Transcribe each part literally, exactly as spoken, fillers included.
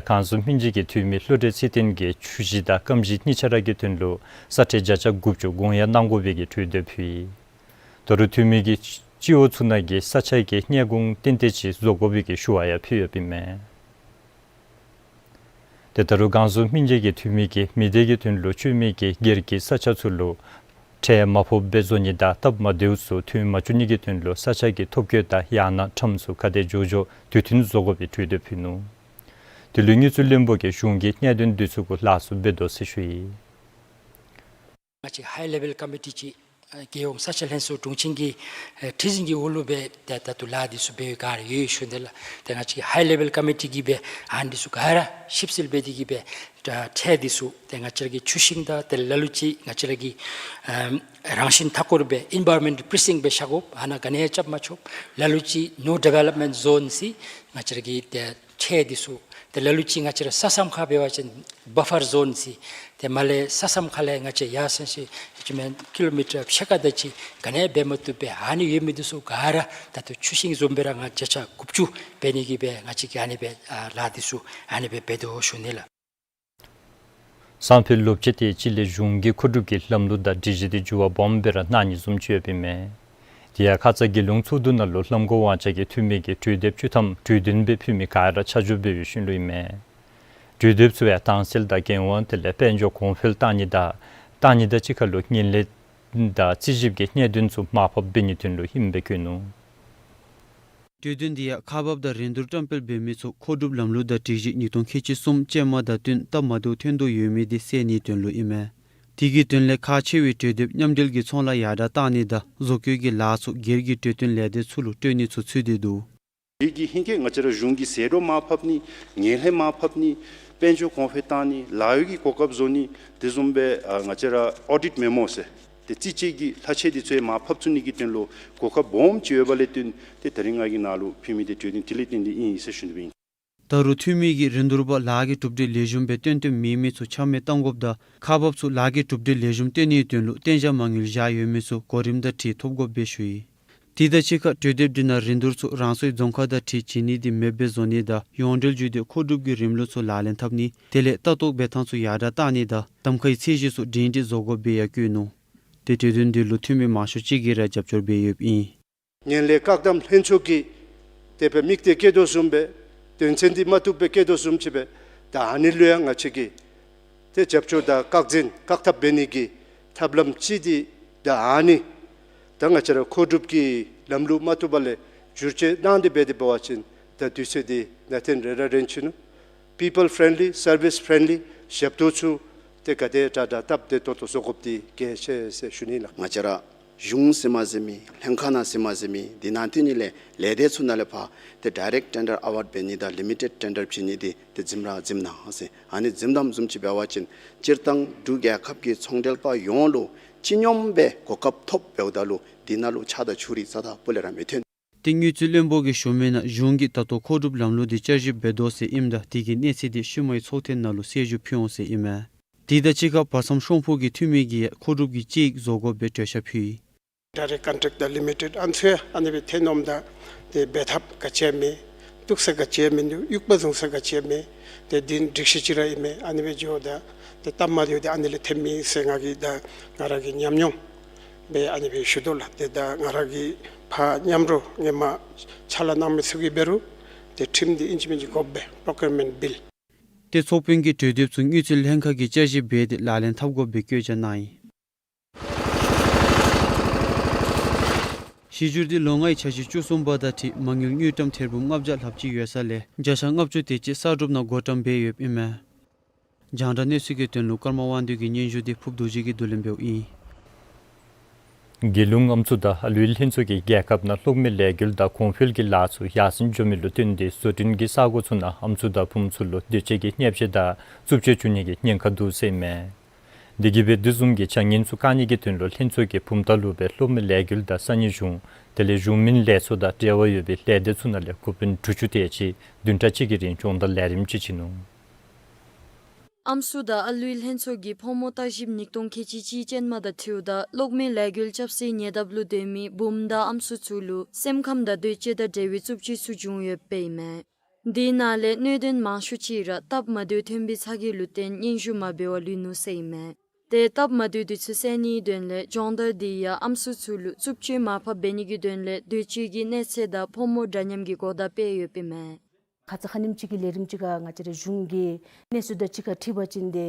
གངས་ལྗོངས་སྨན་རྩིས་ཀྱི་འཐུས་མི་བློ་གྲོས་ཚེ་བརྟན་གྱིས་ཆུ་བཞི་དང་སྐམ་བཞི་གཉིས་ཆ་ར་གི་དོན་ལུ་ས་ཁྲལ་བརྒྱ་ཆ་དགུ་བཅུ་དགོངས་ཡངས་གནང་དགོ་པའི་གི་གྲོས་འདེབས་ཕུལ་ཡི། ད་རུང་འཐུས་མི་གིས་སྤྱི་འོག་ཚུ་ནང་གི་ས་ཆ་གི་གནས་གོང་ཏན་ཏན་ཅིག་བཟོ་དགོ་པའི་གི་ཞུ་བ་ཡང་ཕུལ་ཡོདཔ་ཨིན་མས། ཏེ་ད་རུང་གངས་ལྗོངས་སྨན་རྩིས་ཀྱི་འཐུས་མི་གིས་མི་སྡེ་གི་དོན་ལུ་སྤྱོད་མི་གི་སྒེར་གྱི་ས་ཆ་ཚུ་ལུ་ཁྲལ་མ་ཕོགཔ་སྦེ་བཟོ་ནི་དང་སྟབས་མ་བདེཝ་ཚུ་ཐོན་མ་བཅུག་ནི་གི་དོན་ལུ་ས་ཆ་གི་ཐོ་བཀོད་དང་ཡང་ན་ཁྲམ་ཚུ་ག་དེ་མགྱོགས་མགྱོགས་དུས་མཐུན་བཟོ་དགོ་པའི་གྲོས་འདེབས་ཕུལ་ནུག། དེ་ལུ་དངུལ་རྩིས་བློན་པོ་གིས་གཞུང་གི་གནད་དོན་འདི་ཚུ་གུ་ལཱ་ཚུ་འབད་དོ་ཟེར་ཞུ་ཡི། ང་བཅས་ཧའི་ལེ་བཱལ་ཀོ་མི་ཊི་ཅིག་ཨ་རྒྱལ་ཡོངས་ས་ཆ་ལྷན་ཚོགས་དྲུང་ཆེན་གྱི་ཨ་ཁྲི་འཛིན་གྱི་འོག་ལུ་སྦེ་ཏེ་ད་ལྟོ་ལཱ་འདི་ཚུ་འབད་བའི་བསྒང་ར་ཡོད་ཡོད་ཞུ་ནི་ལགས། ཏེ་ང་བཅས་ཧའི་ལེ་བཱལ་ཀོ་མི་ཊི་གིས་སྦེ་ཨ་ནི་འདི་ཚུ་ག་ར་ཞིབ་འཚོལ་འབད་དེ་གིས་སྦེ་ཨ་ཁྲལ་འདི་ཚུ་ཏེ་ང་བཅས་ར་གི་ཆུ་ཤིང་དང་ཏེ་ལ་ལུ་ཅིག་ང་བཅས་ར་གི་ཨམ་རང་བཞིན་མཐའ་འཁོར་སྦེ་ཨེན་བཱ་རོན་མེནཊ་པི་རི་སིནཊ་སྦེ་བཞག་དགོཔ་ཨ་ནཱ་ག་ནི་ཡང་རྐྱབ་མ་ཆོགཔ། ལ་ལུ་ཅིག་ནོ་ཌི་ཝེ་ལོབ་མེནཊ་ཛོན་ཟེར་ང་བཅས་ར་གི་ཏེ་ཁྲལ་འདི་ཚུ་ཏེ་ལ་ལུ་ཅིག་ང་བཅས་ར་ས་མཚམས་ཁར་འབད་བ་ཅིན་བཱ་ཕར་ཛོན་ཟེར་ཏེ་མར་ལས་ས་མཚམས་ཁ་ལས་ང་བཅས་ཡར་སོང་སོང་ཅིག་མེན་ཀི་ལོ་མི་ཊར་ཕྱེད་ཀ་དེ་ཅིག་ག་ནི་ཡང་འབད་མ་བཏུབ་པས། ཨ་ནི་ཡོད་མི་འདི་ཚུ་ག་ར་ད་ལྟོ་ཆུ་ཤིང་བཟུམ་སྦེ་ར་ང་བརྒྱ་ཆ་དགུ་བཅུ་འབད་ནི་གི་སྦེ་ང་བཅས་ཀྱིས་ཨ་ནི་སྦེ་ཨ་ལཱ་འདི་ཚུ་ཨ་ནི་སྦེ་འབད་དོ་ཞུ་ནི་ལགས། སང་ཕོད་ལོ་བཅུ་དེ་ཅིག་ལས་གཞུང་གིས་མཁོ་སྒྲུབ་ཀྱི་ལམ་ལུགས་དང་སྒྲིག་གཞི་འདི་འགྱུར་བ་སྦོམ་སྦེ་ར་གནང་ནི་བཟུམ་ཅིག་ཡོདཔ་ཨིན་མས། དེ་ཡང་ཁ་ཙ་རྒྱལ་ཡོངས་ཚོགས་འདུ་ནང་ལུ་ལྷམ་གོང་དབང་ཆ་གི་འཐུས་མི་གིས་གྲོས་འདེབས་བཅུ་ཐམ་གྲོས་དོན་སྦེ་ཕུལ་མི་ག་ར་ཆ་འཇོག་འབད་ཡོད་ཞུ་ནི་ལུ་ཨིན་མས། གྲོས་འདེབས་ཚུ་ཡང་དྭངས་གསལ་དང་འགན་དབང་དེ་ལས་དཔལ་འབྱོར་གོང་འཕེལ་བཏང་ནི་དང་བཏང་ནི་དང་གཅིག་ཁར་ལུ་ངན་ལྷད་དང་རྩིས་ཞིབ་ཀྱི་གནད་དོན་ཚུ་མར་ཕབ་འབད་ནིའི་དོན་ལུ་ཨིནམ་སྦེ་བཀོད་ནུག། གྲོས་དོན་འདི་ཡང་ཁག་འབགཔ་དང་རིན་བསྡུར་བཀྲམ་སྤེལ་འབད་མི་ཚུ་མཁོ་སྒྲུབ་ལམ་ལུགས་དང་སྒྲིག་གཞི་ཉིས་སྟོང་ཁལ་གཅིག་གསུམ་ཅན་མ་དང་བསྟུན་སྟབས་མ་བདེཝ་ཐོན་དོ་ཡོད་མི་འདི་སེལ་ནིའི་དོན་ལུ་ཨིན་མས། དེ་གི་དོན་ལས་ཁག་ཆེ་བའི་གྲོས་འདེབས་མཉམ་འབྲེལ་གྱི་ཚོང་ལཱ་ཡར་དྲག་བཏང་ནི་དང་བཟོ་བཀོད་ཀྱི་ལཱ་ཚུ་སྒེར་གྱི་གྲོས་བསྟུན་ལས་སྡེ་ཚུ་ལུ་སྤྲོད་ནི་ཚུ་ཚུད་དེ་འདུག། དེ་གིས་ཧེང་སྐལ་ང་བཅས་ར་གཞུང་གི་ཟད་འགྲོ་མར་ཕབ་ནི་ངན་ལྷད་མར་ཕབ་ནི་དཔལ་འབྱོར་གོང་འཕེལ་བཏང་ནི་ལཱ་གཡོག་གི་གོ་སྐབས་བཟོ་ནི་དེ་བཟུམ་སྦེ་ཨ་ང་བཅས་ར་ཨོ་ཌིཊ་མེ་མོ་ཟེར་ཏེ་རྩིས་དཔྱད་ཀྱི་ལྷག་ཆད་འདི་ཚུ་ཡང་མར་ཕབ་ཚུགས་ནི་གི་དོན་ལུ་གོ་སྐབས་སྦོམ་ཅིག་ཡོདཔ་ལས་བརྟེན་ཏེ་ད་རིས་ང་གིས་ནཱ་ལུ་ཕུལ་མི་འདི་གྲོས་དོན་དེ་ལས་བརྟེན་ཏེ་ཨིན་ཟེར་ཞུ་ནི་ཨིན། ད་རུང་འཐུས་མི་གིས་རིན་བསྡུར་པ་ལཱ་གི་གྲུབ་འབྲས་ལེགས་ཤོམ་སྦེ་སྟོན་སྟོནམ་མེད་མི་ཚུ་ཆ་མེད་གཏང་དགོཔ་དང་ཁག་འབགཔ་ཚུ་ལཱ་གི་གྲུབ་འབྲས་ལེགས་ཤོམ་སྟོན་ནིའི་དོན་ལུ་གཏན་བཞག་མ་དངུལ་བཞག་ཡོད་མི་ཚུ་གོ་རིམ་དང་འཁྲིལ་ཐོབ་དགོཔ་སྦེ་ཞུ་ཡི། དེ་དང་གཅིག་ཁར་གྲོས་འདེབས་འདི་ནང་རིན་བསྡུར་ཚུ་རང་སོའི་རྫོང་ཁག་དང་འཁྲིལ་བྱིན་ནི་འདི་མེདཔ་སྦེ་བཟོ་ནི་དང་ཡོངས་འབྲེལ་བརྒྱུད་དེ་མཁོ་སྒྲུབ་ཀྱི་རིམ་ལུགས་ཚུ་ལག་ལེན་འཐབ་ནི་དེ་ལས་ལྟ་རྟོག་འབད་ཐངས་ཚུ་ཡར་དྲག་བཏང་ནི་དང་གདམ་ཁའི་ཚད་གཞི་ཚུ་སྒྲིང་སྒྲི་བཟོ་དགོཔ་སྦེ་ཡང་བཀོད་ནུག། ཏེ་གྲོས་དོན་འདི་ལུ་འཐུས་མི་མང་ཤོས་ཅིག་གིས་ར་རྒྱབ་སྐྱོར་འབད་ཡོདཔ་ཨིན། ངན་ལྷད་བཀག་སྡོམ་ལྷན་ཚོགས་ཀྱིས་དེ་སྦེ་དམིགས་གཏད་བསྐྱེད་དོ་བཟུམ་སྦེ་དོན་ཚན་འདི་མ་བཏུབ་སྦེ་བསྐྱེད་དོ་བཟུམ་ཅིག་སྦེ་ད་ཨ་ནི་ལུ་ཡང་ང་བཅས་ཀྱིས་ཏེ་རྒྱབ་སྐྱོར་དང་བཀག་འཛིན་བཀག་ཐབས་འབད་ནི་གི་ཐབས་ལམ་ཅིག་འདི་ད་ཨ་ནི་ད་ང་བཅས་ར་མཁོ་སྒྲུབ་ཀྱི་ལམ་ལུགས་མ་བཏུབ་པ་ལས་བསྒྱུར་བཅོས་གནང་སྟེ་འབད་དེ་འབད་བ་ཅིན་ད་དུས་ཚོད་འདི་ནང་ཏན་རེ་ར་རན་ཆི་ནུག། པི་པཱལ་ཕེརེནཌ་ལི་སར་བིསི་ཕེརེནཌ་ལི་ཞབས་ཏོག་ཚུ་ཏེ་ག་དེ་དྲག་དྲག་སྟབས་བདེ་ཏོག་ཏོ་བཟོ་དགོཔ་འདི་གལ་ཆེ་ཟེར་ཞུ་ནི་ལགས། ང་བཅས་ར་གཞུང་ཟེར་མ་ཟེར་མི་ལྷན་ཁག་ནང་ཟེར་མ་ཟེར་མི་འདི་ནང་ཏེ་ནི་ལས་ལས་སྡེ་ཚུ་ནང་ལས་ཕར་ཏེ་ཌའི་རེཀཊ་ཊེན་ཌར་ཨ་ཝཱརཌ་འབད་ནི་དང་ལི་མི་ཊེཌ་ཊེན་ཌར་བྱིན་ནི་འདི་ཏེ་འཛིམ་ར་འཛིམ་གནང་ཟེར། ཨ་ནི་འཛིམ་དོ་བཟུམ་ཅིག་འབད་བ་ཅིན་སྤྱིར་བཏང་འབྲུག་རྒྱལ་ཁབ་ཀྱི་ཚོང་འབྲེལ་པ་ཡོངས་ལུ་སྤྱི་སྙོམས་སྦེ་གོ་སྐབས་ཐོབ་འབདཝ་ད་ལུ་འདི་ནང་ལུ་ཆགས་སྡང་ཕྱོགས་རིས་རྩ་དང་སྤུ་ལས་ར་མི་ཐོན། ཏེ་དངུལ་རྩིས་བློན་པོ་གིས་ཞུ་མི་ནང་གཞུང་གིས་ད་ལྟོ་མཁོ་སྒྲུབ་ལམ་ལུགས་འདི་བསྐྱར་ཞིབ་འབད་དོ་ཟེར་ཨིནམ་ད་དེ་གི་གནས་ཚུལ་འདི་ཤུལ་མའི་ཚོགས་ཐེངས་ནང་ལུ་གསལ་ཞུ་ཕུལ་འོང་ཟེར་ཨིན་མས། དེ་དང་གཅིག་ཁར་བར་མཚམས་ཤོང་ཕུག་གི་འཐུས་མི་གིས་མཁོ་སྒྲུབ་ཀྱི་དཔྱད་ཡིག་བཟོ་དགོཔ་སྦེ་གྲོས་འཆར་ཕུལ་ཡི། ཌའི་རེཀཊ་ཀོན་ཊེཀཊ་དང་ལི་མི་ཊེཌ་ཨ་ནི་ཚུ་ཡང་ཨ་ནི་སྦེ་ཐོན་འོངམ་ད་ཏེ་འབད་ཐབས་ག་ཅི་ཡང་མེད། གཏུག་ས་ག་ཅི་ཡང་མིན་འདུག། དབྱུག་པ་བཟུང་ས་ག་ཅི་ཡང་མེད། ཏེ་འདི་སྒྲིག་གཞི་ཅིག་ར་ཨིན་མས། ཨ་ནི་སྦེ་འགྱོཝ་ད་ཏེ་སྟབས་མ་བདེཝ་འདི་ཨ་ནི་ལས་ཐོནམ་ཨིན་ཟེར་ང་གིས་ད་ང་ར་གི་ཉམས་མྱོང་སྦེ་ཨ་ནི་སྦེ་ཞུ་དོ་ལགས། ཏེ་ད་ང་ར་གིས་ཕར་མཉམ་རོགས་ཧེ་མ་ཕྱག་ལཱ་གནང་མི་ཚུ་གིས་འབད་རུང་ཏེ་ཁྲིམས་འདི་ཨིན་ཅི་མིན་ཅི་དགོཔ་སྦེ་པོརོ་ཀིའུར་མེནཊ་བིལ། ཏེ་ཚོགས་དཔོན་གྱིས་གྲོས་འདེབས་ཚུ་དངུལ་རྩིས་ལྷན་ཁག་གིས་བསྐྱར་ཞིབ་འབད་དེ་ལག་ལེན་འཐབ་དགོཔ་སྦེ་བཀོད་རྒྱ་གནང་ཡི། གཞི་འགྱུར་འདི་ལོ་ལྔའི་འཆར་གཞི་བཅུ་གསུམ་པ་དང་འཁྲིལ་མ་དངུལ་དངུལ་ཀྲམ་ཐེར་འབུམ་ལྔ་བརྒྱ་ལྷགཔ་ཅིག་ཡོད་ས་ལས་བརྒྱ་ཆ་ལྔ་བཅུ་དེ་ཅིག་གསར་སྒྲུབ་ནང་བགོ་བཀྲམ་འབད་ཡོདཔ་ཨིན་མས། རྒྱང་བསྒྲགས་གནས་ཚུལ་གྱི་དོན་ལུ་ཀརྨ་དབང་འདུས་ཀྱི་སྙན་ཞུ་འདི་ཕུརབ་རྡོ་རྗེ་གིས་བསྡུ་ལེན་འབདཝ་ཨིན། རྒྱལ་ཡོངས་ཨམ་སྲུ་དང་ཨ་ལུའི་ལྷན་ཚོགས་ཀྱིས་རྒྱལ་ཁབ་ནང་གློག་མེ་ལས་འགུལ་དང་གོང་འཕེལ་གྱི་ལཱ་ཚུ་ཡར་སེང་འགྱོ་མི་ལུ་བརྟེན་ཏེ་བཟོ་སྐྲུན་གྱི་ས་གོ་ཚུ་ནང་ཨམ་སྲུ་དང་བུམོ་ཚུ་ལུ་སྡོད་ཁྱིམ་གྱི་གནས་བཅས་དང་རྩུབ་སྤྱོད་འབྱུང་ནི་གི་ཉེན་ཁ་འདུག་ཟེར་ཨིན་མས། དེ་གིས་སྦེ་དེ་བཟུམ་གྱི་བྱ་ངན་ཚུ་བཀག་ནི་གི་དོན་ལུ་ལྷན་ཚོགས་ཀྱིས་བུམ་ཐང་ལུ་སྦེ་གློག་མེ་ལས་འགུལ་དང་ས་གནས་གཞུང་དེ་ལས་གཞུང་མིན་ལས་ཚོགས་དང་འབྲེལ་བ་ཡོད་པའི་ལས་སྡེ་ཚུ་ནང་ལས་འགོ་དཔོན་དྲུག་ཅུ་དེ་ཅིག་བདུན་ཕྲག་གཅིག་གི་རིང་སྦྱོང་བརྡར་ལས་རིམ་ཅིག་བྱིན་ནུག། ཨམ་སྲུ་དང་ཨ་ལུའི་ལྷན་ཚོགས་ཀྱིས་ཕོ་མོ་བརྟག་ཞིབ་ཉིས་སྟོང་ཁལ་གཅིག་གཅིག་ཅན་མ་དང་འཁྲིལཝ་ད་གློག་མེ་ལས་འགུལ་རྐྱབ་སའི་ཉེ་འདབས་ལུ་སྡོད་མི་བུམོ་དང་ཨམ་སྲུ་ཚུ་ལུ་སེམས་ཁམས་དང་སྡོད་བྱེད་དང་འབྲེལ་བའི་རྩུབ་སྤྱོད་ཚུ་བྱུང་ཡོདཔ་ཨིན་མས། འདི་ནང་ལས་གནད་དོན་མང་ཤོས་ཅིག་ར་སྟབས་མ་བདེཝ་ཐོན་པའི་ཚ་གྱང་ལུ་བརྟེན་སྙན་ཞུ་མ་འབད་བར་ལུས་ནུག་ཟེར་ཨིན་མས། ཏེ་སྟབས་མ་བདེཝ་འདི་ཚུ་སེལ་ནིའི་དོན་ལས་སྦྱོང་བརྡར་འདི་ཡང་ཨམ་སྲུ་ཚུ་ལུ་རྩུབ་སྤྱོད་མར་ཕབ་འབད་ནི་གི་དོན་ལས་འདོད་སྤྱོད་ཀྱི་གནས་ཚད་དང་ཕོ་མོ་འདྲ་མཉམ་གྱི་གོ་བརྡ་སྤེལ་ཡོདཔ་ཨིན་མས། ཁ་ཙ་ཁ་ཉིནམ་ཅིག་གི་ལས་རིམ་ཅིག་ཁར་ང་བཅས་རའི་གཞུང་གི་གནས་ཚུལ་དང་གཅིག་ཁར་འཁྲིལ་བ་ཅིན་ཏེ་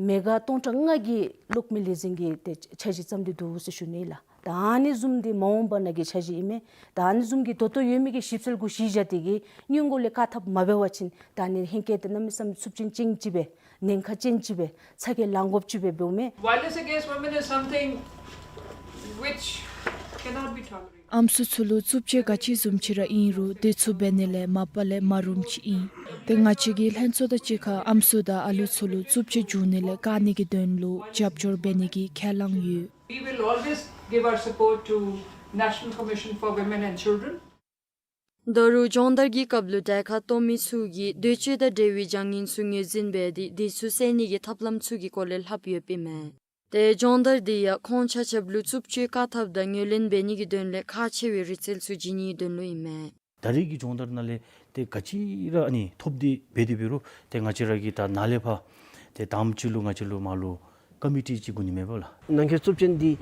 མེ་རྒ་སྟོང་ཕྲག་ལྔ་གི་གློག་མེ་ལས་འཛིན་གྱི་ཏེ་འཆར་གཞི་བརྩམས་ཏེ་འདུག་ཟེར་ཞུ་ནི་ལགས། ད་ཨ་ནི་བཟུམ་འདི་མ་འོངས་པ་ནང་གི་འཆར་གཞི་ཨིན་མས། ད་ཨ་ནི་བཟུམ་གྱི་ད་ལྟོ་ཡོད་མི་གི་ཞིབ་འཚོལ་གུ་གཞི་བཞག་སྟེ་གིས་སྔོན་འགོ་ལས་བཀག་ཐབས་མ་འབད་བ་ཅིན་ད་ཨ་ནི་ཧེང་སྐལ་ཏེ་གནམ་མེད་ས་མེད་རྩུབ་ཅན་ཅན་ཅིག་སྦེ་ཉེན་ཁ་ཅན་ཅིག་སྦེ་ཚ་གྱང་ལང་དགོཔ་ཅིག་སྦེ་འབདཝ་མས། Violence against women is something which cannot be tolerated. ཨམ་སྲུ་ཚུ་ལུ་རྩུབ་སྤྱོད་ག་ཅི་བཟུམ་ཅིག་ར་ཨིན་རུང་དེ་ཚུ་འབད་ནི་ལས་མ་པ་ལས་མ་རུངམ་ཅིག་ཨིན། ཏེ་ང་བཅས་ཀྱི་ལྷན་ཚོགས་དང་གཅིག་ཁར་ཨམ་སྲུ་དང་ཨ་ལུ་ཚུ་ལུ་རྩུབ་སྤྱོད་འབྱུང་ནི་ལས་བཀག་ནི་གི་དོན་ལུ་རྒྱབ་སྐྱོར་འབད་ནི་གི་ཁས་བླངས་ཡོད། We will always give our support to National Commission for Women and Children. ད་རུང་སྦྱོང་བརྡར་གྱི་སྐབས་ལུ་གྲལ་ཁར་གཏོགས་མི་ཚུ་གིས་འདོད་སྤྱོད་དང་འབྲེལ་བའི་བྱ་ངན་ཚུ་ངོས་འཛིན་འབད་དེ་དེ་ཚུ་སེལ་ནི་གི་ཐབས་ལམ་ཚུ་གི་སྐོར་ལས་ལྷབ་ཡོདཔ་ཨིན་མས། ཏེ་སྦྱོང་བརྡར་འདི་ཡང་ཁོང་ཆ་ཁྱབ་ལུ་རྩུབ་སྤྱོད་བཀག་ཐབས་དང་ངོས་ལེན་འབད་ནི་གི་དོན་ལས་ཁག་ཆེ་བའི་རིག་རྩལ་ཚུ་བྱིན་ནིའི་དོན་ལུ་ཨིན་མས། ད་རེས་ཀྱི་སྦྱོང་བརྡར་ནང་ལས་ཏེ་ག་ཅི་ར་ཨ་ནི་ཐོབ་སྟེ་འབད་དེ་འབད་རུང་ཏེ་ང་བཅས་ར་གིས་ད་ནཱ་ལས་ཕར་ཏེ་དང་པ་ཅིག་ལུ་ང་བཅས་ལུ་མར་ལུ་ཀོ་མི་ཊི་ཅིག་དགོ་ནི་མས་པ་ལགས། ནང་འཁོད་རྩུབ་ཅན་འདི་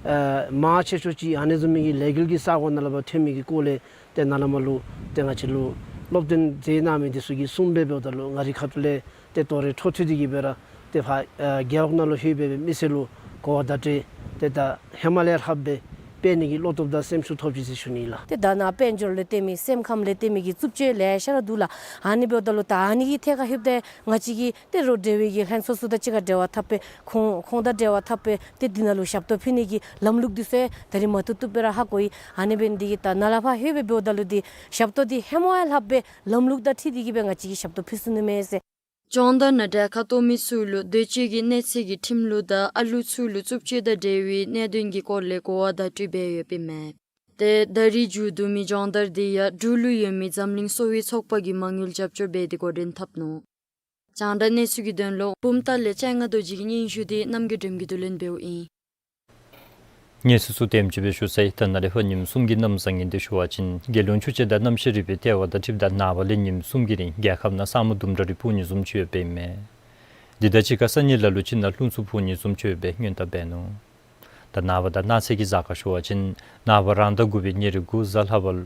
ཨ་མང་ཆེ་ཤོས་ཅིག་ཨ་ནི་བཟུམ་མའི་གི་ལས་འགུལ་གྱི་ས་གོ་ནང་ལས་ཕར་ཐོན་མི་གི་སྐོར་ལས་ཏེ་ནཱ་ལས་མར་ལུ་ཏེ་ང་བཅས་ལུ་སློབ་སྟོན་མཛད་གནང་མི་འདི་ཚུ་གིས་གསུངས་སྦེ་འབདཝ་ད་ལུ་ང་རའི་ཁ་ཐུག་ལས་ཏེ་དོ་རུང་འཕྲོ་མཐུད་དེ་གིས་སྦེ་ར་ཏེ་ཕར་ཨ་རྒེད་འོག་ནང་ལུ་ལྷོད་སྦེ་སྦེ་མི་སེར་ལུ་གོ་བ་བརྡ་སྤྲོད་ཏེ་ད་ཧེ་མ་ལས་ལྷགཔ་སྦེ་འབད་ནི་གི་བློ་སྟོབས་དང་སེམས་ཤུགས་ཐོབ་ཅི་ཟེར་ཞུ་ནི་ལགས། ཏེ་ད་ནཱ་དཔལ་འབྱོར་ལས་བརྟེན་མི་སེམས་ཁམས་ལས་བརྟེན་མི་གི་རྩུབ་སྤྱོད་ལེ་ཤ་ར་འདུག་ལགས། ཨ་ནི་འབདཝ་ད་ལུ་ད་ཨ་ནི་གི་ཐད་ཁར་ལྷོདཔ་ད་ང་བཅས་ཀྱི་ཏེ་རོགས་འབྲེལ་བའི་གི་ལྷན་ཚོགས་ཚུ་དང་གཅིག་ཁར་འབྲེལ་བ་འཐབ་སྦེ་ཁོང་ཁོང་དང་འབྲེལ་བ་འཐབ་སྦེ་ཏེ་འདི་ནང་ལུ་ཞབས་ཏོག་ཕུལ་ནི་གི་ལམ་ལུགས་འདི་ཚུ་ད་རིས་མ་བཏུབ་བཏུབ་སྦེ་ར་ཧ་གོ་ཡི། ཨ་ནི་འབད་ནི་འདི་གིས་ད་ནཱ་ལས་ཕར་ལྷོད་སྦེ་འབདཝ་ད་ལུ་འདི་ཞབས་ཏོག་འདི་ཧེ་མ་ཡང་ལྷགཔ་སྦེ་ལམ་ལུགས་དང་འཁྲིལ་ཏེ་གིས་སྦེ་ང་བཅས་ཀྱིས་ཞབས་ཏོག་ཕུལ་ཚུགས་ནི་མས་ཟེར། སྦྱོང་བརྡར་ནང་གྲལ་ཁར་གཏོགས་མི་ཚུ་ལུ་འདོད་སྤྱོད་ཀྱི་གནས་ཚད་ཀྱི་ཁྲིམས་ལུགས་དང་ཨ་ལུ་ཚུ་ལུ་རྩུབ་སྤྱོད་དང་འབྲེལ་བའི་གནད་དོན་གྱི་སྐོར་ལས་གོ་བ་བརྡ་སྤྲོད་འབད་ཡོདཔ་ཨིན་མས། ཏེ་ད་རིས་མཇུག་བསྡུ་མི་སྦྱོང་བརྡར་འདི་ཡང་འབྲུག་ལུ་ཡོད་མི་འཛམ་གླིང་གསོ་བའི་ཚོགས་པ་གིས་མ་དངུལ་རྒྱབ་སྐྱོར་འབད་དེ་འགོ་འདྲེན་འཐབ་ནུག། རྒྱང་བསྒྲགས་གནས་ཚུལ་གྱི་དོན་ལུ་བུམ་ཐང་ལས་སྤྱན་སྔ་རྡོ་རྗེ་གི་སྙན་ཞུ་འདི་རྣམ་རྒྱལ་སྒྲོལམ་གྱིས་བསྡུ་ལེན་འབདཝ་ཨིན། གནས་ཚུལ་ཚུ་དེམ་ཅིག་སྦེ་ཞུ་ཚར་ཡི། ད་ནཱ་ལས་ཕར་ཉིནམ་གསུམ་གྱི་གནམ་བཟང་ངན་འདི་ཞུ་བ་ཅིན་རྒྱལ་ཡོངས་ཆུ་སྤྱོད་དང་གནམ་གཤིས་རིག་པའི་ལྟེ་བ་དང་འཁྲིལཝ་ད་ནངས་པ་ལས་ཉིནམ་གསུམ་གྱི་རིང་རྒྱལ་ཁབ་ནང་ས་སྨུག་དུམ་གྲ་རེ་ཕུབ་ནི་བཟུམ་ཅིག་ཡོདཔ་ཨིན་མས། འདི་དང་གཅིག་ཁར་སང་ཉིན་ལ་ལུ་ཅིག་ནང་རླུང་འཚུབ་ཕུབ་ནི་བཟུམ་ཅིག་ཡོདཔ་སྦེ་སྔོན་བརྡ་འབད་ནུག། ད་ནངས་པ་དང་གནངས་ཚེ་གི་གཟའ་སྐར་ཞུ་བ་ཅིན་ནངས་པ་རང་ཟླ་དགུ་པའི་ཉེར་དགུ་གཟའ་ལྷག་པ་ལུ་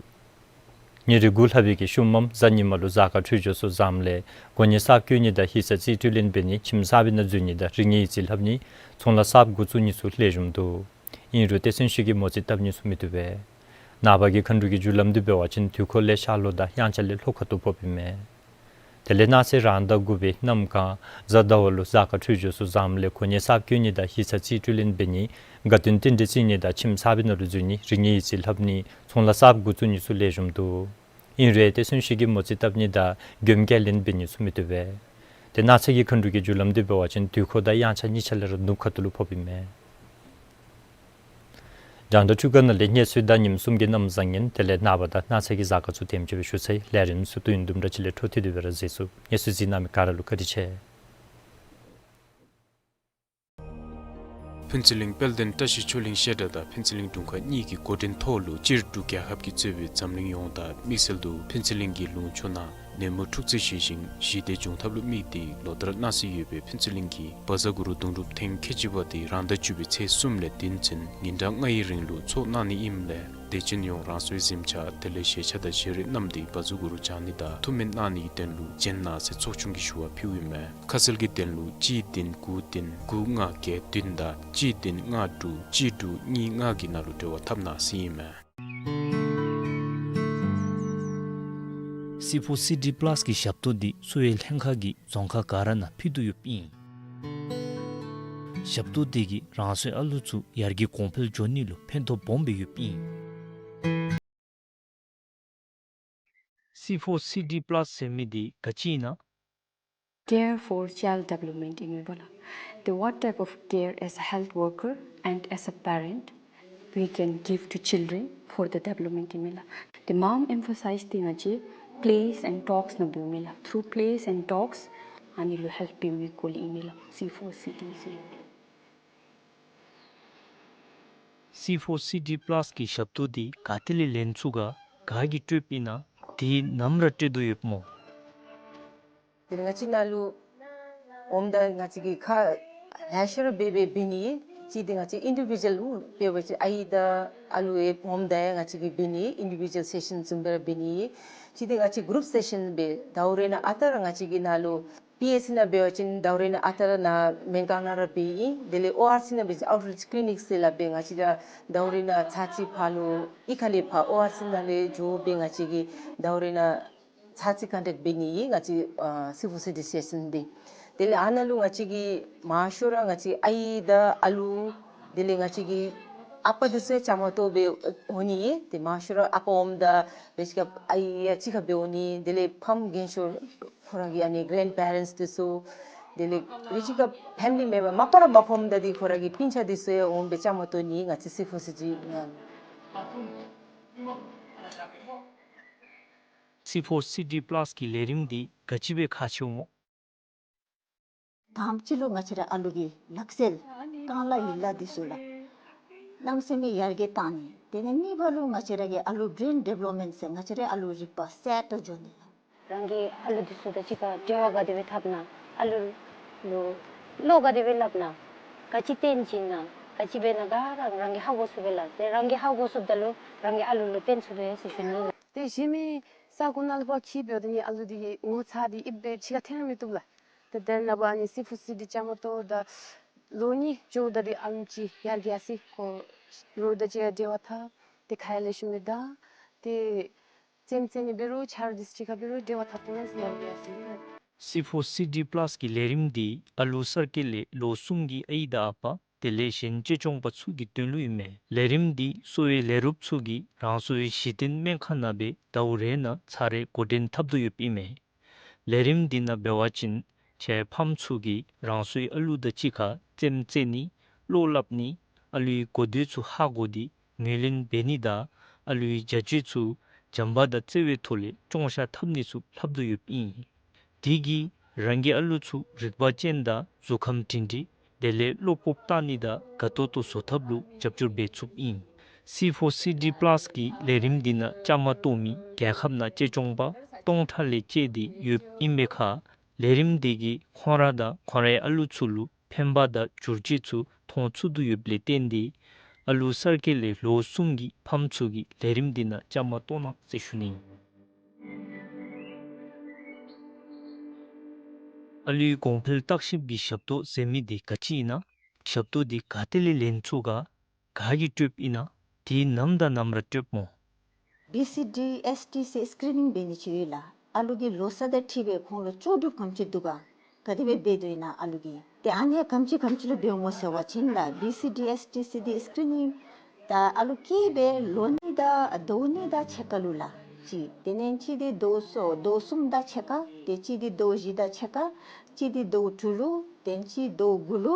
ཉེར་དགུ་ལྷག་པའི་གི་ཤུལ་མམ་གཟའ་ཉི་མ་ལུ་གཟའ་སྐར་འཕྲོད་སྦྱོར་ཚུ་བཟངམ་ལས་གོ་གནས་གསརཔ་བསྐོ་ནི་དང་ཡིག་ཚང་རྩིས་སྤྲོད་ལེན་འབད་ནི་ཁྱིམ་གསར་པའི་ནང་འཛུལ་ནི་དང་རིག་གནས་ཡིག་རྩིས་ལྷབ་ནི་ཚོང་ལཱ་གསརཔ་འགོ་བཙུགས་ནི་ཚུ་ལེགས་ཤོམ་འདུག། ཨིན་རུང་ཏེ་གསོན་གཤིན་གྱི་མོ་རྩིས་བཏབ་ནི་ཚུ་མི་བཏུབ་པས། ནངས་པ་གི་མཁའ་འགྲོ་གི་རྒྱུ་ལམ་འདི་འབད་བ་ཅིན་དུས་འཁོར་ལས་ཤར་ལྷོ་དང་དབྱངས་འཆར་ལས་ལྷོ་ཁ་ཐུག་ཕོགཔ་ཨིན་མས། དེ་ལས་གནངས་ཚེ་རང་ཟླ་དགུ་པའི་གནམ་གང་གཟའ་ཟླ་བ་ལུ་གཟའ་སྐར་འཕྲོད་སྦྱོར་ཚུ་བཟངམ་ལས་གོ་གནས་གསརཔ་བསྐོ་ནི་དང་ཡིག་ཚང་རྩིས་སྤྲོད་ལེན་འབད་ནི་དགའ་སྟོན་རྟེན་འབྲེལ་བརྩི་ནི་དང་ཁྱིམ་གསར་པའི་ནང་ལུ་འཛུལ་ནི་རིག་གནས་ཡིག་རྩིས་ལྷབ་ནི་ཚོང་ལཱ་གསརཔ་འགོ་བཙུགས་ནི་ཚུ་ལེགས་ཤོམ་འདུག། ཨིན་རུང་ཏེ་གསོན་གཤིན་གྱི་མོ་རྩིས་བཏབ་ནི་དང་མགྱོནམ་སྐྱེལ་ལེན་འབད་ནི་ཚུ་མི་བཏུབ་པས། ཏེ་གནངས་ཚེ་གི་མཁའ་འགྲོ་གི་རྒྱུ་ལམ་འདི་འབད་བ་ཅིན་དུས་འཁོར་དང་དབྱངས་འཆར་གཉིས་ཆ་ལས་ར་ནུབ་ཁ་ཐུག་ལུ་ཕོགཔ་ཨིན་མས། རྒྱང་བསྒྲགས་འཕྲུལ་ཁང་ནང་ལས་གནས་ཚུལ་དང་ཉིནམ་གསུམ་གྱི་གནམ་བཟང་ངན་དེ་ལས་ནངས་པ་དང་གནངས་ཚེ་གི་གཟའ་སྐར་ཚུ་དེམ་ཅིག་སྦེ་ཞུ་ཚར་ཡི། ལས་རིམ་ཚུ་དུས་ཡུན་དུམ་གྲ་ཅིག་ལས་འཕྲོ་མཐུད་དེ་སྦེ་ར་གཟིགས་ཚུགས། གནས་ཚུལ་གཟིགས་གནང་མི་ག་ར་ལུ་བཀའ་དྲིན་ཆེ། ཕུན་ཚོགས་གླིང་དཔལ་ལྡན་བཀྲ་ཤིས་ཆོས་གླིང་བཤད་གྲྭ་དང་ཕུན་ཚོགས་གླིང་དྲུང་ཁག་གཉིས་ཀྱི་འགོ་འདྲེན་ཐོག་ལུ་སྤྱིར་འབྲུག་རྒྱལ་ཁབ་ཀྱིས་གཙོས་པའི་འཛམ་གླིང་ཡོངས་དང་དམིགས་བསལ་དུ་ཕུན་ཚོགས་གླིང་གི་ལུང་ཕྱོགས་ནང་ནད་མུག་འཁྲུག་རྩོད་ཞི་ཞིང་ཞི་བདེ་འབྱུང་ཐབས་ལུ་དམིགས་ཏེ་ལོ་ལྟར་གནང་སྲོལ་ཡོད་པའི་ཕུན་ཚོགས་གླིང་གི་བཛྲ་གུ་རུ་གདུང་སྒྲུབ་ཐེངས་ཁལ་གཅིག་པ་དེ་རང་ཟླ་བཅུ་པའི་ཚེས་གསུམ་ལས་བདུན་ཚུན་ཉིན་གྲངས་ལྔའི་རིང་ལུ་ཚོགས་གནང་ནི་ཨིནམ་ལས་དད་ཅན་ཡོངས་རང་སོའི་གཟིམ་ཆ་དེ་ལས་བཞེས་ཆ་དང་བཞེས་རིགས་བསྣམས་ཏེ་བཛྲ་གུ་རུ་བགྱང་ནི་དང་ཐུགས་སྨོན་གནང་ནི་གི་དོན་ལུ་བྱོན་གནང་ཟེར་ཚོགས་ཆུང་གིས་ཞུ་བ་ཕུལཝ་ཨིན་མས། ཁ་གསལ་གྱི་དོན་ལུ་གཅིག་བདུན་དགུ་བདུན་དགུ་ལྔ་བརྒྱད་བདུན་དང་གཅིག་བདུན་ལྔ་དྲུག་གཅིག་དྲུག་གཉིས་ལྔ་གི་ནང་ལུ་འབྲེལ་བ་འཐབ་གནང་ཟེར་ཨིན་མས། སི་ཕོར་སི་ཌི་པ་ལཱས་ཀྱི་ཞབས་ཏོག་འདི་གསོ་བའི་ལྷན་ཁག་གིས་རྫོང་ཁག་ག་ར་ནང་ཕུལ་དོ་ཡོདཔ་ཨིན། ཞབས་ཏོག་འདི་གིས་རང་སོའི་ཨ་ལུ་ཚུ་ཡར་རྒྱས་གོང་འཕེལ་འགྱོ་ནི་ལུ་ཕན་ཐོགས་སྦོམ་སྦེ་ཡོདཔ་ཨིན། སི་ཕོར་སི་ཌི་པ་ལཱས་ཟེར་མི་འདི་ག་ཅི་ཨིན་ན། Care for child development ཨིན་མས་པ་ལགས། The what type of care as a health worker and as a parent we can give to children for the development ཨིན་མས་ལགས། The mom emphasize འདི་ང་བཅས་plays and talks ནང་འབདཝ་ཨིན་མས་ལགས། Through plays and talks ཨ་ནི་ལུ་ཧེལཔ་འབད་བའི་སྐོར་ལས་ཨིན་མས་ལགས། སི་ཕོར་སི་ཌི་ཟེར། སི་ཕོར་སི་ཌི་པ་ལཱས་ཀྱི་ཞབས་ཏོག་འདི་ག་ཏེ་ལས་ལེན་ཚུགས་ག་ག་གིས་སྤྲོདཔ་ཨིན་ན། དེ་ནམ་ར་སྤྲོད་དོ་ཡོདཔ་སྨོ། དེ་ལས་ང་བཅས་ནཱ་ལུ་འོངམ་ད་ང་བཅས་ཀྱིས་ཁ་ལེ་ཤ་ར་འབད་འབད་འབད་ནི། གཅིག་དེ་ང་བཅས་ཨིན་ཌི་བི་ཇུ་ཨལ་འབད་བ་ཅིན་ཨའི་དང་ཨ་ལུ་ཡང་འོངམ་ད་ཡང་ང་བཅས་ཀྱིས་འབད་ནི། ཨིན་ཌི་བི་ཇུ་ཨལ་སེ་ཤཱན་བཟུམ་སྦེ་ར་འབད་ནི། གཅིག་དེ་ང་བཅས་གུ་རུབ་སེ་ཤཱན་འབད། ཟླཝ་རེ་ནང་ཨ་རྟག་ར་ང་བཅས་ཀྱིས་ནཱ་ལུ་པི་ཨེཆ་སི་ནང་འབད་བ་ཅིན་ཟླཝ་རེ་ནང་ཨ་རྟག་ར་ནཱ་མེན་ཀོང་ནང་ར་འབད་ཡི། དེ་ལས་ཨོ་ཨར་སི་ནང་འབད་བ་ཅིན་ཨའུཊ་རིཆ་ཀི་ལི་ནིཀ་ཟེར་སླབ་སྦེ་ང་བཅས་ར་ཟླཝ་རེ་ནང་ཚར་གཅིག་ཕར་ལུ་གཡུས་ཁ་ལས་ཕར་ཨོ་ཨར་སི་ནང་ལས་འགྱོ་སྦེ་ང་བཅས་ཀྱིས་ཟླཝ་རེ་ནང་ཚར་གཅིག་ཀོན་ཊེཀཊ་འབད་ནི་ཨིན། ང་བཅས་ཨ་སི་ཕོར་སི་ཌི་སི་ཊེ་ཤཱན་འདི། དེ་ལས་ཨ་ནཱ་ལུ་ང་བཅས་ཀྱིས་མང་ཤོས་ར་ང་བཅས་ཨའི་དང་ཨ་ལུ་དེ་ལས་ང་བཅས་ཀྱི་ཨ་པ་འདི་ཚུ་ཡང་བཅའ་མར་གཏོགས་སྦེ་འོང་ནི་ཨིན། ཏེ་མང་ཤོས་ར་ཨ་པ་འོངམ་ད་འབད་ཞིནམ་ཨའི་ཡང་གཅིག་ཁར་སྦེ་འོང་ནི། དེ་ལས་ཕམ་རྒན་ཤོས་ཁོང་ར་གི་ཨ་ནི་གེ་རེནཌ་པེ་རེནཊསི་འདི་ཚུ་དེ་ལས་འབད་ཞིནམ་ཕེ་མི་ལི་མེམ་བར་མ་པ་ར་མ་ཕམ་ད་འདི་ཁོང་ར་གི་སྤུན་ཆ་འདི་ཚུ་ཡང་འོང་སྦེ་བཅའ་མར་གཏོགས་ནི་ང་བཅས་སི་ཕོར་སི་ཌི་ནང་། སི་ཕོར་སི་ཌི་པ་ལཱས་ཀྱི་ལས་རིམ་འདི་ག་ཅི་སྦེ་ཁག་ཆེཝ་སྨོ། དང་པ་ཅིག་ལུ་ང་བཅས་ར་ཨ་ལུ་གི་ལག་རྩལ་རྐང་ལག་ཡིག་ལགས་འདི་ཚུ་ལགས། གནམ་མེད་ས་མེད་ཡར་རྒྱས་བཏང་ནི། དེ་ལས་གཉིས་པ་ལུ་ང་བཅས་ར་གི་ཨ་ལུ་བྲེན་ཌི་བེ་ལོབ་མེནཊ་ཟེར་ང་བཅས་ར་ཨ་ལུ་རིག་པ་གསརཔ་འགྱོ་ནི་ལགས། རང་གི་ཨ་ལུ་འདི་ཚུ་དང་གཅིག་ཁར་འབྲེལ་བ་ག་དེ་སྦེ་འཐབ་ན། ཨ་ལུ་ལུ་བློ་ག་དེ་སྦེ་སླབ་ན། ག་ཅི་སྟོན་བྱིན་ན། ག་ཅི་འབད་ན་ག་ར་རང་གིས་ཧ་གོ་ཚུགས་པས་ལགས། ཏེ་རང་གིས་ཧ་གོ་ཚུགསཔ་ད་ལུ་རང་གི་ཨ་ལུ་ལུ་སྟོན་ཚུགས་པས་ཟེར་ཞུ་ནི། ཏེ་གཞན་མི་ས་གོ་ནང་ལུ་ཕར་འཁྱིད་འབདཝ་ད་ནི་ཨ་ལུ་འདི་གིས་ངོ་ཚ་སྟེ་ཨིབ་སྦེ་ཕྱི་ཁར་འཐོན་ར་མི་བཏུབ་ལགས། ཏེ་དེ་ནང་པ་ཨ་ནི་སི་ཕོར་སི་ཌི་བཅའ་མར་གཏོགས་ད་ལོ་གཉིས་འགྱོཝ་ད་འདི་ཨ་ལུ་ཅིག་ཡར་རྒྱས་སོ་ཡི། ཁོ་ལོ་དང་གཅིག་ཁར་འབྲེལ་བ་འཐབ། ཏེ་ཁ་ཡང་ལེགས་ཤོམ་སྦེ་བརྡ། ཏེ་རྩེདམོ་རྩེ་ནི་འབད་རུང་ཆ་རོགས་འདི་ཚུ་གཅིག་ཁར་འབད་རུང་འབྲེལ་བ་འཐབ་ཐོན་ཡར་རྒྱས་སོ་ཡི། སི་ཕོར་སི་ཌི་པ་ལཱས་ཀྱི་ལས་རིམ་འདི་ཨ་ལུ་གསར་སྐྱེས་ལས་ལོ་གསུམ་གྱི་ཨའི་དང་ཨ་པ་དེ་ལས་གཞན་གཅེས་སྐྱོང་པ་ཚུ་གི་དོན་ལུ་ཨིན་མས། ལས་རིམ་འདི་གསོ་བའི་ལས་རོགསཔ་ཚུ་གིས་རང་སོའི་གཞི་རྟེན་སྨན་ཁང་ནང་སྦེ་ཟླཝ་རེ་ནང་ཚར་རེ་འགོ་འདྲེན་འཐབ་དོ་ཡོདཔ་ཨིན་མས། ལས་རིམ་འདི་ནང་འབད་བ་ཅིན་ཁྱེད་ཕམ་ཚུ་གིས་རང་སོའི་ཨ་ལུ་དང་གཅིག་ཁར་རྩེདམོ་རྩེ་ནི་བློ་སླབ་ནི་ཨ་ལུའི་གོ་ཐོས་ཚུ་ཧ་གོ་སྟེ་ངོས་ལེན་འབད་ནི་དང་ཨ་ལུའི་བྱ་སྤྱོད་ཚུ་བྱམས་པ་དང་བརྩེ་བའི་ཐོག་ལས་སྐྱོང་བཤད་འཐབ་ནི་ཚུ་ལྷབ་དོ་ཡོདཔ་ཨིན། དེ་གིས་རང་གི་ཨ་ལུ་ཚུ་རིག་པ་ཅན་དང་གཟུགས་ཁམས་སྒྲིང་སྒྲིང་དེ་ལས་བློ་སྤོབས་བཏང་ནི་དང་དགའ་ཏོག་ཏོ་བཟོ་ཐབས་ལུ་རྒྱབ་སྐྱོར་འབད་ཚུགསཔ་ཨིན། སི་ཕོར་སི་ཌི་པ་ལཱས་ཀྱི་ལས་རིམ་འདི་ནང་བཅའ་མར་གཏོགས་མི་རྒྱལ་ཁབ་ནང་གཅེས་སྐྱོང་པ་སྟོང་ཕྲག་ལས་བཅད་དེ་ཡོདཔ་ཨིན་པའི་ཁར་ལས་རིམ་འདི་གིས་ཁོང་ར་དང་ཁོང་རའི་ཨ་ལུ་ཚུ་ལུ་ཕན་པ་དང་བསྒྱུར་བཅོས་ཚུ་མཐོང་ཚུགས་དོ་ཡོདཔ་ལས་བརྟེན་ཏེ་ཨ་ལུ་གསར་སྐྱེས་ལས་ལོ་གསུམ་གྱི་ཕམ་ཚུ་གིས་ལས་རིམ་འདི་ནང་བཅའ་མར་གཏོགས་གནང་ཟེར་ཞུ་ནི་ཨིན། ཨ་ལུའི་གོང་འཕེལ་བརྟག་ཞིབ་ཀྱི་ཞབས་ཏོག་ཟེར་མི་འདི་ག་ཅི་ཨིན་ན། ཞབས་ཏོག་འདི་ག་ཏེ་ལས་ལེན་ཚུགས་ག། ག་གིས་སྤྲོདཔ་ཨིན་ན། དེ་ནམ་དང་ནམ་ར་སྤྲོདཔ་སྨོ། བི་སི་ཌི་ཨེས་ཊི་སི་སི་ཀི་རི་ནིང་འབད་ནི་ཅིག་ཡོད་ལགས། ཨ་ལུ་གི་ལོ་ཚད་དང་འཁྲིལ་སྦེ་ཁོང་ལུ་ལྕོགས་གྲུབ་ག་དེ་སྦེ་འབད་དོ་ཨིན་ན་ཨ་ལུ་གིས། ཏེ་ཨ་ནི་ག་དེམ་ཅིག་ག་དེམ་ཅིག་ལུ་འབདཝ་སྨོ་ཟེར་བ་ཅིན་ལགས། བི་སི་ཌི་ཨེས་ཊི་སི་སི་ཀི་རི་ནིང་ད་ཨ་ལུ་སྐྱེས་སྦེ་ལོ་གཉིས་དང་ཟླཝ་གཉིས་དང་ཕྱེད་ཀ་ལུ་ལགས་ཅིག། དེ་ལས་གཅིག་འདི་ཟླཝ་གསུམ་ཟླཝ་གསུམ་དང་ཕྱེད་ཀ། ཏེ་གཅིག་འདི་ཟླཝ་བཞི་དང་ཕྱེད་ཀ། གཅིག་འདི་ཟླཝ་དྲུག་ལུ། ཏེ་གཅིག་ཟླཝ་དགུ་ལུ།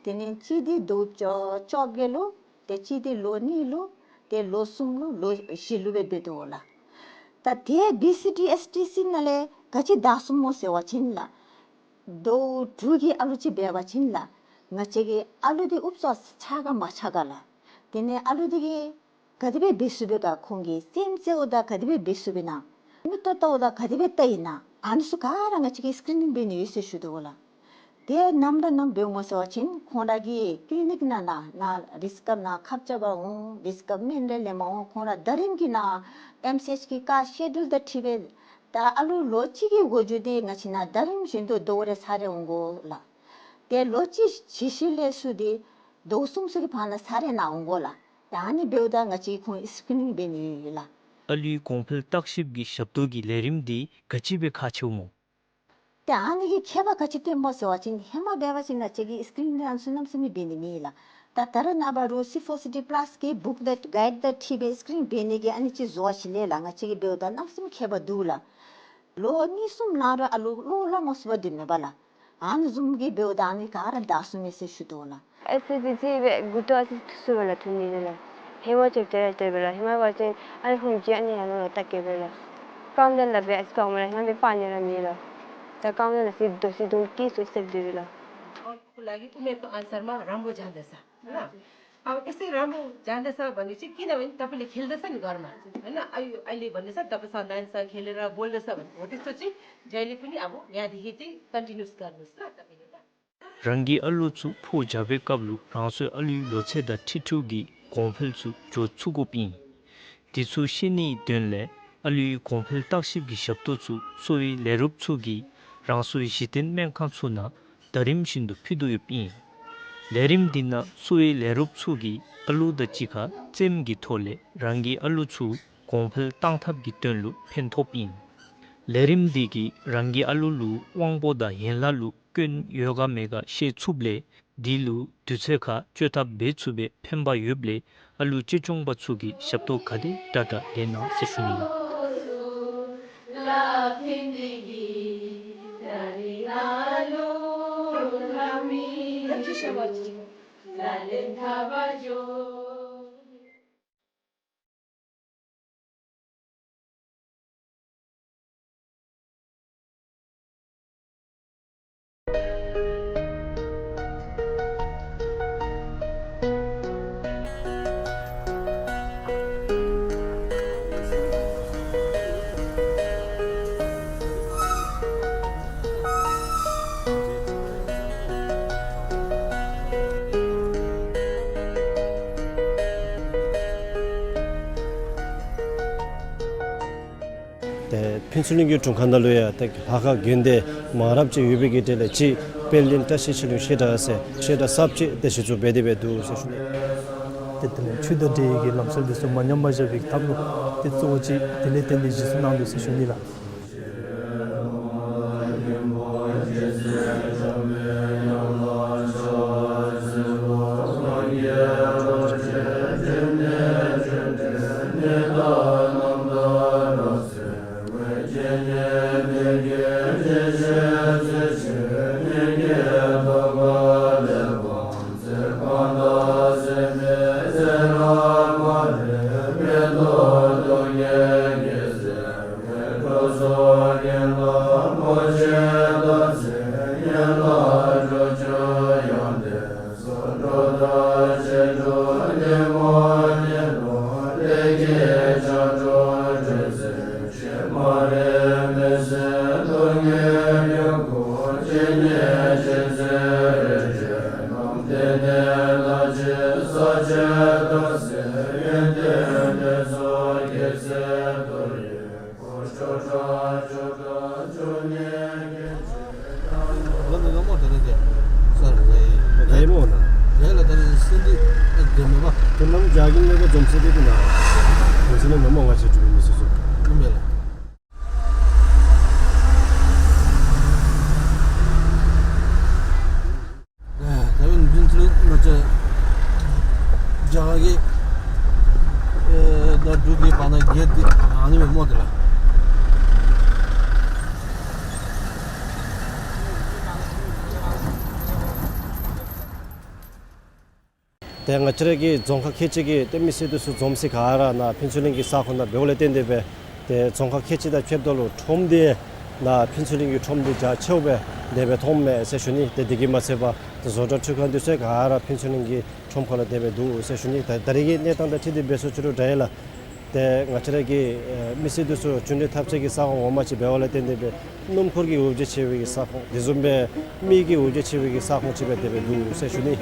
དེ་ལས་གཅིག་འདི་ཟླཝ་བཅོ་བཅོ་བརྒྱད་ལུ། ཏེ་གཅིག་འདི་ལོ་གཉིས་ལུ། ཏེ་ལོ་གསུམ་ལུ་ལོ་བཞི་ལུ་སྦེ་འབད་དོ་ལགས། ད་ཏེ་བི་སི་ཌི་ཨེས་ཊི་སི་སི་ནང་ལས་ག་ཅི་དྲག་སོང་སྨོ་ཟེར་བ་ཅིན་ལགས། ཟླཝ་དྲུག་གི་ཨ་ལུ་ཅིག་འབད་བ་ཅིན་ལགས། ང་བཅས་ཀྱི་ཨ་ལུ་འདི་ཨུབ་སོ་ཆགས་ག་མ་ཆགས་ག་ལགས། དེ་ལས་ཨ་ལུ་འདི་གིས་ག་དེ་སྦེ་འབད་ཚུགས་པས་ག། ཁོང་གིས་རྩེདམོ་རྩེཝ་ད་ག་དེ་སྦེ་འབད་ཚུགས་པས་ན། མིག་ཏོ་བལྟཝ་ད་ག་དེ་སྦེ་བལྟ་ཡི་ན། ཨ་ནི་ཚུ་ག་ར་ང་བཅས་ཀྱིས་སི་ཀི་རི་ནིང་འབད་ནི་ཡོད་ཟེར་ཞུ་དོ་ལགས། ཏེ་ནམ་ར་ནམ་འབདཝ་སྨོ་ཟེར་བ་ཅིན་ཁོང་ར་གི་ཀི་ལི་ནིག་ནང་ན་ན་རིགས་སྐམ་ནང་ཁབ་རྐྱབ་པར་འོང་། རིགས་སྐམ་སྨན་རེ་ལེན་པར་འོང་། ཁོང་ར་ཟླ་རིམ་གྱི་ནང་ཨེམ་སི་ཨེཆ་གི་ཀ་སི་ཀེ་ཌུལ་དང་འཁྲིལ་སྦེ་ད་ཨ་ལུ་ལོ་གཅིག་གི་འགོ་འགྱོ་སྟེ་ང་བཅས་ནང་ཟླ་རིམ་བཞིན་དུ་ཟླཝ་རེ་ཚར་རེ་འོང་དགོ་ལགས། ཏེ་ལོ་གཅིག་བྱི་ཤི་ལས་ཚུར་ཏེ་ཟླཝ་གསུམ་ཚུ་གི་བར་ན་ཚར་རེ་ནང་འོང་དགོ་ལགས། ད་ཨ་ནི་འབདཝ་ད་ང་བཅས་ཁོང་སི་ཀི་རི་ནིང་འབད་ནི་ཡོད་ལགས། ཨ་ལུའི་གོང་འཕེལ་བརྟག་ཞིབ་ཀྱི་ཞབས་ཏོག་གི་ལས་རིམ་འདི་ག་ཅི་སྦེ་ཁག་ཆེཝ་སྨོ། ཏེ་ཨ་ནི་གིས་ཁྱད་པར་ག་ཅི་སྟོནམ་སྨོ་ཟེར་བ་ཅིན་ཧེ་མ་འབད་བ་ཅིན་ང་བཅས་ཀྱིས་སི་ཀི་རི་ནིང་ཨ་ནི་ཚུ་གནམ་མེད་ས་མེད་འབད་ནི་མེད་ལགས། ད་ད་རེས་ནངས་པ་རུང་སི་ཕོར་སི་ཌི་པ་ལཱས་ཀྱི་བུཀ་ལེཊ་གའིཌ་དང་འཁྲིལ་སྦེ་སི་ཀི་རི་ནིང་འབད་ནི་གི་ཨ་ནི་ཅིག་བཟོ་བ་ཅིག་ལས་ལགས། ང་བཅས་ཀྱིས་འབདཝ་ད་གནམ་མེད་ས་མེད་ཁྱད་པར་འདུག་ལགས། ལོ་གཉིས་གསུམ་ལང་རུང་ཨ་ལུ་བློ་སླབ་མ་ཚུགས་པར་སྡོདཔ་མས་པ་ལགས། ཨ་ནི་བཟུམ་གྱི་འབདཝ་ད་ཨ་ནི་ག་ར་དྲག་སོང་མས་ཟེར་ཞུ་དོ་ལགས། ཨེ་སི་ཌི་སི་སྦེ་མགུ་ཏོ་ཨ་ཙི་ཐུ་སུ་བ་ལ་ཐུ་ནི་རེ་ལགས། ཧེ་མ་ཅིག་དེ་ར་དེ་སྦེ་ལགས། ཧེ་མ་འབད་བ་ཅིན་ཨ་ནི་ཧུམ་ཅིག་ཨ་ནི་ཡར་ལོང་ལོང་བལྟ་གེ་སྦེ་ལགས། ཀམ་དེ་ལགས་སྦེ་ཨ་ཙི་པ་མ་ལགས། ཧེ་མ་སྦེ་པ་ནི་ར་མེད་ལགས། ད་ཀམ་དེ་ལགས་སི་དོ་སི་དུང་ཀི་སུ་སེབ་དེ་སྦེ་ལགས། ཁོ་ལ་གི་ཨུ་མེ་ཏོ་ཨན་སར་མ་རམ་བུ་ཇང་དེ་ས་ལགས། अब यसै राम्रो जाँदैछ भने चाहिँ किनभने तपाईँले खेल्दैछ नि घरमा, होइन? अहिले, अहिले भन्दैछ तपाईंसँग नानीसँग खेलेर बोल्दैछ भने हो त्यस्तो चाहिँ जहिले पनि अब यहाँदेखि चाहिँ कन्टिन्युस गर्नुस् ल तपाईंले। རང་གི་ཨ་ལུ་ཚུ་ཕོ་བྱ་བའི་སྐབས་ལུ་རང་སོའི་ཨ་ལུའི་ལོ་ཚད་དང་འཁྲིལ་འཁྲིལཝ་གི་གོང་འཕེལ་ཚུ་འགྱོ་ཚུགས་དགོཔ་ཨིན། དེ་ཚུ་ཤེས་ནིའི་དོན་ལས་ཨ་ལུའི་གོང་འཕེལ་བརྟག་ཞིབ་ཀྱི་ཞབས་ཏོག་ཚུ་གསོ་བའི་ལས་རོགསཔ་ཚུ་གིས་རང་སོའི་གཞི་རྟེན་སྨན་ཁང་ཚུ་ནང་ཟླ་རིམ་བཞིན་དུ་ཕུལ་དོ་ཡོདཔ་ཨིན། ལས་རིམ་འདི་ནང་གསོ་བའི་ལས་རོགསཔ་ཚུ་གིས་ཨ་ལུ་དང་གཅིག་ཁར་རྩེདམོ་གི་ཐོག་ལས་རང་གི་ཨ་ལུ་ཚུ་གོང་འཕེལ་བཏང་ཐབས་ཀྱི་དོན་ལུ་ཕན་ཐོགསཔ་ཨིན། ལས་རིམ་འདི་གིས་རང་གི་ཨ་ལུ་ལུ་དབང་པོ་དང་ཡན་ལག་ལུ་སྐྱོན་ཡོད་ག་མེད་ག་ཤེས་ཚུགསཔ་ལས་དེ་ལུ་དུས་ཚོད་ཁར་བཅོས་ཐབས་འབད་ཚུགས་པའི་ཕན་པ་ཡོདཔ་ལས་ཨ་ལུ་གཅེས་སྐྱོང་པ་ཚུ་གིས་ཞབས་ཏོག་ག་དེ་དྲག་དྲག་ལེན་གནང་ཟེར་ཞུ་ནི་ལགས། ཏེ་ཕུན་ཚོགས་གླིང་གི་དྲུང་ཁག་ནང་ལུ་ཡང་ཏེ་ལྷ་ཁང་དགོན་སྡེ་མང་རབས་ཅིག་ཡོད་པའི་གི་གྲས་ལས་གཅིག་དཔལ་ལྡན་བཀྲ་ཤིས་ཆོས་གླིང་བཤད་གྲྭ་ཟེར་བཤད་གྲྭ་གསརཔ་ཅིག་ཏེ་གཞི་བཙུགས་འབད་དེ་སྦེ་འདུག་ཟེར་ཞུ་ནི། ཏེ་དེ་ལས་ཆོས་དང་འབྲེལ་བའི་གི་ལམ་སྲོལ་འདི་ཚུ་མ་ཉམས་པར་བཞག་པའི་གི་ཐབས་ལུ་ཏེ་གཙོ་བོ་ཅིག་དེ་ལས་བརྟེན་ཏེ་གཞི་བཙུགས་གནང་འདུག་ཟེར་ཞུ་ནི་ལགས། ལ་ནི་ལ་མོ་ད་ནི་དེ་ས་ར་ཡི་ལ་ཡི་མོ་ན་ཡ་ལ་ད་ནི་སེ་འདི་ཨ་དེ་མོ་བ་དེ་ནམ་རྒྱ་གི་ནི་ག་འཛོམས་སེ་དེ་དེ་ན་དེ་ཚེ་ནི་ལ་མོ་ང་ཆེ་གྲུབ་མི་སུ་སུ་ཨིན་མེ་ལ། ད་ཡོད་འཛིན་ཚུལ་ང་ཚོ་རྒྱ་གར་གྱི་ཨེ་ད་འབྲུག་གི་བར་ན་བརྒྱད་དེ་ཨ་ནི་མེད་མོ་དེ་ལ། ཏེ་ང་བཅས་ར་གི་རྫོང་ཁག་ཁལ་གཅིག་གི་ཏེ་མི་སེར་འདི་ཚུ་འཛོམས་སའི་ག་ར་ནཱ་ཕུན་ཚོགས་གླིང་གི་ས་ཁོངས་ནང་འབདཝ་ལས་བརྟེན་ཏེ་སྦེ་ཏེ་རྫོང་ཁག་ཁལ་གཅིག་དང་ཁྱད་པར་ལུ་ཁྲོམ་འདི་ནཱ་ཕུན་ཚོགས་གླིང་གི་ཁྲོམ་འདི་རྒྱ་ཆེཝ་སྦེ་དེ་སྦེ་མཐོངམ་མས་ཟེར་ཞུ་ནི། ཏེ་དེ་གིས་མ་ཚད་པར་ཏེ་བཟོ་གྲྭ་འཕྲུལ་ཁང་འདི་ཚུ་ག་ར་ཕུན་ཚོགས་གླིང་གི་ཁྲོམ་ཁ་ལུ་དེ་སྦེ་འདུག་ཟེར་ཞུ་ནི། ད་ད་རེས་ཀྱི་གནས་སྟངས་དང་འཁྲིལ་ཏེ་འབད་སོ་ཅི་རུང་འདྲ་ཡི་ལགས། ཏེ་ང་བཅས་ར་གི་ཨེ་མི་སེར་འདི་ཚུ་འབྱོན་འགྲུལ་འཐབ་སའི་གི་ས་ཁོངས་ངོ་མ་ཅིག་འབདཝ་ལས་བརྟེན་ཏེ་སྦེ་སྣུམ་འཁོར་གྱི་འོ་བརྒྱལ་ཆེ་བའི་གི་ས་ཁོངས་དེ་བཟུམ་སྦེ་མི་གི་འོ་བརྒྱལ་ཆེ་བའི་གི་ས་ཁོངས་ཅིག་སྦེ་དེ་སྦེ་འདུག་ཟེར་ཞུ་ནི།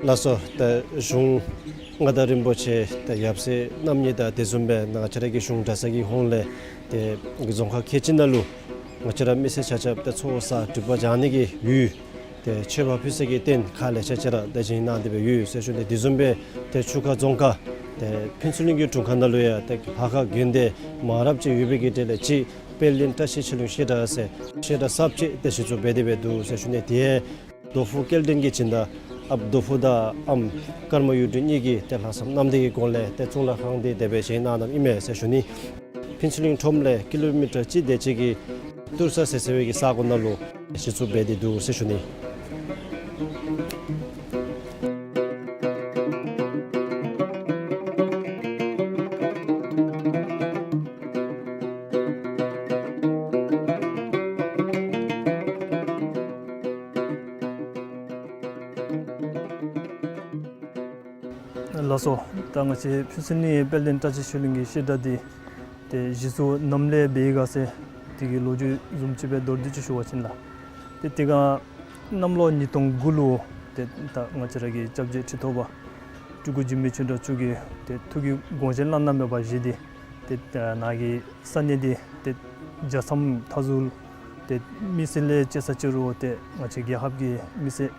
ལགས་སོ། ད་གཞུང་མངའ་བདག་རིན་པོ་ཆེ་ད་ཡབ་སྲས་རྣམ་གཉིས་དང་དེ་བཟུམ་སྦེ་ང་བཅས་ར་གི་གཞུང་གྲྭ་ཚང་གི་ཧོངས་ལས་ཏེ་རྫོང་ཁག་ཁལ་གཅིག་ནང་ལུ་ང་བཅས་ར་མི་སེར་ཆ་ཁྱབ་ཏེ་ཚོགས་བསགས་སྒྲིབ་པ་སྦྱང་ནི་གི་ཡུལ་ཏེ་མཆོད་པ་ཕུལ་ས་གི་རྟེན་ཁག་ལེ་ཤ་ཅིག་ར་ཏེ་བཞེངས་གནང་སྟེ་སྦེ་ཡོད་ཟེར་ཞུ་ནི། དེ་བཟུམ་སྦེ་ཏེ་ཆུ་ཁ་རྫོང་ཁག་ཏེ་ཕུན་ཚོགས་གླིང་གི་དྲུང་ཁག་ནང་ལུ་ཡང་ཏེ་ལྷ་ཁང་དགོན་སྡེ་མང་རབས་ཅིག་ཡོད་པའི་གི་གྲས་ལས་གཅིག་དཔལ་ལྡན་བཀྲ་ཤིས་ཆོས་གླིང་བཤད་གྲྭ་ཟེར་བཤད་གྲྭ་གསརཔ་ཅིག་ཏེ་གཞི་བཙུགས་འབད་དེ་སྦེ་འདུག་ཟེར་ཞུ་ནི། དེ་རྡོ་ཕུག་སྐྱེལ་འདྲེན་གྱི་སྦྱིན་བདག་ ཨཔ་རྡོ་ཕུ་དང་ཨམ་ཀརྨ་གཡུ་སྒྲོན་གཉིས་ཀྱིས་ཏེ་ལྷག་བསམ་རྣམ་དག་གི་སྒོ་ལས་ཏེ་གཙུག་ལག་ཁང་འདི་དེ་སྦེ་བཞེངས་གནང་གནངམ་ཨིན་མས་ཟེར་ཞུ་ནི། ཕུན་ཚོགས་གླིང་ཁྲོམ་ལས་ཀི་ལོ་མི་ཊར་གཅིག་དེ་ཅིག་གི་ཏུར་ས་ཟེར་ཟེར་བའི་གི་ས་གོ་ནང་ལུ་གཞི་བཙུགས་འབད་དེ་འདུག་ཟེར་ཞུ་ནི། ལགས་སོ། ད་ང་བཅས་ཕུན་ཚོགས་གླིང་དཔལ་ལྡན་བཀྲ་ཤིས་ཆོས་གླིང་གི་བཤད་གྲྭ་འདི་ཏེ་གཞི་བཙུགས་ནམ་ལས་འབད་ཡི་ག་ཟེར་དེ་གི་ལོ་རྒྱུས་བཟུམ་ཅིག་སྦེ་མདོར་བསྡུས་ཅིག་ཞུ་བ་ཅིན་ལགས། ཏེ་དེ་སྒང་གནམ་ལོ་ཉིས་སྟོང་དགུ་ལུ་ཏེ་ད་ང་བཅས་ར་གི་སྐྱབས་རྗེ་ཁྲི་ཐོག་པ་སྤྲུལ་སྐུ་འཇིགས་མེད་ཆོས་གྲགས་མཆོག་གིས་ཏེ་ཐུགས་ཀྱི་དགོངས་བཞེད་བླ་ན་མེད་པ་བཞེས་ཏེ་ཏེ་ནཱ་གི་ས་གནས་འདི་ཏེ་རྒྱལ་མཚམས་མཐའ་ཟུར་ཏེ་མི་སེར་ལས་བཅད་ས་ཅི་རུང་ཏེ་ང་བཅས་རྒྱལ་ཁབ་ཀྱི་མི་སེར་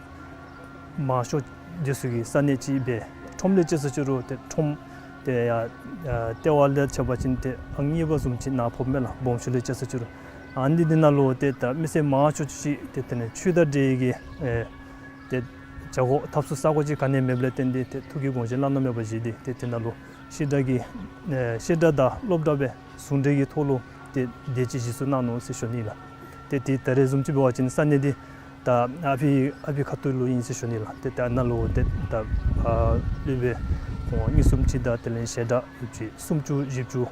མང་ཤོས་འདི་ཚུ་གི་ས་གནས་ཅིག་སྦེ་ཁྲོམ་ལས་བཅད་ས་ཅི་རུང་ཏེ་ཁྲོམ་ཏེ་ཡར་ཨ་ལྟེ་བ་ལས་ཕྱེ་བ་ཅིན་ཏེ་ཨང་གཉིས་པ་བཟུམ་ཅིག་ནཱ་ཕོགཔ་མས་ལགས། སྦོམ་ཤོས་ལས་བཅད་ས་ཅི་རུང་། ཨ་ནི་འདི་ནང་ལུ་ཏེ་ད་མི་སེར་མང་ཤོས་ཅིག་ཏེ་དེ་ནང་ཆོས་དང་འབྲེལ་གྱི་ཨེ་ཏེ་བྱ་སྒོ་འཐབ་ས་ས་གོ་ཅིག་ག་ནི་ཡང་མེདཔ་ལས་བརྟེན་ཏེ་ཏེ་ཐུགས་ཀྱི་དགོངས་བཞེད་བླ་ན་མེད་པ་བཞེས་ཏེ་ཏེ་དེ་ནང་ལུ་བཤད་གྲྭ་གི་ཨེ་བཤད་གྲྭ་དང་སློབ་གྲྭ་སྦེ་ཟུང་འབྲེལ་གྱི་ཐོག་ལུ་ཏེ་དེ་ཅིག་གཞི་བཙུགས་གནང་ནུག་ཟེར་ཞུ་ནི་ལགས། ཏེ་དེ་ད་རེས་བཟུམ་ཅིག་འབད་བ་ཅིན་ས་གནས་འདི་ད་ཨ་ཕི་ཨ་ཕི་ཁ་ཐུག་ལུ་ཨིན་ཟེར་ཞུ་ནི་ལགས། ཏེ་ད་ནཱ་ལུ་ཏེ་ད་ཨ་སློབ་དཔོན་ཁོང་གཉིས་གསུམ་ཅིག་དང་དེ་ལས་ཞལ་གྲངས་ཡོད་ཅིག་སུམ་ཅུ་བཞི་བཅུ་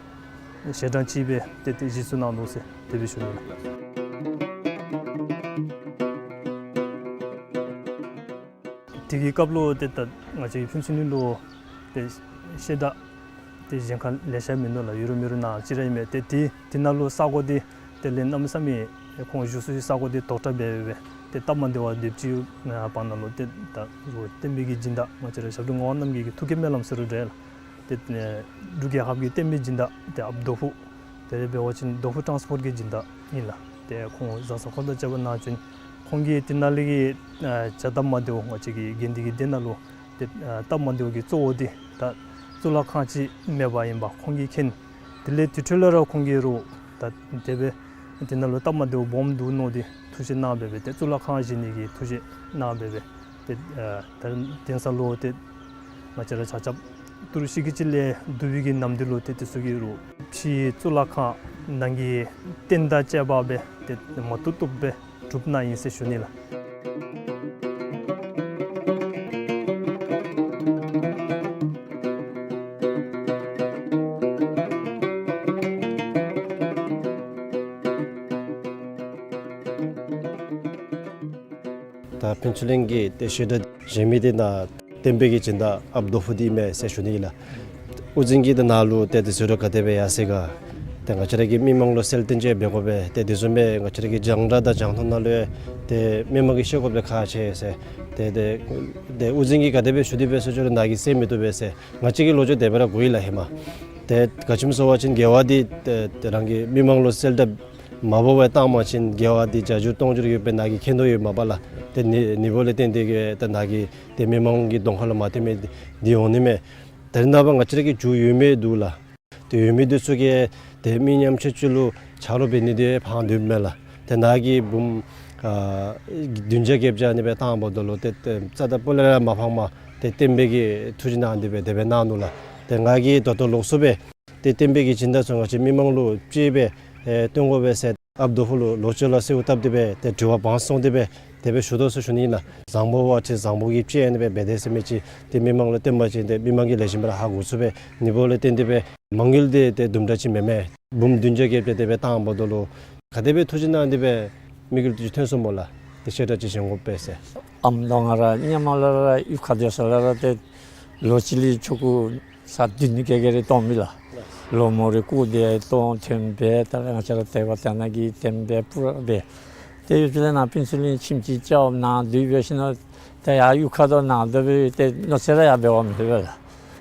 ཞལ་གྲངས་ཅིག་སྦེ་ཏེ་ཏེ་གཞི་བཙུགས་གནང་ནུག་ཟེར་དེ་སྦེ་ཞུ་ནི་ལགས། དེ་གི་སྐབས་ལུ་ཏེ་ད་ང་བཅས་ཕུན་ཚོགས་གླིང་ལུ་ཏེ་བཤད་གྲྭ་ཏེ་གཞན་ཁར་ལེ་ཤ་མིན་ནུག་ལགས། ཡོད་རུང་མེད་རུང་ནཱ་ཅིག་ར་ཨིན་མས། ཏེ་དེ་དེ་ནང་ལུ་ས་གོ་འདི་དེ་ལས་གནམ་མེད་ས་མེད་ཁོང་བཞུགས་ས་ས་གོ་འདི་དོག་དྲགས་འབད་འབད་ཏེ་སྟབས་མ་བདེཝ་དེ་ཅིག་ཨ་བར་ན་ལུ་ཏེ་ད་རུང་བསྟན་པའི་གི་སྦྱིན་བདག་ང་བཅས་ར་ཞབས་དྲུང་ངག་དབང་རྣམ་རྒྱལ་གྱི་ཐུགས་ཀྱི་སྨོན་ལམ་ཟེར་རུང་འདྲ་ལགས། ཏེ་ཨེ་འབྲུག་རྒྱལ་ཁབ་ཀྱི་བསྟན་པའི་སྦྱིན་བདག་ཏེ་ཨཔ་རྡོ་ཕུ་དེ་ལས་འབད་བ་ཅིན་རྡོ་ཕུ་ཊཱནསི་པོརཊ་གི་སྦྱིན་བདག་ཨིན་ལགས། ཏེ་ཁོང་བཟའ་ཚང་ཁོང་དང་བཅས་པ་ནཱ་བྱོན། ཁོང་གིས་དེ་ནང་ལས་ཀྱི་ཨ་བྱ་སྟབས་མ་བདེཝ་ང་བཅས་ཀྱི་དགེ་འདུན་གྱི་སྡེ་ནང་ལུ་ཏེ་ཨ་སྟབས་མ་བདེཝ་གི་གཙོ་བོ་འདི་ད་གཙུག་ལག་ཁང་ཅིག་མེདཔ་ཨིནམ་ཁོང་གིས་མཁྱེན། དེ་ལས་དེ་འཕྲོ་ལས་ར་ཁོང་གིས་རུང་ད་དེ་སྦེ་དེ་ནང་ལུ་སྟབས་མ་བདེཝ་སྦོམ་འདུག་མནོ་སྟེ་ཐུགས་བཞེད་གནང་འབད་འབད་ཏེ་གཙུག་ལག་ཁང་བཞེངས་ནི་གི་ཐུགས་བཞེད་གནང་འབད་འབད་ཏེ་ཨ་ད་དེང་སང་ལུ་ཏེ་ང་བཅས་ར་ཆ་ཁྱབ་ཏི་རུ་ཤི་གི་ཅིག་ལས་བསྡུ་བའི་གི་ནམ་དུས་ལུ་ཏེ་དེ་ཚུ་གི་རུང་ཕྱི་གཙུག་ལག་ཁང་ནང་གི་རྟེན་དང་བཅས་པ་སྦེ་ཏེ་མ་བཏུབ་བཏུབ་སྦེ་གྲུབ་ནི་ཨིན་ཟེར་ཞུ་ནི་ལགས། ད་ཕུན་ཚོགས་གླིང་གི་ཏེ་བཤད་གྲྭ་བཞེངས་མི་འདི་ནཱ་བསྟན་པའི་གི་སྦྱིན་བདག་ཨཔ་རྡོ་ཕུ་འདི་ཨིན་མས་ཟེར་ཞུ་ནི་ཨིན་ལགས། དབུ་འཛིན་གྱིས་ད་ནཱ་ལུ་ཏེ་དེ་ཚུ་ར་ག་དེ་སྦེ་ཡར་སོང་ག་ཏེ་ང་བཅས་ར་གི་མི་མང་ལུ་གསལ་སྟོན་ཅིག་འབད་དགོ་པས། ཏེ་དེ་བཟུམ་སྦེ་ང་བཅས་ར་གི་རྒྱང་བསྒྲགས་དང་རྒྱང་མཐོང་ནང་ལུ་ཡང་ཏེ་མི་མང་གིས་ཤེས་དགོཔ་དེ་ཁག་ཆེ་ཟེར། ཏེ་ཏེ་ཏེ་དབུ་འཛིན་གྱིས་ག་དེ་སྦེ་ཞུ་སྟེ་སྦེ་ཟེར་ཅི་རུང་ནཱ་གིས་གསན་མི་བཏུབ་པས་ཟེར། ང་བཅས་ཀྱི་ལོ་རྒྱུས་དེ་སྦེ་ར་གོ་ཡི་ལགས་ཧེ་མ། ཏེ་ག་ཅི་སྨོ་ཟེར་བ་ཅིན་དགེ་བ་འདི་ཏེ་ཏེ་རང་གི་མི་མང་ལུ་གསལ་བསྒྲགས་མ་འབད་བར་བཏང་པ་ཅིན་དགེ་བ་འདི་བརྒྱ་འགྱུར་སྟོང་འགྱུར་ཡོདཔ་སྦེ་ནཱ་གིས་མཁྱེན་དོ་ཡོདཔ་མས་པ་ལགས། ཏེ་ནི་ནི་འབདཝ་ལས་བརྟེན་ཏེ་གིས་ཏེ་ནཱ་གིས་ཏེ་མི་མང་གི་གདོང་ཁ་ལུ་མ་ཐོན་མི་འདི་འོང་ནི་མས། ད་རེས་ནངས་པ་ང་བཅས་ར་གི་རྒྱུ་ཡོད་མི་འདུག་ལགས། ཏེ་ཡོད་མི་འདི་ཚུ་གིས་ཏེ་མི་ཉམ་ཆུང་ཚུ་ལུ་ཆ་རོགས་འབད་ནི་འདི་ཕངས་སྡོདཔ་མས་ལགས། ཏེ་ནཱ་གིས་འབུམ་ཨ་བདུན་བརྒྱ་བརྒྱད་བརྒྱ་ཨ་ནི་སྦེ་བཏང་བ་ད་ལུ་ཏེ་ཏེ་རྩ་དང་སྤུ་ལས་ར་མ་ཕངས་པར་ཏེ་བསྟན་པའི་གི་ཐུགས་བཞེད་གནང་སྟེ་སྦེ་དེ་སྦེ་གནང་ནུག་ལགས། ཏེ་ང་གིས་ད་ལྟོ་ལོགས་སུ་སྦེ་ཏེ་བསྟན་པའི་གི་སྦྱིན་བདག་ཚུ་ང་བཅས་མི་མང་ལུ་ཕྱེ་སྦེ་ཨེ་སྟོན་དགོ་པས་ཟེར་ཨཔ་རྡོ་ཕུ་ལུ་ལོག་ཅི་ལགས་ཟེར་བཏབ་སྟེ་སྦེ་ཏེ་དྲི་བ་བང་སོང་སྟེ་སྦེ་དེ་སྦེ་ཞུ་དོ་ཟེར་ཞུ་ནི་ཨིན་ལགས། བཟང་པོ་བ་ཅིན་བཟང་པོ་གིས་ཕྱེ་ཨ་ནི་སྦེ་འབད་དེས་ཟེར་མི་ཅིག་ཏེ་མི་མང་ལུ་སྟོན་པ་ཅིན་ཏེ་མི་མང་གིས་ལེགས་ཤོམ་སྦེ་ར་ཧ་གོ་ཚུགས་པས། ནི་འབདཝ་ལས་བརྟེན་ཏེ་སྦེ་མ་དངུལ་འདི་ཏེ་དུམ་གྲ་ཅིག་མེན་མས། འབུམ་བདུན་བརྒྱ་བརྒྱད་བརྒྱ་དེ་སྦེ་བཏང་བ་ད་ལུ་ག་དེ་སྦེ་ཐུགས་བཞེད་གནང་སྟེ་སྦེ་དམིགས་ཡུལ་འདི་ཐོན་སོང་སྨོ་ལགས། ཏེ་བཤད་གྲྭ་ཅིག་བཞེངས་དགོ་པས་ཟེར། ཨམ་དང་ང་ར་ཧེ་མ་ལས་ར་གཡུས་ཁར་སྡོད་ས་ལས་ར་ཏེ་ལོ་གཅིག་ལས་ཆོ་ག་ས་བདུན་ནི་ག་ག་ར་གཏང་མི་ལགས། ལོ་མོ་རེ་སྐུ་དེ་གཏང་ཐོན་སྦེ་ད་ལས་ང་བཅས་ར་དད་པ་དེ་ནང་གི་བསྟན་པའི་སྤུ་ར་འབད། ཏེ་ཡུལ་ལས་ནཱ་ཕུན་ཚོགས་གླིང་ཁྱིམ་གཅིག་རྐྱབ་ནཱ་སྡོད་འབད་ཞིནམ་ད་ཡར་གཡུས་ཁར་ད་ནཱ་སྡོད་སྦེ་ཏེ་མནོ་ཚད་ར་ཡར་འབད་བ་མེད་པས་ལགས།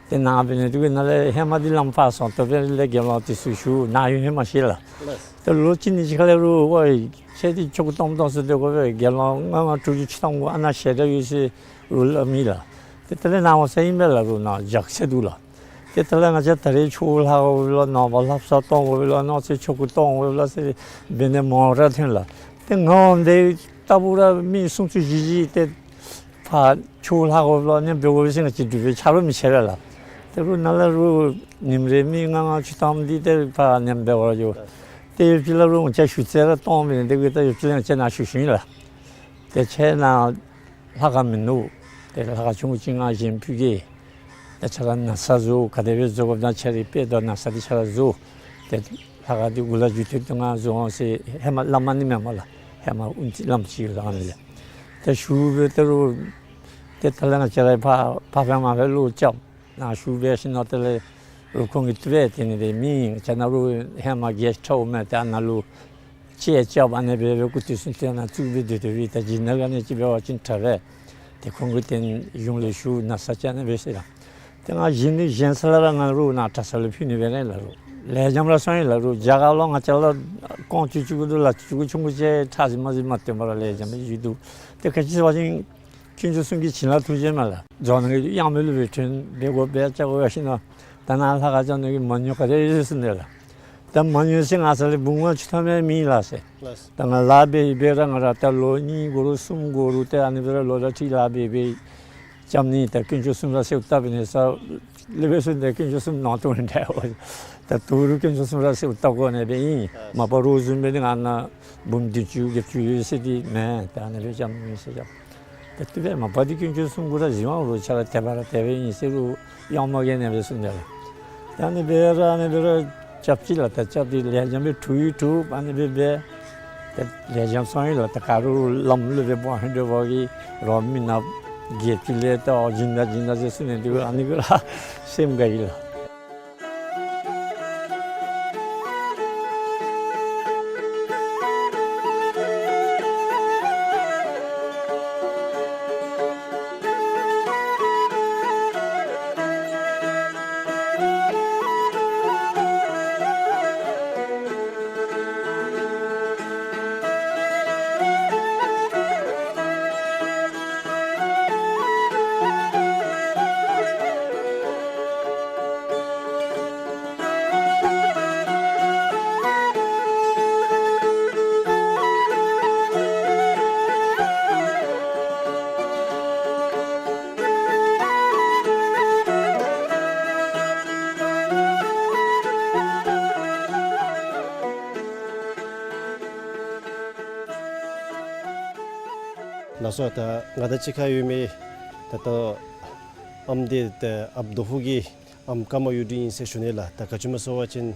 ཏེ་ནཱ་འབད་ནི་འདི་གིས་ནཱ་ལས་ཧེ་མ་འདི་ལམ་ཕར་སོང་སྟེ་སྦེ་ལས་དགེ་སློང་འདི་ཚུ་ཞུ་ནཱ་ཡོད་ཧེ་མ་ཤེས་ལགས། ཏེ་ལོ་གཅིག་གཉིས་ཅིག་ཁ་ལས་རུང་ཝའེ་ཁྱེད་འདི་ཆོ་ག་གཏང་གཏང་ས་སྡོད་དགོ་པས། དགེ་སློང་ལྔ་ལྔ་དྲུག་དྲུག་ཅིག་གཏང་དགོ། ཨ་ནཱ་ཞལ་གྲངས་ཡོད་ཟེར་རུང་སླབ་མི་ལགས། ཏེ་དེ་ལས་ནཱ་འོང་ས་ཨིན་པས་ལགས། རུང་ནཱ་རྒྱགས་ཚད་འདུག་ལགས། ཏེ་དེ་ལས་ང་བཅས་ད་རེས་ཆོས་ལྷབ་དགོ་པས་ལགས། ནངས་པ་ལྷ་བསངས་གཏང་དགོ་པས་ལགས། གནངས་ཚེ་ཆོ་ག་གཏང་དགོ་པས་ལགས་ཟེར་འབད་ནི་མང་ར་ཐོན་ལགས། ཏེ་ང་འོང་དེ་ལྟ་བུ་ར་མི་སུམ་ཅུ་བཞི་བཞི་ཏེ་ཕ་ ཕར་ཆུ་ལྷག་དགོཔ་ལུ་ཨ་ནི་འབད་དགོ་པས་ཟེར་ང་བཅས་འབྲུག་པའི་ཆ་རོགས་མི་ཆེ་བས་ལགས། ཏེ་རུང་ནཱ་ལས་རུང་ཉིནམ་རེ་མི་ལྔ་ལྔ་བཅུ་ཐམ་འདི་ཏེ་ཕར་ཨ་ནི་འབད་བར་འགྱོ། ཏེ་ཡུལ་གྱི་ལ་རུང་ཅ་ཞུ་ཚད་ར་གཏོང་མི་ནི་ཏེ་གི་ད་ཡུལ་གྱི་ལ་ང་བཅས་ནཱ་ཞུ་ཞུ་ཡི་ལགས། ཏེ་ཁྱེད་ནཱ་ལྷ་ཁང་མིན་འདུག། ཏེ་ལྷ་ཁང་ཆུང་ཀུ་ཅིག་ང་བཞེངས་ཕུལ་གེ། ད་ཁྱེད་ར་ན་བཟའ་བཟོ་ག་དེ་སྦེ་བཟོ་དགོཔ་ད་ཁྱེད་རའི་དཔེ་དང་ན་བཟའ་འདི་ཁྱེད་ར་བཟོ། ཏེ་ལྷ་ཁང་འདི་འགོ་ལ་འཇུག་ཐེངས་དུ་ང་བཟོ་འོང་ཟེར་ཧེ་མ་བླམ་ཨ་ནི་མེན་མས་ལགས། ཧེ་མ་དབུ་མཛད་བླམ་ཅིག་ཡོད་ལགས་ཨ་ནི་ལས། ཏེ་ཞུ་སྦེ་ཏེ་རུང་ཏེ་ད་ལས་ང་བཅས་ར་ཕར་ཕར་འཕེན་མར་འཕེན་ལུ་རྐྱབ། ནཱ་ཞུ་སྦེ་ཞིནམ་ལས་ཏེ་ལས་རུང་ཁོང་གིས་བཏུབ་པས། དེ་ནི་ཏེ་མི་ང་བཅས་ནཱ་རུང་ཧེ་མ་གེསཊ་ཧའུསི་མས། ཏེ་ཨ་ནཱ་ལུ་ཅེ་ཅབ་ཨ་ནི་སྦེ་སྦེ་སྐུ་དུས་སུ་ཏེ་ནཱ་བཙུགས་སྦེ་སྡོད་སྡོད་པའི་ད་ཇི་ནང་ག་ནི་ཅིག་འབད་བ་ཅིན་དྲག་པས། ཏེ་ཁོང་གིས་ཏེ་གཞུང་ལས་ཞུ་ན་བཟའ་ཅིག་ཨ་ནི་སྦེ་ཟེར་ལགས། ཏེ་ང་བཞེངས་ནི་བཞེངས་ས་ལས་ར་ང་རུང་ནཱ་གྲྭ་ས་ལུ་ཕུལ་ནི་སྦེ་ར་ཨིན་ལགས། རུང་ལེགས་ཤོམ་ར་སོང་ཡི་ལགས། རུང་རྒྱ་གར་ལུ་ང་བཅས་ལུ་ཀོང་ཅུང་ཅུང་ཀུ་དུ་ལ་ཅུང་ཀུ་ཆུང་ཀུ་ཅིག་ཁྲག་ཟེ་མ་ཟེ་མ་སྟོན་པར་ར་ལེགས་ཤོམ་སྦེ་བཞུགས་འདུག། ཏེ་ག་ཅི་ཟེར་བ་ཅིན་དཀོན་མཆོག་གསུམ་གྱི་བྱིན་རླབས་ཐུགས་རྗེ་མས་ལགས། རྫོང་ནང་གི་གཡང་མེ་ལུ་སྦེ་ཐོན་སྦེ་དགོ་སྦེ་བཅའ་དགོ་ཞིནམ་ལས་ད་ནཱ་ལྷ་ཁང་བཅའ་ནི་གི་མ་དངུལ་ག་དེ་ཡོད་ཟེར་ནི་ལགས། ད་མ་དངུལ་ཟེར་ང་བསོད་ནམས་འབུམ་ལྔ་བཅུ་ཐམ་ཡང་མེད་ལགས་ཟེར། ལགས། ད་ང་ལཱ་འབད་འབད་ར་ང་ར་ད་ལོ་གཉིས་འགོར་རུང་གསུམ་འགོར་རུང་ཏེ་ཨ་ནི་སྦེ་ར་ལོ་ཟླ་ཁྲིག་ལཱ་འབད་འབད་རྐྱབ་ནི། ད་དཀོན་མཆོག་གསུམ་ར་གསོལཝ་བཏབ་ནི་ས་ལས་འབད་ཟེར་ཏེ་དཀོན་མཆོག་གསུམ་ནང་དོག་ནི་འདྲ་འོང་། ད་དོ་རུང་དཀོན་མཆོག་གསུམ་ར་གསོལཝ་བཏབ་དགོ་ནི་སྦེ་ཨིན། ལགས། མ་པ་རོགས་བཟུམ་སྦེ་ནི་ང་ནཱ་འབུམ་བདུན་ཅུ་བརྒྱད་ཅུ་ཡོད་ཟེར་འདི་མེན། ད་ཨ་ནི་སྦེ་རྐྱབ་མི་ཟེར་རྐྱབ། ད་དེ་སྦེ་མ་པ་འདི་དཀོན་མཆོག་གསུམ་གུ་ར་གཟིགས་དབང་རུང་ཆ་ར་དེ་སྦེ་ར་དེ་སྦེ་ཨིན་ཟེར་རུང་གཡང་མ་གིས་ཨ་ནི་སྦེ་གསུངས་ནི་ལགས། ད་ཨ་ནི་སྦེ་ར་ཨ་ནི་སྦེ་ར་རྐྱབ་ཅི་ལགས། ད་རྐྱབ་སྟེ་ལེགས་ཤོམ་སྦེ་གྲུབ་ཡང་གྲུབ། ཨ་ནི་སྦེ་སྦེ་ད་ལེགས་ཤོམ་སོང་ཡི་ལགས། ད་ག་རུང་བླམ་ལུ་སྦེ་འབོ་ཧིང་འདྲ་བ་གིས་རོགས་མི་ནག་བརྒྱད་ཅུ་ལས་ད་བྱིན་ད་བྱིན་ད་ཟེར་གསུངས་ནི་འདི་ཨ་ནི་གུ་ར་སེམས་དགའ་ཡི་ལགས། ལགས་སོ། ད་ང་དང་གཅིག་ཁར་ཡོད་མི་ད་ལྟོ་ཨམ་འདི་ད་ཨཔ་རྡོ་ཕུག་གི་ཨམ་ཀརྨ་གཡུ་སྒྲོན་ཨིན་ཟེར་ཞུ་ནི་ལགས། ད་ག་ཅི་སྨོ་ཟེར་བ་ཅིན་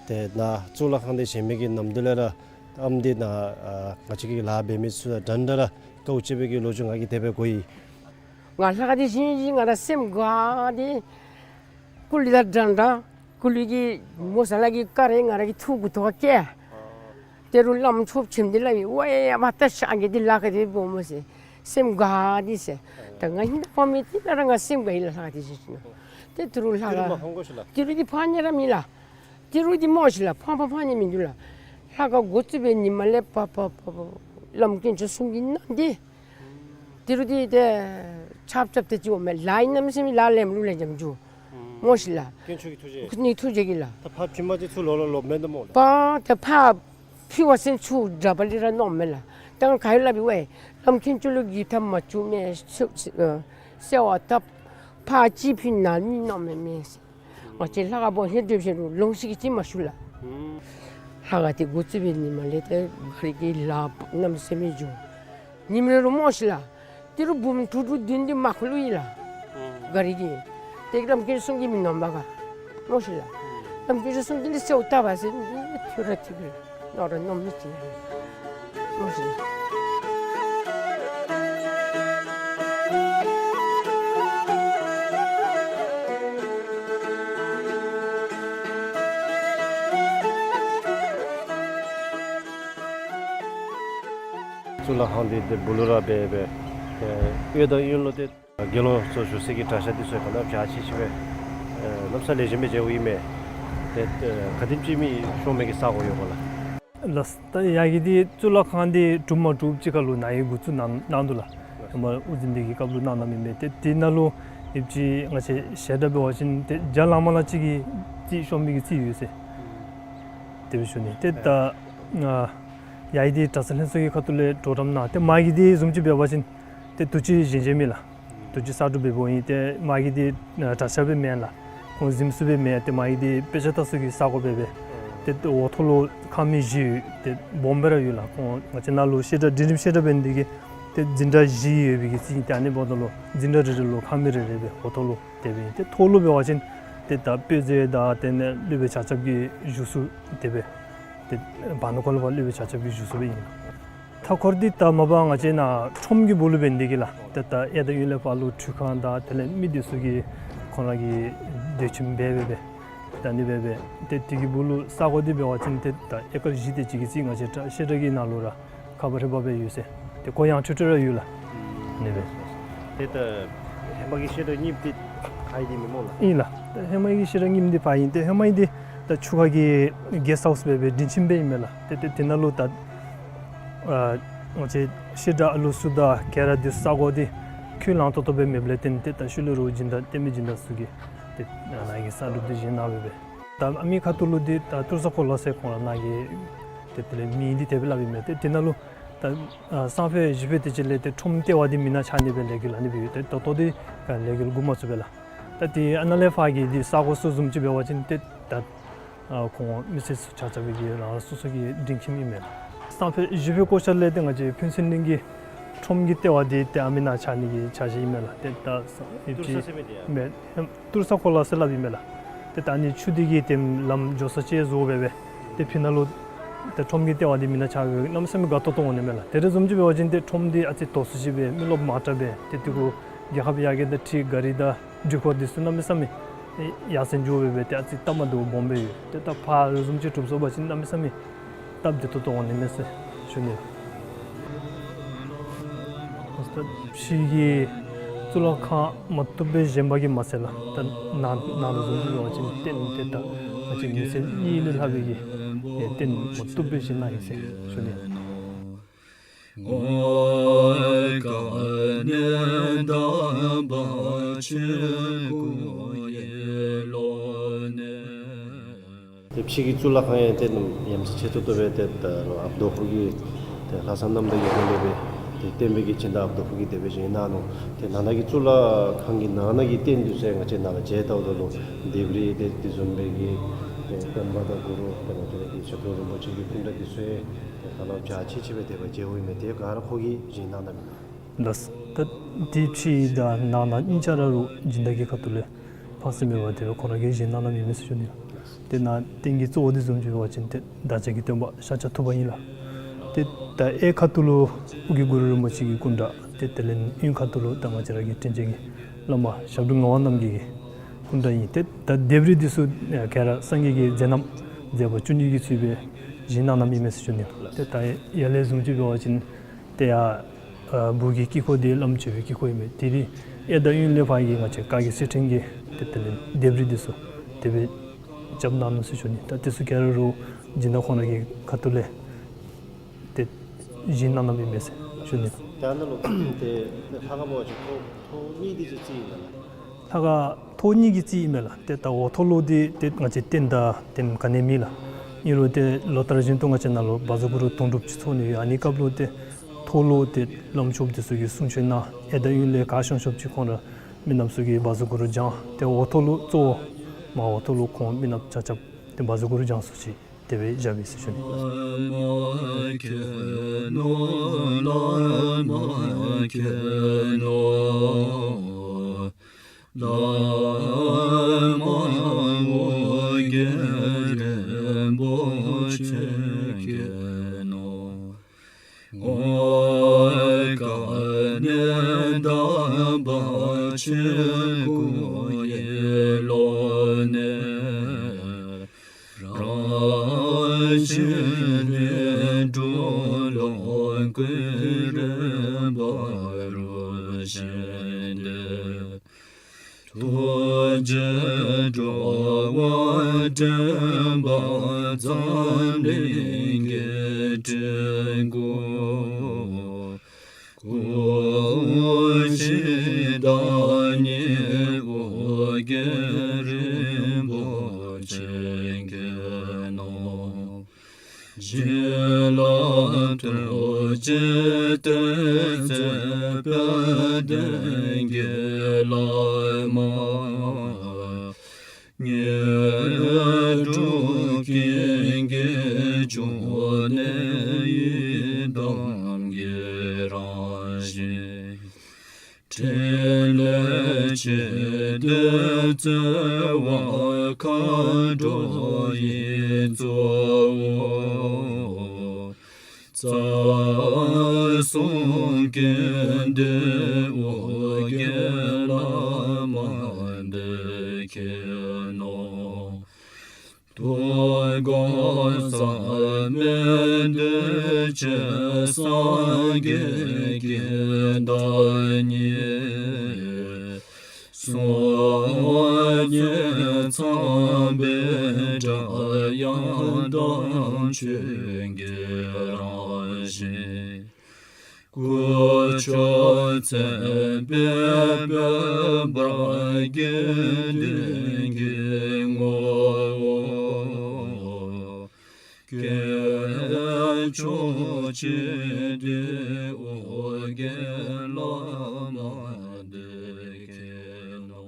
ཏེ་ནཱ་གཙུག་ལག་ཁང་འདི་བཞེངས་མི་གི་ནམ་དུས་ལས་ར་ཨམ་འདི་ནཱ་ཨ་ང་བཅས་ཀྱི་ལཱ་འབད་མི་ཚུ་དང་འདྲན་འདྲ་ར་དཀའཝ་སྤྱད་པའི་གི་ལོ་རྒྱུས་ང་གིས་དེ་སྦེ་གོ་ཡི། ང་ལྷ་ཁང་འདི་བཞེངས་བཞེངས་ང་ར་སེམས་དགའ་སྟེ་ཀུ་ལི་དང་འདྲན་འདྲ་ཀུ་ལི་གི་མོ་ས་ལ་གི་ཀ་རེ་ང་ར་གི་ཐུགས་གུ་ཐོག་བཀལ། ཏེ་རུང་བླམ་ཆོསཔ་ཁྱིམ་འདི་ལུ་ཡང་ཝའེ་ཨ་པ་ད་ཤ་གི་འདི་ལཱ་ག་དེ་སྦོམ་སྨོ་ཟེར་སེམས་དགའ་སྟེ་ཟེར། ད་ང་ཧིང་ད་ཕ་མི་འདི་ལས་ར་ང་སེམས་དགའ་ཡི་ལགས། ལྷ་ཁང་འདི་བཞེངས་ཞིནམ་ལས། ཏེ་ཏི་རུ་ལྷ་ཁང་ཏི་རུ་མ་ཧོང་གོ་ཤི་ལགས། ཏི་རུ་འདི་ཕར་ནི་ར་མེད་ལགས། ཏི་རུ་འདི་སྨོ་ཤི་ལགས། ཕར་ཕར་ཕར་ནི་མིན་འདུག་ལགས། ལྷ་ཁང་འགོ་བཙུགས་པའི་ཉིནམ་ལས་ཕར་ཕར་ཕར་ཕར་བླམ་དཀོན་མཆོག་གསུམ་གྱི་ནང་འདི་ཏི་རུ་འདི་ཏེ་ཆབ་ཆབ་ཏེ་ཅིག་འོང་མས། ལཱ་ཨིན་ན་མི་ཟེར་མི་ལཱ་ལེགསམ་ལུ་ལེགས་ཤོམ་འགྱོ་སྨོ་ཤི་ལགས། དཀོན་མཆོག་གི་ཐུགས་རྗེ། ནི་ཐུགས་རྗེ་གིས་ལགས། ད་ཕར་ཕྱི་མ་འདི་ཚུ་ལོག་ལོག་ལོག་མེན་ད་སྨོ་ལགས། ཕར་ད་ཕར་ཕི་བ་སེམས་ཚུ་དྲག་པ་ལས་ར་མནོཝ་མས་ལགས། ད་ང་ག་ཡོད་སླབ་ཨིན་ཝའེ། བླམ་དཀོན་མཆོག་ལུ་གི་ཐ་མ་བཅུག་མས་སེ་ཨ་སེ་བ་ཐབ་ཕར་ཅིག་ཕི་ན་མི་མནོཝ་མས་མས། ང་བཅས་ལྷ་ཁང་འབོ་ཧེ་སྡོད་ཞིནམ་ལུ་ལོང་ཤིག་གི་ཅིག་མ་ཞུ་ལགས། ལྷ་ཁང་འདི་འགོ་བཙུགས་པའི་ཉིནམ་ལས་ཏེ་ག་རི་གི་ལཱ་གནམ་མེད་ས་མེད་འགྱོ། ཉིནམ་རེ་རུང་སྨོ་ཤི་ལགས། ཏི་རུ་འབུམ་དྲུག་དྲུག་བདུན་བདུན་མ་ཁུ་ལུ་ཡི་ལགས། ག་རི་གི་ཏེ་བླམ་དཀོན་མཆོག་གསུམ་གྱིས་མི་མནོཝ་མས་ག་སྨོ་ཤི་ལགས། བླམ་དཀོན་མཆོག་གསུམ་གྱིས་ནི་སེའུ་བཏབ་པ་ཟེར་ནི་ཐུ་ར་ཐུ་གི་ནོར་ར་ནོར་མི་ཅིག་ལགས། སྨོ་ཤི་ལགས། གཙུག་ལག་ཁང་འདི་ཏེ་སྦུག་ལུ་ར་སྦེ་སྦེ་ཨེ་གཡས་དང་གཡོན་ལུ་ཏེ་དགེ་སློང་ཚུ་བཞུགས་སའི་གི་གྲྭ་ཤག་འདི་ཚུ་ག་ནི་བ་ཅིག་ཅིག་སྦེ་ཨེ་གནམ་ས་ལེགས་ཤོམ་སྦེ་མཇལཝ་ཨིན་མས། ཏེ་ཨེ་ག་དེམ་ཅིག་མི་ཤོང་མི་གི་ས་གོ་ཡོད་ག་ལགས། ལགས། ད་ཡ་གི་འདི་གཙུག་ལག་ཁང་འདི་གྲུབ་མ་གྲུབ་ཅིག་ཁར་ལུ་ནཱ་གིས་འགོ་བཙུགས་གནང་གནང་འདུག་ལགས། ཧེ་མ་དབུ་འཛིན་འདི་གི་སྐབས་ལུ་གནང་གནངམ་ཨིན་མས། ཏེ་དེ་ནང་ལུ་ཡོདཔ་ཅིག་ང་བཅས་ཞལ་གྲངས་འབད་བ་ཅིན་ཏེ་བརྒྱ་ལང་མ་ལང་ཅིག་གི་རྩིས་ཤོང་མི་གི་རྩིས་ཡོད་ཟེར་དེ་སྦེ་ཞུ་ནི། ཏེ་ད་ང་ཡ་གི་འདི་གྲྭ་ཚང་ལྷན་ཚོགས་ཀྱི་ཁ་ཐུག་ལས་གྲོགས་རམ་གནང་། ཏེ་མ་གི་འདི་བཟུམ་ཅིག་འབད་བ་ཅིན་ཏེ་དུས་ཅི་བཞེངས་བཞེངསམ་ཨིན་ལགས། རྡོ་རྗེ་ས་སྒྲོ་འབདཝ་ཨིན། ཏེ་མ་གི་འདི་ཨ་གྲྭ་ཤག་སྦེ་མེན་ལགས། ཁོང་གཟིམ་ས་སྦེ་མེན། ཏེ་མ་གི་འདི་དཔེ་ཆ་ལྟ་ས་གི་ས་གོ་སྦེ་སྦེ། ཏེ་འོག་ཐོག་ལུ་ཁང་མིག་བཞི་ཡོད། ཏེ་སྦོམ་སྦེ་ར་ཡོད་ལགས། ཁོང་ང་བཅས་ནཱ་ལུ་བཤད་གྲྭ་འབྲིང་རིམ་བཤད་གྲྭ་འབད་ནི་དེ་གིས་ཏེ་འཛིན་གྲྭ་བཞི་ཡོད་པའི་གི་རྩིས་ཨིན། ཏེ་ཨ་ནི་འབདཝ་ད་ལུ་འཛིན་གྲྭ་རེ་རེ་ལུ་ཁང་མིག་རེ་རེ་སྦེ་འོག་ཐོག་ལུ་དེ་སྦེ་ཨིན། ཏེ་ཐོག་ལུ་འབད་བ་ཅིན་ཏེ་ད་དཔེ་མཛོད་དང་དེ་ལས་སློབ་དཔོན་ཆ་ཁྱབ་ཀྱི་བཞུགས་ས་དེ་སྦེ། ཏེ་བར་ན་ཁོ་ལུ་སློབ་དཔོན་ཆ་ཁྱབ་ཀྱི་བཞུགས་ས་སྦེ་ཨིན། མཐའ་འཁོར་འདི་ད་མ་པ་ང་བཅས་ནཱ་ཁྲོམ་གྱི་སྦུག་ལུ་འབད་ནི་དེ་གིས་ལགས། ཏེ་ད་གཡས་དང་གཡོན་ལས་ཕར་ལུ་ཁྲུས་ཁང་དང་དེ་ལས་མི་སྡོད་ས་གི་ཁོང་ར་གི་སྡོད་ཁྱིམ་སྦེ་སྦེ་སྦེ། ད་ཨ་ནི་སྦེ་སྦེ། ཏེ་དེ་གི་སྦུག་ལུ་ས་གོ་འདི་འབད་བ་ཅིན་ཏེ་ད་ཨེ་ཀར་བཞི་དེ་ཅིག་གི་རྩིས་ང་བཅས་བཤད་གྲྭ་གི་ནང་ལུ་ར་ཁ་བ་རི་བ་སྦེ་ཡོད་ཟེར། ཏེ་ཁོ་ཡང་ཁྲུས་ཁྲུས་ར་ཡོད་ལགས། ཨ་ནི་སྦེ། ཏེ་ད་ཧེ་མ་གི་བཤད་གྲྭ་གཉིས་འདི་ཕར་ཨིན་ཏེ་མེན་སྨོ་ལགས། ཨིན་ལགས། ད་ཧེ་མ་གི་བཤད་གྲྭ་གཉིས་འདི་ཕར་ཨིན། ཏེ་ཧེ་མ་གི་འདི་ད་ཆུ་ཁ་གི་གེསཊ་ཧའུསི་སྦེ་སྦེ་འབྲིང་ཁྱིམ་སྦེ་ཨིན་མས་ལགས། ཏེ་ཏེ་དེ་ནང་ལུ་ད་ཨ་ང་བཅས་བཤད་གྲྭ་ཨ་ལུ་ཚུ་དང་ག་ར་འདི་ས་གོ་འདི་ཁོད་ལངས་ཏོག་ཏོ་སྦེ་མེདཔ་ལས་བརྟེན་ཏེ་ད་ཤུལ་ལས་ར་སྦྱིན་བདག་བསྟན་པའི་སྦྱིན་བདག་ཚུ་གིས་ཏེ་ནཱ་གི་ས་སྒྲོ་འདི་བཞེངས་གནང་སྦེ་སྦེ། ད་ཨ་མི་ཁ་ཐུག་ལུ་འདི་ད་ཏུར་ས་གོ་ལ་ཟེར་ཁོང་ར་ནཱ་གི་ཏེ་དེ་ལས་མིང་འདི་དེ་སྦེ་སླབ་ཨིན་མས། ཏེ་དེ་ནང་ལུ་ད་ཨ་སང་ཕོད་གཞེས་ཕོད་དེ་ཅིག་ལས་ཏེ་ཁྲོམ་ལྟེ་བ་འདི་མེན་ན་ཆགས་ནི་སྦེ་ལས་འགུལ་ཨ་ནི་སྦེ་ཡོད། ཏེ་ད་ལྟོ་འདི་ག་ལས་འགུལ་འགོ་མ་བཙུགས་པས་ལགས། ད་ཏེ་ཨ་ནཱ་ལས་ཕར་གྱི་འདི་ས་གོ་ཚུ་བཟུམ་ཅིག་འབད་བ་ཅིན་ཏེ་ད་ཨ་ཁོང་མི་སེར་ཚུ་ཆ་ཁྱབ་ཀྱི་རང་རང་སོ་སོ་གི་འབྲིང་ཁྱིམ་ཨིན་མས་ལགས། སང་ཕོད་གཞེས་ཕོད་སྐོར་ཤར་ལས་ཏེ་ང་བཅས་ཕུན་ཚོགས་གླིང་གི་ཁྲོམ་གྱི་ལྟེ་བ་འདི་ཏེ་ཨ་མི་ནང་ཆགས་ནི་གི་འཆར་གཞི་ཨིན་མས་ལགས། ཏེ་ད་ས་ཡུལ་ཏུར་ས་ཅིག་ཟེར་མི་འདི་ཡང་མེན། ཏུར་ས་གོ་ལ་ཟེར་སླབ་ཨིན་མས་ལགས། ཏེ་ད་ཨ་ནི་ཆུ་འདི་གིས་ཏེ་ལམ་འགྱོ་ས་ཅིག་བཟོ་སྦེ་སྦེ། ཏེ་ཕི་ནང་ལུ་ཏེ་ཁྲོམ་གྱི་ལྟེ་བ་འདི་མེན་ན་ཆགས་སྦེ་གནམ་མེད་ས་མེད་དགའ་ཏོག་ཏོ་འོང་ནི་མས་ལགས། དེ་རེ་བཟུམ་ཅིག་འབད་བ་ཅིན་ཏེ་ཁྲོམ་འདི་ཨ་ཙི་དོག་སུ་ཅིག་སྦེ་མི་རློབས་མང་དྲགས་སྦེ་ཏེ་དེ་གུ་རྒྱལ་ཁབ་ཡར་རྒྱས་དང་འཁྲིལ་གཱ་རི་དང་འགྲུལ་འཁོར་འདི་ཚུ་གནམ་མེད་ས་མེད་ཡར་སེང་འགྱོ་སྦེ་སྦེ་ཏེ་ཨ་ཙི་སྟབས་མ་བདེཝ་སྦོམ་སྦེ་ཡོད། ཏེ་ད་ཕར་རེ་བཟུམ་ཅིག་གྲུབ་སོང་པ་ཅིན་གནམ་མེད་ས་མེད་སྟབས་བདེ་ཏོག་ཏོ་འོང་ནི་མས་ཟེར་ཞུ་ནི། ད་ཕྱི་གི་གཙུག་ལག་ཁང་མ་བཏུབ་སྦེ་བཞེངས་པ་གིས་མ་ཚད་ལགས། ད་ནང་ནང་ལུ་བཟུམ་ཅིག་འབད་བ་ཅིན་རྟེན་འདི་ད་ང་བཅས་མི་སེར་གཉིས་ལས་ལྷག་པའི་གི་རྟེན་མ་བཏུབ་སྦེ་བཞེངས་གནང་ཡི་ཟེར་ཞུ་ནི། ཏེ་ཕྱི་གི་གཙུག་ལག་ཁང་ཡང་རྟེན་ཡ་མཚན་ཆེ་ཏོག་ཏོ་སྦེ་ཏེ་ད་ལོག་ཨཔ་རྡོ་ཕུ་གིས་ཏེ་ལྷག་བསམ་རྣམ་དག་གི་སྒོ་ལས་སྦེ་ཏེ་བསྟན་པའི་གི་སྦྱིན་བདག་ཨཔ་རྡོ་ཕུ་གིས་དེ་སྦེ་བཞེངས་གནང་ནུག། ཏེ་ནང་ན་གི་གཙུག་ལག་ཁང་གི་ནང་ན་གི་རྟེན་འདི་ཚུ་ཡང་ང་བཅས་ནཱ་ལུ་མཇལ་ལྟཝ་ད་ལུ་ལྡེབས་རིས་ཏེ་དེ་བཟུམ་སྦེ་གི་ཏེ་སྟོན་པ་དང་གུ་རུ་ཏེ་ང་བཅས་ར་གི་ཆོས་སྐྱོང་རིན་པོ་ཆེ་གི་སྐུ་འདྲ་འདི་ཚུ་ཡང་ཏེ་ཧ་ལམ་རྒྱ་ཆེ་ཆེ་སྦེ་དེ་སྦེ་མཇལཝ་ཨིན་མས། དེ་ག་ར་ཁོ་གིས་བཞེངས་གནང་གནངམ་ཨིན་ན། ལགས། ད་འདི་ཕྱི་དང་ནང་ན་གཉིས་ཆ་ར་རུང་སྦྱིན་བདག་གི་ཁ་ཐུག་ལས་ཕངས་སེམས་མེད་པར་དེ་སྦེ་ཁོང་ར་གིས་བཞེངས་གནང་གནངམ་ཨིན་མས་ཟེར་ཞུ་ནི། ཏེ་ནཱ་རྟེན་གྱི་གཙོ་བོ་འདི་བཟུམ་ཅིག་འབད་བ་ཅིན་ཏེ་བདག་ཅག་གི་སྟོན་པ་ཤཱཀྱ་ཐུབ་པ་ཨིན་ལགས། ཏེ་ད་གཡས་ཁ་ཐུག་ལུ་ཨོ་རྒྱན་གུ་རུ་རིན་པོ་ཆེ་གི་སྐུ་འདྲ་ཏེ་དེ་ལས་གཡོན་ཁ་ཐུག་ལུ་ད་ང་བཅས་ར་གི་དྲིན་ཅན་གྱི་བླ་མ་ཞབས་དྲུང་ངག་དབང་རྣམ་རྒྱལ་གྱི་སྐུ་འདྲ་ཨིན། ཏེ་ད་ལྡེབས་རིས་འདི་ཚུ་ག་ར་སངས་རྒྱས་ཀྱི་མཛད་རྣམ་མཛད་པ་བཅུ་གཉིས་ཀྱི་ཚུལ་སྦེ་བཞེངས་གནང་གནངམ་ཨིན་མས་ཟེར་ཞུ་ནི། ཏེ་ད་ཡར་ལས་བཟུམ་ཅིག་འབད་བ་ཅིན་ཏེ་ཡར་ཨ་སྦུག་གི་དཀྱིལ་འཁོར་འདི་བླམ་མཆོད་པའི་དཀྱིལ་འཁོར་ཨིན་མས། དེ་རིང་གཡས་དང་གཡོན་ལས་ཕར་གྱི་ང་བཅས་བཀའ་བརྒྱུད་གསེར་ཕྲེང་གི་ཏེ་དེ་ལས་ལྡེབས་རིས་འདི་ཚུ་དེ་སྦེ་རྐྱབ་གནང་ནུག་ཟེར་ཞུ་ནི། ད་དེ་ཚུ་ག་ར་རུང་སྦྱིན་བདག་ཁོང་ར་གི་ཁ་ཐུག་ལས་ཏེ་བཞེངས་གནང་གནངམ་ཨིན་མས་ཟེར་ཞུ་ནི། ད་ནཱ་ལུ་ཏེ་ལྷ་ཁང་འབད་བ་ཅིན་ཐོག་ཐོག་གཉིས་འདི་ཚུ་རྩིས་ཨིན་ན་ལགས། ལྷ་ཁང་ཐོག་གཉིས་ཀྱི་རྩིས་ཨིན་མས་ལགས། ཏེ་ད་འོག་ཐོག་ལུ་འདི་ཏེ་ང་བཅས་རྟེན་དང་རྟེན་ག་ནི་མེད་ལགས། ཨིན་རུང་ཏེ་ལོ་ལྟར་བཞིན་དུ་ང་བཅས་ནཱ་ལུ་བཛྲ་གུ་རུ་དུང་སྒྲུབ་ཅིག་ཚོགས་ནི་ཡོད། ཨ་ནི་སྐབས་ལུ་ཏེ་ཐོག་ལུ་ཏེ་བླམ་ཆོསཔ་འདི་ཚུ་གིས་གསུང་ཆོག་གནང་། གཡས་དང་གཡོན་ལས་ག་བྱོན་བྱོནམ་ཅིག་ཁོང་ར་མི་ནགཔ་ཚུ་གིས་བཛྲ་གུ་རུ་བགྱང་། ཏེ་འོག་ཐོག་ལུ་གཙོ་བོ་མར་འོག་ཐོག་ལུ་ཁོང་མི་ནགཔ་ཆ་ཁྱབ་ཏེ་བཛྲ་གུ་རུ་བགྱང་ས་ཅིག་དེ་སྦེ་བཞགཔ་ཨིན་ཟེར་ཞུ་ནི། ཞི་ལ་ཐུགས་རྗེ་སྟོན་མཛད་དཔལ་ལྡན་གྱི་བླ་མ། དངོས་གྲུབ་ཀུན་གྱི་འབྱུང་གནས་ཡི་དམ་གྱི་རང་བཞིན། ཕྲིན་ལས་ཆེ་འདི་བརྩེ་བ་མཁའ་འགྲོ་ཡི་གཙོ་བོ། རྩ་གསུམ་ཀུན་འདུས་ཨོ་རྒྱན་བླ་མ་འདི་མཁྱེན་ནོ། དུས་གང་ཟག་མེད་འདུས་བྱས་སངས་རྒྱས་ཀྱི་བདག་ཉིད། སངས་རྒྱས་ཚངས་པའི་སྒྲ་དབྱངས་དང་ཆོས་ཀྱི་རང་བཞིན། སྐུ་མཆོག་མཚན་དཔལ་དཔལ་འབར་དགེ་འདུན་གྱི་ངོ་བོ། སྐྱེས་མཆོག་ཆེ་འདི་ཨོ་རྒྱན་བླ་མ་འདི་མཁྱེན་ནོ།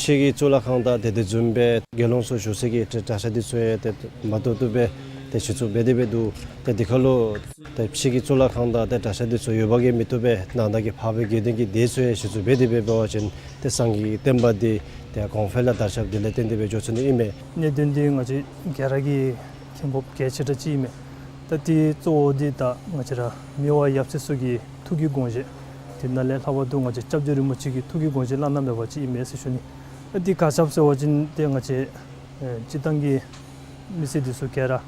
ཕྱི་གི་གཙུག་ལག་ཁང་དང་དེ་དེ་བཟུམ་སྦེ་དགེ་སློང་ཚུ་བཞུགས་སའི་གི་གྲྭ་ས་འདི་ཚུ་ཡང་ཏེ་མ་ཐུབ་ཐུབ་སྦེ་ཏེ་གཞི་བཙུགས་འབད་དེ་སྦེ་འདུག། ཏེ་འདི་ཁར་ལུ་ཏེ་ཕྱི་གི་གཙུག་ལག་ཁང་དང་ཏེ་གྲྭ་ས་འདི་ཚུ་ཡོདཔ་གིས་མི་བཏུབ་པས། ནང་ན་གི་འཕགས་པའི་དགེ་འདུན་གྱི་སྡེ་ཚུ་ཡང་གཞི་བཙུགས་འབད་དེ་སྦེ་འབད་བ་ཅིན་ཏེ་སངས་རྒྱས་ཀྱི་བསྟན་པ་འདི་ཏེ་གོང་འཕེལ་ལུ་དར་ཁྱབ་འདི་ལས་བརྟེན་ཏེ་སྦེ་འགྱོ་ཚུགས་ནི་ཨིན་མས། གནད་དོན་འདི་ང་བཅས་ག་ར་གིས་མཁྱེན་དགོཔ་གལ་ཆེ་དྲགས་ཅིག་ཨིན་མས། ད་འདི་གཙོ་བོ་འདི་ད་ང་བཅས་ར་མི་དབང་ཡབ་སྲས་ཚུ་གི་ཐུགས་ཀྱི་དགོངས་བཞེད། དེ་ནང་ལས་ལྷག་པར་དུ་ང་བཅས་སྐྱབས་རྗེ་རིན་པོ་ཆེ་གི་ཐུགས་ཀྱི་དགོངས་བཞེད་བླ་ན་མེད་པ་ཅིག་ཨིན་མས་ཟེར་ཞུ་ནི། ད་འདི་ག་ཅི་སྦེ་ཟེར་བ་ཅིན་ཏེ་ང་བཅས་ཨེ་སྤྱིར་བཏང་གི་མི་སེར་འདི་ཚུ་ག་ར་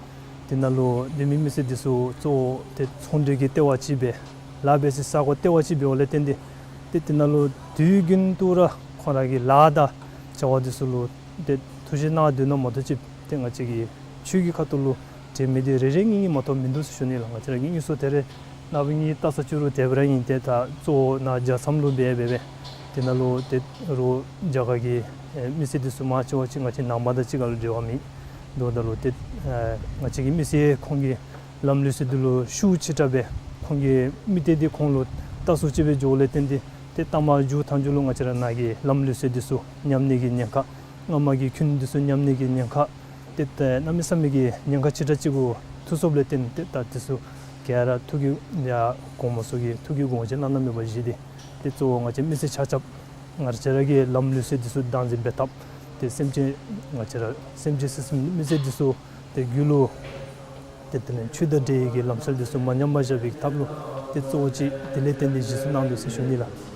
དེ་ནང་ལུ་བོད་མི་མི་སེར་འདི་ཚུ་གཙོ་བོ་ཏེ་ཚོང་འབྲེལ་གྱི་ལྟེ་བ་ཅིག་སྦེ་ལཱ་འབད་སའི་ས་གོ་ལྟེ་བ་ཅིག་འབདཝ་ལས་བརྟེན་ཏེ་ཏེ་དེ་ནང་ལུ་དུས་རྒྱུན་དུ་ར་ཁོང་ར་གི་ལཱ་དང་བྱ་བ་འདི་ཚུ་ལུ་ཏེ་ཐུགས་བཞེད་གནང་སྡོད་ནི་མ་གཏོགས་ཅིག་ཏེ་ང་བཅས་ཀྱི་ཆོས་ཀྱི་ཁ་ཐུག་ལུ་འབྲེལ་མི་འདི་རེ་རེ་གཉིས་གཉིས་མ་གཏོགས་མིན་འདུག་ཟེར་ཞུ་ནི་ལགས། ང་བཅས་ར་གཉིས་གཉིས་སུ་དེ་རེ་ནངས་པ་གཉིས་སྟག་ཚང་བཅུ་དྲུག་དེ་སྦེ་ར་ཨིན། ཏེ་ད་གཙོ་བོ་ནཱ་རྒྱལ་མཚམས་ལུ་འབད་འབད་འབད་དེ་ནང་ལུ་ཏེ་རོགས་རྒྱ་གར་གྱི་ཨེ་མི་སེར་འདི་ཚུ་མང་ཆེ་བ་ཅིག་ང་བཅས་ནང་པ་དང་གཅིག་ཁར་ལུ་འབྲེལ་བ་མེད། འདུག་ད་ལུ་ཏེ་ཨེ་ང་བཅས་ཀྱི་མི་སེར་ཁོང་གི་ལམ་ལུགས་སྲོལ་འདི་ལུ་ཤུགས་ཆེ་དྲགས་སྦེ་ཁོང་གི་མི་སྡེ་འདི་ཁོང་ལུ་ལྟ་སུ་ཅིག་སྦེ་འགྱོཝ་ལས་བརྟེན་ཏེ་ཏེ་ལྟ་མ་འགྱོ་ཐངས་འགྱོ་ལུ་ང་བཅས་ར་ནཱ་གི་ལམ་ལུགས་སྲོལ་འདི་ཚུ་ཉམས་ནི་གི་ཉེན་ཁ། སྔ་མ་གི་ཁྱོན་འདི་ཚུ་ཉམས་ནི་གི་ཉེན་ཁ། ཏེ་ད་གནམ་མེད་ས་མེད་ཀྱི་ཉེན་ཁ་ཆེ་དྲགས་ཅིག་གུ་ཐུག་སོཔ་ལས་བརྟེན་ཏེ་ད་འདི་ཚུ་ག་ར་ཐུགས་ཀྱི་ཡ་གོང་མ་ཚུ་གིས་ཐུགས་ཀྱི་དགོངས་བཞེད་བླ་ན་མེད་པ་བཞེས་ཏེ་ཏེ་གཙོ་བོ་ང་བཅས་མི་སེར་ཆ་ཁྱབ་ང་བཅས་ར་གི་ལམ་ལུགས་སྲོལ་འདི་ཚུ་བདག་འཛིན་འབད་ཐབས། ཏེ་སེམས་ཅན་ང་བཅས་ར་སེམས་ཅན་སེམས་ཅན་མི་སེར་འདི་ཚུ་ཏེ་རྒྱུད་ལུ་ཏེ་དེ་ལས་ཆོས་དང་འབྲེལ་བའི་གི་ལམ་སྲོལ་འདི་ཚུ་མ་ཉམས་པར་བཞག་པའི་ཐབས་ལུ་ཏེ་གཙོ་བོ་ཅིག་དེ་ལས་བརྟེན་ཏེ་གཞི་བཙུགས་གནང་དོ་ཟེར་ཞུ་ནི་ལགས།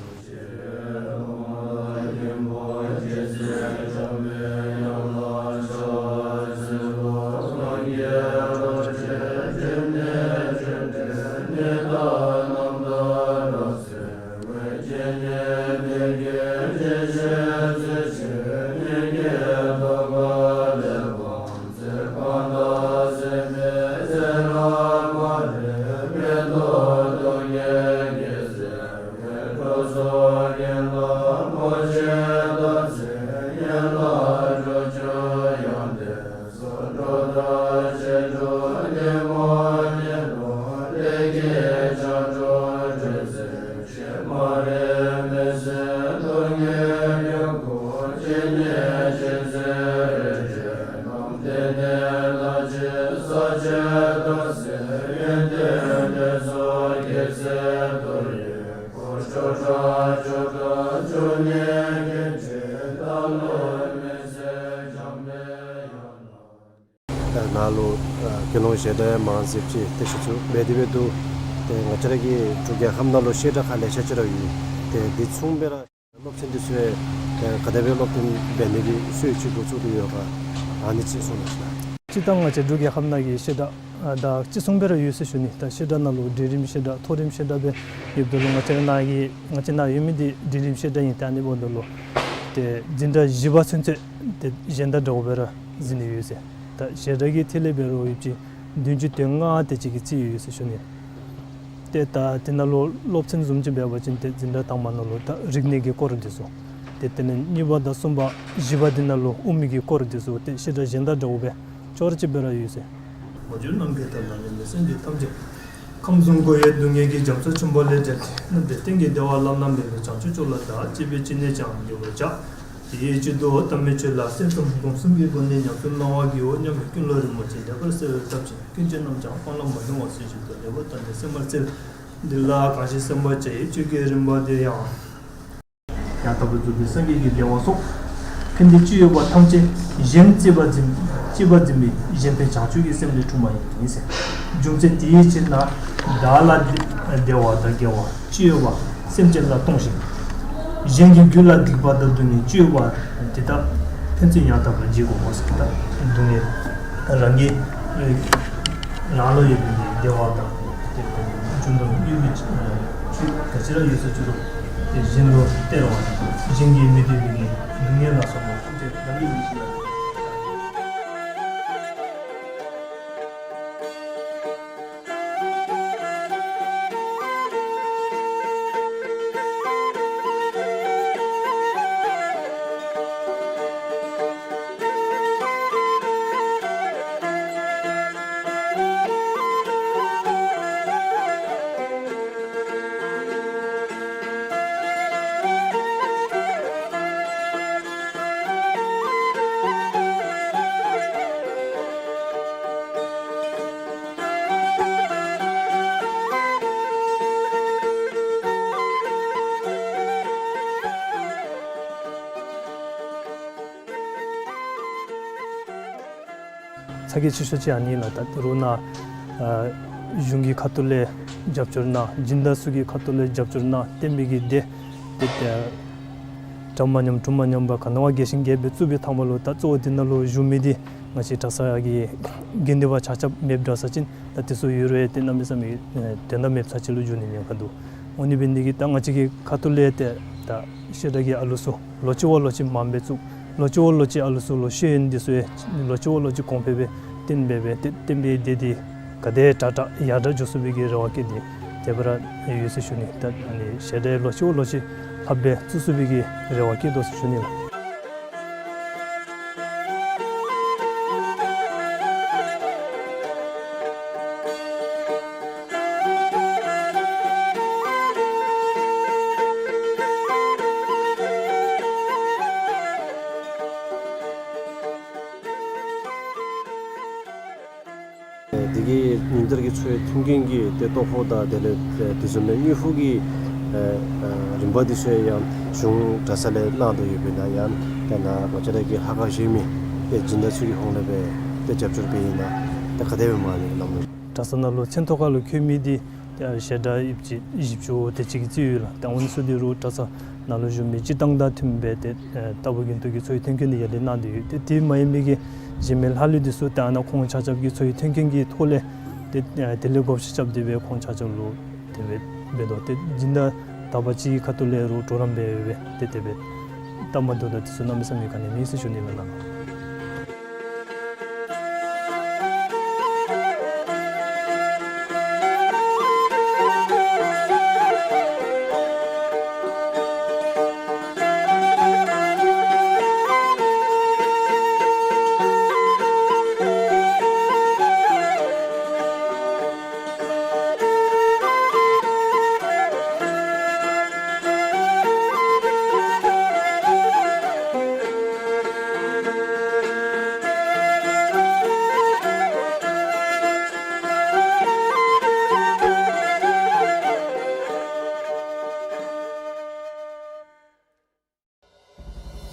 ནཱ་ལུ་ཨ་དགེ་སློང་བཞེས་སྒྲ་ཡང་མང་སུ་ཅིག་ཏེ་གཞི་བཙུགས་འབད་དེ་འབད་འདུག། ཏེ་ང་བཅས་ར་གི་འབྲུག་རྒྱལ་ཁབ་ནང་ལུ་བཤད་གྲྭ་ཁག་ལེ་ཤ་ཅིག་ར་ཡོད། ཏེ་འདི་མཚུངས་སྦེ་ར་སློབ་ཚན་འདི་ཚུ་ཡང་ཏེ་ག་དེ་སྦེ་སློབ་སྟོན་འབད་ནི་གི་སྲོལ་ཅིག་འགོ་བཙུགས་ཏེ་ཡོད་ག། ཨ་ནི་ཅིག་གསུང་གནང་ཤིག་ལགས། སྤྱིར་བཏང་ང་བཅས་འབྲུག་རྒྱལ་ཁབ་ནང་གི་བཤད་གྲྭ་ཨ་ད་ཅི་གསུངས་སྦེ་ར་ཡོད་ཟེར་ཞུ་ནི། ད་བཤད་གྲྭ་ནང་ལུ་འབྲིང་རིམ་བཤད་གྲྭ་མཐོ་རིམ་བཤད་གྲྭ་སྦེ་ཡོདཔ་ད་ལུ་ང་བཅས་ར་ནཱ་གི་ང་བཅས་ནཱ་ཡོད་མི་འདི་འབྲིང་རིམ་བཤད་གྲྭ་ཨིན། ད་ཨ་ནི་འབདཝ་ད་ལུ་ཏེ་འཛིན་གྲྭ་བཞི་པ་ཚུན་ཚོད་ཏེ་གཞན་དང་འདྲཝ་སྦེ་ར་འཛིན་ནི་ཡོད་ཟེར། ད་བཤད་གྲྭ་གི་ཐད་ལས་འབད་རུང་ཡོདཔ་ཅིག་བདུན་ཅུ་དོན་ལྔ་དེ་ཅིག་གི་རྩིས་ཡོད་ཟེར་ཞུ་ནི། ཏེ་ད་དེ་ནང་ལུ་སློབ་ཚན་བཟུམ་ཅིག་འབད་བ་ཅིན་ཏེ་འཛིན་གྲྭ་དང་པ་ནང་ལུ་ད་རིག་གནས་ཀྱི་སྐོར་འདི་ཚུ། ཏེ་དེ་ལས་གཉིས་པ་དང་གསུམ་པ་བཞི་པ་འདི་ནང་ལུ་དབུ་མའི་གི་སྐོར་འདི་ཚུ་ཏེ་བཤད་གྲྭ་གཞན་དང་འདྲཝ་སྦེ་ཅོག་ར་ཅིག་སྦེ་ར་ཡོད་ཟེར། མ་གྱུར་ནམ་མཁའི་མཐའ་ལ་གནས་པའི་སེམས་ཅན་ཐམས་ཅད། ཁམས་གསུམ་འཁོར་བའི་སྡུག་བསྔལ་གྱི་རྒྱ་མཚོ་ཆེན་པོ་ལས་བསྒྲལ་ཏེ། རྣམ་གྲོལ་གཏན་གྱི་བདེ་བ་བླ་ན་མེད་པའི་བྱང་ཆུབ་མཆོག་ལ་བདག་གཅིག་པུས་ཅི་ནས་ཀྱང་འགོད་པར་བྱ། དེའི་ཕྱིར་དུ་དམ་པའི་ཆོས་ལ་སེམས་གཏིང་སྒོམ་གསུམ་གྱི་སྒོ་ནས་ཉམས་སུ་བླང་བར་བགྱིའོ་སྙམ་པའི་ཀུན་སློང་རིན་པོ་ཆེ་ལེགས་པར་གསལ་བའི་སྟབས་ཀྱིས། ཀུན་གཞི་རྣམས་ཀྱང་སྤང་བླང་མ་ལྡང་བར་ཚུལ་བཞིན་དུ་ལེགས་པར་བརྟགས་ནས་སེམས་པར་འཚལ། འདི་ལ་གང་ཞིག་སེམས་པར་བྱ་བའི་ཆོས་ཀྱི་རིམ་པ་དེ་ཡང་། ཡང་དག་པར་རྫོགས་པའི་སངས་རྒྱས་ཀྱི་བདེ་བ་སོགས། ཕན་བདེ་ཅི་ཡོད་པ་ཐམས་ཅད་གཞན་གཅེས་པར་འཛིན། གཅེས་པར་འཛིན་པའི་གཞན་ཕན་བྱང་ཆུབ་ཀྱི་སེམས་ལས་འཁྲུངས་པ་ཡིན་ཟེར། རྒྱུ་མཚན་དེའི་ཕྱིར་ན། བདག་ལ་བདེ་བ་དང་དགེ་བ་ཅི་ཡོད་པ་སེམས་ཅན་ལ་གཏོང་ཞིང་། གཞན་གྱི་རྒྱུད་ལ་སྡིག་པ་དང་སྡུག་བསྔལ་ཅི་ཡོད་པ་དེ་དག་ཕན་ཚུན་ཡང་དག་པར་བརྗེ་དགོས་པ་ཟེར། ད་སྡུག་བསྔལ་རང་གི་རང་ལུ་ཡོད་པའི་བདེ་བ་དང་། དེ་ལྟར་རྒྱུ་དང་དབུལ་བའི་ཆོས་ག་ཅི་ར་ཡོད་ས་ཅི་རུང་དེ་གཞན་ལུ་སྟེར་བ་དང་། གཞན་གྱིས་མི་བདེ་བའི་སྡུག་བསྔལ་ལ་སོགས་པ་ཐམས་ཅད་རང་གིས་མི་བྱེད་པ། ཚ་གྱང་ཆེ་ཤོས་ཅིག་ཨ་ནི་ལགས། ད་རུང་ནཱ་ཨ་གཞུང་གི་ཁ་ཐུག་ལས་རྒྱབ་སྐྱོར་གནང་། སྦྱིན་བདག་ཚུ་གི་ཁ་ཐུག་ལས་རྒྱབ་སྐྱོར་གནང་། བསྟན་པའི་གི་སྡེ་དེ་ཨ་འགྲམ་མ་ཉམས་གྲུ་མ་ཉམས་པར་ག་ནི་བ་རྒྱས་ཤིང་རྒྱས་པར་བཙུགས་པའི་ཐ་མ་ལུ་ད་གཙོ་བོ་དེ་ནང་ལུ་བཞུགས་མི་དེ་ང་བཅས་གྲྭ་ཚང་གི་དགེ་འདུན་པ་ཆ་ཁྱབ་མེདཔ་འདྲ་ས་ཅིན་ད་དེ་ཚུ་ཡོད་རུང་ཏེ་གནམ་མེད་ས་མེད་ཨེ་དོན་དག་མེདཔ་ས་ཅིག་ལུ་འགྱུར་ནི་ཉེན་ཁ་འདུག། འོ་ནི་འབད་ནི་དེ་གིས་ད་ང་བཅས་ཀྱི་ཁ་ཐུག་ལས་ཏེ་ད་བཤད་གྲྭ་གི་ཨ་ལུ་ཚུ་ལོ་གཅིག་བ་ལོ་གཅིག་མངམ་སྦེ་བཙུགས། ལོ་གཅིག་བ་ལོ་གཅིག་ཨ་ལུ་ཚུ་ལུ་ཤེས་ཡོན་འདི་ཚུ་ཡང་ལོ་གཅིག་བ་ལོ་གཅིག་གོང་འཕེལ་སྦེ་བསྟན་སྦེ་སྦེ་ཏེ་བསྟན་པའི་སྡེ་འདི་ག་དེ་དྲག་དྲག་ཡར་དྲག་འགྱོ་ཚུགས་པའི་གི་རེ་བ་བསྐྱེད་དེ་དེ་སྦེ་ར་ཡོད་ཟེར་ཞུ་ནི། ད་ཨ་ནི་བཤད་གྲྭ་ལོ་གཅིག་བ་ལོ་གཅིག་ལྷགཔ་སྦེ་བཙུགས་ཚུགས་པའི་གི་རེ་བ་བསྐྱེད་དོ་ཟེར་ཞུ་ནི་ལགས། དེ་གི་ཉིན་ལྟར་གྱི་འཚོ་བའི་མཐུན་རྐྱེན་གྱི་ཏེ་ལྟོ་ཕོགས་དང་དེ་ལས་དེ་བཟུམ་མའི་དངུལ་ཕོགས་ཀྱི་ཨེ་ཨེ་རིམ་པ་འདི་ཚུ་ཡང་གཞུང་གྲྭ་ཚང་ལས་གནང་དོ་ཡོདཔ་ཨིན་ན། ཡང་ཏེ་ནཱ་ང་བཅས་ར་གི་ལྷ་ཁང་གཞན་མི་ཏེ་སྦྱིན་བདག་ཚུ་གི་ཧོངས་ལས་སྦེ་ཏེ་རྒྱབ་སྐྱོར་འབད་ཨིན་ན། ཏེ་ག་དེ་སྦེ་མ་ནི་ལམ་ལུགས། གྲྭ་ཚང་ནང་ལུ་མཚན་ཐོ་ཁ་ལུ་འཁོད་མི་འདི་ཏེ་བཤད་གྲྭ་ཡིབ་ཅིག་བཞི་བཅུ་དེ་ཅིག་གི་རྩིས་ཡོད་ལགས། ཏེ་འོ་ནི་ཚུ་འདི་རུང་གྲྭ་ཚང་ནང་ལུ་བཞུགས་མི་སྤྱིར་བཏང་དང་མཐུནམ་སྦེ་ཏེ་ཨེ་ལྟ་བུ་རྒྱུན་དུ་གི་འཚོ་བའི་མཐུན་རྐྱེན་འདི་ཡར་ལས་གནང་སྟེ་ཡོད། ཏེ་དེ་མ་ཡིན་མི་གི་གཞན་མི་ལྷག་ལུས་འདི་ཚུ་ཏེ་ཨ་ནཱ་ཁོང་ཆ་ཁྱབ་ཀྱི་འཚོ་བའི་མཐུན་རྐྱེན་གྱི་ཐོག་ལས་ཏེ་ཨེ་དེ་ལས་བགོ་བཤའ་རྐྱབ་སྟེ་སྦེ་ཁོང་ཆ་ཁྱབ་ལུ་དེ་སྦེ་འབད་དོ། ཏེ་སྦྱིན་བདག་དག་པ་ཅིག་གི་ཁ་ཐུག་ལས་རུང་གྲོགས་རམ་འབད་འབད་ཏེ་དེ་སྦེ་སྟབས་མ་བདེཝ་དང་དེ་ཚུ་གནམ་མེད་ས་མེད་ག་ནི་མེད་ཟེར་ཞུ་ནི་ལགས།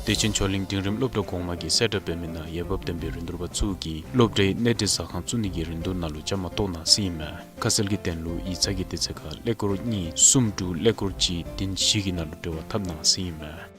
བདེ་ཆེན་ཆོས་གླིང་འབྲིང་རིམ་སློབ་གྲྭ་གོང་མ་གི་གསལ་བསྒྲགས་འབད་མི་ནང་འོས་འབབ་ལྡན་པའི་རིན་བསྡུར་པ་ཚུ་གིས་སློབ་གྲྭའི་གནས་སྡུད་ཟ་ཁང་བཙུགས་ནི་གི་རིན་བསྡུར་ནང་ལུ་བཅའ་མར་གཏོགས་གནང་ཟེར་ཨིན་མས། ཁ་གསལ་གྱི་དོན་ལུ་ཡིག་ཚང་གི་དུས་ཚོད་ཁར་ཀླད་ཀོར་གཉིས་གསུམ་དྲུག་ཀླད་ཀོར་གཅིག་བདུན་བཞི་གི་ནང་ལུ་འབྲེལ་བ་འཐབ་གནང་ཟེར་ཨིན་མས།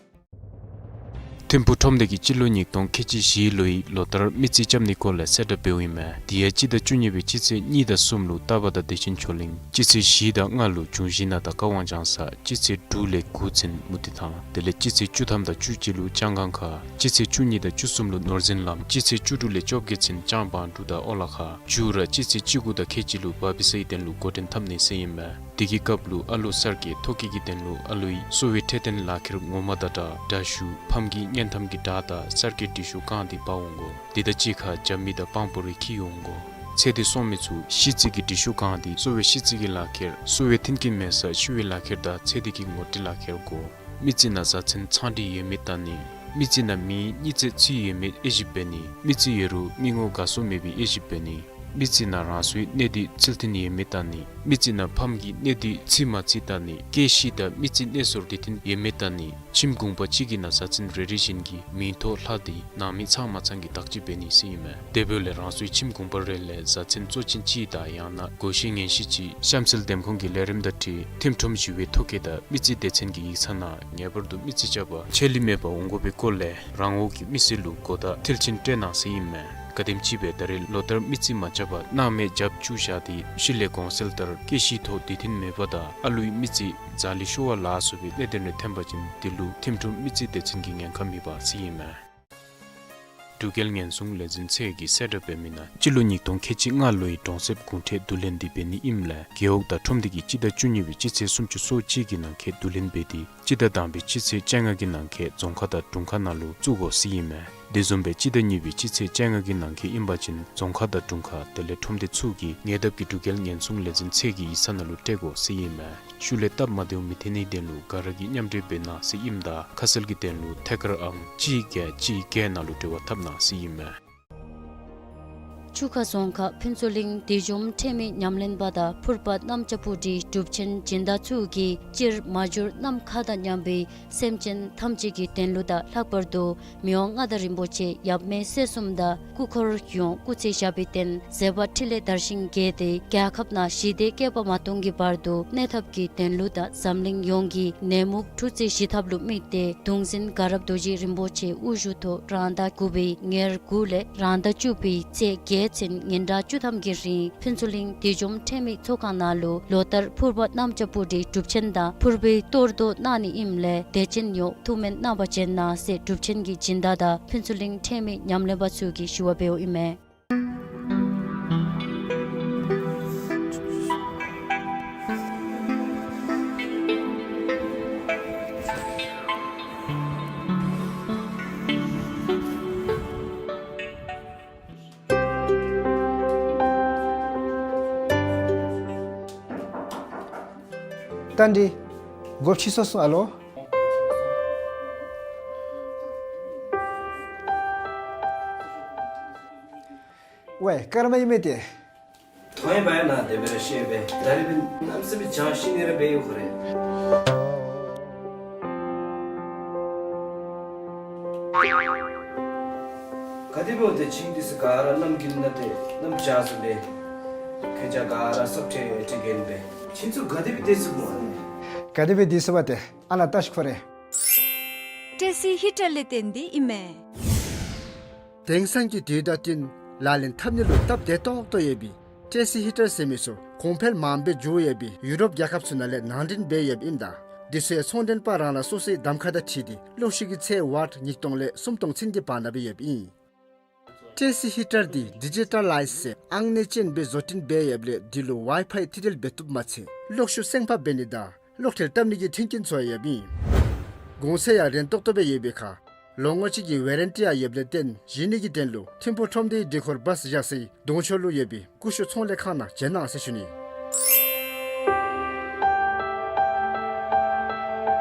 ཐིམ་ཕུག་ཁྲོམ་སྡེ་གིས་སྤྱི་ལོ་ཉིས་སྟོང་ཁལ་གཅིག་བཞི་ལོའི་ལོ་ལྟར་མི་རྩིས་རྐྱབ་ནིའི་སྐོར་ལས་གསལ་བསྒྲགས་འབདཝ་ཨིན་མས། དེ་ཡང་སྤྱི་ཟླ་བཅུ་གཉིས་པའི་སྤྱི་ཚེས་གཉིས་དང་གསུམ་ལུ་རྟ་པ་དང་བདེ་ཆེན་ཆོས་གླིང་། སྤྱི་ཚེས་བཞི་དང་ལྔ་ལུ་འབྱུང་བཞི་ན་དང་ཀ་ཝང་ལྗང་ས། སྤྱི་ཚེས་དྲུག་ལས་དགུ་ཚུན་མུ་ཏིག་ཐང་། དེ་ལས་སྤྱི་ཚེས་བཅུ་ཐམ་དང་བཅུ་གཅིག་ལུ་ལྕང་སྒང་ཁ། སྤྱི་ཚེས་བཅུ་གཉིས་དང་བཅུ་གསུམ་ལུ་ནོར་འཛིན་ལམ། སྤྱི་ཚེས་བཅུ་དྲུག་ལས་བཅོ་བརྒྱད་ཚུན་ལྕང་བང་འབྲུག་དང་ཨོ་ལ་ཁ། མཇུག་ར་སྤྱི་ཚེས་བཅུ་དགུ་དང་ཁལ་གཅིག་ལུ་བ་བི་ས་ཡི་དོན་ལུ་འགོ་འདྲེན་འཐབ་ནི་ཟེར་ཨིན་མས། དེ་གི་སྐབས་ལུ་ཨ་ལུ་གསར་སྐྱེས་ཐོ་བཀོད་ཀྱི་དོན་ལུ་ཨ་ལུའི་གསོ་བའི་འཕྲོད་བསྟེན་ལག་ཁྱེར་ངོ་མ་དང་སྦྲགས་འདྲ་ཞུ། ཕམ་གྱི་བརྙན་ཐམ་གྱི་སྒྲ་དང་གསར་སྐྱེས་འབྲི་ཤོག་བཀང་སྟེ་འབག་འོང་དགོ། དེ་དང་གཅིག་ཁར་རྒྱབ་མི་དང་པང་པོ་རེ་འཁྱིད་འོང་དགོ། ཚེ་འདི་སོང་མི་ཚུ་ཤི་ཚད་ཀྱི་འདྲི་ཤོག་གང་སྟེ་གསོ་བའི་ཤི་ཚད་ཀྱི་ལག་ཁྱེར། གསོ་བའི་མཐུན་རྐྱེན་མེད་སར་ཤི་བའི་ལག་ཁྱེར་དང་ཚེ་འདི་གི་ངོ་སྤྲོད་ལག་ཁྱེར་དགོ། མི་ཚེ་ནང་བཟའ་ཚང་ཚང་སྒྲིག་ཡོད་མེད་བལྟ་ནི། མི་ཚེ་ནང་མིའི་མྱི་ཚེ་ཚུད་ཡོད་མེད་དབྱེ་ཞིབ་འབད་ནི། མི་ཚེ་ཡོད་རུང་མི་ངོ་དགའ་སོ་མེད་པའི་དབྱེ་ཞིབ་འབད་ནི། མི་ཚེ་ནང་རང་སོའི་གནས་སྡུད་ཚུལ་མཐུན་ཡོད་མེད་བལྟ་ནི། མི་ཚེ་ནང་ཕམ་གྱི་གནས་སྡུད་ཚུད་མ་ཚུད་བལྟ་ནི། སྐྱེ་ཤི་དང་མི་ཚེ་གནས་སོར་བདེ་མཐུན་ཡོད་མེད་བལྟ་ནི། ཁྱིམ་གུང་པ་གཅིག་གི་ནང་བཟའ་ཚང་རེ་རེ་བཞིན་གྱིས་མིང་ཐོ་ལྷག་སྟེ་ནང་མི་ཚང་མ་ཚང་གིས་བདག་གཅེས་འབད་ནི་ཟེར་ཨིན་མས། དེ་འབདཝ་ལས་རང་སོའི་ཁྱིམ་གུང་པ་རེ་ལས་བཟའ་ཚང་གཙོ་ཅན་གཅིག་དང་ཡང་ན་གོ་ཤེས་ཉན་ཤེས་ཅིག་གཤམ་གསལ་འདེམས་ཁོངས་ཀྱི་ལས་རིམ་དང་འཁྲིལ་ཐིམ་ཁྲོམ་ཞི་བའི་ཐོ་བཀོད་དང་མི་རྩིས་སྡེ་ཚན་གྱི་ཡིག་ཚང་ནང་ངེས་པར་དུ་མི་རྩིས་རྐྱབ་པར་ཆད་ལུས་མེད་པར་འོང་དགོ་པའི་སྐོར་ལས་རང་འོག་གི་མི་སེར་ལུ་གོ་བརྡ་མཐིལ་ཕྱིན་སྤྲོད་གནང་ཟེར་ཨིན་མས། ག་དེམ་ཅིག་སྦེ་ད་རེས་ལོ་ལྟར་མི་རྩིས་མ་རྐྱབ་པར་སྣང་མེད་རྒྱབ་བཅུག་བཞག་སྟེ་ཤུལ་ལས་གོང་གསལ་ལྟར་སྐྱེ་ཤི་ཐོ་བདེ་མཐུན་མེད་པ་དང་ཨ་ལུའི་མི་རྩིས་རྫ་ལས་ཤོར་བ་ལ་སོགས་པའི་གནད་དོན་རེ་ཐོན་པ་ཅིན་དེ་ལུ་ཐིམ་ཁྲོམ་མི་རྩིས་སྡེ་ཚན་གྱིས་ཉེན་ཁ་མེད་པ་ཟེར་ཨིན་མས། འབྲུག་རྒྱལ་ཉེན་སྲུང་ལས་འཛིན་ཚད་ཀྱིས་གསལ་བསྒྲགས་འབད་མི་ནང་སྤྱི་ལོ་ཉིས་སྟོང་ཁལ་གཅིག་ལྔ་ལོའི་གྲོང་གསེབ་གུང་ཁྲན་བསྡུ་ལེན་འདི་འབད་ནི་ཨིནམ་ལས་རྒེད་འོག་དང་ཁྲོམ་སྡེ་གིས་སྤྱི་ཟླ་བཅུ་གཉིས་པའི་སྤྱི་ཚེས་སུམ་ཅུ་སོ་གཅིག་གི་ནང་འཁོད་བསྡུ་ལེན་འབད་དེ་སྤྱི་ཟླ་དང་པའི་སྤྱི་ཚེས་བཅོ་ལྔ་གི་ནང་འཁོད་རྫོང་ཁག་དང་དྲུང་ཁག་ནང་ལུ་བཙུགས་དགོ་ཟེར་ཨིན་མས། དེ་བཟུམ་སྦེ་སྤྱི་ཟླ་གཉིས་པའི་སྤྱི་ཚེས་བཅོ་ལྔ་གི་ནང་འཁོད་ཨིན་པ་ཅིན་རྫོང་ཁག་དང་དྲུང་ཁག་དེ་ལས་ཁྲོམ་སྡེ་ཚུ་གིས་ཉེ་འདབས་ཀྱི་འབྲུག་རྒྱལ་ཉེན་སྲུང་ལས་འཛིན་ཚད་ཀྱི་ཡིག་ཚང་ནང་ལུ་སྤྲོད་དགོ་ཟེར་ཨིན་མས། ཤུལ་ལས་སྟབས་མ་བདེཝ་མི་ཐོན་ནིའི་དོན་ལུ་ག་ར་གིས་མཉམ་འབྲེལ་འབད་གནང་ཟེར་ཨིནམ་ད་ཁ་གསལ་གྱི་དོན་ལུ་ཐད་ཀར་ཨང་གཅིག་བརྒྱད་གཅིག་བརྒྱད་ནང་ལུ་འབྲེལ་བ་འཐབ་གནང་ཟེར་ཨིན་མས། ཆུ་ཁ་རྫོང་ཁག་ཕུན་ཚོགས་གླིང་བདུད་འཇོམས་ཁྲོས་མའི་ཉམས་ལེན་པ་དང་ཕུར་པ་གནམ་ལྕགས་སྤུ་གྲིའི་གྲུབ་ཆེན་སྦྱིན་བདག་ཚུ་གིས་སྤྱིར་མ་གྱུར་ནམ་མཁའ་དང་མཉམ་པའི་སེམས་ཅན་ཐམས་ཅད་ཀྱི་དོན་ལུ་དང་ལྷག་པར་དུ་མི་དབང་མངའ་བདག་རིན་པོ་ཆེ་ཡབ་མེས་སྲས་གསུམ་དང་སྐུ་འཁོར་ཡོངས་སྐུ་ཚེ་ཞབས་པད་བརྟན་མཛད་པ་འཕྲིན་ལས་དར་ཞིང་རྒྱས་ཏེ་རྒྱལ་ཁབ་ནང་ཞི་བདེ་བསྐལ་པ་མ་སྟོངས་ཀྱི་བར་དུ་གནས་ཐབས་ཀྱི་དོན་ལུ་དང་འཛམ་གླིང་ཡོངས་ཀྱི་ནད་མུག་འཁྲུག་རྩོད་ཞི་ཐབས་ལུ་དམིགས་ཏེ་གདུང་འཛིན་དགའ་རབ་རྡོ་རྗེ་རིན་པོ་ཆེ་དབུ་བཞུགས་ཐོག་རང་ཟླ་དགུ་པའི་ཉེར་དགུ་ལས་རང་ཟླ་བཅུ་པའི་ཚེས་བརྒྱད་ཚུན་ཉིན་གྲངས་བཅུ་ཐམ་གྱི་རིང་ཕུན་ཚོགས་གླིང་བདུད་འཇོམས་ཁྲོས་མའི་ཚོགས་ཁང་ནང་ལུ་ལོ་ལྟར་ཕུར་པ་གནམ་ལྕགས་སྤུ་གྲིའི་གྲུབ་ཆེན་དང་ཕུར་པའི་གཏོར་བཟློག་གནང་ནི་ཨིནམ་ལས་དད་ཅན་ཡོངས་ཐུགས་སྨོན་གནང་བར་བྱོན་གནང་ཟེར་གྲུབ་ཆེན་གྱི་སྦྱིན་བདག་དང་ཕུན་ཚོགས་གླིང་ཁྲོས་མའི་ཉམས་ལེན་པ་ཚུ་གིས་ཞུ་བ་འབདཝ་ཨིན་མས། ཏན་ཏན་སྒོ་ཕྱེ་སོང་ཨ་ལོ། ཝའེ་སྐར་མ་ཨིན་མས་ཏེ། ཐོན་པ་ཡང་ན་དེ་སྦེ་ར་ཤེས་པས། ད་རེས་པའི་གནམ་མེད་ས་མེད་གྱང་ཤིང་ནི་ར་འབད་ཡོད་ཁོ་རེ། ག་དེ་འབདཝ་ད་ཁྱིམ་འདི་ཚུ་ག་ར་གནམ་དགུན་ན་ཏེ་གནམ་གྱང་སུ་འབད། ཁྱིམ་གྱང་ག་ར་སོབ་ཁྲེ་ཁྲེ་གེན་འབད། ཁྱིམ་ཚུ་ག་དེ་སྦེ་བདེ་སོང་སྨོ། ག་དེ་སྦེ་བདེ་སོང་བ་ཏེ་ཨ་ལ་བལྟ་ཤིག་ཁོ་རེ། ཊེ་སི་ཧི་ཊར་ལས་བརྟེན་ཏེ་ཨིན་མས། དེང་སང་གི་དུས་དང་བསྟུན་ལག་ལེན་འཐབ་ནི་ལུ་སྟབས་བདེ་ཏོག་ཏོ་ཡོད་པའི་ཊེ་སི་ཧི་ཊར་ཟེར་མི་ཚུ་གོང་འཕེལ་མངམ་སྦེ་འགྱོ་ཡོད་པའི་ཡུ་རོབ་རྒྱལ་ཁབ་ཚུ་ནང་ལས་ནང་འདྲེན་འབད་ཡོདཔ་ཨིནམ་ད་འདི་ཚུ་ཡང་ཚོང་མགྲོན་པ་རང་རང་སོ་སོའི་གདམ་ཁ་དང་འཁྲིལ་ཏེ་གློག་ཤུགས་ཀྱི་ཚད་ཝཊ་ཉིས་སྟོང་ལས་སུམ་སྟོང་ཚུན་གྱི་བར་ན་སྦེ་ཡོདཔ་ཨིན། ཊེ་སི་ཧི་ཊར་འདི་ཌི་ཇི་ཊ་ལའིཛ་ཟེར་ཨང་གནས་ཅན་སྦེ་བཟོ་སྐྲུན་འབད་ཡོདཔ་ལས་འདི་ལུ་ཝའི་ཕའི་ཐི་ཊེལ་འབད་བཏུབ་མ་ཚད་གློག་ཤུགས་སེང་ཕག་འབད་ནི་དང་གློག་ཐེལ་བཏབ་ནི་གི་མཐུན་རྐྱེན་ཚུ་ཡང་ཡོདཔ་ཨིན། གོང་ཚད་ཡང་རན་ཏོག་ཏོ་སྦེ་ཡོད་པའི་ཁར་ལོ་ངོ་གཅིག་གི་ཝེ་རན་ཊི་ཡང་ཡོདཔ་ལས་བརྟེན་བཞེས་ནི་གི་དོན་ལུ་ཐིམ་ཕུ་ཁྲོམ་སྡེའི་འདི་ཁོར་བཱས་བཞག་སའི་གདོང་ཕྱོགས་ལུ་ཡོད་པའི་ཀུ་ཤུ་ཚོང་ལས་ཁང་ནང་བྱོན་གནང་ཟེར་ཞུ་ནི།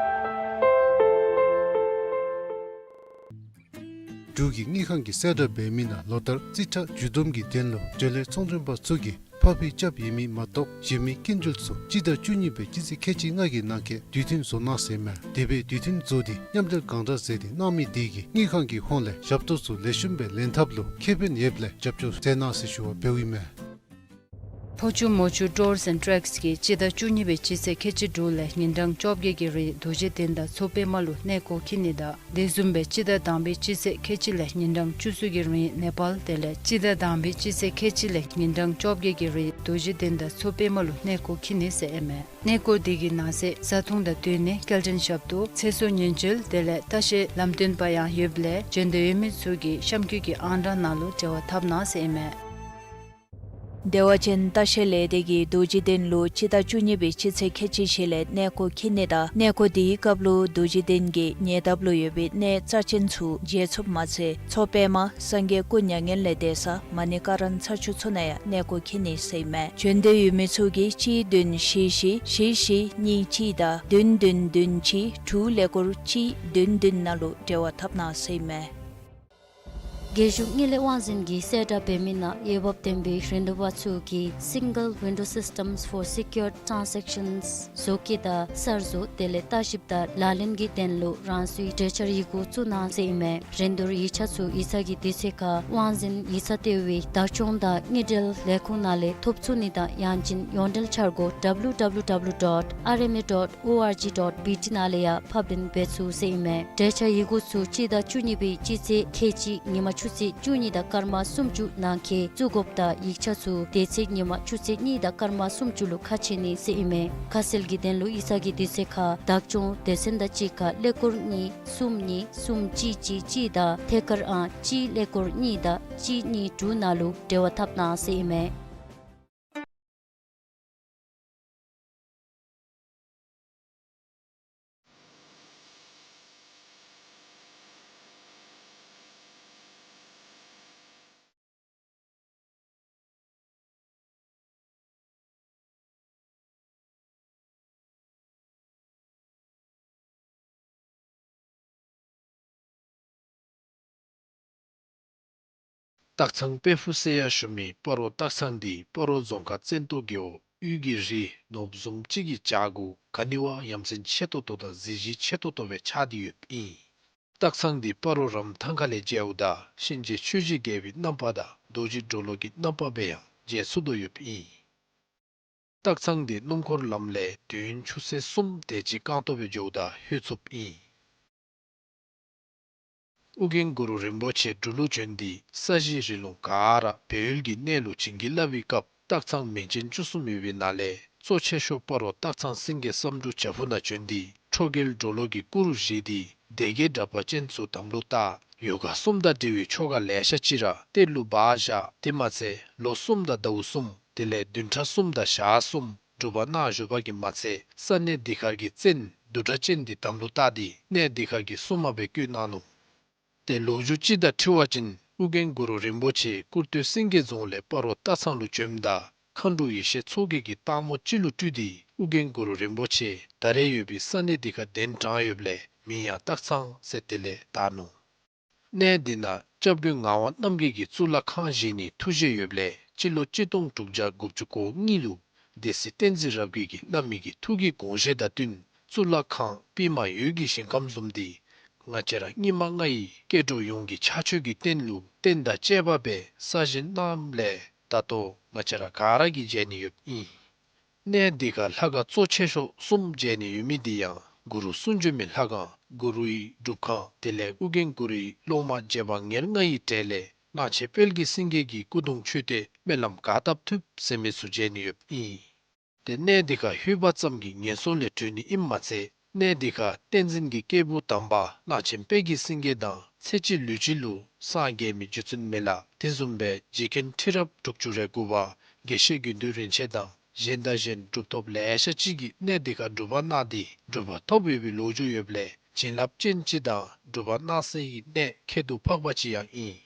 འབྲུག་གི་དངུལ་ཁང་གིས་གསལ་བསྒྲགས་འབད་མི་ནང་ལོ་ལྟར་རྩིས་ཁྲ་བརྒྱུད་འདོམས་ཀྱི་དོན་ལུ་འབྲེལ་ཡོད་ཚོང་མགྲོན་པ་ཚུ་གིས་ཕབ་ཕུལ་རྐྱབ་ཡོད་མི་མ་གཏོགས་གཞན་མི་སྐྱིན་འགྲུལ་ཚུ་སྤྱི་ཟླ་བཅུ་གཉིས་པའི་སྤྱི་ཚེས་ཁལ་གཅིག་ལྔ་གི་ནང་འཁོད་དུས་མཐུན་བཟོ་གནང་ཟེར་མས། དེ་སྦེ་དུས་མཐུན་བཟོ་སྟེ་མཉམ་འབྲེལ་གང་དྲག་མཛད་དེ་གནང་མི་དེ་གིས་དངུལ་ཁང་གི་ཧོངས་ལས་ཞབས་ཏོག་ཚུ་ལེགས་ཤོམ་སྦེ་ལེན་ཐབས་ལུ་ཁེ་ཕན་ཡོདཔ་ལས་རྒྱབ་སྐྱོར་མཛད་གནང་ཟེར་ཞུ་བ་འབདཝ་ཨིན་མས། ཕོ་ཆུ་མོ་ཆུ་ཊུརསི་ཨེནཌ་ཊེགསི་གིས་སྤྱི་ཟླ་བཅུ་གཉིས་པའི་སྤྱི་ཚེས་ཁལ་གཅིག་དྲུག་ལས་ཉིན་གྲངས་བཅོ་བརྒྱད་ཀྱི་རིང་རྡོ་རྗེ་གདན་དང་མཚོ་པདྨ་ལུ་གནས་སྐོར་འཁྱིད་ནི་དང་དེ་བཟུམ་སྦེ་སྤྱི་ཟླ་དང་པའི་སྤྱི་ཚེས་ཁལ་གཅིག་ལས་ཉིན་གྲངས་བཅུ་གསུམ་གྱི་རིང་ནེ་པཱལ་དེ་ལས་སྤྱི་ཟླ་དང་པའི་སྤྱི་ཚེས་ཁལ་གཅིག་ལས་ཉིན་གྲངས་བཅོ་བརྒྱད་ཀྱི་རིང་རྡོ་རྗེ་གདན་དང་མཚོ་པདྨ་ལུ་གནས་སྐོར་འཁྱིད་ནི་ཟེར་ཨིན་མས། གནས་སྐོར་དེ་གི་ནང་གསེས་བཟའ་འཐུང་དང་སྡོད་གནས་སྐྱེལ་འདྲེན་ཞབས་ཏོག་ཚེ་སྲོག་ཉེན་བཅོལ་དེ་ལས་ལྟ་བཤལ་ལམ་སྟོན་པ་ཡང་ཡོདཔ་ལས་འབྱོན་འདོད་ཡོད་མི་ཚུ་གིས་གཤམ་འཁོད་ཀྱི་ཨང་གྲངས་ནང་ལུ་འབྲེལ་བ་འཐབ་གནང་ཟེར་ཨིན་མས། བདེ་བ་ཅན་ལྟ་བཤལ་ལས་སྡེ་གིས་རྡོ་རྗེ་གདན་ལུ་སྤྱི་ཟླ་བཅུ་གཉིས་པའི་སྤྱི་ཚེས་ཁལ་གཅིག་བཞེས་ལས་གནས་སྐོར་འཁྱིད་ནི་དང་གནས་སྐོར་དེའི་སྐབས་ལུ་རྡོ་རྗེ་གདན་གྱི་ཉེ་འདབས་ལུ་ཡོད་པའི་གནས་རྩ་ཅན་ཚུ་མཇལ་ཚུགསཔ་མ་ཚད་མཚོ་པདྨ་སངས་རྒྱས་སྐུ་མྱ་ངན་ལས་འདས་ས་མ་ཎི་ཀ་ར་ན་ཚར་ཅིག་ཚུ་ནང་ཡང་གནས་སྐོར་འཁྱིད་ནི་ཟེར་ཨིན་མས། བྱོན་འདོད་ཡོད་མི་ཚུ་གིས་གཅིག་བདུན་བཞི་བཞི་བཞི་བཞི་གཉིས་གཅིག་དང་བདུན་བདུན་བདུན་གཅིག་དྲུག་ཀླད་ཀོར་གཅིག་བདུན་བདུན་ནང་ལུ་འབྲེལ་བ་འཐབ་གནང་ཟེར་ཨིན་མས། རྒྱལ་གཞུང་དངུལ་ལས་དབང་འཛིན་གྱིས་གསལ་བསྒྲགས་འབད་མི་ནང་འོས་འབབ་ལྡན་པའི་རིན་བསྡུར་པ་ཚུ་གིས་Single Window Systems for Secured Transactions བཟོ་བཀོད་དང་གསར་བཟོ་དེ་ལས་ལྟ་ཞིབ་དང་ལག་ལེན་གྱི་དོན་ལུ་རང་སོའི་གྲོས་འཆར་ཡི་གུ་བཙུགས་གནང་ཟེར་ཨིན་མས། རིན་བསྡུར་ཡིག་ཆ་ཚུ་ཡིག་ཚང་གི་དུས་ཚོད་ཁར་དབང་འཛིན་ཡིག་ཚང་ལྟེ་བའི་བདག་སྐྱོང་དང་དངུལ་འབྲེལ་ལས་ཁུངས་ནང་ལས་ཐོབ་ཚུགས་ནི་དང་ཡང་ཅིན་ཡོངས་འབྲེལ་འཆར་སྒོ་W W W dot R M A dot O R G dot B T ནང་ལས་ཡང་ཕབ་ལེན་འབད་ཚུགས་ཟེར་ཨིན་མས། གྲོས་འཆར་ཡི་གུ་ཚུ་སྤྱི་ཟླ་བཅུ་གཉིས་པའི་སྤྱི་ཚེས་ཁལ་གཅིག་ཉིན་མ་ཆུ་ཚོད་བཅུ་གཉིས་དང་སྐར་མ་སུམ་ཅུ་ནང་འཁོད་བཙུགས་དགོཔ་དང་ཡིག་ཆ་ཚུ་དེ་ཚེ་ཉིན་མ་ཆུ་ཚོད་གཉིས་དང་སྐར་མ་སུམ་ཅུ་ལུ་ཁ་ཕྱེ་ནི་ཟེར་ཨིན་མས། ཁ་གསལ་གྱི་དོན་ལུ་ཡིག་ཚང་གི་དུས་ཚོད་ཁར་བདག་སྐྱོང་སྡེ་ཚན་དང་གཅིག་ཁར་ཀླད་ཀོར་གཉིས་གསུམ་གཉིས་གསུམ་གཅིག་གཅིག་གཅིག་དང་ཐད་ཀར་ཨང་གཅིག་ཀླད་ཀོར་གཉིས་དང་གཅིག་གཉིས་དྲུག་ནང་ལུ་འབྲེལ་བ་འཐབ་གནང་ཟེར་ཨིན་མས། སྟག་ཚང་དཔལ་ཕུག་ཟེར་ཡང་ཞུ་མི་སྤ་རོ་སྟག་ཚང་འདི་སྤ་རོ་རྫོང་ཁག་བཙན་ཏོ་རྒེད་འོག་དབུས་ཀྱི་རི་ནོར་བུ་བཟུམ་ཅིག་གི་བྱག་གུ་ག་ནི་བ་ཡ་མཚན་ཆེ་ཏོག་ཏོ་དང་གཟི་བརྗིད་ཆེ་ཏོག་ཏོ་སྦེ་ཆགས་ཏེ་ཡོདཔ་ཨིན། སྟག་ཚང་འདི་སྤ་རོ་རམ་ཐང་ཁ་ལས་མཇལཝ་ད་གཤིན་རྗེ་ཆོས་ཀྱི་རྒྱལ་པོའི་རྣམ་པ་དང་རྡོ་རྗེ་གྲོ་ལོད་ཀྱི་རྣམ་པ་སྦེ་ཡང་མཇལ་ཚུགས་དོ་ཡོདཔ་ཨིན། སྟག་ཚང་འདི་སྣུམ་འཁོར་ལམ་ལས་དུས་ཡུན་ཆུ་ཚོད་གསུམ་དེ་ཅིག་རྐང་སྟོང་སྦེ་འགྱོཝ་ད་ལྷོད་ཚུགསཔ་ཨིན། ཨོ་རྒྱན་གུ་རུ་རིན་པོ་ཆེ་འབྲུག་ལུ་བྱོན་ཏེ་ས་གཞི་རི་ལུང་ག་ར་སྦས་ཡུལ་གྱི་གནས་ལུ་བྱིན་གྱིས་བརླབས་པའི་སྐབས་སྟག་ཚང་མིང་ཅན་བཅུ་གསུམ་ཡོད་པའི་ནང་ལས་གཙོ་ཆེ་ཤོས་སྤ་རོ་སྟག་ཚང་སེང་གེ་བསམ་འགྲུབ་བྱག་ཕུག་ནང་བྱོན་ཏེ་ཁྲོ་རྒྱལ་གྲོ་ལོད་ཀྱི་སྐུ་རུ་བཞེངས་ཏེ་སྡེ་བརྒྱད་དྲེགས་པ་ཅན་ཚུ་དམ་ལུ་བཏགས། ཡོ་ག་གསུམ་དང་འབྲེལ་བའི་ཆོ་ག་ལེ་ཤ་ཅིག་ར་གཏེར་ལུ་སྦ་བཞག། དེ་མ་ཚད་ལོ་གསུམ་དང་ཟླཝ་གསུམ་དེ་ལས་བདུན་ཕྲག་གསུམ་དང་ཞག་གསུམ་སྒྲུབ་པ་གནང་བཞུགས་པ་གིས་མ་ཚད་ས་གནས་འདི་ཁར་གྱི་བཙན་བདུད་དྲེགས་ཅན་འདི་དམ་ལུ་བཏགས་ཏེ་གནས་འདི་ཁར་གྱི་སྲུང་མ་སྦེ་བསྐོས་གནང་ནུག། ཏེ་ལོ་རྒྱུས་ཅིག་དང་འཁྲིལ་བ་ཅིན་ཨོ་རྒྱན་གུ་རུ་རིན་པོ་ཆེ་ཀུར་སྟོད་སེང་གེ་རྫོང་ལས་སྤ་རོ་སྟག་ཚང་ལུ་བྱོནམ་ད་མཁའ་འགྲོ་ཡེ་ཤེས་མཚོ་རྒྱལ་གྱིས་སྟག་མོ་ཅིག་ལུ་སྤྲུལ་ཏེ་ཨོ་རྒྱན་གུ་རུ་རིན་པོ་ཆེ་ད་རེས་ཡོད་པའི་ས་གནས་འདི་ཁར་གདན་དྲངས་ཡོདཔ་ལས་མིང་ཡང་སྟག་ཚང་ཟེར་དེ་ལས་བཏགས་ནུག། གནས་འདི་ནང་སྐྱབས་མགོན་ངག་དབང་རྣམ་རྒྱལ་གྱིས་གཙུག་ལག་ཁང་བཞེངས་ནིའི་ཐུགས་བཞེད་ཡོདཔ་ལས་སྤྱི་ལོ་གཅིག་སྟོང་དྲུག་བརྒྱ་དགུ་བཅུ་གོ་གཉིས་ལུ་སྡེ་སྲིད་བསྟན་འཛིན་རབ་རྒྱས་ཀྱིས་བླ་མའི་གི་ཐུགས་ཀྱི་དགོངས་བཞེད་དང་བསྟུན་གཙུག་ལག་ཁང་པདྨ་འོད་ཀྱི་ཞིང་ཁམས་བཟུམ་འདི་ང་བཅས་ར་སྙིགས་མ་ལྔ་ཡི་སྐྱེ་འགྲོ་ཡོངས་ཀྱི་ཕྱག་མཆོད་ཀྱི་རྟེན་ལུ་རྟེན་དང་བཅས་པ་སྦེ་གསར་བཞེངས་གནངམ་ལས་ད་ལྟོ་ང་བཅས་ར་ག་ར་གིས་མཇལ་ནི་ཡོདཔ་ཨིན། གནས་འདི་ཁར་ལྷ་ཁང་གཙོ་ཆེ་ཤོས་གསུམ་མཇལ་ནི་ཡོད་མི་འདི་ཡང་གུ་རུ་གསུང་བྱོན་མའི་ལྷ་ཁང་གུ་རུའི་སྒྲུབ་ཁང་དེ་ལས་ཨོ་རྒྱན་གུ་རུའི་སློབ་མ་རྗེ་འབངས་ཉེར་ལྔ་ཡི་གྲས་ལས་གླང་ཆེན་དཔལ་གྱི་སེང་གེ་གི་སྐུ་གདུང་མཆོད་རྟེན་སྨོན་ལམ་ག་བཏབ་ཐུབ་ཟེར་མི་ཚུ་མཇལ་ནི་ཡོདཔ་ཨིན། ཏེ་གནས་འདི་ཁར་ལྷོད་པ་ཙམ་གྱིས་ངན་སོང་ལས་གྲོལ་ནི་ཨིནམ་མ་ཚད་གནས་འདི་ཁར་བསྟན་འཛིན་གྱི་སྐྱེས་བུ་དམ་པ་གླང་ཆེན་དཔལ་གྱི་སེང་གེ་དང་ཚེ་གཅིག་ལུས་གཅིག་ལུ་སངས་རྒྱས་མི་རྗེ་བཙུན་མི་ལ་དེ་བཟུམ་སྦེ་རྗེ་མཁན་ཁྲི་རབས་དྲུག་ཅུ་རེ་དགུ་པ་དགེ་བཤེས་དགེ་འདུན་རིན་ཆེན་དང་གཞན་དང་གཞན་གྲུབ་ཐོབ་ལེ་ཤ་ཅིག་གིས་གནས་འདི་ཁར་སྒྲུབ་པ་གནང་སྟེ་གྲུབ་པ་ཐོབ་ཡོད་པའི་ལོ་རྒྱུས་ཡོདཔ་ལས་བྱིན་རླབས་ཅན་ཅིག་དང་སྒྲུབ་པ་གནང་སའི་གནས་ཁྱད་དུ་འཕགས་པ་ཅིག་ཡང་ཨིན།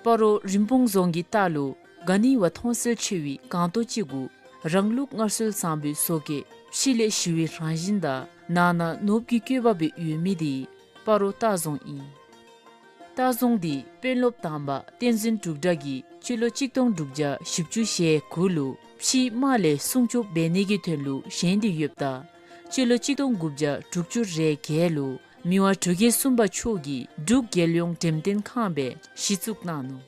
སྤ་རོ་རིན་སྤུངས་རྫོང་གི་ལྟག་ལུ་ག་ནི་བ་མཐོང་གསལ་ཆེ་བའི་སྒང་ཏོག་ཅིག་གུ་རང་ལུགས་སྔར་སྲོལ་བཟང་པོའི་བཟོ་བཀོད་ཕྱི་ལས་ཞི་བའི་རང་བཞིན་དང་ནང་ན་ནོར་བུ་གི་བཀོད་པ་སྦེ་ཡོད་མི་འདི་སྤ་རོ་སྟག་རྫོང་ཨིན། སྟག་རྫོང་འདི་དཔོན་སློབ་དམ་པ་བསྟན་འཛིན་འབྲུག་གྲགས་ཀྱིས་སྤྱི་ལོ་གཅིག་སྟོང་དྲུག་བརྒྱ་བཞི་བཅུ་ཞེ་དགུ་ལུ་ཕྱིའི་དམག་ལས་སྲུང་སྐྱོབ་འབད་ནི་གི་དོན་ལུ་བཞེངས་ཏེ་ཡོདཔ་ད་སྤྱི་ལོ་གཅིག་སྟོང་དགུ་བརྒྱ་དྲུག་ཅུ་རེ་བརྒྱད་ལུ་མི་དབང་འབྲུག་རྒྱལ་གསུམ་པ་མཆོག་གིས་འབྲུག་རྒྱལ་ཡོངས་འགྲེམས་སྟོན་ཁང་སྦེ་གཞི་བཙུགས་གནང་ནུག།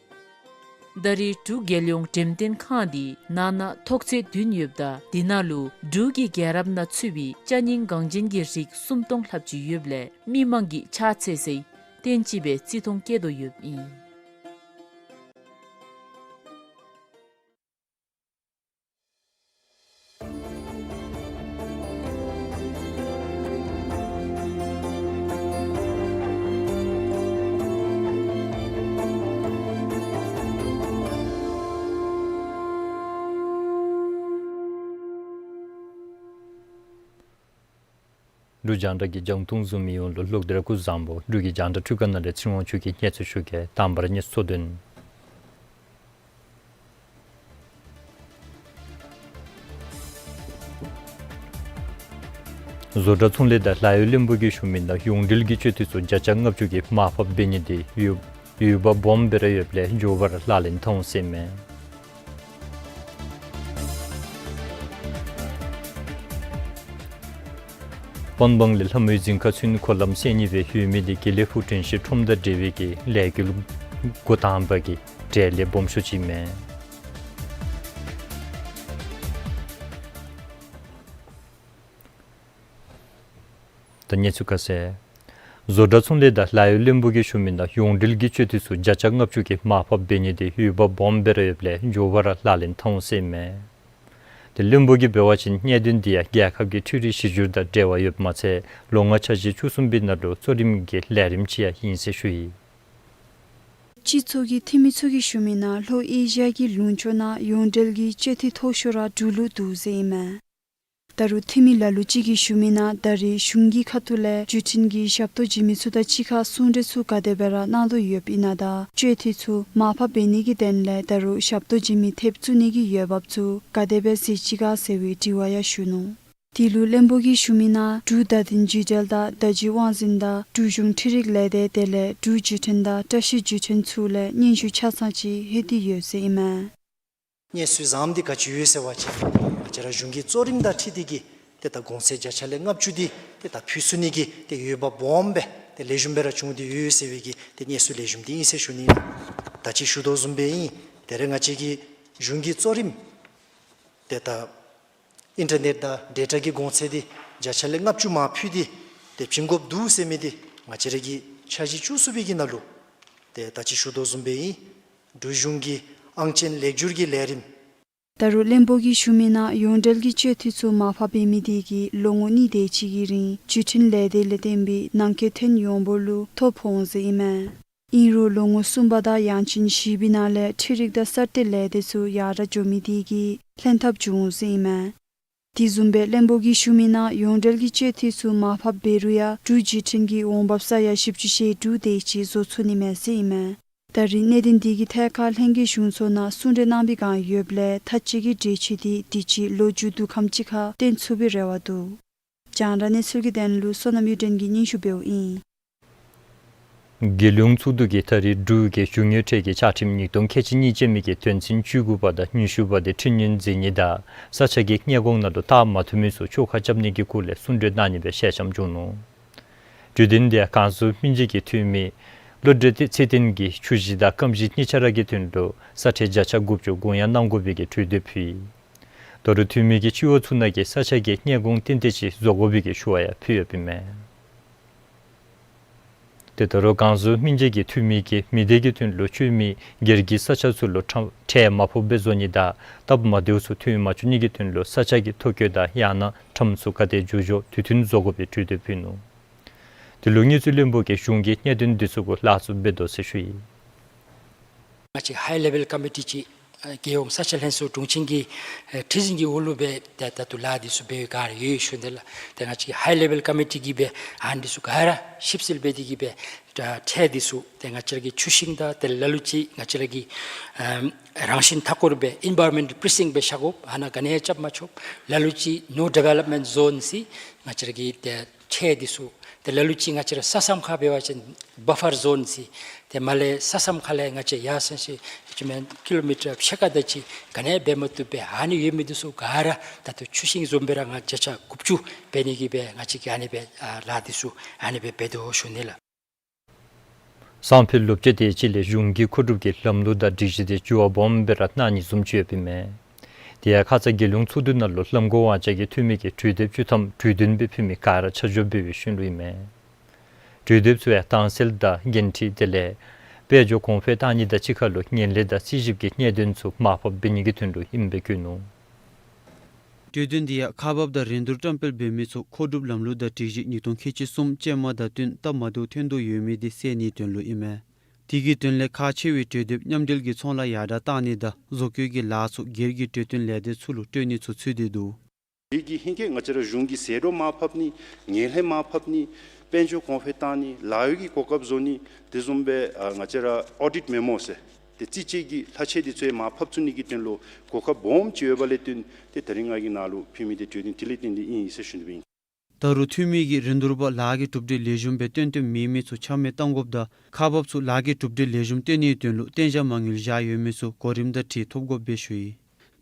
ད་རེས་འབྲུག་རྒྱལ་ཡོངས་འགྲེམས་སྟོན་ཁང་འདི་ནང་ན་ཐོག་ཚད་བདུན་ཡོདཔ་ད་འདི་ནང་ལུ་འབྲུག་གི་རྒྱལ་རབས་ནང་ཚུད་པའི་ཅ་རྙིང་འགངས་ཅན་གྱི་རིགས་སུམ་སྟོང་ལྷགཔ་ཅིག་ཡོདཔ་ལས་མི་མང་གིས་ཕྱག་འཚལ་སའི་ གཏན་གཅིག་སྦེ་བརྩི་མཐོང་བསྐྱེད་དོ་ཡོདཔ་ཨིན། འབྲུག་རྒྱང་བསྒྲགས་ཀྱི་རྒྱང་མཐོང་བཟུང་མི་ཡོངས་ལུ་ལོག་སྟེ་ར་སྐུ་གཟུགས་བཟང་པོ། འབྲུག་གི་རྒྱང་བསྒྲགས་འཕྲུལ་ཁང་ནང་ལས་ཚེ་དབང་ཆོས་ཀྱི་གནས་ཚུལ་ཞུ་གེ། དང་པ་ར་གནས་ཚུལ་གཙོ་དོན། བཟོ་གྲྭ་ཚོང་ལས་དང་ལཱ་གཡོག་བློན་པོ་གིས་ཞུ་མི་ནང་ཡོངས་འབྲེལ་གྱི་སྤྱོད་འཐུས་ཚུ་བརྒྱ་ཆ་ལྔ་བཅུ་གི་མར་ཕབ་འབད་ནི་དེ་འོས་འོས་འབབ་སྦོམ་སྦེ་ར་ཡོདཔ་ལས་མགྱོགས་པ་ར་ལག་ལེན་འཐབ་འོང་ཟེར་ཨིན་མས། པན་སྦང་ལས་ལྷ་མོའི་རྫིང་ཁ་ཚུན་འཁོར་ལམ་བསལ་ནི་སྦེ་ཡོད་མི་དེ་དགེ་ལེགས་ཕུག་དྲན་ཤེས་ཁྲོམ་དང་འབྲེལ་བའི་གི་ལས་འགུལ་འགོ་དང་པ་གི་གྲལ་ལས་སྦོམ་ཤོས་ཅིག་ཨིན་མས། ད་གནས་ཚུལ་ཁ་གསལ། བཟོ་གྲྭ་ཚོང་ལས་དང་ལཱ་གཡོག་བློན་པོ་གིས་ཞུ་མི་ནང་ཡོངས་འབྲེལ་གྱི་སྤྱོད་འཐུས་ཚུ་བརྒྱ་ཆ་ལྔ་བཅུ་གི་མར་ཕབ་འབད་ནི་དེ་འོས་འབབ་སྦོམ་སྦེ་ར་ཡོདཔ་ལས་མགྱོགས་པ་ར་ལག་ལེན་འཐབ་འོང་ཟེར་ཨིན་མས། དེ་བློན་པོ་གིས་འབད་བ་ཅིན་གནད་དོན་འདི་ཡང་རྒྱལ་ཁབ་ཀྱི་འཕྲུལ་རིག་གཞི་འགྱུར་དང་འབྲེལ་བ་ཡོདཔ་མ་ཚད་ལོ་ལྔ་འཆར་གཞི་བཅུ་གསུམ་པའི་ནང་ལུ་གཙོ་རིམ་གྱི་ལས་རིམ་ཅིག་ཡང་ཨིན་ཟེར་ཞུ་ཡི། སྤྱི་ཚོགས་ཀྱི་འཐུས་མི་ཚུ་གིས་ཞུ་མི་ནང་ལྷོ་ཨེ་ཤི་ཡ་གི་ལུང་ཕྱོགས་ནང་ཡོངས་འབྲེལ་གྱི་སྤྱོད་འཐུས་མཐོ་ཤོས་ར་འབྲུག་ལུ་འདུག་ཟེར་ཨིན་མས། ད་རུང་འཐུས་མི་ལ་ལུ་ཅིག་གིས་ཞུ་མི་ནང་ད་རེས་གཞུང་གི་ཁ་ཐུག་ལས་བརྒྱུད་འཕྲིན་གྱི་ཞབས་ཏོག་བྱིན་མི་ཚུ་དང་གཅིག་ཁར་གསུང་གྲོས་ཚུ་ག་དེ་སྦེ་ར་གནང་དོ་ཡོདཔ་ཨིན་ན་དང་སྤྱོད་འཐུས་ཚུ་མར་ཕབ་འབད་ནི་གི་དོན་ལས་ད་རུང་ཞབས་ཏོག་བྱིན་མི་ཐེབས་བཙུགས་ནི་གི་འོས་འབབ་ཚུ་ག་དེ་སྦེ་གཟིགས་ཅི་ག་ཟེར་བའི་དྲི་བ་ཡང་ཞུ་ནུག། དེ་ལུ་བློན་པོ་གིས་ཞུ་མི་ནང་འབྲུག་བརྡ་དོན་ལྗིད་འབྲེལ་དང་བརྡ་བརྒྱུད་དབང་འཛིན་དང་འབྲུག་གཞུང་འཕྲུལ་རིག་ལས་སྡེ་དེ་ལས་འབྲུག་བརྒྱུད་འཕྲིན་དང་བཀྲ་ཤིས་བརྒྱུད་འཕྲིན་ཚུ་ལས་སྙན་ཞུ་ཆ་ཚང་ཅིག་ལྷོད་དེ་ཡོད་ཟེར་ཨིན་མས། གནས་ཚུལ་བཟངམ་འདི་ག་ཅི་ཡོད་ཟེར་བ་ཅིན་ང་བཅས་ར་གཞུང་གི་གཙོ་རིམ་དང་འཁྲིལ་ཏེ་གིས་ཏེ་ད་གོང་ཚད་བརྒྱ་ཆ་ལས་ལྔ་བཅུ་འདི་ཏེ་ད་ཕུལ་ཚུགས་ནི་གི་ཏེ་འོས་འབབ་སྦོམ་སྦེ་ཏེ་ལེགས་ཤོམ་སྦེ་ར་བྱུང་སྟེ་ཡོད་ཟེར་བའི་གི་ཏེ་གནས་ཚུལ་ལེགས་ཤོམ་འདི་ཨིན་ཟེར་ཞུ་ནི། ད་ཅི་ཞུ་དོ་བཟུམ་སྦེ་ཨིན། ད་རེས་ང་བཅས་ཀྱི་གཞུང་གི་གཙོ་རིམ་ཏེ་ད་ཨིན་ཊར་ནེཊ་དང་ཌེ་ཊ་གི་གོང་ཚད་འདི་བརྒྱ་ཆ་ལས་ལྔ་བཅུ་མར་ཕུལ་ཏེ་ཏེ་བྱིན་དགོཔ་འདུག་ཟེར་མི་འདི་ང་བཅས་ར་གི་འཆར་གཞི་བཅུ་གསུམ་པའི་གི་ནང་ལུ་ཏེ་ད་ཅི་ཞུ་དོ་བཟུམ་སྦེ་ཨིན། འབྲུག་གཞུང་གི་ཨང་ཅན་ལེགས་བསྒྱུར་གྱི་ལས་རིམ། ད་རུང་བློན་པོ་གིས་ཞུ་མི་ནང་ཡོངས་འབྲེལ་གྱི་སྤྱོད་འཐུས་ཚུ་མར་ཕབ་འབད་མི་དེ་གིས་ལོ་ངོ་གཉིས་དེ་ཅིག་གི་རིང་བརྒྱུད་འཕྲིན་ལས་སྡེ་ལས་བརྟེན་པའི་ནང་འཁོད་ཐོན་ཡོངས་འབོར་ལུ་ཐོ་ཕོག་འོང་ཟེར་ཨིན་མས། ཨིན་རུང་ལོ་ངོ་གསུམ་པ་དང་ཡང་ཅིན་བཞི་པའི་ནང་ལས་འཕྲུལ་རིག་དང་གསར་གཏོད་ལས་སྡེ་ཚུ་ཡར་དྲག་འགྱོ་མི་དེ་གིས་ལྷན་ཐབས་འབྱུང་འོང་ཟེར་ཨིན་མས། དེ་བཟུམ་སྦེ་བློན་པོ་གིས་ཞུ་མི་ནང་ཡོངས་འབྲེལ་གྱི་སྤྱོད་འཐུས་ཚུ་མར་ཕབ་འབད་རུང་ཡང་འབྲུག་བརྒྱུད་འཕྲིན་གྱི་འོང་འབབ་ས་ཡ་བཞི་བཅུ་ཞེ་དྲུག་དེ་ཅིག་བཟོ་ཚུགས་ནི་མས་ཟེར་ཨིན་མས། ད་རེས་གནད་དོན་འདི་གི་ཐད་ཁར་ལྷན་རྒྱས་གཞུང་ཚོགས་ནང་གསུང་གྲོས་གནང་པའི་བསྒང་ཡོདཔ་ལས་མཐའ་དཔྱད་ཀྱི་གྲོས་ཆོད་འདི་དུས་ཅི་ལོ་མཇུག་བསྡུ་ཁམས་ཅིག་ཁར་བཏོན་ཚུགས་པའི་རེ་བ་འདུག། རྒྱང་བསྒྲགས་གནས་ཚུལ་གྱི་དོན་ལུ་བསོད་ནམས་གཡུ་སྒྲོན་གྱིས་སྙན་ཞུ་འབདཝ་ཨིན། རྒྱལ་ཡོངས་ཚོགས་འདུ་གིས་ད་རེས་འབྲུག་གི་གཞུང་གཡོག་ཁྲལ་གྱི་བཅའ་ཁྲིམས་ཉིས་སྟོང་ཁལ་གཅིག་གཉིས་ཅན་མི་གི་དོན་ཚན་བཅུ་དགུ་པ་དང་ཉི་ཤུ་པ་དེ་ཁྲིམས་ཉན་མཛད་ནི་དང་ས་ཆ་གི་གནས་གོང་ནང་ལུ་བལྟ་མ་ཐུབ་མི་ཚུ་བཅོ་ཁ་རྐྱབ་ནི་གི་སྐོར་ལས་གསུང་གྲོས་གནང་ནི་སྦེ་ཞལ་འཆམ་བྱུང་ནུག། གྲོས་དོན་དེ་གངས་ལྗོངས་སྨན་རྩིས་ཀྱི་འཐུས་མི་བློ་གྲོས་ཚེ་བརྟན་གྱིས་ཆུ་བཞི་དང་སྐམ་བཞི་གཉིས་ཆ་ར་གི་དོན་ལུ་ས་ཁྲལ་བརྒྱ་ཆ་དགུ་བཅུ་དགོངས་ཡངས་གནང་དགོ་པའི་གི་གྲོས་འདེབས་ཕུལ་ཡི། ད་རུང་འཐུས་མི་གིས་སྤྱི་འོག་ཚུ་ནང་གི་ས་ཆ་གི་གནས་གོང་ཏན་ཏན་ཅིག་བཟོ་དགོ་པའི་གི་ཞུ་བ་ཡང་ཕུལ་ཡོདཔ་ཨིན་མས། དེ་ད་རུང་གངས་ལྗོངས་སྨན་རྩིས་ཀྱི་འཐུས་མི་གིས་མི་སྡེ་གི་དོན་ལུ་སྤྱོད་མི་སྒེར་གྱི་ས་ཆ་ཚུ་ལུ་ཁྲ་ཁྲལ་མ་ཕོགཔ་སྦེ་བཟོ་ནི་དང་སྟབས་མ་བདེཝ་ཚུ་ཐོན་མ་བཅུག་ནི་གི་དོན་ལུ་ས་ཆ་གི་ཐོ་བཀོད་དང་ཡང་ན་ཁྲམ་ཚུ་ག་དེ་འཇུག་འཇུག་དུས་མཐུན་བཟོ་དགོ་པའི་གྲོས་འདེབས་ཕུལ་ནུག། དེ་ལུ་དངུལ་རྩིས་བློན་པོ་གིས་གཞུང་གིས་གནད་དོན་འདི་ཚུ་གུ་ལཱ་ཚུ་འབད་དོ་ཟེར་ཞུ་ཡི། ང་བཅས་ཧའི་ལེ་བཱལ་ཀོ་མི་ཊི་ཅིག་ཨ་རྒྱལ་ཡོངས་ས་ཆ་ལྷན་ཚོགས་དྲུང་ཆེན་གྱི་ཨ་ཁྲི་འཛིན་གྱི་འོག་ལུ་སྦེ་ད་ད་ལྟོ་ལཱ་འདི་ཚུ་འབད་བའི་བསྒང་ར་ཡོད་ཞུ་ནི་ལགས། ཏེ་ང་བཅས་ཧའི་ལེ་བཱལ་ཀོ་མི་ཊི་གིས་སྦེ་ཨ་ནི་འདི་ཚུ་ག་ར་ཞིབ་འཚོལ་འབད་དེ་གིས་སྦེ་ད་ཁྲལ་འདི་ཚུ་ཏེ་ང་བཅས་ར་གི་ཆུ་ཤིང་དང་ཏེ་ལ་ལུ་ཅིག་ང་བཅས་ར་གི་ཨམ་རང་བཞིན་མཐའ་འཁོར་སྦེ་ཨིན་བཱ་རོན་མེནཊ་པི་རི་སིང་སྦེ་བཞག་དགོཔ་ཨ་ནཱ་ག་ནི་ཡང་རྐྱབ་མ་ཆོགཔ། ལ་ལུ་ཅིག་ནོ་ཌི་ཝེ་ལོབ་མེནཊ་ཛོན་ཟེར་ང་བཅས་ར་གི་ཏེ་ཁྲལ་འདི་ཚུ་ཏེ་ལ་ལུ་ཅིག་ང་བཅས་ར་ས་མཚམས་ཁར་འབད་བ་ཅིན་བཱ་ཕར་ཛོན་ཟེར་ཏེ་མར་ལས་ས་མཚམས་ཁ་ལས་ང་བཅས་ཡར་སོང་སྟེ་ཅིག་མེན་ཀི་ལོ་མི་ཊར་ཕྱེད་ཀ་དེ་ཅིག་ག་ནི་ཡང་འབད་མ་བཏུབ་པས། ཨ་ནི་ཡོད་མི་འདི་ཚུ་ག་ར་ད་ལྟོ་ཆུ་ཤིང་བཟུམ་སྦེ་ར་ང་བརྒྱ་ཆ་དགུ་བཅུ་འབད་ནི་གི་སྦེ་ང་བཅས་ཀྱིས་ཨ་ནི་སྦེ་ཨ་ལཱ་འདི་ཚུ་ཨ་ནི་སྦེ་འབད་དོ་ཞུ་ནི་ལགས། སང་ཕོད་ལོ་བརྒྱ་དེ་ཅིག་ལས་གཞུང་གི་མཁོ་སྒྲུབ་ཀྱི་ལམ་ལུགས་དང་སྒྲིག་གཞི་དེ་འགྱུར་བ་སྦོམ་སྦེ་ར་གནང་ནི་བཟུམ་ཅིག་ཡོདཔ་ཨིན་མས། དེ་ཡང་ཁ་ཙ་རྒྱལ་ཡོངས་ཚོགས་འདུ་ནང་ལུ་ལྷམ་གོང་དབང་ཆ་གི་འཐུས་མི་གིས་གྲོས་འདེབས་བཅུ་ཐམ་གྲོས་དོན་སྦེ་ཕུལ་མི་ག་ར་ཆ་འཇོག་འབད་བའི་ཤུལ་ལུ་ཨིན་མས། གྲོས་འདེབས་ཚུ་ཡང་དྭངས་གསལ་དང་འགན་འཁྲི་དེ་ལས་དཔལ་འབྱོར་གོང་འཕེལ་གཏང་ནི་དང་གཅིག་ཁར་ལུ་ངན་ལྷད་དང་རྩིས་ཞིབ་ཀྱི་གནད་དོན་ཚུ་མར་ཕབ་འབད་ནི་གི་དོན་ལུ་ཨིནམ་སྦེ་བཀོད་ནུག། གྲོས་དོན་འདི་ཡང་ཁག་འབགཔ་དང་རིན་བསྡུར་བཀྲམ་སྤེལ་འབད་མི་ཚུ་མཁོ་སྒྲུབ་ལམ་ལུགས་དང་སྒྲིག་གཞི་ཉིས་སྟོང་ཁལ་གཅིག་གསུམ་ཅན་མ་དང་བསྟུན་སྟབས་མ་བདེཝ་ཐོན་དོ་ཡོད་མི་འདི་སེལ་ནིའི་དོན་ལུ་ཨིན་མས། དེ་གི་དོན་ལས་ཁག་ཆེ་བའི་གྲོས་འདེབས་མཉམ་འབྲེལ་གྱི་ཚོང་ལཱ་ཡར་དྲག་གཏང་ནི་དང་བཟོ་བཀོད་ཀྱི་ལཱ་ཚུ་སྒེར་གྱི་གྲོས་སྟོན་ལས་སྡེ་ཚུ་ལུ་སྤྲོད་ནི་ཚུ་ཚུད་དེ་འདུག། དེ་གིས་ཧེང་སྐལ་ང་བཅས་ར་གཞུང་གི་ཟད་འགྲོ་མར་ཕབ་ནི་ངན་ལྷད་མར་ཕབ་ནི་དཔལ་འབྱོར་གོང་འཕེལ་གཏང་ནི་ལཱ་གཡོག་གི་གོ་སྐབས་བཟོ་ནི་དེ་བཟུམ་སྦེ་ཨ་ང་བཅས་ར་ཨོ་ཌིཊ་མེ་མོ་ཟེར་ཏེ་རྩིས་དཔྱད་ཀྱི་ལྷག་ཆད་འདི་ཚུ་ཡང་མར་ཕབ་ཚུགས་ནི་གི་དོན་ལུ་གོ་སྐབས་སྦོམ་ཅིག་ཡོདཔ་ལས་བརྟེན་ཏེ་ད་རིས་ང་གིས་ནཱ་ལུ་ཕུལ་མི་འདི་གྲོས་དོན་དེ་ལས་བརྟེན་ཏེ་ཨིན་ཟེར་ཞུ་ནི་སྦེ་ཨིན། ད་རུང་འཐུས་མི་གིས་རིན་བསྡུར་པ་ལཱ་གི་གྲུབ་འབྲས་ལེགས་ཤོམ་སྦེ་སྟོན་སྟོནམ་མེད་མི་ཚུ་ཆ་མེད་གཏང་དགོཔ་དང་ཁག་འབགཔ་ཚུ་ལཱ་གི་གྲུབ་འབྲས་ལེགས་ཤོམ་སྟོན་ནིའི་དོན་ལུ་གཏན་འཇགས་མ་དངུལ་བཞག་ཡོད་མི་ཚུ་གོ་རིམ་དང་འཁྲིལ་ཐོབ་དགོཔ་སྦེ་ཞུ་ཡི།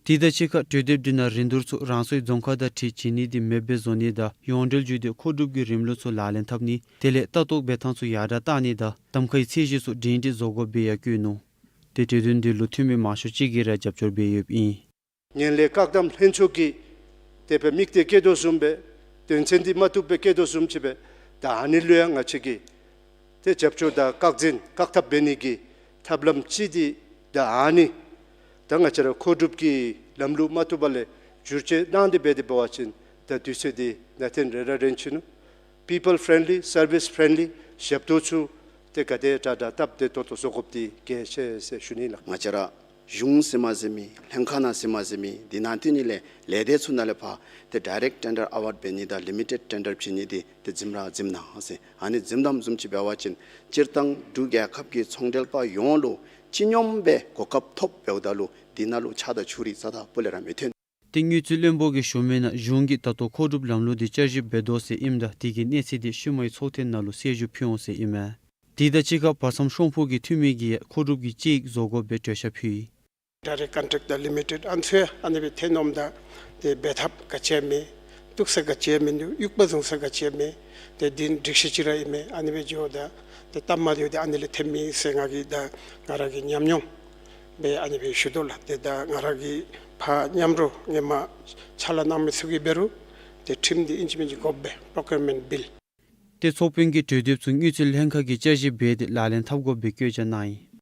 དེ་དང་གཅིག་ཁར་གྲོས་འདེབས་འདི་ནང་རིན་བསྡུར་ཚུ་རང་སོའི་རྫོང་ཁག་དང་འཁྲིལ་བྱིན་ནི་འདི་མེདཔ་སྦེ་བཟོ་ནི་དང་ཡོངས་འབྲེལ་བརྒྱུད་དེ་མཁོ་སྒྲུབ་ཀྱི་རིམ་ལུགས་ཚུ་ལག་ལེན་འཐབ་ནི་དེ་ལས་ལྟ་རྟོག་འབད་ཐངས་ཚུ་ཡར་དྲག་གཏང་ནི་དང་གདམ་ཁའི་ཚད་གཞི་ཚུ་སྒྲིང་སྒྲི་བཟོ་དགོཔ་སྦེ་ཡང་བཀོད་ནུག། ཏེ་གྲོས་དོན་འདི་ལུ་འཐུས་མི་མང་ཤོས་ཅིག་གིས་ར་རྒྱབ་སྐྱོར་འབད་ཡོདཔ་ཨིན། ངན་ལྷད་བཀག་སྡོམ་ལྷན་ཚོགས་ཀྱིས་དེ་སྦེ་དམིགས་གཏད་བསྐྱེད་དོ་བཟུམ་སྦེ་དོན་ཚན་འདི་མ་བཏུབ་སྦེ་བསྐྱེད་དོ་བཟུམ་ཅིག་སྦེ་ད་ཨ་ནི་ལུ་ཡང་ང་བཅས་ཀྱིས་ཏེ་རྒྱབ་སྐྱོར་དང་བཀག་འཛིན་བཀག་ཐབས་འབད་ནི་གི་ཐབས་ལམ་ཅིག་འདི་ད་ཨ་ནི་ད་ང་བཅས་ར་མཁོ་སྒྲུབ་ཀྱི་ལམ་ལུགས་མ་བཏུབ་པ་ལས་བསྒྱུར་བཅོས་གནང་སྟེ་འབད་དེ་འབད་བ་ཅིན་ད་དུས་ཚོད་འདི་ནང་ཏེ་རེ་ར་རན་ཅི་ནུག། པི་པཱལ་ཕྲེན་ལི་སར་བིསི་ཕྲེན་ལི་ཞབས་ཏོག་ཚུ་ཏེ་ག་དེ་དྲག་དྲག་སྟབས་བདེ་ཏོག་ཏོ་བཟོ་དགོཔ་འདི་གལ་ཆེ་ཟེར་ཞུ་ནི་ལགས། ང་བཅས་ར་གཞུང་ཟེར་མ་ཟེར་མི་ལྷན་ཁག་ནང་ཟེར་མ་ཟེར་མི་འདི་ནང་ཏེ་ནི་ལས་ལས་སྡེ་ཚུ་ནང་ལས་ཕར་ཏེ་ཌའི་རེཀཊ་ཊེན་ཌར་ཨ་ཝརཌ་འབད་ནི་དང་ལི་མི་ཊེཌ་ཊེན་ཌར་བྱིན་ནི་འདི་ཏེ་འཛིམ་ར་འཛིམ་གནང་ཟེར། ཨ་ནི་འཛིམ་དོ་བཟུམ་ཅིག་འབད་བ་ཅིན་སྤྱིར་བཏང་འབྲུག་རྒྱལ་ཁབ་ཀྱི་ཚོང་འབྲེལ་པ་ཡོངས་ལུ་སྤྱི་སྙོམས་སྦེ་གོ་སྐབས་ཐོབ་འབདཝ་ད་ལུ་འདི་ནང་ལུ་ཆགས་སྡང་ཕྱོགས་རིས་རྩ་དང་སྤུ་ལས་ར་མི་ཐོན། ཏེ་དངུལ་རྩིས་བློན་པོ་གིས་ཞུ་མི་ནང་གཞུང་གིས་ད་ལྟོ་མཁོ་སྒྲུབ་ལམ་ལུགས་འདི་བསྐྱར་ཞིབ་འབད་དོ་ཟེར་ཨིནམ་ད་དེ་གི་གནས་ཚད་འདི་ཤུལ་མའི་ཚོགས་ཐེངས་ནང་ལུ་གསལ་ཞུ་ཕུལ་འོང་ཟེར་ཨིན་མས། དེ་དང་གཅིག་ཁར་བར་མཚམས་ཤོང་ཕོག་གི་འཐུས་མི་གིས་མཁོ་སྒྲུབ་ཀྱི་དཔྱད་ཡིག་བཟོ་དགོཔ་སྦེ་གྲོས་འཆར་ཕུལ་ཡི། ཌའི་རེཀཊ་ཀོན་ཊེཀཊ་དང་ལི་མི་ཊེཌ་ཨ་ནི་ཚུ་ཨ་ནི་སྦེ་ཐོན་འོངམ་ད་ཏེ་འབད་ཐབས་ག་ཅི་ཡང་མེད། གཏུག་ས་ག་ཅི་ཡང་མིན་འདུག། གཡུག་པ་བཟུང་ས་ག་ཅི་ཡང་མེད། ཏེ་འདི་སྒྲིག་གཞི་ཅིག་ར་ཨིན་མས། ཨ་ནི་སྦེ་འགྱོཝ་ད་ཏེ་སྟབས་མ་བདེཝ་འདི་ཨ་ནི་ལས་ཐོནམ་ཨིན་ཟེར་ང་གིས་ད་ང་ར་གི་ཉམས་མྱོང་སྦེ་ཨ་ནི་སྦེ་ཞུ་དོ་ལགས། ཏེ་ད་ང་ར་གིས་ཕར་མཉམ་རོགས་ཧེ་མ་ཕྱག་ལཱ་གནང་མི་ཚུ་གིས་འབད་རུང་ཏེ་ཁྲིམས་འདི་ཨིན་ཅི་མིན་ཅི་དགོཔ་སྦེ་པྲོ་ཀིའུར་མེནཊ་བིལ། ཏེ་ཚོགས་དཔོན་གྱིས་གྲོས་འདེབས་ཚུ་དངུལ་རྩིས་ལྷན་ཁག་གིས་བསྐྱར་ཞིབ་འབད་དེ་ལག་ལེན་འཐབ་དགོཔ་སྦེ་བཀོད་རྒྱ་གནང་ཡི།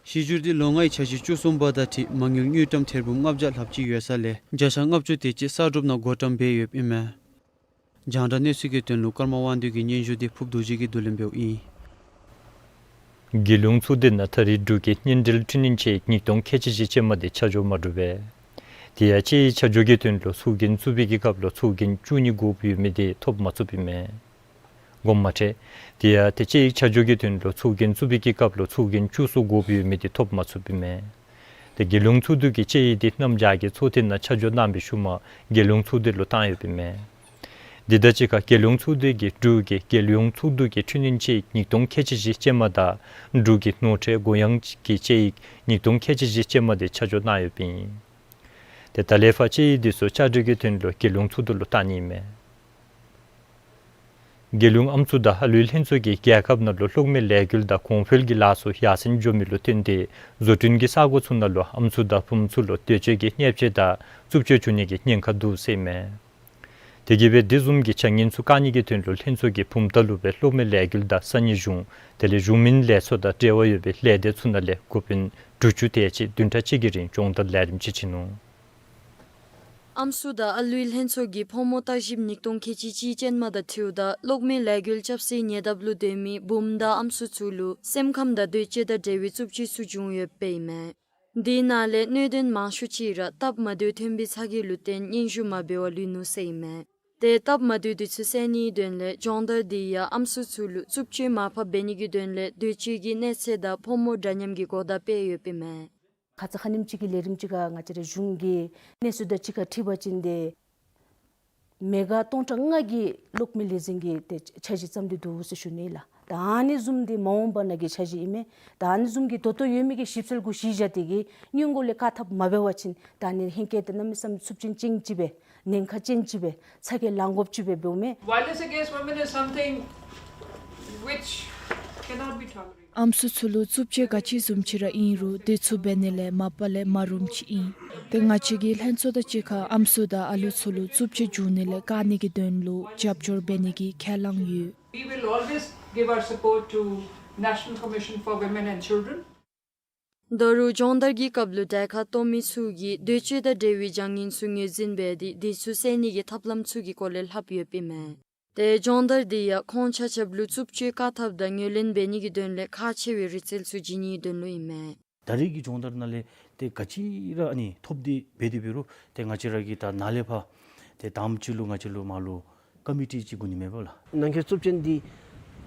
གཞི་འགྱུར་འདི་ལོ་ལྔའི་འཆར་གཞི་བཅུ་གསུམ་པ་དང་འཁྲིལ་མ་དངུལ་དངུལ་ཀྲམ་ཐེར་འབུམ་ལྔ་བརྒྱ་ལྷགཔ་ཅིག་ཡོད་ས་ལས་བརྒྱ་ཆ་ལྔ་བཅུ་དེ་ཅིག་གསར་སྒྲུབ་ནང་བགོ་བཀྲམ་འབད་ཡོདཔ་ཨིན་མས། རྒྱང་བསྒྲགས་གནས་ཚུལ་གྱི་དོན་ལུ་ཀརྨ་དབང་འདུས་ཀྱི་སྙན་ཞུ་འདི་ཕུརབ་རྡོ་རྗེ་གིས་བསྡུ་ལེན་འབདཝ་ཨིན། རྒྱལ་ཡོངས་ཚོགས་སྡེ་ནང་ད་རིས་འབྲུག་གི་སྣེ་འབྲེལ་འཕྲི་སྣོན་དཔྱད་ཡིག་ཉིས་སྟོང་ཁལ་གཅིག་བཞི་ཅན་མ་འདི་ཆ་འཇོག་མ་གྲུབ་པས། དེ་ཡང་དཔྱད་ཡིག་ཆ་འཇོག་གི་དོན་ལུ་ཚོགས་རྒྱན་བཙུགས་པའི་གི་སྐབས་ལུ་ཚོགས་རྒྱན་བཙུགས་ནི་དགོཔ་ཡོད་མི་འདི་ཐོབ་མ་ཚུགསཔ་ཨིན་མས། དགོངསམ་མ་ཁྲེལ། དེ་ཡང་ཏེ་དཔྱད་ཡིག་ཆ་འཇོག་གི་དོན་ལུ་ཚོགས་རྒྱན་བཙུགས་པའི་གི་སྐབས་ལུ་ཚོགས་རྒྱན་བཙུགས་ས་དགོཔ་ཡོད་མི་འདི་ཐོབ་མ་ཚུགསཔ་ཨིན་མས། ཏེ་རྒྱལ་ཡོངས་ཚོགས་འདུ་གིས་དཔྱད་ཡིག་འདི་གནམ་བྱཱར་གྱི་ཚོགས་ཐེངས་ནང་ཆ་འཇོག་གནང་བའི་ཤུལ་མ་རྒྱལ་ཡོངས་ཚོགས་སྡེ་ལུ་བཏང་ཡོདཔ་ཨིན་མས། དེ་དང་གཅིག་ཁར་རྒྱལ་ཡོངས་ཚོགས་སྡེ་གིས་འབྲུག་གི་རྒྱལ་ཡོངས་ཚོགས་འདུ་གི་འཕྲི་སྣོན་དཔྱད་ཡིག་ཉིས་སྟོང་ཁལ་གཅིག་བཞི་ཅན་མ་དང་འབྲུག་གི་ནོར་ཁྲལ་དགོངས་ཡངས་ཀྱི་དཔྱད་ཡིག་ཉིས་སྟོང་ཁལ་གཅིག་བཞི་ཅན་མ་འདི་ཆ་འཇོག་གནང་ཡོདཔ་ཨིན། ཏེ་ད་ལས་ཕར་དཔྱད་ཡིག་འདི་ཚུ་བསྐྱར་ཟློས་ཀྱི་དོན་ལུ་རྒྱལ་ཡོངས་ཚོགས་འདུ་ལུ་བཏང་ནི་ཨིན་མས། རྒྱལ་ཡོངས་ཨམ་སྲུ་དང་ཨ་ལུའི་ལྷན་ཚོགས་ཀྱིས་རྒྱལ་ཁབ་ནང་ལུ་གློག་མེ་ལས་འགུལ་དང་གོང་འཕེལ་གྱི་ལཱ་ཚུ་ཡར་སེང་འགྱོ་མི་ལུ་བརྟེན་ཏེ་བཟོ་སྐྲུན་གྱི་ས་གོ་ཚུ་ནང་ལུ་ཨམ་སྲུ་དང་བུམོ་ཚུ་ལུ་འདོད་སྤྱོད་ཀྱི་གནོད་འཚེ་དང་རྩུབ་སྤྱོད་འབྱུང་ནི་གི་ཉེན་ཁ་འདུག་ཟེར་ཨིན་མས། དེ་གིས་འབད་དེ་བཟུམ་གྱི་ཆ་རྐྱེན་ཚུ་བཀག་ནི་གི་དོན་ལུ་ལྷན་ཚོགས་ཀྱིས་བུམ་ཐང་ལུ་སྦེ་གློག་མེ་ལས་འགུལ་དང་ས་གནས་གཞུང་དེ་ལས་གཞུང་མིན་ལས་ཚོགས་དང་འབྲེལ་བ་ཡོད་པའི་ལས་སྡེ་ཚུ་ནང་ལས་འགོ་དཔོན་དྲུག་ཅུ་དེ་ཅིག་བདུན་ཕྲག་གཅིག་གི་རིང་སྦྱོང་བརྡར་ལས་རིམ་ཅིག་བྱིན་ནུག། ཨམ་སྲུ་དང་ཨ་ལུའི་ལྷན་ཚོགས་ཀྱིས་ཕོ་མོ་བརྟག་ཞིབ་ཉིས་སྟོང་ཁལ་གཅིག་གཅིག་ཅན་མ་དང་འཁྲིལཝ་ད་གློག་མེ་ལས་འགུལ་རྐྱབ་སའི་ཉེ་འདབས་ལུ་སྡོད་མི་བུམོ་དང་ཨམ་སྲུ་ཚུ་ལུ་སེམས་ཁམས་དང་འདོད་སྤྱོད་དང་འབྲེལ་བའི་རྩུབ་སྤྱོད་ཚུ་བྱུང་ཡོདཔ་ཨིན་མས། དེ་ནང་ལས་གནད་དོན་མང་ཤོས་ཅིག་ར་སྟབས་མ་བདེཝ་ཐོན་པའི་ཚ་གྱང་ལུ་བརྟེན་སྙན་ཞུ་མ་འབད་བར་ལུས་ནུག་ཟེར་ཨིན་མས། ཏེ་སྟབས་མ་བདེཝ་འདི་ཚུ་སེལ་ནིའི་དོན་ལས་སྦྱོང་བརྡར་འདི་ཡང་ཨམ་སྲུ་ཚུ་ལུ་རྩུབ་སྤྱོད་མར་ཕབ་འབད་ནི་གི་དོན་ལས་འདོད་སྤྱོད་ཀྱི་གནོད་འཚེ་དང་ཕོ་མོ་འདྲ་མཉམ་གྱི་གོ་བརྡ་སྤེལ་ཡོདཔ་ཨིན་མས། ཁ་ཙ་ཁ་ཉིནམ་ཅིག་གི་ལས་རིམ་ཅིག་ཁར་ང་བཅས་རའི་གཞུང་གི་གནས་ཚུལ་དང་གཅིག་ཁར་འཁྲིལ་བ་ཅིན་ཏེ་མེ་ག་སྟོང་ཕྲག་ལྔ་གི་གློག་མེ་ལས་འཛིན་གྱི་ཏེ་འཆར་གཞི་བརྩམས་ཏེ་འདུག་ཟེར་ཞུ་ནི་ལགས། ད་ཨ་ནི་བཟུམ་འདི་མ་འོངས་པ་ནང་གི་འཆར་གཞི་ཨིན་མས། ད་ཨ་ནི་བཟུམ་གྱི་ད་ལྟོ་ཡོད་མི་གི་ཞིབ་འཚོལ་གུ་གཞི་བཞག་སྟེ་གིས་སྔོན་འགོ་ལས་བཀག་ཐབས་མ་འབད་བ་ཅིན་ད་ཨ་ནི་ཧེང་སྐལ་ཏེ་གནམ་མེད་ས་མེད་རྩུབ་ཅན་ཅན་ཅིག་སྦེ་ཉེན་ཁ་ཅན་ཅིག་སྦེ་ཚ་གྱང་ལང་དགོཔ་ཅིག་སྦེ་འབདཝ་མས། Violence against women is something which cannot be tolerated. ཨམ་སྲུ་ཚུ་ལུ་རྩུབ་སྤྱོད་ག་ཅི་བཟུམ་ཅིག་ར་ཨིན་རུང་དེ་ཚུ་འབད་ནི་ལས་མ་པ་ལས་མ་རུངམ་ཅིག་ཨིན། ཏེ་ང་བཅས་ཀྱིས་ལྷན་ཚོགས་དང་གཅིག་ཁར་ཨམ་སྲུ་དང་ཨ་ལུ་ཚུ་ལུ་རྩུབ་སྤྱོད་འབྱུང་ནི་ལས་བཀག་ནི་གི་དོན་ལུ་རྒྱབ་སྐྱོར་འབད་ནི་གི་ཁས་བླངས་ཡོད། We will always give our support to National Commission for Women and Children. ད་རུང་སྦྱོང་བརྡར་གྱི་སྐབས་ལུ་གྲལ་ཁར་གཏོགས་མི་ཚུ་གིས་འདོད་སྤྱོད་དང་འབྲེལ་བའི་བྱ་ངན་ཚུ་ངོས་འཛིན་འབད་དེ་དེ་ཚུ་བསལ་ནི་གི་ཐབས་ལམ་ཚུ་གི་སྐོར་ལས་ལྷབ་ཡོདཔ་ཨིན་མས། ཏེ་སྦྱོང་བརྡར་འདི་ཡང་ཁོང་ཆ་ཁྱབ་ལུ་རྩུབ་སྤྱོད་བཀག་ཐབས་དང་ངོས་ལེན་འབད་ནི་གི་དོན་ལས་ཁག་ཆེ་བའི་རིག་རྩལ་ཚུ་བྱིན་ནི་གི་དོན་ལུ་ཨིན་མས། ད་རེས་ཀྱི་སྦྱོང་བརྡར་ནང་ལས་ཏེ་ག་ཅི་ར་ཨ་ནི་ཐོབ་སྟེ་འབད་དེ་འབད་རུང་ཏེ་ང་བཅས་ར་གིས་ད་ནཱ་ལས་ཕར་ཏེ་དང་པ་ཅིག་ལུ་ང་བཅས་ལུ་མར་ལུ་ཀོ་མི་ཊི་ཅིག་དགོ་ནི་མས་པ་ལགས། ནང་འཁོད་རྩུབ་སྤྱོད་འདི་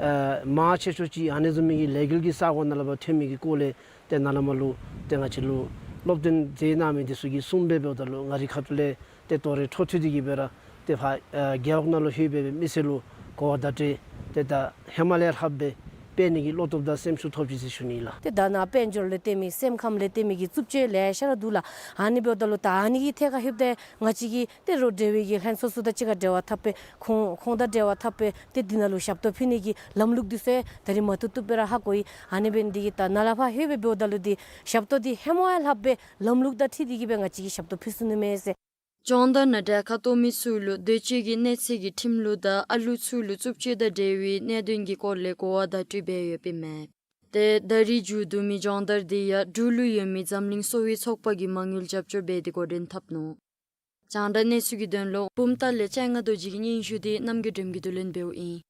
ཨ་མང་ཆེ་ཤོས་ཅིག་ཨ་ནི་བཟུམ་མའི་གི་ལས་འགུལ་གྱི་ས་གོ་ནང་ལས་ཕར་ཐོན་མི་གི་སྐོར་ལས་ཏེ་ནཱ་ལས་མར་ལུ་ཏེ་ང་བཅས་ལུ་སློབ་སྟོན་མཛད་གནང་མི་འདི་ཚུ་གིས་གསུངས་སྦེ་འབདཝ་ད་ལུ་ང་རའི་ཁ་ཐུག་ལས་ཏེ་དོ་རུང་འཕྲོ་མཐུད་དེ་གིས་སྦེ་ར་ཏེ་ཕར་ཨ་རྒེད་འོག་ནང་ལུ་ལྷོད་སྦེ་སྦེ་མི་སེར་ལུ་གོ་བ་བརྡ་སྤྲོད་ཏེ་ད་ཧེ་མ་ལས་ལྷག་སྦེ་འབད་ནི་གི་བློ་སྟོབས་དང་སེམས་ཤུགས་ཐོབ་ཅི་ཟེར་ཞུ་ནི་ལགས། ཏེ་ད་ནཱ་དཔལ་འབྱོར་ལས་བརྟེན་མི་སེམས་ཁམས་ལས་བརྟེན་མི་གི་རྩུབ་སྤྱོད་ལེ་ཤ་ར་འདུག་ལགས། ཨ་ནི་འབདཝ་ད་ལུ་ད་ཨ་ནི་གི་ཐད་ཁར་ལྷོདཔ་ད་ང་བཅས་ཀྱིས་ཏེ་རོགས་འབྲེལ་བའི་གི་ལྷན་ཚོགས་ཚུ་དང་གཅིག་ཁར་འབྲེལ་བ་འཐབ་སྦེ་ཁོང་ཁོང་དང་འབྲེལ་བ་འཐབ་སྦེ་ཏེ་འདི་ནང་ལུ་ཞབས་ཏོག་ཕུལ་ནི་གི་ལམ་ལུགས་འདི་ཚུ་ད་རེས་མ་ཐུག་ཐུགཔ་སྦེ་ར་ཧ་གོ་ཡི། ཨ་ནི་འབད་ནི་འདི་གིས་ད་ནཱ་ལས་ཕར་ལྷོད་སྦེ་འབདཝ་ད་ལུ་འདི་ཞབས་ཏོག་འདི་ཧེ་མ་ཡང་ལྷག་སྦེ་ལམ་ལུགས་དང་འཁྲིལ་ཏེ་གིས་སྦེ་ང་བཅས་ཀྱིས་ཞབས་ཏོག་ཕུལ་ཚུགས་ནི་མས་ཟེར། སྦྱོང་བརྡར་ནང་གྲལ་ཁར་གཏོགས་མི་ཚུ་ལུ་འདོད་སྤྱོད་ཀྱི་གནོད་འཚེ་གི་ཁྲིམས་ལུགས་དང་ཨ་ལུ་ཚུ་ལུ་རྩུབ་སྤྱོད་དང་འབྲེལ་བའི་གནད་དོན་གྱི་སྐོར་ལས་གོ་བ་བརྡ་སྤྲོད་འབད་ཡོདཔ་ཨིན་མས། ཏེ་ད་རེས་མཇུག་བསྡུ་མི་སྦྱོང་བརྡར་འདི་ཡང་འབྲུག་ལུ་ཡོད་མི་འཛམ་གླིང་གསོ་བའི་ཚོགས་པ་གིས་མ་དངུལ་རྒྱབ་སྐྱོར་འབད་དེ་འགོ་འདྲེན་འཐབ་ནུག། རྒྱང་བསྒྲགས་གནས་ཚུལ་གྱི་དོན་ལུ་བུམ་ཐང་ལས་སྤྱན་སྔ་རྡོ་རྗེ་གི་སྙན་ཞུ་འདི་རྣམ་རྒྱལ་སྒྲོལམ་གིས་བསྡུ་ལེན་འབདཝ་ཨིན།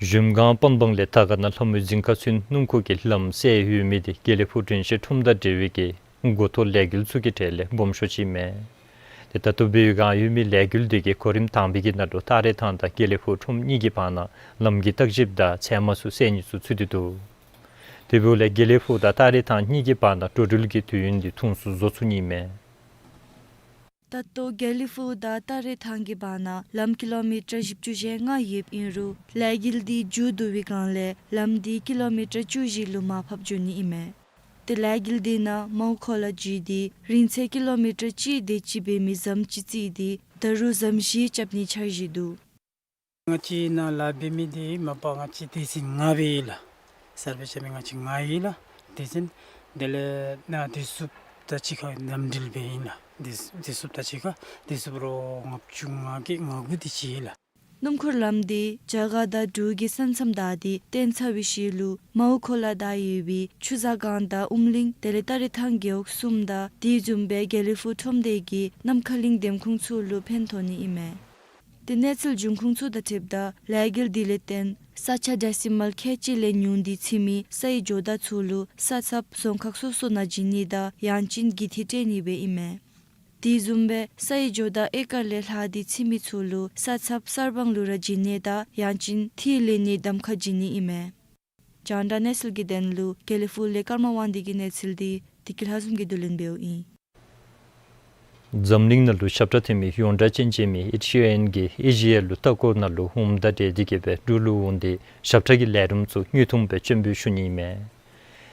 གཞལམ་སྒང་པན་སྦང་ལས་དར་དཀར་ན་ལྷ་མོའི་རྫིང་ཁ་ཚུན་སྣུམ་འཁོར་གྱི་ལམ་བསལ་ཡོད་མི་འདི་དགེ་ལེགས་ཕུག་དྲན་ཤེས་ཁྲོམ་དང་འབྲེལ་བའི་གི་འགོ་ཐོག་ལས་འགུལ་ཚུ་གི་གྲས་ལས་སྦོམ་ཤོས་ཅིག་ཨིན་མས། ཏེ་ད་ལྟོ་འབད་བའི་སྒང་ཡོད་མི་ལས་འགུལ་འདི་གི་གོ་རིམ་དང་པའི་གི་ནང་ལུ་སྟ་རེ་ཐང་དང་དགེ་ལེགས་ཕུག་ཁྲོམ་གཉིས་ཀྱི་བར་ན་ལམ་གྱི་བརྟག་ཞིབ་དང་ཚལ་མ་ཚུ་བསལ་ནི་ཚུ་ཚུད་དེ་འདུག། དེ་འབདཝ་ལས་དགེ་ལེགས་ཕུག་དང་སྟ་རེ་ཐང་གཉིས་ཀྱི་བར་ན་འགྲོ་འགྲུལ་གྱི་དུས་ཡུན་འདི་ཐུང་སུ་བཟོ་ཚུགས་ནི་ཨིན་མས། ད་ལྟོ་དགེ་ལེགས་ཕུག་དང་སྟ་རེ་ཐང་གི་བར་ན་ལམ་ཀི་ལོ་མི་ཊར་བཞི་བཅུ་ཞེ་ལྔ་ཡོདཔ་ཨིན་རུང་ལས་འགུལ་འདི་མཇུག་བསྡུ་བའི་སྒང་ལས་ལམ་འདི་ཀི་ལོ་མི་ཊར་བཅུ་བཞི་ལུ་མར་ཕབ་འགྱོ་ནི་ཨིན་མས། ཏེ་ལས་འགུལ་འདི་ནང་མའོ་ཁོ་ལ་བརྒྱུད་དེ་རིང་ཚད་ཀི་ལོ་མི་ཊར་གཅིག་དེ་ཅིག་འབད་མི་ཟམ་ཅིག་བརྩིགས་ཏེ་ད་རུང་ཟམ་བཞི་རྐྱབ་ནིའི་འཆར་གཞི་འདུག། ང་བཅས་ནཱ་ལཱ་འབད་མི་འདི་མ་པ་ང་བཅས་སྡེ་ཚན་ལྔ་སྦེ་ཨིན་ལགས། གསརཔ་སྦེ་རྐྱབ་མི་ང་བཅས་ལྔ་ཨིན་ལགས། སྡེ་ཚན་དེ་ལས་ནཱ་བདེ་སྲུངཔ་དང་གཅིག་ཁར་མཉམ་འབྲེལ་སྦེ་ཨིན་ལགས། བདེ་བདེ་སྲུངཔ་དང་གཅིག་ཁར་བདེ་སྲུངཔ་རོགས་ལྔ་བཅུ་ང་བརྒྱད་ང་དགུ་དེ་ཅིག་ཨིན་ལགས། སྣུམ་འཁོར་ལམ་འདི་རྒྱ་གར་དང་འབྲུག་གི་ས་མཚམས་བདའ་སྟེ་བརྟན་ཚར་བའི་ཤུལ་ལུ་མའོ་ཁོ་ལ་བདའ་ཡོད་པའི་ཆུ་བཟང་སྒང་དང་ཨུམ་གླིང་དེ་ལས་སྟ་རེ་ཐང་རྒེད་འོག་གསུམ་དང་དེ་བཟུམ་སྦེ་དགེ་ལེགས་ཕུག་ཁྲོམ་སྡེ་གི་ནམ་མཁའ་གླིང་འདེམས་ཁོངས་ཚུ་ལུ་ཕན་ཐོགས་ནི་ཨིན་མས། ཏེ་གནས་ཚུལ་འབྱུང་ཁུངས་ཚུ་དང་འཁྲིལཝ་ད་ལས་འགུལ་འདི་ལས་བརྟེན་ས་ཆ་ཌེ་སི་མཱལ་ཁལ་གཅིག་ལས་ཉུང་སྟེ་ཚུད་མི་སའི་ཇོ་བདག་ཚུ་ལུ་ས་ཚབ་རྫོང་ཁག་སོ་སོ་ནང་བྱིན་ནི་དང་ཡང་ཅིན་གི་ཐི་སྤྲོད་ནི་སྦེ་ཨིན་མས། དེ་བཟུམ་སྦེ་སའི་ཇོ་བདག་ཨེ་ཀར་ལས་ལྷག་སྟེ་ཚུད་མི་ཚུ་ལུ་ས་ཚབ་གསར་སྤང་ལུ་ར་བྱིན་ནི་དང་ཡང་ཅིན་ཐིག་ལེན་ནི་གདམ་ཁ་བྱིན་ནི་ཨིན་མས། རྒྱང་བསྒྲགས་གནས་ཚུལ་གྱི་དོན་ལུ་དགེ་ལེགས་ཕུག་ལས་ཀརྨ་དབང་འདུས་ཀྱི་གནས་ཚུལ་འདི་བདེ་སྐྱིད་ལྷ་འཛོམས་ཀྱིས་བསྡུ་ལེན་འབདཝ་ཨིན། འཛམ་གླིང་ནང་ལུ་ཞབས་ཁྲ་འཐེན་མི་ཡོངས་གྲགས་ཅན་ཅིག་ཨིན་མི་ཨེཌ་ཤི་རན་གྱིས་ཨེ་ཤི་ཡ་ལུ་ལྟ་སྐོར་ནང་ལུ་འོངམ་དང་འབྲེལ་ཏེ་གིས་སྦེ་འབྲུག་ལུ་འོང་སྟེ་ཞབས་ཁྲ་གི་ལས་རིམ་ཚུ་དངོས་མཐོང་སྦེ་སྤྱན་འབུལ་ཞུ་ནི་ཨིན་མས།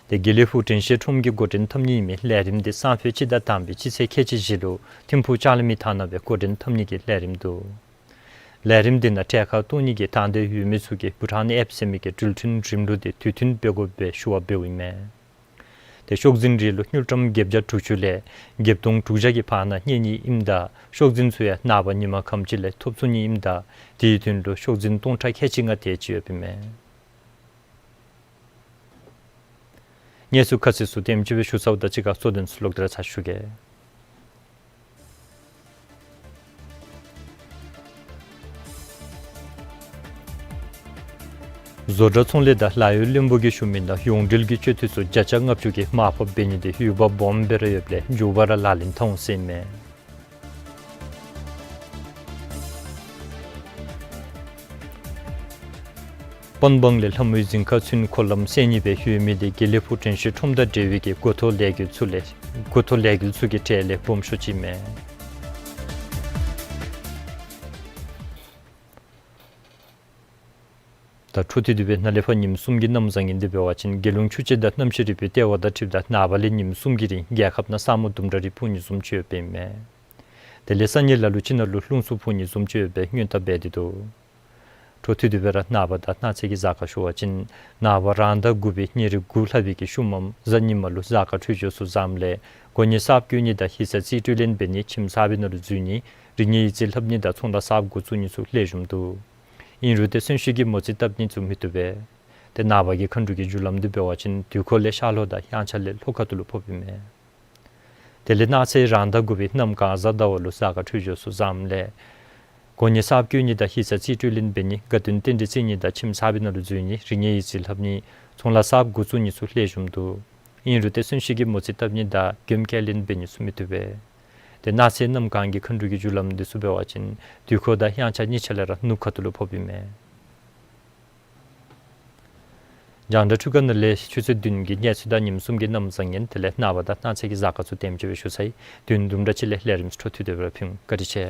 ཏེ་དགེ་ལེགས་ཕུག་དྲན་ཤེས་ཁྲོམ་གྱིས་འགོ་འདྲེན་འཐབ་ནི་ཨིན་མི་ལས་རིམ་འདི་སང་ཕོད་སྤྱི་ཟླ་དང་པའི་སྤྱི་ཚེས་ཁལ་གཅིག་བཞི་ལུ་ཐིམ་ཕུག་ལྕང་གླིང་མི་ཐང་ནང་སྦེ་འགོ་འདྲེན་འཐབ་ནི་གི་ལས་རིམ་འདུག། ལས་རིམ་འདི་ནང་གྲལ་ཁར་གཏོགས་ནི་གི་དང་འདོད་ཡོད་མི་ཚུ་གིས་བུ་ཊཱན་ཨེབ་ཟེར་མི་གི་འགྲུལ་འཕྲིན་རིམ་ལུགས་འདི་དུས་མཐུན་འབད་དགོ་པའི་ཞུ་བ་འབདཝ་ཨིན་མས། ཏེ་ཤོག་འཛིན་རིལ་ལུ་དངུལ་ཀྲམ་བརྒྱད་བརྒྱ་དྲུག་ཅུ་ལས་བརྒྱད་སྟོང་དྲུག་བརྒྱ་གི་བར་ན་རྙེད་ནི་ཨིནམ་ད་ཤོག་འཛིན་ཚུ་ཡང་ནངས་པ་ཉིན་མ་ཁམས་ཅིག་ལས་ཐོབ་ཚུགས་ནི་ཨིནམ་ད་དེའི་དོན་ལུ་ཤོག་འཛིན་སྟོང་ཕྲག་ཁལ་གཅིག་ལྔ་དེ་ཅིག་ཡོདཔ་ཨིན་མས། གནས་ཚུལ་ཁ་གསལ་ཚུ་དེམ་ཅིག་སྦེ་ཞུ་ཚརཝ་དང་གཅིག་ཁར་གཙོ་དོན་ཚུ་ལོག་སྟེ་ར་ཚར་ཞུ་གེ། བཟོ་གྲྭ་ཚོང་ལས་དང་ལཱ་གཡོག་བློན་པོ་གིས་ཞུ་མི་ནང་ཡོངས་འབྲེལ་གྱི་སྤྱོད་འཐུས་ཚུ་བརྒྱ་ཆ་ལྔ་བཅུ་གིས་མར་ཕབ་འབད་ནི་འདི་འོས་འབབ་སྦོམ་སྦེ་ར་ཡོདཔ་ལས་མགྱོགས་པ་ར་ལག་ལེན་འཐབ་འོང་ཟེར་ཨིན་མས། པན་སྦང་ལས་ལྷ་མོའི་རྫིང་ཁ་ཚུན་འཁོར་ལམ་བསལ་ནི་སྦེ་ཡོད་མི་འདི་དགེ་ལེགས་ཕུག་དྲན་ཤེས་ཁྲོམ་དང་འབྲེལ་བའི་གི་འགོ་ཐོག་ལས་འགུལ་ཚུ་ལས་འགོ་ཐོག་ལས་འགུལ་ཚུ་གི་གྲས་ལས་སྦོམ་ཤོས་ཅིག་ཨིན་མས། ད་འཕྲོ་མཐུད་དེ་སྦེ་ནཱ་ལས་ཕར་ཉིནམ་གསུམ་གྱི་གནམ་བཟང་ངན་འདི་འབད་བ་ཅིན་རྒྱལ་ཡོངས་ཆུ་དཔྱད་དང་གནམ་གཤིས་རིག་པའི་ལྟེ་བ་དང་འཁྲིལཝ་ད་ནངས་པ་ལས་ཉིནམ་གསུམ་གྱི་རིང་རྒྱལ་ཁབ་ནང་ས་སྨུག་དུམ་གྲ་རེ་ཕུབ་ནི་བཟུམ་ཅིག་ཡོདཔ་ཨིན་མས། དེ་ལས་སང་ཉིན་ལ་ལུ་ཅིག་ནང་ལུ་རླུང་འཚུབ་ཕུབ་ནི་བཟུམ་ཅིག་ཡོད་པའི་སྔོན་བརྡ་འབད་དེ་འདུག། འཕྲོ་མཐུད་དེ་སྦེ་ར་ནངས་པ་དང་གནངས་ཚེ་གི་གཟའ་སྐར་ཞུ་བ་ཅིན་ནངས་པ་རང་ཟླ་དགུ་པའི་ཉེར་དགུ་ལྷག་པའི་གི་ཤུལ་མམ་གཟའ་ཉི་མ་ལུ་གཟའ་སྐར་འཕྲོད་སྦྱོར་ཚུ་བཟངམ་ལས་གོ་གནས་གསརཔ་བསྐོ་ནི་དང་ཧི་སར་རྩིས་སྤྲོད་ལེན་འབད་ནི་ཁྱིམ་གསར་པའི་ནང་ལུ་འཛུལ་ནི་རིག་གནས་ཡིག་རྩིས་ལྷབ་ནི་དང་ཚོང་ལཱ་གསརཔ་འགོ་བཙུགས་ནི་ཚུ་ལེགས་ཤོམ་འདུག། ཨིན་རུང་ཏེ་གསོན་གཤིན་གྱི་མོ་རྩིས་བཏབ་ནི་ཚུ་མི་བཏུབ་པས། ཏེ་ནངས་པ་གི་མཁའ་འགྲོ་གི་རྒྱུ་ལམ་འདི་འབད་བ་ཅིན་དུས་འཁོར་ལས་ཤར་ལྷོ་དང་དབྱངས་འཆར་ལས་ལྷོ་ཁ་ཐུག་ལུ་ཕོགཔ་ཨིན་མས། དེ་ལས་གནངས་ཚེ་རང་ཟླ་དགུ་པའི་གནམ་གང་གཟའ་ཟླ་བ་ལུ་གཟའ་སྐར་འཕྲོད་སྦྱོར་ཚུ་བཟངམ་ལས་གོ་གནས་གསརཔ་བསྐོ་ནི་དང་ཧི་སར་རྩིས་སྤྲོད་ལེན་འབད་ནི་དགའ་སྟོན་རྟེན་འབྲེལ་བརྩི་ནི་དང་ཁྱིམ་གསར་པའི་ནང་ལུ་འཛུལ་ནི་རིག་གནས་ཡིག་རྩིས་ལྷབ་ནི་ཚོང་ལཱ་གསརཔ་འགོ་བཙུགས་ནི་ཚུ་ལེགས་ཤོམ་འདུག། ཨིན་རུང་ཏེ་གསོན་གཤིན་གྱི་མོ་རྩིས་བཏབ་ནི་དང་མགྱོནམ་སྐྱེལ་ལེན་འབད་ནི་ཚུ་མི་བཏུབ་པས། ཏེ་གནངས་ཚེ་གནམ་གང་གི་མཁའ་འགྲོ་གི་རྒྱུ་ལམ་འདི་ཚུ་འབད་བ་ཅིན་དུས་འཁོར་དང་དབྱངས་འཆར་གཉིས་ཆ་ལས་ར་ནུབ་ཁ་ཐུག་ལུ་ཕོགཔ་ཨིན་མས། རྒྱང་བསྒྲགས་འཕྲུལ་ཁང་ནང་ལས་ཆུ་ཚོད་བདུན་གྱི་གནས་ཚུལ་དང་ཉིནམ་གསུམ་གྱི་གནམ་བཟང་ངན་དེ་ལས་ནངས་པ་དང་གནངས་ཚེ་གི་གཟའ་སྐར་ཚུ་དེམ་ཅིག་སྦེ་ཞུ་ཚར་ཡི། དུས་དུམ་གྲ་ཅིག་ལས་ལས་རིམ་འཕྲོ་མཐུད་དེ་སྦེ་ར་ཕུལ། བཀའ་དྲིན་ཆེ།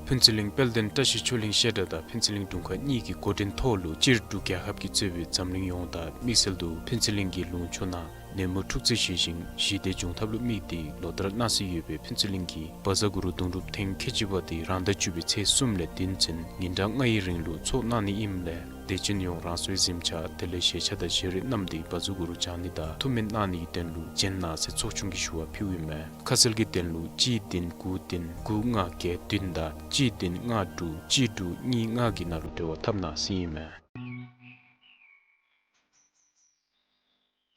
ཕུན་ཚོགས་གླིང་དཔལ་ལྡན་བཀྲ་ཤིས་ཆོས་གླིང་བཤད་གྲྭ་དང་ཕུན་ཚོགས་གླིང་དྲུང་ཁག་གཉིས་ཀྱི་འགོ་འདྲེན་ཐོག་ལུ་སྤྱིར་འབྲུག་རྒྱལ་ཁབ་ཀྱིས་གཙོས་པའི་འཛམ་གླིང་ཡོངས་དང་དམིགས་བསལ་དུ་ཕུན་ཚོགས་གླིང་གི་ལུང་ཕྱོགས་ནང་ནད་མུག་འཁྲུག་རྩོད་ཞི་ཞིང་ཞི་བདེ་འབྱུང་ཐབས་ལུ་དམིགས་ཏེ་ལོ་ལྟར་གནང་སྲོལ་ཡོད་པའི་ཕུན་ཚོགས་གླིང་གི་བཛྲ་གུ་རུ་གདུང་རབས་ཐེངས་ཁལ་གཅིག་པ་དེ་རང་ཟླ་བཅུ་པའི་ཚེས་གསུམ་ལས་བདུན་ཚུན་ཉིན་གྲངས་ལྔའི་རིང་ལུ་ཚོགས་གནང་ནི་ཨིནམ་ལས་དད་ཅན་ཡོངས་རང་སོའི་གཟིམ་ཆས་དེ་ལས་བཞེས་ཆས་དང་བཞེས་རིགས་བསྣམས་ཏེ་བཛྲ་གུ་རུ་བགྱང་ནི་དང་ཐུགས་སྨོན་གནང་ནི་གི་དོན་ལུ་བྱོན་གནང་ཟེར་ཚོགས་ཆུང་གིས་ཞུ་བ་ཕུལཝ་ཨིན་མས། ཁ་གསལ་གྱི་དོན་ལུ་གཅིག་བདུན་དགུ་བདུན་དགུ་ལྔ་བརྒྱད་བདུན་དང་གཅིག་བདུན་ལྔ་དྲུག་གཅིག་དྲུག་གཉིས་ལྔ་གི་ནང་ལུ་འབྲེལ་བ་འཐབ་གནང་ཟེར་ཨིན་མས།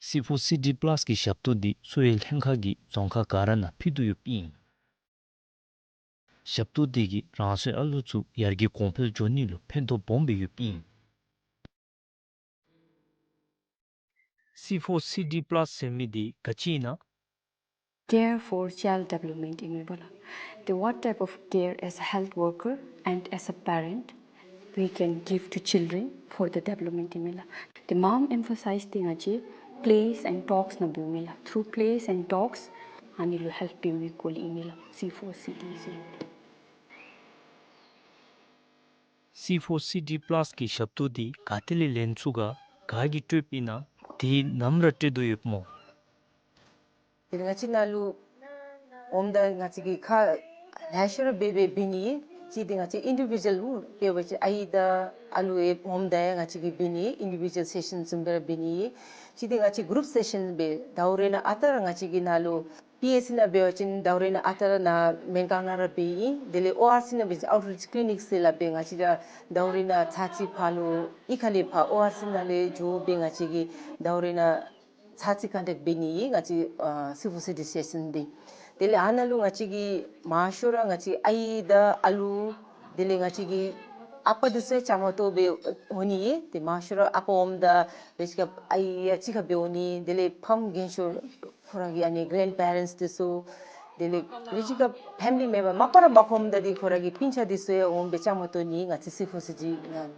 སི་ཕོར་སི་ཌི་པ་ལཱས་ཀྱི་ཞབས་ཏོག་འདི་གསོ་བའི་ལྷན་ཁག་གིས་རྫོང་ཁག་ག་ར་ནང་ཕུལ་དོ་ཡོདཔ་ཨིན། ཞབས་ཏོག་འདི་གིས་རང་སོའི་ཨ་ལུ་ཚུ་ཡར་རྒྱས་གོང་འཕེལ་འགྱོ་ནི་ལུ་ཕན་ཐོགས་སྦོམ་སྦེ་ཡོདཔ་ཨིན། སི་ཕོར་སི་ཌི་པ་ལཱས་ཟེར་མི་འདི་ག་ཅི་ཨིན་ན། Care for child development ཨིན་མས་པ་ལགས། The what type of care as a health worker and as a parent we can give to children for the development ཨིན་མས་ལགས། The མངམ་ཨེམ་ཕ་སའིཛ་འདི་ང་བཅས་plays and talks ནང་འབདཝ་ཨིན་མས་ལགས། Through plays and talks ཨ་ནི་ལུ་ཧེལཔ་འབདཝ་ཨིན་སྐོར་ལས་ཨིན་མས་ལགས། སི་ཕོར་སི་ཌི་ཟེར་མི་འདི། སི་ཕོར་སི་ཌི་པ་ལཱས་ཀྱི་ཞབས་ཏོག་འདི་ག་ཏེ་ལས་ལེན་ཚུགས་ག། ག་གིས་སྤྲོདཔ་ཨིན་ན། དེ་ནམ་ར་སྤྲོད་དོ་ཡོདཔ་སྨོ། དེ་ལས་ང་བཅས་ནཱ་ལུ་འོངམ་ད་ང་བཅས་ཀྱིས་ཁ་ལེ་ཤ་ར་འབད་འབད་འབད་ནི། གཅིག་འདི་ང་བཅས་ཨིན་ཌི་བི་ཌུ་ཨལ་འབད་བ་ཅིན་ཨའི་དང་ཨ་ལུ་ཡང་འོངམ་ད་ཡང་ང་བཅས་ཀྱིས་འབད་ནི། ཨིན་ཌི་བི་ཌུ་ཨལ་སེ་ཤཱན་བཟུམ་སྦེ་ར་འབད་ནི། གཅིག་འདི་ང་བཅས་གུ་རུབ་སེ་ཤཱན་འབད་ཟླཝ་རེ་ནང་ཨ་རྟག་ར་ང་བཅས་ཀྱིས་ནཱ་ལུ་པི་ཨེཆ་སི་ནང་འབད་བ་ཅིན་ཟླཝ་རེ་ནང་ཨ་རྟག་ར་ནཱ་སྨན་ཁང་ནང་ར་འབད་ཨིན། དེ་ལས་ཨོ་ཨར་སི་ནང་འབད་བ་ཅིན་ཨའུཊ་རིཆ་ཀི་ལི་ནིཀ་ཟེར་སླབ་སྦེ་ང་བཅས་ར་ཟླཝ་རེ་ནང་ཚར་གཅིག་ཕར་ལུ་གཡུས་ཁ་ལས་ཕར་ཨོ་ཨར་སི་ནང་ལས་འགྱོ་སྦེ་ང་བཅས་ཀྱིས་ཟླཝ་རེ་ནང་ཚར་གཅིག་ཀོན་ཊེཀཊ་འབད་ནི་ཨིན། ང་བཅས་ཨ་སི་ཕོར་སི་ཌི་སེ་ཤཱན་འདི། དེ་ལས་ཨ་ནཱ་ལུ་ང་བཅས་ཀྱིས་མང་ཤོས་ར་ང་བཅས་ཨའི་དང་ཨ་ལུ་དེ་ལས་ང་བཅས་ཀྱི་ཨ་པ་འདི་ཚུ་ཡང་བཅའ་མར་གཏོགས་སྦེ་འོང་ནི་ཨིན། ཏེ་མང་ཤོས་ར་ཨ་པ་འོངམ་ད་ལེགས་ཤོམ་ཨའི་ཡང་གཅིག་ཁར་སྦེ་འོང་ནི། དེ་ལས་ཕམ་རྒན་ཤོས་ཁོ་ར་གི་ཨ་ནི་གེ་རེནཌ་པེ་རེནཊསི་འདི་ཚུ་དེ་ལས་ལེགས་ཤོམ་ཕེ་མི་ལི་མེམ་བར་མ་པ་ར་མ་ཁོམ་ད་འདི་ཁོ་ར་གི་སྤུན་ཆ་འདི་ཚུ་ཡང་འོང་སྦེ་བཅའ་མར་གཏོགས་ནི་ཨིན། ང་བཅས་སི་ཕོར་སི་ཌི་ནང་།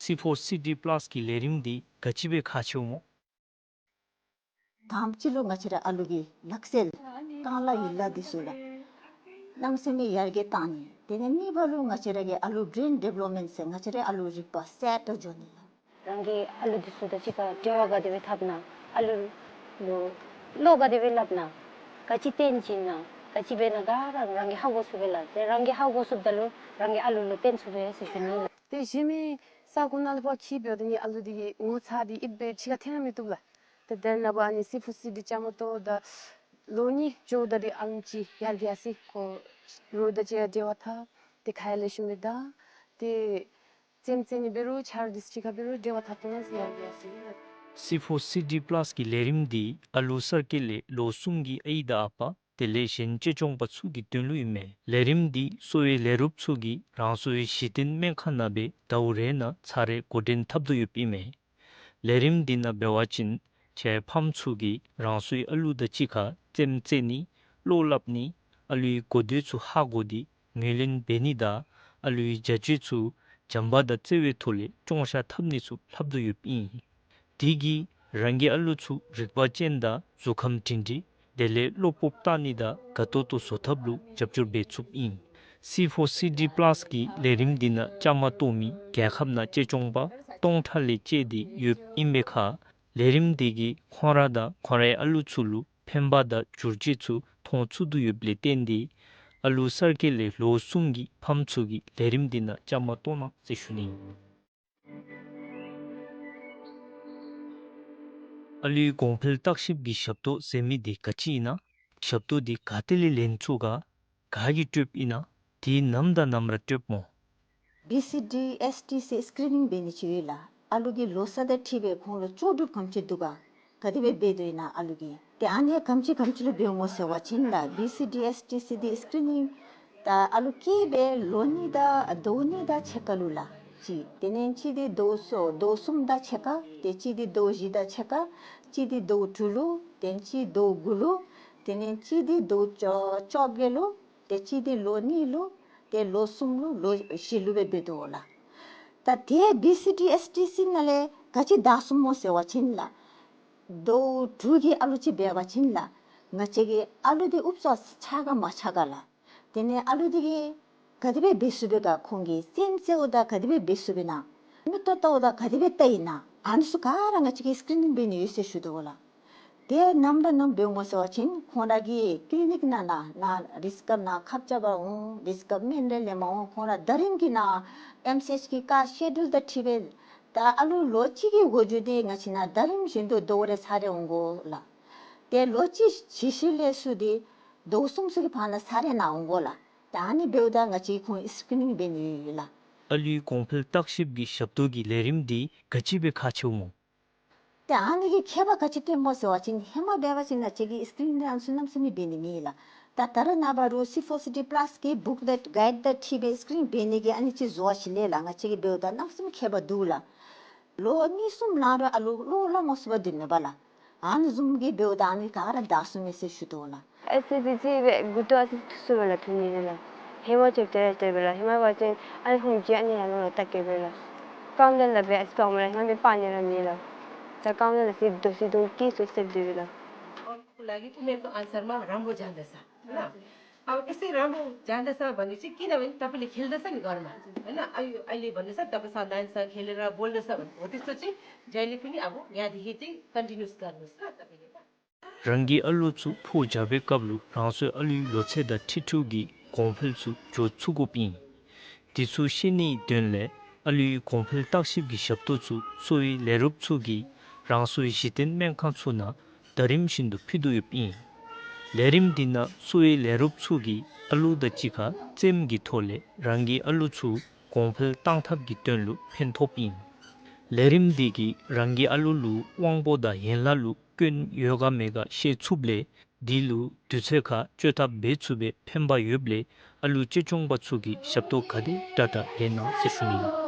སི་ཕོར་སི་ཌི་པ་ལཱས་ཀྱི་ལས་རིམ་འདི་ག་ཅི་སྦེ་ཁག་ཆེཝ་སྨོ། དང་པ་ཅིག་ལུ་ང་བཅས་ར་ཨ་ལུ་གི་ལག་རྩལ་རྐང་ལག་ཡིག་ལག་འདི་ཚུ་ལགས་གནམ་མེད་ས་མེད་ཡར་རྒྱས་བཏང་ནི། དེ་ལས་གཉིས་པ་ལུ་ང་བཅས་ར་གི་ཨ་ལུ་བི་རེན་ཌི་བེ་ལོབ་མེནཊ་ཟེར་ང་བཅས་ར་ཨ་ལུ་རིག་པ་གསལ་ཏོག་ཏོ་འགྱོ་ནི་ལགས། རང་གི་ཨ་ལུ་འདི་ཚུ་དང་གཅིག་ཁར་འབྲེལ་བ་ག་དེ་སྦེ་འཐབ་ན། ཨ་ལུ་ལུ་བློ་ག་དེ་སྦེ་སླབ་ན། ག་ཅི་སྟོན་བྱིན་ན། ག་ཅི་འབད་ན་ག་ར་རང་གིས་ཧ་གོ་ཚུགས་པས་ལགས། ཏེ་རང་གིས་ཧ་གོ་ཚུགསཔ་ད་ལུ་རང་གི་ཨ་ལུ་ལུ་སྟོན་ཚུགས་པས་ཟེར་ཞུ་ནི་ལགས། ཏེ་གཞན་མི་ས་གོ་ནང་ལུ་ཕར་འཁྱིད་འབདཝ་ད་ནི་ཨ་ལུ་འདི་གི་ངོ་ཚ་འདི་ཨེབ་སྦེ་ཕྱི་ཁར་འཐོན་ར་མི་བཏུབ་ལགས། ཏེ་དེ་ནང་ཕར་ཨ་ནི་སི་ཕོར་སི་ཌི་བཅའ་མར་གཏོགས་ད་ལོ་གཉིས་འགྱོཝ་ད་འདི་ཨ་ལུ་ཅིག་ཡར་རྒྱས་སི་ཁོ་རོགས་དང་གཅིག་ཁར་འབྲེལ་བ་འཐབ། ཏེ་ཁ་ཡང་ལེགས་ཤོམ་སྦེ་བརྡ། ཏེ་ རྩེདམོ་རྩེ་ནི་འབད་རུང་ཆ་རོགས་འདི་ཚུ་གཅིག་ཁར་འབད་རུང་འབྲེལ་བ་འཐབ་བཏང་ཟེར་ཡང་ཡང་ཟེར་ཨིན་ལགས། སི་ཕོར་སི་ཌི་པ་ལཱསི་གི་ལས་རིམ་འདི་ཨ་ལུ་གསར་སྐྱེས་ལས་ལོ་གསུམ་གྱི་ཨའི་དང་ཨ་པ་དེ་ལས་གཞན་གཅེས་སྐྱོང་པ་ཚུ་གི་དོན་ལུ་ཨིན་མས། ལས་རིམ་འདི་གསོ་བའི་ལས་རོགསཔ་ཚུ་གིས་རང་སོའི་གཞི་རྟེན་སྨན་ཁང་ནང་སྦེ་ཟླཝ་རེ་ནང་ཚར་རེ་འགོ་འདྲེན་འཐབ་དོ་ཡོདཔ་ཨིན་མས། ལས་རིམ་འདི་ནང་འབད་བ་ཅིན་ཁྱེད་ཕམ་ཚུ་གིས་རང་སོའི་ཨ་ལུ་དང་གཅིག་ཁར་རྩེདམོ་རྩེ་ནི་བློ་སླབ་ནི་ཨ་ལུའི་གོ་བརྡ་ཚུ་ཧ་གོ་སྟེ་ངོས་ལེན་འབད་ནི་དང་ཨ་ལུའི་བྱ་སྤྱོད་ཚུ་བྱམས་པ་དང་བརྩེ་བའི་ཐོག་ལས་བཅོང་བཞག་འཐབ་ནི་ཚུ་ལྷབ་དོ་ཡོདཔ་ཨིན། དེ་གིས་རང་གི་ཨ་ལུ་ཚུ་རིག་པ་ཅན་དང་གཟུགས་ཁམས་སྒྲིང་སྒྲིང་དེ་ལས་བློ་སྤོབས་བཏང་ནི་དང་དགའ་ཏོག་ཏོ་བཟོ་ཐབས་ལུ་རྒྱབ་སྐྱོར་འབད་ཚུགསཔ་ཨིན། སི་ཕོར་སི་ཌི་པ་ལཱསི་གི་ལས་རིམ་འདི་ནང་བཅའ་མར་གཏོགས་མི་རྒྱལ་ཁབ་ནང་གཅེས་སྐྱོང་པ་སྟོང་ཕྲག་ལས་བཅད་དེ་ཡོདཔ་ཨིན་པའི་ཁར་ལས་རིམ་འདི་གིས་ཁོང་ར་དང་ཁོང་རའི་ཨ་ལུ་ཚུ་ལུ་ཕན་པ་དང་བསྒྱུར་བཅོས་ཚུ་མཐོང་ཚུགས་དོ་ཡོདཔ་ལས་བརྟེན་ཏེ་ཨ་ལུ་གསར་སྐྱེས་ལས་ལོ་གསུམ་གྱི་ཕམ་ཚུ་གིས་ལས་རིམ་འདི་ནང་བཅའ་མར་གཏོགས་གནང་ཟེར་ཞུ་ནི་ཨིན། ཨ་ལུའི་གོང་འཕེལ་བརྟག་ཞིབ་ཀྱི་ཞབས་ཏོག་ཟེར་མི་འདི་ག་ཅི་ཨིན་ན། ཞབས་ཏོག་འདི་ག་ཏེ་ལས་ལེན་ཚུགས་ག། ག་གིས་སྤྲོདཔ་ཨིན་ན། དེ་ནམ་དང་ནམ་ར་སྤྲོདཔ་སྨོ། བི་སི་ཌི་ཨེསི་ཊི་སི་སི་ཀི་རི་ནིང་འབད་ནི་ཅིག་ཡོད་ལགས། ཨ་ལུ་གི་ལོ་ཚད་དང་འཁྲིལ་སྦེ་ཁོང་ལུ་ལྕོགས་གྲུབ་ག་དེམ་ཅིག་འདུག་ག། ག་དེ་སྦེ་འབད་དོ་ཨིན་ན་ཨ་ལུ་གིས། ཏེ་ཨ་ནི་ག་དེམ་ཅིག་ག་དེམ་ཅིག་ལུ་འབདཝ་སྨོ་ཟེར་བ་ཅིན་ལགས། བི་སི་ཌི་ཨེསི་ཊི་སི་འདི་སི་ཀི་རི་ནིང་ད་ཨ་ལུ་སྐྱེས་སྦེ་ལོ་གཉིས་དང་ཟླཝ་གཉིས་དང་ཕྱེད་ཀ་ལུ་ལགས། གཅིག། དེ་ལས་གཅིག་འདི་ཟླཝ་གསུམ་ཟླཝ་གསུམ་དང་ཕྱེད་ཀ། ཏེ་གཅིག་འདི་ཟླཝ་བཞི་དང་ཕྱེད་ཀ། གཅིག་འདི་ཟླཝ་དྲུག་ལུ། ཏེ་གཅིག་ཟླཝ་དགུ་ལུ། དེ་ལས་གཅིག་འདི་ཟླཝ་བཅོ་བཅོ་བརྒྱད་ལུ། ཏེ་གཅིག་འདི་ལོ་གཉིས་ལུ། ཏེ་ལོ་གསུམ་ལུ་ལོ་བཞི་ལུ་སྦེ་འབད་དོ་ལགས། ད་དེ་བི་སི་ཌི་ཨེསི་ཊི་སི་ནང་ལས་ག་ཅི་དྲག་སོང་སྨོ་ཟེར་བ་ཅིན་ལགས། ཟླཝ་དྲུག་གི་ཨ་ལུ་ཅིག་འབད་བ་ཅིན་ལགས། ང་བཅས་ཀྱི་ཨ་ལུ་འདི་ཨུབ་ཙམ་ཆགས་ག་མ་ཆགས་ག་ལགས། དེ་ལས་ཨ་ལུ་འདི་གིས་ག་དེ་སྦེ་འབད་ཚུགས་པས་ག། ཁོང་གིས་རྩེདམོ་རྩེཝ་ད་ག་དེ་སྦེ་འབད་ཚུགས་པས་ན། མིག་ཏོ་བལྟཝ་ད་ག་དེ་སྦེ་བལྟ་ཡི་ན། ཨ་ནི་ཚུ་ག་ར་ང་བཅས་ཀྱིས་སི་ཀི་རི་ནིང་འབད་ནི་ཡོད་ཟེར་ཞུ་དོ་ལགས། དེ་ནམ་ར་ནམ་འབདཝ་སྨོ་ཟེར་བ་ཅིན་ཁོང་ར་གི་ཀི་ལི་ནིག་ནང་ན་ནཱ་རིསི་ཀབ་ནང་ཁབ་རྐྱབ་པར་འོང་། རིསི་ཀབ་སྨན་རེ་ལེནམ་འོང་། ཁོང་ར་ཟླ་རིམ་གྱི་ནང་ཨེམ་སི་ཨེཆ་གི་ཀ་སི་ཀེ་ཌུལ་དང་འཁྲིལ་སྦེ་ད་ཨ་ལུ་ལོ་གཅིག་གི་འགོ་འགྱོ་སྟེ་ང་བཅས་ནཱ་ཟླ་རིམ་བཞིན་དུ་ཟླཝ་རེ་ཚར་རེ་འོང་དགོ་ལགས། ཏེ་ལོ་གཅིག་བཞི་བཞི་ལས་ཚུར་ཏེ་ཟླཝ་གསུམ་ཚུ་གི་བར་ན་ཚར་རེ་ནཱ་འོང་དགོ་ལགས། ད་ཨ་ནི་འབདཝ་ད་ང་བཅས་ཁོང་སི་ཀི་རི་ནིང་འབད་ནི་ཡོད་ལགས། ཨ་ལུའི་གོང་འཕེལ་བརྟག་ཞིབ་ཀྱི་ཞབས་ཏོག་གི་ལས་རིམ་འདི་ག་ཅི་སྦེ་ཁག་ཆེཝ་སྨོ། ཏེ་ཨ་ནི་གིས་ཁྱད་པར་ག་ཅི་སྟོནམ་སྨོ་ཟེར་བ་ཅིན་ཧེ་མ་འབད་བ་ཅིན་ང་བཅས་ཀྱིས་སི་ཀི་རི་ནིང་ཨ་ནི་ཚུ་གནམ་མེད་ས་མེད་འབད་ནི་མེད་ལགས། ད་ད་རེས་ནངས་པ་རུང་སི་ཕོར་སི་ཌི་པ་ལཱསི་གི་བུཀ་ལེཊ་གའིཌ་དང་འཁྲིལ་སྦེ་སི་ཀི་རི་ནིང་འབད་ནི་གི་ཨ་ནི་ཅིག་བཟོ་བ་ཅིན་ལས་ལགས། ང་བཅས་ཀྱིས་འབདཝ་ད་གནམ་མེད་ས་མེད་ཁྱད་པར་འདུག་ལགས། ལོ་གཉིས་གསུམ་ལང་རུང་ཨ་ལུ་བློ་སླབ་མ་ཚུགས་པར་སྡོད་མི་པ་ལགས། ཨ་ནི་བཟུམ་གྱི་འབདཝ་ད་ཨ་ནི་ག་ར་དྲག་སོང་མས་ཟེར་ཞུ་དོ་ལགས། ཨེ་སི་ཌི་སི་སྦེ་མགུ་ཏོ་ཨ་ཙི་ཐུ་སུ་སྦེ་ལགས་ཐུ་ནི་ལགས། ཧེ་མ་ཅིག་དེ་ར་དེ་སྦེ་ལགས། ཧེ་མ་འབད་བ་ཅིན་ཨ་ནི་ཁོང་གིས་ཨ་ནི་ཡར་ལོང་ལོང་བལྟ་གེ་སྦེ་ལགས། ཀམ་ལ་ལ་སྦེ་ཨ་ཙི་པ་མ་ལགས། ཧེ་མ་སྦེ་པ་ནི་ར་མེད་ལགས། ད་ཀམ་ལ་ལ་སི་དོ་སི་དོང་ཀི་སོ་སེབ་དེ་སྦེ་ལགས། ཁོ་ལ་གི་ཐུ་མེད་ཁོ་ཨན་སར་མ་རམ་བུ་ཇཱན་ད་ས། ཨ་ནི་ཨའོ་ཨེ་སི་རམ་བུ་ཇཱན་ད་ས་བ་ནི་ཅིག་ཀི་ན་བན་ཏ་པི་ལེ་ཁེལ་ད་ས་ནི་གར་མ། ཨ་ནི་ཨའི་ཨའི་ལེ་བ་ནི་ས་ཏ་པ་ས་ནན་ས་ཁེལ་ར་བོལ་ད་ས་བ་ནི་འོ་ཏི་སོ་ཅིག་ཇའི་ལེ་ཕི་ནི་ཨ་བུ་ཡ་དི་ཧེ་ཏི་ཀོན་ཊི་ནིའུས་གར་ནུ་ས་ཏ་པི་ལེ། རང་གི་ཨ་ལུ་ཚུ་ཕོ་རྒྱས་པའི་སྐབས་ལུ་རང་སོའི་ཨ་ལུའི་ལོ་ཚད་དང་འཁྲིལ་འཁྲིལཝ་གི་གོང་འཕེལ་ཚུ་འགྱོ་ཚུགས་དགོཔ་ཨིན། དེ་ཚུ་ཤེས་ནིའི་དོན་ལས་ཨ་ལུའི་གོང་འཕེལ་བརྟག་ཞིབ་ཀྱི་ཞབས་ཏོག་ཚུ་གསོ་བའི་ལས་རོགསཔ་ཚུ་གིས་རང་སོའི་གཞི་རྟེན་སྨན་ཁང་ཚུ་ནང་ཟླ་རིམ་བཞིན་དུ་ཕུལ་དོ་ཡོདཔ་ཨིན། ལས་རིམ་འདི་ནང་གསོ་བའི་ལས་རོགསཔ་ཚུ་གིས་ཨ་ལུ་དང་གཅིག་ཁར་རྩེདམོ་གི་ཐོག་ལས་རང་གི་ཨ་ལུ་ཚུ་གོང་འཕེལ་གཏང་ཐབས་ཀྱི་དོན་ལུ་ཕན་ཐོགསཔ་ཨིན། ལས་རིམ་འདི་གིས་རང་གི་ཨ་ལུ་ལུ་དབང་པོ་དང་ཡན་ལག་ལུ་སྐྱོན་ཡོད་ག་མེད་ག་ཤེས་ཚུགསཔ་ལས་དེ་ལུ་དུས་ཚོད་ཁར་བཅོས་ཐབས་འབད་ཚུགས་པའི་ཕན་པ་ཡོདཔ་ལས་ཨ་ལུ་གཅེས་སྐྱོང་པ་ཚུ་གིས་ཞབས་ཏོག་ག་དེ་དྲག་དྲག་ལེན་གནང་ཟེར་ཞུ་ནི་ཨིན།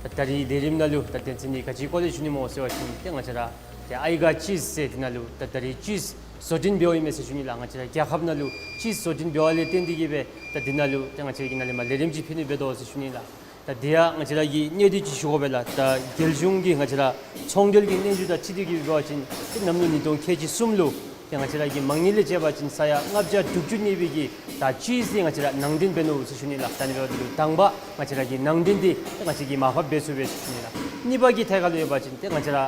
ད་ད་རིས་ལས་རིམ་ནང་ལུ་ད་དོན་ཚན་འདི་ག་ཅིའི་སྐོར་ལས་ཞུ་ནི་སྨོ་ཟེར་བ་ཅིན་ཏེ་ང་བཅས་ར་ཏེ་ཨའི་ག་ཅིས་ཟེར་འདི་ནང་ལུ་ད་ད་རིས་ཅིས་བཟོ་སྐྲུན་འབདཝ་ཨིན་མས་ཟེར་ཞུ་ནི་ལགས། ང་བཅས་ར་རྒྱལ་ཁབ་ནང་ལུ་ཅིས་བཟོ་སྐྲུན་འབདཝ་ལས་བརྟེན་ཏེ་གིས་སྦེ་ད་འདི་ནང་ལུ་ཏེ་ང་བཅས་ཀྱིས་ནཱ་ལས་མར་ལས་རིམ་ཅིག་ཕུལ་ནི་འབད་དོ་ཟེར་ཞུ་ནི་ལགས། ད་དེ་ཡང་ང་བཅས་ར་གི་གནད་དོན་ཅིག་ཞུ་དགོ་པས་ལགས། ད་རྒྱལ་གཞུང་གི་ང་བཅས་ར་ཚོང་འབྲེལ་གྱི་སྙན་ཞུ་དང་འཁྲིལ་ཏེ་གིས་འབད་བ་ཅིན་ཏེ་གནམ་ལོ་ཉིས་སྟོང་ཁལ་གཅིག་གསུམ་ལུ་ཏེ་ང་བཅས་ར་གི་མ་དངུལ་ལས་བཅད་པ་ཅིན་ས་ཡ་ལྔ་བརྒྱ་དྲུག་ཅུ་གནས་པའི་གི་ད་ཅིས་འདི་ང་བཅས་ར་ནང་འདྲེན་འབད་ནུག་ཟེར་ཞུ་ནི་ལགས། ད་ནི་འབདཝ་ད་ལུ་དང་པ་ང་བཅས་ར་གི་ནང་འདྲེན་འདི་ཏེ་ང་བཅས་ཀྱིས་མར་ཕབ་འབད་ཚུགས་པས་ཟེར་ཞུ་ནི་ལགས། གཉིས་པ་གི་ཐད་ཁར་ལུ་ཡོད་པ་ཅིན་ཏེ་ང་བཅས་ར་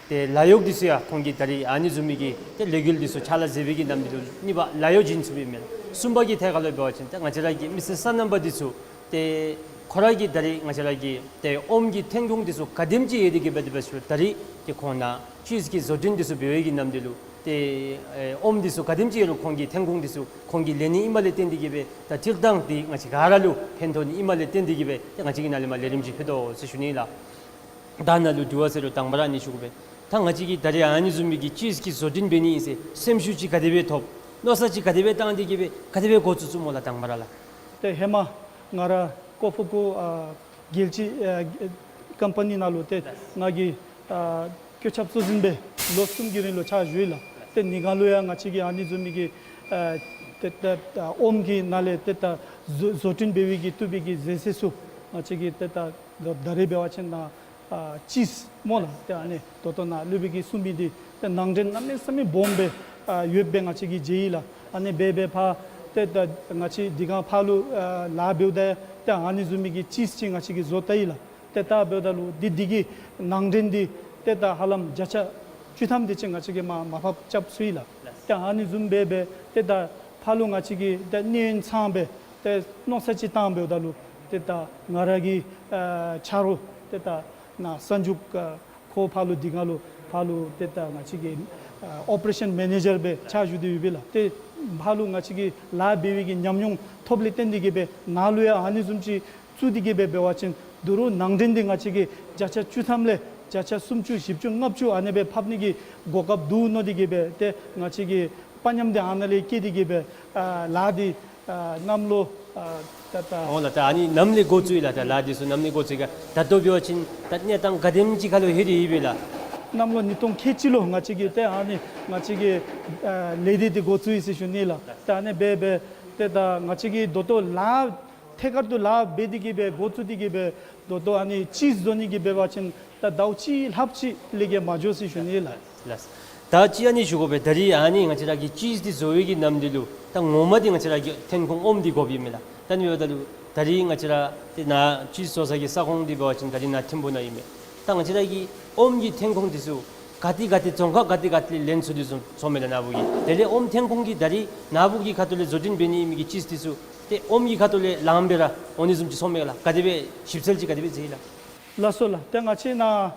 ཏེ་ལཱ་གཡོག་འདི་ཚུ་ཡང་ཁོང་གིས་ད་རིས་ཨ་ནི་བཟུམ་མའི་གི་ཏེ་ལས་འགུལ་འདི་ཚུ་ཕྱག་ལཱ་མཛད་པའི་གི་ནམ་འདི་ལུ་གཉིས་པ་ལཱ་གཡོག་བྱིན་ཚུགས་པས་མེན་ན། གསུམ་པ་གི་ཐད་ཁར་ལུ་འབད་བ་ཅིན་ཏེ་ང་བཅས་ར་གི་མི་སེར་སོ་ནམ་པ་འདི་ཚུ་ཏེ་ཁོ་ར་གིས་ད་རིས་ང་བཅས་ར་གི་ཏེ་ཨོམ་གྱི་ཐོན་ཁུངས་འདི་ཚུ་ག་དེམ་ཅིག་ཡོད་དེ་གིས་འབད་དེ་འབད་ཞུ་ད་རིས་ཏེ་ཁོང་ནཱ་ཅིས་ཀྱི་བཟོ་སྐྲུན་འདི་ཚུ་འབད་བའི་གི་ནམ་འདི་ལུ་ཏེ་ཨེ་ཨོམ་འདི་ཚུ་ག་དེམ་ཅིག་ཡོད་རུང་ཁོང་གི་ཐོན་ཁུངས་འདི་ཚུ་ཁོང་གིས་ལེན་ནི་ཨིནམ་ལས་བརྟེན་ཏེ་གིས་སྦེ་ད་སྤྱིར་བཏང་འདི་ང་བཅས་ག་ར་ལུ་ཕན་ཐོགས་ནི་ཨིནམ་ལས་བརྟེན་ཏེ་གིས་སྦེ་ཏེ་ང་བཅས་ཀྱིས་ནཱ་ལས་མར་ལས་རིམ་ཅིག་ཕུལ་དོ་ཟེར་ཞུ་ནི་ལགས། ད་ནཱ་ལུ་དྲི་བ་ཟེར་རུང་དང་པ་ར་ཨ་ནི་ཞུ་དགོ་པས། ད་ང་བཅས་ཀྱིས་ད་རིས་ཨ་ནི་བཟུམ་མའི་གི་ཅིས་ཀྱི་བཟོ་སྐྲུན་འབད་ནི་ཨིན་ཟེར་སེམས་ཤུགས་ཅིག་ག་དེ་སྦེ་ཐོབ། མནོ་བསམ་ཅིག་ག་དེ་སྦེ་བཏང་སྟེ་གིས་སྦེ་ག་དེ་སྦེ་འགོ་བཙུགས་བཙུགསཔ་སྨོ་ལགས་དང་པ་ར་ལགས། ཏེ་ཧེ་མ་ང་ར་ཀོ་ཕུ་ཀུ་ཨ་རྒྱལ་སྤྱི་ཨ་ཀམ་པ་ནི་ནང་ལུ་ཏེ་ང་གིས་ཨ་བཀོད་ཁྱབ་གཙོ་འཛིན་སྦེ་ལོ་གསུམ་གྱི་རིང་ལུ་ཕྱག་ཞུ་ཡི་ལགས། ཏེ་ནི་ག་ལུ་ཡང་ང་བཅས་ཀྱིས་ཨ་ནི་བཟུམ་མའི་གི་ཨ་ཏེ་ཏེ་ཨ་ཨོམ་གྱི་ནང་ལས་ཏེ་ད་བཟོ་བཟོ་སྐྲུན་འབད་བའི་གི་བཏུབ་པའི་གི་ཟས་ཟས་ཚུ་ང་བཅས་ཀྱིས་ཏེ་ད་ད་ད་རིས་འབད་བ་ཅིན་ནཱ་ཨ་ཅིས་སྨོ་ལགས། ཏེ་ཨ་ནི་ད་ལྟོ་ནཱ་སློབ་དཔོན་གྱིས་གསུངས་མི་འདི་ཏེ་ནང་འདྲེན་གནམ་མེད་ས་མེད་སྦོམ་སྦེ་ཨ་ཡོདཔ་སྦེ་ང་བཅས་ཀྱིས་མཇལ་ཡི་ལགས། ཨ་ནི་སྦེ་སྦེ་ཕར་ཏེ་ད་ང་བཅས་འདི་ག་ཕར་ལུ་ཨ་ལཱ་འབདཝ་ད་ཏེ་ཨ་ནི་བཟུམ་མའི་གི་ཅིས་ཅིག་ང་བཅས་ཀྱིས་བཟོ་བལྟ་ཡི་ལགས། ཏེ་ད་འབདཝ་ད་ལུ་འདི་འདི་གི་ནང་འདྲེན་འདི་ཏེ་ད་ཧ་ལམ་བརྒྱ་ཆ་བཅུ་ཐམ་དེ་ཅིག་ང་བཅས་ཀྱིས་མར་མར་ཕབ་རྐྱབ་ཚུགས་ཡི་ལགས། ཏེ་ཨ་ནི་བཟུམ་སྦེ་སྦེ་ཏེ་ད་ཕར་ལུ་ང་བཅས་ཀྱིས་ཏེ་གནས་ཡུན་ཚང་སྦེ་ཏེ་མནོ་བསམ་ཅིག་བཏང་འབདཝ་ད་ལུ་ཏེ་ད་ང་ར་གི་ཨ་ཆ་རོགས་ཏེ་ད་ནཱ་གསར་འཇུག་ཨ་ཁོ་ཕར་ལུ་འདི་ག་ལུ་ཕར་ལུ་ཏེ་ད་ང་བཅས་ཀྱི་ཨ་ཨོ་པ་རེ་ཤཱན་མེ་ནེ་ཇར་སྦེ་ཕྱག་ཞུ་སྟེ་ཡོད་པས་ལགས། ཏེ་ཕར་ལུ་ང་བཅས་ཀྱིས་ལཱ་འབད་བའི་གི་ཉམས་མྱོང་ཐོབ་ལས་བརྟེན་ཏེ་གིས་སྦེ་ནཱ་ལུ་ཡང་ཨ་ནི་བཟུམ་ཅིག་བཙུགས་ཏེ་གིས་སྦེ་འབད་བ་ཅིན་ད་རུང་ནང་འདྲེན་འདི་ང་བཅས་ཀྱིས་བརྒྱ་ཆ་བཅུ་ཐམ་ལས་བརྒྱ་ཆ་སུམ་ཅུ་བཞི་བཅུ་ལྔ་བཅུ་ཨ་ནི་སྦེ་ཕབ་ནི་གི་གོ་སྐབས་འདུག་མནོ་སྟེ་གིས་སྦེ་ཏེ་ང་བཅས་ཀྱིས་དཔའ་ཉམས་འདི་ཨ་ནཱ་ལས་བསྐྱེད་དེ་གིས་སྦེ་ཨ་ལཱ་འདི་ཨ་གནམ་ལོ་ཨ་ད་ད་འོང་ལགས། ད་ཨ་ནི་ནམ་ལས་འགོ་བཙུགས་ཡི་ལགས། ད་ལཱ་འདི་ཚུ་ནམ་ལས་འགོ་བཙུགས་ཡི་ག། ད་ལྟོ་འབད་བ་ཅིན་ད་གནས་སྟངས་ག་དེམ་ཅིག་ཁར་ལུ་ལྷོད་དེ་ཡོད་པས་ལགས། གནམ་ལོ་ཉིས་སྟོང་ཁལ་གཅིག་ལུ་ང་བཅས་ཀྱིས་ཏེ་ཨ་ནི་ང་བཅས་ཀྱིས་ཨ་ལས་སྡེ་འདི་འགོ་བཙུགས་ཡི་ཟེར་ཞུ་ནི་ལགས། ད་ཨ་ནི་སྦེ་སྦེ་ཏེ་ད་ང་བཅས་ཀྱིས་ད་ལྟོ་ལཱ་ཐད་ཀར་དུ་ལཱ་འབད་དེ་གིས་སྦེ་འགོ་བཙུགས་ཏེ་གིས་སྦེ་ད་ལྟོ་ཨ་ནི་ཅིས་བཟོ་ནི་གི་འབད་བ་ཅིན་ད་ཟླཝ་གཅིག་ལྷགཔ་ཅིག་ལས་བརྒལ་མ་འགྱོ་ཟེར་ཞུ་ནི་ལགས། ལགས། ད་ཅི་ཨ་ནི་ཞུ་དགོ་པས། ད་རིས་ཨ་ནི་ང་བཅས་ར་གིས་ཅིས་འདི་བཟོ་བའི་གི་ནམ་འདི་ལུ་ད་ངོ་མ་འདི་ང་བཅས་ར་གི་ཐོན་ཁུངས་ཨོམ་འདི་དགོཔ་ཨིན་མས་ལགས། ད་ཨ་ནི་འབདཝ་ད་ལུ་ད་རིས་ང་བཅས་ར་ཏེ་ནཱ་ཅིས་བཟོ་ས་གི་ས་ཁོངས་འདི་འབད་བ་ཅིན་ད་རིས་ནཱ་ཐིམ་ཕུ་ནང་ཨིན་མས། ད་ང་བཅས་ར་གི་ཨོམ་གྱི་ཐོན་ཁུངས་འདི་ཚུ་ག་ཏེ་ག་ཏེ་རྫོང་ཁག་ག་ཏེ་ག་ཏེ་ལས་ལེན་ཚུགས་དོ་ཟེར་མས་ལགས་ནཱ་བུ་གིས། དེ་ལས་ཨོམ་ཐོན་ཁུངས་ཀྱི་ད་རིས་ནཱ་བུ་གི་ཁ་ཐུག་ལས་བཟོ་སྐྲུན་འབད་ནི་ཨིན་མི་གི་ཅིས་འདི་ཚུ་ཏེ་ཨོམ་གྱི་ཁ་ཐུག་ལས་ལངམ་སྦེ་ར་འོང་ནི་བཟུམ་ཅིག་ཚོར་མས་ལགས། ག་དེ་སྦེ་ཞིབ་འཚོལ་ཅིག་ག་དེ་སྦེ་མཛད་ཡི་ལགས། ལགས་སོ་ལགས། ཏེ་ང་བཅས་ནཱ་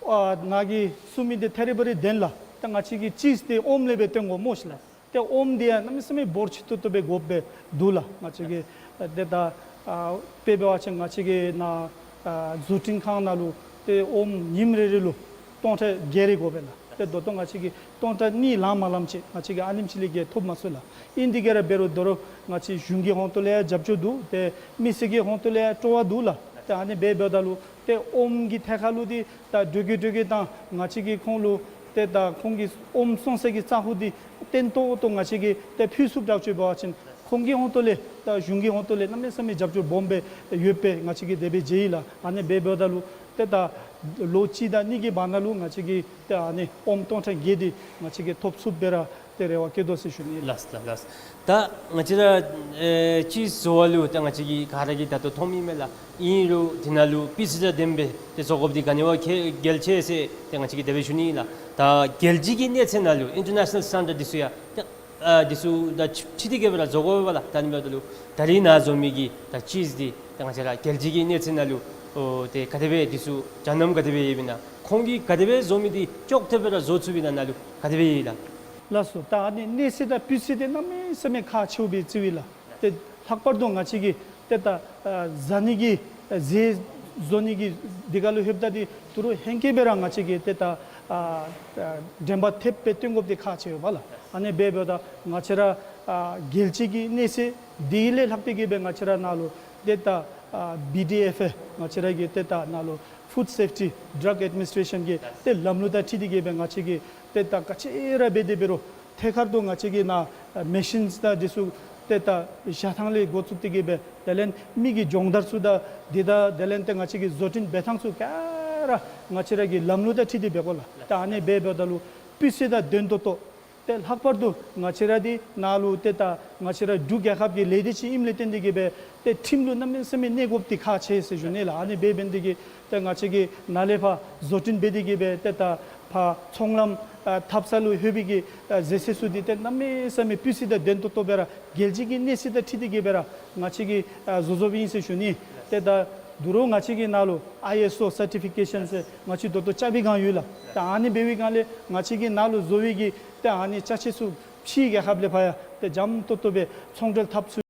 ཨ་ནཱ་གིས་གསུངས་མི་འདི་ཐད་རི་བ་རི་བདེན་ལགས། ཏེ་ང་བཅས་ཀྱིས་ཅིས་འདི་ཨོམ་ལས་སྦེ་བཏོན་དགོ་སྨོ་ཤིག་ལགས། ཏེ་ཨོམ་འདི་ཡང་གནམ་མེད་ས་མེད་འབོར་ཆེ་ཏོག་ཏོ་སྦེ་དགོཔ་སྦེ་འདུག་ལགས། ང་བཅས་ཀྱི་ཨ་ཏེ་ད་ཨ་དཔེ་འབད་བ་ཅིན་ང་བཅས་ཀྱི་ནཱ་ཨ་བཟོ་སྐྲུན་ཁང་ནང་ལུ་ཏེ་ཨོམ་ཉིནམ་རེ་རེ་ལུ་སྟོང་ཕྲག་བརྒྱད་རེ་དགོ་པས་ལགས། ཏེ་ད་ལྟོ་ང་བཅས་ཀྱིས་སྟོང་ཕྲག་གཉིས་ལང་མ་ལངམ་ཅིག་ང་བཅས་ཀྱིས་ཨ་ནེམ་ཅིག་ལས་བརྒལ་ཐོབ་མ་ཚུགས་ལགས། ཨིན་དེ་གིས་ར་འབད་རུང་ད་རུང་ང་བཅས་གཞུང་གི་ཧོང་ཏོ་ལས་ཡང་རྒྱབ་སྐྱོར་འདུག། ཏེ་མི་སེར་གྱི་ཧོང་ཏོ་ལས་ཡང་སྤྲོ་བ་འདུག་ལགས། ཏེ་ཨ་ནི་སྦེ་འབདཝ་ད་ལུ་ཏེ་ཨོམ་གྱི་ཐད་ཁར་ལུ་འདི་ད་འགྲོ་གི་འགྲོ་གི་དང་ང་བཅས་ཀྱིས་ཁོང་ལུ་ཏེ་ད་ཁོང་གིས་ཨོམ་བཙོང་ས་གི་ས་ཁོངས་འདི་བརྟན་ཏོག་ཏོ་ང་བཅས་ཀྱིས་ཏེ་ཕུལ་ཚུགསཔ་དྲག་ཅིག་འབད་བ་ཅིན་ཁོང་གི་ཧོང་ཏོ་ལས་ད་གཞུང་གི་ཧོང་ཏོ་ལས་གནམ་མེད་ས་མེད་རྒྱབ་སྐྱོར་སྦོམ་སྦེ་ཡོདཔ་སྦེ་ང་བཅས་ཀྱིས་དེ་སྦེ་མཇལ་ཡི་ལགས། ཨ་ནི་སྦེ་འབདཝ་ད་ལུ་ཏེ་ད་ལོ་གཅིག་དང་གཉིས་ཀྱི་བར་ན་ལུ་ང་བཅས་ཀྱིས་ཏེ་ཨ་ནི་ཨོམ་སྟོང་ཕྲག་བརྒྱད་འདི་ང་བཅས་ཀྱིས་ཐོབ་ཚུགསཔ་སྦེ་ར་ཏེ་རེ་བ་བསྐྱེད་དོ་ཟེར་ཞུ་ནི་ལགས། ལགས་ལགས་ལགས། ད་ང་བཅས་ར་ཨེ་ཅིས་བཟོ་བ་ལུ་ད་ང་བཅས་ཀྱིས་ག་ར་གིས་ད་ལྟོ་མཐོངམ་ཨིན་མས་ལགས། ཨིན་རུང་དེ་ནང་ལུ་སྤུས་ཚད་དང་ལྡནམ་སྦེ་ཏེ་བཟོ་དགོཔ་འདི་ག་ནི་བ་གལ་གལ་ཆེ་ཟེར་ཏེ་ང་བཅས་ཀྱིས་དེ་སྦེ་ཞུ་ནི་ཨིན་ལགས། ད་རྒྱལ་སྤྱི་གི་གནས་ཚད་ནང་ལུ་ཨིན་ཊར་ནེ་ཤ་ནཱལ་སི་ཊེན་ཌརཌ་འདི་ཚུ་ཡང་ཏེ་ཨ་འདི་ཚུ་དང་འཁྲིལ་ཏེ་གིས་སྦེ་ར་བཟོ་དགོ་པས་ལགས། ད་ཨ་ནི་འབདཝ་ད་ལུ་ད་རིས་ནཱ་བཟོ་མི་གི་ད་ཅིས་འདི་ད་ང་བཅས་ར་རྒྱལ་སྤྱི་གི་གནས་ཚད་ནང་ལུ་ཨོ་ཏེ་ག་དེ་སྦེ་འདི་ཚུ་ཅ་ནམ་ག་དེ་སྦེ་ཡོདཔ་ཨིན་ན་ཁོང་གིས་ག་དེ་སྦེ་བཟོ་མི་འདི་ཅོག་འཐདཔ་སྦེ་ར་བཟོ་ཚུགསཔ་ཨིན་ན་ནཱ་ལུ་ག་དེ་སྦེ་ཡོད་ལགས། ལགས་སོ། ད་ཨ་ནི་གནས་ཚད་དང་སྤུས་ཚད་འདི་གནམ་མེད་ས་མེད་ཁག་ཆེཝ་སྦེ་བརྩིཝ་ཨིན་ལགས། ཏེ་ལྷག་པར་དུ་ང་བཅས་ཀྱིས་ཏེ་ད་ཨ་བཟའ་ནི་གི་ཨ་ཟས་བཟོ་ནི་གི་འདི་ག་ལུ་ལྷོདཔ་ད་འདི་ད་རུང་ཧེང་སྐལ་སྦེ་ར་ང་བཅས་ཀྱིས་ཏེ་ད་ཨ་ཨ་འགྲེམས་པ་ཐེབས་སྦེ་བཏོན་དགོཔ་འདི་ཁག་ཆེ་བས་ལགས། ཨ་ནི་སྦེ་འབདཝ་ད་ང་བཅས་ར་ཨ་རྒྱལ་སྤྱི་གི་གནས་ཚད་འདི་ལས་ལྷག་སྟེ་གིས་སྦེ་ང་བཅས་ར་ནཱ་ལུ་ཏེ་ད་ ཨ་བི་ཌི་ཨེཕ་ཨེ་ང་བཅས་ར་གི་ཏེ་ད་ནཱ་ལུ་ཕུཌ་སེཕ་ཊི་ཌྲག་ཨེཌ་མི་ནིསི་ཊེ་ཤཱན་གྱི་ཏེ་ལམ་ལུགས་དང་འཁྲིལ་ཏེ་གི་སྦེ་ང་བཅས་ཀྱིས་ཏེ་ད་ག་ཅི་ར་འབད་དེ་འབད་རུང་ཐད་ཀར་དུ་ང་བཅས་ཀྱིས་ནཱ་མེ་ཤིནསི་དང་འདི་ཚུ་ཏེ་ད་བཞག་ཐངས་ལས་འགོ་བཙུགས་ཏེ་གི་སྦེ་དེ་ལས་མི་གི་སྦྱོང་བརྡར་ཚུ་དང་འདི་དང་དེ་ལས་ཏེ་ང་བཅས་ཀྱི་བཟོ་སྐྲུན་འབད་ཐངས་ཚུ་ག་ར་ང་བཅས་ར་གི་ལམ་ལུགས་དང་འཁྲིལ་ཏེ་འབད་དགོ་ལགས། ད་ཨ་ནི་འབད་འབདཝ་ད་ལུ་སྤུས་ཚད་དང་ལྡན་ཏོག་ཏོ་ཏེ་ལྷག་པར་དུ་ང་བཅས་ར་འདི་ནཱ་ལུ་ཏེ་ད་ང་བཅས་ར་འབྲུག་རྒྱལ་ཁབ་ཀྱི་ལས་སྡེ་ཅིག་ཨིནམ་ལས་བརྟེན་ཏེ་གི་སྦེ་ཏེ་ཁྲིམས་ལུ་གནམ་མེད་ས་མེད་གནས་དགོཔ་འདི་ཁག་ཆེ་ཟེར་ཞུ་ནི་ལགས། ཨ་ནི་འབད་འབད་ནི་འདི་གིས་ཏེ་ང་བཅས་ཀྱིས་ནཱ་ལས་ཕར་བཟོ་སྐྲུན་འབད་དེ་གི་སྦེ་ཏེ་ད་ཕར་ཚོང་ལམ་ཨ་འཐབ་ས་ལུ་ལྷོད་པའི་གི་ཨ་ཟད་ཚད་ཚུ་འདི་ཏེ་གནམ་མེད་ས་མེད་སྤུས་ཚད་དང་ལྡན་ཏོག་ཏོ་སྦེ་ར་རྒྱལ་སྤྱི་གི་གནས་ཚད་དང་འཁྲིལ་ཏེ་གི་སྦེ་ར་ང་བཅས་ཀྱིས་ཨ་བཟོ་བཟོཝ་ཨིན་ཟེར་ཞུ་ནི། ཏེ་ད་དོ་རུང་ང་བཅས་ཀྱིས་ནཱ་ལུ་ཨའི་ཨེསི་ཨོ་སར་ཊི་ཕི་ཀེ་ཤཱན་ཟེར་ང་བཅས་ད་ལྟོ་རྐྱབ་པའི་སྒང་ཡོད་ལགས། ད་ཨ་ནི་འབད་བའི་སྒང་ལས་ང་བཅས་ཀྱིས་ནཱ་ལུ་བཟོ་བའི་གི་ཏེ་ཨ་ནི་ཅ་ཆས་ཚུ་ཕྱིའི་རྒྱལ་ཁབ་ལས་ཕར་ཡང་ཏེ་འཇམ་ཏོག་ཏོ་སྦེ་ཚོང་འབྲེལ་འཐབ་ཚུགས།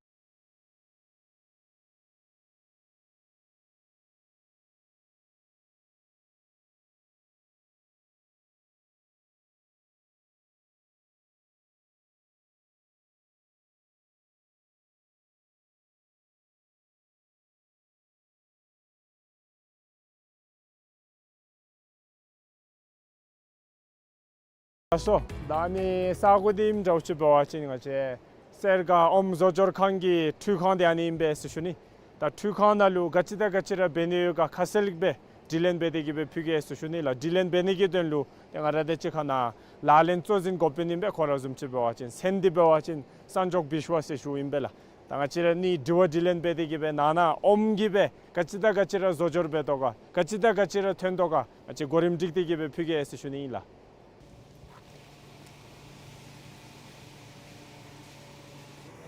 ལགས་སོ། ད་ཨ་ནི་ས་གོ་འདི་ཨིནམ་འདྲཝ་ཅིག་འབད་བ་ཅིན་ང་བཅས་སེར་སྒ་ཨོམ་བཟོ་སྦྱོར་ཁང་གི་འཕྲུལ་ཁང་འདི་ཨ་ནི་ཨིན་པས་ཟེར་ཞུ་ནི། ད་འཕྲུལ་ཁང་ནང་ལུ་ག་ཅི་དང་ག་ཅི་ར་འབད་ནི་ཡོད་ག་ཁ་གསལ་སྦེ་དྲི་ལན་འབད་དེ་གི་སྦེ་ཕུལ་གེ་ཟེར་ཞུ་ནི་ལགས། དྲི་ལན་འབད་ནི་གི་དོན་ལུ་ཏེ་ང་ར་དང་གཅིག་ཁར་ནཱ་ལག་ལེན་གཙོ་འཛིན་འགོ་དཔོན་ཨིན་པས། ཁོང་ར་བཟུམ་ཅིག་འབད་བ་ཅིན་མཚན་འདི་འབད་བ་ཅིན་སན་ཇོག་བིཤ་ཝ་ཟེར་ཞུཝ་ཨིན་པས་ལགས། ད་ང་བཅས་ར་ཨ་ནི་དྲི་བ་དྲི་ལན་འབད་དེ་གི་སྦེ་ནང་ན་ཨོམ་གྱིས་སྦེ་ག་ཅི་དང་ག་ཅི་ར་བཟོ་སྦྱོར་འབད་དོ་ག་ག་ཅི་དང་ག་ཅི་ར་ཐོན་དོ་ག་ང་བཅས་གོ་རིམ་སྒྲིག་སྟེ་གི་སྦེ་ཕུལ་གེ་ཟེར་ཞུ་ནི་ཨིན་ལགས།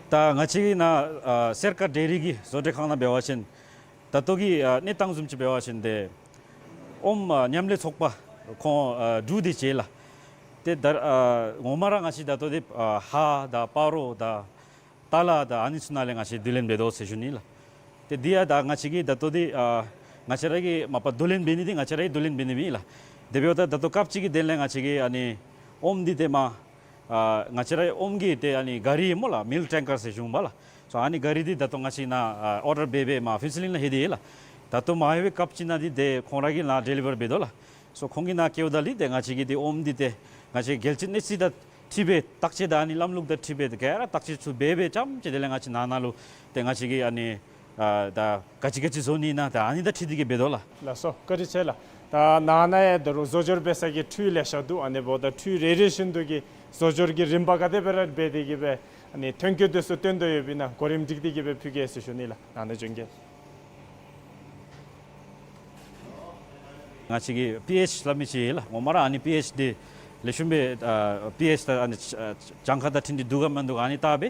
ད་ང་བཅས་ཀྱི་ནཱ་ཨ་སེར་སྒ་ཌེ་རི་གི་བཟོ་གྲྭ་ཁང་ནང་འབད་བ་ཅིན་ད་ལྟོ་གི་ཨ་གནས་སྟངས་བཟུམ་ཅིག་འབད་བ་ཅིན་ཏེ་ཨོམ་ཨ་མཉམ་ལས་ཚོགས་པ་ཁོང་ཨ་འབྲུག་འདི་བྱེད་ལགས། ཏེ་ད་ཨ་ངོ་མ་ར་ང་བཅས་ད་ལྟོ་འདི་ཨ་ཧ་དང་སྤ་རོ་དང་ཏ་ལ་དང་ཨ་ནི་ཚུ་ནང་ལས་ང་བཅས་བསྡུ་ལེན་འབད་དོ་ཟེར་ཞུ་ནི་ལགས། ཏེ་འདི་ཡང་ད་ང་བཅས་ཀྱིས་ད་ལྟོ་འདི་ཨ་ང་བཅས་ར་གིས་མ་པ་བསྡུ་ལེན་འབད་ནི་འདི་ང་བཅས་ར་གིས་བསྡུ་ལེན་འབད་ནི་མེན་ལགས། དེ་འབདཝ་ད་ད་ལྟོ་སྐབས་ཅིག་གི་དོན་ལས་ང་བཅས་ཀྱིས་ཨ་ནི་ཨོམ་འདི་ཏེ་མ་ཨ་ང་བཅས་ར་ཨོམ་གྱི་ཏེ་ཨ་ནི་ག་རི་སྨོ་ལགས། མིལཀ་ཊེང་ཀར་ཟེར་ཞུཝ་མས་ལགས། སོ་ཨ་ནི་ག་རི་འདི་ད་ལྟོ་ང་བཅས་ནཱ་ཨ་ཨོར་ཌར་འབད་འབད་མ་ཕུན་ཚོགས་གླིང་ལུ་ལྷོད་དེ་ཡོད་ལགས། ད་ལྟོ་མ་ལྷོད་པའི་སྐབས་ཅིག་ནང་འདི་ཏེ་ཁོང་ར་གིས་ནཱ་ཌེ་ལི་བར་འབད་དོ་ལགས། སོ་ཁོང་གིས་ནཱ་བསྐྱལཝ་ད་ལུ་ཏེ་ང་བཅས་ཀྱིས་ཏེ་ཨོམ་འདི་ཏེ་ང་བཅས་རྒྱལ་སྤྱིའི་གནས་ཚད་དང་འཁྲིལ་སྦེ་བརྟག་དཔྱད་དང་ཨ་ནི་ལམ་ལུགས་དང་འཁྲིལ་སྦེ་ཏེ་ག་ར་བརྟག་དཔྱད་ཚུ་འབད་འབད་རྐྱངམ་ཅིག་དེ་ལས་ང་བཅས་ནང་ན་ལུ་ཏེ་ང་བཅས་ཀྱིས་ཨ་ནི་ཨ་ད་ག་ཅི་ག་ཅི་བཟོ་ནི་ཨིན་ན་ད་ཨ་ནི་དང་འཁྲིལ་ཏེ་གི་འབད་དོ་ལགས། ལགས་སོ། བཀའ་དྲིན་ཆེ་ལགས། ད་ནང་ན་ཡང་ད་རུང་བཟོ་སྦྱོར་འབད་ས་གི་འཕྲུལ་ལེ་ཤ་འདུག། ཨ་ནི་འབདཝ་ད་འཕྲུལ་རེ་རེ་བཞིན་དུ་གི་བཟོ་སྦྱོར་གྱི་རིམ་པ་ག་དེ་སྦེ་ར་འབད་དེ་གི་སྦེ་ཨ་ནི་ཐོན་སྐྱེད་དེ་ཚུ་བཏོན་དོ་ཡོདཔ་ཨིན་ན་གོ་རིམ་སྒྲིག་སྟེ་གི་སྦེ་ཕུལ་གེ་ཟེར་ཞུ་ནི་ལགས། ནང་ན་བྱོན་གེ། ང་བཅས་ཀྱི་པི་ཨེཆ་སླབ་མི་ཅིག་ཡོད་ལགས། ངོ་མ་ར་ཨ་ནི་པི་ཨེཆ་འདི་ལེགས་ཤོམ་སྦེ་ཨ་པི་ཨེཆ་ད་ཨ་ནི་ཨ་གྱངས་ཁ་དང་འཁྲིལ་ཏེ་འདུག་ག་མིན་འདུག་ག་ཨ་ནི་བལྟ་སྦེ་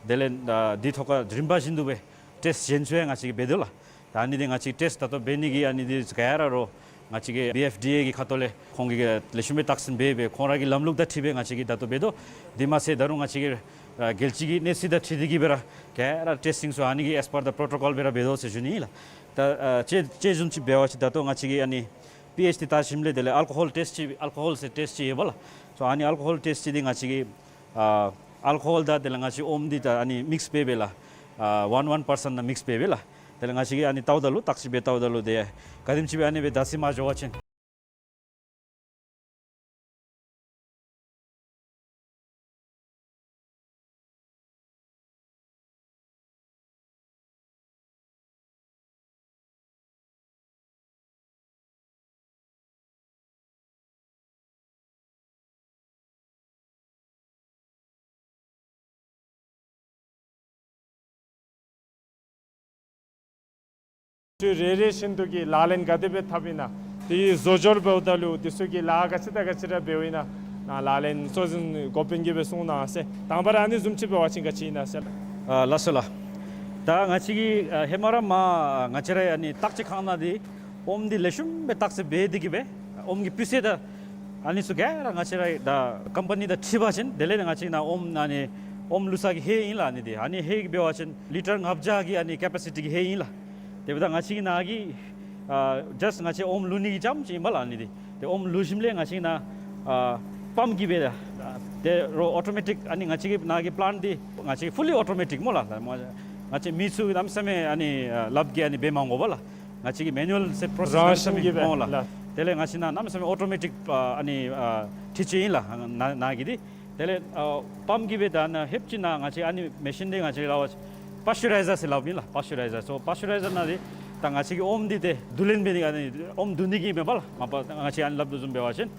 དེ་ལས་ཨ་འདི་ཐོག་ཁར་རིམ་པ་བཞིན་དུ་སྦེ་ཊེསཊ་གཞན་ཚུ་ཡང་ང་བཅས་ཀྱིས་འབད་དོ་ལགས། ད་ཨ་ནི་འདི་ང་བཅས་ཊེསཊ་ད་ལྟོ་འབད་ནི་གི་ཨ་ནི་འདི་ག་ར་རོགས་ང་བཅས་ཀྱི་བི་ཨེཕ་ཌི་ཨེ་གི་ཁ་ཐུག་ལས་ཁོང་གིས་ལེགས་ཤོམ་སྦེ་བརྟག་ཞིབ་འབད་སྦེ་ཁོང་ར་གི་ལམ་ལུགས་དང་འཁྲིལ་སྦེ་ང་བཅས་ཀྱིས་ད་ལྟོ་འབད་དོ། དེ་མ་ཚད་ད་རུང་ང་བཅས་ཀྱིས་ཨ་རྒྱལ་སྤྱི་གི་གནས་ཚད་དང་འཁྲིལ་ཏེ་གི་སྦེ་ར་ག་ར་ཊེསི་ཊིང་ཚུ་ཨ་ནི་གི་ཨེས་པར་དི་པྲོ་ཊོ་ཀོལ་སྦེ་ར་འབད་དོ་ཟེར་ཞུ་ནི་ཨིན་ལགས། ད་ཨ་དཔྱེ་དཔྱེ་བཟུམ་ཅིག་འབད་བ་ཅིན་ད་ལྟོ་ང་བཅས་ཀྱིས་ཨ་ནི་པི་ཨེཆ་འདི་བལྟ་ཞིནམ་ལས་དེ་ལས་ཨལ་ཀོ་ཧོལ་ཊེསཊ་ཅིག་ཨལ་ཀོ་ཧོལ་ཟེར་ཊེསཊ་ཅིག་ཡོད་པ་ལགས། སོ་ཨ་ནི་ཨལ་ཀོ་ཧོལ་ཊེསཊ་ཅིག་འདི་ང་བཅས་ཀྱིས་ཨ་ཨལ་ཀོ་ཧོལ་དང་དེ་ལས་ང་བཅས་ཨོམ་འདི་ད་ཨ་ནི་མིགསི་འབད་འབད་ལགས། ཨ་ཝན་ཝན་པར་སེནཊ་ནང་མིགསི་འབད་འབད་ལགས། དེ་ལས་ང་བཅས་ཀྱིས་ཨ་ནི་བལྟཝ་ད་ལུ་བརྟག་ཞིབ་འབད་བལྟཝ་ད་ལུ་ཏེ་ག་དེམ་ཅིག་སྦེ་ཨ་ནི་སྦེ་བདའ་སི་མ་འགྱོ་བ་ཅིན། ཚུ་རེ་རེ་བཞིན་དུ་གི་ལག་ལེན་ག་དེ་སྦེ་འཐབ་ཨིན་ན་དེ་བཟོ་སྦྱོར་འབདཝ་ད་ལུ་དེ་ཚུ་གི་ལཱ་ག་ཅི་དང་ག་ཅི་ར་འབདཝ་ཨིན་ན་ནཱ་ལག་ལེན་གཙོ་འཛིན་འགོ་དཔོན་གྱིས་སྦེ་གསུང་གནང་ཟེར། དང་པ་ར་ཨ་ནི་བཟུམ་ཅིག་འབད་བ་ཅིན་ག་ཅི་ཨིན་ན་ཟེར་ལགས། ཨ་ལགས་སོ་ལགས། ད་ང་བཅས་ཀྱིས་ཨ་ཧེ་མ་ར་མ་ང་བཅས་ར་ཨ་ནི་བརྟག་དཔྱད་ཁང་ནང་འདི་ཨོམ་འདི་ལེགས་ཤོམ་སྦེ་བརྟག་དཔྱད་འབད་དེ་གི་སྦེ་ཨོམ་གྱི་སྤུས་ཚད་དང་ཨ་ནི་ཚུ་ག་ར་ང་བཅས་ར་ད་ཀམ་པ་ནི་དང་འཁྲིལ་བ་ཅིན་དེ་ལས་ང་བཅས་ནཱ་ཨོམ་ཨ་ནི་ཨོམ་བླུག་ས་གི་ཧེ་ཨིན་ལགས། ཨ་ནི་འདི་ཨ་ནི་ཧེ་གི་འབད་བ་ཅིན་ལི་ཊར་ལྔ་བརྒྱ་གི་ཨ་ནི་ཀེ་པེ་སི་ཊི་གི་ཧེ་ཨིན་ལགས། དེ་འབདཝ་ད་ང་བཅས་ཀྱི་ནཱ་གི་ཨ་ཇཱསཊ་ང་བཅས་ཨོམ་བླུག་ནི་གི་རྐྱངམ་ཅིག་ཨིན་པས་ལགས། ཨ་ནི་འདི་ཏེ་ཨོམ་བླུག་ཞིནམ་ལས་ང་བཅས་ནཱ་ཨ་པམཔ་གིས་སྦེ་ད་ཏེ་རོགས་ཨོ་ཊོ་མེ་ཊིཀ་ཨ་ནི་ང་བཅས་ཀྱི་ནཱ་གི་པི་ལེནཊ་འདི་ང་བཅས་ཕུ་ལི་ཨོ་ཊོ་མེ་ཊིཀ་སྨོ་ལགས། ད་མ་ ང་བཅས་མི་ཚུ་གནམ་མེད་ས་མེད་ཨ་ནི་ཨ་ལགཔ་གིས་ཨ་ནི་འབད་མ་དགོ་པས་ལགས། ང་བཅས་ཀྱི་མེ་ནུ་ཨལ་ཟེར་པྲོ་སེསི་རང་བཞིན་གྱིས་འབད་ལགས། དེ་ལས་ང་བཅས་ནང་གནམ་མེད་ས་མེད་ཨོ་ཊོ་མེ་ཊིཀ་ཨ་ཨ་ནི་ཨ་འཕྲུལ་ཆས་ཨིན་ལགས། ནཱ་ནཱ་གི་འདི་དེ་ལས་ཨ་པམཔ་གིས་འབད་ད་ནཱ་ཧེབ་ཅིག་ནང་ང་བཅས་ཨ་ནི་མེ་ཤིན་འདི་ང་བཅས་ལགས་པ་པཱས་ཅུ་རའི་ཛར་ཟེར་སླབ་ཨིན་ལགས། པཱས་ཅུ་རའི་ཛར། སོ་པཱས་ཅུ་རའི་ཛར་ནང་འདི་ད་ང་བཅས་ཀྱི་ཨོམ་འདི་ཏེ་བསྡུ་ལེན་འབད་ནི་ཨ་ནི་ཨོམ་བསྡུ་ནི་གི་མེན་པས་ལགས། མ་པ་ང་བཅས་ཨ་ནི་སླབ་དོ་བཟུམ་འབད་བ་ཅིན་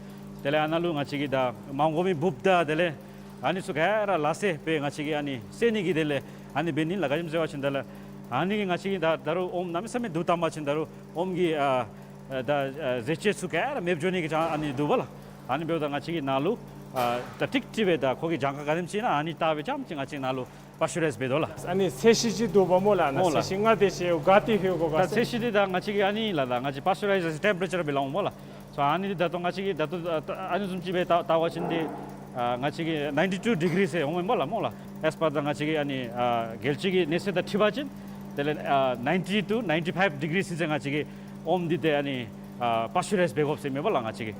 དེ་ལས་ཨ་ནཱ་ལུ་ང་བཅས་ཀྱིས་ད་མ་དགོ་མི་འབུཔ་དང་དེ་ལས་ཨ་ནི་ཚུ་ག་ར་ལག་ཤེས་སྦེ་ང་བཅས་ཀྱིས་ཨ་ནི་བསལ་ནི་གི་དེ་ལས་ཨ་ནི་འབད་ནི་ལགས། ག་ཅི་སྨོ་ཟེར་བ་ཅིན་དེ་ལས་ཨ་ནི་གིས་ང་བཅས་ཀྱིས་ད་ད་རུང་ཨོམ་གནམ་མེད་ས་མེད་བསྡུ་བཏང་པ་ཅིན་ད་རུང་ཨོམ་གྱི་ཨ་ཨ་ད་ཨ་ཟས་བཅད་ཚུ་ག་ར་མེདཔ་འགྱོ་ནི་གི་ཅང་ཨ་ནི་འདུག་པས་ལགས། ཨ་ནི་འབདཝ་ད་ང་བཅས་ཀྱིས་ནཱ་ལུ་ཨ་ད་ཀྲིག་ཀྲི་སྦེ་ད་ཁོ་གི་གྱངས་ཁ་ག་དེམ་ཅིག་ཨིན་ན་ཨ་ནི་བལྟ་སྦེ་རྐྱངམ་ཅིག་ང་བཅས་ནཱ་ལུ་པཱས་ཅུ་རའིཛ་འབད་དོ་ལགས། ཨ་ནི་ཚད་གཞི་ཅིག་འདུག་པས་སྨོ་ལགས། ཨ་ནཱ་སྨོ་ལགས། ཚད་གཞི་ག་དེ་ཧེ་གོ་ག་ད་ཟེར། ཚད་གཞི་འདི་ད་ང་བཅས་ཀྱིས་ཨ་ནི་ལགས། ད་ང་བཅས་པཱས་ཅུ་རའི་ཛར་ཟེར་ཊེམ་པེ་རེ་ཅར་སྦེ་སླབ་འོང་སྨོ་ལགས། སོ་ཨ་ནི་འདི་ད་ལྟོ་ང་བཅས་ཀྱིས་ད་ལྟོ་ཨ་ཨ་ནི་བཟུམ་ཅིག་སྦེ་བལྟ་བལྟ་བ་ཅིན་འདི་ཨ་ང་བཅས་ཀྱིས་ནའིན་ཊི་ཊུ་ཌི་གི་རི་ཟེར་འོང་སྨོ་ལགས། སྨོ་ལགས། ཨེས་པར་ད་ང་བཅས་ཀྱི་ཨ་ནི་ཨ་རྒྱལ་སྤྱི་གི་གནས་ཚད་དང་འཁྲིལ་བ་ཅིན་དེ་ལས་ཨ་ནའིན་ཊི་ཊུ་ནའིན་ཊི་ཕའིབ་ཌི་གི་རི་ཟེར་ང་བཅས་ཀྱིས་ཨོམ་འདི་ཏེ་ཨ་ནི་ཨ་པཱས་ཅུ་རའིཛ་འབད་དགོཔ་ཟེར་མེད་པས་ལགས་ང་བཅས་ཀྱིས།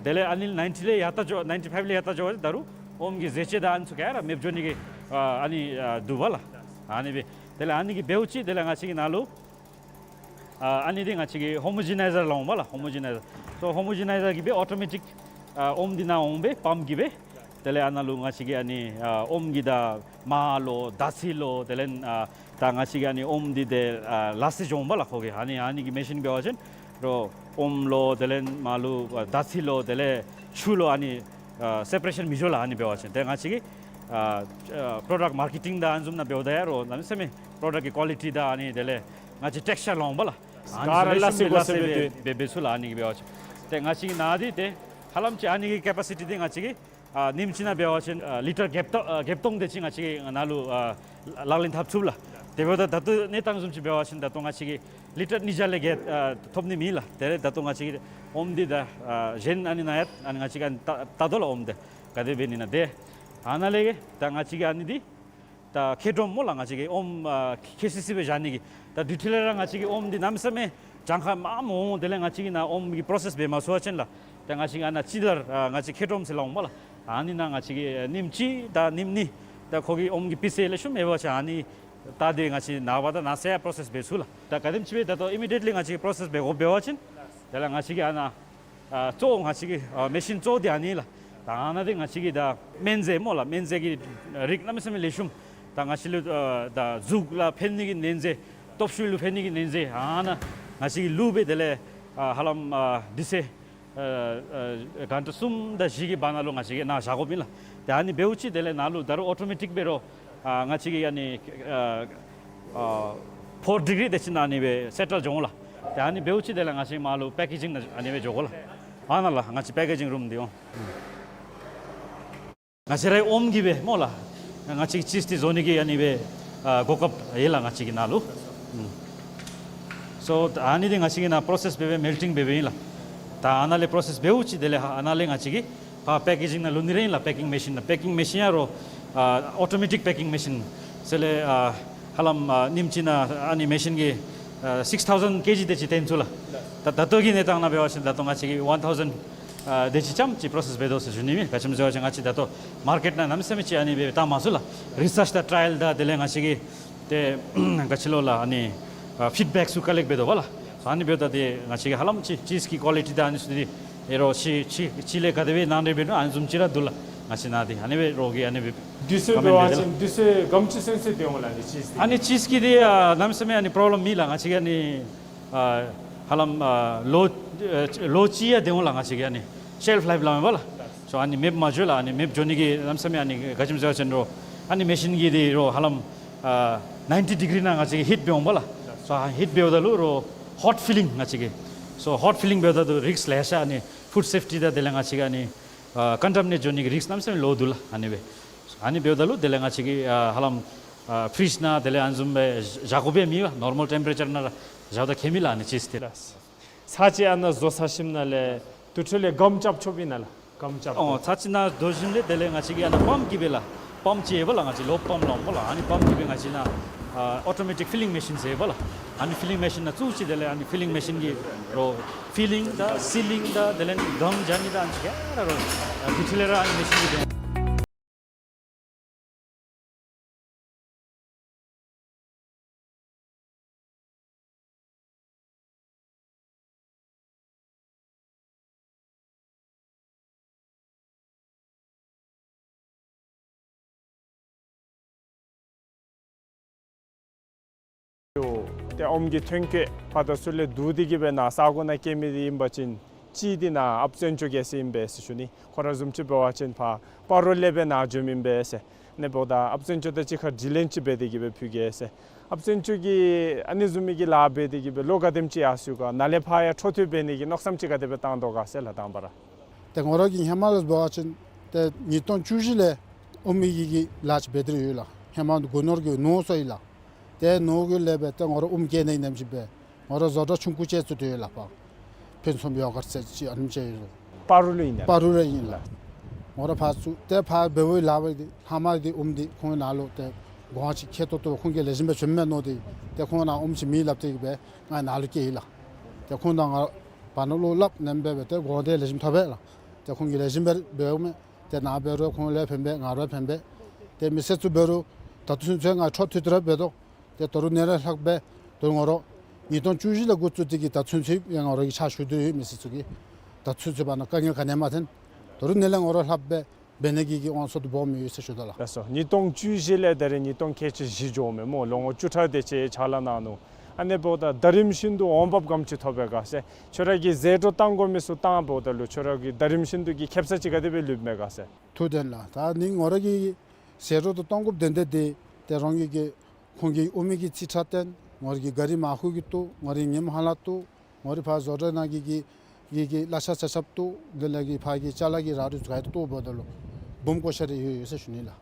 དེ་ལས་ཨ་ནི་ནའིན་ཊི་ལས་ཡར་བལྟ་འགྱོ་ནའིན་ཊི་ཕའིབ་ལས་ཡར་བལྟ་འགྱོ་བ་ཅིན་ད་རུང་ཨོམ་གྱི་ཟས་བཅད་དང་ཨ་ནི་ཚུ་ག་ར་མེདཔ་འགྱོ་ནི་གི་ཨ་ཨ་ནི་ཨ་འདུག་པས་ལགས། ཨ་ནི་སྦེ་དེ་ལས་ཨ་ནི་གིས་འབདཝ་ཅིག་དེ་ལས་ང་བཅས་ཀྱིས་ནཱ་ལུ་ཨ་ཨ་ནི་འདི་ང་བཅས་ཀྱིས་ཧོ་མོ་ཇི་ནའི་ཛར་སླབ་འོང་སྨོ་ལགས། ཧོ་མོ་ཇི་ནའི་ཛར། སོ་ཧོ་མོ་ཇི་ནའི་ཛར་གྱིས་སྦེ་ཨོ་ཊོ་མེ་ཊིཀ་ཨ་ཨོམ་འདི་ནཱ་འོང་སྦེ་པམཔ་གིས་སྦེ་དེ་ལས་ཨ་ནཱ་ལུ་ང་བཅས་ཀྱིས་ཨ་ནི་ཨ་ཨོམ་གྱི་ད་མར་ལོ་དར་ཚི་ལོ་དེ་ལས་ཨ་ད་ང་བཅས་ཀྱིས་ཨ་ནི་ཨོམ་འདི་ཏེ་ཨ་ལག་ཤེས་འགྱོ་འོང་པས་ལགས་ཁོ་གིས། ཨ་ནི་ཨ་ནི་གི་མེ་ཤིན་འབད་བ་ཅིན་རོགས་ཨོམ་ལོ་དེ་ལས་མར་ལོ་ཨ་དར་ཚི་ལོ་དེ་ལས་ཆུ་ལོ་ཨ་ནི་ཨ་སེ་པ་རེ་ཤཱན་མི་འགྱོ་ལགས། ཨ་ནི་འབད་བ་ཅིན་ཏེ་ང་བཅས་ཀྱིས་ཨ་ཨ་པྲོ་ཌཀཊ་མར་ཀེ་ཊིང་དང་ཨ་ནི་བཟུམ་ནང་འབདཝ་ད་ཡང་རོགས་གནམ་མེད་ས་མེད་པྲོ་ཌཀཊ་ཀྱི་ཀོ་ལི་ཊི་དང་ཨ་ནི་དེ་ལས་ང་བཅས་ཊེགསི་ཅར་སླབ་འོང་པས་ལགས། ཨ་ནི་ག་ར་ལེ་ཤ་མི་ལེ་ཤ་སྦེ་འབད་འབད་ཚུགས་ལགས། ཨ་ནི་གིས་འབད་བ་ཅིན་ཏེ་ང་བཅས་ཀྱིས་ནཱ་འདི་ཏེ་ཧ་ལམ་ཅིག་ཨ་ནི་གི་ཀེ་པ་སི་ཊི་འདི་ང་བཅས་ཀྱིས་ཨ་ཉིནམ་གཅིག་ནང་འབད་བ་ཅིན་ཨ་ལི་ཊར་བརྒྱད་སྟོང་ཨ་བརྒྱད་སྟོང་དེ་ཅིག་ང་བཅས་ཀྱིས་ནཱ་ལུ་ཨ་ལག་ལེན་འཐབ་ཚུགས་ལགས། དེ་འབདཝ་ད་ད་ལྟོ་གནས་སྟངས་བཟུམ་ཅིག་འབད་བ་ཅིན་ད་ལྟོ་ང་བཅས་ཀྱིས་ལི་ཊར་ཉིས་བརྒྱ་ལས་བརྒལ་ཨ་ཐོབ་ནི་མེད་ལགས། དེ་ལས་ད་ལྟོ་ང་བཅས་ཀྱིས་ཨོམ་འདི་ད་ཨ་གཞན་ཨ་ནི་ནང་ཡང་ཨ་ནི་ང་བཅས་ཀྱིས་ཨ་ནི་བལྟ་བལྟ་དོ་ལགས། ཨོམ་འདི་ག་དེ་འབད་ནི་ཨིན་ན། ཏེ་ཨ་ནཱ་ལས་ད་ང་བཅས་ཀྱིས་ཨ་ནི་འདི་ད་ཁེ་ཌོམ་སྨོ་ལགས། ང་བཅས་ཀྱིས་ཨོམ་ཨ་ཁེ་སི་སི་སྦེ་བཞག་ནི་གི་ད་དུས་ཐོག་ལས་ར་ང་བཅས་ཀྱིས་ཨོམ་འདི་གནམ་མེད་ས་མེད་གྱངས་ཁ་མངམ་འོང་། དེ་ལས་ང་བཅས་ཀྱིས་ནཱ་ཨོམ་གྱི་པྲོ་སེསི་འབད་མ་ཚུགས་པ་ཅིན་ལགས། ད་ང་བཅས་ཀྱིས་ཨ་ནཱ་ཅི་དར་ཨ་ང་བཅས་ཁེ་ཌོམ་ཟེར་སླབ་འོང་སྨོ་ལགས། ཨ་ནི་ནང་ང་བཅས་ཀྱིས་ཉིནམ་གཅིག་དང་ཉིནམ་གཉིས་ད་ཁོ་གི་ཨོམ་གྱི་པི་སི་ལེགས་ཤོམ་ཡོད་པ་ཅིན་ཨ་ནི་ད་འདི་ང་བཅས་ནངས་པ་དང་གནངས་ཚེ་ཡང་པྲོ་སེསི་འབད་ཚུགས་ལགས། ད་ག་དེམ་ཅིག་སྦེ་ད་ལྟོ་ཨི་མི་ཌི་ཡེཊ་ལི་ང་བཅས་ཀྱིས་པྲོ་སེསི་འབད་དགོཔ་འབད་བ་ཅིན་དེ་ལས་ང་བཅས་ཀྱིས་ཨ་ནཱ་ཨ་གཙོ་བོ་ང་བཅས་ཀྱི་ཨ་མེ་ཤིན་གཙོ་བོ་འདི་ཨ་ནི་ལགས། ད་ཨ་ནཱ་འདི་ང་བཅས་ཀྱིས་ད་སྨན་རྫས་སྨོ་ལགས། སྨན་རྫས་ཀྱི་རིགས་གནམ་མེད་ས་མེད་ལེགས་ཤོམ། ད་ང་བཅས་ལུ་ཨ་ད་གཟུགས་ལུ་ཕན་ནི་གི་སྨན་རྫས་སྟོབས་ཤུགས་ལུ་ཕན་ནི་གི་སྨན་རྫས་ཨ་ནཱ་ང་བཅས་ཀྱིས་བླུགས་སྦེ་དེ་ལས་ཨ་ཧ་ལམ་ཨ་དུས་ཚོད་ཨ་ཨ་གྷན་ཊ་གསུམ་དང་བཞི་གི་བར་ན་ལུ་ང་བཅས་ཀྱིས་ནཱ་བཞག་དགོཔ་ཨིན་ལགས། ཏེ་ཨ་ནི་འབདཝ་ཅིག་དེ་ལས་ནཱ་ལུ་ད་རུང་ཨོ་ཊོ་མེ་ཊིཀ་འབད་རུང་ཨ་ང་བཅས་ཀྱིས་ཨ་ནི་ཨ་ཨ་ཕོར་ཌི་གི་རི་དེ་ཅིག་ནང་ཨ་ནི་སྦེ་སེ་ཊལ་འགྱོ་འོང་ལགས། ཏེ་ཨ་ནི་འབདཝ་ཅིག་དེ་ལས་ང་བཅས་མར་ལུ་པེ་ཀེ་ཇིང་ནང་ཨ་ནི་སྦེ་འགྱོ་དགོ་ལགས། ཨ་ནཱ་ལགས་ང་བཅས་པེ་ཀེ་ཇིང་རུམ་འདི་འོང་། ང་བཅས་རའི་ཨོམ་གྱིས་སྦེ་སྨོ་ལགས། ང་བཅས་ཀྱིས་ཅིསི་འདི་བཟོ་ནི་གི་ཨ་ནི་སྦེ་ཨ་གོ་སྐབས་ཡོད་ལགས་ང་བཅས་ཀྱི་ནཱ་ལུ། ཨུམ། སོ་ཨ་ནི་འདི་ང་བཅས་ཀྱིས་ནཱ་པྲོ་སེསི་འབད་སྦེ་མེལ་ཊིང་འབད་སྦེ་ཨིན་ལགས། ད་ཨ་ནཱ་ལས་པྲོ་སེསི་འབདཝ་ཅིག་དེ་ལས་ཨ་ནཱ་ལས་ང་བཅས་ཀྱིས་ཕར་པེ་ཀེ་ཇིང་ནང་བླུག་ནི་ར་ཨིན་ལགས། པེ་ཀིང་མེ་ཤིན་ནང་། པེ་ཀིང་མེ་ཤིན་ཡང་རོགས་ཨ་ཨོ་ཊོ་མེ་ཊིཀ་པེ་ཀིང་མེ་ཤིན་ཟེར་ལས་ཨ་ཧ་ལམ་ཨ་ཉིནམ་གཅིག་ནང་ཨ་ནི་མེ་ཤིན་གྱིས་ཨ་སིགསི་ཐའུ་ཟེན་ཀེ་ཇི་དེ་ཅིག་བཏོན་ཚུགས་ལགས། ད་ད་ལྟོ་གི་གནས་སྟངས་ནང་འབད་བ་ཅིན་ད་ལྟོ་ང་བཅས་ཀྱིས་ཝན་ཐའུ་ཟེན་ཨ་དེ་ཅིག་ཙམ་ཅིག་པྲོ་སེསི་འབད་དོ་ཟེར་ཞུ་ནི་ཨིན། ག་ཅི་སྨོ་ཟེར་བ་ཅིན་ང་བཅས་ད་ལྟོ་མར་ཀེཊ་ནང་གནམ་མེད་ས་མེད་ཅིག་ཨ་ནི་སྦེ་བཏང་མ་ཚུགས་ལགས། རི་སརཆ་དང་ཊ་ར་ཡལ་དང་དེ་ལས་ང་བཅས་ཀྱིས་ཏེ་ག་ཅི་ལོ་ལགས་ཨ་ནི་ཨ་ཕིཌ་བེཀ་ཚུ་ཀ་ལེཀཊ་འབད་དོ་བ་ལགས། ཨ་ནི་འབདཝ་ད་ཏེ་ང་བཅས་ཀྱིས་ཧ་ལམ་ཅིསི་ཅིསི་གི་ཀོ་ལི་ཊི་དང་ཨ་ནི་ཚུ་འདི་ཨེ་རོགས་ཅིག་ཅིག་ཅིག་ལས་ག་དེ་སྦེ་ནང་འདྲེན་འབད་ནུག་ཨ་ནི་བཟུམ་ཅིག་ར་འདུག་ལགས། ང་བཅས་ནཱ་འདི་ཨ་ནི་སྦེ་རོགས་ཀྱིས་ཨ་ནི་སྦེ་དུས་ཚོད་འབད་བ་ཅིན་དུས་ཚོད་ག་དེམ་ཅིག་ཚུན་ཚོད་སྡོད་འོང་ལགས་ཨ་ནི་ཅིསི་འདི། ཨ་ནི་ཅིསི་གི་འདི་ཨ་གནམ་མེད་ས་མེད་ཨ་ནི་པྲོབ་ལེམ་མེད་ལགས། ང་བཅས་ཀྱིས་ཨ་ནི་ཨ་ཧ་ལམ་ཨ་ལོ་ཨ་ལོ་གཅིག་ཡང་སྡོད་འོང་ལགས། ང་བཅས་ཀྱིས་ཨ་ནི་ཤེལཕ་ལའིཕ་སླབ་མས་པ་ལགས། སོ་ཨ་ནི་མེདཔ་མ་འགྱོ་ལགས། ཨ་ནི་མེདཔ་འགྱོ་ནི་གི་གནམ་མེད་ས་མེད་ཨ་ནི་ག་ཅི་སྨོ་ཟེར་བ་ཅིན་རོགས་ཨ་ནི་མེ་ཤིན་གྱིས་འདི་རོགས་ཧ་ལམ་ཨ་ནའིན་ཊི་ཌི་གི་རི་ནང་ང་བཅས་ཀྱིས་ཧིཊ་འབད་འོང་པ་ལགས། སོ་ཨ་ཧིཊ་འབདཝ་ད་ལུ་རོགས་ཧོཊ་ཕི་ལིང་ང་བཅས་ཀྱིས། སོ་ཧོཊ་ཕི་ལིང་འབདཝ་ད་ལུ་རིསཀ་ལེ་ཤ་ཨ་ནི་ཕུཌ་སེཕ་ཊི་དང་དེ་ལས་ང་བཅས་ཀྱིས་ཨ་ནི་ཨ་ཀོན་ཊ་མི་ནེཊ་འགྱོ་ནི་གི་རིསཀ་གནམ་མེད་ས་མེད་ལོ་འདུག་ལགས། ཨ་ནི་སྦེ་ཨ་ནི་འབདཝ་ད་ལུ་དེ་ལས་ང་བཅས་ཀྱིས་ཨ་ཧ་ལམ་ཨ་ཕི་རིཇ་ནང་དེ་ལས་ཨ་ནི་བཟུམ་སྦེ་བཞག་དགོཔ་ཡང་མེད་པས། ནོར་མཱལ་ཊེམ་པེ་རེ་ཅར་ནང་ར་བཞག་ད་ཁྱད་མེད་ལགས་ཨ་ནི་ཅིསི་འདི། ལགས། ཚར་གཅིག་ཨ་ནཱ་བཟོ་ཚར་ཞིནམ་ལས་དེ་འཕྲོ་ལས་སྒམ་རྐྱབ་ཆོགཔ་ཨིན་ན་ལགས། སྒམ་རྐྱབ། ཨོ་ཚར་གཅིག་ནཱ་བཟོ་ཞིནམ་ལས་དེ་ལས་ང་བཅས་ཀྱིས་ཨ་ནཱ་པམཔ་གིས་སྦེ་ལགས། པམཔ་ཅིག་ཡོད་པ་ལགས། ང་བཅས་ལོབ་པམཔ་སླབ་འོང་པ་ལགས། ཨ་ནི་པམཔ་གིས་སྦེ་ང་བཅས་ནཱ་ཨ་ཨོ་ཊོ་མེ་ཊིཀ་ཕི་ལིང་མེ་ཤིན་ཟེར་ཡོད་པ་ལགས། ཨ་ནི་ཕི་ལིང་མེ་ཤིན་ནང་བཙུགས་ཅི། དེ་ལས་ཨ་ནི་ཕི་ལིང་མེ་ཤིན་གྱིས་རོགས་ཕི་ལིང་དང་སི་ལིང་དང་དེ་ལས་སྒམ་རྐྱབ་ནི་དང་ཨ་ནི་ཚུ་ག་ར་རོགས་ཨ་དེ་འཕྲོ་ལས་ར་ཨ་ནི་མེ་ཤིན་གྱིས་སྦེ་ ཏེ་ཨོམ་གྱི་ཐོན་སྐྱེད་ཕར་དང་ཚུར་ལས་བསྡུ་སྟེ་གི་སྦེ་ནཱ་ས་གོ་ནང་སྐྱེལ་མི་འདི་ཨིན་པ་ཅིན་གཅིག་འདི་ནཱ་ཨཔ་བཙན་སྐྱོགས་རྒྱལ་མཚན་ཨིན་པས་ཟེར་ཞུ་ནི། ཁོ་ར་བཟུམ་ཅིག་འབད་བ་ཅིན་ཕར་སྤ་རོ་ལས་སྦེ་ནཱ་འབྱོནམ་ཨིན་པས་ཟེར། ཨ་ནི་འབདཝ་ད་ཨཔ་བཙན་སྐྱོགས་དང་གཅིག་ཁར་དྲི་ལན་ཅིག་འབད་དེ་གི་སྦེ་ཕུལ་གེ་ཟེར། ཨཔ་བཙན་སྐྱོགས་ཀྱིས་ཨ་ནི་བཟུམ་མའི་གི་ལཱ་འབད་དེ་གི་སྦེ་ལོ་ག་དེམ་ཅིག་ཡར་སོ་ཡི་ག། ནཱ་ལས་ཕར་ཡང་འཕྲོ་མཐུད་འབད་ནི་གི་མནོ་བསམ་ཅིག་ག་དེ་སྦེ་བཏང་དོ་ག་ཟེར་ལགས་དང་པ་ར། ཏེ་ངོ་ར་གི་ཧེ་མ་ལས་འབད་བ་ཅིན་ཏེ་ཉིས་སྟོང་བཅུ་བཞི་ལས་ཨོམ་གྱི་གི་ལཱ་ཅིག་འབད་དེ་ར་ཡོད་ལགས། ཧེ་མ་སྒོ་ནོར་གྱི་ནོར་སོ་ཡི་ལགས། ཏེ་ནོར་གྱི་ལས་འབད་ཏེ་ངོ་ར་ཨོམ་སྐྱེ་ནི་ནེམ་ཅིག་འབད། ངོ་ར་བཟོ་གྲྭ་ཆུང་ཀུ་ཅིག་བཙུགས་ཏེ་ཡོད་ལགས། ཕུན་སུམ་ཡོ་གརཊ་ཟེར་ཅིག་ཨ་ནེམ་ཅིག་ཡོད། སྤ་རོ་ལུ་ཨིན་ན། སྤ་རོ་ལུ་ཨིན་ལགས། ངོ་ར་ཕར་བཙུགས་ཏེ་ཕར་འབདཝ་ལས་འབད་དེ་ལྷག་མ་འདི་ཨོམ་འདི་ཁོང་ནཱ་ལུ་ཏེ་གོང་ཅིག་ཁེ་ཏོག་ཏོ་ཁོང་གིས་ལེགས་ཤོམ་སྦེ་བྱིནམ་མས་མནོ་སྟེ་ཏེ་ཁོང་ནཱ་ཨོམ་ཅིག་མེད་སླབ་སྟེ་གི་སྦེ་ང་ནཱ་ལུ་བསྐྱལ་ཡི་ལགས། ཏེ་ཁོང་དང་ང་བར་ན་བློ་སླབ་ནེམ་སྦེ་འབད་ཏེ་གོང་འདི་ལེགས་ཤོམ་ཐོབ་པས་ལགས། ཏེ་ཁོང་གིས་ལེགས་ཤོམ་སྦེ་འབདཝ་མས། ཏེ་ནཱ་འབད་རུང་ཁོང་ལུ་ཕན་པས། ང་ལུ་ཕན་པས། ཏེ་མི་སེར་ཚུ་འབད་རུང་ད་ལྟོ་ཚུན་ཚོད་ང་འཕྲོ་མཐུད་དེ་ར་འབད་དོ། ཏེ་ད་རུང་ཨ་ནི་ལས་ལྷག་སྦེ་ད་རུང་ངོ་ར་ཉིས་སྟོང་བཅུ་བཞི་ལས་འགོ་བཙུགས་ཏེ་གི་ད་ལྟོ་ཚུན་ཚོད་ཡང་ངོ་ར་གིས་ཕྱག་ཞུ་དོ་ཡོད། མི་སེར་ཚུ་གིས་ད་ལྟོ་ཚུན་ཚོད་བར་ན་དཀའ་ངལ་ག་ནི་ཡང་མ་ཐོན། ད་རུང་ཨ་ནི་ལས་ངོ་ར་ལྷག་སྦེ་འབད་ནི་གི་གི་དབང་ཚད་དེ་སྦོམ་ཡོད་ཟེར་ཞུ་དོ་ལགས། ལགས་སོ། ཉིས་སྟོང་བཅུ་བཞི་ལས་ད་རེས་ཉིས་སྟོང་ཁལ་གཅིག་བཞི་འགྱོཝ་མས་སྨོ། ལོ་ངོ་བཅུ་ཕྲག་དེ་ཅིག་ཕྱག་ལཱ་གནང་ནུག། ཨ་ནི་འབདཝ་ད་ད་རིམ་བཞིན་དུ་འོང་འབབ་ག་དེམ་ཅིག་ཐོབ་པས་ག་ཟེར། ཁྱོད་ར་གིས་ཟད་འགྲོ་གཏང་དགོ་མི་ཚུ་བཏང་འབདཝ་ད་ལུ་ཁྱོད་ར་གིས་ད་རིམ་བཞིན་དུ་གི་ཁེབ་ས་ཅིག་ག་དེ་སྦེ་ལུསཔ་མས་ག་ཟེར། ཐུགས་བདེན་ལགས། ད་ནི་ངོ་ར་གི་ཟད་འགྲོ་དང་གཏང་དགོཔ་དོན་དག་འདི་ཏེ་རང་གི་གི་ཁོང་གི་ཨོམ་གྱི་རྩིས་ཁྲ་བཏོན། ངོ་ར་གི་ག་རི་མར་ཁུ་གི་བཏོག། ངོ་ར་གི་ཉིམ་ཧ་ལ་བཏོག། ངོ་ར་ཕར་བཟོ་གྲྭ་ནང་གི་གི་གི་གི་གླ་ཆ་ཆ་ཁྱབ་བཏོག། དེ་ལས་གི་ཕར་གི་ཅ་ལ་གི་ར་རུ་ག་ཡང་བཏོག་འབདཝ་ད་ལུ་སྦོམ་བཀོ་བཞག་རེ་ཡོད་ཡོད་ཟེར་ཞུ་ནི་ལགས།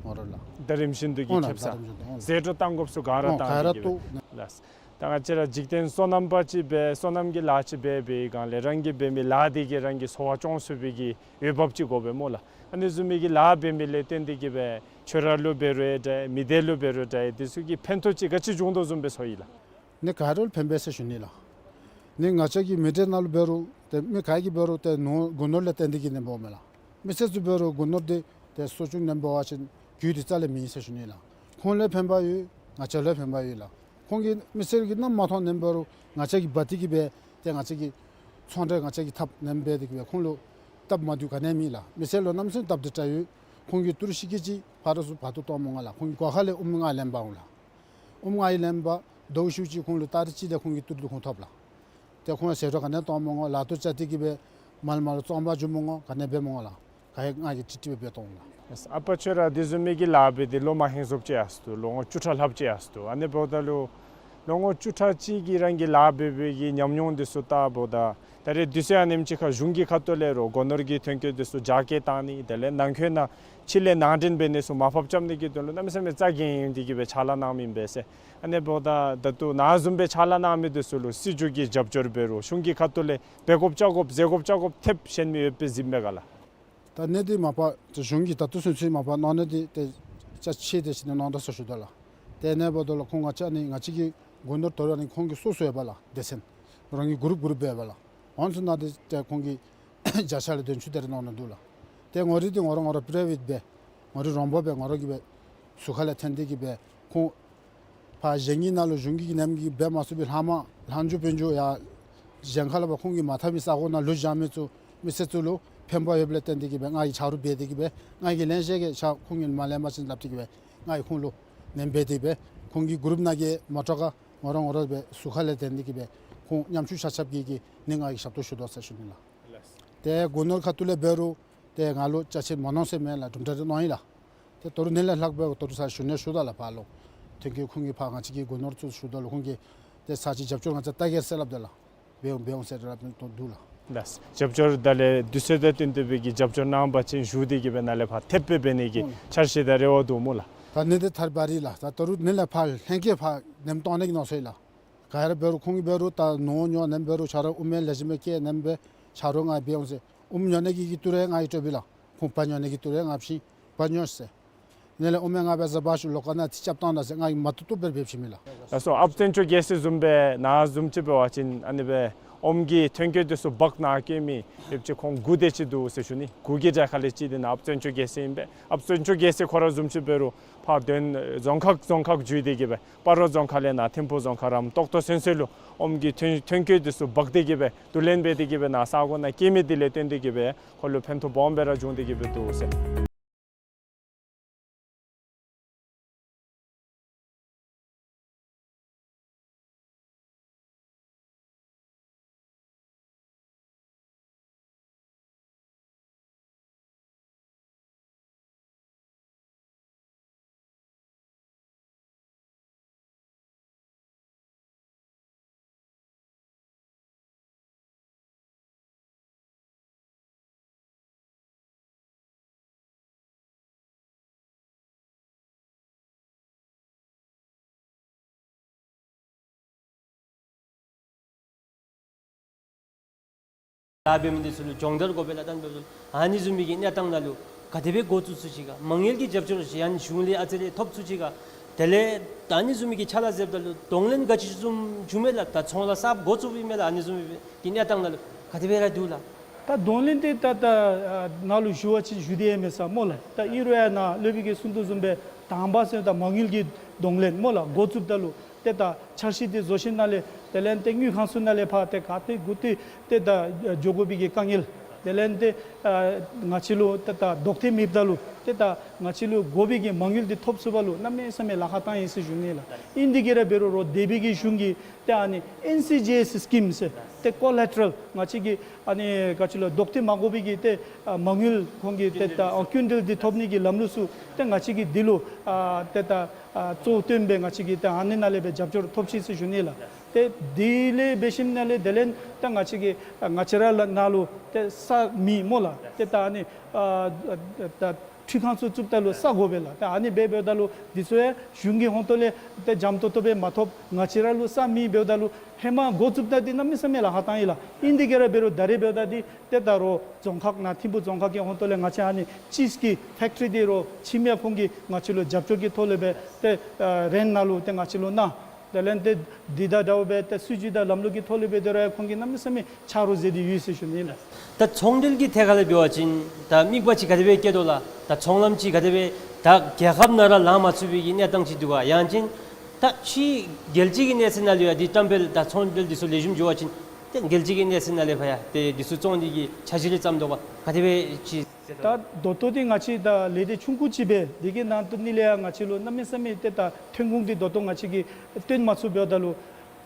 ངོ་ར་ལགས། ད་རིམ་བཞིན་དུ་གི་ཨོ་ན་ཁེབ་ས། ད་རིམ་བཞིན་དུ་ཨོ་ན། ཟད་འགྲོ་གཏང་དགོཔ་ཚུ་ག་ར་ཨོ་གཏང་ག་ར་སྟེ་གི་བཏོག་སྦེ། ལགས། ད་ང་བཅས་ར་འཇིག་རྟེན་སོ་ནམ་པ་ཅིག་འབད་སོ་ནམ་གྱི་ལཱ་ཅིག་འབད་བའི་སྒང་ལས་རང་གིས་འབད་མི་ལཱ་འདི་གིས་རང་གི་འཚོ་བ་སྐྱོང་ཚུགས་པའི་གི་འོས་འབབ་ཅིག་དགོ་པས་སྨོ་ལགས། ཨ་ནི་བཟུམ་མའི་གི་ལཱ་འབད་མི་ལས་བརྟེན་ཏེ་གི་སྦེ་ཁྱོད་ར་ལུ་འབད་རུང་འདྲ་མི་སྡེ་ལུ་འབད་རུང་འདྲ་འདི་ཚུ་གི་ཕན་ཐོགས་ཅིག་ག་ཅི་བྱུང་དོ་བཟུམ་སྦེ་ཚོར་ཡི་ལགས། ནི་ག་ར་ལུ་ཕན་པས་ཟེར་ཞུ་ནི་ལགས། ནི་ང་བཅས་ཀྱི་མི་སྡེ་ནང་ལུ་འབད་རུང་ཏེ་མི་ག་གིས་འབད་རུང་ཏེ་ནོར་སྒོ་ནོར་ལས་བརྟེན་ཏེ་གི་ནི་འབདཝ་མས་ལགས། མི་སེར་ཚུ་འབད་རུང་སྒོ་ནོར་འདི་ཏེ་གསོ་སྐྱོང་ནི་འབད་བ་ཅིན་རྒྱུ་འདི་རྩ་ལས་མེད་ཟེར་ཞུ་ནི་ལགས། ཁོང་ལུ་ཕན་པ་ཡོད། ང་བཅས་ལུ་ཕན་པ་ཡོད་ལགས། ཁོང་གིས་མི་སེར་གྱིས་ནམ་མ་མཐོང་ནི་འབད་རུང་ང་བཅས་ཀྱིས་འབག་སྟེ་གི་སྦེ་ཏེ་ང་བཅས་ཀྱི་ཚོང་འབྲེལ་ང་བཅས་ཀྱིས་འཐབ་ནི་འབད་དེ་གི་སྦེ་ཁོང་ལུ་སྟབས་མ་བདེཝ་ག་ནི་ཡང་མེད་ལགས། མི་སེར་ལུ་གནམ་མེད་ས་མེད་སྟབས་བདེ་དྲགས་ཡོད། ཁོང་གིས་ཏི་རུ་ཤིག་ཀི་ཅིག་ཕར་དང་ཚུར་འབག་སྟེ་གཏང་མི་འོང་ལགས། ཁོང་གིས་སྒོ་ཁ་ལས་ཨོམ་ལྔ་ལེན་འབག་འོང་ལགས། ཨོམ་ལྔ་ལེན་འབག་ཟླཝ་ཤུལ་ཅིག་ཁོང་ལུ་ཏ་རིག་གཅིག་ལས་ཁོང་གི་ཏི་རུ་འདི་ཁོང་ཐོབ་ལགས། ཏེ་ཁོང་ཟད་འགྲོ་ག་ནི་ཡང་གཏང་མི་འོང་། ལཱ་ཐོག་བཅར་ཏེ་གི་སྦེ་མ་ལ་མ་ལུ་བཙོང་པར་འགྱོ་མི་འོང་། ག་ནི་འབད་མི་འོང་ལགས། ག་ཡང་ང་གིས་ཀྲིག་ཀྲི་སྦེ་འབད་གཏང་འོང་ལགས། ཨ་པ་ཁྱོད་ར་འདི་བཟུམ་མའི་གི་ལཱ་འབད་དེ་ལོ་མ་ཧེང་སོངཔ་ཅིག་ཡར་སོ་ནུག། ལོ་ངོ་བཅུ་ཕྲག་ལྷགཔ་ཅིག་ཡར་སོ་ནུག། ཨ་ནི་འབདཝ་ད་ལུ་ལོ་ངོ་བཅུ་ཕྲག་གཅིག་གི་རང་གི་ལཱ་འབད་བའི་གི་ཉམས་མྱོང་འདི་ཚུ་བལྟཝ་ད་ད་རེས་དུས་ཚོད་ཨ་ནེམ་ཅིག་ཁར་གཞུང་གི་ཁ་ཐུག་ལས་རུང་སྒོ་ནོར་གྱི་ཐོན་སྐྱེད་འདི་ཚུ་རྒྱ་སྐྱེད་གཏང་ནི་དེ་ལས་ནང་འཁོད་ནང་ཕྱི་ལས་ནང་འདྲེན་འབད་ནི་ཚུ་མར་ཕབ་རྐྱབ་ནི་གི་དོན་ལུ་གནམ་མེད་ས་མེད་རྩ་འགེངས་ཏེ་གི་སྦེ་ཕྱག་ལཱ་གནངམ་ཨིན་པས་ཟེར། ཨ་ནི་འབདཝ་ད་ད་ལྟོ་ནཱ་བཟུམ་སྦེ་ཕྱག་ལཱ་གནང་མི་འདི་ཚུ་ལུ་སྲིད་བྱུས་ཀྱི་རྒྱབ་སྐྱོར་འབད་རུང་གཞུང་གི་ཁ་ཐུག་ལས་འབད་དགོཔ་བཅའ་དགོཔ་ཟེར་དགོཔ་བཅའ་དགོཔ་ཐེབས་ཤེས་མི་ཡོད་པས་གཟིགསཔ་མས་ག་ལགས། ད་ནི་འདི་མ་པ་གཞུང་གིས་ད་ལྟོ་ཚུན་ཚོད་མ་པ་གནང་ནི་འདི་ཏེ་ཅ་ཆས་དེ་ཅིག་ནི་གནང་ད་ཟེར་ཞུ་དོ་ལགས། ཏེ་ཨ་ནི་འབདཝ་ད་ལུ་ཁོང་ང་བཅས་ནི་ང་བཅས་ཀྱི་སྒོ་ནོར་དོ་རུང་ཨ་ནི་ཁོང་གི་སོ་སོ་ཡོད་པ་ལགས། སྡེ་ཚན་རང་གི་གུ་རུབ་གུ་རུབ་སྦེ་ཡོད་པ་ལགས། འོང་ཚུ་ནང་འདི་ཏེ་ཁོང་གིས་བརྒྱ་ཆ་ལས་བདུན་ཅུ་དེ་རེ་གནང་ནི་འདུག་ལགས། ཏེ་ངོ་རིས་འདི་ངོ་ར་ངོ་ར་པ་རའི་ཝེཊ་སྦེ་ངོ་རིས་རོང་འབྲོག་སྦེ་ངོ་ར་གིས་སྦེ་ཟུར་ཁ་ལས་འཐེན་ཏེ་གི་སྦེ་ཁོང་ཕར་གཞན་གྱི་ནང་ལུ་གཞུང་གིས་ནམ་གྱི་འབད་མ་ཚུགས་པའི་ལྷག་མ་ལྷག་འགྱོ་འབག་འགྱོ་ཡར་གཞན་ཁ་ལས་ཕར་ཁོང་གིས་མ་འཐབ་མི་ས་གོ་ནང་ལུ་བཞག་མི་ཚུ་མི་སེར་ཚུ་ལུ་ཕན་པ་ཡོདཔ་ལས་བརྟེན་ཏེ་གི་སྦེ་ང་གིས་ཆ་རོགས་འབད་དེ་གི་སྦེ་ང་གིས་ལེན་ཤེས་གི་ཆ་ཁོང་གིས་མ་ལེན་པ་ཅིན་སླབ་སྟེ་གི་སྦེ་ང་གིས་ཁོང་ལུ་ནན་འབད་དེ་སྦེ་ཁོང་གི་གུ་རུབ་ནང་གི་མ་ཏོག་ཁར་ངོ་ར་ངོ་ར་སྦེ་ཟུར་ཁ་ལས་འཐེན་ཏེ་གི་སྦེ་ཁོང་ཉམ་ཆུང་ཆ་ཁྱབ་ཀྱི་གི་ནི་ང་གིས་ཞབས་ཏོག་ཞུ་དོ་ཟེར་ཞུ་ནི་ལགས། ཏེ་སྒོ་ནོར་ཁ་ཐུག་ལས་འབད་རུང་ཏེ་ང་ལུ་ཅ་ཆས་མ་གནང་ཟེར་མེད་ལགས། གྲུབ་འབྲས་རེ་གནང་ཡི་ལགས། ཏེ་ད་རུང་ནི་ལས་ལྷག་སྦེ་ད་རུང་ས་ཞུ་ནི་ཞུ་དོ་ལགས། ཕར་ལུ་ཐོན་སྐྱེད་ཁོང་གིས་ཕར་ང་བཅས་ཀྱི་སྒོ་ནོར་ཚུ་ཞུ་དོ་ལགས། ཁོང་གིས་ཏེ་ས་ཅིག་རྒྱབ་སྐྱོར་ང་བཅས་བལྟ་གེ་ཟེར་སླབ་དོ་ལགས། འབད་འོང་འབད་འོང་ཟེར་ར་འབད་དོ་འདུག་ལགས། ལགས། རྒྱབ་སྐྱོར་ད་ལས་དུས་ཚོད་དང་བསྟུན་ཏེ་སྦེ་གི་རྒྱབ་སྐྱོར་གནང་པ་ཅིན་བཞུགས་ཏེ་གི་སྦེ་ནཱ་ལས་ཕར་ཐེབས་སྦེ་འབད་ནི་གི་ཨོ་ལགས། འཆར་གཞི་དང་རེ་བ་འདུག་སྨོ་ལགས། ད་ནི་འདི་ཐར་བ་རི་ལགས། ད་ད་རུང་ནི་ལས་ཕར་ལྷན་སྐྱེས་ཕར་ནེམ་གཏང་ནི་གི་མནོ་སོང་ཡི་ལགས། ག་ར་འབད་རུང་ཁོང་གིས་འབད་རུང་ད་ནོར་ཉོ་ནེམ་འབད་རུང་ཆ་རོགས་དབུ་མའི་ལེགས་ཤོམ་སྦེ་སྐྱེལ་ནེམ་སྦེ་ཆ་རོགས་ང་འབད་འོང་ཟེར། དབུ་མ་ཉོ་ནི་གི་གི་ཏི་རུ་ཡང་ང་གིས་སྤྲོད་པས་ལགས། ཁོང་བ་ཉོ་ནི་གི་ཏི་རུ་ཡང་ང་བྱིན་བ་ཉོ་ཟེར། ནི་ལས་དབུ་མ་ང་འབད་ཟེར་བ་ཤུལ་ལོགས་ཁ་ནང་ཏེ་རྐྱབ་བཏང་ད་ཟེར་ང་གིས་མ་བཏུབ་བཏུབ་སྦེ་འབད་བྱིན་མས་ལགས། ལགས་སོ། ཨཔ་བཙན་སྐྱོགས་རྒྱལ་མཚན་བཟུམ་སྦེ་ནཱ་བཟུམ་ཅིག་འབད་བ་ཅིན་ཨ་ནི་སྦེ་ཨོམ་གྱི་ཐོན་སྐྱེད་འདི་ཚུ་འབག་ནཱ་སྐྱེལ་མི་ཡོདཔ་ཅིག་ཁོང་དགུ་དེ་ཅིག་འདུག་ཟེར་ཞུ་ནི། དགུ་གི་གྲལ་ཁ་ལས་གཅིག་འདི་ནཱ་ཨཔ་བཙན་སྐྱོགས་རྒྱལ་མཚན་ཨིན་པས། ཨཔ་བཙན་སྐྱོགས་རྒྱལ་མཚན་ཁོ་ར་བཟུམ་ཅིག་འབད་རུང་ཕར་དོན་རྫོང་ཁག་རྫོང་ཁག་བརྒྱུད་དེ་གི་སྦེ་སྤ་རོ་རྫོང་ཁག་ལས་ནཱ་ཐིམ་ཕུ་རྫོང་ཁག་རམ་ཏོག་ཏོ་ཚུན་ཚོད་ལུ་ཨོམ་གྱི་ཐོན་ཐོན་སྐྱེད་འདི་ཚུ་འབག་སྟེ་གི་སྦེ་བསྡུ་ལེན་འབད་དེ་གི་སྦེ་ནཱ་ས་གོ་ནང་སྐྱེལ་མི་འདི་ལས་བརྟེན་ཏེ་གི་སྦེ་ཁོ་ལུ་ཕན་ཐོགས་སྦོམ་སྦེ་ར་བྱུང་སྟེ་གི་སྦེ་འདུག་ཟེར། ལཱ་འབད་མི་འདི་ཚུ་ལུ་སྦྱོང་བརྡར་དགོ་པས་ལགས། ད་ཨ་ནི་བཟུམ་མའི་གི་གནས་སྟངས་ནང་ལུ་ག་དེ་སྦེ་འགོ་བཙུགས་ཚུགས་ཅི་ག། མ་དངུལ་གྱི་རྒྱབ་སྐྱོར་ཅིག་ཡང་གཞུང་ལས་ཨ་ཙི་རེ་ཐོབ་ཚུགས་ཅི་ག། དེ་ལས་ད་ཨ་ནི་བཟུམ་མའི་གི་ཕྱག་ལཱ་མཛདཔ་ད་ལུ་གདོང་ལེན་ག་ཅི་བཟུམ་བྱུང་མས་ལགས། ད་ཚོང་ལཱ་གསརཔ་འགོ་བཙུགསཔ་ཨིན་མས་ལགས། ཨ་ནི་བཟུམ་མའི་གི་གནས་སྟངས་ནང་ལུ་ག་དེ་སྦེ་ར་འདུག་ལགས། ད་གདོང་ལེན་འདི་ད་ད་ཨ་ནཱ་ལུ་ཞུ་བ་ཅིན་ཞུ་སྟེ་ཡང་མེད་ས་སྨོ་ལགས། ད་ཨིན་རུང་ཡང་ནཱ་སློབ་དཔོན་གྱིས་གསུང་དོ་བཟུམ་སྦེ་དང་པ་ཟེར་ད་མ་དངུལ་གྱི་གདོང་ལེན་སྨོ་ལགས། འགོ་བཙུགསཔ་ད་ལུ་ཏེ་ད་འཆར་གཞི་འདི་བཟོ་ཞིནམ་ལས་དེ་ལས་ཏེ་དངུལ་ཁང་ཚུ་ནང་ལས་ཕར་ཏེ་ག་ཏེ་གུ་ཏེ་ཏེ་ད་འགྱོ་དགོ་པའི་གི་དཀའ་ངལ། དེ་ལས་ཏེ་ཨ་ང་བཅས་ལུ་ཏེ་ད་ལྡོག་ཐེབས་མེདཔ་ད་ལུ་ཏེ་ད་ང་བཅས་ལུ་དགོ་པའི་གི་མ་དངུལ་འདི་ཐོབ་ཚུགས་པ་ལུ་གནམ་མེད་ས་མེད་ལཱ་ཁག་བཏང་ཡི་ཟེར་ཞུ་ནི་ལགས། ཨིན་དེ་གིས་ར་འབད་རུང་རོགས་འདས་པའི་གི་གཞུང་གིས་ཏེ་ཨ་ནི་ཨེན་སི་ཇི་ཨེསི་སི་ཀིམ་ཟེར་ཏེ་ཀོ་ལེ་ཊ་རལ་ང་བཅས་ཀྱི་ཨ་ནི་ག་ཅི་ལོ་ལྡོག་ཐེབས་མ་དགོ་པའི་གི་ཏེ་ཨ་མ་དངུལ་ཁོང་གིས་ཏེ་ད་ཨ་སྐྱིན་འགྲུལ་འདི་ཐོབ་ནི་གི་ལམ་ལུགས་ཚུ་ཏེ་ང་བཅས་ཀྱིས་འདི་ལུ་ཨ་ཏེ་ད་ཨ་གཙོ་བོ་བཏོན་སྦེ་ང་བཅས་ཀྱིས་ཏེ་ཨ་ནི་ནང་ལས་སྦེ་རྒྱབ་སྐྱོར་ཐོབ་ཅི་ཟེར་ཞུ་ནི་ལགས། ཏེ་དེ་ལས་འབད་ཞིནམ་ལས་དེ་ལས་ད་ང་བཅས་ཀྱིས་ཨ་ང་བཅས་ར་ལུ་ནཱ་ལུ་ཏེ་ས་མེད་སྨོ་ལགས། ཏེ་ད་ཨ་ནི་ཨ་ད་འཕྲུལ་ཁང་ཚུ་བཙུགསཔ་ད་ལུ་ས་དགོ་པས་ལགས། ཏེ་ཨ་ནི་འབད་འབདཝ་ད་ལུ་འདི་ཚུ་ཡང་གཞུང་གི་ཧོང་ཏོ་ལས་ཏེ་འཇམ་ཏོང་ཏོ་སྦེ་མ་ཐོབ། ང་བཅས་ར་ལུ་ས་མེད་འབདཝ་ད་ལུ་ཧེ་མ་འགོ་བཙུགསཔ་ད་འདི་གནམ་མེད་ས་མེད་ལཱ་ཁག་བཏང་ཡི་ལགས། ཨིན་དེ་གིས་ར་འབད་རུང་ད་རེས་འབདཝ་ད་འདི་ཏེ་ད་རོགས་རྫོང་ཁག་ནཱ་ཐིམ་ཕུ་རྫོང་ཁག་གི་ཧོང་ཏོ་ལས་ང་བཅས་ཨ་ནི་ཅིསི་གི་ཕེཀ་ཊི་རི་འདི་རོགས་ཕྱི་མི་ཁོང་གིས་ང་བཅས་ལུ་རྒྱབ་སྐྱོར་གྱི་ཐོག་ལས་སྦེ་ཏེ་ཨ་རེནཊ་ནང་ལུ་ཏེ་ང་བཅས་ལུ་གནང་། དེ་ལས་ཏེ་འདི་དང་འདྲཝ་སྦེ་ཏེ་སྲིད་བྱུས་དང་ལམ་ལུགས་ཀྱི་ཐོག་ལས་སྦེ་ཏེ་ར་ཁོང་གིས་གནམ་མེད་ས་མེད་ཆ་རོགས་མཛད་དེ་ཡོད་ཟེར་ཞུ་ནི་ལགས། ད་ཚོང་འབྲེལ་གྱི་ཐད་ཁར་ལས་འབད་བ་ཅིན་ད་དམིགས་པ་ཅིག་ག་དེ་སྦེ་བསྐྱེད་དོ་ལགས། ད་ཚོང་ལམ་ཅིག་ག་དེ་སྦེ་ད་རྒྱལ་ཁབ་ནང་ར་ལང་མ་ཚུགས་པའི་གི་གནས་སྟངས་ཅིག་འདུག་ག། ཡང་ཅིན་ད་ཕྱི་རྒྱལ་སྤྱི་གི་གནས་ཚད་ནང་ལུ་ཡང་འདི་བཀྲམ་སྤེལ་ད་ཚོང་འབྲེལ་འདི་ཚུ་ལེགས་ཤོམ་འགྱོ་བ་ཅིན་ཏེ་རྒྱལ་སྤྱི་གི་གནས་ཚད་ནང་ལས་ཕར་ཡང་ཏེ་འདི་ཚུ་བཙོང་ནི་གི་འཆར་གཞི་རེ་བརྩམས་དོ་ག། ག་དེ་སྦེ་ཅིག་ད་ད་ལྟོ་འདི་ང་བཅས་ད་ལས་སྡེ་ཆུང་ཀུ་ཅིག་སྦེ་འདི་གི་ནང་དུ་ནི་ལས་ཡང་ང་བཅས་ལུ་གནམ་མེད་ས་མེད་ཏེ་ད་ཐོན་ཁུངས་འདི་ད་ལྟོ་ང་བཅས་ཀྱིས་བཏོན་མ་ཚུགས་འབདཝ་ད་ལུ་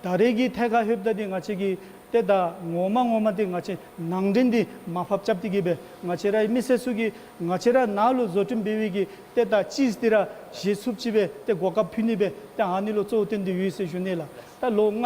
ད་རེས་ཀྱི་ཐད་ཁར་ལྷོདཔ་ད་འདི་ང་བཅས་ཀྱིས་ཏེ་ད་ངོ་མ་ངོ་མ་འདི་ང་བཅས་ནང་འདྲེན་འདི་མར་ཕབ་རྐྱབ་སྟེ་གི་སྦེ་ང་བཅས་རའི་མི་སེར་ཚུ་གིས་ང་བཅས་ར་ནཱ་ལུ་བཟོ་སྐྲུན་འབད་བའི་གི་ཏེ་ད་ཅིསི་འདི་ར་བཞེས་ཚུགསཔ་ཅིག་སྦེ་ཏེ་གོ་སྐབས་ཕུལ་ནི་སྦེ་ཏེ་ཨ་ནི་ལུ་གཙོ་བོ་བཏོན་ཏེ་ཡོད་ཟེར་ཞུ་ནི་ལགས། ད་ལོ་ལྔ་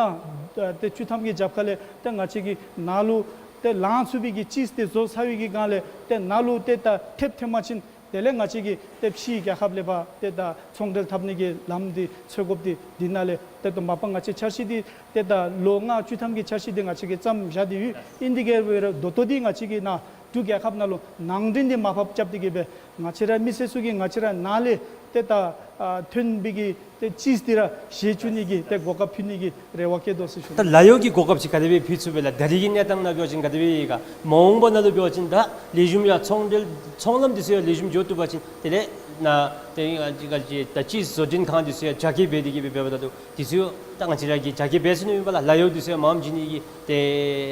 ཏེ་བཅུ་ཐམ་གྱི་རྒྱབ་ཁ་ལས་ཏེ་ང་བཅས་ཀྱིས་ནཱ་ལུ་ཏེ་ལང་ཚུགས་པའི་གི་ཅིསི་འདི་བཟོ་ཚར་བའི་གི་སྒང་ལས་ཏེ་ནཱ་ལུ་ཏེ་ད་ཐེབས་ཐོན་པ་ཅིན་དེ་ལས་ང་བཅས་ཀྱིས་ཏེ་ཕྱི་རྒྱལ་ཁབ་ལས་ཕར་ཏེ་ད་ཚོང་འབྲེལ་འཐབ་ནི་གི་ལམ་འདི་འཚོལ་དགོཔ་འདི་འདི་ནང་ལས་ཏེ་ད་མ་པ་ང་བཅས་འཆར་གཞི་འདི་ཏེ་ད་ལོ་ལྔ་བཅུ་ཐམ་གྱི་འཆར་གཞི་འདི་ང་བཅས་ཀྱིས་བརྩམས་བཞག་སྟེ་ཡོད། ཨིན་དེ་གིས་འབད་རུང་ད་ལྟོ་འདི་ང་བཅས་ཀྱིས་ནཱ་འབྲུག་རྒྱལ་ཁབ་ནང་ལུ་ནང་འདྲེན་འདི་མར་ཕབ་རྐྱབ་སྟེ་གི་སྦེ་ང་བཅས་ར་མི་སེར་ཚུ་གིས་ང་བཅས་ར་ནཱ་ལས་ཏེ་ད་ཨ་ཐོན་པའི་གི་ཏེ་ཅིསི་འདི་ར་བཞེས་བཅུག་ནི་གི་ཏེ་གོ་སྐབས་ཕུལ་ནི་གི་རེ་བ་བསྐྱེད་དོ་ཟེར་ཞུ། ད་ལཱ་གཡོག་གི་གོ་སྐབས་ཅིག་ག་དེ་སྦེ་ཕུལ་ཚུགས་པས་ལགས། ད་རེས་ཀྱི་གནས་སྟངས་ནང་འབད་བ་ཅིན་ག་དེ་སྦེ་ཡོད་ག། མ་འོངས་པ་ནང་ལུ་འབད་བ་ཅིན་ད་ལེགས་ཤོམ་ཡང་ཚོང་འབྲེལ་ཚོང་ལམ་འདི་ཚུ་ཡང་ལེགས་ཤོམ་འགྱོ་བཏུབ་པ་ཅིན་དེ་ལས་ནཱ་ཏེ་ཨ་ཅི་ག་ཅི་ད་ཅིསི་བཟོ་སྐྲུན་ཁང་འདི་ཚུ་ཡང་རྒྱ་སྐྱེད་འབད་དེ་གི་སྦེ་འབདཝ་ད་ལུ་འདི་ཚུ་ད་ང་བཅས་ར་གིས་རྒྱ་སྐྱེད་འབད་ཚུགས་ནི་མེན་པ་ལགས། ལཱ་གཡོག་འདི་ཚུ་ཡང་མངམ་བྱིན་ནི་གི་ཏེ་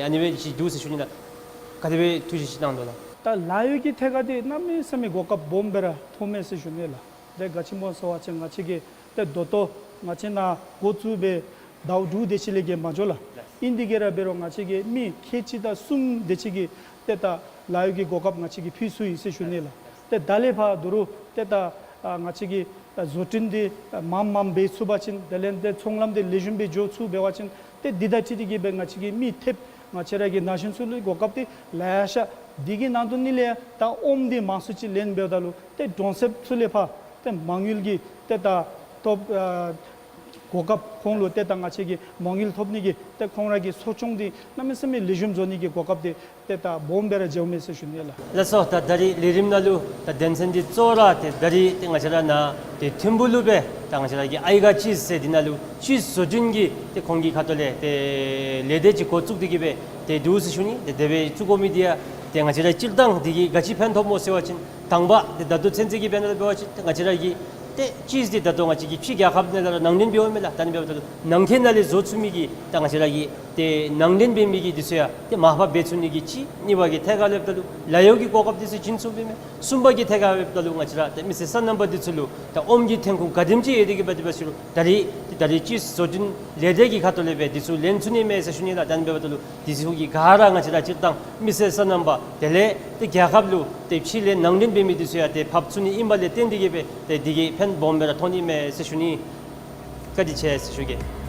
ཨ་ནི་སྦེ་ཅིག་འདུག་ཟེར་ཞུ་ནི་ལགས། ག་དེ་སྦེ་ཐུགས་བཞེད་ཅིག་གནང་དོ་ལགས། ད་ལཱ་གཡོག་གི་ཐད་ཁར་འདི་གནམ་མེད་ས་མེད་གོ་སྐབས་སྦོམ་སྦེ་ར་ཐོབ་མས་ཟེར་ཞུ་ནི་ལགས། ཏེ་ག་ཅི་སྨོ་ཟེར་བ་ཅིན་ང་བཅས་ཀྱིས་ཏེ་ད་ལྟོ་ང་བཅས་ནཱ་འགོ་བཙུགས་སྦེ་ཟླཝ་དྲུག་དེ་ཅིག་ལས་བརྒལ་མ་འགྱོ་ལགས། ཨིན་དེ་གིས་ར་འབད་རུང་ང་བཅས་ཀྱིས་མི་ཁལ་གཅིག་དང་གསུམ་དེ་ཅིག་གི་ཏེ་ད་ལཱ་གཡོག་གི་གོ་སྐབས་ང་བཅས་ཀྱིས་ཕུལ་ཚུགས་ཡི་ཟེར་ཞུ་ནི་ལགས། ཏེ་ད་ལས་ཕར་ད་རུང་ཏེ་ད་ཨ་ང་བཅས་ཀྱིས་ཨ་བཟོ་སྐྲུན་འདི་ཨ་མངམ་མངམ་འབད་ཚུགས་པ་ཅིན་དེ་ལས་ཏེ་ཚོང་ལམ་འདི་ལེགས་ཤོམ་སྦེ་འགྱོ་ཚུགས་འབད་བ་ཅིན་ཏེ་འདི་དང་འཁྲིལ་ཏེ་གི་སྦེ་ང་བཅས་ཀྱི་མི་ཐེབས་ང་བཅས་ར་གི་ན་གཞོན་ཚུ་ལུ་གོ་སྐབས་འདི་ལེ་ཤ། འདི་གི་ནང་དུ་ནི་ལས་ད་ཨོམ་འདི་མང་སུ་ཅིག་ལེན་འབདཝ་ད་ལུ་ཏེ་གྲོང་གསེབ་ཚུ་ལས་ཕར་ཏེ་མ་དངུལ་གྱི་ཏེ་ད་ཐོབ་ཨ་གོ་སྐབས་ཁོང་ལུ་ཏེ་ད་ང་བཅས་ཀྱིས་མ་དངུལ་ཐོབ་ནི་གི་ཏེ་ཁོང་ར་གི་གསོ་སྐྱོང་འདི་གནམ་མེད་ས་མེད་ལེགས་ཤོམ་བཟོ་ནི་གི་གོ་སྐབས་འདི་ཏེ་ད་སྦོམ་སྦེ་ར་འགྱོཝ་མས་ཟེར་ཞུ་ནི་ལགས། ལགས་སོ། ད་ད་རིས་ལས་རིམ་ནང་ལུ་ད་དོན་ཚན་འདི་གཙོ་བོ་ར་ཏེ་ད་རིས་ཏེ་ང་བཅས་ར་ནཱ་ཏེ་ཐིམ་ཕུ་ལུ་སྦེ་ད་ང་བཅས་ར་གི་ཨའི་ག་ཅིསི་ཟེར་འདི་ནང་ལུ་ཅིསི་བཟོ་སྐྲུན་གྱི་ཏེ་ཁོང་གི་ཁ་ཐུག་ལས་ཏེ་ལས་སྡེ་ཅིག་འགོ་བཙུགས་ཏེ་གི་སྦེ་ཏེ་འདུག་ཟེར་ཞུ་ནི། ཏེ་དེ་སྦེ་བཙུགས་དགོ་མི་འདི་ཡང་ཏེ་ང་བཅས་ར་སྤྱིར་བཏང་འདི་གིས་ག་ཅི་ཕན་ཐོགས་སྨོ་ཟེར་བ་ཅིན་དང་པ་ཏེ་ད་ལྟོ་ཚུན་ཚོད་ཀྱི་དཔེར་ན་འབད་བ་ཅིན་ཏེ་ང་བཅས་ར་གི་ཏེ་ཅིསི་འདི་ད་ལྟོ་ང་བཅས་ཀྱིས་ཕྱི་རྒྱལ་ཁབ་ནང་ལས་ར་ནང་འདྲེན་འབདཝ་མས་ལགས། ད་ནི་འབདཝ་ད་ལུ་ནང་འཁོད་ནང་ལས་བཟོ་ཚུགས་མི་གི་ད་ང་བཅས་ར་གི་ཏེ་ནང་འདྲེན་འབད་མི་གི་འདི་ཚུ་ཡང་ཏེ་མར་ཕབ་འབད་ཚུགས་ནི་གི་གཅིག། གཉིས་པ་གི་ཐད་ཁར་ལྷོདཔ་ད་ལུ་ལཱ་གཡོག་གི་གོ་སྐབས་འདི་ཚུ་བྱིན་ཚུགསཔ་ཨིན་མས། གསུམ་པ་གི་ཐད་ཁར་ལྷོདཔ་ད་ལུ་ང་བཅས་ར་ཏེ་མི་སེར་སོ་ནམ་པ་འདི་ཚུ་ལུ་ད་ཨོམ་གྱི་ཐོན་ཁུངས་ག་དེམ་ཅིག་ཡོད་དེ་གི་འབད་དེ་འབད་ཟེར་རུང་ད་རིས་ཏེ་ད་རིས་ཅིསི་བཟོ་སྐྲུན་ལས་སྡེ་གི་ཁ་ཐུག་ལས་སྦེ་འདི་ཚུ་ལེན་ཚུགས་ནི་མས་ཟེར་ཞུ་ནི་ལགས། ད་ནི་འབདཝ་ད་ལུ་འདི་ཚུ་གི་ག་ར་ང་བཅས་ར་སྤྱིར་བཏང་མི་སེར་སོ་ནམ་པ་དེ་ལས་ཏེ་རྒྱལ་ཁབ་ལུ་ཏེ་ཕྱི་ལས་ནང་འདྲེན་འབད་མི་འདི་ཚུ་ཡང་ཏེ་ཕབ་ཚུགས་ནི་ཨིན་པ་ལས་བརྟེན་ཏེ་གི་སྦེ་ཏེ་འདི་གིས་ཕན་སྦོམ་སྦེ་ར་ཐོགས་ནི་མས་ཟེར་ཞུ་ནི། བཀའ་དྲིན་ཆེ་ཟེར་ཞུ་གེ།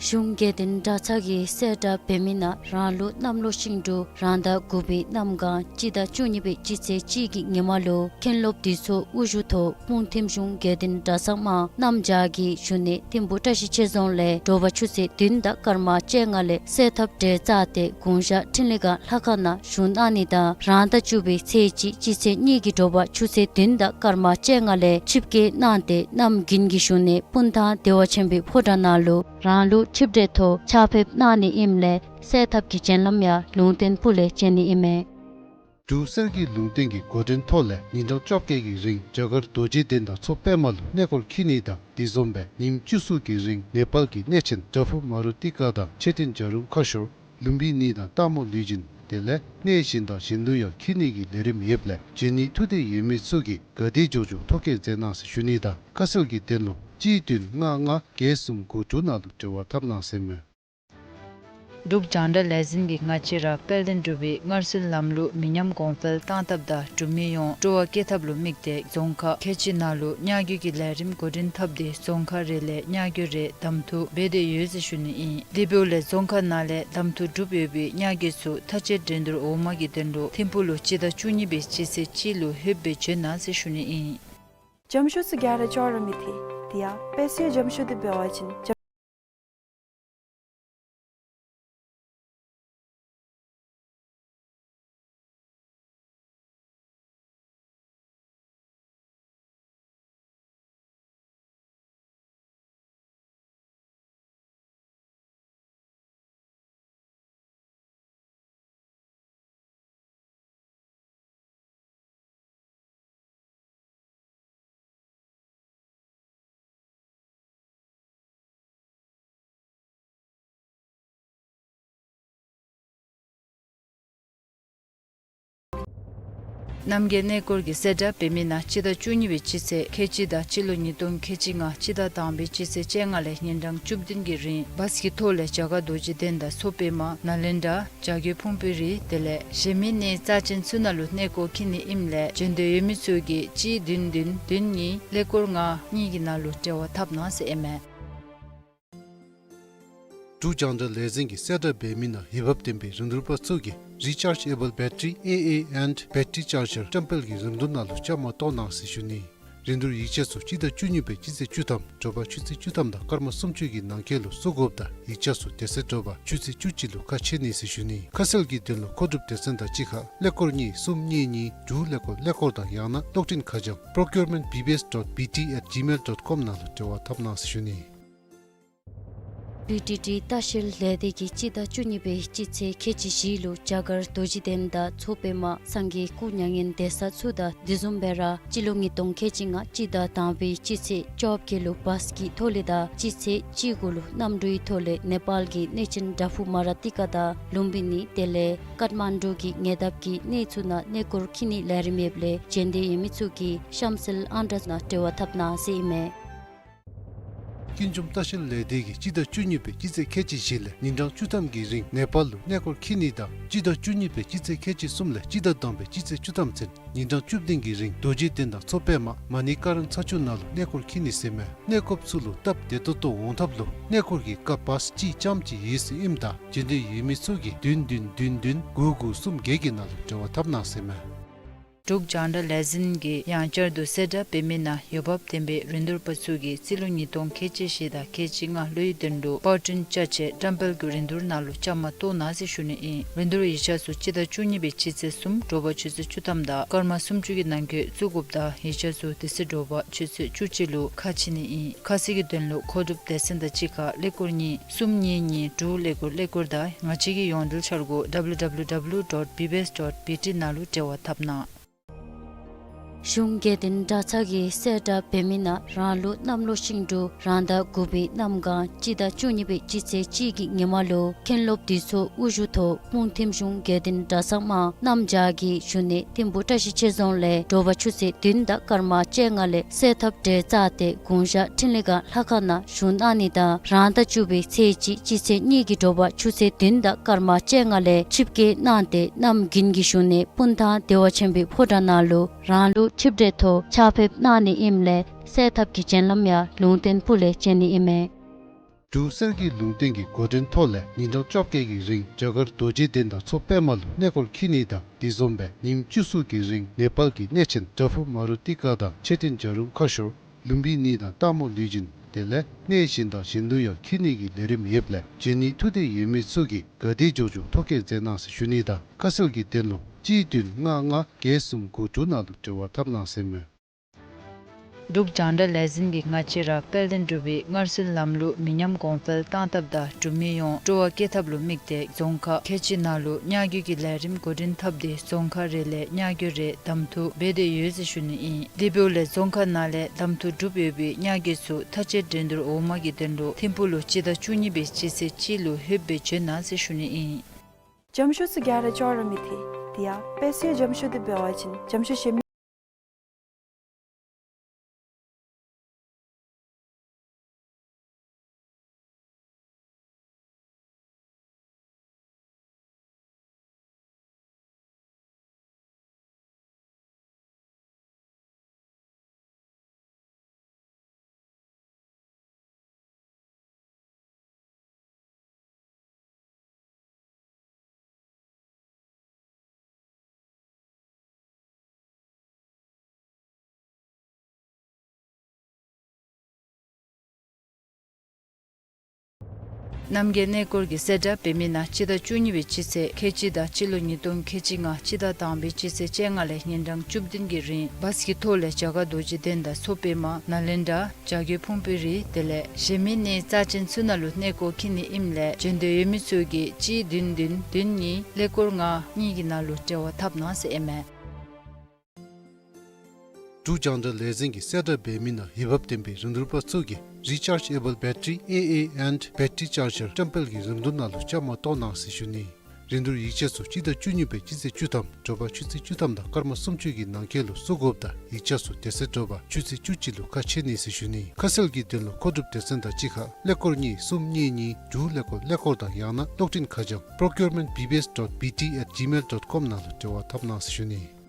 གཞུང་དགེ་འདུན་གྲྭ་ཚང་གིས་གསལ་བསྒྲགས་འབད་མི་ནང་རང་ལུགས་གནམ་ལོ་ཤིང་འབྲུག་རང་ཟླ་དགུ་པའི་གནམ་གང་སྤྱི་ཟླ་བཅུ་གཉིས་པའི་སྤྱི་ཚེས་གཅིག་གི་ཉི་མ་ལུ་མཁན་སློབ་འདུས་ཚོགས་དབུ་བཞུགས་ཐོག་སྤུངས་ཐིམ་གཞུང་དགེ་འདུན་གྲྭ་ཚང་དམངས་གནམ་བྱཱར་གྱི་བཞུགས་གནས་ཐིམ་ཕུ་བཀྲ་ཤིས་ཆོས་རྫོང་ལས་དྲོ་པ་ཆུ་ཚོད་བདུན་དང་སྐར་མ་བཅོ་ལྔ་ལས་གསོལ་ཐབ་གྲལ་བཙུགས་ཏེ་དགུང་ཞག་འཕྲིན་ལས་སྒང་ལྷ་ཁང་ནང་བཞུགས་གནང་ནི་དང་རང་ཟླ་བཅུ་པའི་ཚེས་གཅིག་སྤྱི་ཚེས་གཉིས་ཀྱི་དྲོ་པ་ཆུ་ཚོད་བདུན་དང་སྐར་མ་བཅོ་ལྔ་ལས་ཆིབས་བསྐྱོད་གནང་སྟེ་གནམ་དགུན་གྱི་བཞུགས་གནས་སྤུངས་ཐང་བདེ་བ་ཆེན་པོའི་ཕོ་བྲང་ནང་ལུ་རང་ལུགས་ཆིབས་གྲལ་ཐོག་ཕྱག་ཕེབས་གནང་ནི་ཨིནམ་ལས་གསོལ་ཐབ་ཀྱི་བྱིན་རླབས་ཡང་ལུང་བསྟན་ཕུག་ལས་བྱོན་ནི་ཨིན་མས། འབྲུག་གསེར་གྱི་ལུང་བསྟན་གྱི་འགོ་འདྲེན་ཐོག་ལས་ཉིན་གྲངས་བཅོ་བརྒྱད་ཀྱི་རིང་རྒྱ་གར་རྡོ་རྗེ་གདན་དང་མཚོ་པདྨ་ལུ་གནས་སྐོར་འཁྱིད་ནི་དང་དེ་བཟུམ་སྦེ་ཉིནམ་བཅུ་གསུམ་གྱི་རིང་ནེ་པཱལ་གྱི་གནས་ཆེན་དྲ་ཕུ་མ་རུ་ཏི་ཀ་དང་མཆོད་རྟེན་བྱ་རུང་ཁ་ཤོར་ལུམ་བི་ནི་དང་སྟག་མོ་ལུས་སྦྱིན་དེ་ལས་གནས་གཞན་དང་གཞན་ལུ་ཡང་འཁྱིད་ནི་གི་ལས་རིམ་ཡོདཔ་ལས་བྱོན་ནི་ཐུགས་འདོད་ཡོད་མི་ཚུ་གིས་ག་དེ་མགྱོགས་མགྱོགས་ཐོ་བཀོད་མཛད་གནང་ཟེར་ཞུ་ནི་དང་ཁ་གསལ་གྱི་དོན་ལུ་གཅིག་བདུན་ལྔ་ལྔ་བརྒྱད་གསུམ་དགུ་དྲུག་ནང་ལུ་འབྲེལ་བ་འཐབ་གནང་ཟེར་མས། འབྲུག་རྒྱང་བསྒྲགས་ལས་འཛིན་གྱིས་ང་བཅས་ར་དཔལ་ལྡན་འབྲུག་པའི་སྔར་སྲོལ་ལམ་ལུགས་མི་ཉམས་གོང་འཕེལ་གཏང་ཐབས་དང་འབྲུག་མི་ཡོངས་སྤྲོ་བ་བསྐྱེད་ཐབས་ལུ་དམིགས་ཏེ་རྫོང་ཁག་ཁལ་གཅིག་ནང་ལུ་གཉའ་རྒྱུ་གི་ལས་རིམ་འགོ་འདྲེན་འཐབ་སྟེ་རྫོང་ཁག་རེ་ལས་གཉའ་རྒྱུ་རེ་གདམ་འཐུ་འབད་དེ་ཡོད་ཟེར་ཞུ་ནི་ཨིན། དེ་འབདཝ་ལས་རྫོང་ཁག་ནང་ལས་གདམ་འཐུ་གྲུབ་ཡོད་པའི་གཉའ་རྒྱུ་ཚུ་མཐའ་དཔྱད་འགྲན་བསྡུར་འོག་མ་གི་དོན་ལུ་ཐིམ་ཕུ་ལུ་སྤྱི་ཟླ་བཅུ་གཉིས་པའི་སྤྱི་ཚེས་གཅིག་ལུ་ལྷོདཔ་སྦེ་བྱོན་གནང་ཟེར་ཞུ་ནི་ཨིན། འཇམ་ཤོས་སུ་ག་ར་ཅོག་ར་མི་ཐེ། དེ་ཡང་དཔེ་སྲིད་འཇམ་ཤོས་དེ་འབད་བ་ཅིན་འཇམ། རྣམ་རྒྱལ་གནས་སྐོར་གྱིས་གསལ་བསྒྲགས་འབད་མི་ནང་སྤྱི་ཟླ་བཅུ་གཉིས་པའི་སྤྱི་ཚེས་ཁལ་གཅིག་དང་སྤྱི་ལོ་ཉིས་སྟོང་ཁལ་གཅིག་ལྔ་སྤྱི་ཟླ་དང་པའི་སྤྱི་ཚེས་བཅོ་ལྔ་ལས་ཉིན་གྲངས་བཅུ་བདུན་གྱི་རིང་བཱས་ཀྱི་ཐོག་ལས་རྒྱ་གར་རྡོ་རྗེ་གདན་དང་མཚོ་པདྨ་ནཱ་ལེནྡྲ་བྱ་རྒོད་ཕུང་པོའི་རི་དེ་ལས་གཞན་མི་གནས་རྩ་ཅན་ཚུ་ནང་ལུ་གནས་སྐོར་འཁྱིད་ནི་ཨིནམ་ལས་བྱོན་འདོད་ཡོད་མི་ཚུ་གིས་གཅིག་བདུན་བདུན་བདུན་གཉིས་ཀླད་ཀོར་ལྔ་གཉིས་ཀྱི་ནང་ལུ་འབྲེལ་བ་འཐབ་གནང་ཟེར་ཨིན་མས། འབྲུག་རྒྱང་བསྒྲགས་ལས་འཛིན་གྱིས་གསལ་བསྒྲགས་འབད་མི་ནང་འོས་འབབ་ལྡན་པའི་རིན་བསྡུར་པ་ཚུ་གིས་Rechargeable Battery A A and Battery Charger བཀྲམ་སྤེལ་གྱི་རིན་བསྡུར་ནང་ལུ་བཅའ་མར་གཏོགས་གནང་ཟེར་ཞུ་ནི། རིན་བསྡུར་ཡིག་ཆ་ཚུ་སྤྱི་ཟླ་བཅུ་གཉིས་པའི་སྤྱི་ཚེས་བཅུ་ཐམ་དྲོ་པ་ཆུ་ཚོད་བཅུ་ཐམ་དང་སྐར་མ་སུམ་ཅུ་གི་ནང་འཁོད་ལུ་བཙུགས་དགོཔ་དང་ཡིག་ཆ་ཚུ་དེ་ཚེ་དྲོ་པ་ཆུ་ཚོད་བཅུ་གཅིག་ལུ་ཁ་ཕྱེ་ནི་ཟེར་ཞུ་ནི། ཁ་གསལ་གྱི་དོན་ལུ་མཁོ་སྒྲུབ་སྡེ་ཚན་དང་གཅིག་ཁར་ཀླད་ཀོར་གཉིས་གསུམ་གཉིས་གཉིས་དྲུག་ཀླད་ཀོར་ཀླད་ཀོར་དང་ཡང་ན་གློག་འཕྲིན་ཁ་བྱང་procurement B B S dot B T at gmail dot com ནང་ལུ་འབྲེལ་བ་འཐབ་གནང་ཟེར་ཞུ་ནི། བི་ཊི་ཊི་ལྟ་བཤལ་ལས་སྡེ་གིས་སྤྱི་ཟླ་བཅུ་གཉིས་པའི་སྤྱི་ཚེས་ཁལ་གཅིག་བཞི་ལུ་རྒྱ་གར་རྡོ་རྗེ་གདན་དང་མཚོ་པདྨ་སངས་རྒྱས་སྐུ་མྱ་ངན་འདས་ས་ཚུ་དང་དེ་བཟུམ་སྦེ་ར་སྤྱི་ལོ་ཉིས་སྟོང་ཁལ་གཅིག་ལྔ་སྤྱི་ཟླ་དང་པའི་སྤྱི་ཚེས་བཅོ་བརྒྱད་ལུ་བཱས་ཀྱི་ཐོག་ལས་དང་སྤྱི་ཚེས་བཅུ་དགུ་ལུ་གནམ་གྲུའི་ཐོག་ལས་ནེ་པཱལ་གྱི་གནས་ཆེན་དྲ་ཕུ་མ་ར་ཏི་ཀ་དང་ལུམ་བི་ནི་དེ་ལས་ཀཏ་མན་ཌུ་གི་ཉེ་འདབས་ཀྱི་གནས་ཚུ་ནང་གནས་སྐོར་འཁྱིད་ནིའི་ལས་རིམ་ཡོདཔ་ལས་བྱོན་འདོད་ཡོད་མི་ཚུ་གིས་གཤམ་གསལ་ཨང་གྲངས་ནང་འབྲེལ་བ་འཐབ་གནང་ཟེར་ཨིན་མས། ཀུན་འབྱུང་ལྟ་བཤལ་ལས་སྡེ་གིས་སྤྱི་ཟླ་བཅུ་གཉིས་པའི་སྤྱི་ཚེས་ཁལ་གཅིག་བཞི་ལས་ཉིན་གྲངས་བཅུ་ཐམ་གྱི་རིང་ནེ་པཱལ་ལུ་གནས་སྐོར་འཁྱིད་ནི་དང་སྤྱི་ཟླ་བཅུ་གཉིས་པའི་སྤྱི་ཚེས་ཁལ་གཅིག་གསུམ་ལས་སྤྱི་ཟླ་དང་པའི་སྤྱི་ཚེས་བཅུ་ཐམ་ཚུན་ཉིན་གྲངས་བཅུ་བདུན་གྱི་རིང་རྡོ་རྗེ་གདན་དང་མཚོ་པདྨ་མ་ཎི་ཀ་རན་ཚ་ཆུ་ནང་ལུ་གནས་སྐོར་འཁྱིད་ནི་ཟེར་མས། གནས་སྐོརཔ་ཚུ་ལུ་སྟབས་བདེ་ཏོག་ཏོ་འོང་ཐབས་ལུ་གནས་སྐོར་གྱི་སྐབས་བཱས་གཅིག་རྐྱངམ་ཅིག་ཡོད་ཟེར་ཨིནམ་ད་བྱོན་འདོད་ཡོད་མི་ཚུ་གིས་བདུན་བདུན་བདུན་བདུན་དགུ་དགུ་གསུམ་བརྒྱད་ཀྱི་ནང་ལུ་འབྲེལ་བ་འཐབ་གནང་ཟེར་མས། འབྲུག་རྒྱང་བསྒྲགས་ལས་འཛིན་གྱིས་ཡང་བསྐྱར་དུ་གསལ་བསྒྲགས་འབད་མི་ནང་འོས་འབབ་ལྡན་པའི་རིན་བསྡུར་པ་ཚུ་གིས་རྩིས་ལོ་ཉིས་སྟོང་ཁལ་གཅིག་བཞི་དང་ཁལ་གཅིག་ལྔ་ལོའི་དོན་ལུ་པར་སྐྲུན་ཅ་ཆས་བཀྲམ་སྤེལ་གྱི་རིན་བསྡུར་ནང་ལུ་བཅའ་མར་གཏོགས་གནང་ཟེར་ཞུ་ནི་ཨིན། རིན་བསྡུར་ཡིག་ཆ་ཚུ་སྤྱི་ཟླ་བཅུ་གཉིས་པའི་སྤྱི་ཚེས་གསུམ་དྲོ་པ་ཆུ་ཚོད་བཅུ་ཐམ་དང་སྐར་མ་སུམ་ཅུ་གི་ནང་འཁོད་བཙུགས་དགོཔ་དང་ཡིག་ཆ་ཚུ་དེ་ཚེ་དྲོ་པ་ཆུ་ཚོད་བཅུ་གཅིག་ལུ་ཁ་ཕྱེ་ནི་ཨིན། ཁ་གསལ་གྱི་དོན་ལུ་མཁོ་སྒྲུབ་སྡེ་ཚན་དང་གཅིག་ཁར་ཀླད་ཀོར་གཉིས་གསུམ་གཉིས་གཉིས་དྲུག་ཀླད་ཀོར་ཀླད་ཀོར་དང་ང་བཅས་ཀྱི་ཡོངས་འབྲེལ་འཆར་སྒོ་W W W dot B B S dot B T ནང་ལུ་འབྲེལ་བ་འཐབ་གནང་། གཞུང་དགེ་འདུན་གྲྭ་ཚང་གིས་གསལ་བསྒྲགས་འབད་མི་ནང་རང་ལུགས་གནམ་ལོ་ཤིང་འབྲུག་རང་ཟླ་དགུ་པའི་གནམ་གང་སྤྱི་ཟླ་བཅུ་གཉིས་པའི་སྤྱི་ཚེས་གཅིག་གི་ཉི་མ་ལུ་མཁན་སློབ་འདུས་ཚོགས་དབུ་བཞུགས་ཐོག་སྤུངས་ཐིམ་གཞུང་དགེ་འདུན་གྲྭ་ཚང་དམངས་གནམ་བྱཱར་གྱི་བཞུགས་གནས་ཐིམ་ཕུ་བཀྲ་ཤིས་ཆོས་རྫོང་ལས་དྲོ་པ་ཆུ་ཚོད་བདུན་དང་སྐར་མ་བཅོ་ལྔ་ལས་གསོལ་ཐབ་གྲལ་བཙུགས་ཏེ་དགུང་ཞག་འཕྲིན་ལས་སྒང་ལྷ་ཁང་ནང་བཞུགས་གནང་ནི་དང་རང་ཟླ་བཅུ་པའི་ཚེས་གཅིག་སྤྱི་ཚེས་གཉིས་ཀྱི་དྲོ་པ་ཆུ་ཚོད་བདུན་དང་སྐར་མ་བཅོ་ལྔ་ལས་ཆིབས་བསྐྱོད་གནང་སྟེ་གནམ་དགུན་གྱི་བཞུགས་གནས་སྤུངས་ཐང་བདེ་བ་ཆེན་པོའི་ཕོ་བྲང་ནང་ལུ་རང་ལུགས་ཆིབས་གྲལ་ཐོག་ཕྱག་ཕེབས་གནང་ནི་ཨིནམ་ལས་གསོལ་ཐབ་ཀྱི་བྱིན་རླབས་ཡང་ལུང་བསྟན་ཕུག་ལས་བྱོན་ནི་ཨིན་མས། འབྲུག་གསེར་གྱི་ལུང་བསྟན་གྱི་འགོ་འདྲེན་ཐོག་ལས་ཉིན་གྲངས་བཅོ་བརྒྱད་ཀྱི་རིང་རྒྱ་གར་རྡོ་རྗེ་གདན་དང་མཚོ་པདྨ་ལུ་གནས་སྐོར་འཁྱིད་ནི་དང་དེ་བཟུམ་སྦེ་ཉིནམ་བཅུ་གསུམ་གྱི་རིང་ནེ་པཱལ་གྱི་གནས་ཆེན་བྲག་ཕུག་མ་རུ་ཏི་ཀ་དང་མཆོད་རྟེན་བྱ་རུང་ཁ་ཤོར་ལུམ་བི་ནི་དང་སྟག་མོ་ལུས་སྦྱིན་དེ་ལས་གནས་གཞན་དང་གཞན་ལུ་ཡང་འཁྱིད་ནི་གི་ལས་རིམ་ཡོདཔ་ལས་འབྱོན་ནི་ཐུགས་འདོད་ཡོད་མི་ཚུ་གིས་ག་དེ་མགྱོགས་མགྱོགས་ཐོ་བཀོད་མཛད་གནང་ཟེར་ཞུ་ནི་དང་ཁ་གསལ་གྱི་དོན་ལུ་གཅིག་བདུན་ལྔ་ལྔ་བརྒྱད་གསུམ་དགུ་དྲུག་ནང་ལུ་འབྲེལ་བ་འཐབ་གནང་ཟེར་མས། འབྲུག་རྒྱང་བསྒྲགས་ལས་འཛིན་གྱིས་ང་བཅས་ར་དཔལ་ལྡན་འབྲུག་པའི་སྔར་སྲོལ་ལམ་ལུགས་མི་ཉམས་གོང་འཕེལ་གཏང་ཐབས་དང་འབྲུག་མི་ཡོངས་སྤྲོ་བ་བསྐྱེད་ཐབས་ལུ་དམིགས་ཏེ་རྫོང་ཁག་ཁལ་གཅིག་ནང་ལུ་གཉའ་རྒྱུ་གི་ལས་རིམ་འགོ་འདྲེན་འཐབ་སྟེ་རྫོང་ཁག་རེ་ལས་གཉའ་རྒྱུ་རེ་གདམ་འཐུ་འབད་དེ་ཡོད་ཟེར་ཞུ་ནི་ཨིན། དེ་འབདཝ་ལས་རྫོང་ཁག་ནང་ལས་གདམ་འཐུ་གྲུབ་ཡོད་པའི་གཉའ་རྒྱུ་ཚུ་མཐའ་དཔྱད་འགྲན་བསྡུར་འོག་མ་གི་དོན་ལུ་ཐིམ་ཕུག་ལུ་སྤྱི་ཟླ་བཅུ་གཉིས་པའི་སྤྱི་ཚེས་གཅིག་ལུ་ལྷོདཔ་སྦེ་བྱོན་གནང་ཟེར་ཞུ་ནི་ཨིན། རྣམ་རྒྱལ་གནས་སྐོར་གྱི་གསལ་བསྒྲགས་འབད་མི་ནང་སྤྱི་ཟླ་བཅུ་གཉིས་པའི་སྤྱི་ཚེས་ཁལ་གཅིག་དང་སྤྱི་ལོ་ཉིས་སྟོང་ཁལ་གཅིག་ལྔ་སྤྱི་ཟླ་དང་པའི་སྤྱི་ཚེས་བཅོ་ལྔ་ལས་ཉིན་གྲངས་བཅུ་བདུན་གྱི་རིང་བཱས་ཀྱི་ཐོག་ལས་རྒྱ་གར་རྡོ་རྗེ་གདན་དང་མཚོ་པདྨ་ནཱ་ལེནྡྲ་བྱ་རྒོད་ཕུང་པོའི་རི་དེ་ལས་གཞན་མི་གནས་རྩ་ཅན་ཚུ་ནང་ལུ་གནས་སྐོར་འཁྱིད་ནི་ཨིནམ་ལས་འབྱོན་འདོད་ཡོད་མི་ཚུ་གིས་གཅིག་བདུན་བདུན་བདུན་གཉིས་ཀླད་ཀོར་ལྔ་གཉིས་ཀྱི་ནང་ལུ་འབྲེལ་བ་འཐབ་གནང་ཟེར་ཨིན་མས། འབྲུག་རྒྱང་བསྒྲགས་ལས་འཛིན་གྱི་གསལ་བསྒྲགས་འབད་མི་ནང་འོས་འབབ་ལྡན་པའི་རིན་བསྡུར་པ་ཚུ་གིས་Rechargeable Battery A A and Battery Charger བཀྲམ་སྤེལ་གྱི་རིན་བསྡུར་ནང་ལུ་བཅའ་མར་གཏོགས་གནང་ཟེར་ཞུ་ནི། རིན་བསྡུར་ཡིག་ཆ་ཚུ་སྤྱི་ཟླ་བཅུ་གཉིས་པའི་སྤྱི་ཚེས་བཅུ་ཐམ་དྲོ་པ་ཆུ་ཚོད་བཅུ་ཐམ་དང་སྐར་མ་སུམ་ཅུ་གི་ནང་འཁོད་ལུ་བཙུགས་དགོཔ་དང་ཡིག་ཆ་ཚུ་དེ་ཚེ་དྲོ་པ་ཆུ་ཚོད་བཅུ་གཅིག་ལུ་ཁ་ཕྱེ་ནི་ཟེར་ཞུ་ནི། ཁ་གསལ་གྱི་དོན་ལུ་མཁོ་སྒྲུབ་སྡེ་ཚན་དང་གཅིག་ཁར་ཀླད་ཀོར་གཉིས་གསུམ་གཉིས་གཉིས་དྲུག་ཀླད་ཀོར་ཀླད་ཀོར་དང་ཡང་ན་གློག་འཕྲིན་ཁ་བྱང་procurement B B S dot B T at gmail dot com ནང་ལུ་འབྲེལ་བ་འཐབ་གནང་ཟེར་ཞུ་ནི།